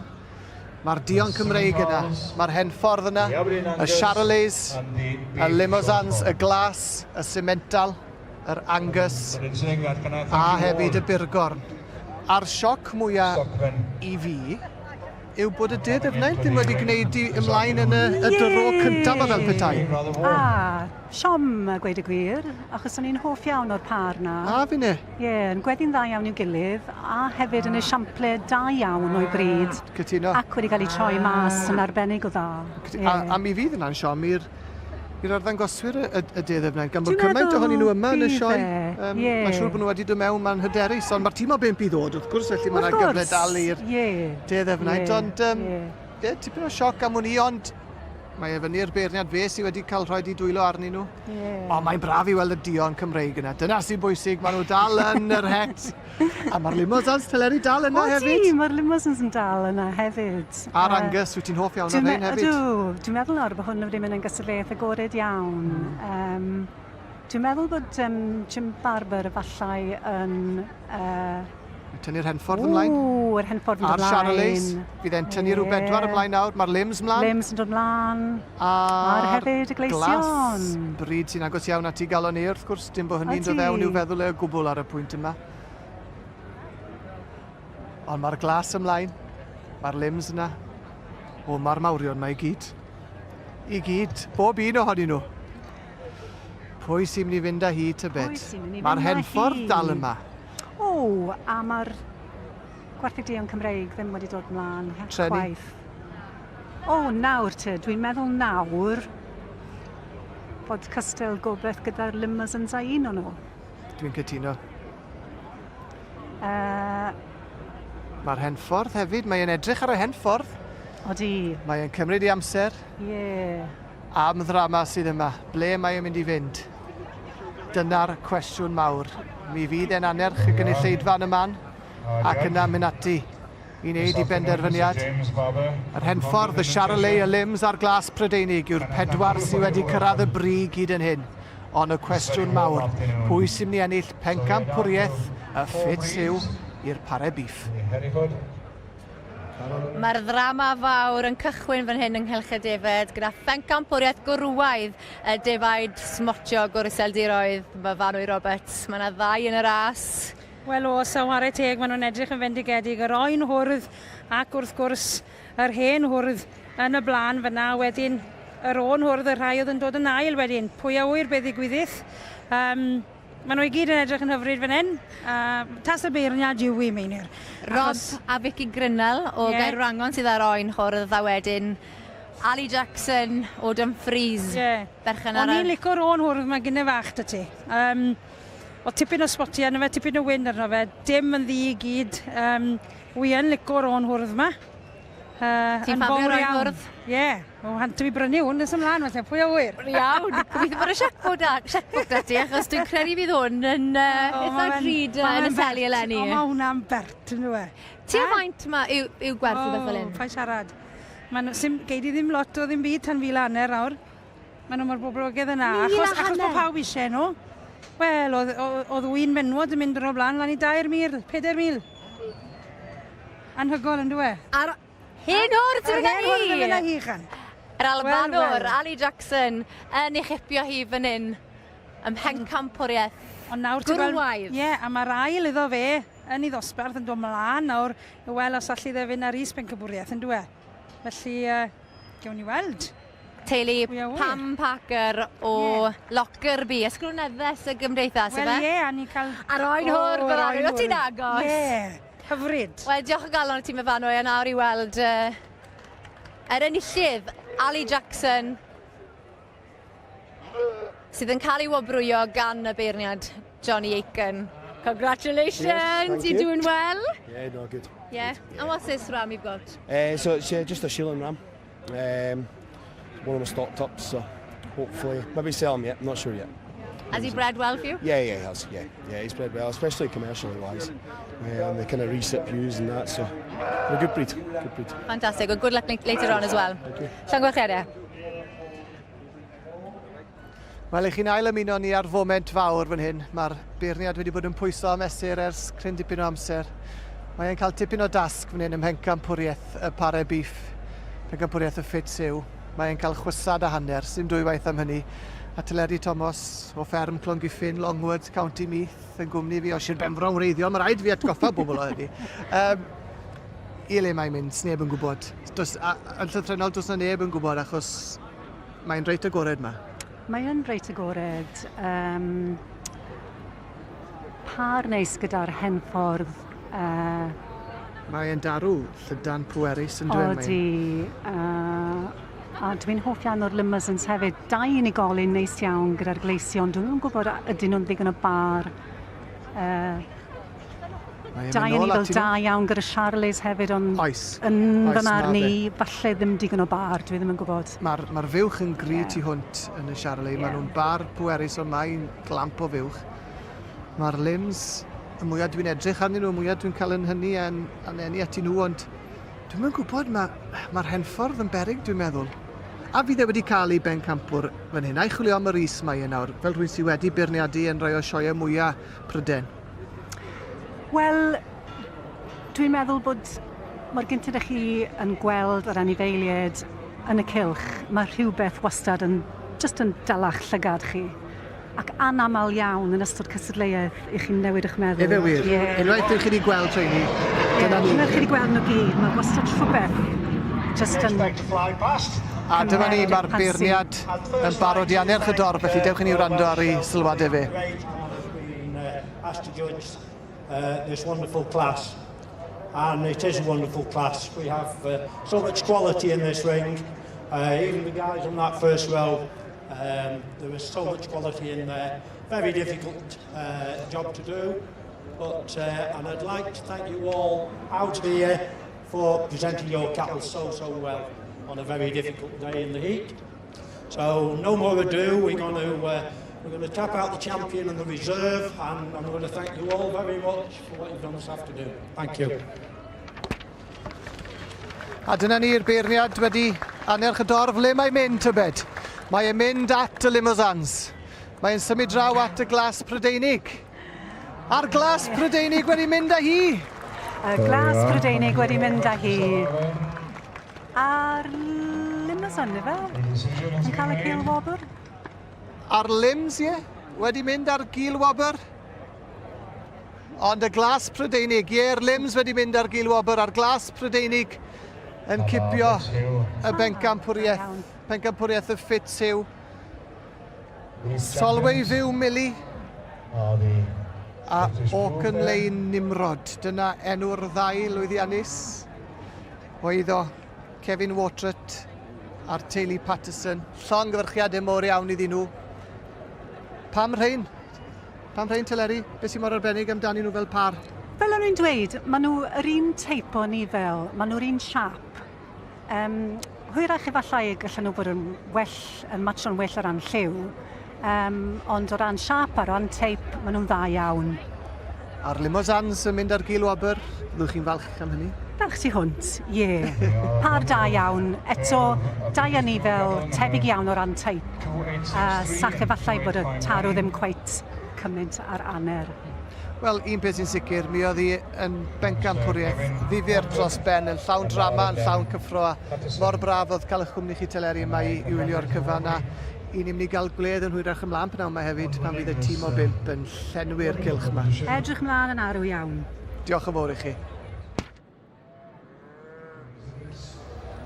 Speaker 2: Mae'r duon Cymreig yna, mae'r hen ffordd yna, y Charolais, y Limousins, y Glas, y Simmental, yr Angus, a hefyd y Burgorn. A'r sioc mwyaf i fi yw bod y De Dyfnaint ddim wedi gwneud i ymlaen yn y, y dro cyntaf ma fel petai.
Speaker 10: A, siom a gweud y gwir, achos o'n i'n hoff iawn o'r par na.
Speaker 2: A finne.
Speaker 10: Ie, yeah, yn gweddi'n dda iawn i'w gilydd, a hefyd yn esiample da iawn o'i bryd.
Speaker 2: Cytuno.
Speaker 10: Ac wedi cael ei troi mas yn arbennig o dda.
Speaker 2: Yeah. A, a mi fydd yna'n siom i'r i'r arddangoswyr y, y, y De Ddyfnaint, gan bod cymaint ohonyn nhw yma yn y sioe. Um, yeah. Mae'n siŵr bod nhw wedi dod mewn, mae'n hyderus, ond mae'r tîm o bump i ddod, wrth gwrs, felly mae'n gyfle dal i'r yeah. De Ddyfnaint, yeah. ond um, yeah. yeah, tipyn o sioc am wn i, ond Mae e fyny'r beirniad fe sydd wedi cael rhoi di dwylo arnyn nhw. Yeah. O, mae'n braf i weld y dion Cymreig yna. Dyna sy'n bwysig, maen nhw dal yn yr het. A mae'r limousins Teleri dal yna hefyd.
Speaker 10: Odi, mae'r limousins yn dal yna hefyd.
Speaker 2: A'r Angus, wyt ti'n hoff iawn o'r rhain hefyd?
Speaker 10: Ydw, dwi'n meddwl nawr bod hwn wedi mynd yn gystadleuaeth agored iawn. Um, dwi'n meddwl bod um, Jim Barber efallai yn uh,
Speaker 2: Tynnu'r Henffordd ymlaen.
Speaker 10: Ww, yr Henffordd yn dod ymlaen.
Speaker 2: A'r Charolais. Fydd e'n tynnu rhyw bedwar ymlaen nawr. Mae'r Lims ymlaen.
Speaker 10: Lims yn dod ymlaen. A'r hefyd y Gleision.
Speaker 2: Glas. Bryd sy'n agos iawn at i galon ni, wrth gwrs. Dim bod hynny'n dod fewn i'w feddwl e o gwbl ar y pwynt yma. Ond mae'r glas ymlaen. Mae'r lims yna. O, mae'r mawrion mae i gyd. I gyd. Bob un ohonyn nhw. Pwy sy'n mynd i fynd â hi, tybed? Mae'r Henffordd dal yma.
Speaker 10: O, a mae'r gwartheg duon Cymreig ddim wedi dod mlaen chwaith. O, nawr te, dwi'n meddwl nawr bod Castell Gobaith gyda'r limousins a un o'n nhw.
Speaker 2: Dwi'n cytuno. Uh, Mae'r Henffordd hefyd, mae'n edrych ar y Henffordd.
Speaker 10: Odi.
Speaker 2: Mae e'n cymryd ei amser.
Speaker 10: Ie.
Speaker 2: Am ddrama sydd yma. Ble mae e'n mynd i fynd? Dyna'r cwestiwn mawr. Mi fydd e'n annerch y gynulleidfa yn y man, ac yna mynd ati i wneud i benderfyniad. Yr Henffordd, y Charolais, y Lims a'r Glas Prydeinig yw'r pedwar sydd wedi cyrraedd y brig hyd yn hyn. Ond y cwestiwn mawr, pwy sy'n mynd i ennill pencampwriaeth y Ffits yw i'r pare beef?
Speaker 7: Mae'r ddrama fawr yn cychwyn fan hyn yng Nghylch y Defaid gyda phencampwriaeth gwrywaidd y defaid smotio gwr-Iseldiroedd, Myfanwy Roberts. Mae yna ddau yn y ras.
Speaker 10: Wel oes, a whare teg, maen nhw'n edrych yn fendigedig. Yr oen hwrdd ac wrth gwrs yr hen hwrdd yn y blaen fyna, wedyn yr ôn hwrdd, y rhai oedd yn dod yn ail wedyn. Pwy a ŵyr beth ddigwyddith. Um, Maen nhw i gyd yn edrych yn hyfryd fan hyn. Tas y beirniad yw i, Meinir.
Speaker 7: Rob Achos... a Vicky Grinnell o yeah. Gaerwrangon sydd ar oen hwrdd a wedyn Ali Jackson o Dumfries.
Speaker 10: Yeah.
Speaker 7: Berchen ar...
Speaker 10: O'n i'n licio'r oen hwrdd mae gyda fach dy ti. Um, o tipyn o spotiau arno fe, tipyn o wyn arno fe, dim yn ddu i gyd. Um, wi yn licio'r oen hwrdd yma.
Speaker 7: Ti'n ffafrio'r oen hwrdd?
Speaker 10: Ie, yeah. O, hantu fi brynu hwn nes ymlaen, felly, pwy a wyr?
Speaker 7: Iawn, gobeithio bod y siecbwc da, siecbwc da ti, achos dwi'n credu fydd hwn yn eitha drud yn y seli eleni.
Speaker 10: O, mae hwnna'n bert, yn dwi.
Speaker 7: Ti o faint ma yw, yw gwerth o beth fel hyn?
Speaker 10: O, paid siarad. Maen, sim, gei di ddim lot o ddim byd tan fil a hanner nawr. Maen nhw mor boblogaidd yna. Achos, achos bod pawb eisiau nhw. Wel, oedd, oedd wy'n menwod yn mynd yn o'r blaen lan i 2,000, 4,000. Anhygol, yn dwi?
Speaker 7: Ar Hen hwrdd sy'n mynd
Speaker 10: â hi! Hen hwrdd hi, chan.
Speaker 7: Yr Albanwr, Ali Jackson, yn ei chipio hi fan hyn, ym mhencampwriaeth.
Speaker 10: Ond nawr ti'n gweld... Ie, a mae'r ail iddo fe yn ei ddosbarth yn dod mlaen nawr, i weld os allu dde fynd ar is pencampwriaeth, yn dwi? Felly, gewn ni weld.
Speaker 7: Teulu Pam Parker o yeah. Lockerbie, ysgrifenyddes y gymdeithas,
Speaker 10: Wel, ie, a ni'n cael...
Speaker 7: Ar oen hwr, fel arfer, o ti'n agos.
Speaker 10: Ie, yeah. Hyfryd.
Speaker 7: Wel, diolch o galon i ti, Myfanwy, a nawr i weld yr enillydd, Ali Jackson, sydd yn cael ei wobrwyo gan y beirniad Johnny Aiken. Congratulations, yes, you're you. doing well.
Speaker 21: Yeah, no, good.
Speaker 7: Yeah, good, yeah. And what's this ram you've got?
Speaker 21: So it's just a Sheelan ram. One of them stocked up, so hopefully, maybe sell him yet, I'm not sure yet.
Speaker 7: Has he bred well for you?
Speaker 21: Yeah, yeah, he has. Yeah, yeah, he's bred well, especially commercially wise. And the kind of recip ewes and that, so a good breed, good breed.
Speaker 7: Fantastic. Well, good luck later on as well. Thank you. Llongyfarchiadau.
Speaker 2: Wel, i chi'n ail ymuno ni ar foment fawr fan hyn. Mae'r beirniad wedi bod yn pwyso a mesur ers cryn dipyn o amser. Mae e'n cael tipyn o dasg fan hyn ym mhencampwriaeth y pare beef, pencampwriaeth y ffits yw. Mae e'n cael chwysad a hanner, sy'n dwywaith am hynny. A Teleri Thomas o fferm Clongyffin, Longwood, County Meath, yn gwmni fi o Sir Benfro yn wreiddiol. Mae rhaid fi atgoffa bobl o hynny. Um, I le mae'n mynd, sneb yn gwybod. Does, a, yn llythrennol, does na neb yn gwybod achos mae'n reit agored ma.
Speaker 13: Mae yn reit agored. Um, par neis gyda'r hen ffordd.
Speaker 2: Mae e'n darw llydan pwerus yn dweud.
Speaker 13: Odi. A dwi'n hoff iawn o'r limousines hefyd. Dau unigolyn neis iawn gyda'r gleision. Dwi'n yn gwybod ydyn nhw'n ddigon o bar. Dau anifail da iawn gyda Charolais hefyd, ond
Speaker 2: Oes.
Speaker 13: yn fy marn i, falle ddim digon o bar, dwi ddim yn gwybod.
Speaker 2: Mae'r ma fuwch yn gry yeah. tu hwnt yn y Charolais. Yeah. Maen nhw'n bar pwerus, ond mae'n glamp o fuwch. Mae'r limbs, y mwyaf dwi'n edrych arnyn nhw, y mwyaf dwi'n cael yn hynny a'n anenu ati nhw, ond dwi'm yn gwybod, mae'r ma Henffordd yn beryg, dwi'n meddwl. A fydd e wedi cael ei bencampwr fan hyn. A'i chwilio am yr is mae e nawr, fel rhywun sydd wedi beirniadu yn rhai o sioeau mwyaf Prydain.
Speaker 13: Wel, dwi'n meddwl bod mor gynted â chi yn gweld yr anifeiliaid yn y cylch, mae rhywbeth wastad yn jyst yn dalach llygad chi. Ac anaml iawn yn ystod cystadleuaeth i chi'n newid eich meddwl.
Speaker 2: Efe wir.
Speaker 13: Yeah.
Speaker 2: Unwaith ych chi wedi gweld rheini, dyna ni.
Speaker 13: Unwaith chi wedi gweld nhw gyd, mae wastad rhywbeth just yn...
Speaker 2: A dyma ni, mae'r beirniad yn barod i annerch y dorf, felly dewch i ni wrando ar ei sylwadau fe.
Speaker 18: Asked to judge this wonderful class. And it is a wonderful class. We have so much quality in this ring. Even the guys on that first row, there was so much quality in there. Very difficult job to do. But, and I'd like to thank you all out here for presenting your cattle so, so well on a very difficult day in the heat. So no more ado, we're going to, uh, we're going to tap out the champion and the reserve, and I'm going to thank you all very much for what you've done this afternoon. Thank you.
Speaker 2: A dyna ni'r beirniad wedi annerch y dorf. Le mae'n mynd, tybed? Mae'n mynd at y Limousins. Mae'n symud draw at y glas Prydeinig. A'r glas Prydeinig wedi mynd â hi.
Speaker 13: Y glas Prydeinig wedi mynd â hi. A'r Limousin, ife? Yn cael y cil wobr?
Speaker 2: A'r Lims, ie? Wedi mynd ar gil wobr. Ond y glas Prydeinig, ie'r Lims wedi mynd ar gil wobr, a'r glas Prydeinig yn cipio y bencampwriaeth, pencampwriaeth y Fitzhugh. Solway View Millie a Oaken Lane Nimrod. Dyna enw'r ddau lwyddiannus. Oedd o Kevin Watret a'r teulu Patterson. Llongyfarchiadau mawr iawn iddyn nhw. Pam rhain? Pam rhain, Teleri? Beth sy'n mor arbennig amdanyn nhw fel par?
Speaker 13: Fel o'n i'n dweud, maen nhw yr un teip o nifel, maen nhw'r un siap. Um, hwyrach efallai gallan nhw bod yn well, yn matcho'n well o ran lliw, um, ond o ran siap a ran teip, maen nhw'n dda iawn.
Speaker 2: A'r Limousins yn mynd ar gil wobr, fyddwch chi'n falch am hynny?
Speaker 13: Falch tu hwnt, ie. Yeah. Par da iawn. Eto, dau anifel tebyg iawn o ran teip. A sach efallai bod y tarw ddim cweit cymaint ar aner.
Speaker 2: Wel, un peth sy'n sicr, mi oedd hi yn bencampwriaeth ddifyr dros ben, yn llawn drama, yn llawn cyffro, a mor braf oedd cael eich cwmni chi Teleri yma i, i wylio'r cyfan, a i ni'n mynd i gael gwledd yn hwyrach ymlaen pnawn yma hefyd, pan fydd y tîm o bump yn llenwi'r cylch yma.
Speaker 13: Edrych mlaen yn arw iawn.
Speaker 2: Diolch yn fawr i chi.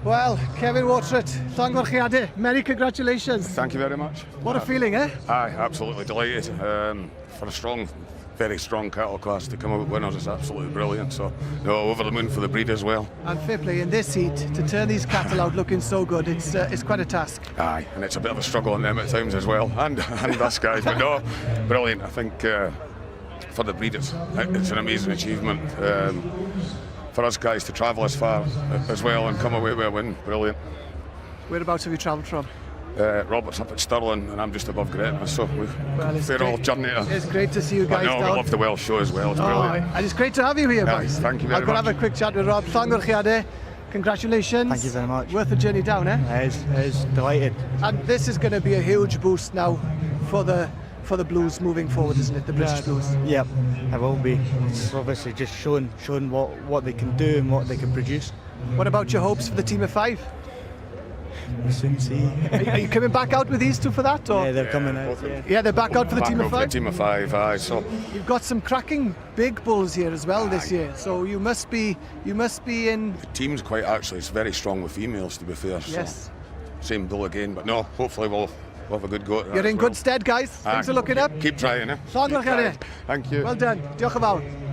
Speaker 2: Well, Kevin Watret, llongyfarchiadau. Many congratulations.
Speaker 4: Thank you very much.
Speaker 2: What a feeling, eh?
Speaker 4: Aye, absolutely delighted. Um, for a strong, very strong cattle class to come out winners is absolutely brilliant. So, no, over the moon for the breed as well.
Speaker 2: And fair play, in this heat, to turn these cattle out looking so good, it's, uh, it's quite a task.
Speaker 4: Aye, and it's a bit of a struggle on them at times as well, and, and us guys. But no, brilliant. I think uh, for the breed, it's, it's an amazing achievement. Um, for us guys to travel as far as well and come away with a win, brilliant.
Speaker 2: Whereabouts have you travelled from?
Speaker 4: Uh, Robert's up at Stirling and I'm just above Gretna, so we've well, it's fair old journey.
Speaker 2: It's great to see you guys
Speaker 4: I know,
Speaker 2: down.
Speaker 4: we love the Welsh show as well, it's oh, brilliant.
Speaker 2: And it's great to have you here, yeah, boys.
Speaker 4: Thank you very
Speaker 2: I've got
Speaker 4: much.
Speaker 2: to have a quick chat with Rob. Llongyfarchiadau. Congratulations.
Speaker 17: Thank you very much.
Speaker 2: Worth the journey down, eh?
Speaker 17: It is, it is. Delighted.
Speaker 2: And this is going to be a huge boost now for the for the Blues moving forward, isn't it? The British yeah, Blues.
Speaker 17: Yep, it will be. It's obviously just showing showing what, what they can do and what they can produce.
Speaker 2: What about your hopes for the team of five?
Speaker 17: We'll soon see.
Speaker 2: are, you coming back out with these two for that? Or?
Speaker 17: Yeah, they're coming out. Yeah.
Speaker 2: yeah, they're back out for the
Speaker 4: back
Speaker 2: team of five.
Speaker 4: The team of five, aye. So
Speaker 2: you've got some cracking big bulls here as well aye. this year. So you must be you must be in.
Speaker 4: The team's quite actually it's very strong with females to be fair. So.
Speaker 2: Yes.
Speaker 4: Same bull again, but no, hopefully we'll we'll have a good go at that
Speaker 2: You're in
Speaker 4: well.
Speaker 2: good stead, guys. Things are looking
Speaker 4: keep,
Speaker 2: up.
Speaker 4: Keep trying, eh?
Speaker 2: Llongyfarchiadau.
Speaker 4: Thank you.
Speaker 2: Well done. Diolch yn fawr.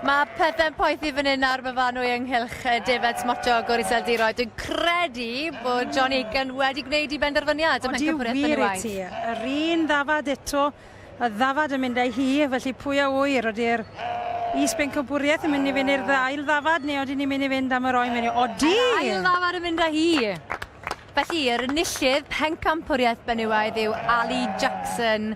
Speaker 7: Mae pethau'n poethi fan hyn ar Myfanwy ynghylch y defaid smotog o'r Iseldiroedd. Dwi'n credu bod John Aiken wedi gwneud ei benderfyniad ym Mhencampwriaeth
Speaker 10: Odi wir i
Speaker 7: Benywaidd.
Speaker 10: ti. Yr un ddafad eto, y ddafad yn mynd â hi, felly pwy a ŵyr, ydy'r is-bencampwriaeth yn mynd i fynd i'r ail ddafad neu odyn ni'n mynd i fynd am yr oen menyw? Odi!
Speaker 7: Yr ail ddafad yn mynd â hi! Felly, yr enillydd pencampwriaeth benywaidd yw Ali Jackson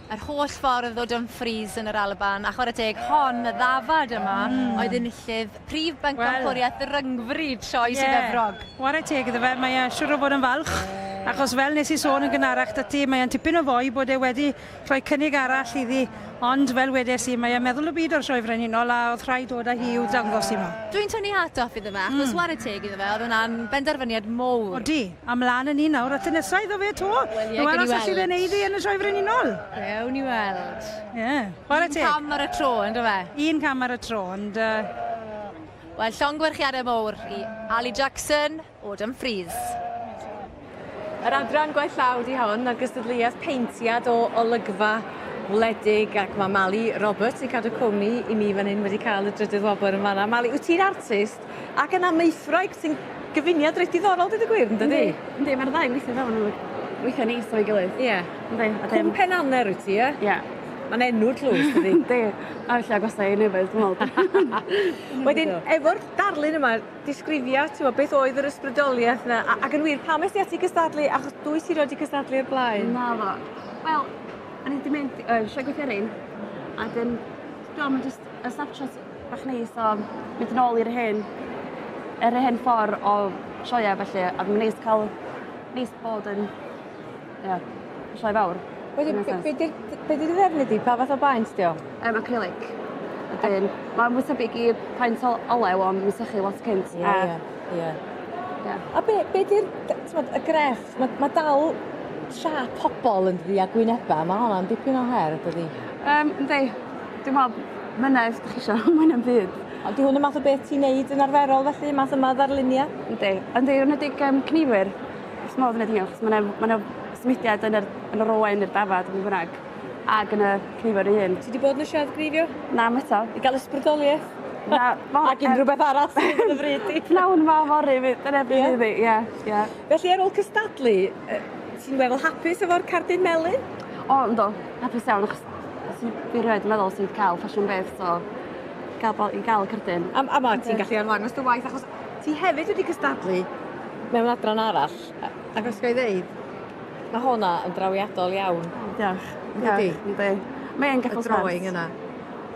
Speaker 7: yr holl ffordd o Dumfries yn yr Alban, a chwarae teg, hon, y ddafad yma, mm. oedd enillydd prif bencampwriaeth well. ryngfryd Sioe yeah. Sir Efrog.
Speaker 10: Chwarae teg iddo fe, mae e siŵr o fod yn falch, achos fel nes i sôn yn gynharach 'da ti, mae e'n tipyn o foi bod e wedi rhoi cynnig arall iddi, ond fel wedes i, mae e'n meddwl y byd o'r Sioe Frenhinol a oedd rhaid dod â hi i'w dangos i ma.
Speaker 7: Dwi'n tynnu hat off iddo fe, achos mm. ware teg iddo fe, oedd hwnna'n benderfyniad mowr.
Speaker 10: Odi, a mlaen â ni nawr at y nesaf iddo fe 'to.
Speaker 7: Wel ie, gewn ni
Speaker 10: weld. Os allu fe neud hi yn y Sioe Frenhinol.
Speaker 7: Gewn ni weld.
Speaker 10: Ie, ware teg.
Speaker 7: Un cam ar y tro, ynddo fe?
Speaker 10: Un cam ar y tro, ond...
Speaker 7: Wel, llongyfarchiadau mowr i Ali Jackson o Dumfries.
Speaker 1: Yr adran gwaith llaw 'di hon a'r gystadleuaeth peintiad o olygfa wledig ac ma' Mali Roberts sy'n cadw cwmni i mi fan hyn wedi cael y drydydd wobr yn fanna. Mali, wyt ti'n artist ac yn amaethwraig sy'n gyfuniad reit diddorol deud y gwir yndydi?
Speaker 9: Yndi, yndi ma'r ddau yn weithio fewn yn weithio'n neis efo'i gilydd.
Speaker 1: Ie.
Speaker 9: Yndi a
Speaker 1: Cwm Penanner wyt ti ie?
Speaker 9: Ie.
Speaker 1: Ma'n enw tlws dydi?
Speaker 9: Yndi. A felly agosa i nefoedd dwi me'wl.
Speaker 1: Wedyn efo'r darlun yma disgrifia t'mo' beth oedd yr ysbrydoliaeth 'na a ac yn wir pam es di ati i gystadlu achos dwyt ti rioed 'di cystadlu o'r blaen?
Speaker 9: Naddo. Wel o'n i 'di mynd yy Sioe Gweithierin a 'dyn dwi me'wl ma' jyst y snapshot bach neis o mynd yn ôl i'r hen yr hen ffor o sioea felly a ma'n neis ca'l neis bod yn ie sioe fawr.
Speaker 1: Wedyn be' be' 'di'r be' 'di dy ddefnydd di? Pa fath o baent 'di o?
Speaker 9: Yym acrylic. Wedyn ma'n mwy tebyg i paent o- olew ond ma'n sychu lot cynt
Speaker 1: Ie
Speaker 9: a...
Speaker 1: ie ie.
Speaker 9: Ie.
Speaker 1: A be' be' 'di'r d- t'mod y grefft ma' ma' dal siâp pobol yndydi a gwyneba ma' honna'n dipyn o her dydi?
Speaker 9: Yym yndi. Dwi me'wl mynedd 'dych chi isio mwy na'm byd.
Speaker 1: Ond 'di hwn y math o beth ti'n neud yn arferol felly math yma o ddarlunia?
Speaker 9: Yndi yndi enwedig yym cneifwyr. Wrth modd yn neud achos ma' 'na ma' 'na symudiad yn yr yn yr oen i'r dafad ne' bynnag ag yn y cneifwr ei hun.
Speaker 1: Ti 'di bod yn y sied gneifio?
Speaker 9: Na 'im eto.
Speaker 1: I ga'l ysbrydolieth?
Speaker 9: Na.
Speaker 1: Ac unrhyw beth arall sydd yn dy fryd di.
Speaker 9: Pnawn 'ma fory fydd dyna be' fydd 'i ie ie.
Speaker 1: Felly ar ôl cystadlu yy ti'n weddol hapus efo'r cardyn melyn?
Speaker 9: O yndw hapus iawn achos swn i rioed 'di meddwl swn i 'di ca'l ffasiwn beth so ga'l bo- i ga'l y cerdyn.
Speaker 1: A a ma' ti'n gallu arddangos dy waith achos ti hefyd wedi cystadlu mewn adran arall a- ac os gai ddeud ma' honna yn drawiadol iawn.
Speaker 9: O diolch.
Speaker 1: Yndydi?
Speaker 9: Diolch yndi. Mae yn
Speaker 1: Y drawing yna.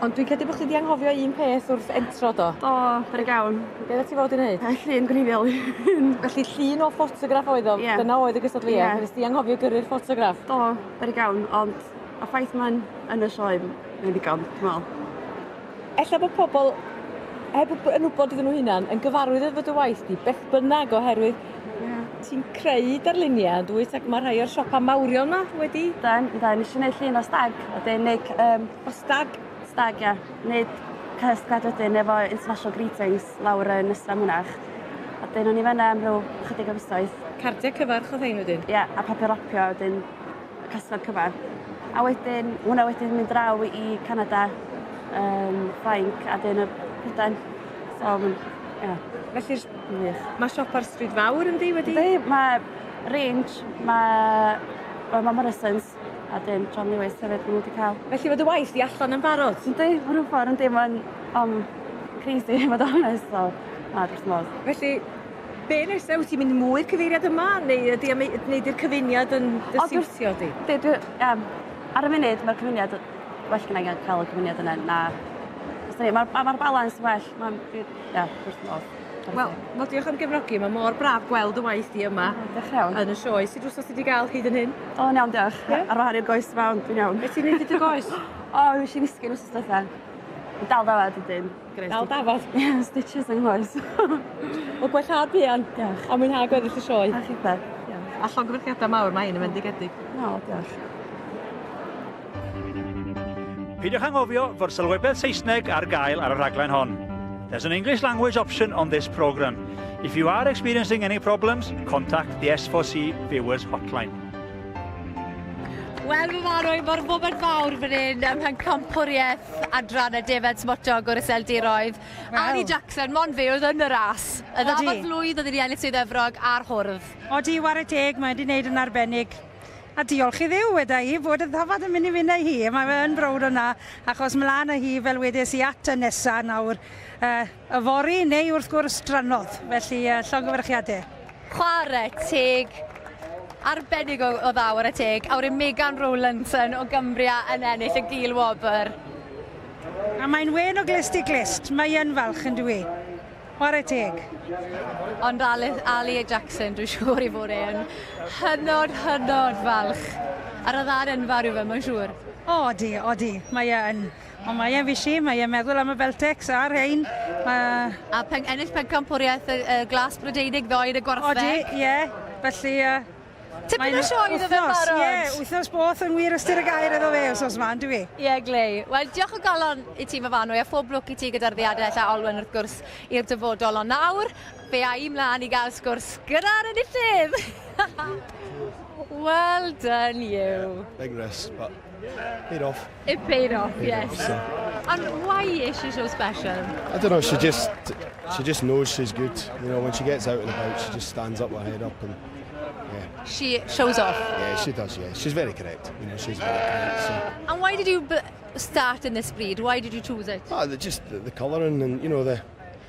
Speaker 1: Ond dwi'n credu bo' chdi 'di anghofio un peth wrth entro do?
Speaker 9: Do, beryg iawn.
Speaker 1: Be' oddat ti fod i neud?
Speaker 9: Yy llun gwreiddiol.
Speaker 1: Felly llun o ffotograff oedd o?
Speaker 9: Ie.
Speaker 1: Dyna oedd y gystadleuaeth?
Speaker 9: Ie.
Speaker 1: Nes di anghofio gyrru'r ffotograff?
Speaker 9: Do, beryg iawn, ond y ffaith ma'n yn y sioe mae'n ddigon, dwi me'wl.
Speaker 1: Ella bod pobl heb yn wybod iddyn nhw hunan yn gyfarwydd efo dy waith di beth bynnag oherwydd
Speaker 9: Ie.
Speaker 1: ti'n creu darluniau yndwyt ac mae rhai o'r siopa mawrion 'ma wedi...
Speaker 9: Do, do, nes i neud llun o stag a 'dyn neud yym...
Speaker 1: O stag?
Speaker 9: Stag ia. Neud cysgliad wedyn efo international greetings lawr yn Ystrad Mynach. A 'dyn o'n i fyna am ryw chydig o fisoedd.
Speaker 1: Cardiau cyfarch o'dd rhein wedyn?
Speaker 9: Ie, a papur lapio wedyn casgliad cyfan. A wedyn, ma' hwnna wedyn mynd draw i Canada, yym Ffrainc a 'dyn y Prydain. So ma'n ie.
Speaker 1: Felly
Speaker 9: wych.
Speaker 1: Ma' siopa'r stryd fawr yndi wedi?
Speaker 9: Yndi ma' range ma' wel ma' Morrisons a 'dyn John Lewis hefyd ma' n'w 'di ca'l.
Speaker 1: Felly ma' dy waith di allan yn barod?
Speaker 9: Yndi ma' rhyw ffor yndi ma'n on' crazy i fod onest so na dwi wrth fy modd.
Speaker 1: Felly be' nesa wyt ti'n mynd mwy i'r cyfeiriad yma neu ydi am neu 'di'r cyfuniad yn dy siwtio di?
Speaker 9: Yndi dwi ie ar y funud ma'r cyfuniad well gennai ga'l y cyfuniad yna na ma'r ma'r balans well ma'n dwi ie wrth fy modd.
Speaker 1: Wel, wel diolch am gefnogi, mae mor braf gweld y waith di yma.
Speaker 9: O, diolch iawn.
Speaker 1: Yn y sioe. Sut wsos ti 'di ga'l hyd yn hyn?
Speaker 9: O, yn iawn diolch.
Speaker 1: Ie?
Speaker 9: Ar wahân i'r goes 'ma ond dwi'n iawn.
Speaker 1: Be' ti'n neud i dy goes?
Speaker 9: O, nesh i ddisgyn wsos dwetha. Dal dafad ydyn.
Speaker 1: Grêt. Dal dafad?
Speaker 9: Ie, stitches yng nghoes.
Speaker 1: Wel gwellhad buan.
Speaker 9: Diolch.
Speaker 1: A mwynha gweddill y sioe.
Speaker 9: A chithe. Diolch.
Speaker 1: A llongyfarchiada mawr, mae un yn fendigedig.
Speaker 9: O, diolch.
Speaker 3: Peidiwch anghofio fod sylwebedd Saesneg ar gael ar y rhaglen hon. There's an English language option on this programme. If you are experiencing any problems, contact the S4C Viewers Hotline.
Speaker 7: Wel, Myfanwy, mae'r foment fawr fan hyn ym Mhencampwriaeth adran y Defed Smotog o'r Iseldiroedd.
Speaker 10: Wel.
Speaker 7: Annie Jackson, mond fe oedd yn y ras. Y
Speaker 10: Odi.
Speaker 7: ddafad flwydd oedd wedi ennill Swydd Efrog a'r hwrdd.
Speaker 10: Odi, ware teg, mae wedi wneud yn arbennig. A diolch i Dduw weda i bod y ddafad yn mynd i fynd â hi. Mae fe yn browd o'na, achos mlaen â hi fel wedes i at y nesa nawr. Yfory neu wrth gwrs drannodd. Felly llongyfarchiadau.
Speaker 7: Chwarae teg, arbennig o, o dda, ware teg. A wedyn Megan Rowlandson o Gymbria yn ennill y gil wobr.
Speaker 10: A mae'n wen o glust i glust, mae yn falch yn dwi. Ware teg.
Speaker 7: Ond Ali, Ali Jackson, dwi'n siŵr i fod e'n hynod, hynod falch. Ar y ddad enfawr yw fe, mae'n siŵr.
Speaker 10: O, odi, odi, mae e yn. Ond mae e'n fishi, mae e'n meddwl am y Beltex a'r rhein. Mae...
Speaker 7: A pen, ennill pencampwriaeth y, y Glas Brydeinig ddoe yn y gwartheg.
Speaker 10: Odi, ie. Felly,
Speaker 7: Tipyn o sioe iddo fe'n barod.
Speaker 10: Ie, wythnos both yn wir ystyr y gair iddo fe wsos 'ma, on'd yw 'i?
Speaker 7: Ie, glei. Wel, diolch o galon i ti, Myfanwy, a phob lwc i ti gyda'r ddiadell a Olwen, wrth gwrs, i'r dyfodol. Ond nawr, fe a i mlaen i gael sgwrs gyda'r enillydd! well done, you.
Speaker 21: Yeah, big risk, but paid off.
Speaker 7: It paid off,
Speaker 21: Paid
Speaker 7: yes.
Speaker 21: off, so.
Speaker 7: And why is she so special?
Speaker 21: I don't know. She just she just knows she's good. You know, when she gets out and about, she just stands up with her head up and yeah.
Speaker 7: She shows off.
Speaker 21: Yeah, she does. Yeah, she's very correct. You know, she's very correct. So.
Speaker 7: And why did you start in this breed? Why did you choose it?
Speaker 21: Ah, the, just the colouring and you know the,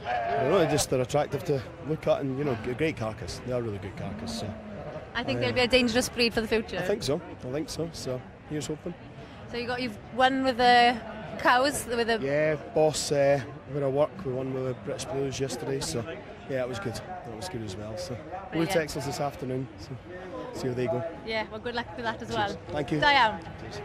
Speaker 21: I don't know, just they're attractive to look at and you know, a great carcass. They are really good carcass. So.
Speaker 7: I think they'll be a dangerous breed for the future.
Speaker 21: I think so. I think so. So here's hoping.
Speaker 7: So you got you've won with the cows with the
Speaker 21: Yeah, boss. Where I work, we won with the British Blues yesterday. So yeah, it was good. That was good as well. So Blue
Speaker 7: Brilliant.
Speaker 21: Texels this afternoon. So see how they go.
Speaker 7: Yeah, well good luck with that as well.
Speaker 21: Cheers. Thank you.
Speaker 7: Da iawn.
Speaker 21: Cheers.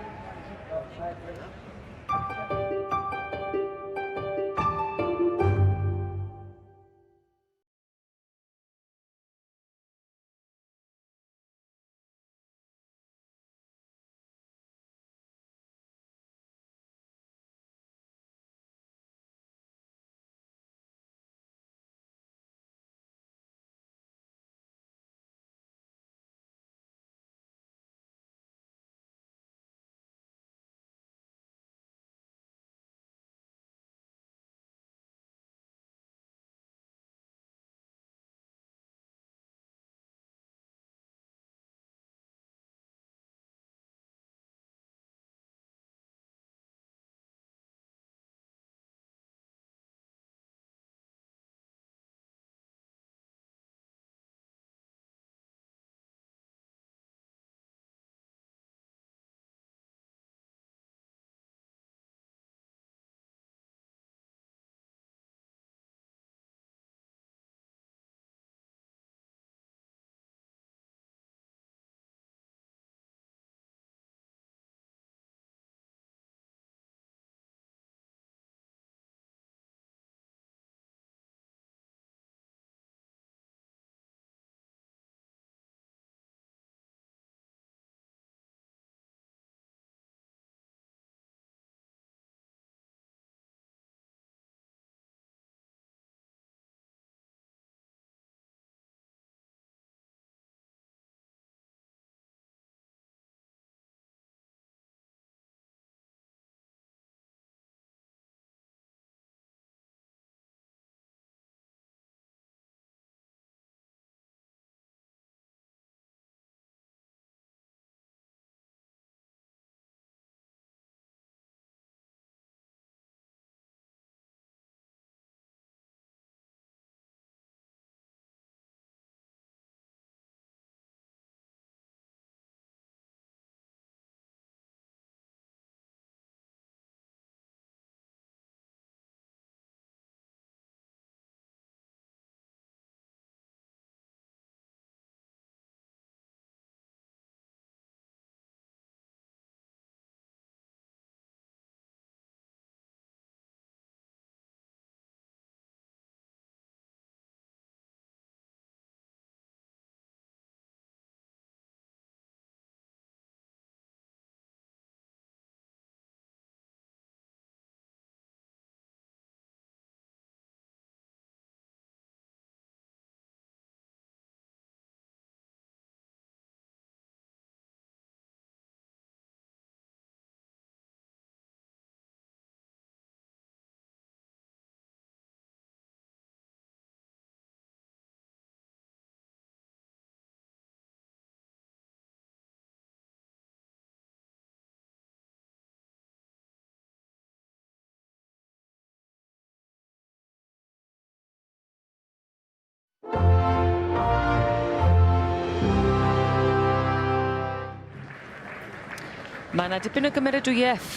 Speaker 14: Mae yna dipyn o gymeradwyaeth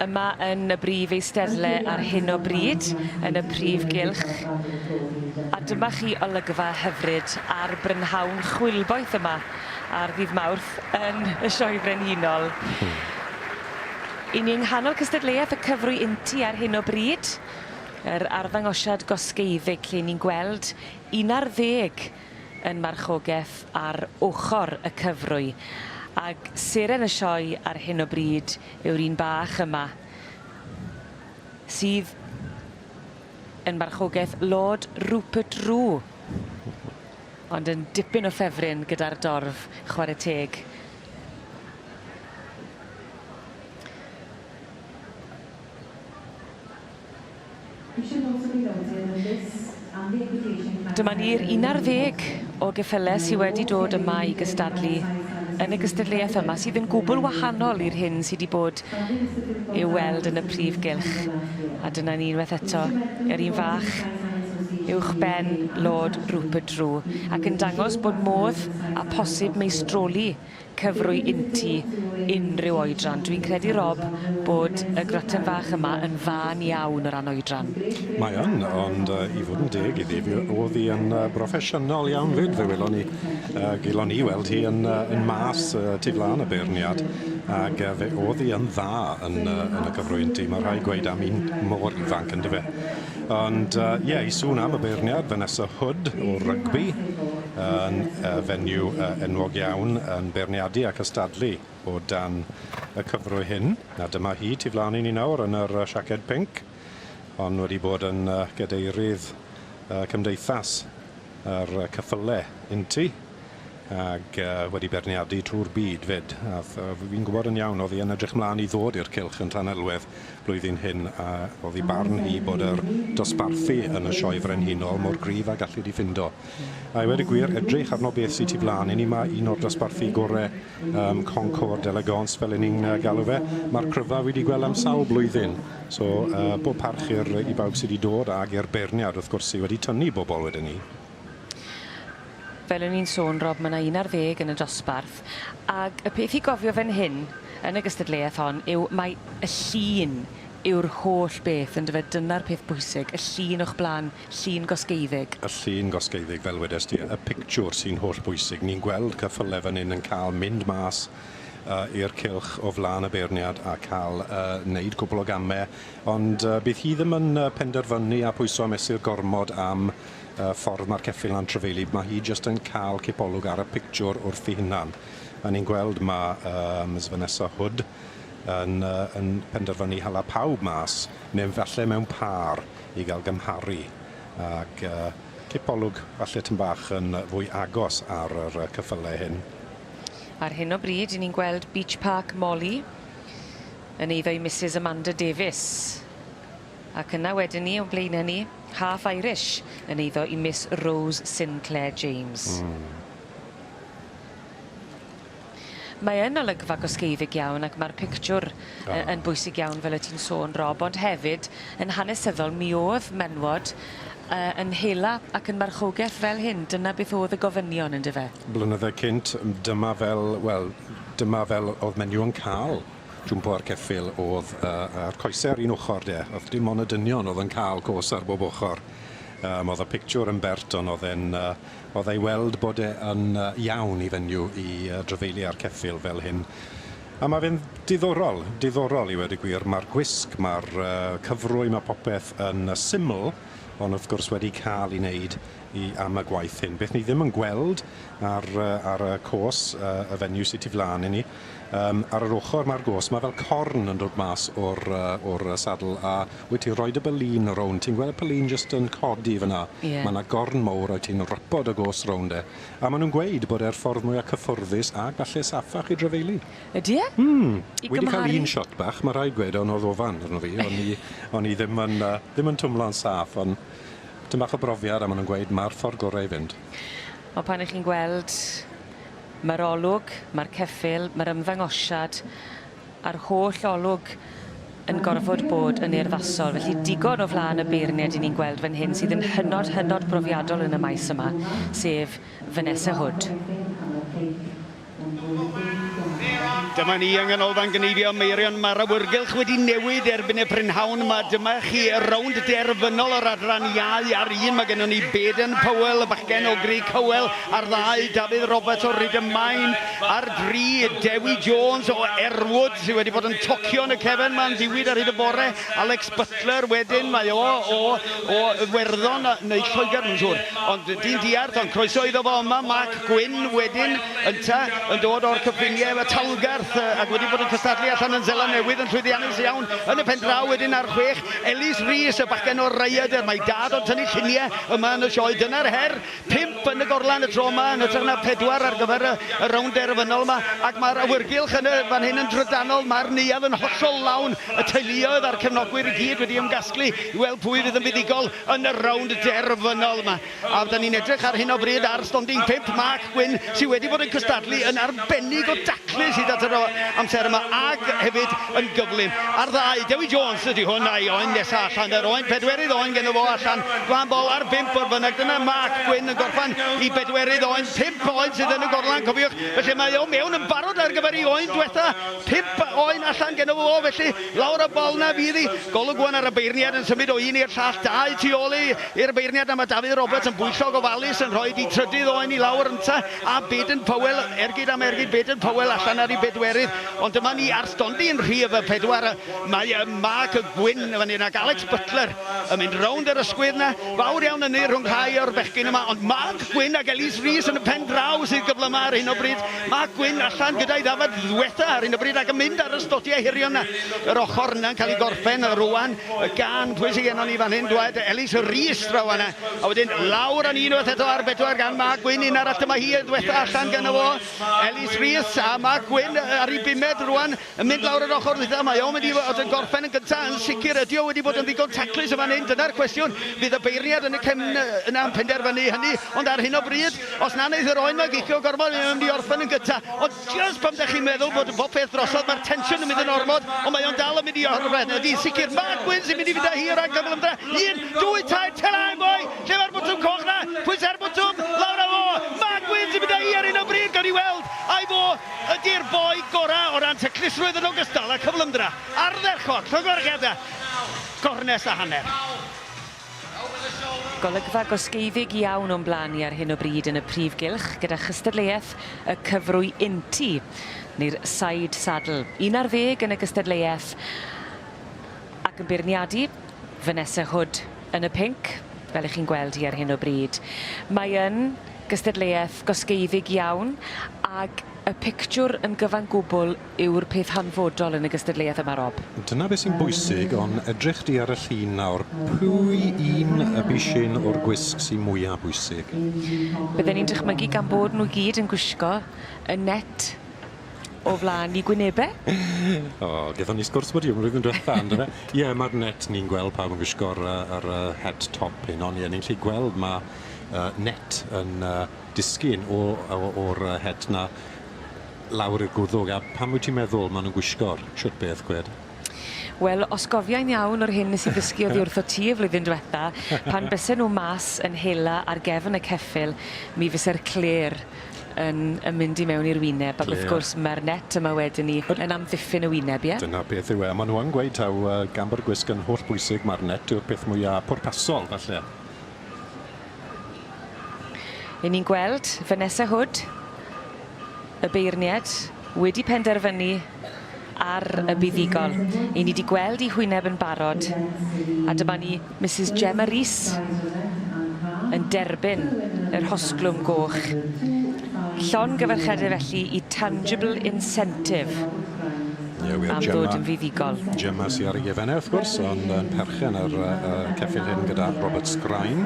Speaker 14: yma yn y brif eisteddle ar hyn o bryd, yn y prif gylch. A dyma chi olygfa hyfryd ar brynhawn chwilboeth yma ar ddydd Mawrth yn y Sioe Frenhinol. I ni yng nghanol cystadleuaeth y cyfrwy untu ar hyn o bryd, yr arddangosiad gosgeiddig lle ni'n gweld 11 yn marchogaeth ar ochr y cyfrwy. Ag seren y sioe ar hyn o bryd yw'r un bach yma, sydd yn marchogaeth Lord Rupert Roo, ond yn dipyn o ffefryn gyda'r dorf, chware teg. Dyma ni'r 11 o geffylau sy wedi dod yma i gystadlu yn y gystadleuaeth yma sydd yn gwbl wahanol i'r hyn sy 'di bod i'w weld yn y prif gylch. A dyna ni unwaith eto, yr un fach uwchben Lord Rupert Drew ac yn dangos bod modd a posib meistroli cyfrwy inti unrhyw oedran. Dwi'n credu, Rob, bod y groten fach yma yn fân iawn o ran oedran.
Speaker 6: Mae yn, ond uh, i fod yn deg iddi, fi, oedd hi yn uh, broffesiynol iawn fyd. Fe welon ni, uh, gelon ni weld hi yn, uh, yn mas uh, tu flaen y beirniad, ac uh, fe oedd hi yn dda yn, uh, yn y cyfrwy inti. Mae rhaid gweud am un mor ifanc yn dyfe. Ond ie, uh, yeah, i sŵn am y beirniad, Vanessa Hood o rygbi, yn fenyw enwog iawn yn beirniadu a cystadlu o dan y cyfrwy hyn. A dyma hi tu flaen i ni nawr yn yr siaced pinc, ond wedi bod yn gadeirydd cymdeithas yr ceffyle untu ag wedi beirniadu trwy'r byd 'fyd. A fi'n gwybod yn iawn, oedd hi yn edrych mlaen i ddod i'r cylch yn Llanelwedd blwyddyn hyn a oedd hi barn hi bod yr dosbarthu yn y Sioe Frenhinol mor gryf ag allu di ffindo. A i weud y gwir, edrych arno beth sy tu flaen i ni, mae un o'r dosbarthu gore, um, Concours d'Elegance fel 'yn ni'n galw fe, mae'r cryfa fi wedi gweld am sawl blwyddyn. So, uh, bob parch i'r, i bawb sydd wedi dod ag i'r beirniad wrth gwrs sydd wedi tynnu bobl wedyn ni.
Speaker 14: Fel o'n i'n sôn, Rob, mae yna un ar ddeg yn y dosbarth, ag y peth i gofio fan hyn, yn y gystadleuaeth hon, yw mai y llun yw'r holl beth, yndyfe? Dyna'r peth bwysig, y llun o'ch blaen, llun gosgeiddig.
Speaker 6: Y llun gosgeiddig, fel wedes di, y pictiwr sy'n holl bwysig. Ni'n gweld ceffyle fan hyn yn cael mynd mas uh, i'r cylch o flaen y beirniad a cael uh, wneud cwpl o gamau, ond uh, bydd hi ddim yn uh, penderfynu a pwyso a mesur gormod am uh, ffordd mae'r ceffyl yn trafeili. Mae hi jyst yn cael cipolwg ar y pictiwr wrth ei hunan. A ni'n gweld mae uh, Ms Vanessa Hood yn, uh, yn penderfynu hala pawb mas, neu falle mewn pâr i gael gymharu ac uh, cipolwg falle tyn bach yn fwy agos ar yr cyffylau hyn.
Speaker 14: Ar hyn o bryd, 'yn ni'n gweld Beach Park Molly yn eiddo i Misus Amanda Davies. Ac yna wedyn 'ny, o'n blaene ni, Half Irish yn eiddo i Miss Rose Sinclair James. Mm. Mae yn olygfa gosgeiddig iawn ac ma'r pictiwr oh. yn bwysig iawn fel y ti'n sôn Rob ond hefyd yn hanesyddol mi o'dd menwod yy yn hela ac yn marchogeth fel hyn dyna beth o'dd y gofynion yndyfe?
Speaker 6: Blynydde cynt dyma fel wel dyma fel o'dd menyw yn ca'l jwmpo ar ceffyl o'dd yy a'r coese ar un ochor de o'dd dim on' y dynion o'dd yn ca'l cos ar bob ochor. Yym o'dd y pictiwr yn bert on' o'dd e'n yy O'dd e i weld bod e yn iawn i fenyw i drafeili ar ceffyl fel hyn. A ma' fe'n diddorol, diddorol i weud y gwir. Ma'r gwisg, ma'r cyfrwy, ma' popeth yn syml, ond wrth gwrs wedi ca'l 'i neud i am y gwaith hyn. Beth ni ddim yn gweld ar ar y cos, y fenyw sy tu flan i ni, Yym ar yr ochor ma'r gos, ma' fel corn yn dod mas o'r yy o'r yy saddle a wyt ti'n rhoid y balloon rownd, ti'n gweld y balloon jyst yn codi fyn 'na?
Speaker 14: Ie.
Speaker 6: Ma' 'na gorn mowr a wyt ti'n wrapo dy gos rownd e. A ma' nw'n gweud bod e'r ffordd mwya cyfforddus ag falle saffach i drafeili.
Speaker 14: Ydi e?
Speaker 6: Hmm.
Speaker 14: I
Speaker 6: Wedi ca'l
Speaker 14: gymharu?
Speaker 6: un shot bach, ma' rhaid gweud, on' o'dd ofan arno fi, o'n i o'n i ddim yn yy ddim yn twmlo'n saff, on' tym bach o brofiad a ma' nw'n gweud ma'r ffordd gore i fynd.
Speaker 14: Ond pan 'ych chi'n gweld Mae'r olwg, mae'r ceffyl, mae'r ymddangosiad, a'r holl olwg yn gorfod bod yn urddasol. Felly digon o flaen y beirniaid 'yn ni'n gweld fan hyn sydd yn hynod, hynod brofiadol yn y maes yma, sef Vanessa Hood.
Speaker 12: Dyma ni yng Nghanolfan Gneifio Meirion. Mae'r awyrgylch wedi newid erbyn y prynhawn yma. Dyma chi y rownd derfynol o'r adran iau ar un. Mae gennym ni Baden Powell, y bachgen o Grug Hywel, ar ddau, Dafydd Roberts o Rhyd-y-main, ar dri, Dewi Jones o Erwood, sydd wedi bod yn tocio yn y cefn 'ma'n ddiwyd ar hyd y bore, Alex Butler wedyn, mae o o o Iwerddon neu Lloegr, dwi'm yn siŵr, ond dyn diarth, ond croeso iddo fo yma, Mark Gwyn wedyn, Ynta yn dod o'r cyffiniau efo Talgarth ac wedi bod yn cystadlu allan yn Seland Newydd yn llwyddiannus iawn yn y pen draw wedyn ar chwech. Elis Rees, y bachgen o'r Rhaeadr, mae dad o'n tynnu lluniau yma yn y sioe. Dyna'r her, pump yn y gorlan y tro yma yn hytrach na phedwar ar gyfer y, y rownd derfynol yma ac mae'r awyrgylch yn y fan hyn yn drydanol, mae'r neuadd yn hollol lawn, y teuluoedd a'r cefnogwyr i gyd wedi ymgasglu i weld pwy fydd yn fuddugol yn y rownd derfynol yma. A da ni'n edrych ar hyn o bryd ar stondin 5, Mark Gwyn, sydd wedi bod yn cystadlu yn arbennig o daclus hyd at yr amser yma, ac hefyd yn gyflym. Ar ddau, Dewi Jones ydy hwn, a'i oen nesa allan, yr oen pedwerydd oen geno fo allan, glan bol ar bump o'r bynnag. Dyna Mark Gwyn yn gorffan i bedwerydd oen, pump oen sydd yn y gorlan, cofiwch. Felly mae o mewn yn barod ar gyfer ei oen diwetha, pump oen allan geno fo, felly lawr y bol na fydd hi. Golwg wan ar y beirniad yn symud o un i'r llall, dau tu ôl i I'r beirniad am y Dafydd Roberts yn bwyllog ofalus yn rhoi di trydydd oen i lawr ynta a Baden Powell ergyd am ergyd Baden Powell allan ar ei bedwerydd ond dyma ni ar stondin rhif y pedwar mae Mark Gwyn fan hyn ac Alex Butler yn mynd rownd yr ysgwydd na fawr iawn ynni rhwng rhai o'r bechgyn yma ond Mark Gwyn ac Elis Rees yn y pen draw sydd gyflyma ar hyn o bryd Mark Gwyn allan gyda'i ddafad ddwetha ar hyn o bryd ac yn mynd ar y stodiau hirion na yr ochr yna'n cael ei gorffen rwan Y gân pwysig enno ni fan hyn, dwed Elis Rees draw fan'na. A wedyn lawr â ni unwaith eto ar bedwar gan Mark Gwyn, un arall dyma hi y ddwetha allan gynno fo. Elis Rees a Mark Gwyn ar ei bumed rwan, yn mynd lawr yr ochr ddwytha. Mae o'n mynd i fod yn gorffen yn gynta yn sicr. Ydy o wedi bod yn ddigon taclus yn fan hyn? Dyna'r cwestiwn. Fydd y beirniad yn y cefn yna yn penderfynu hynny. Ond ar hyn o bryd, os na wneith yr oen 'ma gicio gormod, mae o'n mynd i orffen yn gynta. Ond Jyst pan 'dach chi'n meddwl bod bob peth drosodd, mae'r tensiwn yn mynd yn ormod, ond mae o'n dal yn mynd i orffen. Ydy, sicr, Mark Wynn sy'n mynd i fynd â hi o ran cyflymdra. Un, dwy, tair, tell boy! Lle mae'r botwm coch 'na? Pwysa'r botwm, lawr â fo! Mark Wynn sy'n mynd â hi ar hyn o bryd, gawn ni weld ai fo ydy'r boi gorau o ran taclusrwydd yn ogystal â cyflymdra. Ardderchog, llongyfarchiadau, gornest a hanner.
Speaker 14: Golygfa gosgeiddig iawn o'n blaen ni ar hyn o bryd yn y prif gylch gyda chystadleuaeth y cyfrwy untu, neu'r side saddle. Un ar ddeg yn y gystadleuaeth ac yn beirniadu Vanessa Hood yn y pinc, fel 'ych chi'n gweld hi ar hyn o bryd. Mae yn gystadleuaeth gosgeiddig iawn ag y pictiwr yn gyfan gwbl yw'r peth hanfodol yn y gystadleuaeth yma, Rob.
Speaker 6: Dyna beth sy'n bwysig, ond edrych di ar y llun nawr, pwy un y bishyn o'r gwisg sy'n mwya bwysig?
Speaker 14: Bydden i'n dychmygu gan bod nhw gyd yn gwisgo y net o flaen 'u gwynebe.
Speaker 6: O, gethon ni sgwrs wedi flwyddyn diwetha, on'd yfe? Ie, ma'r net ni'n gweld pawb yn gwisgo'r yy yr yy het top hyn, ond ie, ni'n gallu gweld ma' yy net yn yy disgyn o o o'r yy het 'na lawr i'r gwddwg a pam wyt ti'n meddwl ma' nw'n gwisgo'r shwt beth gwed?
Speaker 14: Wel, os gofiai'n iawn o'r hyn nes i ddysgu oddi wrthot ti y flwyddyn dwetha, pan bysen nhw mas yn hela ar gefn y ceffyl, mi fyse'r clêr yn yn mynd i mewn i'r wyneb ac wrth gwrs ma'r net yma wedyn 'ny yn amddiffyn y wyneb, ie?
Speaker 6: Dyna beth yw e, a ma' nhw yn gweud taw yy gan bo'r gwisg yn hollbwysig ma'r net yw'r peth mwya pwrpasol falle.
Speaker 14: Y'yn ni'n gweld Vanessa Hood, y beirnied, wedi penderfynu ar y buddugol. Y'yn ni 'di gweld 'i hwyneb yn barod, a dyma ni Misus Gemma Rees yn derbyn yr hosglwm goch. Llongyfarchiade felly i Tangible Incentive.
Speaker 6: Ie wir,
Speaker 14: am
Speaker 6: Gemma.
Speaker 14: ddod yn fuddugol.
Speaker 6: Gemma sy ar ei gefen e wrth gwrs, ond yn perchen ar y y ceffyl hyn gyda Robert Sgrain.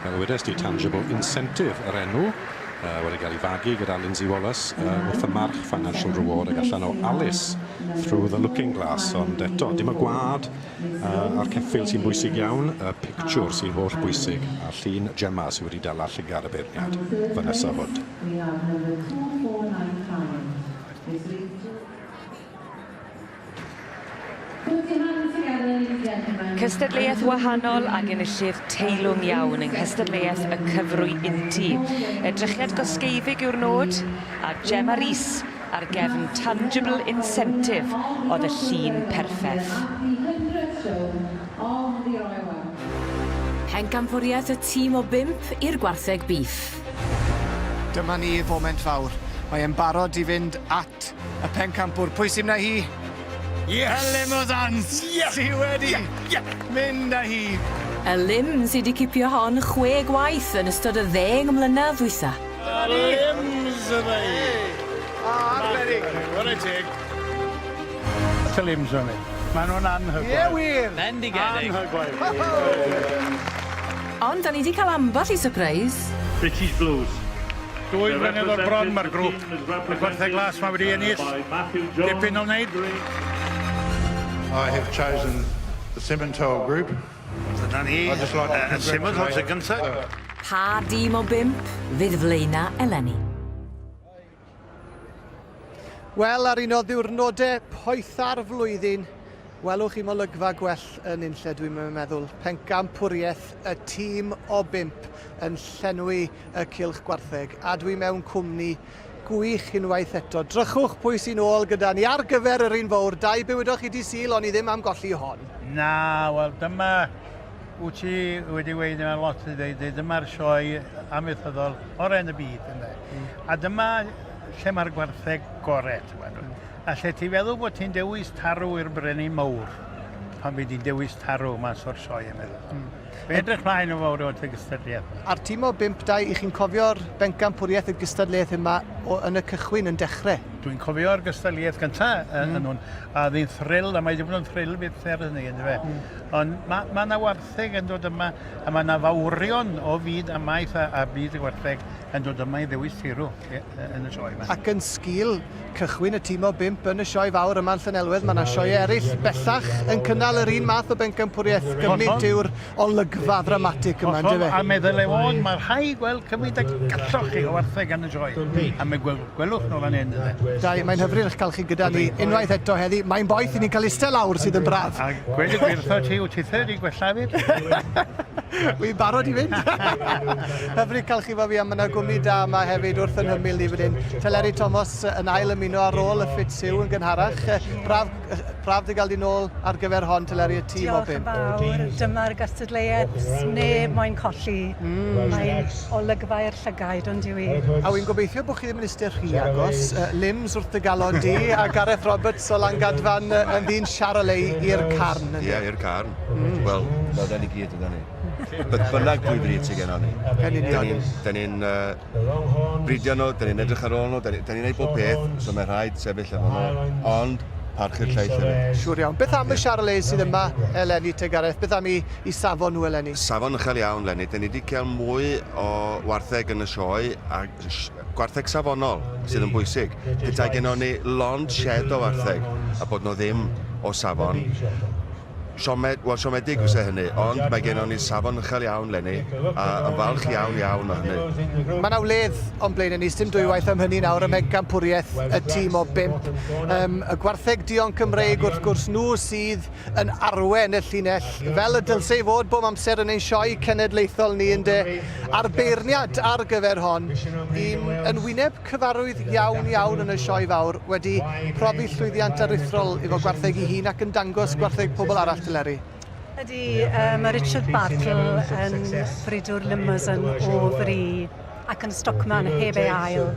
Speaker 6: Fel wedes di, Tangible Incentive yr enw, uh, wedi cael ei fagu gyda Lindsay Wallace uh, wrth y march Financial Reward ac allan o Alice Through the Looking Glass. Ond eto, dim y gwad uh, a'r ceffyl sy'n bwysig iawn, y pictiwr sy'n holl bwysig, a llun Gemma sydd wedi dala llygad y beirniad, Vanessa Hood.
Speaker 14: Cystadleuaeth wahanol ag enillydd teilwng iawn yng nghystadleuaeth y cyfrwy untu. Edrychiad gosgeiddig yw'r nod, a Gemma Rees ar gefn Tangible Incentive oedd y llun perffeth.
Speaker 1: Pencampwriaeth y tîm o bump i'r gwartheg bîff.
Speaker 2: Dyma ni, foment fawr. Mae e'n barod i fynd at y pencampwr. Pwy sy'n mynd â hi?
Speaker 15: Yes!
Speaker 2: Y Limousins!
Speaker 15: Yeah!
Speaker 2: Sy wedi
Speaker 15: yeah! Yeah!
Speaker 2: mynd â hi.
Speaker 1: Y Lim sy 'di cipio hon chwe gwaith yn ystod y ddeng mlynedd ddwytha.
Speaker 2: Dyma ni!
Speaker 15: Lims yma hi!
Speaker 2: Arbennig!
Speaker 5: Chwarae teg. Y Lims yn mynd. Maen nhw'n anhygoel.
Speaker 2: Ie wir!
Speaker 19: Bendigedig.
Speaker 5: Anhygoel.
Speaker 1: Ond 'da ni 'di cael ambell i sypreis.
Speaker 5: British Blues. Dwy flynedd o'r bron mae'r grŵp y Gwartheg Glas ma wedi ennill. Dipyn o wneud.
Speaker 11: I have chosen the Simmental group.
Speaker 5: Dyna ni.
Speaker 11: I'd just like to
Speaker 5: Y Simmental sy gynta.
Speaker 1: Pa dîm o bump fydd flaena eleni?
Speaker 2: Wel, ar un o ddiwrnodau poetha'r flwyddyn, welwch chi'm olygfa gwell yn unlle, dwi'm yn meddwl. Pencampwriaeth y tîm o bump yn llenwi y cylch gwartheg, a dwi mewn cwmni gwych unwaith eto. Drychwch pwy sy'n ôl gyda ni ar gyfer yr un fawr. Dai, be wedoch chi di Sul, o'n i ddim am golli hon.
Speaker 5: Na, wel dyma, wyt ti wedi weud yma lot i ddeud, dyma'r sioe amaethyddol orau yn y byd, ynde. Mm. A dyma lle mae'r gwartheg gorau, ti'n gweld. Mm. A lle ti'n feddwl bod ti'n dewis tarw i'r brenin mawr, pan fyd ti'n dewis tarw mas o'r sioe yn meddwl. Mm. Fe edrych mlaen yn fawr o'r gystadleuaeth.
Speaker 2: A'r tîm o 5-2, i chi'n cofio'r bencampwriaeth y gystadleuaeth yma o, yn y cychwyn yn dechrau?
Speaker 5: Dwi'n cofio'r gystadleuaeth gyntaf mm. yn hwn, a oedd hi'n thrill, a mae wedi bod yn thrill byth ers hynny, yndyfe. Mm. Ond mae ma yna wartheg yn dod yma, a mae yna fawrion o fyd amaeth a, a byd y gwartheg yn dod yma i ddewis teirw yn y sioe yma.
Speaker 2: Ac yn sgil cychwyn y tîm o bump yn y sioe fawr yma yn Llanelwedd, mae yna sioeau eraill bellach yn cynnal yr un math o bencampwriaeth. Gymaint yw'r olygfa ddramatig yma, yndyfe?
Speaker 5: A meddwl ei fod, mae rhaid gweld cymaint ag gallwch chi o wartheg yn y sioe. A mae gwel, gwelwch nhw fan hyn, yndyfe?
Speaker 2: Dai, mae'n hyfryd eich cael chi gyda ni unwaith eto heddi. Mae'n boeth i ni'n cael eistedd lawr sydd yn braf.
Speaker 5: A gweud y gwir wrtho ti, wyt ti wedi gwella fyd?
Speaker 2: Wi'n barod i fynd. Hyfryd cael chi fo fi a mae yna gwmni da yma hefyd wrth yn hymyl ni fan hyn. Teleri Thomas yn ail ymuno ar ôl y ffit siw yn gynharach. Braf, braf dy gael di nôl ar gyfer hon, Teleri, y tîm o bump.
Speaker 13: Diolch yn fawr. Dyma'r gystadleuaeth, sneb moyn colli. Mm. Mae'n olygfa i'r llygaid, ond yw i.
Speaker 2: A wy'n gobeithio bod chi ddim yn eistedd rhy agos. Lims wrth dy galon di a Gareth Roberts o Langadfan yn ddyn Charolais i'r carn.
Speaker 22: Ie, yeah, i'r carn. Mm. Wel, fel da ni gyd, yda ni. Beth bynnag pwy bryd sydd gennon ni.
Speaker 2: Yn union.
Speaker 22: Da ni'n uh, bridio nhw, da ni'n edrych ar ôl nhw, da ni'n ni neud bob peth, so mae rhaid sefyll efo nhw. Ond, parchu'r lleill hefyd.
Speaker 2: Siŵr iawn. Beth am y Charolais sydd yma eleni te Gareth? Beth am i, i safon nhw eleni?
Speaker 22: Safon uchel iawn eleni. Da ni wedi cael mwy o wartheg yn y sioe a gwartheg safonol sydd yn bwysig. Petai gennon ni lond shed o wartheg a bod nhw ddim o safon, Siomed, wel siomedig fysa hynny, ond mae gennon ni safon uchel iawn 'leni, a yn falch iawn iawn o hynny.
Speaker 2: Mae 'na wledd o'n blaenau ni, sdim dwywaith am hynny nawr ym mhencampwriaeth y tîm o bump. Um, y gwartheg duon Cymreig wrth gwrs, nhw sydd yn arwen y llinell, fel y dylse i fod bob amser yn ein sioe cenedlaethol ni ynde. A'r beirniad ar gyfer hon, un yn wyneb cyfarwydd iawn iawn yn y sioe fawr, wedi profi llwyddiant aruthrol efo gwartheg ei hun ac yn dangos gwartheg pobl arall, Teleri.
Speaker 13: Ydy, uh, mae Richard Bartle yn fridwr Limousin o fri ac yn stockman heb ei ail.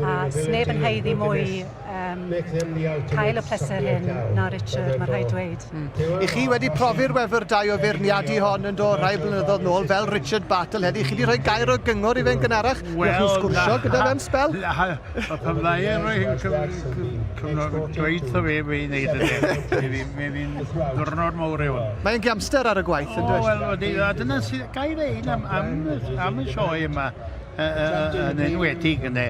Speaker 13: A sneb yn haeddu mwy um, cael y pleser hyn na Richard, mae rhaid dweud.
Speaker 2: Mm. I chi wedi profi'r wefr dau o feirniadu hon yn do rhai blynyddoedd nôl, fel Richard Bartle heddi. Chi wedi rhoi gair o gyngor i fe'n gynharach? Wel, chi'n sgwrsio gyda fe'n sbel?
Speaker 5: Pan fydda i'n rhoi cyngor dweud wrtho fe be i wneud yn e. Mae fi'n ddwrnod mawr i hwn.
Speaker 2: Mae'n giamster ar y gwaith, yn dweud?
Speaker 5: Wel, odi, a dyna sydd, gair ein am, am, am y sioe yma yn enwedig yna.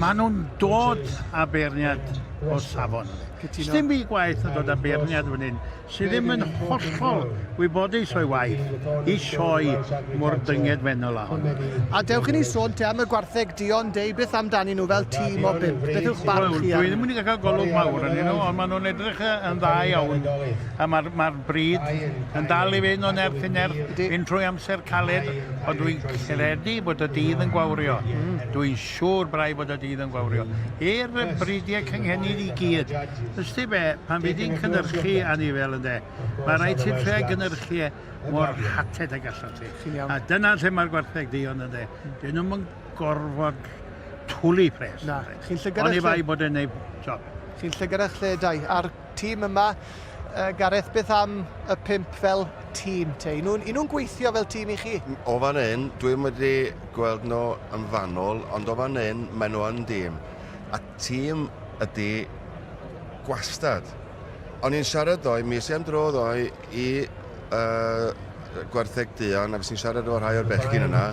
Speaker 5: Maen nhw'n dod â beirniad. o safon. Sdim byd gwaeth na dod â beirniad fan hyn sydd ddim yn hollol wybodus o'i waith i sioe mor dyngedfennol â hon.
Speaker 2: A dewch i ni sôn te am y gwartheg duon dei, beth amdanyn nhw fel tîm o bump? Beth yw'ch barn chi
Speaker 5: Wel, dwi ddim wedi cael golwg mawr arnyn nhw, ond maen nhw'n edrych yn dda iawn. A mae'r ma bryd yn dal i fynd o nerth i nerth, fynd trwy amser caled, ond dwi'n credu bod y dydd yn gwawrio. Dwi'n siŵr braidd bod y dydd yn gwawrio. I'r bridiau cynhenid i gyd. Ysdi be, pan fi di'n cynhyrchu anifel ynde, mae rhaid ti trio gynhyrchu e mor rhated ag allan ti. A dyna lle mae'r gwartheg duon ynde. Dyn nhw'm yn gorfod twlu pres.
Speaker 2: Na, chi'n llygad
Speaker 5: Oni bai bod e'n neud job.
Speaker 2: Chi'n llygad eich lle, Dai. A'r tîm yma, uh, Gareth, beth am y pump fel tîm te? Y'n nhw'n nhw gweithio fel tîm i chi?
Speaker 22: O fan hyn, dwi'm wedi gweld nhw yn fanwl, ond o fan hyn, maen nhw yn dîm. A tîm ydy gwastad. O'n i'n siarad ddoe, mi es i am dro ddoe i uh, gwartheg duon, a fes i'n siarad efo rhai o'r bechgyn yna,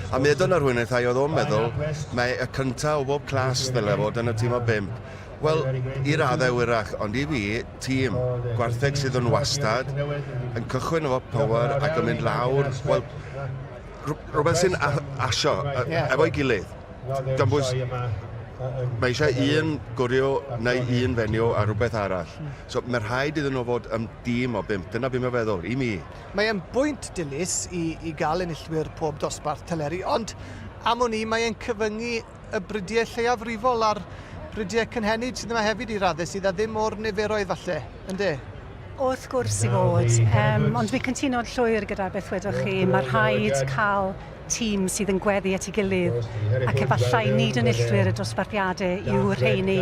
Speaker 22: a mi ydodd na rhywun wrtha i oedd o'n meddwl mae y cynta o bob clas ddyle fod yn y tîm o bump. Wel, i raddau wyrach, ond i fi, tîm gwartheg sydd yn wastad, yn cychwyn efo power ac yn mynd lawr, wel, rhywbeth sy'n asio efo'i gilydd. Gan bwys, mae eisiau un gwryw neu un fenyw a rhywbeth arall. So mae rhaid iddyn nhw fod yn dîm o bump. Dyna beth mae'n feddwl, i mi.
Speaker 2: Mae e'n bwynt dilys i, i gael enillwyr pob dosbarth Teleri, ond am wn i, mae e'n cyfyngu y bridiau lleiafrifol a'r bridiau cynhenid sydd yma hefyd i raddau sydd â ddim o'r niferoedd falle, ynde?
Speaker 13: Wrth gwrs i fod, um, ond dwi'n cytuno'n llwyr gyda beth wedoch chi. Mae rhaid cael tîm sydd yn gweddu at ei gilydd ac efallai nid enillwyr y dosbarthiadau yw rheini.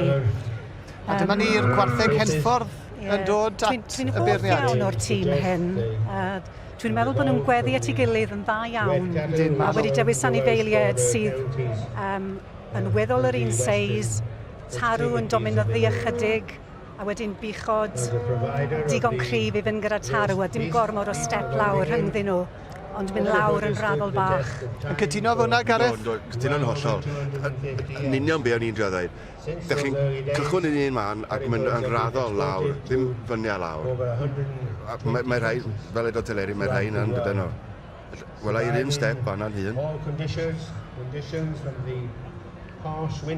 Speaker 2: A dyma ni'r gwartheg Henffordd yn dod at y beirniad. Dwi'n hoff
Speaker 13: iawn o'r tîm hyn. Uh, Dwi'n meddwl bod nhw'n gweddu at ei gilydd yn dda iawn. A wedi dewis anifeiliaid sydd um, yn weddol yr un seis, tarw yn dominyddu ychydig, a wedyn buchod digon cryf i fynd gyda tarw a dim gormod o step lawr rhyngddyn nhw, ond mynd lawr yn raddol bach.
Speaker 2: Yn cytuno efo hwnna, Gareth?
Speaker 22: Do, do, cytuno'n hollol. Yn union be o'n i'n drio ddeud. Dych chi'n cychwyn yn un man ac mynd yn raddol lawr, ddim fyny a lawr. Mae, mae rhai, fel edo Teleri, mae rhai yna'n dydyn nhw. Wela i'r un step fanna'n hun.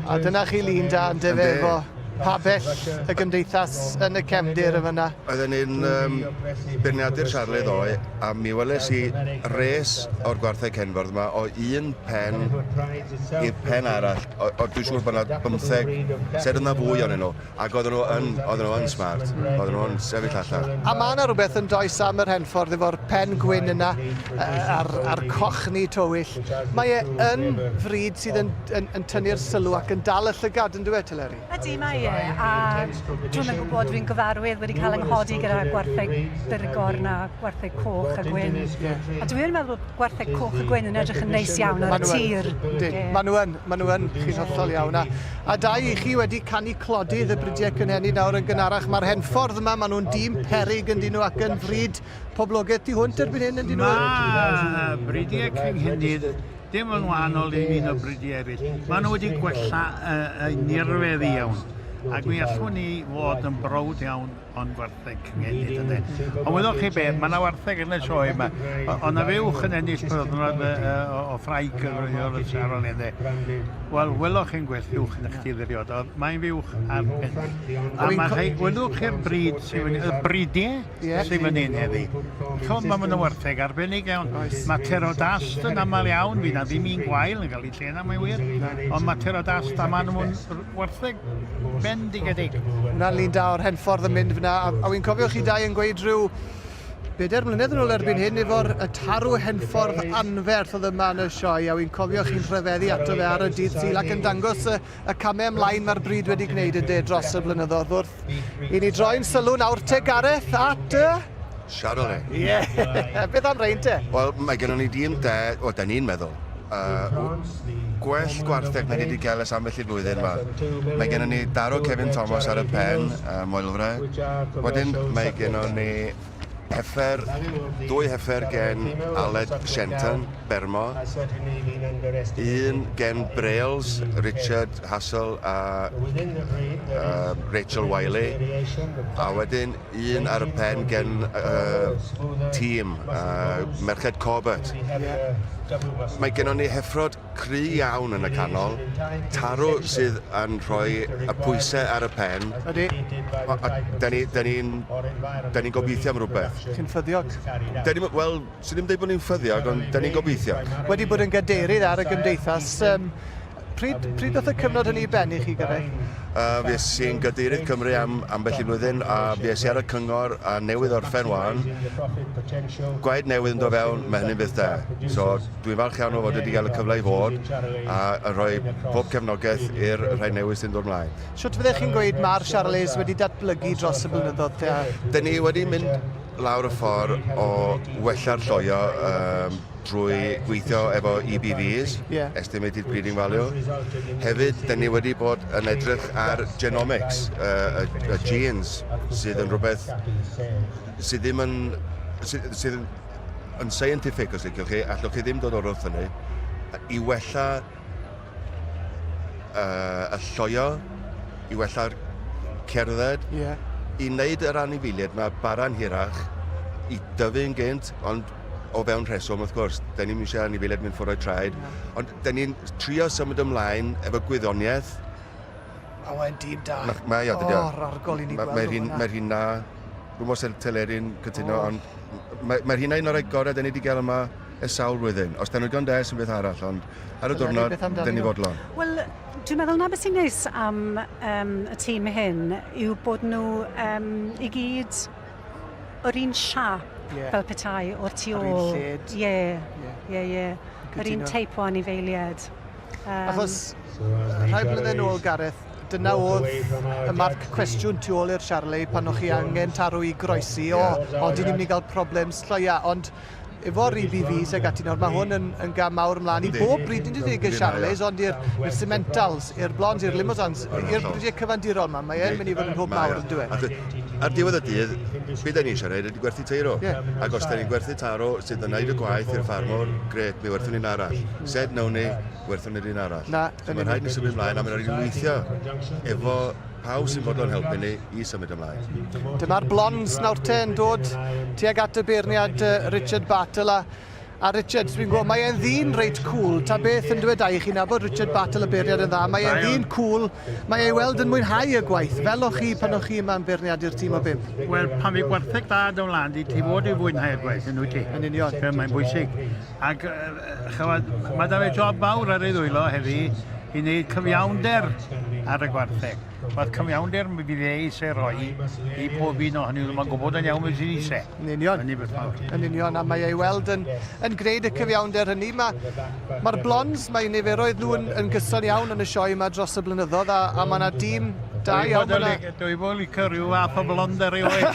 Speaker 2: A dyna chi lun da yn dyfe efo pabell y gymdeithas yn y cefndir yn fyna.
Speaker 22: Oedden ni'n um, beirniadu'r Charlie ddoe, a mi weles i res o'r gwartheg Henffordd yma o un pen i'r pen arall. O, o, dwi'n siŵr bod yna bymtheg, sef yna fwy o'n nhw, ac oedden nhw yn, oedden nhw yn smart, oedden nhw yn sefyll allan.
Speaker 2: A mae yna rhywbeth yn does am yr Henffordd efo'r pen gwyn yna a'r, a'r cochni tywyll. Mae e yn fryd sydd yn, yn, yn tynnu'r sylw ac yn dal y llygad, yn dweud, Teleri?
Speaker 13: Ydy, mae e, a dwi'm yn gwybod, dwi'n gyfarwydd wedi cael 'y nghodi gyda gwartheg byrgorn a gwartheg coch a gwyn. A dwi yn meddwl bod gwartheg coch a gwyn yn edrych yn neis iawn ar y tir.
Speaker 2: Yndyn, maen nhw yn, maen nhw yn, chi'n hollol iawn. A, a dau i chi wedi canu clodydd y bridiau cynhenid nawr yn gynharach. Mae'r Henffordd yma, maen nhw'n dîm peryg yn dyn nhw ac yn fryd poblogaidd tu hwnt erbyn hyn yn dyn nhw?
Speaker 5: Mae bridiau cynhenid Dim yn wahanol i un o bridiau eraill. Maen nhw wedi gwella y nirfedd iawn. Ac mi allwn ni fod yn browd iawn o'n gwartheg cynhenid ynde. Ond wyddoch chi be, mae yna wartheg yn y sioe yma. Ond na fuwch yn ennill byddnod o, o Ffrainc y flwyddyn o'r Sharon ynde. Wel, weloch chi'n gwell fuwch yn eich ti ddiriod, ond mae'n fuwch arbennig. A mae rhai, welwch chi'r bryd sydd yn, y bridiau yeah. sydd fan hyn heddi. Chymod, mae nhw'n wartheg arbennig iawn. Mae Terodast yn aml iawn, fi na ddim un gwael yn cael ei lle yna, mae'n wir. Ond mae Terodast a maen nhw'n wartheg bendigedig.
Speaker 2: Hwna'n lun da o'r henffordd yn mynd fyna. A, a wy'n cofio chi dau yn gweud rhyw bedair mlynedd yn ôl erbyn hyn efo'r y tarw henffordd anferth oedd yma yn y sioe a wy'n cofio chi'n rhyfeddu ato fe ar y dydd Sul ac yn dangos y, y camau ymlaen mae'r bryd wedi gwneud yn de dros y blynyddoedd wrth i ni droi'n sylw nawr te Gareth at y...
Speaker 22: Charolais.
Speaker 2: Ie, yeah. beth am rein te?
Speaker 22: Wel, mae gennym ni dîm de, o, da ni'n meddwl, uh, gwell gwartheg na ni wedi cael ers ambell i flwyddyn yma. Mae gennym ni Daro Kevin Thomas ar y pen, uh, Moelfre. Wedyn mae gennym ni Heffer, dwy heffer gen Aled Shenton, Bermo. Un gen Brales, Richard Hassel a uh, Rachel Wiley, a wedyn un ar y pen gen uh, tîm, uh, Merched Corbett. Mae gennon ni heffrod cry iawn yn y canol, tarw sydd yn rhoi y pwysau ar y pen.
Speaker 2: Ydy.
Speaker 22: A, a da ni'n ni, da ni gobeithio am rhywbeth.
Speaker 2: Chi'n ffyddiog?
Speaker 22: Da ni, wel, swn i'n dweud bod ni'n ffyddiog, ond da ni'n gobeithio.
Speaker 2: Wedi bod yn gadeirydd ar y gymdeithas, um, Pryd, pryd ddoth y cyfnod hynny i ben i chi, Gareth?
Speaker 22: Uh, fues i'n gadeirydd Cymru am ambell i flwyddyn a fues i ar y cyngor a newydd orffen wan. Gwaed newydd yn dod fewn, mae hynny'n beth da. So dwi'n falch iawn o fod wedi cael y cyfle i fod a, a rhoi pob cefnogaeth i'r rhai newydd sy'n dod mlaen.
Speaker 2: Shwt fyddech chi'n gweud mae'r Charolais wedi datblygu dros y blynyddoedd te?
Speaker 22: Dyn ni wedi mynd lawr y ffordd o wella'r lloio um, drwy gweithio efo EBVs, yeah. Estimated Breeding Value. Hefyd, dyn ni wedi bod yn edrych ar genomics, uh, y, y genes, sydd yn rhywbeth sydd ddim yn, sydd, sydd yn, yn scientific, os liciwch chi, allwch chi ddim dod o'r wrth hynny, i wella uh, y lloio, i wella'r cerdded,
Speaker 2: yeah.
Speaker 22: i wneud yr anifeiliaid mae bara'n hirach, i dyfu'n gynt, ond o fewn rheswm wrth gwrs. Da ni'n eisiau anifeiliaid mynd ffwrdd o'i traed, ond da ni'n trio symud ymlaen efo gwyddoniaeth.
Speaker 2: O, mae'n dîm da.
Speaker 22: Mae o, dydy o.
Speaker 2: O'r argol i ni gweld
Speaker 22: Mae'r un, mae rhin na, dwi'n meddwl Teleryn cytuno, oh. ond mae'r ma rhina un o'r gorau da ni wedi gael yma ers sawl blwyddyn. Os da nhw'n digon da, sy'n beth arall, ond ar y diwrnod, da ni fodlon.
Speaker 13: Wel, dwi'n meddwl na beth sy'n neis am um, y tîm hyn yw bod nhw um, i gyd yr un siâp yeah. fel petai o'r tu ôl. Yr
Speaker 2: un lled.
Speaker 13: Ie, ie, ie. Yr un teip o anifeiliaid.
Speaker 2: Um, Achos rhai blynedd nôl, Gareth, dyna oedd y marc cwestiwn tu ôl i'r Charlie pan o'ch chi angen tarw i groesi. O, o, dyn ni'n mynd i gael problems lloia, ond efo'r EBVs ag ati nawr, mae hwn yn, yn gam mawr ymlaen i bob bryd, nid yn unig y Charlies, ond i'r Simmentals, i'r Blondes, i'r Limousins, i'r bridiau cyfandirol yma. Mae e'n mynd i fod yn hwb mawr yn dweud.
Speaker 22: Ar diwedd y dydd, be da ni eisiau gwneud ydy gwerthu teiro. Yeah. Ac os da ni'n gwerthu taro sydd yn gwneud y gwaith i'r ffarmwr, gret, mi werthwn ni'n arall. Sed nawn ni, werthwn ni'r un arall.
Speaker 2: Na,
Speaker 22: so mae'n rhaid ni symud ymlaen a mae'n rhaid i ni weithio efo pawb sy'n fodlon helpu ni i symud ymlaen.
Speaker 2: Dyma'r blonds nawr te yn dod tuag at y beirniad Richard Battle a, a Richard, dwi'n gwybod, mae e'n ddyn reit cool. Ta beth yn dweud i chi'n nabod Richard Battle y beirniad yn dda. Mae e'n ddyn cool, mae ei weld yn mwynhau y gwaith, fel o'ch chi pan o'ch chi yma'n beirniadu'r tîm o bump.
Speaker 5: Wel, pan fi gwartheg dda dy wlad i, ti fod i fwynhau'r gwaith yn wyt ti?
Speaker 2: Yn union.
Speaker 5: Mae'n bwysig. Ac, chymod, mae da fe job mawr ar ei ddwylo heddi i wneud cyfiawnder ar y gwartheg. Mae'r cyfiawnder mi fydd e eisiau rhoi i pob un ohonyn nhw. Mae'n gwybod yn iawn beth sydd eisiau.
Speaker 2: Yn union.
Speaker 5: Yn beth mawr.
Speaker 2: Yn union, a mae ei weld yn, yn gwneud y cyfiawnder hynny. Mae'r ma blonds, mae niferoedd nhw yn, yn gyson iawn yn y sioe yma dros y blynyddoedd, a, a mae yna dîm da iawn.
Speaker 5: Dwi bod licio rhyw fath o blond erioed.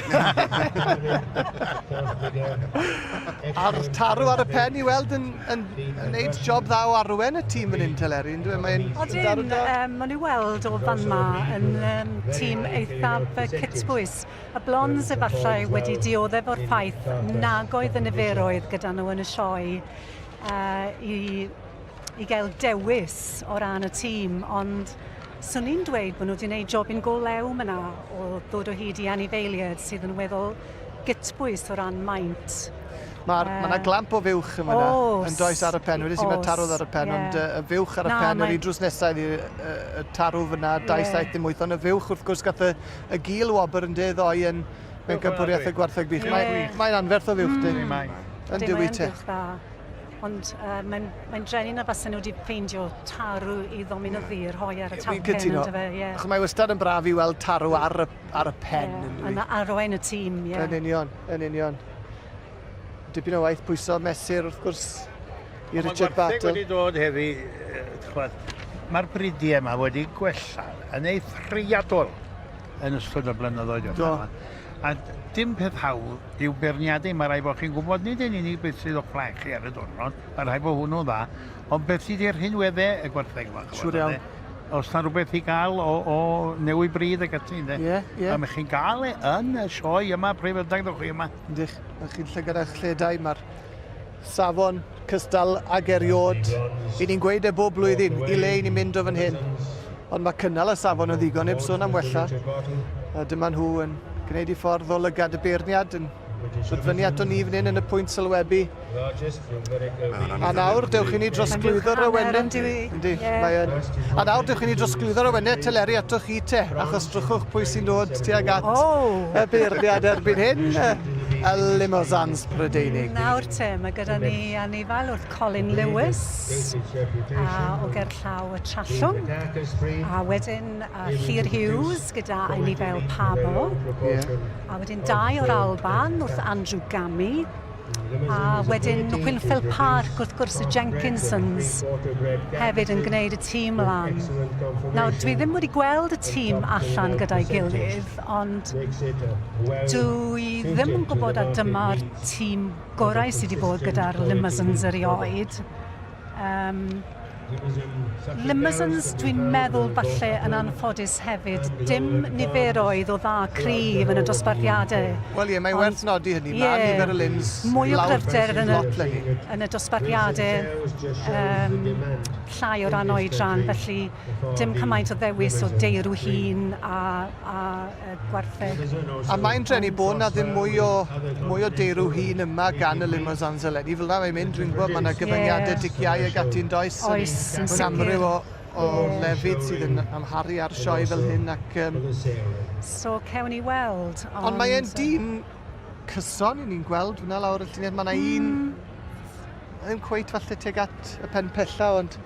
Speaker 2: A'r tarw ar y pen i weld yn, yn, yn neud job dda o arwen y tîm fan hyn, Teleri, yn dwi? Mae'n
Speaker 13: Odyn, um, maen nhw weld o fan ma yn um, tîm eithaf cytbwys. Y Blonds efallai wedi dioddef o'r ffaith nag oedd y niferoedd gyda nhw yn y sioe uh, i, i gael dewis o ran y tîm, ond swn i'n dweud bod nhw wedi gwneud jobyn go lew myna o ddod o hyd i anifeiliaid sydd yn weddol gytbwys o ran maint.
Speaker 2: Mae'r, uh, mae yna glamp o fuwch yn fyna, yn does ar y pen. Wedes i mae tarwdd ar y pen, yeah. ond uh, y fuwch ar y Na, pen, yr un drws nesaf i uh, y tarw fyna, 278, ond y fuwch wrth gwrs gath y, y gil wobr yn de ddoe yn Bencampwriaeth y Gwartheg Bych. Mae'n mae anferth o fuwch, di.
Speaker 5: Mm.
Speaker 2: Yn dywi te.
Speaker 13: Ond uh, mae'n mae drueni na fasen nhw wedi ffeindio tarw i ddominyddu rhoi ar y
Speaker 2: talcen. Fi'n cytuno.
Speaker 13: Yeah.
Speaker 2: Achos mae wastad yn braf i weld tarw ar y, ar y pen.
Speaker 13: Yeah. Yn arwain y tîm, ie. Yeah.
Speaker 2: Yn union, yn union. Dipyn o waith pwyso mesur, wrth gwrs, i Richard Battle.
Speaker 5: Mae wedi dod heddi, mae'r bridiau yma wedi gwella yn eithriadol yn ystod y blynyddoedd diwethaf.
Speaker 2: Do.
Speaker 5: A dim peth hawdd yw beirniadu, mae rhaid bod chi'n gwybod nid yn unig beth sydd o'ch flaen chi ar y diwrnod, mae rhaid bod hwnnw'n dda, ond beth sydd i'r rhinweddau y gwartheg yma.
Speaker 2: Siŵr iawn.
Speaker 5: Os na rhywbeth i gael o, o newid bryd ac ati, ynde?
Speaker 2: Ie, ie.
Speaker 5: A mae chi'n gael e yn y sioe yma, pryd bynnag ddewch chi yma.
Speaker 2: Yndych, mae chi'n llygad eich lledau, mae'r safon cystal ag eriod. I ni'n gweud e bob blwyddyn, i le i ni'n mynd o fan hyn. Ond mae cynnal y safon yn ddigon heb sôn am wella. A dyma nhw yn gwneud i ffordd o lygad y beirniad yn dod fyny ato ni fan hyn yn y pwynt sylwebu. A nawr, dewch i ni drosglwyddo'r awennau. Yndi, mae yn. A nawr, dewch i ni drosglwyddo'r awennau teleri ato chi te, achos drychwch pwy sy'n dod tuag at oh. y beirniad erbyn hyn, y Limousins Prydeinig.
Speaker 13: Nawr te, mae gyda ni anifail wrth Colin Lewis a o gerllaw y Trallwng, a wedyn Llyr Hughes gyda anifail Pabo, a wedyn dau o'r Alban wrth Andrew Gami, A wedyn Whinfell Park, wrth gwrs, y Jenkinsons hefyd yn gwneud y tîm lan. Nawr, dwi ddim wedi gweld y tîm allan gyda'i gilydd, ond dwi ddim yn gwybod a dyma'r tîm gorau sydd wedi bod gyda'r Limousins erioed. Um, Limousins, dwi'n meddwl falle yn anffodus hefyd, dim niferoedd o dda cryf yn y dosbarthiadau.
Speaker 2: Wel ie, mae'n werth nodi hynny, mae yeah, nifer y lims
Speaker 13: mwy o gryfder yn y, yn y dosbarthiadau um, llai o ran oedran, felly dim cymaint o ddewis o deirw hun a, a gwartheg.
Speaker 2: A mae'n drueni bod 'na ddim mwy o, mwy o deirw hun yma gan y limousins eleni. Fel 'na mae'n mynd, dwi'n gwybod, mae yna gyfyngiadau yeah. diciau ag ati'n does.
Speaker 13: Oes, yn sicr.
Speaker 2: amryw o, o yeah. lefydd sydd yn amharu ar sioe fel hyn ac... Um,
Speaker 13: so, cewn ni weld.
Speaker 2: Ond, ond mae e'n dîm cyson i ni'n gweld fyna lawr y lluniau. Mae yna un ddim cweit falle tuag at y pen pella, ond...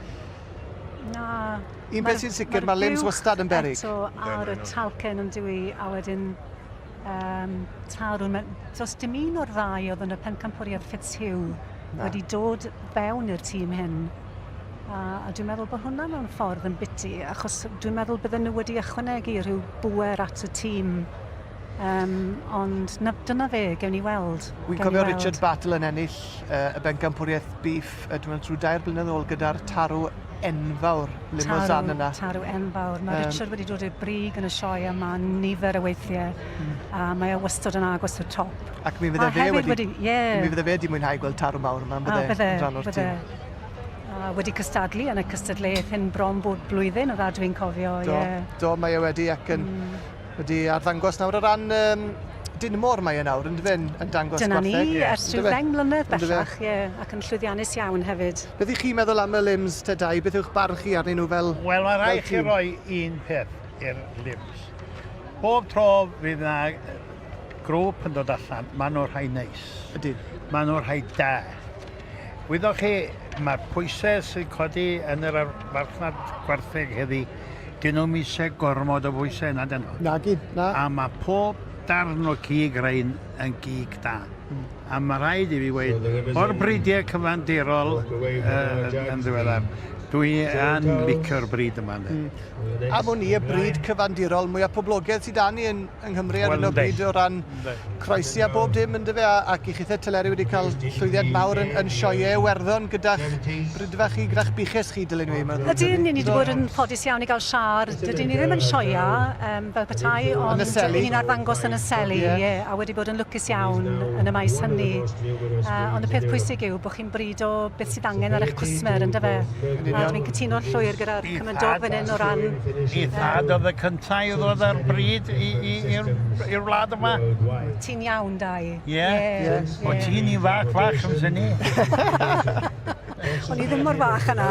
Speaker 13: Na.
Speaker 2: Un peth sy'n sicr, mae limbs wastad yn beryg.
Speaker 13: Eto ar y talcen yn dwi, a wedyn um, tarwn. Does dim un o'r ddau oedd yn y pencampwriaeth Fitzhugh wedi dod fewn i'r tîm hyn. A, a dwi'n meddwl bod hwnna mewn ffordd yn biti, achos dwi'n meddwl bydden nhw wedi ychwanegu rhyw bŵer at y tîm Um, ond na, dyna fe, gewn ni weld.
Speaker 2: Wi'n cofio Richard Battle yn ennill uh, y bencampwriaeth beef, uh, dwi'n meddwl trwy dair blynedd ôl gyda'r tarw enfawr limousine yna.
Speaker 13: Tarw enfawr. Mae um, Richard wedi dod i'r brig yn y sioe yma nifer o weithiau, mm. a mae o wastad yn agos i'r top.
Speaker 2: Ac mi fydde fe wedi, wedi yeah. mi fydde fe wedi mwynhau gweld tarw mawr yma, bydde, bydde, yn rhan o'r tîm.
Speaker 13: A wedi cystadlu yn y cystadleuaeth hyn bron bob blwyddyn, o dda dwi'n cofio.
Speaker 2: Do, yeah. do, mae e wedi ac yn... Mm Wedi arddangos nawr o ran um, Dinmor mae e nawr, yn dyfe, yn dangos
Speaker 13: Dyna ni, ers rhyw ddeng mlynedd bellach, ie, yeah, ac yn llwyddiannus iawn hefyd.
Speaker 2: Beth ych chi'n meddwl am y limbs te dau? Beth yw'ch barn chi arnyn nhw fel
Speaker 11: Wel, mae rhaid chi roi un peth i'r limbs. Bob tro fydd yna grŵp yn dod allan, maen nhw'n rhai neis.
Speaker 2: Ydyn.
Speaker 11: Maen nhw'n rhai da. Wyddoch chi, mae'r pwysau sy'n codi yn yr farchnad gwartheg heddi, dyn nhw'm eisiau gormod o bwysau, na dyn nhw.
Speaker 2: Nagi, na.
Speaker 11: A mae pob darn o cig rein yn gig da. Mm. A mae rhaid i fi weud, o'r bridiau cyfandirol uh, yn ddiweddar, dwi yn licio'r brid yma. Mm.
Speaker 2: Am wn i, y brid cyfandirol mwyaf poblogaidd sydd 'da ni yn, yng Nghymru ar hyn o bryd o ran croesi a bob dim yndyfe, a, ac i chithe Teleri wedi cael llwyddiant mawr yn, yn sioeau Iwerddon gyda'ch brydfa chi, gyda'ch buches chi, dylen ni weud.
Speaker 13: Ydyn, ni wedi bod yn ffodus iawn i gael siar. Dydyn ni ddim yn sioea um, fel petai, ond ni'n arddangos yn y seli, yeah. yeah, a wedi bod yn lwcus iawn yn y maes hynny. Uh, ond y peth pwysig yw bod chi'n bryd o beth sydd angen ar eich cwsmer, yndyfe? A dwi'n cytuno'n llwyr gyda'r cymydog fan hyn o ran...
Speaker 11: Ei thad oedd y cyntaf i ddod ar bryd i'r wlad yma.
Speaker 13: Ti'n iawn, Dai.
Speaker 11: Ie. O ti'n un fach fach am syni.
Speaker 13: O'n i ddim mor fach yna.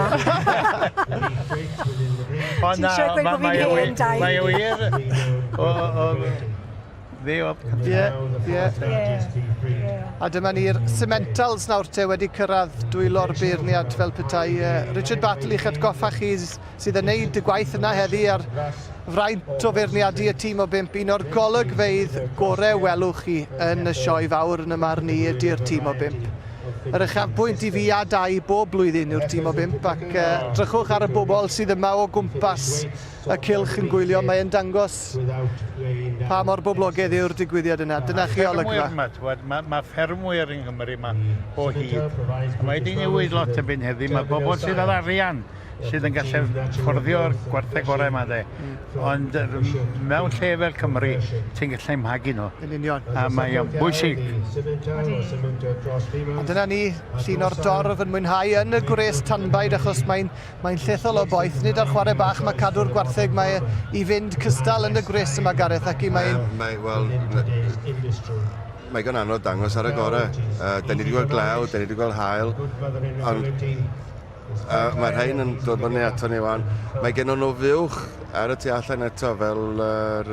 Speaker 13: Ti'n siarad gweud bod fi'n hen, Dai.
Speaker 11: Mae o wir. Fe oedd
Speaker 2: cyntaf. Ie, ie. A dyma ni'r Simmentals nawr te wedi cyrraedd dwylo'r beirniad fel petai. Richard Battle i'ch atgoffa chi sydd yn neud y gwaith yna heddi ar fraint o feirniadu y tîm o bump. Un o'r golygfeydd gore welwch chi yn y sioe fawr yn y marn i ydy'r tîm o bump. Yr uchafbwynt i fi a Dai bob blwyddyn yw'r tîm o bump ac drychwch ar y bobl sydd yma o gwmpas y cylch yn gwylio, mae e'n dangos pa mor boblogaidd yw'r digwyddiad yna. Dyna chi olygfa.
Speaker 11: Ffermwyr yma, mae ffermwyr yng Nghymru yma o hyd. Mae wedi newid lot erbyn heddi, mae bobl sydd â'r arian sydd yn gallu fforddio'r gwartheg gorau yma de. Ond mewn lle fel Cymru, ti'n gallu magu nhw.
Speaker 2: Yn union.
Speaker 11: A mae o'n bwysig.
Speaker 2: Ond dyna ni, llun o'r dorf yn mwynhau yn y gwres tanbaid achos mae'n mae llethol o boeth. Nid ar chwarae bach mae cadw'r gwartheg mae i fynd cystal yn y gwres yma Gareth ac i mae'n...
Speaker 22: Mae, wel, mae gan anodd dangos ar y gorau. Da ni wedi gweld glaw, da ni wedi gweld haul, ond mae rhain yn dod fyny ato ni wan. Mae gen nhw fuwch ar y tu allan eto fel yr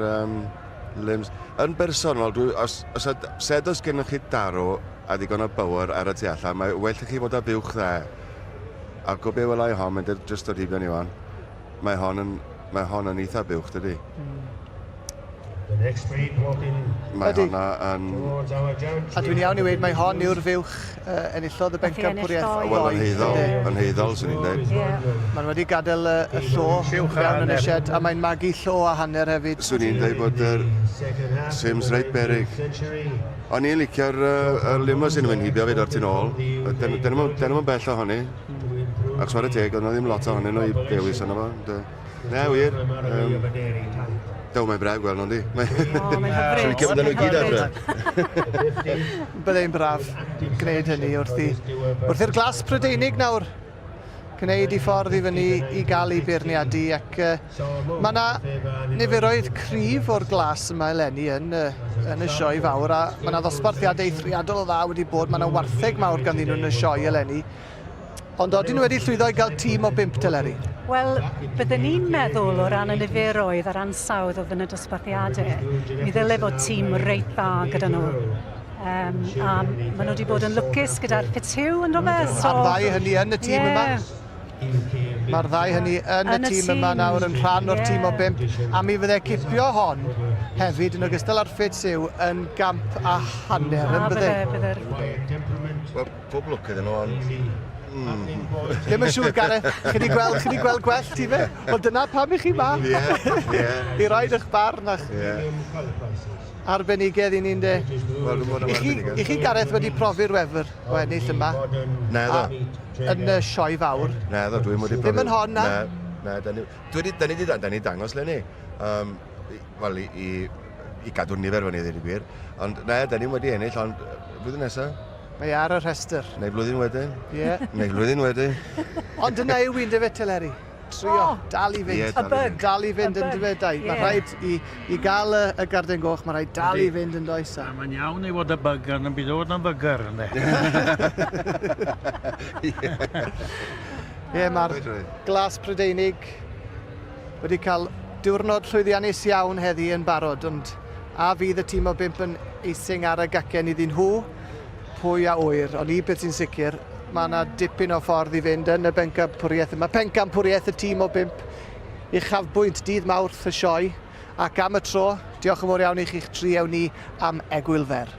Speaker 22: limbs. Yn bersonol, dwi, os, os, sed os gennych chi darw a ddigon o bywr ar y tu allan, mae well i chi fod â fuwch dde. A go be welai hon, mae'n just dod heibio ni wan. Mae hon yn, mae hon yn eitha buwch, dydy? Mae honna yn...
Speaker 2: A dwi'n iawn i weud mai hon yw'r fuwch uh, enillodd y bencampwriaeth.
Speaker 22: Wel, yn heiddol, yn heiddol, swn i'n dweud.
Speaker 2: Yeah. Mae'n wedi gadael y, y llo fewn yn y shed, a mae'n magu llo a hanner hefyd.
Speaker 22: Swn i'n dweud bod yr Sims reit berig. O'n i'n licio'r uh, limousine yn mynd heibio fyd o'r tu nôl. Dyn nhw'n bell ohoni. Ac chwarae teg, oedd 'na ddim lot ohonyn nhw i ddewis yna fo. Na, wir. Um, Dew, mae'n braf gweld nhw'n di.
Speaker 13: O, mae'n hyfryd.
Speaker 22: Swn i'n cymryd nhw gyd adre.
Speaker 2: Byddai'n braf gwneud hynny wrth i, wrth i'r glas Prydeinig nawr gwneud i ffordd i fyny i gael ei beirniadu ac uh, mae yna niferoedd cryf o'r glas yma eleni yn, uh, yn y sioe fawr a mae yna ddosbarthiadau eithriadol o dda wedi bod, mae yna wartheg mawr ganddyn nhw yn y sioe eleni. Ond odyn nhw wedi llwyddo i gael tîm o bump Teleri?
Speaker 13: Wel, bydden ni'n meddwl o ran y niferoedd a'r ansawdd oedd yn y dosbarthiadau, mi ddyle fod tîm reit dda gyda nhw. Um, a maen nhw wedi bod yn lwcus gyda'r Fitzhugh yn do fe?
Speaker 2: So, A'r ddau hynny yn y tîm yeah. yma. Mae'r ddau hynny yn, yn y tîm yma nawr yn rhan o'r yeah. tîm o bump. A mi fydde cipio hon hefyd yn ogystal â'r Fitzhugh yn gamp a hanner yn bydde.
Speaker 13: Bydde, bydde.
Speaker 22: Wel, pob lwc iddyn nhw, ond... Mm.
Speaker 2: Ddim yn siŵr, Gareth. Chi wedi gweld, chi wedi gweld gwell ti fe? Wel, dyna pam i chi ma.
Speaker 22: Ie, ie.
Speaker 2: I roed eich barn a'ch
Speaker 22: yeah.
Speaker 2: arbenigedd i ni'n de.
Speaker 22: Wel, dwi'n bod
Speaker 2: I chi, I chi, Gareth, wedi profi'r wefr o ennill yma?
Speaker 22: Na, ddo.
Speaker 2: Yn y sioe fawr.
Speaker 22: Na, ddo, dwi'n wedi profi.
Speaker 2: Ddim yn hon, na?
Speaker 22: Na, na, da ni... Dwi wedi, da ni, da ni dangos le ni. Um, Wel, i, i, i gadw'r nifer fyny, ddweud y gwir. Ond na, da ni wedi ennill, ond blwyddyn nesaf.
Speaker 2: Mae ar y rhestr.
Speaker 22: Neu blwyddyn wedyn.
Speaker 2: Ie. Yeah.
Speaker 22: Neu blwyddyn wedyn.
Speaker 2: Ond dyna yw un dyfe Teleri. Trio, oh, dal i fynd.
Speaker 22: Yeah,
Speaker 2: y bug. Dal i fynd yn dyfe, dau. Yeah. Mae rhaid i, i gael y, y garden goch, mae rhaid dal i fynd yn does.
Speaker 11: A mae'n iawn i fod y bug, ond yn byd o'n yn bygyr, ynddo.
Speaker 2: Ie, mae'r glas Prydeinig wedi cael diwrnod llwyddiannus iawn heddi yn barod, ond a fydd y tîm o bump yn eising ar y gacen iddyn nhw? Pwy a ŵyr, ond un peth sy'n sicr, mae yna dipyn o ffordd i fynd yn y bencampwriaeth yma. Pencampwriaeth y tîm o bump uchafbwynt dydd Mawrth y sioe, ac am y tro, diolch yn fawr iawn i chi'ch tri, ewn ni am egwyl fer.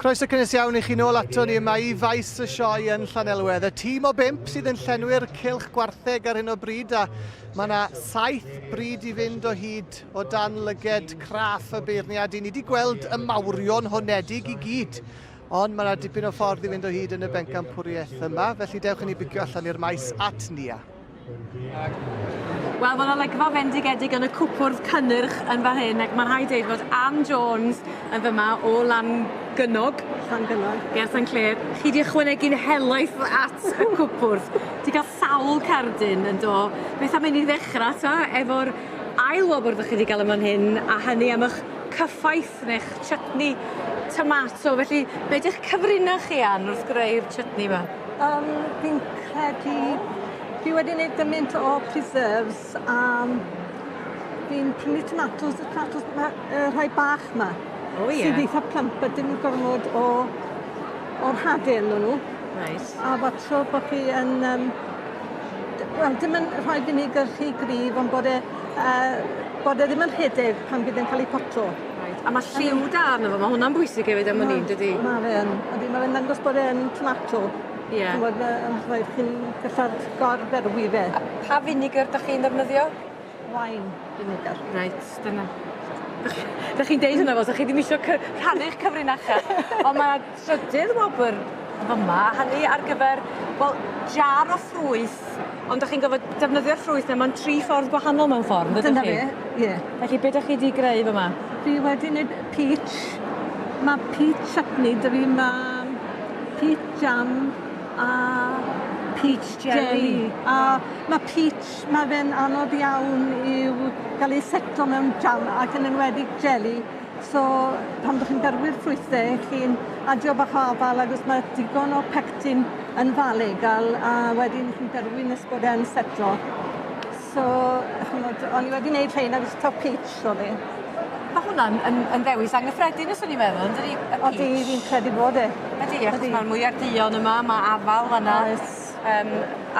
Speaker 2: Croeso cynnes iawn i chi nôl ato ni yma i faes y sioe yn Llanelwedd. Y tîm o bump sydd yn llenwi'r cylch gwartheg ar hyn o bryd a mae yna saith bryd i fynd o hyd o dan lyged craff y beirniad. I ni wedi gweld y mawrion honedig i gyd, ond mae yna dipyn o ffordd i fynd o hyd yn y bencampwriaeth yma, felly dewch i ni bicio allan i'r maes at Nia.
Speaker 1: Wel, mae'n olygfa fendigedig yn y cwpwrdd cynnyrch yn fan hyn, ac mae'n rhaid deud fod Ann Jones yn fyma o Langynog.
Speaker 13: Llangynog.
Speaker 1: Ger St Clear. Chi 'di ychwanegu'n helaeth at y cwpwrdd. Ti ga'l sawl cerdyn yn do. Beth am i ni ddechra ta efo'r ail wobr 'dych chi 'di ga'l yn fan hyn, a hynny am 'ych cyffaith neu'ch chutney tomato. Felly, be' 'di'ch cyfrinach chi Ann wrth greu'r chutney 'ma?
Speaker 13: Yym fi'n credu fi wedi neud gymaint o preserves a fi'n prynu tomatos y tomatos 'ma y rhai bach 'ma.
Speaker 1: O ie.
Speaker 13: Sydd eitha plump a dim gormod o o'r hade ynddo nw.
Speaker 1: Reit.
Speaker 13: A watsio bo' chi yn yym d- wel dim yn rhoi vinegar rhy gryf ond bod e yy bod e ddim yn rhedeg pan bydd e'n ca'l 'i poto.
Speaker 1: Reit a ma' lliw da arno fo ma' hwnna'n bwysig hefyd am wn i yndydi?
Speaker 13: Ma' fe yn. Ydi ma' fe'n dangos bod e yn tomato.
Speaker 1: Ie.
Speaker 13: Ch'mod ma' yn rhaid chi'n gallar gorferwi fe.
Speaker 1: A pa finegr 'dach chi'n ddefnyddio?
Speaker 13: Wine vinegar.
Speaker 1: Reit dyna. Dach dach chi'n deud hwnna fel sa chi ddim isio cy- rhannu'ch cyfrinache. On' ma' trydydd wobr fyma a hynny ar gyfer wel jar o ffrwyth ond 'dach chi'n gorfod defnyddio'r ffrwyth 'na mewn tri ffordd gwahanol mewn ffordd yndydych
Speaker 13: Dyna
Speaker 1: chi?
Speaker 13: fe, ie.
Speaker 1: Felly be' 'dach chi 'di greu fyma?
Speaker 13: Fi wedi neud peach. Ma' peach chutney 'da fi ma' peach jam a
Speaker 1: peach jelly.
Speaker 13: A ma' peach ma' fe'n anodd iawn i'w ga'l ei seto mewn jam ac yn enwedig jelly. So pan 'dych chi'n berwi'r ffrwythe chi'n adio bach o afal ag os ma' digon o pectin yn fale i ga'l a wedyn chi'n berwi nes bod e'n setlo. So ch'mod o'n i wedi neud rhein ag taw peach o'dd 'i.
Speaker 1: Ma' hwnna'n yn yn ddewis anghyffredin os o'n i'n meddwl yndydi? Y peach.
Speaker 13: Odi fi'n credu bod e.
Speaker 1: Ydi achos ma'r mwyar duon yma ma' afal fan 'na.
Speaker 13: Oes.
Speaker 1: Yym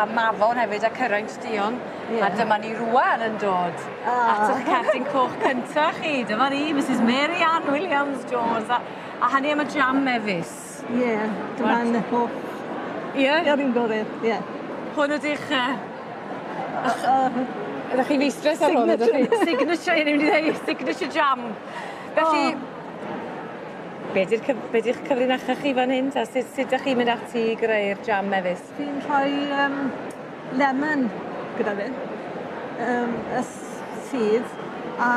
Speaker 1: a mafon hefyd a cyraints duon.
Speaker 13: Ie.
Speaker 1: A dyma ni rŵan yn dod
Speaker 13: Ah.
Speaker 1: at 'ych cerdyn coch cynta chi. Dyma ni Misys Mary Ann Williams Jones a a hynny am y jam mefus.
Speaker 13: Ie dyma'n hoff.
Speaker 1: Ie?
Speaker 13: Yr un gore ie.
Speaker 1: Hwn ydych yy Ydych chi'n feistres ar hwn ydych chi? Signature o'n i mynd i ddeu signature jam. Felly
Speaker 13: O.
Speaker 1: be' 'di'r cyf- be' 'di'ch cyfrinacha chi fan hyn ta sut sut 'dach chi'n mynd ati i greu'r jam mefus?
Speaker 13: Fi'n rhoi yym lemon gyda fe. Yym y sudd a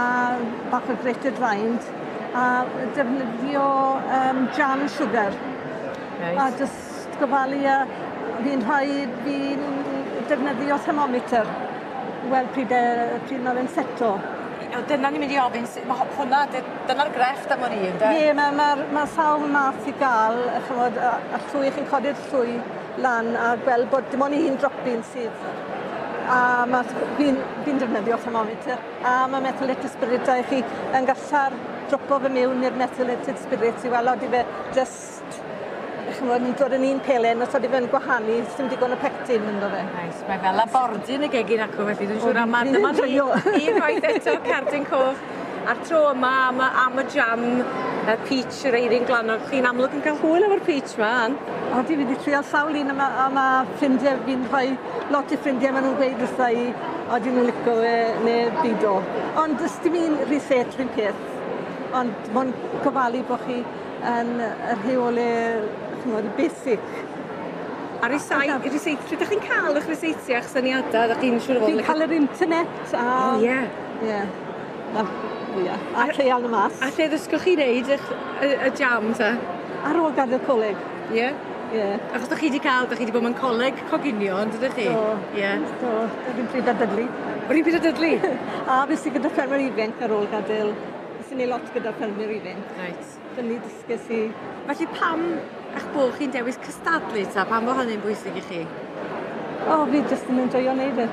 Speaker 13: bach o grated rind a defnyddio yym jam sugar.
Speaker 1: Reit.
Speaker 13: A jyst gofalu a fi'n rhoi fi'n defnyddio thermometer i weld pryd yy pryd ma' fe'n seto.
Speaker 1: O dyna o'n i mynd i ofyn su- ma' ho- hwnna 'di dyna'r grefft am wn i ynde?
Speaker 13: Ie ma' ma'r ma' sawl math i ga'l yy ch'mod a a llwy chi'n codi'r llwy lan a gweld bod dim ond un dropyn sydd a ma' fi'n fi'n defnyddio thermometer a ma' methylated spirit da i chi yn gallar dropo fe miwn i'r methylated spirit i weld odi fe jyst ch'mod yn dod yn un pelen os odi fe'n gwahanu sdim digon o pectin ynddo fe.
Speaker 1: Reit mae fel labordy yn y gegin acw felly dwi'n siŵr a ma' dyma ni unwaith eto cerdyn coch A'r tro yma am y am y jam y peach yr eirin glannog chi'n amlwg yn ca'l hwyl efo'r peach 'ma Ann.
Speaker 13: Odi fi 'di trial sawl un a ma' a ma' ffrindie fi'n rhoi lot i ffrindie ma' nw'n gweud wrtha i odyn nw'n lico fe ne' bido. Ond do's dim un reset 'run peth ond mond gofalu bo' chi yn y rheole ch'mod y basic.
Speaker 1: A rysai- ryseit pryd 'dych chi'n ca'l 'ych ryseitiau a'ch syniada 'dach chi'n siŵr o fod
Speaker 13: Fi'n ca'l yr internet a...
Speaker 1: O ie.
Speaker 13: Ie. 'Na fwya. A treial nw mas.
Speaker 1: A lle ddysgoch chi neud 'ych y y jam te?
Speaker 13: Ar ôl gadel coleg.
Speaker 1: Ie?
Speaker 13: Ie.
Speaker 1: Achos 'dych chi 'di ca'l 'dych chi 'di bod mewn coleg coginio on'd ydych chi?
Speaker 13: Do.
Speaker 1: Ie.
Speaker 13: Do. Yr un pryd â Dudley.
Speaker 1: Yr un pryd â Dudley?
Speaker 13: A fues i gyda ffermwyr ifanc ar ôl gadel. Nes i neud lot gyda ffermwyr ifanc.
Speaker 1: Reit.
Speaker 13: Fyny dysges i.
Speaker 1: Felly pam 'ych bo' chi'n dewis cystadlu ta? Pam bo' hynny'n bwysig i chi?
Speaker 13: O fi jyst yn enjoio neud e.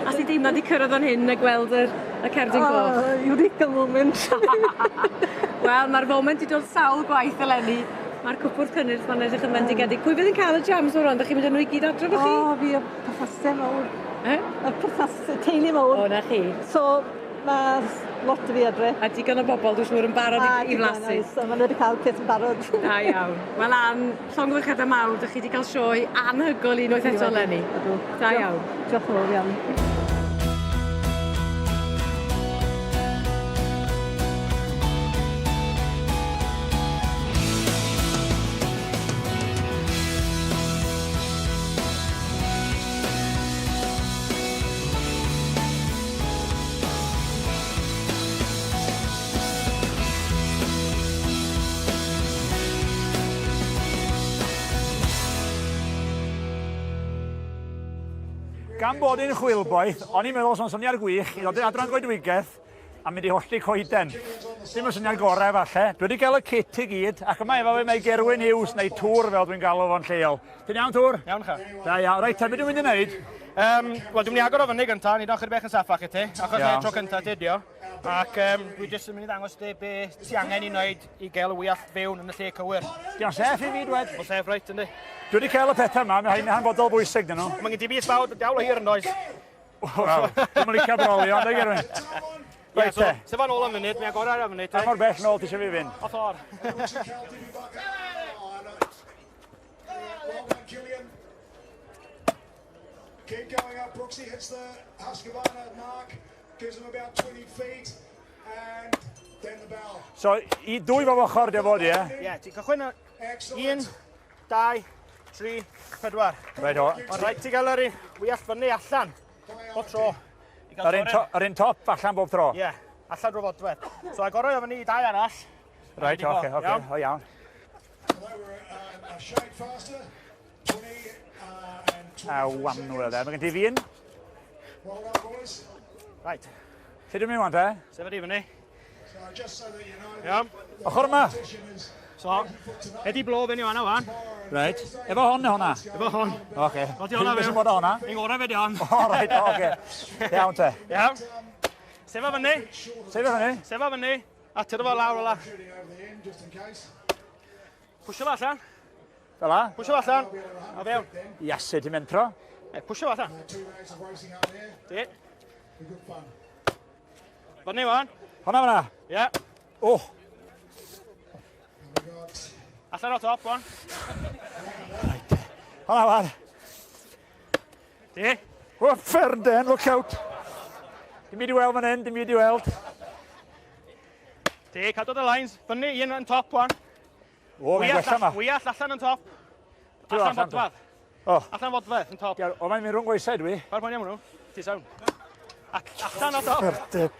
Speaker 1: A sut deimlad i cyrradd fan hyn a gweld yr y cerdyn coch?
Speaker 13: O eureka moment.
Speaker 1: Wel ma'r foment 'di dod sawl gwaith eleni. Ma'r cwpwrdd cynnyrch 'ma'n edrych yn fendigedig. Pwy fydd yn ca'l y jams 'ma rŵan? 'Dych chi'n mynd â nw i gyd adre efo chi?
Speaker 13: O fi a perthnase mowr.
Speaker 1: E?
Speaker 13: Y perthnase teulu mowr.
Speaker 1: O 'na chi.
Speaker 13: So
Speaker 8: Mae lot o fi adre.
Speaker 1: A digon o bobl, dwi'n siŵr, yn barod i, i flasu.
Speaker 8: Oes, a maen nhw wedi cael peth yn barod.
Speaker 1: Da iawn. Wel, Ann, llongyfarchiadau mawr, dych chi wedi cael sioe anhygoel unwaith eto eleni.
Speaker 8: Ydw.
Speaker 1: Da iawn.
Speaker 8: Diolch yn fawr iawn.
Speaker 3: Gan bod hi'n chwilboeth, o'n i'n meddwl so'n syniad gwych i ddod i'r adran goedwigaeth a mynd i hollti coeden. Dim y syniad gorau falle. Dwi wedi cael y kit i gyd, ac yma efo fi mae Gerwyn Hughes, neu Tŵr fel dwi'n galw fo'n lleol. Ti'n iawn, Tŵr?
Speaker 20: Iawn, cha.
Speaker 3: Da iawn. Reit, te, beth dwi'n mynd i wneud?
Speaker 20: Um, Wel, dwi'n mynd i agor o fyny gyntaf, ni o'n chydig bach yn saffach i ti, achos yeah. tro cyntaf ti ydi o. Ac um, dwi jyst yn mynd i ddangos ti be ti angen i wneud i gael y wyall fewn yn y lle cywir.
Speaker 3: Diolch sef i fi, dwed.
Speaker 20: O sef, reit, yndi.
Speaker 3: Dwi wedi cael y pethau yma, mae rhain hanfodol bwysig dyn nhw.
Speaker 20: Mae gen ti bys fawr, diawl o hir yn does.
Speaker 3: Wel, dwi'n licio brolio, ynddo Gerwyn? Reit te.
Speaker 20: Sefa nôl am funud, mi agor ar am funud.
Speaker 3: Pa mor bell nôl ti eisiau fi fynd?
Speaker 20: O ffordd.
Speaker 15: Well done, Killian. Keep going up. Brooksy hits the Husqvarna mark, gives him about 20 feet, and then the bell.
Speaker 3: So, i dwy bob ochr, di o fod, ie?
Speaker 20: Ie, ti'n cychwyn un, dau, tri, pedwar.
Speaker 3: Reit o.
Speaker 20: Mae'n rhaid ti gael yr wyall fyny allan, bob tro.
Speaker 3: Yr un, to, yr un top allan bob tro?
Speaker 20: Ie, yeah, allan drwy fodfedd. So agorau o fyny i dau arall.
Speaker 3: Reit, oce, oce, o iawn. A wanwl e, mae gen ti fi'n?
Speaker 20: Right.
Speaker 3: Lle dwi'n mynd wan te?
Speaker 20: Sefyd i fyny. Iawn.
Speaker 3: Ochr yma.
Speaker 20: So, Eddie Blow fyny fanna wan.
Speaker 3: Reit. Efo hon neu honna?
Speaker 20: Efo hon.
Speaker 3: Oce.
Speaker 20: Rodi honna
Speaker 3: fewn. Beth sy'n bod o honna?
Speaker 20: Fi'n gorau fe di hon.
Speaker 3: O, reit, oce. Iawn te.
Speaker 20: Iawn. Sefa fyny.
Speaker 3: Sefa fyny.
Speaker 20: Sefa fyny. A tyrra fo lawr ola. Pwysio fo allan.
Speaker 3: Fel la?
Speaker 20: Pwysio fo allan. A fewn.
Speaker 3: Iasu, ti'n mentro?
Speaker 20: E, pwysio fo allan. Di. Fyny wan.
Speaker 3: Honna fyna?
Speaker 20: Ie. Yeah.
Speaker 3: O!
Speaker 20: Allan o top, wan.
Speaker 3: Right. Honna wan.
Speaker 20: Di.
Speaker 3: O, Ferden, look out. Dim byd i weld fan hyn, dim byd i weld.
Speaker 20: Di, cadw dy lines. Fyny, un yn top, wan.
Speaker 3: O, mae'n gwella yma.
Speaker 20: Wyall allan yn top. Allan fodfedd.
Speaker 3: O.
Speaker 20: Allan fodfedd yn top.
Speaker 3: O, mae'n mynd rhwng goesau dwi.
Speaker 20: Pa'r poeni am hwnnw? Ti sawn. Allan o top.
Speaker 3: Ferden.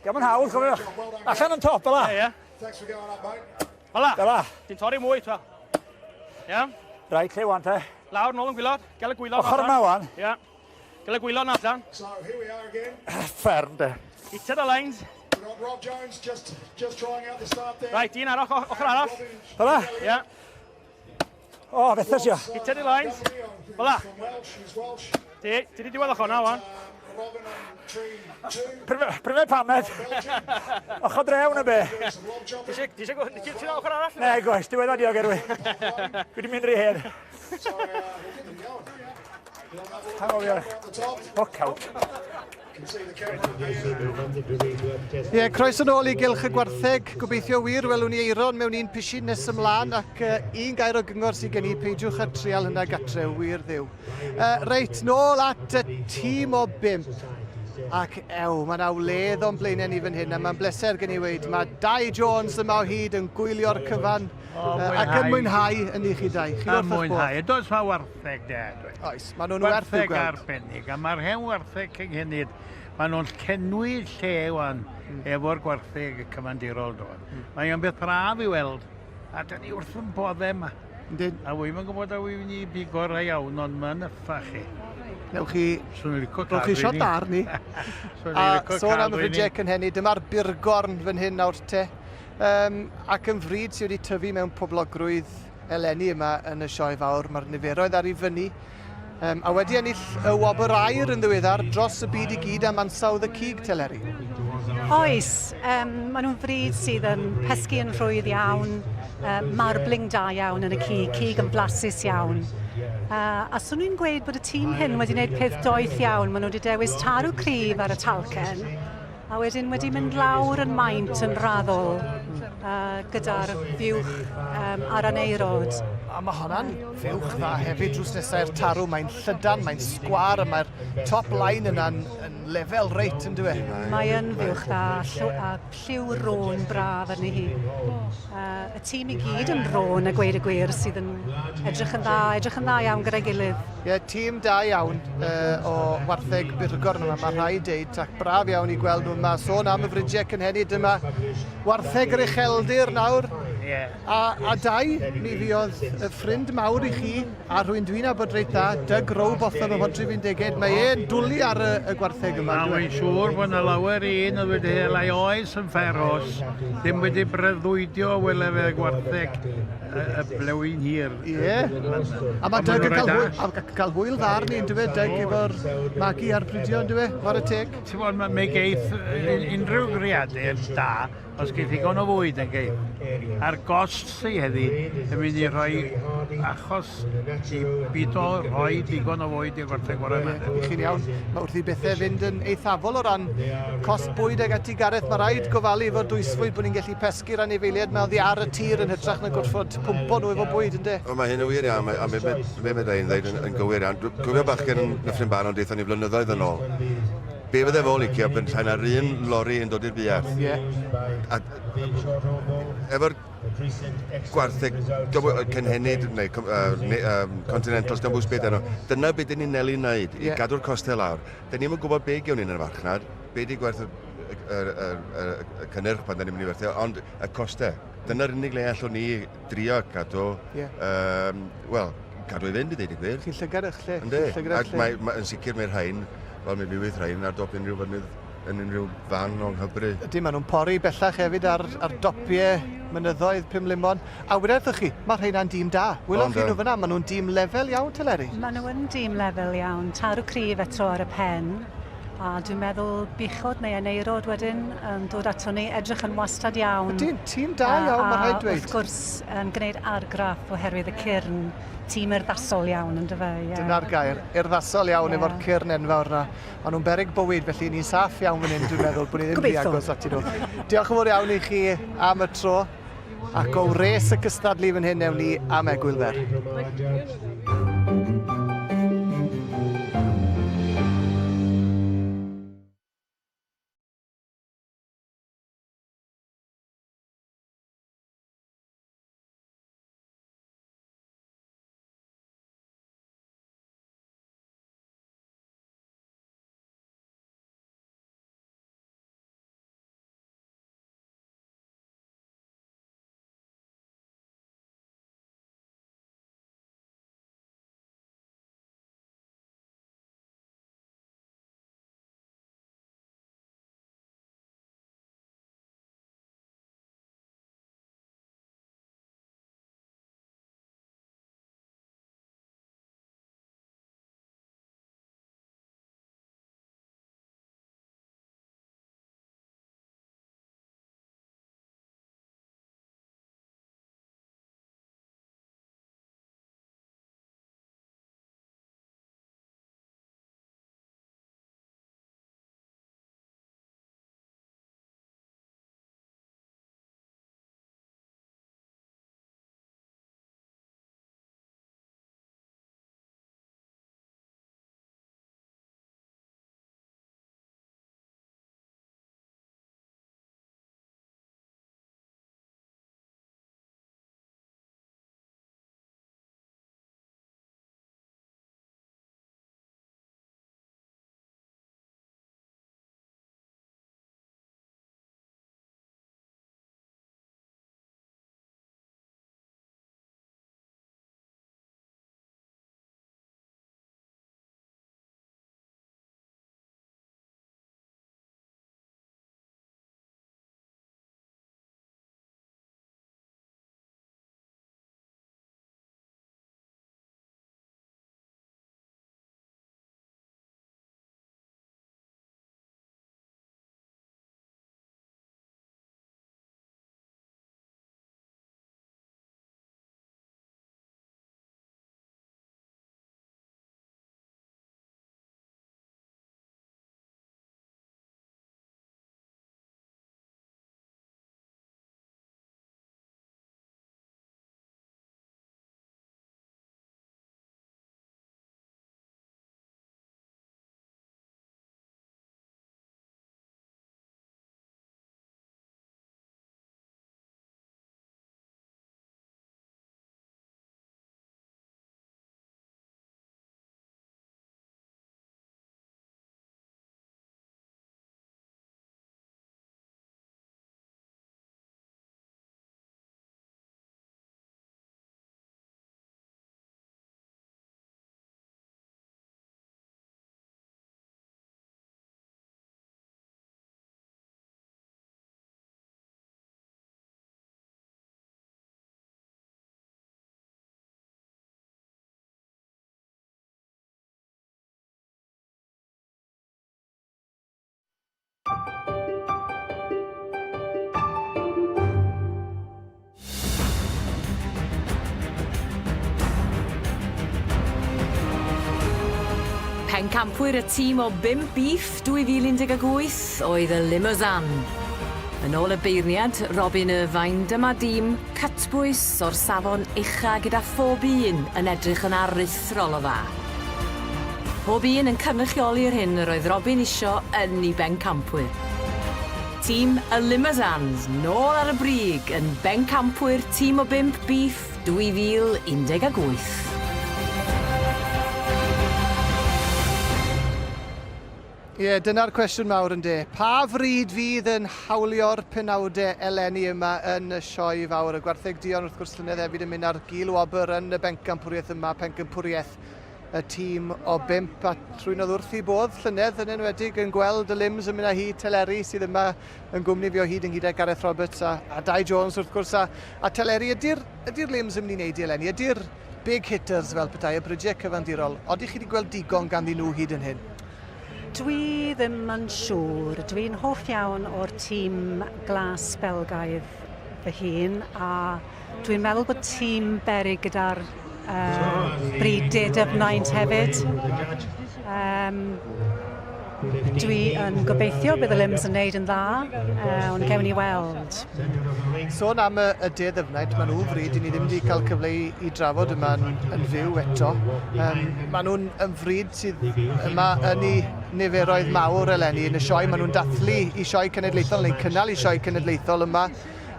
Speaker 3: Diolch yn hawdd, cofiwch. Allan yn top, fel la.
Speaker 20: Ie, ie.
Speaker 15: Thanks for going up, mate.
Speaker 20: Fel la.
Speaker 3: Fel la.
Speaker 20: Ti'n torri mwy, twa. Ie.
Speaker 3: Reit, lle wan te?
Speaker 20: Lawr, nôl yn gwylod. Gael y gwylod.
Speaker 3: Ochr yma wan.
Speaker 20: Ie. Gael y gwylod na allan.
Speaker 15: So, here we are again.
Speaker 3: Fferm, de.
Speaker 20: Ita the lines.
Speaker 15: We've got Rob Jones just, just trying out the start there.
Speaker 20: Right, un arall, ochr arall.
Speaker 3: Fel la?
Speaker 20: Ie.
Speaker 3: O, fethas i o.
Speaker 20: Ita the lines. Fel la. Ti, ti di diwedd ochr na, wan.
Speaker 3: Pryfe paned. Ochr drew na be.
Speaker 20: Ti eisiau, ti eisiau ochr arall?
Speaker 3: Ne, goes, diwedd o diog erwy. Dwi wedi mynd rhy hen. Anghofio. Look out.
Speaker 2: Ie, yeah, croeso nôl i Gylch y Gwartheg. Gobeithio wir welwn ni Eiron mewn un pishin nes ymlaen ac uh, un gair o gyngor sydd gen i, peidiwch â trial hynna gatre, wir ddiw. Uh, reit, nôl at y tîm o bimp. Ac ew, mae yna wledd o'n blaenau ni fan hyn, a mae'n bleser gen i weid, mae Dai Jones yma o hyd yn gwylio'r cyfan
Speaker 11: O,
Speaker 2: uh, ac yn mwynhau yn i chi Dai. Chi
Speaker 11: wrth eich mwynhau. Does mae wartheg de, dwi.
Speaker 2: Oes, maen nhw'n werth i'w gweld.
Speaker 11: Wartheg arbennig, a mae'r hen wartheg cynghenid, maen nhw'n llenwi lle wan mm. efo'r gwartheg y cyfandirol dod. Mm. Mae o'n beth braf i weld, a dyn ni wrth yn bodde yma.
Speaker 2: Yndyn.
Speaker 11: A wy'm yn gwybod a wy'n i bigo rai iawn, ond mae'n yffa chi.
Speaker 2: Newch chi...
Speaker 11: Swn i'n licio
Speaker 2: cael chi siot ar ni.
Speaker 11: A
Speaker 2: sôn am y ffridiau cynhenid, dyma'r burgorn fan hyn nawr te. Um, ac yn fryd sydd wedi tyfu mewn poblogrwydd eleni yma yn y sioe fawr. Mae'r niferoedd ar ei fyny. Um, a wedi ennill y wobr aur yn ddiweddar dros y byd i gyd am ansawdd y cig, Teleri.
Speaker 13: Oes, um, maen nhw'n fryd sydd yn pesgu yn rhwydd iawn, um, marbling da iawn yn y cig, cig yn flasus iawn. Uh, a swn i'n gweud bod y tîm hyn wedi gwneud peth doeth iawn. Maen nhw wedi dewis tarw cryf ar y talcen, A wedyn wedi mynd lawr yn maint yn raddol gyda'r fuwch a'r aneirod.
Speaker 2: A mae honna'n fuwch dda hefyd drws nesaf i'r tarw. Mae'n llydan, mae'n sgwâr, a mae'r top line yna'n yn lefel reit, yn dyw e?
Speaker 13: Mae yn fuwch dda, a lliw rôn braf arni hi. Y tîm i gyd yn rôn a gweud y gwir sydd yn edrych yn dda, edrych yn dda iawn gyda'i gilydd.
Speaker 2: Ie, yeah, tîm da iawn o wartheg Burgorn yma, mae rhaid deud, ac braf iawn i gweld nhw yma. Sôn am y fridiau cynhenid yma, wartheg yr ucheldir nawr.
Speaker 11: Yeah.
Speaker 2: A dau, mi fuodd y ffrind mawr i chi, a rhywun dwi'n nabod reit dda, Doug Rowbotham o Pontrhydyfen, mae e'n dwlu ar y gwartheg yma.
Speaker 11: A wy'n siŵr bod yna lawer un oedd wedi hel ei oes yn Fferos, ddim wedi breuddwydio wele fe gwartheg y blewyn hir.
Speaker 2: Ie. A mae Doug yn cael hwyl, cael hwyl dda arni, yn dweud, Doug efo'r magu a'r bridio, yn dweud, chwarae teg.
Speaker 11: Ti'n bod, mae geith unrhyw greadur da, os geith ddigon o fwyd yn geith. A'r gost sy heddi yn mynd i rhoi achos i bido rhoi digon o fwyd i'r gwartheg bore yma.
Speaker 2: I chi'n iawn, mae wrth i bethau fynd yn eithafol o ran cost bwyd ag ati, Gareth, mae rhaid gofalu efo'r dwysfwyd bod ni'n gallu pesgu'r anifeiliaid 'ma oddi ar y tir yn hytrach na gorfod pwmpo nhw efo bwyd, ynde?
Speaker 22: O, mae hyn yn wir iawn, a mae be mae'n dweud yn gywir iawn. Dwi'n cofio bachgen yn Nyffryn Baron deutha ni flynyddoedd yn ôl. Be fydde fo licioเป็นllai na'r un lori yn dod i'r buarth.
Speaker 2: Ie.
Speaker 22: A efo'r gwartheg cynhenid neu continentals, dim bwys beth enw, dyna beth dyn ni'n nelu wneud, i gadw'r costau lawr. Dyn ni'm yn gwybod be gewn ni yn y farchnad, be di gwerth y cynnyrch pan dyn ni'n mynd i werthu, ond y costau. Dyna'r unig le allwn ni drio cadw, wel, cadw i fynd i ddeud y gwir.
Speaker 2: Chi'n llygad eich lle.
Speaker 22: Yndi, ac mae, yn sicr mae'r rhain, wel, mi fydd rhain ar dop unrhyw fynydd yn unrhyw fan o'n Nghymru.
Speaker 2: Ydy, maen nhw'n pori bellach hefyd ar dopiau mynyddoedd Pumlumon. A wyddoch chi, mae rheina'n dîm da. Welwch chi nhw fyna, maen nhw'n dîm lefel iawn, Teleri.
Speaker 13: Maen nhw yn dîm lefel iawn. Tarw cryf eto ar y pen. A dwi'n meddwl buchod neu aneirod wedyn yn dod ato ni, edrych yn wastad iawn.
Speaker 2: Ydyn, tîm da iawn, mae rhaid dweud.
Speaker 13: A wrth gwrs yn gwneud argraff oherwydd y cyrn, tîm urddasol iawn, yn dyfe? Yeah.
Speaker 2: Dyna'r gair, urddasol iawn efo'r cyrn enfawr na. Maen nhw'n beryg bywyd, felly ni'n saff iawn fan hyn, dwi'n meddwl, bod ni ddim rhy agos atyn nhw. Diolch yn fawr iawn i chi am y tro, ac o wres y cystadlu fan hyn ewn ni am egwyl fer.
Speaker 1: Pencampwyr y tîm o bump beef 2018 oedd y Limousin. Yn ôl y beirniad, Robin Irvine, dyma dîm cytbwys o'r safon ucha gyda phob un yn edrych yn aruthrol o dda. Pob un yn cynrychioli'r hyn yr oedd Robin isio yn i bencampwyr. Tîm y Limousins nôl ar y brig yn bencampwyr tîm o bump beef 2018.
Speaker 2: Ie, dyna'r cwestiwn mawr yn de. Pa fryd fydd yn hawlio'r penawdau eleni yma yn y sioe fawr? Y gwartheg duon wrth gwrs llynedd hefyd yn mynd ar gil wobr yn y bencampwriaeth yma, pencampwriaeth y tîm o bump a trwy'n oedd wrth i bodd llynedd yn enwedig yn gweld y limbs yn mynd â hi Teleri sydd yma yn gwmni fi o hyd ynghyd â Gareth Roberts a, a Dai Jones wrth gwrs a, a Teleri ydy'r ydy limbs yn mynd i wneud i eleni ydy'r big hitters fel petai y brydiau cyfandirol odych chi wedi gweld digon ganddyn nhw hyd yn hyn?
Speaker 13: Dwi ddim yn siŵr. Dwi'n hoff iawn o'r tîm glas Belgaidd fy hun a Dwi'n meddwl bod tîm beryg gyda'r uh, bryd de Dyfnaint hefyd. Um, dwi yn gobeithio bydd y Lims yn neud yn dda, uh, ond gewn ni weld.
Speaker 2: Sôn am y, y de Ddyfnaint, maen nhw'n fryd, i ni ddim wedi cael cyfle i, i drafod yma yn, yn fyw eto. Um, maen nhw'n yn fryd sydd yma yn ei niferoedd mawr eleni yn y sioe. Maen nhw'n dathlu i sioe cenedlaethol neu cynnal i sioe cenedlaethol yma.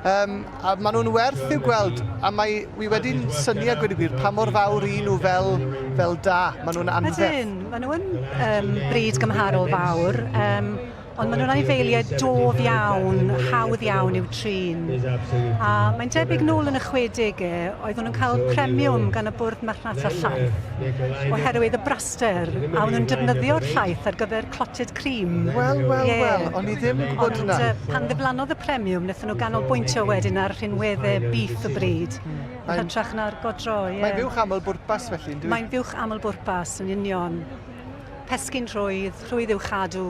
Speaker 2: Um, a maen nhw'n werth i'w gweld, a mae, wi wedi'n syni a gweud y gwir pa mor fawr i nhw fel, fel da. Maen nhw'n anferth.
Speaker 13: Ydyn, maen nhw'n um, bryd gymharol fawr. Um, ond maen nhw'n anifeiliaid dof iawn, hawdd iawn i'w trin. A mae'n debyg nôl yn y 60au, oedden nhw'n cael premiwm gan y Bwrdd Marchnata Llaeth oherwydd y braster, a o'n nhw'n defnyddio'r llaeth ar gyfer clotted cream.
Speaker 2: Wel, wel, yeah. wel, o'n i ddim yn gwybod hwnna.
Speaker 13: Ond pan ddiflannodd y premiwm, wnaethon nhw ganolbwyntio wedyn ar rhinweddau beef y bryd, yn hytrach na'r godro. Yeah.
Speaker 2: Mae'n fuwch aml bwrpas felly, yn
Speaker 13: Mae'n fuwch aml bwrpas, yn union. Pesgyn rhwydd, rhwydd i'w chadw,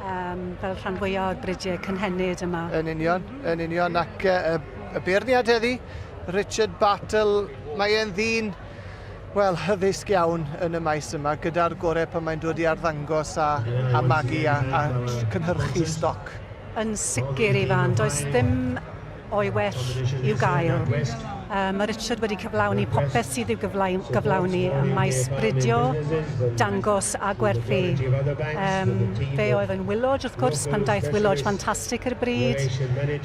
Speaker 13: um, fel rhan fwyaf o'r bridiau cynhenid yma.
Speaker 2: Yn union, yn union, ac uh, y beirniad heddi, Richard Battle, mae e'n ddyn wel, hyddysg iawn yn y maes yma, gyda'r gorau pan mae'n dod i arddangos a, a magu a, a cynhyrchu stoc.
Speaker 13: Yn sicr, Ifan, does ddim o'i well i'w gael. Um, mae Richard wedi cyflawni popeth sydd i'w gyflawni ym maes bridio, dangos a gwerthu. Um, fe oedd yn Willodge, wrth gwrs, pan daeth Willodge ffantastig i'r bryd.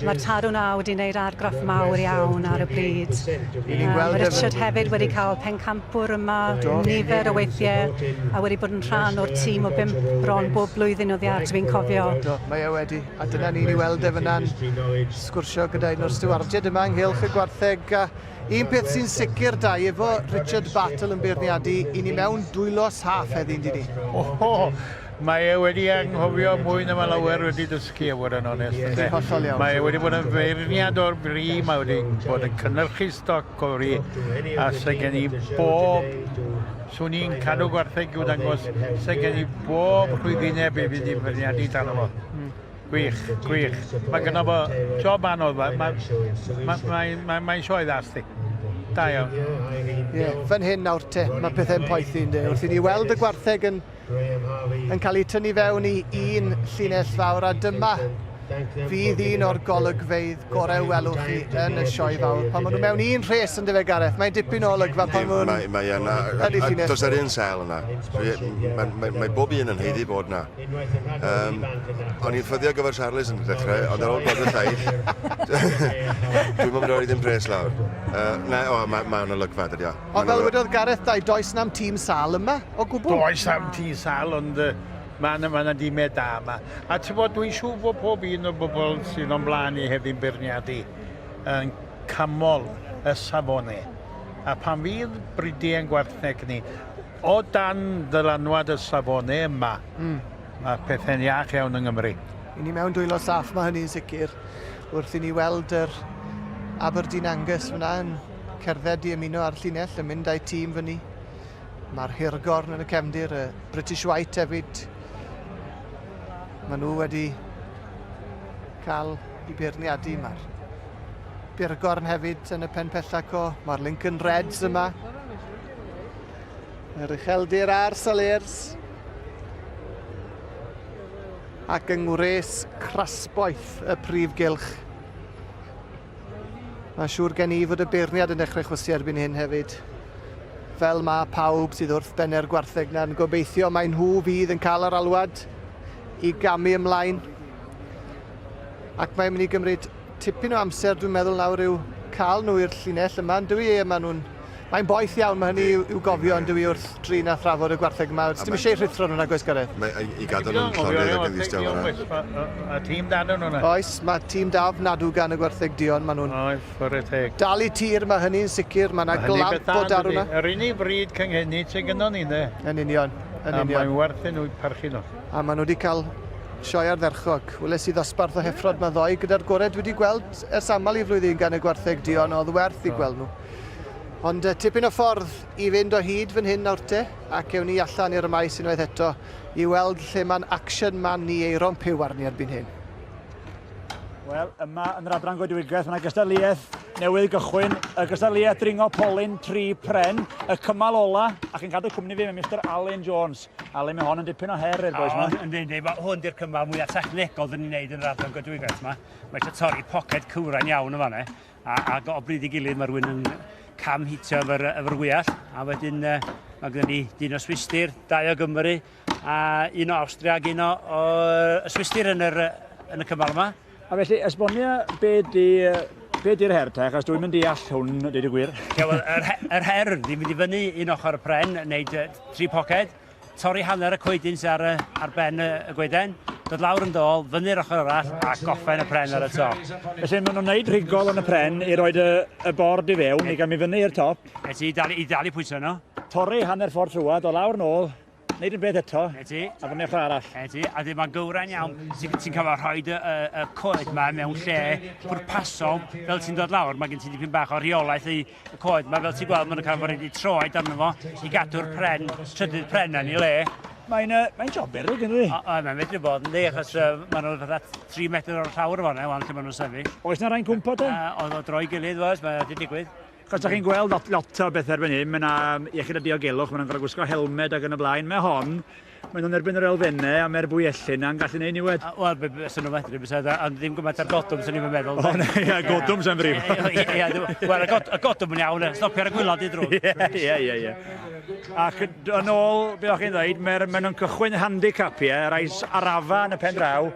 Speaker 13: Mae'r tarw na wedi wneud argraff mawr iawn ar y bryd. Um, mae Richard hefyd wedi cael pencampwr yma nifer o weithiau a wedi bod yn rhan o'r tîm o bump bron bob blwyddyn oddi ar, dwi'n cofio.
Speaker 2: Do, mae e wedi. A dyna ni'n ei weld e fyna'n sgwrsio gyda un o'r stiwardiaid yma ynghylch y gwartheg. A un peth sy'n sicr, Dai, efo Richard Battle yn beirniadu, i ni mewn dwylo saff heddi, yndyn ni?
Speaker 11: Oho, mae e wedi anghofio mwy na mae lawer wedi dysgu, a fod yn onest. Ynde?
Speaker 2: Hollol iawn.
Speaker 11: Mae e wedi bod yn feirniad o'r fri, mae wedi bod yn cynnyrchu stoc o fri, a sy gen i bob Swn i'n cadw gwartheg i'w dangos, se gen i bob rhwyddineb i fynd i feirniadu dan fo. Gwych, gwych. Mae gynno fo job anodd, mae ma, ma, ma, ma, mae'n sioe dda sti. Da iawn.
Speaker 2: Ie, yeah, fan hyn nawr te, mae pethau'n poethi ynddi. Wrth i ni weld y gwartheg yn, yn cael eu tynnu fewn i un llinell fawr, a dyma fydd un o'r golygfeydd gorau welwch chi yn y sioe fawr. Pan maen nhw mewn un rhes yn dyfe Gareth, mae'n dipyn o olygfa pan maen
Speaker 22: nhw'n mae, yna,
Speaker 2: yn ei llinell.
Speaker 22: Does yr un sel yna. Mae, mae, mae bob un yn haeddu bod yna. Um, o'n i'n ffyddio gyfer Charles yn y dechrau, ond ar ôl gweld y llaill, dwi'n mynd o'r ddim pres lawr. Uh, na, o, mae'n ma olygfa, dydy o.
Speaker 2: Ond fel wedodd Gareth, dau, does na'm tîm sal yma o gwbl.
Speaker 11: Does na'm tîm sal, ond uh, mae yna, ma yna dimau da yma. A ti'n bod, dwi'n siŵr bod pob un o'r bobl sydd o'n blaen i heddi'n beirniadu yn camol y safonau. A pan fydd bridiau'n gwartheg ni, O dan ddylanwad y safonau yma, mm. mae pethau'n iach iawn yng Nghymru.
Speaker 2: I ni mewn dwylo saff, mae hynny'n sicr. Wrth i ni weld yr Aberdeen Angus fyna yn cerdded i ymuno â'r llinell, yn mynd â'i tîm fyny. Mae'r Hirgorn yn y cefndir, y British White hefyd. Maen nhw wedi cael i beirniadu. Mae'r Birgorn hefyd yn y pen pellach o. Mae'r Lincoln Reds yma. Yr ucheldir a'r Salers. ac yng ngwres crasboeth y prif gylch. Mae'n siŵr gen i fod y beirniad yn dechrau chwysu erbyn hyn hefyd. Fel mae pawb sydd wrth benne'r gwartheg na'n gobeithio mai nhw fydd yn cael yr alwad i gamu ymlaen. Ac mae'n mynd i gymryd tipyn o amser dwi'n meddwl nawr i'w cael nhw i'r llinell yma, yn dyw i? Maen nhw'n... Mae'n boeth iawn, mae hynny i'w gofio yn dyw i wrth drin a thrafod y gwartheg yma. Does dim eisiau rhuthro nhw nag oes Gareth?
Speaker 22: Mae i gadael nhw'n llonydd ac yn ddistaw fan'na.
Speaker 11: A tîm da nhw yna.
Speaker 2: Oes, mae tîm da ofnadw gan y gwartheg duon, maen nhw'n...
Speaker 11: Oes, chwarae teg.
Speaker 2: Dal i tir, mae hynny'n sicr, mae yna glamp o darw yna.
Speaker 11: Yr unig fryd cynghenid sydd gynnon ni, de.
Speaker 2: Yn union, yn union.
Speaker 11: A mae'n werth i nhw parchu nhw.
Speaker 2: A maen nhw wedi cael sioe ardderchog. Weles i ddosbarth o heffrod 'ma ddoe gyda'r gorau dwi wedi gweld ers aml i flwyddyn gan y gwartheg duon, oedd werth i gweld nhw. Ond tipyn o ffordd i fynd o hyd fan hyn nawr te, ac ewn ni allan i'r maes unwaith eto i weld lle mae'n action man ni Eiron Puw arni erbyn hyn.
Speaker 3: Wel, yma yn yr adran goedwigaeth, mae yna gystadleuaeth newydd gychwyn, y gystadleuaeth dringo polyn tri pren, y cymal ola, ac yn cadw cwmni fi mae Mr Alun Jones. Alun, mae hon yn dipyn o her i'r bois yma.
Speaker 16: Yndi, yndi, mae hwn di'r cymal mwyaf technegol dyn ni'n neud yn yr adran goedwigaeth yma. Mae eisiau torri poced cywrain iawn yn fanna, a, a o bryd i gilydd mae rhywun yn cam hitio efo'r efo wyall, a wedyn uh, mae gennym ni dyn o Swistir, dau o Gymru, A un o Awstria ac un o, o y Swistir yn, yr, yn y cymal yma.
Speaker 3: A felly, esbonia be di, be di'r her te, achos dwi'n mynd deall hwn, dweud y gwir.
Speaker 16: Ie, wel, yr, yr her ydy mynd i fyny un ochr y pren, wneud tri poced, torri hanner y coedyn sydd ar, y, ar ben y, y goeden, dod lawr yn dôl, fyny'r ochr arall a goffen y pren ar y top.
Speaker 3: Felly maen nhw'n gwneud rhigol yn y pren i roed y, y bord i fewn, i gael mi fyny i'r top.
Speaker 16: Nes i dal, i dal i pwyso nhw.
Speaker 3: Torri hanner ffordd trwad, o lawr nôl, Neud un beth eto.
Speaker 16: Na ti.
Speaker 3: A fyny ochr arall.
Speaker 16: Na ti. A dyn mae'n gywrain iawn. Ti'n ti cael rhoi y, y, y coed ma mewn lle pwrpasol fel ti'n dod lawr. Mae gen ti dipyn bach o rheolaeth i y coed ma. Fel ti'n gweld, maen nhw'n cael fod wedi troed arno fo i gadw'r pren, trydydd pren yn ei le.
Speaker 3: Mae'n uh, mae job beryg, yn dydi?
Speaker 16: O, o, mae'n medru bod, yndi, achos uh, maen nhw'n fatha 3 metr o'r llawr fan wan lle maen nhw'n sefyll.
Speaker 3: Oes na rai'n cwmpo te?
Speaker 16: Oedd o droi gilydd, oes, mae wedi digwydd.
Speaker 3: Achos da chi'n gweld lot, lot o bethau erbyn hyn, mae yna iechyd a diogelwch, maen nhw'n gorfod gwisgo helmed ac yn y blaen. Mae hon, maen nhw'n erbyn yr elfennau a mae'r bwyellyn yna'n gallu neud niwed.
Speaker 16: Wel, be sy'n nhw'n medru, bysa, ond ddim gymaint ar godwm, sy'n ni'n meddwl.
Speaker 3: O, ne, ia, godwm sy'n brif.
Speaker 16: Ie, wel, y godwm yn iawn, stopio ar y gwylod i drwg.
Speaker 3: Ie, ie, ie, ie. Ac yn ôl, be o'ch chi'n dweud, maen nhw'n cychwyn handicap, ie, rai arafa yn y pen draw,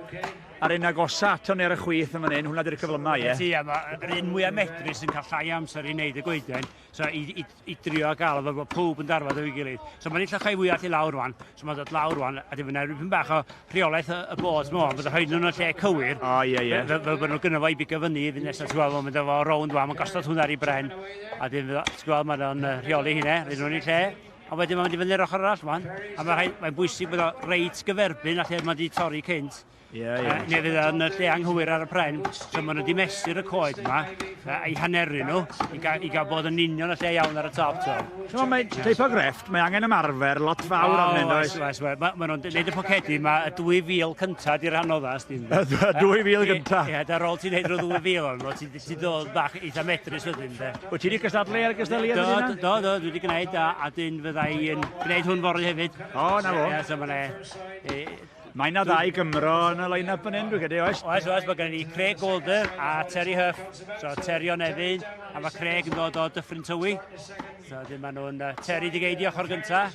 Speaker 3: A'r un agosa ato ni ar y chwith yn fan hyn, hwnna di'r cyflyma, ie?
Speaker 16: Ti, a mae'r un mwyaf medrus yn cael llai amser i wneud y goeden, so i, i, i drio gael efo bod pawb yn darfod efo'i gilydd. So mae'n llachau fwyaf i lawr rwan, so mae'n dod lawr rwan, a dim yn erbyn bach o rheolaeth y, y bod mo, bydd rhoi nhw'n y lle cywir.
Speaker 3: O, ie, ie.
Speaker 16: Fel, fel bod nhw'n gynno fo i bigo fyny, fydd nesaf, ti'n gweld, mae'n mynd efo rownd wan, mae'n gosod hwnna ar ei bren, a dim, ti'n gweld, mae'n rheoli hynna, rhoi nhw'n ei lle. A wedyn mae'n mynd i fyny'r ochr arall wan, a mae'n mae bwysig bod o reit gyferbyn a lle mae wedi torri cynt.
Speaker 3: Ie, ie.
Speaker 16: Neu fydd o'n lle anghywir ar y pren. So maen nhw wedi mesur y coed yma, i haneru nhw, i gael, i gael bod yn union y lle iawn ar y top. So,
Speaker 3: so mae teip o grefft, mae angen ymarfer lot fawr oh, arnyn,
Speaker 16: oes? Oes, oes. Mae ma nhw'n gwneud y pocedi, mae y 2000 cynta di'r anoddaf, sdim.
Speaker 3: Y 2000 gynta?
Speaker 16: Ie, ar ôl ti'n neud rhyw 2000, ti'n ti dod bach eitha medrus wedyn, de.
Speaker 3: Wyt ti wedi cystadlu ar y gystadleuaeth
Speaker 16: Do, do, do, dwi wedi gwneud, a, a dyn fydda i yn gwneud hwn fory hefyd.
Speaker 3: O, na fo.
Speaker 16: Ie, so mae'n
Speaker 3: Mae yna ddau Gymro yn y line-up fan hyn, dwi'n credu, oes?
Speaker 16: Oes, oes, mae gen i Craig Golder a Terry Huff. So, Terry o Nefyn, a mae Craig yn dod o Dyffryn Tywi. So, dyn maen nhw'n... Uh, Terry di geidi ochr gynta.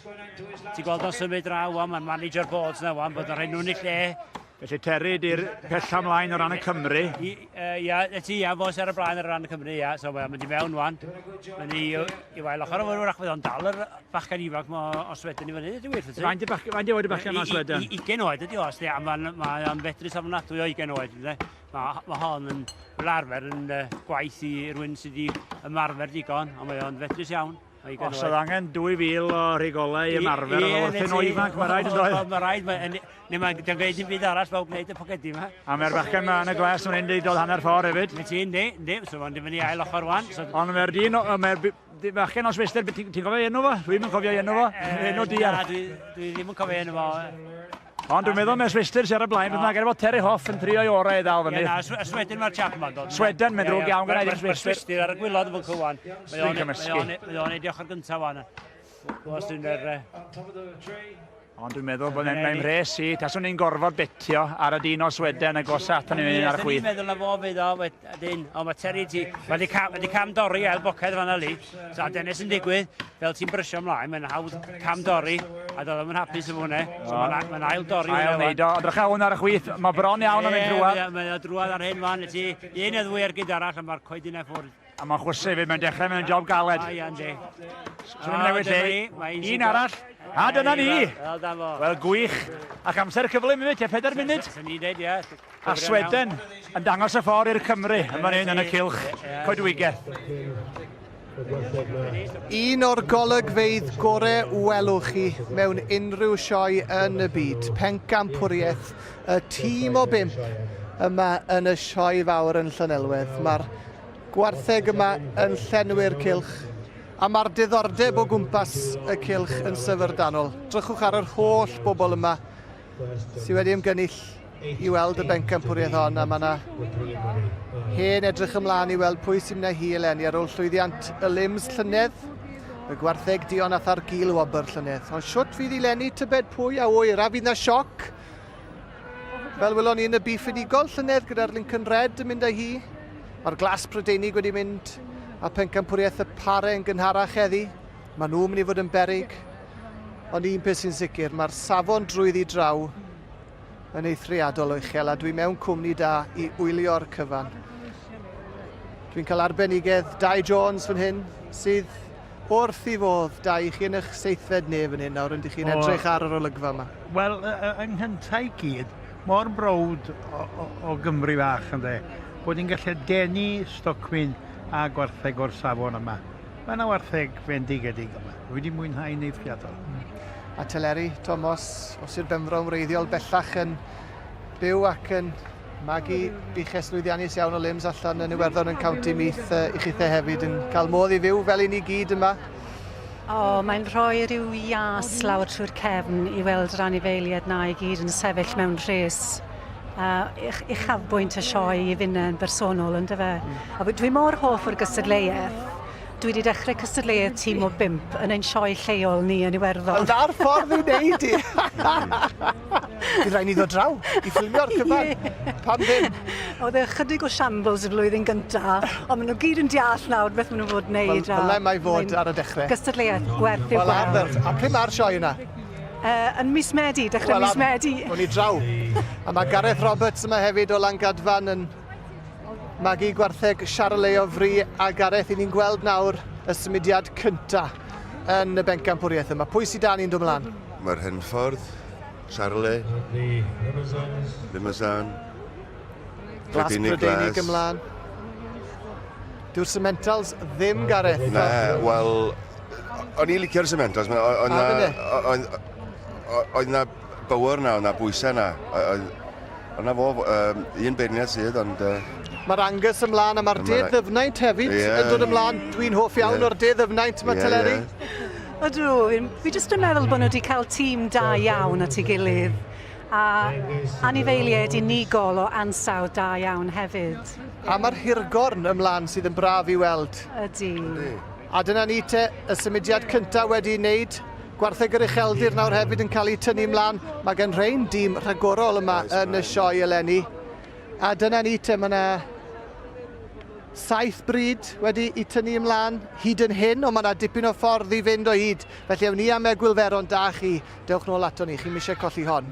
Speaker 16: Ti'n gweld o'n symud draw, wan, mae'n manager boards na, wan, bod yn rhoi nhw'n eu lle.
Speaker 3: Felly Terry di'r pella mlaen o ran y Cymru.
Speaker 16: Ia, uh, ti, ia, fo sy'n ar y blaen ar ran y Cymru, ia. So, mae'n mynd i mewn, wan. Mae'n i, i wael ochr, wrach fydd o'n dal yr bachgen ifanc ma o Sweden i fyny, ydy wir, ti?
Speaker 3: Faint i oed y bachgen o Sweden?
Speaker 16: 20 oed ydy o, sti, a mae'n ma o'n fedrus ofnadwy o 20 oed, ynddo. Mae ma hon yn, fel arfer yn uh, gwaith i rywun sydd wedi ymarfer digon, ond mae o'n fedrus iawn.
Speaker 3: Os oedd angen 2,000 o rhigolau i ymarfer, oedd wrthyn o ifanc, mae rhaid yn doedd?
Speaker 16: Mae rhaid, neu mae'n gwneud dim byd arall fel gwneud y pocedi yma.
Speaker 3: A mae'r bachgen yma yn y glas yn mynd i dod hanner ffordd hefyd.
Speaker 16: Ni ti, yndi, yndi, so mae'n mynd i ail ochr wan. So...
Speaker 3: Ond mae'r dyn, mae'r bachgen o Swistir, ti'n ti cofio enw fo? Dwi'n yn cofio enw fo. Enw di ar.
Speaker 16: Na, dwi, dwi ddim yn cofio enw fo.
Speaker 3: Ond dwi'n meddwl mae Swistir sydd ar y blaen, bydd yna fod Terry Hoff yn trio i orau i ddal fyny.
Speaker 16: Ie, na, Sweden mae'r chap yma'n dod.
Speaker 3: Sweden, mae'n ddrwg iawn gyda i'r
Speaker 16: Swistir. Mae'r Swistir ar y gwylod yn cywan. Mae o'n neud i ochr gyntaf wan. Os dwi'n yr...
Speaker 3: Ond dwi'n meddwl bod mae'n mhres i, taswn i'n gorfod betio ar y dyn o Sweden agosa aton ni un ar y chwith.
Speaker 16: Dwi'n meddwl na fo fydd o, wedyn, ond mae Terry ti, mae wedi cam, wedi cam dorri ail boced fanna li. So a dyna sy'n digwydd, fel ti'n brysio ymlaen, mae'n hawdd cam dorri, a doedd o'n hapus efo hwnna. So mae'n ma ail dorri.
Speaker 3: Ail wneud o, drycha hwn ar y chwith, mae bron iawn yn mynd drwad.
Speaker 16: Ie, mae o drwad ar hyn fan, ti, un neu ddwy ergyd arall, a mae'r coed yna ffwrdd.
Speaker 3: A mae'n chwysu hefyd, mae'n dechrau mewn job galed.
Speaker 16: O, ia, yndi.
Speaker 3: Swn i'n newid lle. Un arall. A dyna ni. Wel, gwych. Ac amser cyflym hefyd, tua 4 munud.
Speaker 16: Swn i'n dweud, ie.
Speaker 3: A Sweden yn dangos y ffordd i'r Cymru yn fan hyn yn y cylch coedwigaeth.
Speaker 2: Un o'r golygfeydd gore welwch chi mewn unrhyw sioe yn y byd. Pencampwriaeth y tîm o bump yma yn y sioe fawr yn Llanelwedd. Mae'r Gwartheg yma yn llenwi'r cylch, a mae'r diddordeb o gwmpas y cylch yn syfrdanol. Drychwch ar yr holl bobl yma sydd wedi ymgynnull i weld y bencampwriaeth hon, a mae yna hen edrych ymlaen i weld pwy sy'n mynd â hi eleni ar ôl llwyddiant y Lims llynedd, y gwartheg duon a thar gil wobr llynedd. Ond siwt fydd i leni, tybed pwy a wyr, a fydd na sioc? Fel welon ni yn y bif unigol llynedd gyda'r Lincoln Red yn mynd â hi. Mae'r glas Prydeinig wedi mynd a pencampwriaeth y pare yn gynharach heddi. Maen nhw'n mynd i fod yn berig. Ond un peth sy'n sicr, mae'r safon drwyddi draw yn eithriadol o uchel a dwi mewn cwmni da i wylio'r cyfan. Dwi'n cael arbenigedd Dai Jones fan hyn, sydd Wrth i fodd, Dai, chi yn eich seithfed nef yn hyn nawr, yndych chi'n edrych ar yr olygfa yma?
Speaker 11: Wel, yng nghyntaf i gyd, mor browd o, o, o Gymru fach, ynddo, bod ni'n gallu denu stocwyn a gwartheg o'r safon yma. Mae yna wartheg fendigedig yma. Dwi wedi mwynhau'n eithriadol.
Speaker 2: A Teleri Tomos o Sir Benfro yn wreiddiol bellach yn byw ac yn magu buches lwyddiannus iawn o limbs allan yn Iwerddon yn County Meath uh, i chithe hefyd yn cael modd i fyw fel i ni gyd yma.
Speaker 13: O, oh, mae'n rhoi rhyw ias lawr trwy'r cefn i weld yr anifeiliaid na i gyd yn sefyll mewn rhes. Uh, uchafbwynt y sioe i finne yn bersonol, yn dyfe? Mm. A dwi mor hoff o'r gystadleuaeth. Dwi wedi dechrau cystadleuaeth tîm o bump yn ein sioe lleol ni yn Iwerddon.
Speaker 2: Wel, 'na'r ffordd i wneud i! Bydd rhaid ni ddod draw i ffilmio'r cyfan. Pam ddim?
Speaker 13: Oedd e ychydig o shambles y flwyddyn gynta, ond maen nhw gyd yn deall nawr beth maen nhw'n fod wneud.
Speaker 2: Wel, fel mae fod ar y dechrau.
Speaker 13: Gystadleuaeth gwerth i'w
Speaker 2: gweld. Wel, ardderch. A pryd mae'r sioe yna?
Speaker 13: Uh, yn mis Medi, dechrau well, mis Medi.
Speaker 2: O'n i draw. A mae Gareth Roberts yma hefyd o Langadfan yn Magu gwartheg Charolais o fri a Gareth, i ni'n gweld nawr y symudiad cynta yn y bencampwriaeth yma. Pwy sydd da ni'n dod mlaen?
Speaker 22: Mae'r Henffordd, Charolais, Limousin,
Speaker 2: Glas Prydeinig ymlaen. Dyw'r Sementals ddim, Gareth.
Speaker 22: Na, wel, o'n i'n licio'r Sementals. Oedd na bywr na, oedd na bwysau na. Ond 'na fo, um, un beirniad sydd, ond... Uh,
Speaker 2: Mae'r Angus ymlaen a mae'r De Ddyfnaint hefyd yeah. yn dod ymlaen. Dwi'n hoff iawn yeah. o'r De Ddyfnaint, mae yeah, Teleri.
Speaker 13: Yeah. Ydw, fi jyst yn meddwl bod nhw wedi cael tîm da iawn at ei gilydd a anifeiliaid unigol o ansawdd da iawn hefyd.
Speaker 2: A mae'r hirgorn ymlaen sydd yn braf i weld.
Speaker 13: Ydy.
Speaker 2: A dyna ni te, y symudiad cyntaf wedi wneud. Gwartheg yr Ucheldir nawr hefyd yn cael eu tynnu mlaen. Mae gen rhain dîm rhagorol yma yn y sioe eleni. A dyna ni te, mae yna saith bryd wedi i tynnu ymlaen hyd yn hyn, ond mae yna dipyn o ffordd i fynd o hyd. Felly ewn ni am egwyl fer ond da chi, dewch nôl ato ni, chi'm eisiau colli hon.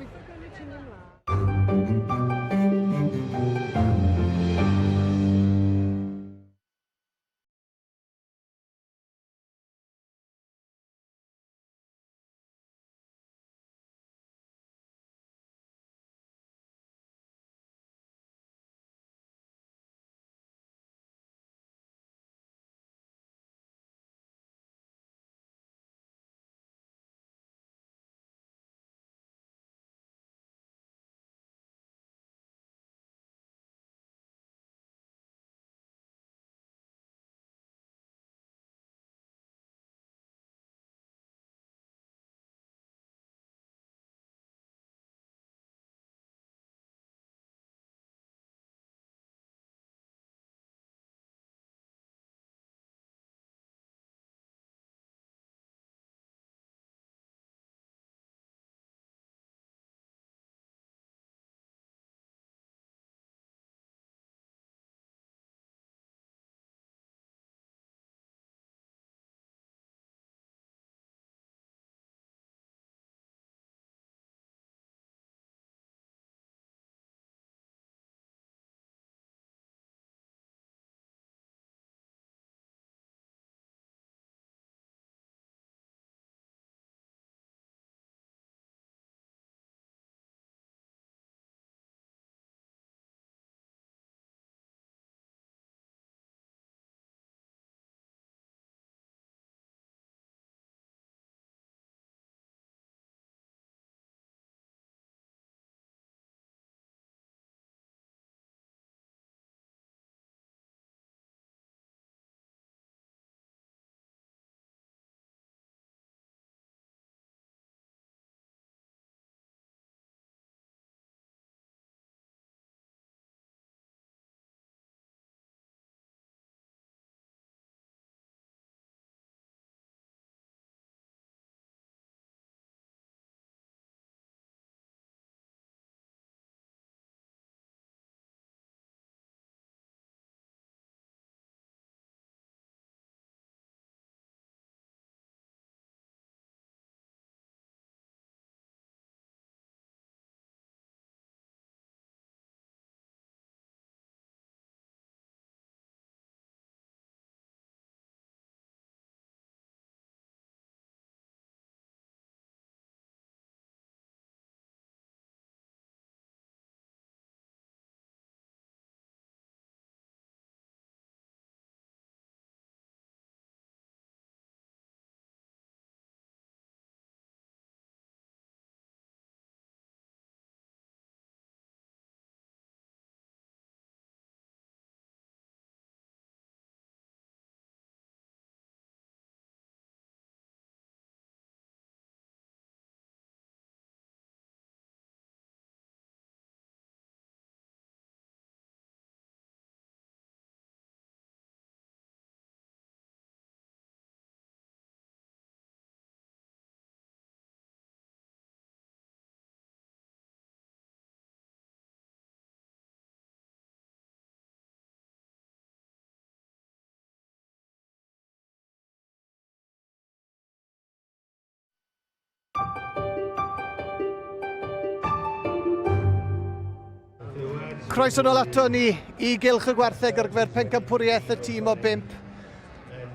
Speaker 2: Croeso nôl ato ni i Gylch y Gwartheg ar gyfer pencampwriaeth y tîm o bump.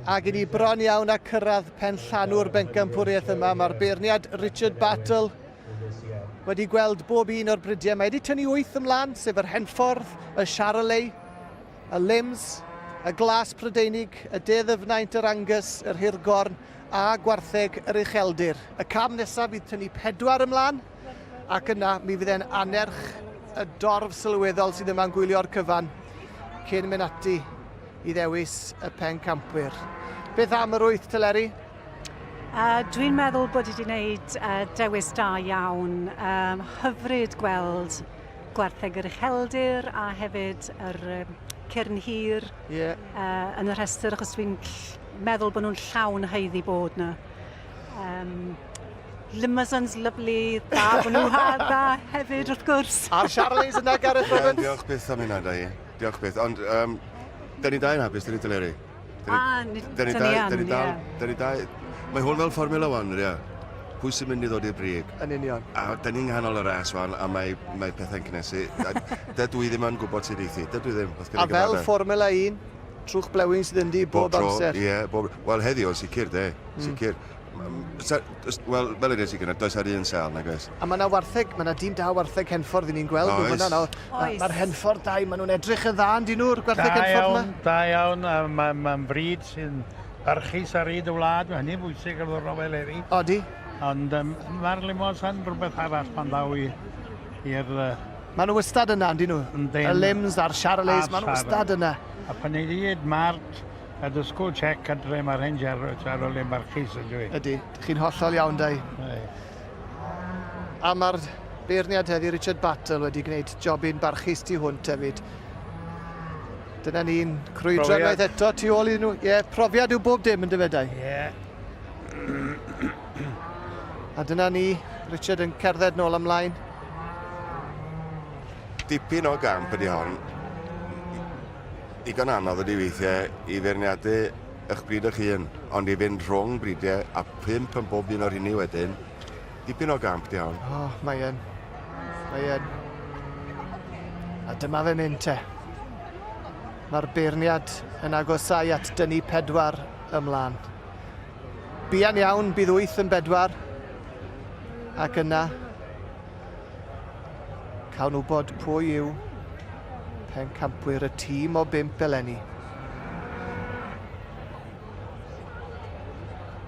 Speaker 2: Ac i ni bron iawn a cyrraedd pen llanw'r bencampwriaeth yma. Mae'r beirniad Richard Battle wedi gweld bob un o'r bridiau. Mae wedi tynnu wyth ymlaen, sef yr Henffordd, y Charolais, y Lims, y Glas Prydeinig, y De Ddyfnaint, yr Angus, yr Hirgorn a Gwartheg yr Ucheldir. Y cam nesaf fydd tynnu pedwar ymlaen, ac yna mi fydd e'n annerch y dorf sylweddol sydd yma'n gwylio'r cyfan cyn mynd ati i ddewis y pencampwyr. Beth am yr wyth, Teleri?
Speaker 13: Dwi'n meddwl bod wedi gwneud dewis da iawn. Um, hyfryd gweld gwartheg yr ucheldir a hefyd yr cyrn hir yeah. yn y rhestr, achos dwi'n meddwl bod nhw'n llawn haeddu bod yna. Um, Limousins, lyfli, dda bod nhw dda hefyd wrth gwrs.
Speaker 2: A'r Charlies yna, Gareth Roberts?
Speaker 22: Yeah, diolch byth am hynna, da i. Diolch byth. Ond um, da ni dau'n hapus, da ni Teleri.
Speaker 13: A, ni, da ni yn,
Speaker 22: da ni dal, da ni dau. Mae hwn fel Formula 1, ia. Pwy sy'n mynd i ddod i'r brig?
Speaker 2: Yn union.
Speaker 22: A da ni'n nghanol y ras wan, a mae, mae pethau'n cynnesu. Dydw i ddim yn gwybod sut eithi. Dydw i ddim.
Speaker 2: A fel Formula 1, trwch blewyn sydd ynddi bob, bob amser.
Speaker 22: Ie, yeah, bob... Wel, heddiw, yn sicr, de. Mm. Sicr. Wel, fel yr i gyna, does ar un sel, nag oes.
Speaker 2: A mae yna wartheg, mae yna dîm da wartheg Henffordd i ni'n gweld nhw fyna nawr. Mae'r Henffordd dau, maen nhw'n edrych yn dda, yn dyn nhw'r gwartheg Henffordd yma?
Speaker 11: Da iawn, da iawn, mae'n ma fryd sy'n barchus ar hyd y wlad, mae hynny'n bwysig ar ddwrnod fel heddi.
Speaker 2: Odi.
Speaker 11: Ond um, mae'r limos yn rhywbeth arall pan ddaw i'r... Uh,
Speaker 2: Maen nhw wastad yna, yndyn nhw?
Speaker 11: Yndyn.
Speaker 2: Y Lims a'r Charolais, maen nhw wastad yna.
Speaker 11: A pan ei ddweud Mart, A dysgu check adre mae'r hen Charolais barchus yn dwi.
Speaker 2: Ydy, chi'n hollol iawn, Dai. A mae'r beirniad heddi, Richard Battle, wedi gwneud jobyn barchus tu hwnt hefyd. Dyna ni'n crwydro unwaith eto tu ôl iddyn nhw. Ie, yeah, profiad yw bob dim yn dyfedau.
Speaker 11: Ie. Yeah.
Speaker 2: A dyna ni, Richard yn cerdded nôl ymlaen.
Speaker 22: Dipyn o gamp ydy hon. Digon anodd ydy weithiau i feirniadu eich bryd eich hun, ond i fynd rhwng bridiau a phump yn bob un o'r rheiny wedyn, dipyn o gamp di hon.
Speaker 2: O, oh, mae yn. Mae yn. A dyma fe mynd te. Mae'r beirniad yn agosau at dynnu pedwar ymlaen. Buan iawn, bydd wyth yn bedwar. Ac yna, Cawn wybod pwy yw pencampwyr y tîm o bump eleni.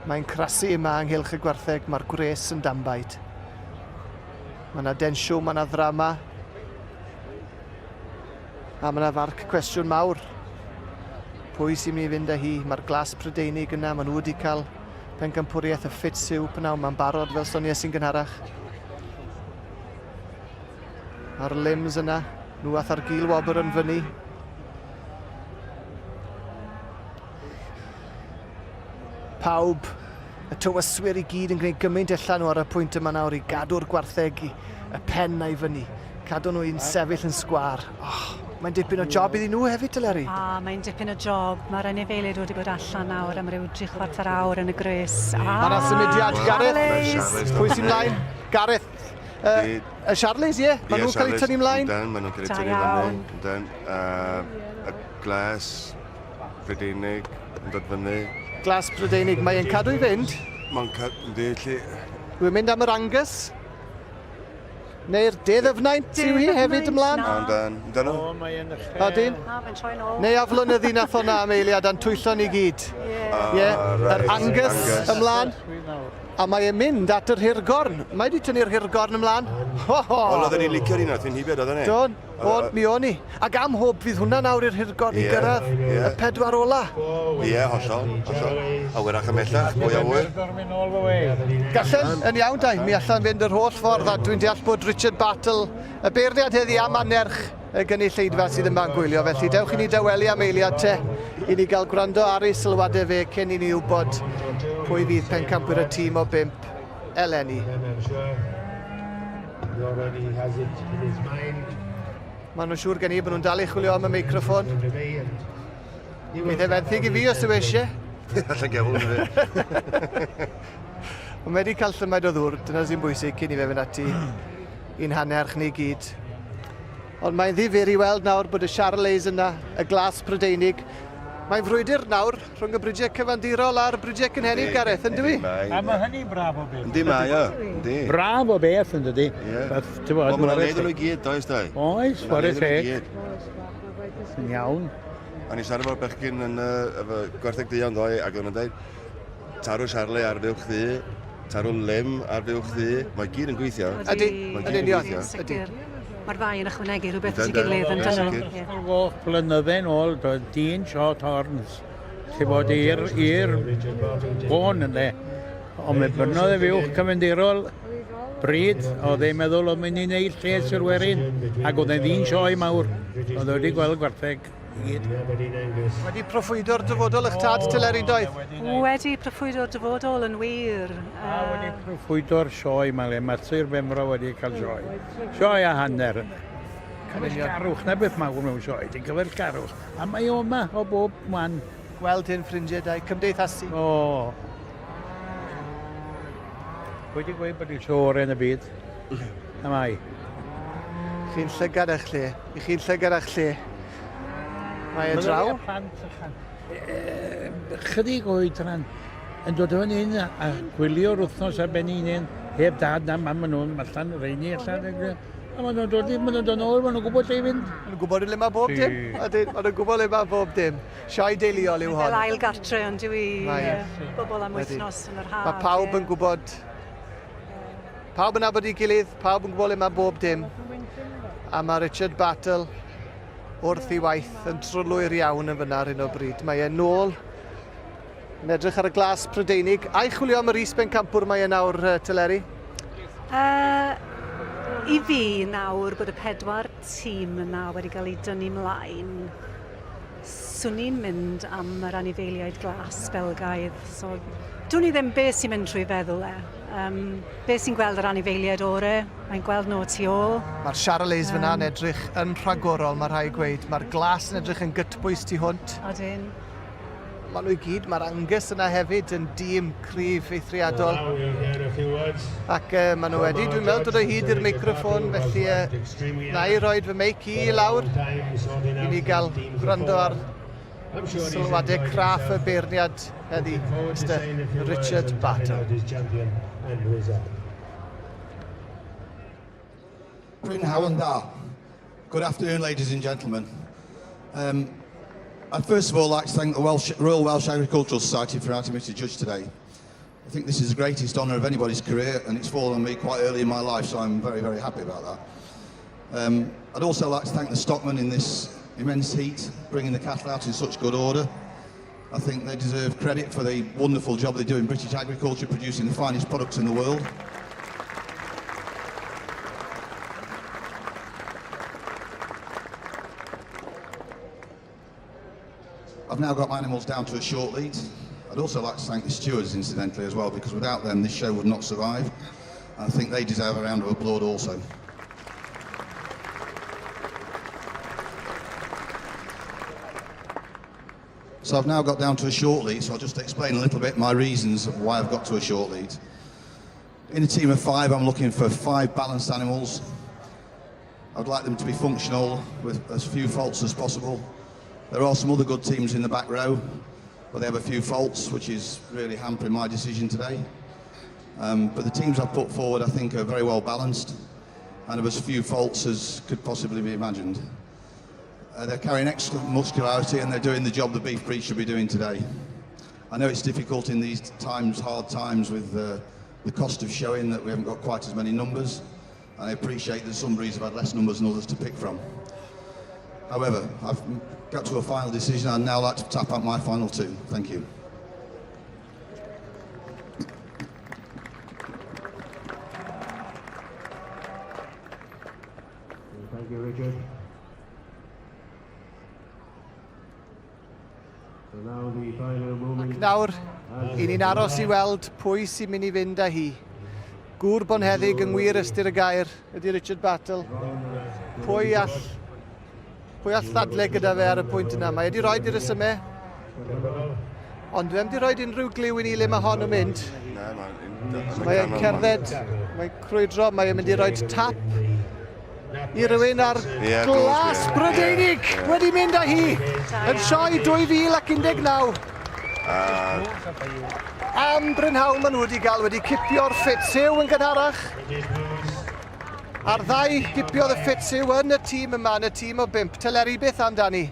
Speaker 2: Mae'n crasu yma ynghylch y gwartheg, mae'r gwres yn danbaid. Mae yna densiwn, mae yna ddrama. A mae yna farc cwestiwn mawr. Pwy sy'n mynd i fynd â hi? Mae'r glas Prydeinig yna, maen nhw wedi cael pencampwriaeth y Fitzhugh pnawn ma'n barod fel sonies i'n gynharach. A'r limbs yna, nhw ath ar gil wobr yn fyny. Pawb, y tywyswyr i gyd yn gwneud gymaint allan nhw ar y pwynt yma nawr i gadw'r gwartheg i y pen a'i fyny. Cadw nhw i'n sefyll yn sgwâr. Oh, mae'n dipyn o job iddyn nhw hefyd, Teleri.
Speaker 13: A, mae'n dipyn o job. Mae'r anifeiliaid wedi bod allan nawr am ryw dri chwarter awr yn y gwres.
Speaker 2: A, Mae yna symudiad, Gareth. Pwy sy'n mlaen? Gareth. Uh, y Charlies, ie? Yeah? Maen nhw'n cael eu tynnu mlaen?
Speaker 22: Yndan, maen nhw'n cael eu tynnu fyny. Yndan. Uh, y glas Prydeinig yn dod fyny.
Speaker 2: Glas Prydeinig, mae'n cadw i fynd.
Speaker 22: Mae'n cadw, yndi, lle...
Speaker 2: Dwi'n mynd am yr Angus. Neu'r De Ddyfnaint yw hi hefyd ymlaen?
Speaker 22: Yndan, yndan nhw.
Speaker 11: O, mae'n ddechrau.
Speaker 2: Odyn.
Speaker 13: Na, mae'n troi nôl.
Speaker 2: Neu aflonyddu nath o'na am eiliad a'n twyllo ni gyd.
Speaker 13: Ie.
Speaker 2: Ie, yr Angus ymlaen. A mae e'n mynd at yr hirgorn. Mae wedi tynnu'r hirgorn ymlaen. Ho, ho!
Speaker 22: Wel, oedden ni'n licio'r un wrth i'n hibed, oedden ni?
Speaker 2: Don, o'n, mi o'n i. Ac am hwb fydd hwnna nawr i'r hirgorn i gyrraedd y pedwar ola.
Speaker 22: Ie, hollol, hollol. A wyrach ymhellach, mwy o wy.
Speaker 2: Gallen, yn iawn dau, mi allan fynd yr holl ffordd a dwi'n deall bod Richard Battle, y beirniad heddi am annerch y gynulleidfa sydd yma'n gwylio, felly dewch i ni dawelu am eiliad te, i ni gael gwrando ar ei sylwadau fe cyn i ni wybod pwy fydd pencampwyr y tîm o bump eleni. Maen nhw'n siŵr gen i bod nhw'n dal i chwilio am y meicroffon. Bydd e fenthyg i fi os yw eisiau.
Speaker 22: Allan gefn fi.
Speaker 2: Ond mae wedi cael llymaid o ddŵr, dyna sy'n bwysig cyn i fe fynd ati i'n hannerch ni gyd. Ond mae'n ddifyr i weld nawr bod y Charolais yna, y glas Prydeinig. Mae'n frwydr nawr rhwng y bridiau cyfandirol a'r bridiau cynhenid, Gareth, yn dyw?
Speaker 11: A mae hynny'n braf o beth.
Speaker 22: Yndi mae o, yndi.
Speaker 11: Braf o beth, yn dydi?
Speaker 22: Ie. Wel, mae'n neud nhw i gyd, does, doi?
Speaker 11: Oes, chwarae teg. Yn iawn.
Speaker 22: O'n i'n siarad efo'r bechgyn yn efo gwartheg duon ddoe, ac o'n nhw'n dweud, tarw Charlie ar fuwch ddu, tarw Lim ar fuwch ddu, mae gyd yn gweithio.
Speaker 2: Ydy,
Speaker 22: Mae
Speaker 2: yn
Speaker 22: gyd yn
Speaker 2: union,
Speaker 22: gweithio.
Speaker 2: ydy.
Speaker 13: Mae'r ddau yn ychwanegu rhywbeth at ei
Speaker 22: Yndyn,
Speaker 13: gilydd yn
Speaker 22: yndyn,
Speaker 13: dyn nhw?
Speaker 22: sicr.
Speaker 13: Ie.
Speaker 11: Goch blynydde nôl, doedd dyn short horns, sy'n bod i'r i'r bôn ynddo. Ond mi brynodd e fuwch cyfandirol bryd, oedd e'n meddwl oedd mynd i wneud lles i'r werin, ac oedd e'n ddyn sioe mawr, oedd e wedi gweld gwartheg i gyd.
Speaker 2: Wedi proffwydo'r dyfodol eich tad Teleri doedd?
Speaker 13: Wedi proffwydo'r dyfodol yn wir.
Speaker 11: A wedi proffwydo'r sioe yma le mae Sir Benfro wedi cael sioe. Sioe a hanner. Cyfeillgarwch, na beth mawr mewn sioe, ti'n cyfeillgarwch. A mae o yma o bob man.
Speaker 2: Gweld hyn ffrindiau da, cymdeithasu.
Speaker 11: O. Pwy di gweud bod i sioe orau yn y byd? Na mai.
Speaker 2: Chi'n llygad eich lle. I chi'n llygad eich lle. Mae e draw.
Speaker 11: Plant chydig oedran yn dod fan hyn a gwylio'r wythnos ar ben ei hunain, heb dad na mam, maen nhw'n allan, rheini allan, a maen nhw'n dod, maen nhw'n dod nôl, maen nhw'n gwybod lle i fynd.
Speaker 2: Maen nhw'n gwybod le mae bob dim. Ydyn, maen nhw'n gwybod le mae bob dim. Sioe deuluol yw hon.
Speaker 13: Fel ail gartre ond yw i bobl am wythnos yn yr haf.
Speaker 2: Mae pawb yn gwybod, pawb yn nabod ei gilydd, pawb yn gwybod le mae bob dim. A mae Richard Battle wrth ei waith yn trylwyr iawn yn fyna ar hyn o bryd. Mae e nôl yn edrych ar y glas Prydeinig. A'i chwilio am yr is-bencampwr mae e nawr, Teleri?
Speaker 13: Uh, I fi nawr bod y pedwar tîm yna wedi cael ei dynnu mlaen, swn i'n mynd am yr anifeiliaid glas Belgaidd. So, dwn i ddim beth sy'n mynd trwy feddwl e. Um, beth sy'n gweld yr anifeiliaid ore, mae'n gweld nhw tu ôl.
Speaker 2: Mae'r Charolais um, fyna yn edrych yn rhagorol, mae rhai gweud. Mae'r glas yn edrych yn gytbwys tu hwnt.
Speaker 13: Odyn.
Speaker 2: Maen nhw i gyd, mae'r Angus yna hefyd yn dîm cryf eithriadol. Ac uh, maen nhw wedi, dwi'n meddwl, dod o hyd i'r meicroffon, felly uh, na i roed fy meic i i lawr i ni gael gwrando ar sylwadau craff y beirniad heddi, Mr Richard Barton.
Speaker 17: Prynhawn da. Good afternoon, ladies and gentlemen. Um, I'd first of all like to thank the Welsh, Royal Welsh Agricultural Society for inviting me to judge today. I think this is the greatest honour of anybody's career and it's fallen on me quite early in my life, so I'm very, very happy about that. Um, I'd also like to thank the stockmen in this immense heat, bringing the cattle out in such good order. I think they deserve credit for the wonderful job they do in British agriculture, producing the finest products in the world. I've now got my animals down to a short lead. I'd also like to thank the stewards, incidentally, as well, because without them, this show would not survive. I think they deserve a round of applause also. So I've now got down to a short lead, so I'll just explain a little bit my reasons of why I've got to a short lead. In a team of five, I'm looking for five balanced animals. I'd like them to be functional with as few faults as possible. There are some other good teams in the back row, but they have a few faults, which is really hampering my decision today. Um, but the teams I've put forward, I think, are very well balanced and have as few faults as could possibly be imagined. Uh, they're carrying excellent muscularity and they're doing the job the beef breed should be doing today. I know it's difficult in these times, hard times, with uh, the cost of showing that we haven't got quite as many numbers. And I appreciate that some breeds have had less numbers than others to pick from. However, I've got to a final decision. I'd now like to tap out my final two. Thank you.
Speaker 18: Thank you, Richard.
Speaker 2: Ac nawr, i ni'n aros i weld pwy sy'n mynd i fynd â hi. Gŵr bonheddig yng ngwir ystyr y gair ydy Richard Battle. Pwy all, pwy all ddadle gyda fe ar y pwynt yna? Mae wedi rhoi i'r resymau, ond dwi wedi rhoi unrhyw gliw i ni le mae hon yn mynd.
Speaker 22: Na, mae'n
Speaker 2: Mae'n cerdded, mae'n crwydro, mae'n mynd i roi tap. i rywun ar
Speaker 22: Ie,
Speaker 2: glas
Speaker 22: ie.
Speaker 2: Brydeinig
Speaker 22: Ie.
Speaker 2: wedi mynd â hi yn sioe 2019. Am brynhawn maen nhw wedi gael wedi cipio'r Fitzhugh yn gynharach. A'r ddau gipiodd y Fitzhugh yn y tîm yma, yn y tîm o bump. Teleri, beth amdani?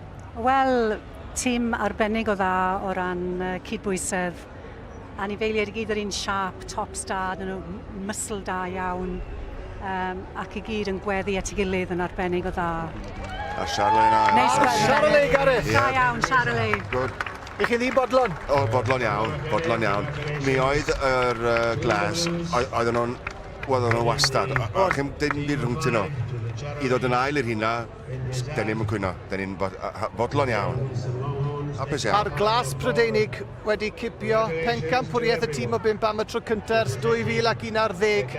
Speaker 13: Wel, tîm arbennig o dda o ran cydbwysedd. Anifeiliaid i gyd yr un siâp, tops da, dyn nhw muscle da iawn, ac i gyd yn gweddu at ei gilydd yn arbennig o dda.
Speaker 22: A Charolais na.
Speaker 13: Neis gweld.
Speaker 2: Charolais, Gareth.
Speaker 13: Da iawn, Charolais.
Speaker 22: Good.
Speaker 2: I chi ddim bodlon?
Speaker 22: O, bodlon iawn, bodlon iawn. Mi oedd yr glas, oedden nhw'n oedden nhw'n wastad. A chi'n dim byd rhwng nhw. I ddod yn ail i'r hynna, den ni'n cwyno. Den ni'n fodlon iawn. Hapus iawn.
Speaker 2: A'r glas Prydeinig wedi cipio pencampwriaeth y tîm o bump am y tro cyntaf ers 2011.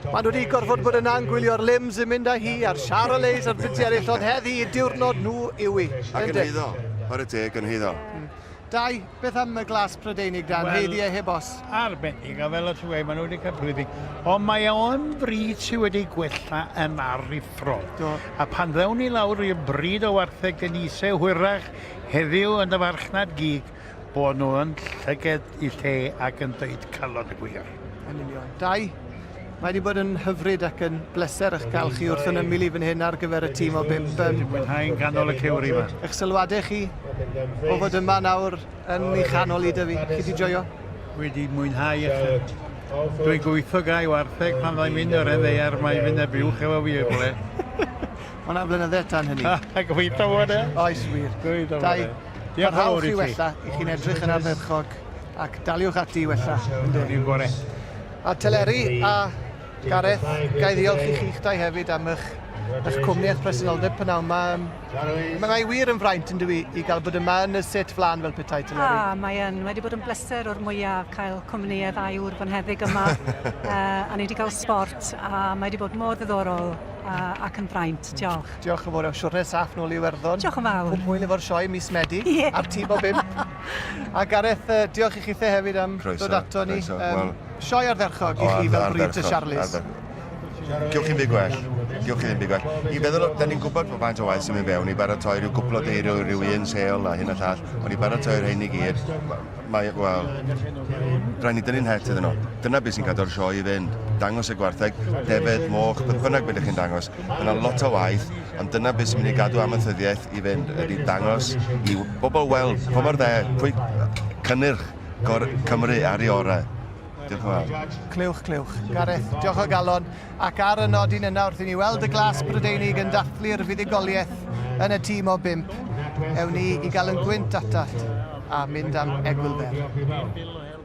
Speaker 2: Maen nhw wedi gorfod bod yna'n gwylio'r limbs yn mynd â hi, a'r Charolais a'r byti eraill, ond heddi, y diwrnod nhw yw i.
Speaker 22: Ac yn haeddu, chwarae teg yn haeddu.
Speaker 2: Dai, beth am y glas Prydeinig, Dan?
Speaker 11: Wel,
Speaker 2: Haeddu e heb os?
Speaker 11: Arbennig, a fel y ti'n gweud, maen nhw wedi cael blwyddyn. Ond mae o'n fryd sydd wedi gwella yn aruthrol.
Speaker 2: Do.
Speaker 11: A pan ddewn ni lawr i'r bryd o wartheg Denise hwyrach heddiw yn y farchnad gig, bod nhw yn llyged i lle ac yn dweud calon y gwir.
Speaker 2: Yn union. Dai, mae wedi bod yn hyfryd ac yn bleser eich cael chi wrth yn ymyl i fan hyn ar gyfer y tîm o bump.
Speaker 11: Wedi mwynhau'n ganol y cewri yma.
Speaker 2: Eich sylwadau chi o fod yma nawr yn ei chanol i dyfu. Chi wedi joio?
Speaker 11: Wedi mwynhau eich... Dwi'n gweithio gai wartheg pan fyddai'n mynd o'r ddaear, mae'n mynd â buwch efo fi i'r ble.
Speaker 2: Mae yna flynydde tan hynny.
Speaker 11: Gobeithio fod e.
Speaker 2: Oes wir.
Speaker 11: Gobeithio fod
Speaker 2: Dai,
Speaker 11: e. Diolch yn
Speaker 2: parhawch
Speaker 11: fawr
Speaker 2: i
Speaker 11: i ti.
Speaker 2: wella, i chi'n edrych yn ardderchog ac daliwch ati i wella.
Speaker 11: Diolch gore.
Speaker 2: A Teleri a Gareth, ga i ddiolch i chi'ch dau hefyd am eich cwmni a'ch presenoldeb p'nawn 'ma. Mae wir yn fraint yn dyw i, i gael bod yma yn y set flaen fel petai, Teleri.
Speaker 13: A, mae yn. Mae wedi bod yn bleser o'r mwyaf cael cwmni y ddau ŵr fonheddig yma. A ni wedi cael sbort, a mae wedi bod mor ddiddorol ac yn fraint. Diolch.
Speaker 2: Diolch yn fawr iawn. Siwrne saff nôl i Iwerddon.
Speaker 13: Diolch yn fawr.
Speaker 2: Pob hwyl efo'r sioe mis Medi.
Speaker 13: Ie.
Speaker 2: A'r tîm o bump. A Gareth, diolch i chithe hefyd am
Speaker 22: Croeso,
Speaker 2: dod ato ni.
Speaker 22: croeso. Wel-
Speaker 2: Sioe ardderchog i
Speaker 22: O,
Speaker 2: chi fel bryd y
Speaker 22: ardderchog,
Speaker 2: Charlies.
Speaker 22: ardderchog. Gewch chi'n byd gwell. Gewch chi ddim byd gwell. I feddwl, da ni'n gwybod bod faint o waith sy'n mynd fewn i baratoi rhyw gwpl o deirw, rhyw un sêl a hyn a llall, ond i baratoi'r rhain i gyd, mae, wel, rhaid ni dynnu'n het iddyn nhw. Dyna beth sy'n cadw'r sioe i fynd. Dangos y gwartheg, defed, moch, beth bynnag beth ydych chi'n dangos. Mae yna lot o waith, ond dyna beth sy'n mynd i gadw amaethyddiaeth i fynd, ydy dangos i bobl weld pa mor dde, pwy cynnyrch gor Cymru ar ei orau. Diolch yn fawr.
Speaker 2: Clywch, clywch. Gareth, diolch o galon. Ac ar y nodyn yna wrth i ni weld y glas Brydeinig yn dathlu'r fuddugoliaeth yn y tîm o bump, ewn ni i gael yn gwynt atat a mynd am egwyl fer.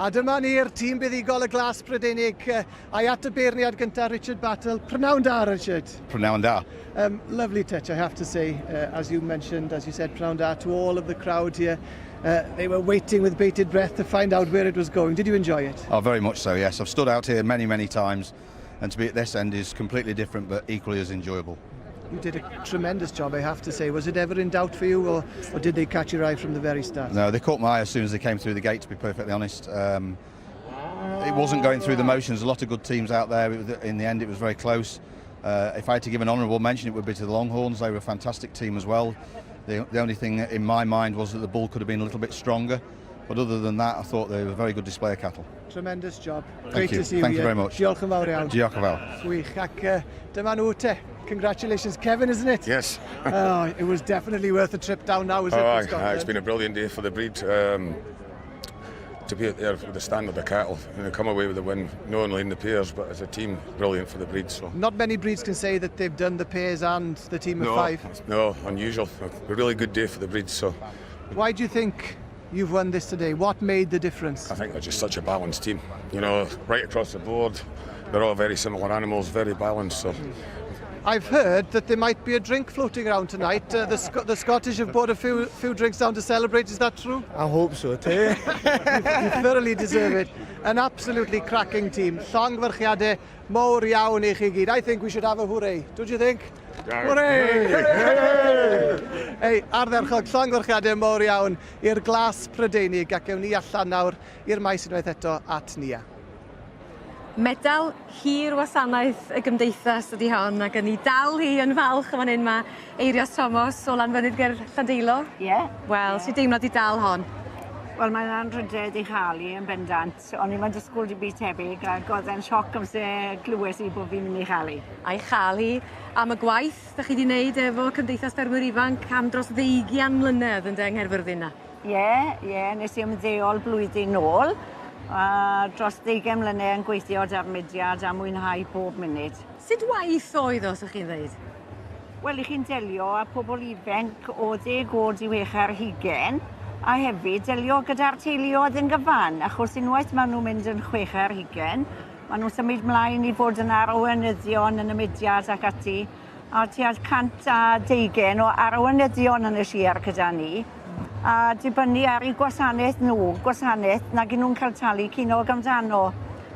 Speaker 2: A dyma ni'r tîm buddugol y Glas Prydeinig. A'i at y beirniad gyntaf, Richard Battle. Prynawn da, Richard.
Speaker 17: Prynawn da.
Speaker 2: Lovely touch, I have to say, as you mentioned, as you said, prynawn da to all of the crowd here. They were waiting with bated breath to find out where it was going. Did you enjoy it?
Speaker 17: Oh, very much so, yes. I've stood out here many, many times, and to be at this end is completely different, but equally as enjoyable.
Speaker 2: You did a tremendous job, I have to say. Was it ever in doubt for you, or did they catch your eye from the very start?
Speaker 17: No, they caught my eye as soon as they came through the gate, to be perfectly honest. It wasn't going through the motions. A lot of good teams out there. In the end, it was very close. If I had to give an honourable mention, it would be to the Longhorns. They were a fantastic team as well. The only thing in my mind was that the bull could have been a little bit stronger. But other than that, I thought they were a very good display of cattle.
Speaker 2: Tremendous job.
Speaker 17: Thank
Speaker 2: Great
Speaker 17: you.
Speaker 2: to see you
Speaker 17: Thank you
Speaker 2: here.
Speaker 17: very much.
Speaker 2: Diolch yn fawr iawn.
Speaker 17: Diolch yn fawr.
Speaker 2: Gwych. Ac dyma nhw te. Congratulations, Kevin, isn't it?
Speaker 4: Yes.
Speaker 2: Oh, it was definitely worth the trip down now, is it?
Speaker 4: Oh,
Speaker 2: from
Speaker 4: aye,
Speaker 2: Scotland?
Speaker 4: it's been a brilliant day for the breed. To be out there with the standard of cattle and to come away with the win, not only in the pairs but as a team, brilliant for the breed. So
Speaker 2: Not many breeds can say that they've done the pairs and the team of
Speaker 4: no,
Speaker 2: five.
Speaker 4: no, unusual. A really good day for the breed. So
Speaker 2: Why do you think you've won this today? What made the difference?
Speaker 4: I think they're just such a balanced team. Right across the board, they're all very similar animals, very balanced. So
Speaker 2: I've heard that there might be a drink floating around tonight. The Scottish have bought a few drinks down to celebrate. Is that true?
Speaker 18: I hope so too.
Speaker 2: You thoroughly deserve it. An absolutely cracking team. Llongyfarchiadau mawr iawn i chi gyd. I think we should have a hooray. Don't you think? Hooray! Ei, ardderchog, llongyfarchiadau mawr iawn i'r Glas Prydeinig ac ewn ni allan nawr i'r maes unwaith eto at Nia.
Speaker 1: Medal hir wasanaeth y gymdeithas ydi hon ac yn ei dal hi yn falch yn fan hyn ma' Eirios Thomas o Lanfynydd ger Llandeilo.
Speaker 8: Ie. Yeah.
Speaker 1: Wel, yeah. Sut deimlad i dal hon?
Speaker 8: Wel, mae'n anrhydedd i chael hi yn bendant. O'n i'm yn disgwyl dim byd tebyg ac oedd e'n sioc amser glywes i bod fi'n mynd i chael hi.
Speaker 1: A'i chael hi am y gwaith 'dach chi 'di wneud efo Cymdeithas Ffermwyr Ifanc am dros ddeugian mlynedd ynde yng Nghaerfyrddin 'na.
Speaker 8: Ie, nes i ymddeol blwyddyn nôl. A dros 20 mlynedd yn gweithio 'da'r mudiad a mwynhau bob munud.
Speaker 1: Sut waith oedd o, 'sach chi'n ddeud?
Speaker 8: Wel, i chi'n delio â pobl ifanc o 10 oed i 26, a hefyd delio gyda'r teuluoedd yn gyfan, achos unwaith maen nhw'n mynd yn 26, maen nhw'n symud mlaen i fod yn arweinyddion yn y mudiad ac ati, a tua 120 o arweinyddion yn y sir gyda ni, a dibynnu ar eu gwasanaeth nhw, gwasanaeth nag 'yn nhw'n cael talu ceiniog amdano,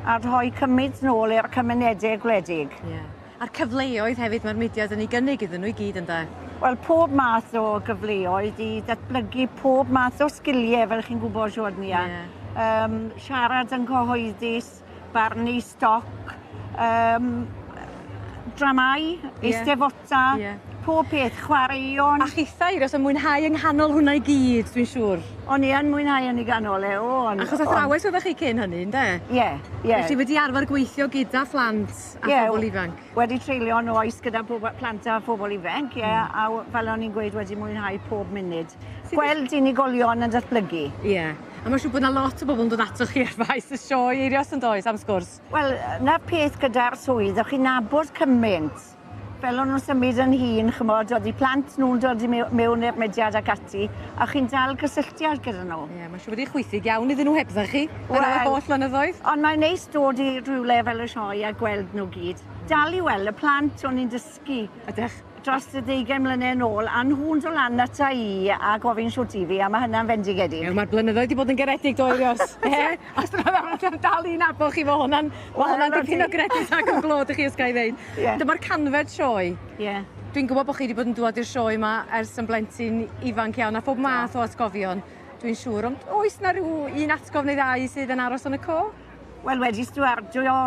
Speaker 8: a rhoi cymaint nôl i'r cymunedau gwledig.
Speaker 1: Yeah. A'r cyfleoedd hefyd mae'r mudiad yn ei gynnig iddyn nhw i gyd ynde?
Speaker 8: Wel, pob math o gyfleoedd i datblygu pob math o sgiliau, fel chi'n gwybod, siwr Nia.
Speaker 1: Yeah.
Speaker 8: Siarad yn cyhoeddus, barnu stoc, dramau, eisteddfota, pob peth, chwaraeon.
Speaker 1: A chithau, Eirios, yn mwynhau yng nghanol hwnna i gyd, dwi'n siŵr.
Speaker 8: O'n i yn mwynhau yn ei ganol e, o'n.
Speaker 1: Achos athrawes oeddech chi cyn hynny, ynde?
Speaker 8: Ie.
Speaker 1: Felly wedi arfer gweithio gyda phlant a phobl ifanc.
Speaker 8: Wedi treulio'n oes gyda plant a phobl ifanc, ie, a fel o'n i'n gweud, wedi mwynhau pob munud. Gweld unigolion yn datblygu.
Speaker 1: Ie. A mae'n siŵr bod 'na lot o bobl yn dod atoch chi ar faes y sioe, Eirios, yn does, am sgwrs?
Speaker 8: Wel, 'na'r peth gyda'r swydd, o'ch chi'n nabod cymaint. Fel o'n nhw'n symud yn hŷn, ch'mod, oedd eu plant nhw'n dod i mewn i'r mudiad ac ati, a chi'n dal gysylltiad gyda nhw.
Speaker 1: Ie, mae'n siŵr bod hi'n chwithig iawn iddyn nhw hebdda chi, ar ôl yr holl flynyddoedd.
Speaker 8: Ond mae'n neis dod i rhywle fel y sioe a gweld nhw gyd. Dal i weld y plant o'n i'n dysgu.
Speaker 1: Ydych?
Speaker 8: Dros y 20 mlynedd nôl, a nhw'n dod lan ata i a gofyn shwt i fi, a mae hynna'n fendigedig.
Speaker 1: Ie, mae'r blynyddoedd wedi bod yn garedig, do, Eirios? E? Os dyna dal i nabod chi, mae hwnna'n ma hwnna dipyn o gredit ac yn glod i chi, os ga i ddeud. Dyma'r canfed sioe. Dwi'n gwybod bod chi wedi bod yn dŵad i'r sioe yma ers yn blentyn ifanc iawn, a phob math o atgofion, dwi'n siŵr. Ond oes na rhyw un atgof neu ddau sydd yn aros yn y co?
Speaker 8: Wel, wedi stiwardio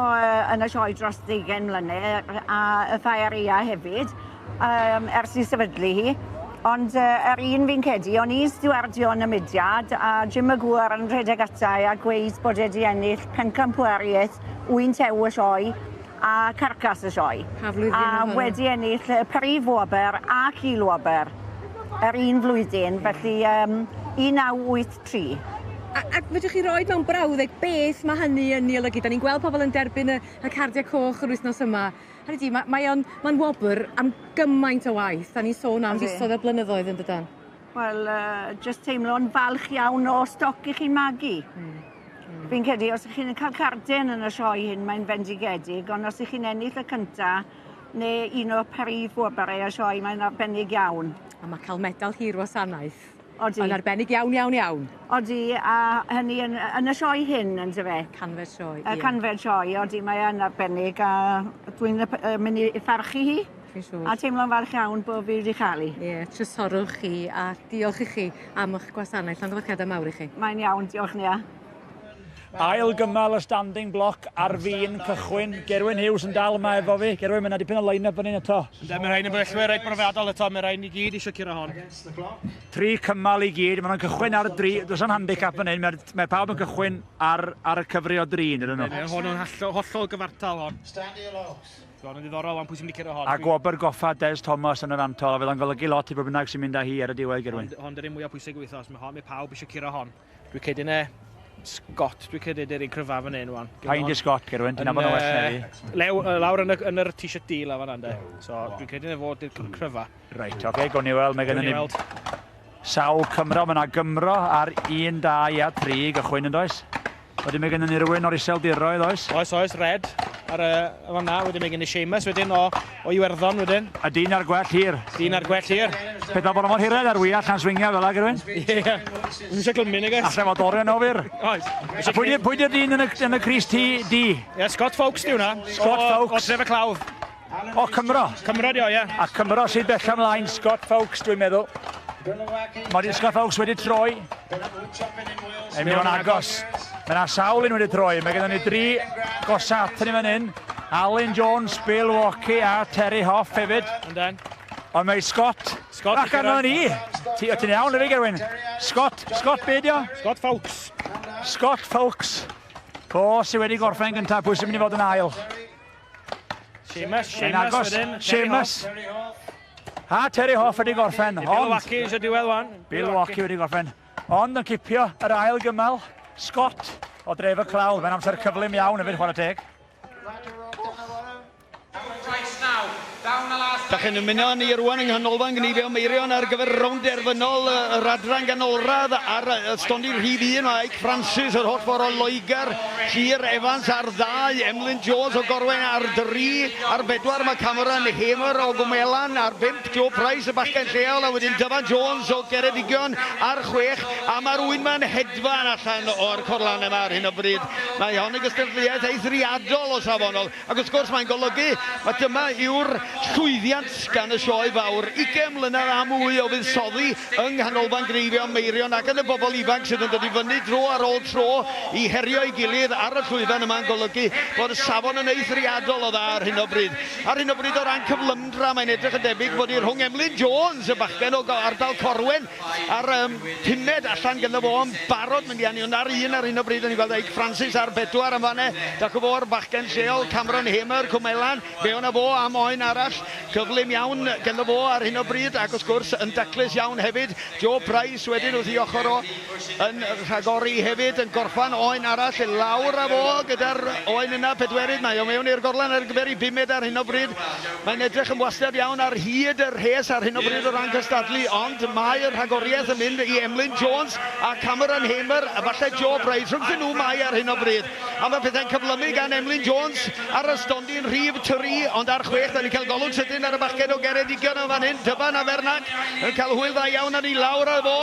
Speaker 8: yn y sioe dros 20 mlynedd a y ffair aeaf hefyd, ers i sefydlu hi. Ond yr un fi'n credu, o'n i'n stiwardio yn y mudiad a Jim McGuire yn rhedeg ata i a gweud bod e wedi ennill pencampwriaeth ŵyn tew y sioe a carcas y sioe.
Speaker 1: Pa flwyddyn
Speaker 8: A
Speaker 1: oedd hwnna?
Speaker 8: wedi ennill y prif wobr a cil wobr yr un flwyddyn, felly 1983.
Speaker 1: A fedrwch chi roi mewn brawddeg beth mae hynny yn ei olygu? Da ni'n gweld pobl yn derbyn y cardiau coch yr wythnos yma. Hynny ydi, mae o'n mae'n wobr am gymaint o waith. Da ni'n sôn am fisoedd o blynyddoedd yn dydan?
Speaker 8: Wel, just teimlo'n falch iawn o stoc i chi'n magu. Fi'n credu os 'ych chi'n cael carden yn y sioe hyn mae'n fendigedig ond os 'ych chi'n ennill y cynta neu un o'r prif wobrau y sioe mae'n arbennig iawn.
Speaker 1: A ma' cael medal hir wasanaeth.
Speaker 8: Odi.
Speaker 1: Yn arbennig iawn iawn iawn.
Speaker 8: Odi a hynny yn yn y sioe hyn yndyfe?
Speaker 1: Canfed sioe.
Speaker 8: Y canfed sioe odi mae yn arbennig a dwi'n yy mynd i pharchu hi.
Speaker 1: Dwi'n siŵr.
Speaker 8: A teimlo'n falch iawn bo' fi wedi chael 'i.
Speaker 1: Ie, trysorwch chi a diolch i chi am 'ych gwasanaeth. Llongyfarchiadau mawr i chi.
Speaker 8: Mae'n iawn, diolch Nia.
Speaker 3: Ail gymal y standing block ar fin cychwyn. Gerwyn Hughes yn dal yma efo fi. Gerwyn, mae yna dipyn o line-up fan hyn eto.
Speaker 20: Ynddo, mae rhain yn bellwyr reit brofiadol eto, mae rhain i gyd eisiau curo hon.
Speaker 3: Tri cymal i gyd, maen nhw'n cychwyn ar dri, does am handicap fan hyn, mae, mae pawb yn cychwyn ar, ar y cyfri o dri, nid nhw.
Speaker 20: Mae hon yn hollol, hollol gyfartal hon. Hon yn ddiddorol, wan pwy sy'n mynd i curo hon.
Speaker 3: A gwobr goffa Des Thomas yn y fantol, a fydd o'n golygu lot i bwy bynnag sy'n mynd â hi ar y diwedd, Gerwyn.
Speaker 20: Hon, hon dy'r un mwyaf pwysig y wythnos, mae hon, mae pawb eisiau curo hon. Dwi'n credu ne Scott, dwi'n credu dy'r un cryfaf fan hyn, wan.
Speaker 3: Pa un di Scott, Gerwyn? Ti'n nabod nhw well na fi.
Speaker 20: Lew, lawr yn y, yn yr t-shirt du la fan de. So, dwi'n credu ne fod di'r cryfa.
Speaker 3: Reit, oce, okay, gawn ni weld. Mae gennym ni sawl Cymro. Mae yna Gymro ar 1, 2 a 3 i gychwyn yn does? Wedyn mae gennym ni rywun o'r Iseldiroedd, oes?
Speaker 20: Oes, oes, Red ar y fan'na. Wedyn mae gen i Seamus wedyn o, o Iwerddon wedyn.
Speaker 3: A dyn ar gwell hir.
Speaker 20: Dyn ar gwell hir.
Speaker 3: Peth fel bod o mor hired ar wyall na'n swingio fel 'a, Gerwyn.
Speaker 20: Ie. Ddim eisiau glymu nag oes?
Speaker 3: Alla fod orion o fyr.
Speaker 20: Oes.
Speaker 3: A pwy di'r pwy di'r dyn yn y, yn y crys T D?
Speaker 20: Ie, Scott Fowkes di hwnna.
Speaker 3: Scott Fowkes.
Speaker 20: O Tref y Clawdd.
Speaker 3: O, Cymro.
Speaker 20: Cymro di o, ie.
Speaker 3: A Cymro sydd bella ymlaen, Scott Fowkes, dwi'n meddwl. Mae Scott Fowkes wedi troi. Mae'n mynd o'n agos. Mae yna sawl un wedi troi. Mae gennym ni dri gosat yn fan hyn. Alun Jones, Bill Walkie a Terry Hoff hefyd.
Speaker 20: Ynden.
Speaker 3: Ond mae Scott...
Speaker 20: Scott
Speaker 3: Ac arno ni! Ti, ti'n iawn, ydy, Gerwyn? Scott, Scott be di o?
Speaker 20: Scott Fowkes.
Speaker 3: Scott Fowkes. O, sydd wedi gorffen gyntaf, pwy sy'n mynd i fod yn ail?
Speaker 20: Seamus, Seamus wedyn.
Speaker 3: Seamus. A Terry Hoff wedi gorffen.
Speaker 20: Bill Wacky eisiau diwedd wan.
Speaker 3: Bill Wacky wedi gorffen. Ond yn cipio yr ail gymal, Scott o dref y Clawdd. Mae'n amser cyflym iawn hefyd, chwarae teg.
Speaker 12: Da chi'n ymuno â ni rwan yng Nghanolfan Gneifio Meirion ar gyfer rownd derfynol yr adran ganolradd ar stondin rhif 1 o Ike Francis yr holl ffordd o Loegr, Llyr Evans ar ddau, Emlyn Jones o Gorwen ar dri, ar bedwar mae Cameron Hamer o Gwmelan, ar bump Joe Price y bachgen lleol a wedyn Dyfan Jones o Geredigion ar chwech a mae'r ŵyn ma'n hedfan allan o'r corlan yma ar hyn o bryd. Mae hon yn gystadleuaeth eithriadol o safonol. Ac wrth gwrs mae'n golygu mai dyma yw'r llwyddiant gan y sioe fawr, ugain mlynedd a mwy o fuddsoddi yng Nghanolfan Gneifio Meirion ac yn y bobl ifanc sydd yn dod i fyny dro ar ôl tro i herio ei gilydd ar y llwyfan yma'n golygu bod y safon yn eithriadol o dda ar hyn o bryd. Ar hyn o bryd o ran cyflymdra mae'n edrych yn debyg bod hi rhwng Emlyn Jones, y bachgen o ardal Corwen, A'r um, pumed allan gyda fo yn barod mynd i anu, ond ar un ar hyn o bryd, o'n i'n gweld Ike Francis ar bedwar yn fanne, dacw fo'r bachgen lleol, Cameron Hamer, Cwmelan, fe o'na fo am oen arall, cyflym iawn gyda fo ar hyn o bryd, ac wrth gwrs yn daclus iawn hefyd, Joe Price wedyn wrth i ochr o yn rhagori hefyd, yn gorffan oen arall, i lawr â fo gyda'r oen yna, pedwerydd, mae o mewn i'r gorlan ar gyfer ei bumed ar hyn o bryd, Mae'n edrych yn wastad iawn ar hyd y rhes ar hyn o bryd o ran cystadlu, ond mae'r rhagoriaeth yn mynd i Emlyn Jones a Cameron Hamer, a falle Joe Price. Rhwngthyn nhw mae ar hyn o bryd. A mae pethau'n cyflymu gan Emlyn Jones ar y stondin rhif 3, ond ar chwech, da ni'n cael golwg sydyn ar y bachgen o Geredigion yn fan hyn, Dyfan Afernac, yn cael hwyl dda iawn ar ei lawr â fo.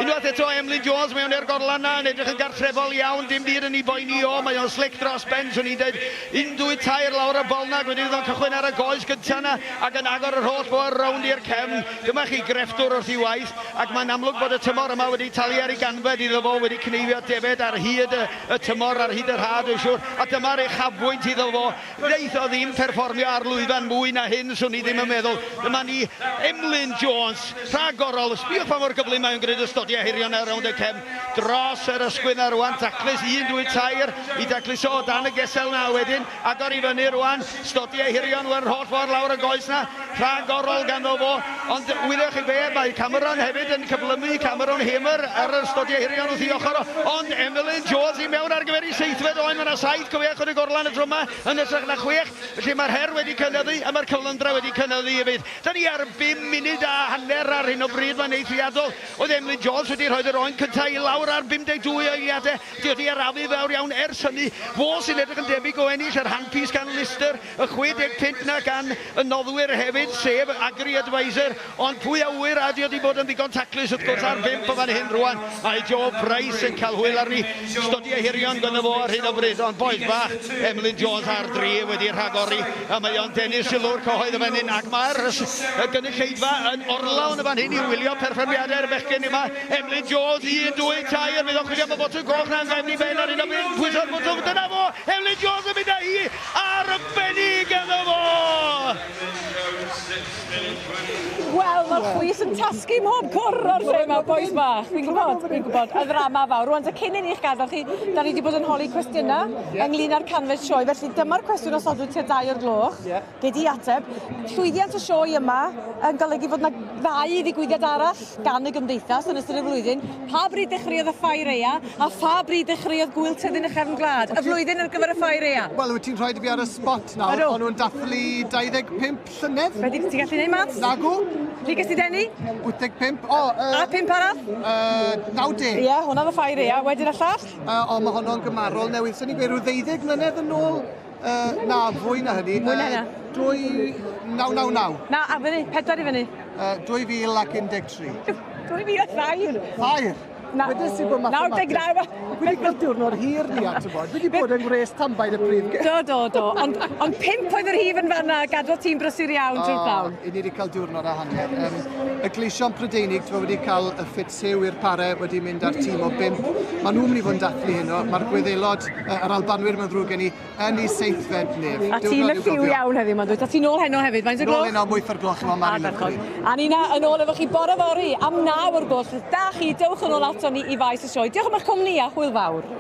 Speaker 12: Unwaith eto Emlyn Jones mewn i'r gorlan 'na yn edrych yn gartrefol iawn, dim byd yn ei boeni o, mae o'n slic dros ben swn i'n deud. Un, dwy, tair lawr y bol 'na ac wedyn iddo'n cychwyn ar y goes gynta 'na ac yn agor yr holl ffordd rownd i'r cefn. Dyma chi grefftwr wrth ei waith ac mae'n amlwg bod y tymor yma wedi talu ar ei ganfed iddo fo, wedi cneifio defaid ar hyd y, y tymor, ar hyd yr ha' dwi'n siŵr, a dyma'r uchafbwynt iddo fo. Wneith o ddim perfformio ar lwyfan mwy na hyn, swn i ddim yn meddwl. Dyma ni, Emlyn Jones, rhagorol. Sbïwch pa mor gyflym mae o'n gwneud y stodiau hirion ar rownd y cefn. Dros yr ysgwydd 'na rwan, taclus, un, dwy, tair, i dacluso o dan y gesel 'na wedyn, agor i fyny rwan, stodiau hirion, yr holl ffordd lawr y goes 'na. Rhagorol ganddo fo, ond wyddoch chi be, mae Cameron hefyd yn cyflymu, Cameron Hamer ar yr ystodiau hirion wrth ei ochr o, ond Emlyn Jones i mewn ar gyfer ei seithfed oen, mae yna saith cofiwch yn y gorlan y tro yma yn hytrach na chwech, felly mae'r her wedi cynyddu a mae'r cyflymdra wedi cynyddu hefyd. Da ni ar bum munud a hanner ar hyn o bryd, mae'n eithriadol. Oedd Emlyn Jones wedi rhoi'r oen cyntaf i lawr ar 52 o eiliadau, di wedi arafu fawr iawn ers hynny. Fo sy'n edrych yn debyg o ennill yr handpiece gan Lister, Y 60 punt 'na gan y noddwyr hefyd, sef Agri Advisor, ond pwy a ŵyr a ydi o 'di bod yn ddigon taclus wrth gwrs ar bump o fan hyn rwan. Mae Joe Price yn cael hwyl arni, stodiau hirion gynno fo ar hyn o bryd, ond bois bach, Emlyn Jones ar dri wedi rhagori, a mae o'n denu sylw'r cyhoedd yn fan hyn, ac mae'r y gynulleidfa yn orlawn yn fan hyn i wylio perfformiadau'r bechgyn yma. Emlyn Jones, un, dwy, tair, fydd o'n chwilio am y botwm coch 'na yn gefn i ben ar hyn o bryd, pwyso'r botwm, dyna fo, Emlyn Jones yn mynd â hi! Arbennig iddo fo!
Speaker 1: Wel, mae'r chwys yn tasgu mhob cwr o'r lle 'ma, bois bach. Fi'n gwybod, fi'n gwybod. Y ddrama fawr. Rwan, te cyn i ni'ch gadael chi, da ni wedi bod yn holi cwestiynau yeah. ynglyn â'r canfed sioe, felly dyma'r cwestiwn osodwyd tua 2 o'r gloch. Yeah. Gei di ateb. Llwyddiant y sioe yma yn golygu fod yna ddau ddigwyddiad arall gan y Gymdeithas yn ystod y flwyddyn. Pa bryd ddechreuodd y Ffair Aea a pha bryd ddechreuodd Gŵyl Tyddyn y Chefn Gwlad? Y flwyddyn ar gyfer y Ffair Aea.
Speaker 2: Wel, wyt ti'n rhoi fi ar y spot nawr. Ydw. O'n nhw'n dathlu 25 llynedd.
Speaker 1: Be ti'n gallu neud maths?
Speaker 2: Nagw.
Speaker 1: Pryd ges ti deni?
Speaker 2: 85. O,
Speaker 1: A pump arall?
Speaker 2: 90.
Speaker 1: Ie, hwnna oedd y Ffair Aea. Wedyn y llall?
Speaker 2: O, mae honno'n gymarol newydd. Swn i'n gweud rhyw ddeuddeg mlynedd yn ôl. Na, fwy na hynny.
Speaker 1: Mwy na hynna.
Speaker 2: 2999.
Speaker 1: Na, a fyny, pedwar i fyny.
Speaker 2: 2013.
Speaker 1: 2003.
Speaker 2: Thair?
Speaker 1: Na.
Speaker 2: Wedes i bod mathemateg.
Speaker 1: 99.
Speaker 2: Wedi cael diwrnod hir ni at y bod. Wedi bod yn gwres tanbaid y prif.
Speaker 1: Do, do, do. Ond, ond pump oedd yr hif yn fanna, gadwodd ti'n brysur iawn trwy'r pnawn.
Speaker 2: I ni wedi cael diwrnod a hanner. Y Gleision Prydeinig, ti'n wedi cael y Fitzhugh i'r pare, wedi mynd ar tîm o bump. Maen nhw'n mynd i fod yn dathlu heno. Mae'r Gwyddelod, yr Albanwyr, mae'n ddrwg gen i, Yn ei seithfed nef.
Speaker 1: A ti'n y lliw iawn heddiw 'ma dwyt? A ti'n nôl heno hefyd, faint o gloch?
Speaker 2: Nôl heno am wyth o'r gloch efo Mari Lövgreen.
Speaker 1: A nina yn ôl efo chi bore fory am 9 o'r gloch. Da chi, dewch yn ôl aton ni i faes y sioe. Diolch am eich cwmni a hwyl fawr.